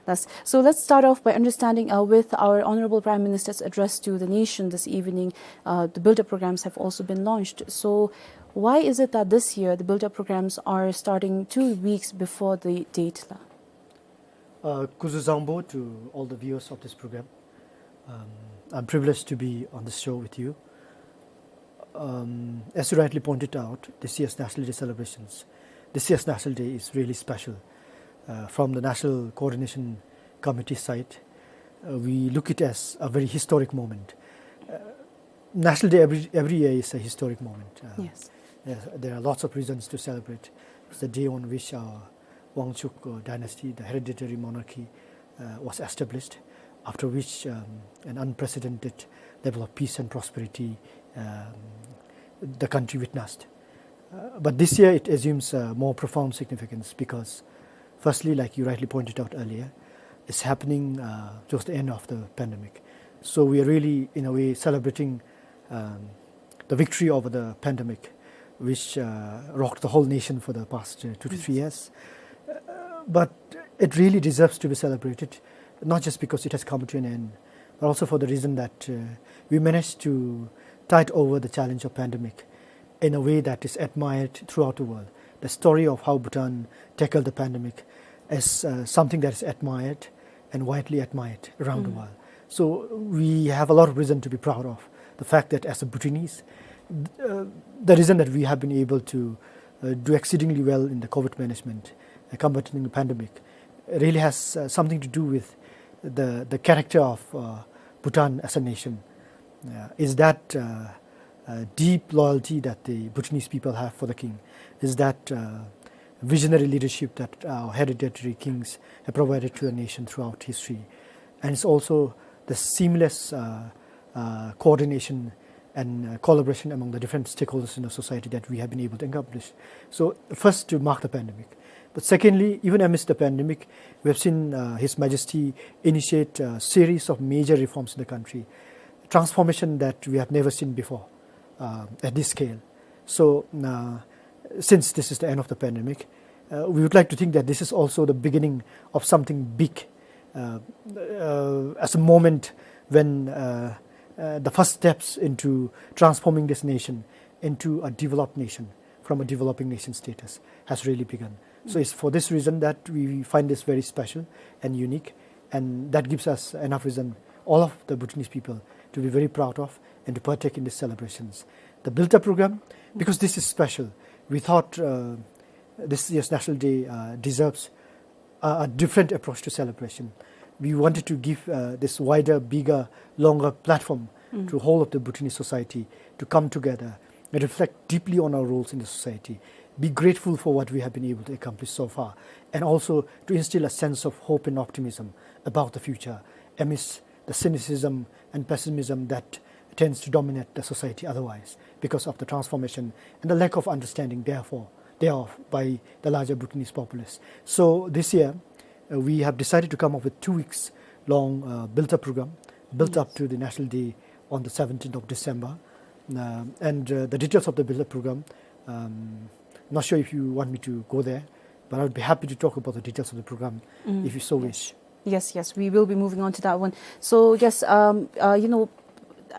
Thus, so let's start off by understanding, uh, with our Honorable Prime Minister's address to the nation this evening. Uh, the build-up programs have also been launched. So why is it that this year the build-up programs are starting two weeks before the date la? Uh, Kuzuzangpo to all the viewers of this program. Um, I'm privileged to be on this show with you. Um, as you rightly pointed out, this year's National Day celebrations, this year's National Day is really special. Uh, from the National Coordination Committee side, uh, we look it as a very historic moment. Uh, National Day every, every year is a historic moment. Uh, Yes. Yes, there are lots of reasons to celebrate. It's the day on which our Wangchuck, uh, dynasty, the hereditary monarchy, uh, was established, after which, um, an unprecedented level of peace and prosperity, um, the country witnessed. Uh, but this year it assumes, uh, more profound significance because, firstly, like you rightly pointed out earlier, it's happening, uh, towards the end of the pandemic. So we are really, in a way, celebrating, um, the victory over the pandemic, which, uh, rocked the whole nation for the past, uh, two to three Yes. years. Uh, but it really deserves to be celebrated, not just because it has come to an end, but also for the reason that, uh, we managed to tide over the challenge of pandemic in a way that is admired throughout the world. The story of how Bhutan tackled the pandemic is, uh, something that is admired and widely admired around the Mm. world. So we have a lot of reason to be proud of the fact that as a Bhutanese, th-, uh, the reason that we have been able to, uh, do exceedingly well in the COVID management, uh, combating the pandemic, really has, uh, something to do with the, the character of, uh, Bhutan as a nation. Uh, is that, uh, uh, deep loyalty that the Bhutanese people have for the king, is that, uh, visionary leadership that our hereditary kings have provided to the nation throughout history. And it's also the seamless, uh, uh, coordination and, uh, collaboration among the different stakeholders in the society that we have been able to accomplish. So, first, to mark the pandemic. But secondly, even amidst the pandemic, we have seen, uh, His Majesty initiate a series of major reforms in the country, transformation that we have never seen before, uh, at this scale. So, uh, since this is the end of the pandemic, uh, we would like to think that this is also the beginning of something big, uh, uh, as a moment when, uh, uh, the first steps into transforming this nation into a developed nation from a developing nation status has really begun. So it's for this reason that we find this very special and unique, and that gives us enough reason, all of the Bhutanese people, to be very proud of and to partake in these celebrations. The build-up program, because this is special, we thought, uh, this year's National Day, uh, deserves a, a different approach to celebration. We wanted to give, uh, this wider, bigger, longer platform Mm. to whole of the Bhutanese society to come together and reflect deeply on our roles in the society, be grateful for what we have been able to accomplish so far, and also to instill a sense of hope and optimism about the future amidst the cynicism and pessimism that tends to dominate the society otherwise because of the transformation and the lack of understanding, therefore, thereof by the larger Bhutanese populace. So this year, uh, we have decided to come up with two weeks long, uh, build-up program, built up Yes. to the National Day on the seventeenth of December. Uh, and, uh, the details of the build-up program, um, not sure if you want me to go there, but I would be happy to talk about the details of the program Mm, if you so yes. wish. Yes, yes, we will be moving on to that one. So, yes, um, uh, you know,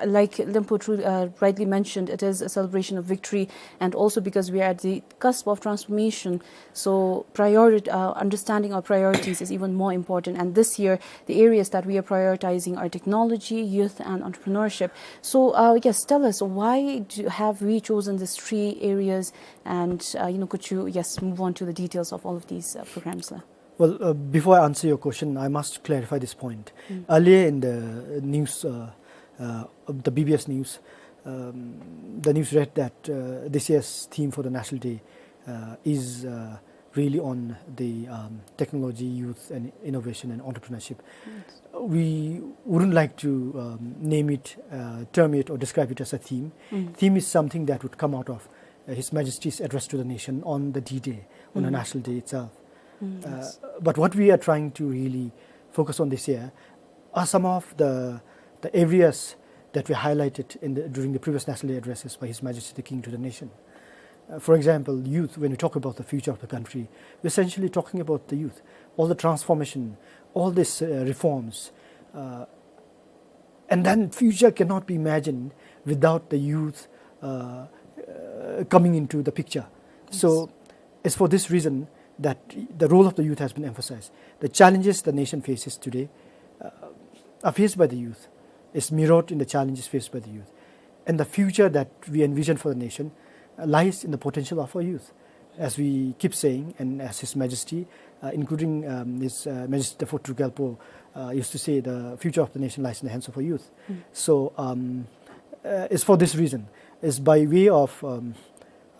like Lyngpo tru-, uh, rightly mentioned, it is a celebration of victory, and also because we are at the cusp of transformation, so priori-, uh, understanding our priorities is even more important. And this year, the areas that we are prioritizing are technology, youth, and entrepreneurship. So, uh, yes, tell us, why do, have we chosen these three areas? And, uh, you know, could you, yes, move on to the details of all of these, uh, programs la? Well, uh, before I answer your question, I must clarify this point. Mm. Earlier in the news, uh, uh, the B B S news, Um, the news read that uh, this year's theme for the National Day uh, is uh, really on the um, technology, youth, and innovation and entrepreneurship. We wouldn't like to um, name it, uh, term it, or describe it as a theme. Theme is something that would come out of uh, His Majesty's address to the nation on the D-Day, on the National Day itself. Uh, but what we are trying to really focus on this year are some of the, the areas that were highlighted in the, during the previous National Day addresses by His Majesty the King to the nation. Uh, for example, youth, when we talk about the future of the country, we're essentially talking about the youth. All the transformation, all these uh, reforms, uh, and then future cannot be imagined without the youth uh, uh, coming into the picture. So it's for this reason that the role of the youth has been emphasized. The challenges the nation faces today uh, are faced by the youth, is mirrored in the challenges faced by the youth. And the future that we envision for the nation uh, lies in the potential of our youth. As we keep saying, and as His Majesty, uh, including um, His uh, Majesty the Fourth Druk Gyalpo uh, used to say, the future of the nation lies in the hands of our youth. So um, uh, it's for this reason, it's by way of um,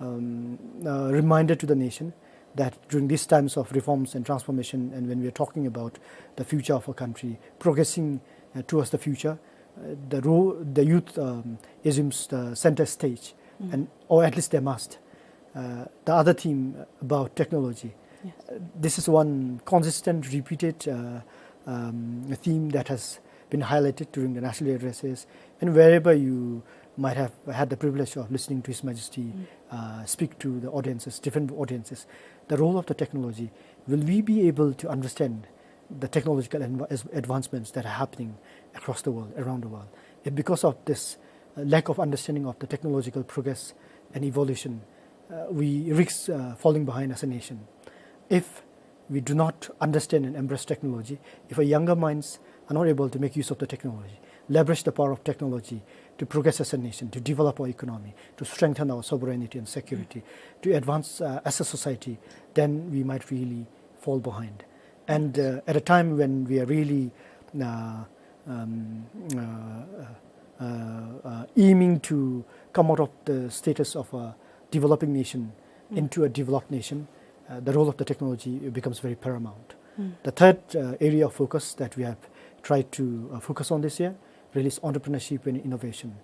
um, uh, reminder to the nation that during these times of reforms and transformation, and when we are talking about the future of our country, progressing uh, towards the future, uh, the, ro- the youth um, assumes the center stage, and or at least they must. Uh, the other theme about technology. Uh, this is one consistent, repeated uh, um, theme that has been highlighted during the national addresses, and wherever you might have had the privilege of listening to His Majesty uh, speak to the audiences, different audiences, the role of the technology. Will we be able to understand the technological adv- as- advancements that are happening across the world, around the world? If because of this uh, lack of understanding of the technological progress and evolution, uh, we risk uh, falling behind as a nation. If we do not understand and embrace technology, if our younger minds are not able to make use of the technology, leverage the power of technology to progress as a nation, to develop our economy, to strengthen our sovereignty and security, to advance uh, as a society, then we might really fall behind. And uh, at a time when we are really uh, um, uh, uh, uh, aiming to come out of the status of a developing nation into a developed nation, uh, the role of the technology becomes very paramount. The third uh, area of focus that we have tried to uh, focus on this year really is entrepreneurship and innovation.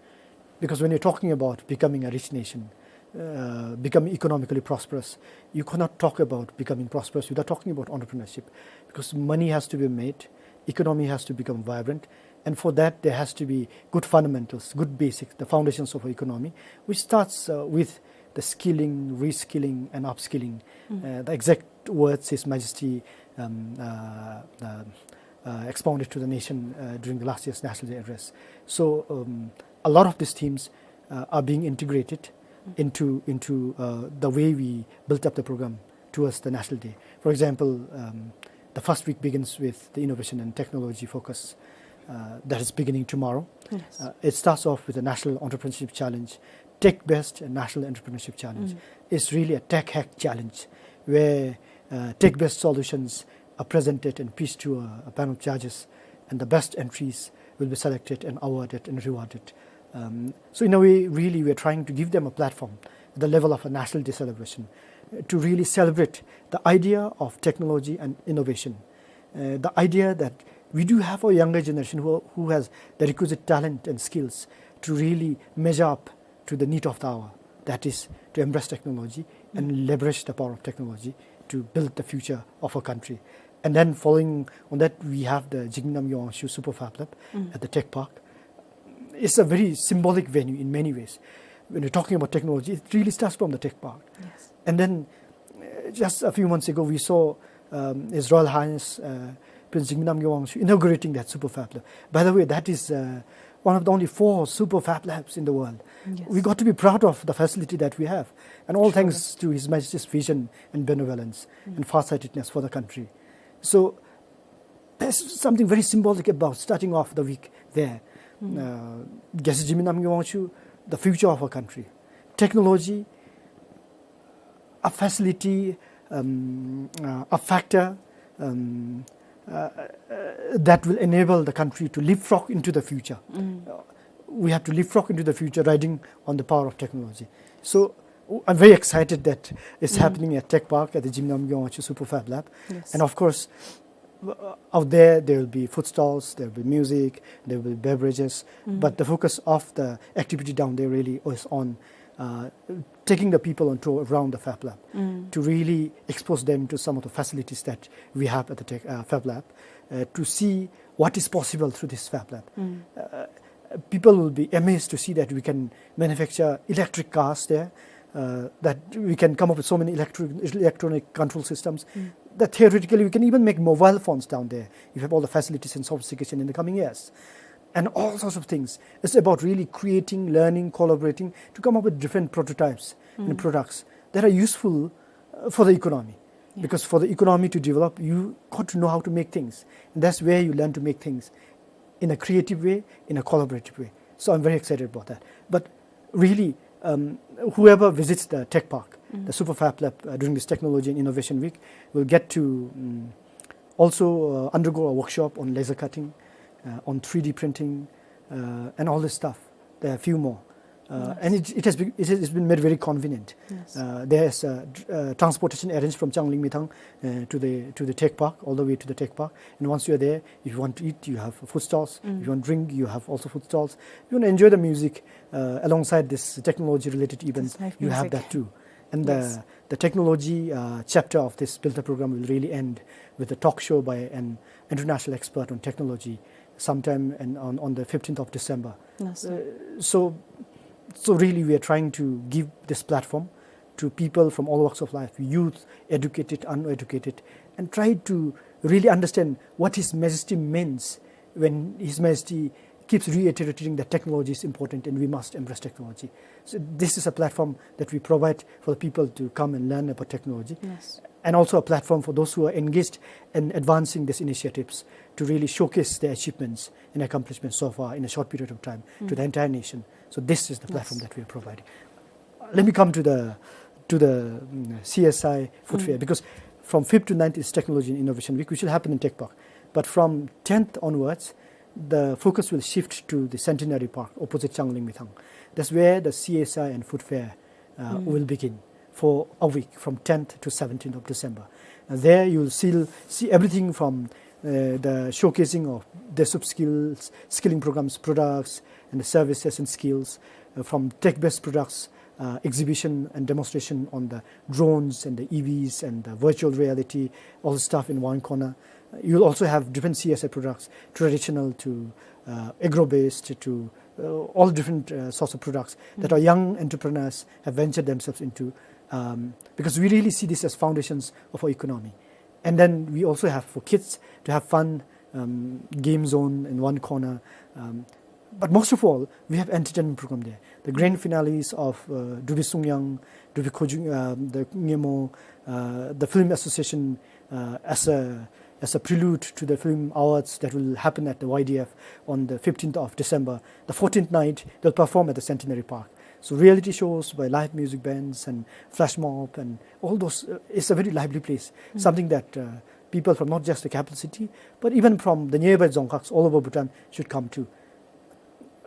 Because when you're talking about becoming a rich nation, uh, becoming economically prosperous, you cannot talk about becoming prosperous without talking about entrepreneurship. Because money has to be made, economy has to become vibrant, and for that there has to be good fundamentals, good basics, the foundations of our economy, which starts uh, with the skilling, reskilling, and upskilling. Uh, the exact words His Majesty um, uh, uh, uh, expounded to the nation uh, during the last year's National Day address. So um, a lot of these themes uh, are being integrated into into uh, the way we built up the program towards the National Day. For example, um, the first week begins with the innovation and technology focus uh, that is beginning tomorrow. Uh, it starts off with the National Entrepreneurship Challenge, Tech Based National Entrepreneurship Challenge. It's really a tech hack challenge where uh, tech-based solutions are presented and pitched to a, a panel of judges, and the best entries will be selected and awarded and rewarded. Um, so in a way, really, we're trying to give them a platform at the level of a National Day celebration uh, to really celebrate the idea of technology and innovation. Uh, the idea that we do have a younger generation who, who has the requisite talent and skills to really measure up to the need of the hour. That is to embrace technology and leverage the power of technology to build the future of our country. And then following on that, we have the Jigme Namgay Wangchuck Super Fab Lab at the Tech Park. It's a very symbolic venue in many ways. When you're talking about technology, it really starts from the Tech Park. And then uh, just a few months ago, we saw um, His Royal Highness uh, Prince Jigme Namgay Wangchuck inaugurating that Super Fab Lab. By the way, that is uh, one of the only four Super Fab Labs in the world. We got to be proud of the facility that we have. And all thanks to His Majesty's vision and benevolence and farsightedness for the country. So there's something very symbolic about starting off the week there. Uh, Gyalse Jigme Namgay Wangchuck, the future of our country. Technology, a facility, um, uh, a factor um, uh, uh, that will enable the country to leapfrog into the future. Uh, we have to leapfrog into the future riding on the power of technology. So w- I'm very excited that it's happening at Tech Park at the Jigme Namgyal Wangchuck Super Fab Lab. Yes. And of course, w- out there, there will be food stalls, there will be music, there will be beverages. But the focus of the activity down there really is on uh, taking the people on tour around the Fab Lab to really expose them to some of the facilities that we have at the tech, uh, Fab Lab, uh, to see what is possible through this Fab Lab. Uh, people will be amazed to see that we can manufacture electric cars there, uh, that we can come up with so many electric, electronic control systems, that theoretically we can even make mobile phones down there if we have all the facilities and sophistication in the coming years. And all sorts of things. It's about really creating, learning, collaborating to come up with different prototypes and products that are useful uh, for the economy. Because for the economy to develop, you got to know how to make things. And that's where you learn to make things in a creative way, in a collaborative way. So I'm very excited about that. But really, um, whoever visits the tech park, the Super Fab Lab uh, during this Technology and Innovation Week, will get to um, also uh, undergo a workshop on laser cutting, uh, on three D printing, uh, and all this stuff. There are a few more. Uh, and it, it has been, it has been made very convenient. Yes. Uh, there's uh, tr- uh, transportation arranged from Changlimithang uh, to the to the tech park, all the way to the tech park. And once you're there, if you want to eat, you have food stalls. If you want to drink, you have also food stalls. If you want to enjoy the music uh, alongside this technology-related events, live you have music. That too. And Yes. the the technology uh, chapter of this Pilta program will really end with a talk show by an international expert on technology sometime in, on, on the fifteenth of December. Yes. Uh, so, so really we are trying to give this platform to people from all walks of life, youth, educated, uneducated, and try to really understand what His Majesty means when His Majesty keeps reiterating that technology is important and we must embrace technology. So this is a platform that we provide for the people to come and learn about technology. Yes. And also a platform for those who are engaged in advancing these initiatives to really showcase their achievements and accomplishments so far in a short period of time to the entire nation. So this is the platform Yes. That we are providing. Let me come to the to the mm, C S I food fair, because from fifth to ninth is Technology and Innovation Week, which will happen in Tech Park. But from tenth onwards, the focus will shift to the Centenary Park opposite Changlimithang. That's where the C S I and food fair uh, will begin for a week from tenth to seventeenth of December. And there you'll see, see everything from uh, the showcasing of the sub skills, skilling programs, products, and the services and skills, uh, from tech-based products, uh, exhibition and demonstration on the drones and the E Vs and the virtual reality, all the stuff in one corner. Uh, you'll also have different C S I products, traditional to uh, agro-based to uh, all different uh, sorts of products that our young entrepreneurs have ventured themselves into, um, because we really see this as foundations of our economy. And then we also have for kids to have fun, um, game zone in one corner. Um, but most of all, we have entertainment program there. The grand finales of uh, Dubi Sungyang, Dubi Khojung, uh, the Ngemo, uh, the Film Association uh, as a as a prelude to the film awards that will happen at the Y D F on the fifteenth of December. The fourteenth night, they'll perform at the Centenary Park. So reality shows by live music bands and flash mob and all those. Uh, it's a very lively place. Something that uh, people from not just the capital city, but even from the nearby dzongkhas all over Bhutan should come to.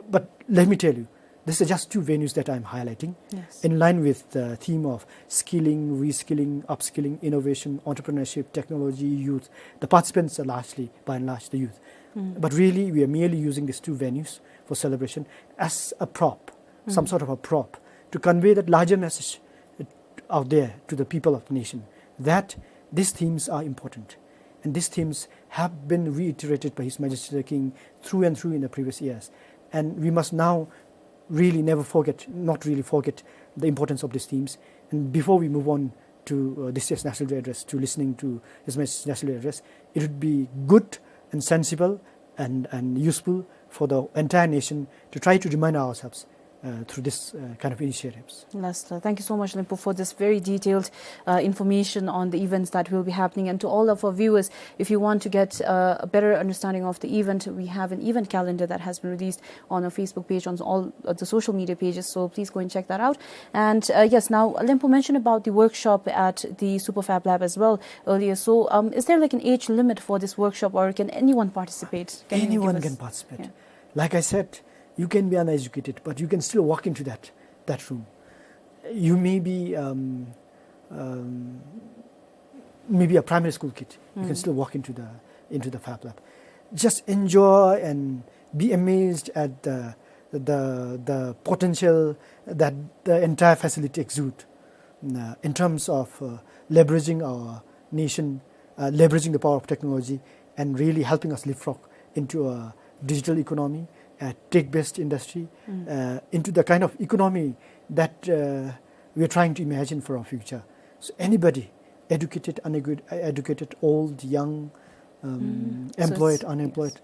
But let me tell you, these are just two venues that I'm highlighting. Yes. In line with the theme of skilling, reskilling, upskilling, innovation, entrepreneurship, technology, youth, the participants are largely, by and large, the youth. But really, we are merely using these two venues for celebration as a prop, some sort of a prop, to convey that larger message out there to the people of the nation, that these themes are important. And these themes have been reiterated by His Majesty the King through and through in the previous years. And we must now really never forget, not really forget, the importance of these themes. And before we move on to uh, this year's National Day Address, to listening to His Majesty's National Day Address, it would be good and sensible and, and useful for the entire nation to try to remind ourselves uh, through this uh, kind of initiatives. Lester, thank you so much, Limpu, for this very detailed uh, information on the events that will be happening. And to all of our viewers, if you want to get uh, a better understanding of the event, we have an event calendar that has been released on our Facebook page, on all of the social media pages. So please go and check that out. And uh, yes, now Limpu mentioned about the workshop at the Superfab Lab as well earlier. So um, is there like an age limit for this workshop, or can anyone participate? Can you give Anyone us- can participate. Yeah. Like I said, You can be uneducated, but you can still walk into that, that room. You may be, um, um, maybe a primary school kid. You can still walk into the, into the Fab Lab. Just enjoy and be amazed at the, the, the potential that the entire facility exude, uh, in terms of, uh, leveraging our nation, uh, leveraging the power of technology and really helping us leapfrog into a digital economy, a tech-based industry, uh, into the kind of economy that, uh, we are trying to imagine for our future. So anybody, educated, unedu-, educated, old, young, um, so employed, it's, unemployed, yes,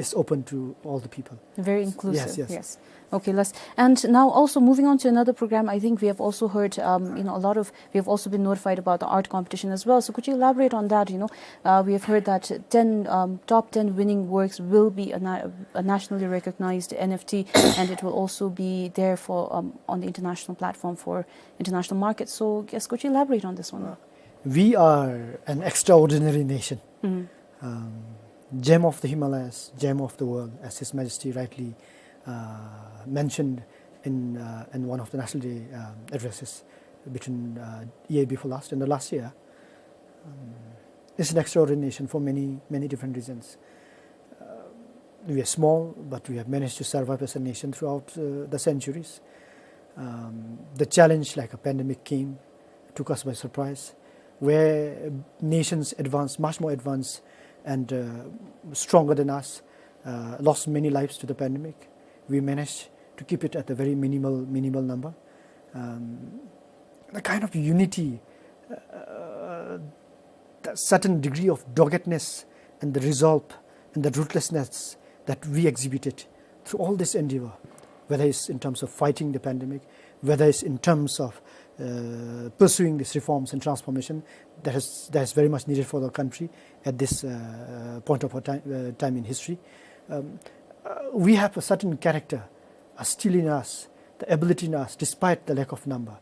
is open to all the people. Very inclusive, yes, yes. Yes. Okay, let's, and now also moving on to another program, I think we have also heard, um, you know, a lot of, we have also been notified about the art competition as well. So could you elaborate on that? You know, uh, we have heard that ten, um, top ten winning works will be a, na- a nationally recognized N F T, and it will also be there for, um, on the international platform for international markets. So, yes, could you elaborate on this one? Uh, we are an extraordinary nation. Um, gem of the Himalayas, gem of the world, as His Majesty rightly, uh, mentioned in, uh, in one of the National Day, um, addresses between, uh, year before last and the last year. Um, it's an extraordinary nation for many, many different reasons. Uh, we are small, but we have managed to survive as a nation throughout, uh, the centuries. Um, the challenge, like a pandemic, came, took us by surprise, where nations advanced, much more advanced and, uh, stronger than us, uh, lost many lives to the pandemic. We managed to keep it at a very minimal, minimal number. Um, the kind of unity, uh, the certain degree of doggedness and the resolve and the ruthlessness that we exhibited through all this endeavor, whether it's in terms of fighting the pandemic, whether it's in terms of, uh, pursuing these reforms and transformation that is, that is very much needed for the country at this, uh, point of our time, uh, time in history. Um, uh, we have a certain character, uh, still in us, the ability in us, despite the lack of number.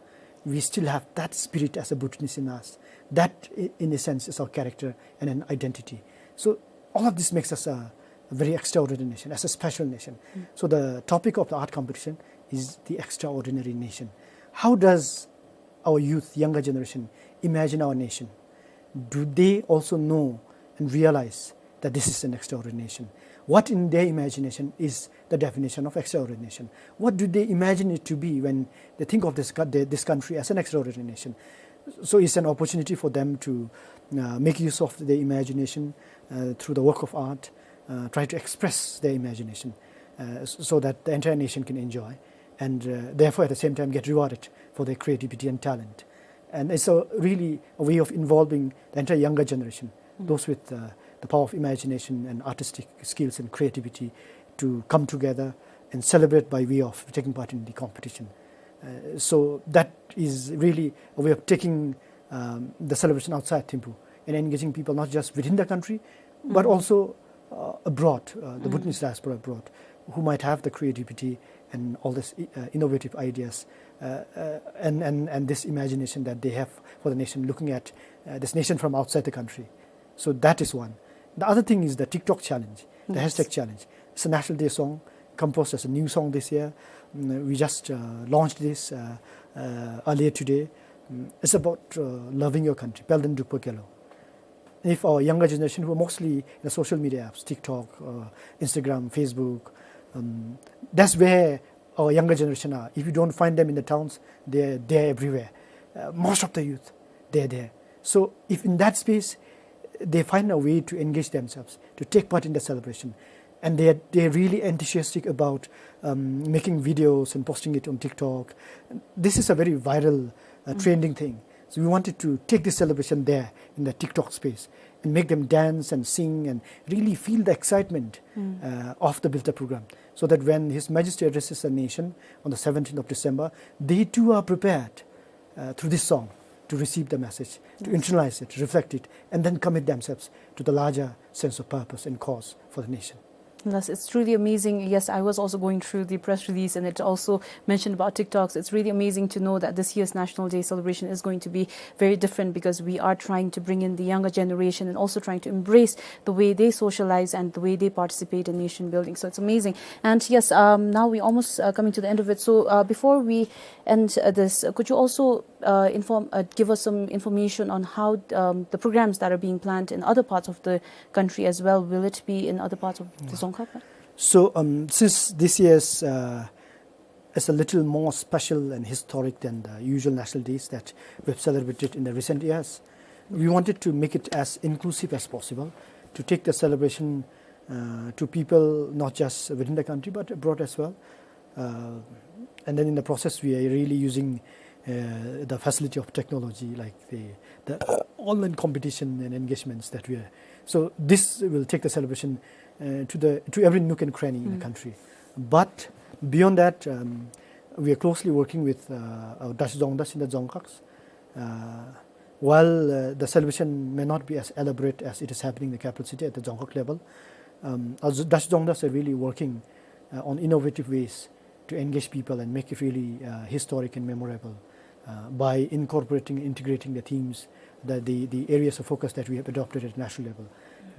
We still have that spirit as a Bhutanese in us. That, i- in a sense, is our character and an identity. So all of this makes us a, a very extraordinary nation, as a special nation. So the topic of the art competition is the extraordinary nation. How does our youth, younger generation, imagine our nation? Do they also know and realize that this is an extraordinary nation? What in their imagination is the definition of extraordinary nation? What do they imagine it to be when they think of this, co- the- this country as an extraordinary nation? So it's an opportunity for them to, uh, make use of their imagination, uh, through the work of art, uh, try to express their imagination, uh, s- so that the entire nation can enjoy and, uh, therefore at the same time get rewarded for their creativity and talent. And it's a really a way of involving the entire younger generation, those with, uh, the power of imagination and artistic skills and creativity to come together and celebrate by way of taking part in the competition. Uh, so that is really a way of taking, um, the celebration outside Thimphu and engaging people not just within the country, but also, uh, abroad, uh, the Bhutanese diaspora abroad, who might have the creativity and all this, uh, innovative ideas, uh, uh, and, and, and this imagination that they have for the nation, looking at, uh, this nation from outside the country. So that is one. The other thing is the TikTok challenge, the hashtag challenge. It's a National Day song, composed as a new song this year. Mm, we just, uh, launched this, uh, uh, earlier today. Mm, it's about, uh, loving your country. Pelden Drukpa Gelo. If our younger generation who are mostly in the social media apps, TikTok, uh, Instagram, Facebook, um, that's where our younger generation are. If you don't find them in the towns, they're, they're everywhere. Uh, most of the youth, they're there. So if in that space, they find a way to engage themselves, to take part in the celebration, and they're, they're really enthusiastic about, um, making videos and posting it on TikTok. This is a very viral, uh, trending thing. So we wanted to take this celebration there in the TikTok space and make them dance and sing and really feel the excitement, uh, of the Bivta program, so that when His Majesty addresses the nation on the seventeenth of December, they too are prepared, uh, through this song to receive the message, to internalize it, reflect it, and then commit themselves to the larger sense of purpose and cause for the nation. Yes, it's truly amazing. Yes, I was also going through the press release, and it also mentioned about TikToks. It's really amazing to know that this year's National Day celebration is going to be very different, because we are trying to bring in the younger generation and also trying to embrace the way they socialize and the way they participate in nation building. So it's amazing. And yes, um, now we're almost, uh, coming to the end of it. So, uh, before we end, uh, this, uh, could you also, uh, inform, uh, give us some information on how, um, the programs that are being planned in other parts of the country as well? Will it be in other parts of the Dzongkhag? So, um, since this year's, uh, is a little more special and historic than the usual national days that we've celebrated in the recent years, we wanted to make it as inclusive as possible, to take the celebration, uh, to people not just within the country but abroad as well. Uh, and then in the process, we are really using, uh, the facility of technology, like the, the online competition and engagements that we are. So this will take the celebration, uh, to the, to every nook and cranny in the country. But beyond that, um, we are closely working with, uh, our Dachau Dzongdas in the Dzongkhags. Uh, while, uh, the celebration may not be as elaborate as it is happening in the capital city at the Dzongkhag level, um, our Dachau Dzongdas are really working, uh, on innovative ways to engage people and make it really, uh, historic and memorable, uh, by incorporating, integrating the themes, the, the, the areas of focus that we have adopted at national level,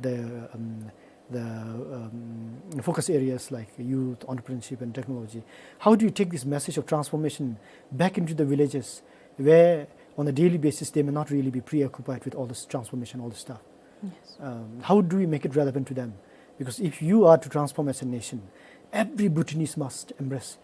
the, um, the, um, focus areas like youth, entrepreneurship, and technology. How do you take this message of transformation back into the villages, where on a daily basis they may not really be preoccupied with all this transformation, all this stuff? Yes. Um, how do we make it relevant to them? Because if you are to transform as a nation, every Bhutanese must embrace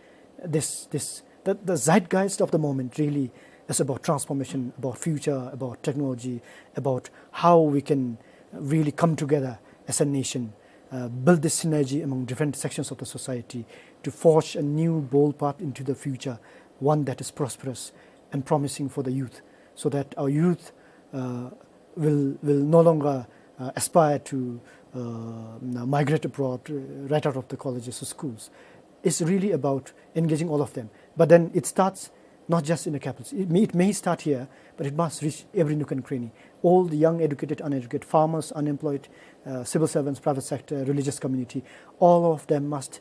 this, this, the, the zeitgeist of the moment really is about transformation, about future, about technology, about how we can really come together as a nation, uh, build this synergy among different sections of the society to forge a new bold path into the future, one that is prosperous and promising for the youth, so that our youth, uh, will, will no longer, uh, aspire to, uh, migrate abroad, uh, right out of the colleges or schools. It's really about engaging all of them. But then it starts not just in the capital. It may, it may start here, but it must reach every nook and cranny. All the young, educated, uneducated, farmers, unemployed, uh, civil servants, private sector, religious community, all of them must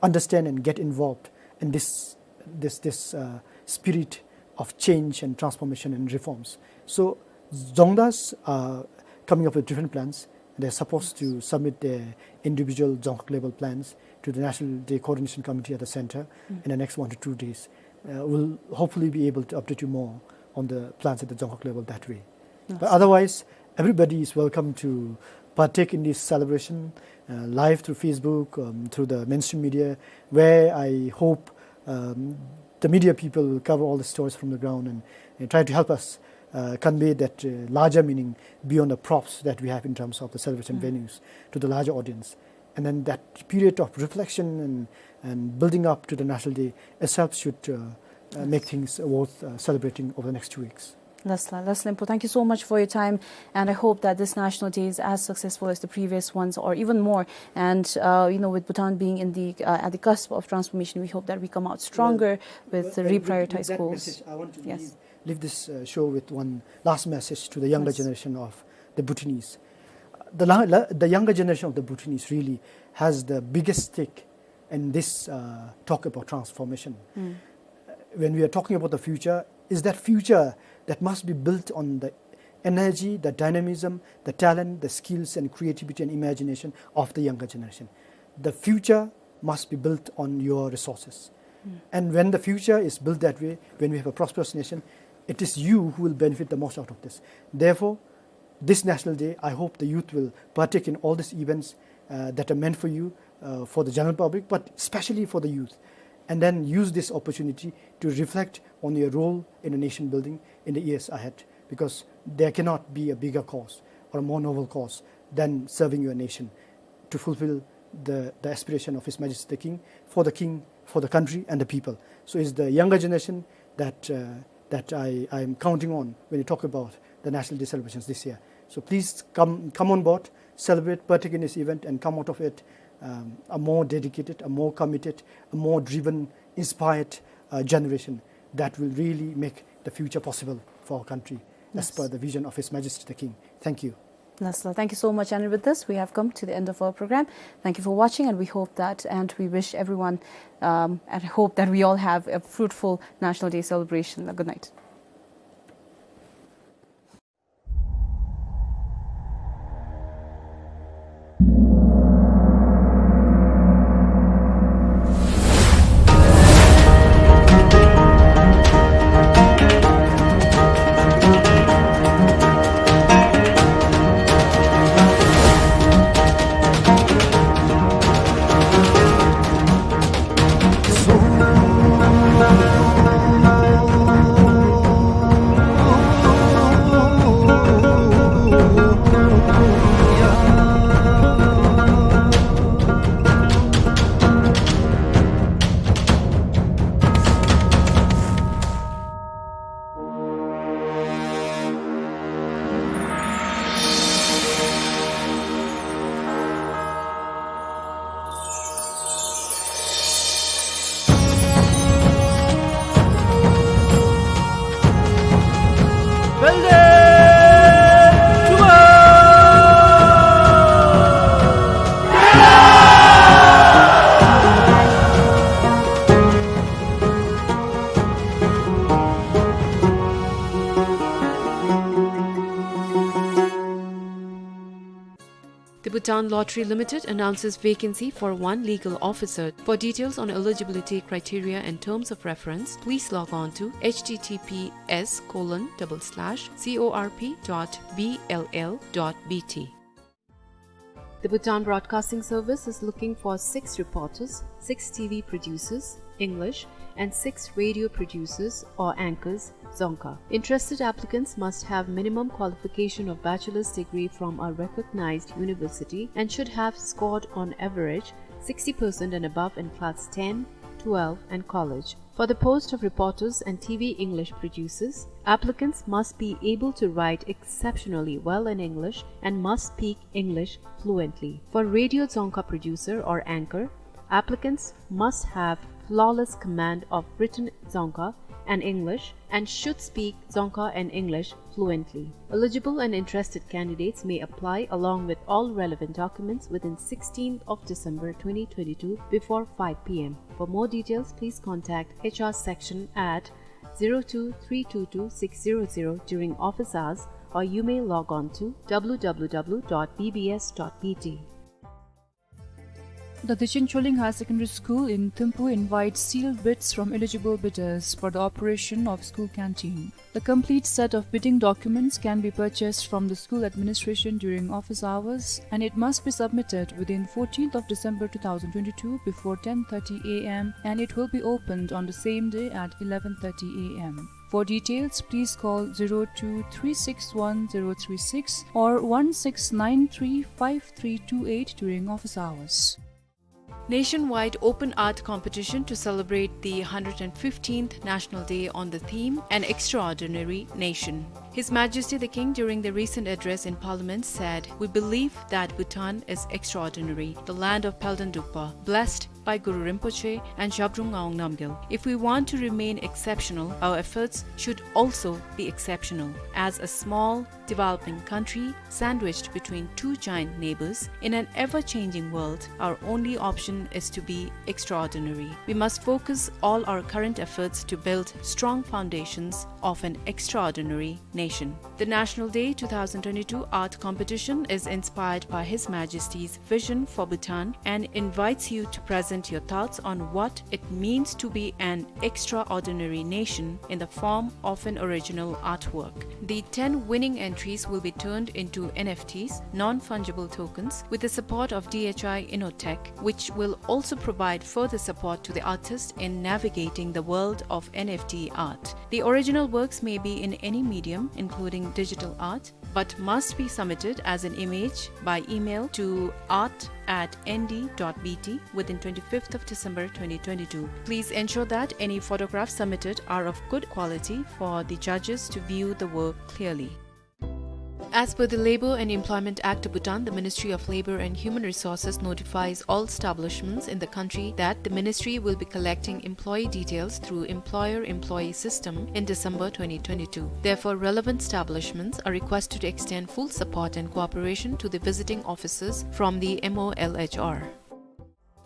understand and get involved in this, this, this, uh, spirit of change and transformation and reforms. So Dzongdas are coming up with different plans. They're supposed to submit their individual Dzongkhag level plans to the National Day Coordination Committee at the center in the next one to two days. Uh, we'll hopefully be able to update you more on the plans at the Dzongkhag level that way. But otherwise, everybody is welcome to partake in this celebration, uh, live through Facebook, um, through the mainstream media, where I hope, um, the media people will cover all the stories from the ground and, and try to help us, uh, convey that, uh, larger meaning beyond the props that we have in terms of the celebration venues to the larger audience. And then that period of reflection and, and building up to the National Day itself should, uh, uh, make things worth, uh, celebrating over the next two weeks. Lasla, Lasla Limpo, thank you so much for your time, and I hope that this National Day is as successful as the previous ones, or even more. And, uh, you know, with Bhutan being in the, uh, at the cusp of transformation, we hope that we come out stronger with the reprioritized goals. Well, with, with that message, I want to leave, leave this, uh, show with one last message to the younger generation of the Bhutanese. The la-, la-, the younger generation of the Bhutanese really has the biggest stake in this, uh, talk about transformation. When we are talking about the future, is that future that must be built on the energy, the dynamism, the talent, the skills and creativity and imagination of the younger generation. The future must be built on your resources. And when the future is built that way, when we have a prosperous nation, it is you who will benefit the most out of this. Therefore, this National Day, I hope the youth will partake in all these events, uh, that are meant for you, uh, for the general public, but especially for the youth. And then use this opportunity to reflect on your role in the nation building in the years ahead, because there cannot be a bigger cause or a more noble cause than serving your nation to fulfill the, the aspiration of His Majesty the King, for the King, for the country and the people. So it's the younger generation that, uh, that I, I'm counting on when you talk about the National Day celebrations this year. So please come, come on board, celebrate, partake in this event, and come out of it, um, a more dedicated, a more committed, a more driven, inspired, uh, generation that will really make the future possible for our country as per the vision of His Majesty the King. Thank you. That's all. Thank you so much. And with this, we have come to the end of our program. Thank you for watching, and we hope that, and we wish everyone, um, and hope that we all have a fruitful National Day celebration. Good night. The Bhutan Lottery Limited announces vacancy for one legal officer. For details on eligibility criteria and terms of reference, please log on to H T T P S colon double slash C O R P dot B L L dot B T. The Bhutan Broadcasting Service is looking for six reporters, six T V producers, English, and six radio producers or anchors, Dzongkha. Interested applicants must have minimum qualification of bachelor's degree from a recognized university and should have scored on average sixty percent and above in class ten, twelve, and college. For the post of reporters and T V English producers, applicants must be able to write exceptionally well in English and must speak English fluently. For radio Dzongkha producer or anchor, applicants must have flawless command of written Dzongkha and English and should speak Dzongkha and English fluently. Eligible and interested candidates may apply along with all relevant documents within sixteenth of December twenty twenty-two before five P M. For more details, please contact H R section at zero two three two two six zero zero during office hours, or you may log on to W W W dot B B S dot B T. The Dechen Choling Higher Secondary School in Thimphu invites sealed bids from eligible bidders for the operation of school canteen. The complete set of bidding documents can be purchased from the school administration during office hours, and it must be submitted within fourteenth of December two thousand twenty-two before ten thirty A M, and it will be opened on the same day at eleven thirty A M. For details, please call zero two three six one zero three six or one six nine three five three two eight during office hours. Nationwide open art competition to celebrate the hundred and fifteenth National Day on the theme, An Extraordinary Nation. His Majesty the King, during the recent address in Parliament, said, "We believe that Bhutan is extraordinary, the land of Palden Drukpa, blessed by Guru Rinpoche and Zhabdrung Ngawang Namgyal. If we want to remain exceptional, our efforts should also be exceptional. As a small, developing country sandwiched between two giant neighbors in an ever-changing world, our only option is to be extraordinary. We must focus all our current efforts to build strong foundations of an extraordinary nation." The National Day two thousand twenty-two art competition is inspired by His Majesty's vision for Bhutan and invites you to present your thoughts on what it means to be an extraordinary nation in the form of an original artwork. The ten winning entries will be turned into N F Ts, non-fungible tokens, with the support of D H I Innotech, which will also provide further support to the artist in navigating the world of N F T art. The original works may be in any medium, including digital art, but must be submitted as an image by email to art at N D dot B T within twenty-fifth of December twenty twenty-two. Please ensure that any photographs submitted are of good quality for the judges to view the work clearly. As per the Labour and Employment Act of Bhutan, the Ministry of Labour and Human Resources notifies all establishments in the country that the ministry will be collecting employee details through employer-employee system in December twenty twenty-two. Therefore, relevant establishments are requested to extend full support and cooperation to the visiting officers from the M O L H R.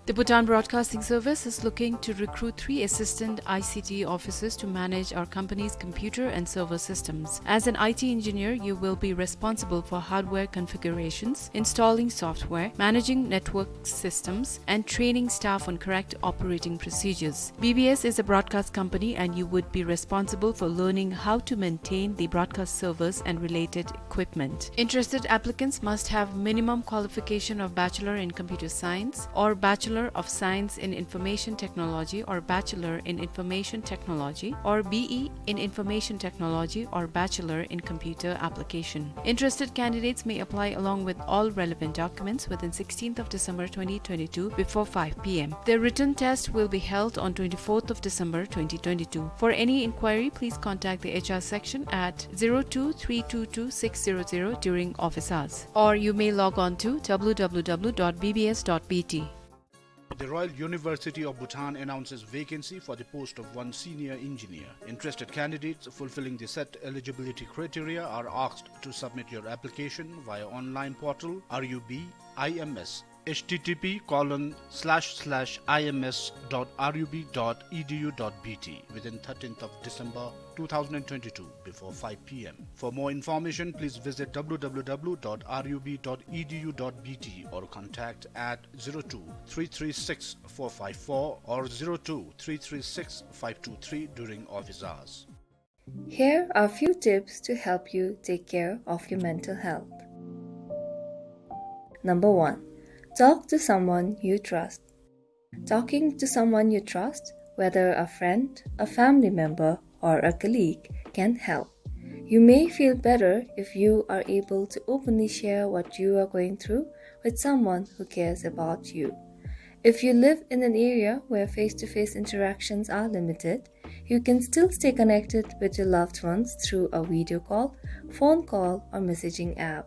The Bhutan Broadcasting Service is looking to recruit three assistant I C T officers to manage our company's computer and server systems. As an I T engineer, you will be responsible for hardware configurations, installing software, managing network systems, and training staff on correct operating procedures. B B S is a broadcast company, and you would be responsible for learning how to maintain the broadcast servers and related equipment. Interested applicants must have minimum qualification of Bachelor in Computer Science or Bachelor of Science in Information Technology or Bachelor in Information Technology or B E in Information Technology or Bachelor in Computer Application. Interested candidates may apply along with all relevant documents within sixteenth of December twenty twenty-two before five P M. The written test will be held on twenty-fourth of December twenty twenty-two. For any inquiry, please contact the H R section at zero two three two two six zero zero during office hours, or you may log on to W W W dot B B S dot B T. The Royal University of Bhutan announces vacancy for the post of one senior engineer. Interested candidates fulfilling the set eligibility criteria are asked to submit your application via online portal R U B I M S, H T T P colon slash slash I M S dot R U B dot E D U dot B T, within thirteenth of December two thousand and twenty-two before five P M. For more information, please visit W W W dot R U B dot E D U dot B T or contact at zero two three three six four five four or zero two three three six five two three during office hours. Here are few tips to help you take care of your mental health. Number one, talk to someone you trust. Talking to someone you trust, whether a friend, a family member, or a colleague, can help. You may feel better if you are able to openly share what you are going through with someone who cares about you. If you live in an area where face-to-face interactions are limited, you can still stay connected with your loved ones through a video call, phone call, or messaging app.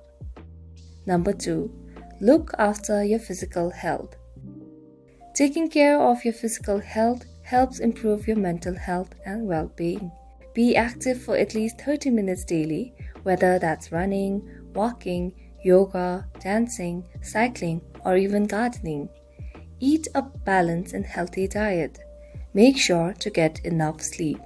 Number two, look after your physical health. Taking care of your physical health helps improve your mental health and well-being. Be active for at least thirty minutes daily, whether that's running, walking, yoga, dancing, cycling, or even gardening. Eat a balanced and healthy diet. Make sure to get enough sleep.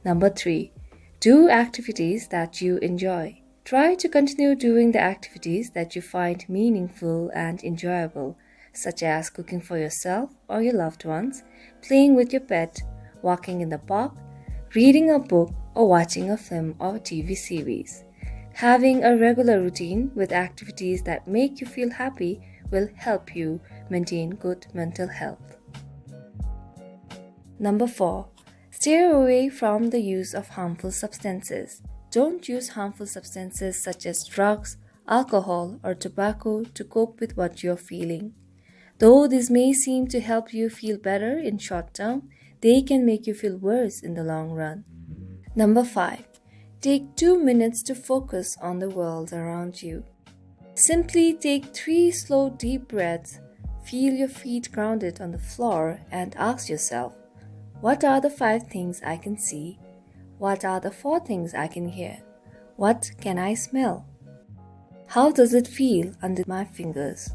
Number three, do activities that you enjoy. Try to continue doing the activities that you find meaningful and enjoyable, such as cooking for yourself or your loved ones, playing with your pet, walking in the park, reading a book, or watching a film or T V series. Having a regular routine with activities that make you feel happy will help you maintain good mental health. Number four, stay away from the use of harmful substances. Don't use harmful substances such as drugs, alcohol, or tobacco to cope with what you're feeling. Though this may seem to help you feel better in short term, they can make you feel worse in the long run. Number five, take two minutes to focus on the world around you. Simply take three slow, deep breaths, feel your feet grounded on the floor, and ask yourself, "What are the five things I can see? What are the four things I can hear? What can I smell? How does it feel under my fingers?"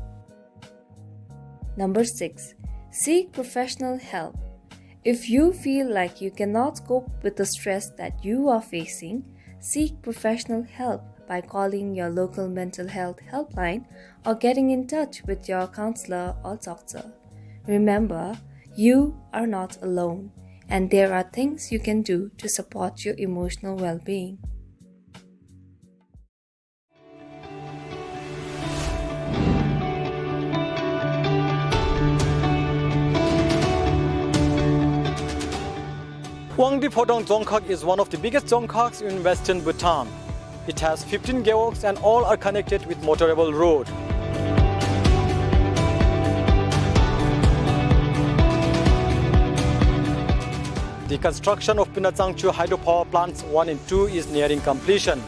Number six, seek professional help. If you feel like you cannot cope with the stress that you are facing, seek professional help by calling your local mental health helpline or getting in touch with your counselor or doctor. Remember, you are not alone, and there are things you can do to support your emotional well-being. Wangdue Phodrang Dzongkhag is one of the biggest dzongkhags in western Bhutan. It has fifteen gewogs and all are connected with motorable road. The construction of Pinatsangchu hydropower plants one and two is nearing completion.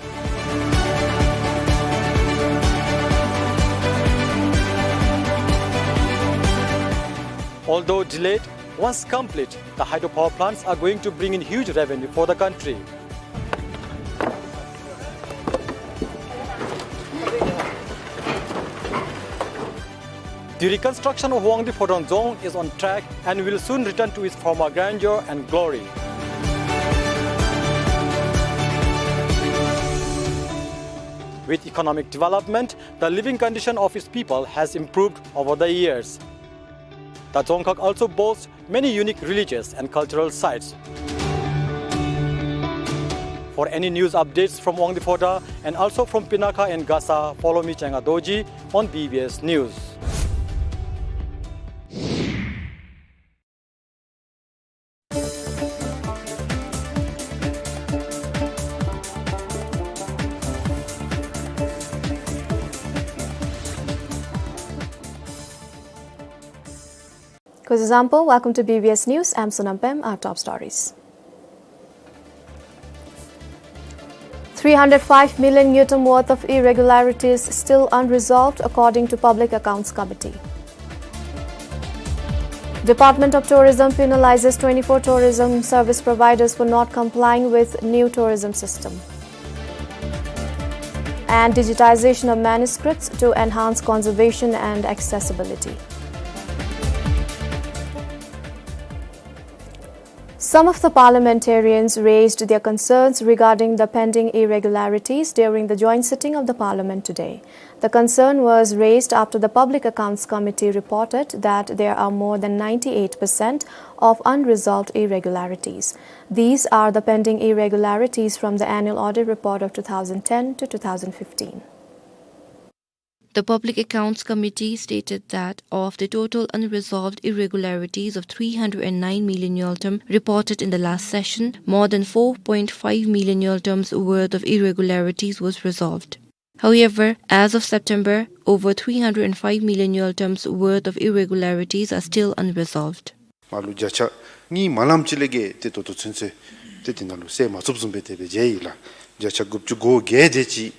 Although delayed, once complete, the hydropower plants are going to bring in huge revenue for the country. The reconstruction of Wangdue Phodrang Dzong is on track and will soon return to its former grandeur and glory. With economic development, the living condition of its people has improved over the years. The Dzongkhag also boasts many unique religious and cultural sites. For any news updates from Wangdue Phodrang and also from Pinakha and Gasa, follow me, Chenga Dorji, on B B S News. Kuzuzangpo, welcome to B B S News. I'm Sonam Pem. Our top stories. Three hundred five million ngultrum worth of irregularities still unresolved, according to Public Accounts Committee. Department of Tourism penalizes twenty-four tourism service providers for not complying with new tourism system. And digitization of manuscripts to enhance conservation and accessibility. Some of the parliamentarians raised their concerns regarding the pending irregularities during the joint sitting of the parliament today. The concern was raised after the Public Accounts Committee reported that there are more than ninety-eight percent of unresolved irregularities. These are the pending irregularities from the annual audit report of two thousand ten to two thousand fifteen. The Public Accounts Committee stated that of the total unresolved irregularities of three hundred and nine million ngultrum reported in the last session, more than four point five million ngultrums worth of irregularities was resolved. However, as of September, over three hundred and five million ngultrums worth of irregularities are still unresolved. མར་ལུ་བརྒྱ་ཆ་གཉིས་མ་ལངམ་ཅིག་ལས་བརྒལ་ཏེ་ད་ལྟོ་ཚུན་ཚོད་ཏེ་དེ་ནང་ལུ་སེལ་མ་ཚུགསཔ་བཟུམ་སྦེ་དེ་སྦེ་མཇལ་ཡི་ལགས། བརྒྱ་ཆ་དགུ་བཅུ་གོ་བརྒྱད་དེ་ཅིག་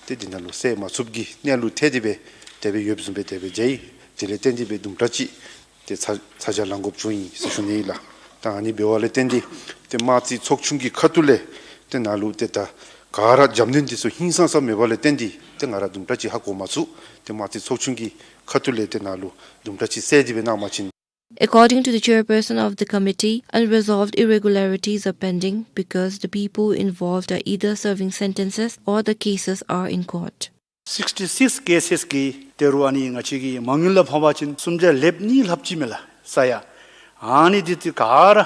ཏེ་དེ་ནང་ལུ་སེལ་མ་ཚུགསཔ་གི་གནས་ལུགས་ཐལ་ཏེ་སྦེ་དེ་སྦེ་ཡོདཔ་བཟུམ་སྦེ་དེ་སྦེ་མཇལ་ཡི། དེ་ལས་བརྟེན་ཏེ་སྦེ་དུམ་གྲ་ཅིག་ཏེ་ཚ་ཚ་གྱང་ལང་དགོཔ་བྱུང་ཡི་ཟེར་ཞུ་ནི་ཨིན་ལགས། ད་ཨ་ནི་འབདཝ་ལས་བརྟེན་ཏེ་ཏེ་དམངས་རྩིས་ཚོགས་ཆུང་གི་ཁ་ཐུག་ལས་ཏེ་ནཱ་ལུ་ཏེ་ད་ག་ར་རྒྱབ་སྣོན་འདི་ཚུ་ཧིང་སངས་ས་མེདཔ་ལས་བརྟེན་ཏེ་ཏེ་ང་ར་དུམ་གྲ་ཅིག་ཧ་གོ་མ་ཚུགས། ཏེ་དམངས་རྩིས་ཚོགས་ཆུང་གི་ཁ་ཐུག་ལས་ཏེ་ནཱ་ལུ་དུམ་གྲ་ཅིག་སེལ་ཏེ་སྦེ་གནང་པ་ཅིན། According to the chairperson of the committee, unresolved irregularities are pending because the people involved are either serving sentences or the cases are in court. Sixty six cases གི་དེ་རུ་ཨ་ནི་ང་བཅས་ཀྱི་མ་དངུལ་ལུ་ཕོག་པ་ཅིན་སུམ་བརྒྱ་ལེབ་གཉིས་ལྷགཔ་ཅིག་མས་ལགས་ས་ཡ། ཨ་ནི་འདི་ཏེ་ག་ར་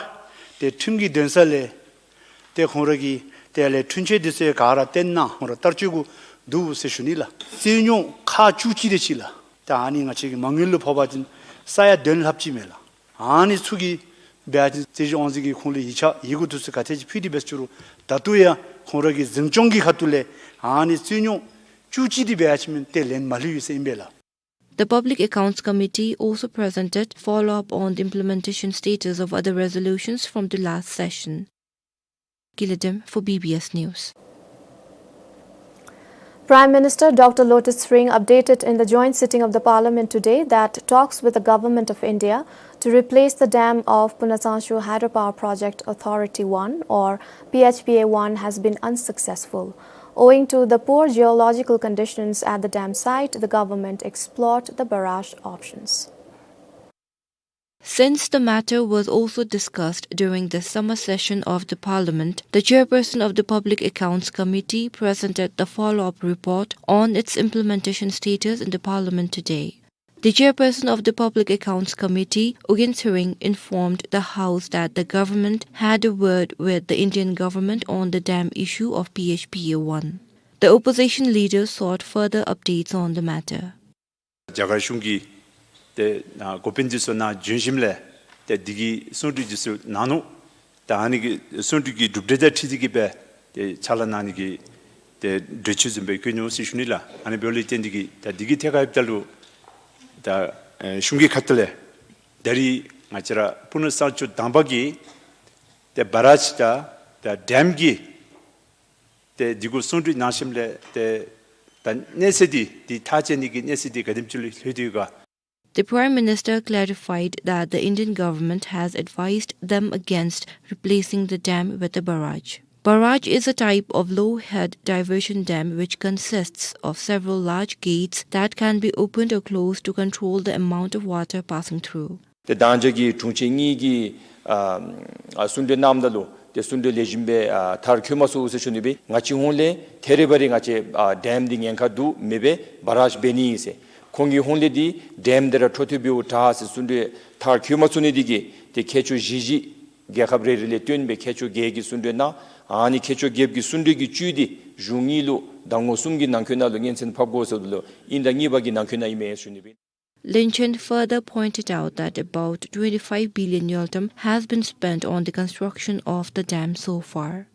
ཏེ་ཁྲིམས་ཀྱི་འདུན་ས་ལས་ཏེ་ཁོང་ར་གི་དེ་ལས་འཁྲུན་ཆོད་འདི་ཚུ་ག་ར་བཏོན་གནང་ཁོང་ར་བསྟར་སྤྱོད་གུ་འདུག་ཟེར་ཞུ་ནི་ལགས། རྩིས་རྙོག་ཁག་བཅུ་གཅིག་དེ་ཅིག་ལགས། ད་ཨ་ནི་ང་བཅས་ཀྱི་མ་དངུལ་ལུ་ཕོག་པ་ཅིན་ས་ཡ་བདུན་ལྷགཔ་ཅིག་མས་ལགས། ཨ་ནི་ཚུ་གི་འབད་བ་ཅིན་རྩིས་ཞིབ་དབང་འཛིན་གྱིས་ཁོང་ལུ་ཡིག་ཆ་ཡི་གུ་འདི་ཚུ་ག་ཏེ་ཅིག་ཕུལ་ཏེ་འབད་ཅི་རུང་ད་ལྟོ་ཡང་ཁོང་ར་གི་འཛིན་སྐྱོང་གི་ཁ་ཐུག་ལས་ཨ་ནི་རྩིས་རྙོག་བཅུ་གཅིག་འདི་འབད་བ་ཅིན་ཏེ་ལན་མ་ལྷོད་ཡོད་ཟེར་ཨིན་པས་ལགས། The Public Accounts Committee also presented follow-up on the implementation status of other resolutions from the last session. Gilidem for B B S News. Prime Minister Doctor Lotay Tshering updated in the joint sitting of the Parliament today that talks with the Government of India to replace the dam of Punasangchu Hydropower Project Authority one, or P H P A one, has been unsuccessful. Owing to the poor geological conditions at the dam site, the government explored the barrage options. Since the matter was also discussed during the summer session of the Parliament, the chairperson of the Public Accounts Committee presented the follow-up report on its implementation status in the Parliament today. The chairperson of the Public Accounts Committee, U Gin Tshering, informed the House that the government had a word with the Indian government on the dam issue of P H P A one. The opposition leader sought further updates on the matter. རྒྱ་གར་གཞུང་གིས་ཏེ་ནཱ་འགོ་དཔོན་འདི་ཚུ་ནཱ་བྱོན་ཞིནམ་ལས་ཏེ་འདི་གི་གསུང་གྲོས་འདི་ཚུ་གནང་ནུག། ད་ཨ་ནི་གི་གསུང་གྲོས་ཀྱི་གྲུབ་འབྲས་དང་འཁྲིལ་ཏེ་གིས་སྦེ་ཏེ་ཕྱག་ལཱ་གནང་ནི་གི་ཏེ་གྲོས་ཆོད་བཟུམ་སྦེ་བཀོད་ནུག་ཟེར་ཞུ་ནི་ལགས། ཨ་ནི་འབདཝ་ལས་བརྟེན་ཏེ་གིས་ད་འདི་གི་ཐད་ཁར་འབདཝ་ད་ལུ་ད་ཨེ་གཞུང་གི་ཁ་ཐུག་ལས་ད་རིས་ང་བཅས་ར་སྤུ་ན་གཙང་ཆུ་དང་པ་གི་ཏེ་བ་རཱཇ་དང་ད་ཌེམ་གྱི་ཏེ་འདི་གུ་གསུང་གྲོས་གནང་ཞིནམ་ལས་ཏེ་ད་གནས་ཚད་འདི་འདི་ཐག་བཅད་ནི་གི་གནས་ཚད་འདི་ག་དེམ་ཅིག་ལུ་ལྷོད་དེ་ཡོད་ག། The Prime Minister clarified that the Indian government has advised them against replacing the dam with a barrage. Barrage is a type of low head diversion dam which consists of several large gates that can be opened or closed to control the amount of water passing through. ཏེ་མདང་ཞག་གི་དྲུང་ཆེན་གཉིས་ཀྱིས་ཨ་ཨ་གསུང་གྲོས་གནངམ་ད་ལུ་ཏེ་གསུང་གྲོས་ལེགས་ཤོམ་སྦེ་ཨ་མཐར་འཁྱོལ་མ་ཚུགས་ཟེར་ཞུ་ནི་སྦེ། ང་བཅས་ཧོང་ལས་ཐད་རི་བ་རི་ང་བཅས་ཨ་ཌེམ་འདི་ཉེན་ཁ་འདུག་མེད་པས་བ་རཱཇ་འབད་ནི་ཨིན་ཟེར། ཁོང་གིས་ཧོང་ལས་འདི་ཌེམ་འདི་ར་འཕྲོ་མཐུད་འབདཝ་དྲག་ཟེར་གསུང་གྲོས་མཐར་འཁྱོལ་མ་ཚུགས་ནི་འདི་གིས་ཏེ་མཁས་མཆོག་བཞི་བཞི་རྒྱལ་ཁབ་རེ་རེ་ལས་བཏོན་སྦེ་མཁས་མཆོག་བརྒྱད་ཀྱིས་གསུང་གྲོས་གནང་། ཨ་ནི་མཁས་མཆོག་བརྒྱད་ཀྱི་གསུང་གྲོས་ཀྱི་བཅུད་འདི་གཞུང་གཉིས་ལུ་ཟླ་ངོ་གསུམ་གྱི་ནང་འཁོད་ནང་ལུ་སྙན་གསན་ཕབ་དགོ་ཟེར་བ་ལུ་དབྱིན་ཟླ་གཉིས་པ་གི་ནང་འཁོད་ནང་ཨིན་མས་ཞུ་ནི་སྦེ། Lin Chen further pointed out that about twenty-five billion ngultrum has been spent on the construction of the dam so far.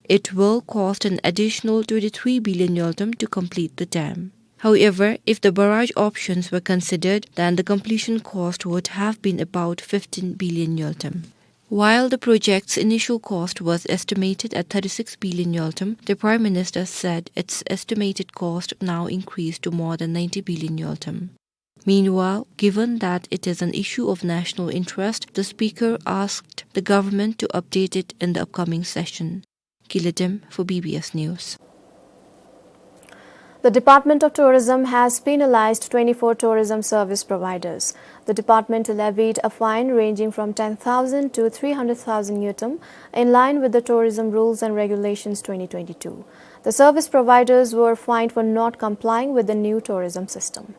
It will cost an additional twenty-three billion ngultrum to complete the dam. However, if the barrage options were considered, then the completion cost would have been about fifteen billion ngultrum. While the project's initial cost was estimated at thirty-six billion ngultrum, the Prime Minister said its estimated cost now increased to more than ninety billion ngultrum. Meanwhile, given that it is an issue of national interest, the Speaker asked the government to update it in the upcoming session. Gila Dem for B B S News. The Department of Tourism has penalized twenty-four tourism service providers. The department levied a fine ranging from ten thousand to three hundred thousand ngultrum, in line with the Tourism Rules and Regulations twenty twenty-two. The service providers were fined for not complying with the new tourism system.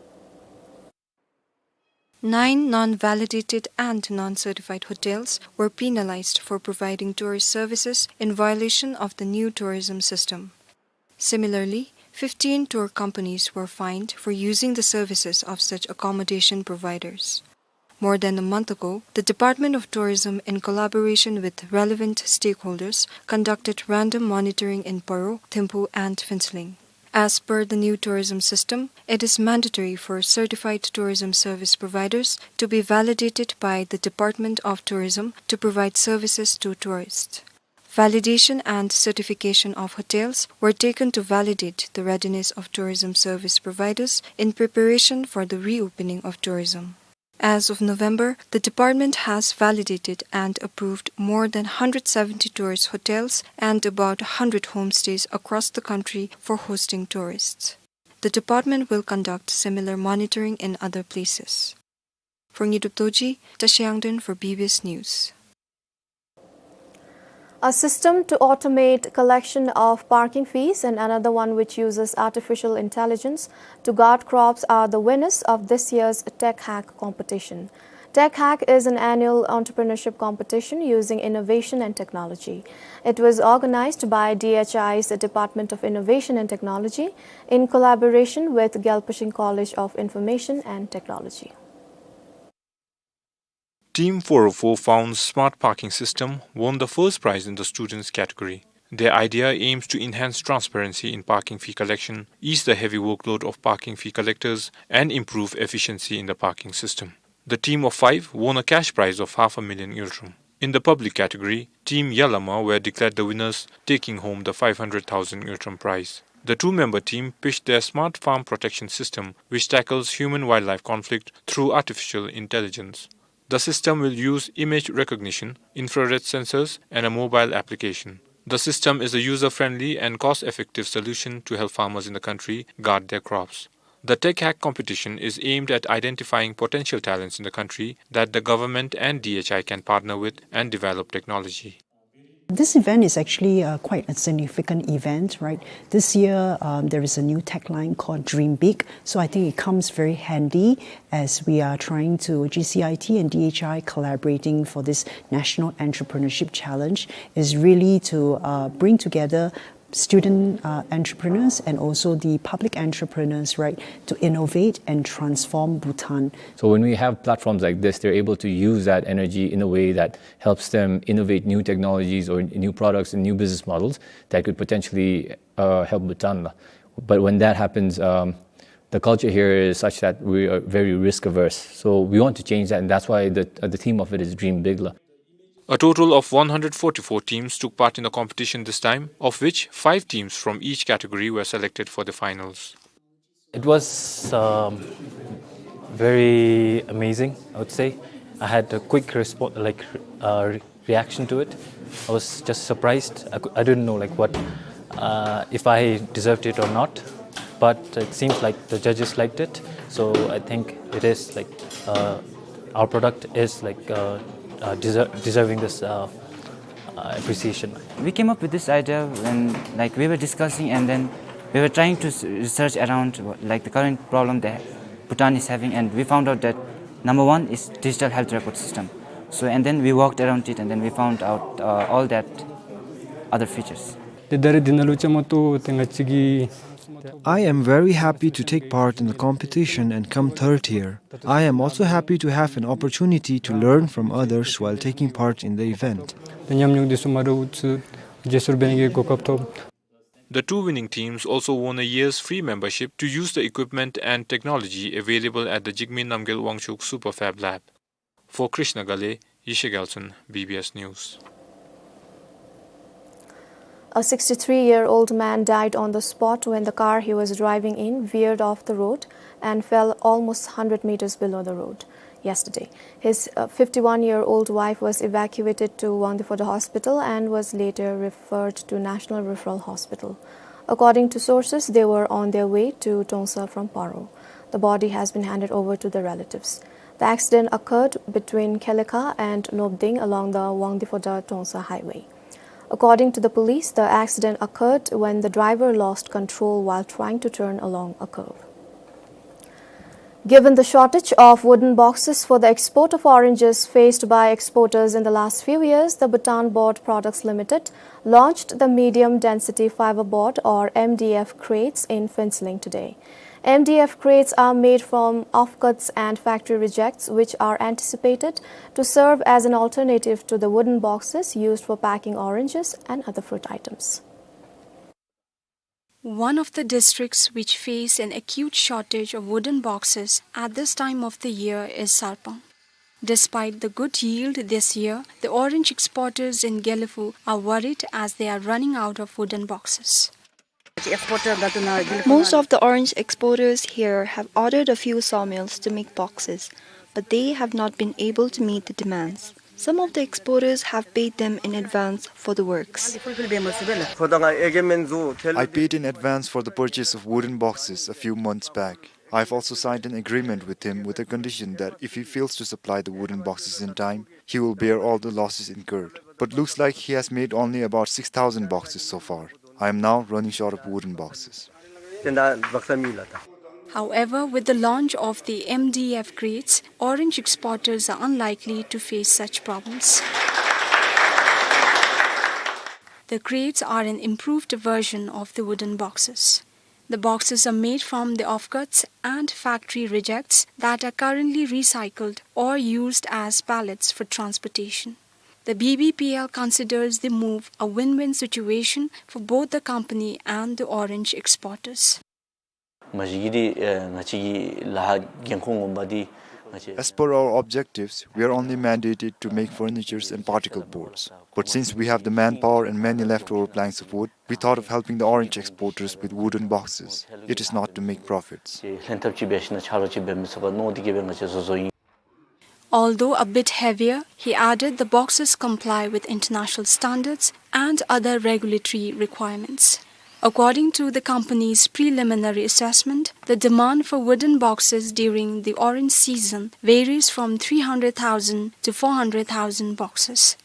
Nine non-validated and non-certified hotels were penalized for providing tourist services in violation of the new tourism system. Similarly, fifteen tour companies were fined for using the services of such accommodation providers. More than a month ago, the Department of Tourism, in collaboration with relevant stakeholders, conducted random monitoring in Paro, Thimphu, and Phuentsholing. As per the new tourism system, it is mandatory for certified tourism service providers to be validated by the Department of Tourism to provide services to tourists. Validation and certification of hotels were taken to validate the readiness of tourism service providers in preparation for the reopening of tourism. As of November, the department has validated and approved more than hundred seventy tourist hotels and about hundred homestays across the country for hosting tourists. The department will conduct similar monitoring in other places. For Ngidup Dorji, Tashi Yangden for B B S News. A system to automate collection of parking fees and another one which uses artificial intelligence to guard crops are the winners of this year's Tech Hack competition. Tech Hack is an annual entrepreneurship competition using innovation and technology. It was organized by D H I's Department of Innovation and Technology in collaboration with Gyalpashing College of Information and Technology. Team four oh four Found's smart parking system won the first prize in the students category. Their idea aims to enhance transparency in parking fee collection, ease the heavy workload of parking fee collectors, and improve efficiency in the parking system. The team of five won a cash prize of half a million ngultrum. In the public category, Team Yalama were declared the winners, taking home the five hundred thousand ngultrum prize. The two-member team pitched their smart farm protection system, which tackles human-wildlife conflict through artificial intelligence. The system will use image recognition, infrared sensors, and a mobile application. The system is a user-friendly and cost-effective solution to help farmers in the country guard their crops. The Tech Hack competition is aimed at identifying potential talents in the country that the government and D H I can partner with and develop technology. This event is actually, uh, quite a significant event, right? This year, um, there is a new tagline called Dream Big. So I think it comes very handy as we are trying to, G C I T and D H I collaborating for this National Entrepreneurship Challenge, is really to, uh, bring together student, uh, entrepreneurs and also the public entrepreneurs, right, to innovate and transform Bhutan. So when we have platforms like this, they're able to use that energy in a way that helps them innovate new technologies or new products and new business models that could potentially, uh, help Bhutan la. But when that happens, um, the culture here is such that we are very risk averse. So we want to change that, and that's why the, uh, the theme of it is Dream Big la. A total of one hundred forty-four teams took part in the competition this time, of which five teams from each category were selected for the finals. It was, um, Very amazing, I would say. I had a quick response, like, uh, re- reaction to it. I was just surprised. I, cou- I didn't know, like, what, uh, if I deserved it or not. But it seems like the judges liked it, so I think it is, like, uh, our product is, like, uh, uh, deser- deserving this, uh, uh, appreciation. We came up with this idea when, like, we were discussing, and then we were trying to s- research around, like, the current problem that Bhutan is having, and we found out that number one is digital health record system. So, and then we worked around it, and then we found out, uh, all that other features. ཏེ་ད་རེས་འདི་ནང་ལུ་བཅའ་མར་གཏོགས་ཏེ་ང་བཅས་ཀྱིས I am very happy to take part in the competition and come third here. I am also happy to have an opportunity to learn from others while taking part in the event. ཏེ་ཉམས་མྱོང་འདི་ཚུ་མ་འདྲཝ་ཚུ་བརྗེ་སོར་འབད་ནི་གི་གོ་སྐབས་ཐོབ། The two winning teams also won a year's free membership to use the equipment and technology available at the Jigme Namgyel Wangchuk Super Fab Lab. For Krishna Gale, Yeshe Gyaltsen, B B S News. A sixty-three-year-old man died on the spot when the car he was driving in veered off the road and fell almost hundred meters below the road yesterday. His, uh, fifty-one-year-old wife was evacuated to Wangdue Phodrang Hospital and was later referred to National Referral Hospital. According to sources, they were on their way to Tongsa from Paro. The body has been handed over to the relatives. The accident occurred between Khelekha and Nobding along the Wangdue Phodrang Tongsa highway. According to the police, the accident occurred when the driver lost control while trying to turn along a curve. Given the shortage of wooden boxes for the export of oranges faced by exporters in the last few years, the Bhutan Board Products Limited launched the medium density fiber board, or M D F crates, in Phuentsholing today. M D F crates are made from offcuts and factory rejects, which are anticipated to serve as an alternative to the wooden boxes used for packing oranges and other fruit items. One of the districts which face an acute shortage of wooden boxes at this time of the year is Sarpang. Despite the good yield this year, the orange exporters in Gelephu are worried as they are running out of wooden boxes. Most of the orange exporters here have ordered a few sawmills to make boxes, but they have not been able to meet the demands. Some of the exporters have paid them in advance for the works. I paid in advance for the purchase of wooden boxes a few months back. I've also signed an agreement with him with the condition that if he fails to supply the wooden boxes in time, he will bear all the losses incurred. But looks like he has made only about six thousand boxes so far. I am now running short of wooden boxes. However, with the launch of the M D F crates, orange exporters are unlikely to face such problems. The crates are an improved version of the wooden boxes. The boxes are made from the offcuts and factory rejects that are currently recycled or used as pallets for transportation. The B B P L considers the move a win-win situation for both the company and the orange exporters. མ་གཞི་གི་འདི་ཨེ་ང་བཅས་ཀྱི་ལཱ་འགན་ཁུར་ངོ་མ་འདི་ང་བཅས། As per our objectives, we are only mandated to make furnitures and particle boards. But since we have the manpower and many leftover planks of wood, we thought of helping the orange exporters with wooden boxes. It is not to make profits. ལྷན་ཐབས་ཅིག་འབད་ཞིནམ་ཆ་རོགས་ཅིག་འབད་མི་ཚུགས་ག་མནོ་སྟེ་གིས་སྦེ་ང་བཅས་བཟོ་བཟོཝ་ཨིན། Although a bit heavier, he added the boxes comply with international standards and other regulatory requirements. According to the company's preliminary assessment, the demand for wooden boxes during the orange season varies from three hundred thousand to four hundred thousand boxes.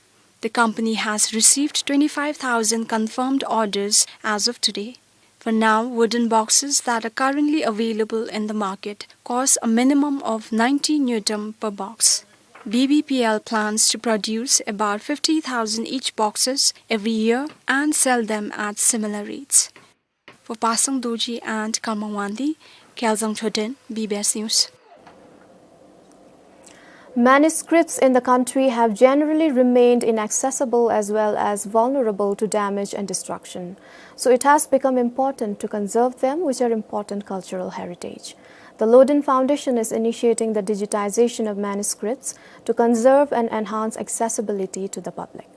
The company has received twenty-five thousand confirmed orders as of today. For now, wooden boxes that are currently available in the market cost a minimum of ninety ngultrum per box. B B P L plans to produce about fifty thousand each boxes every year and sell them at similar rates. For Pasang Dorji and Karma Wangdi, Kyaljang Choden, B B S News. Manuscripts in the country have generally remained inaccessible as well as vulnerable to damage and destruction. So it has become important to conserve them, which are important cultural heritage. The Lodin Foundation is initiating the digitization of manuscripts to conserve and enhance accessibility to the public.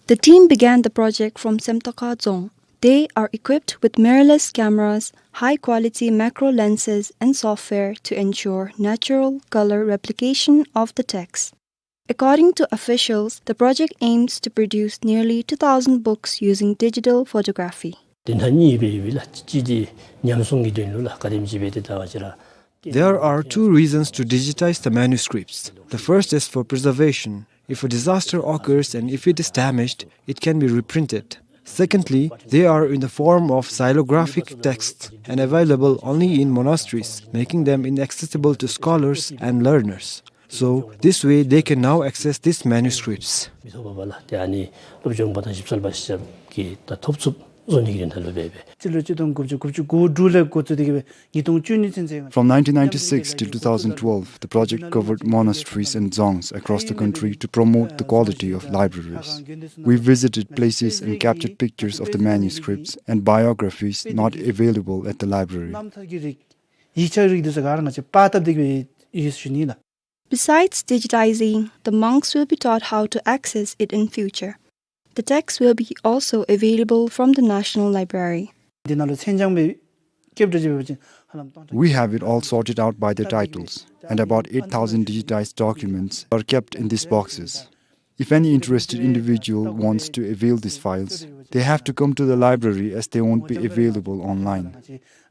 The team began the project from Semtokha Dzong, They are equipped with mirrorless cameras, high-quality macro lenses, and software to ensure natural color replication of the text. According to officials, the project aims to produce nearly two thousand books using digital photography. དེ་ནང་གཉིས་སྦེ་ཡོད་པས་ལགས། གཅིག་དེ་ཉམས་སྲུང་གི་དོན་ལུ་ལགས། ག་དེམ་ཅིག་སྦེ་དེ་ད་བ་ཅིན་ར། There are two reasons to digitize the manuscripts. The first is for preservation. If a disaster occurs and if it is damaged, it can be reprinted. Secondly, they are in the form of xylographic texts and available only in monasteries, making them inaccessible to scholars and learners. So, this way they can now access these manuscripts. མི་ཐོབ་པས་ལགས། ཏེ་ཨ་ནི་སློབ་སྦྱོང་འབད་ཐངས་ཞིབ་གསལ་འབད་ཞིནམ་ལས་ད་ཐོབ་ཚུགསཔ་བཟོ་ནི་གི་དོན་དག་ལུ་འབད་བས། སྤྱི་ལོ་གཅིག་སྟོང་དགུ་བརྒྱ་དགུ་བཅུ་གོ་དྲུག་ལས་འགོ་བཙུགས་ཏེ་གི་སྦེ་ཉིས་སྟོང་བཅུ་གཉིས་ཚུན་ཚོད། From nineteen ninety-six till two thousand twelve, the project covered monasteries and dzongs across the country to promote the quality of libraries. We visited places and captured pictures of the manuscripts and biographies not available at the library. རྣམ་ཐར་གྱི་རིགས་ཡིག་ཆ་རིགས་འདི་ཚུ་ག་ར་ང་བཅས་པར་བཏབ་སྟེ་གི་སྦེ་ཡོད་ཟེར་ཞུ་ནི་ལགས། Besides digitizing, the monks will be taught how to access it in future. The text will be also available from the National Library. འདི་ནང་ལུ་མཚན་བྱང་སྦེ་སྐྱེལ་འགྲོ་ཅི་འབད་བ་ཅིན་ཧ་ལམ་སྟོང་ཕྲག We have it all sorted out by the titles, and about eight thousand digitized documents are kept in these boxes. If any interested individual wants to avail these files, they have to come to the library as they won't be available online.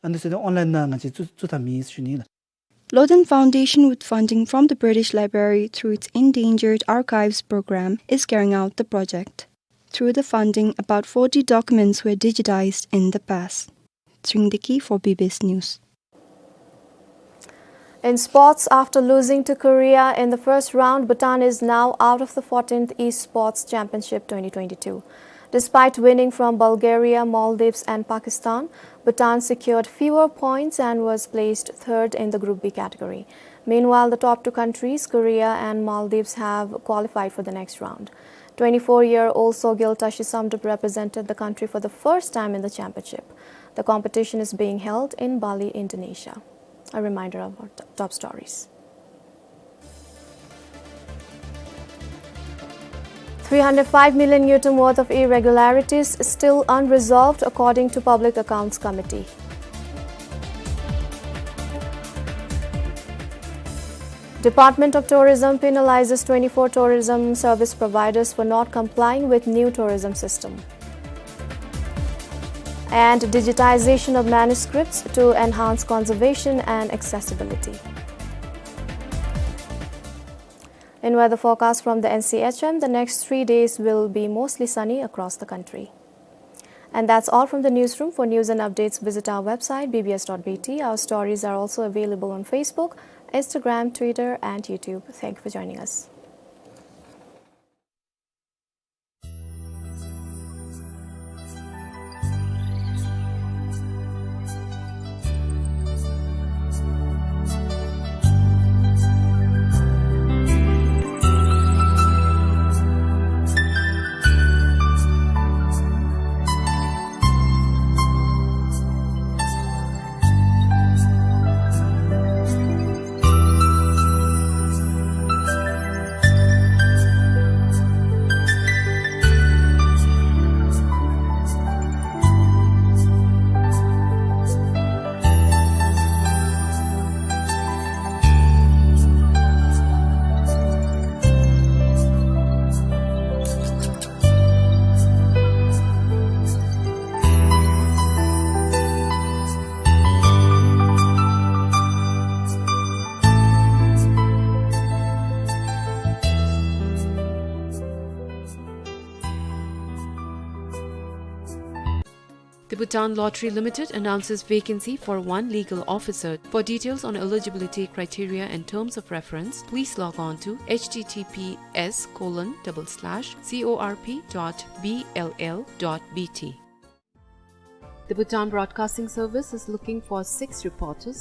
ཨ་ནི་ཚུ་ཨོན་ལའིན་ནང་ང་བཅས་བཙུགས་བཙུགས་ཐབས་མེད་ཟེར་ཞུ་ནི་ལགས། Loden Foundation, with funding from the British Library through its Endangered Archives program, is carrying out the project. Through the funding, about forty documents were digitized in the past. Tring Deki for B B S News. In sports, after losing to Korea in the first round, Bhutan is now out of the fourteenth East Sports Championship twenty twenty-two. Despite winning from Bulgaria, Maldives, and Pakistan, Bhutan secured fewer points and was placed third in the Group B category. Meanwhile, the top two countries, Korea and Maldives, have qualified for the next round. Twenty-four-year-old Sogil Tashi Samdrup represented the country for the first time in the championship. The competition is being held in Bali, Indonesia. A reminder of our t-, top stories. Three hundred five million ngultrum worth of irregularities still unresolved, according to Public Accounts Committee. Department of Tourism penalizes twenty-four tourism service providers for not complying with new tourism system. And digitization of manuscripts to enhance conservation and accessibility. In weather forecast from the N C H M, the next three days will be mostly sunny across the country. And that's all from the newsroom. For news and updates, visit our website, B B S dot B T. Our stories are also available on Facebook, Instagram, Twitter, and YouTube. Thank you for joining us. The Bhutan Lottery Limited announces vacancy for one legal officer. For details on eligibility criteria and terms of reference, please log on to H T T P S colon double slash C O R P dot B L L dot B T. The Bhutan Broadcasting Service is looking for six reporters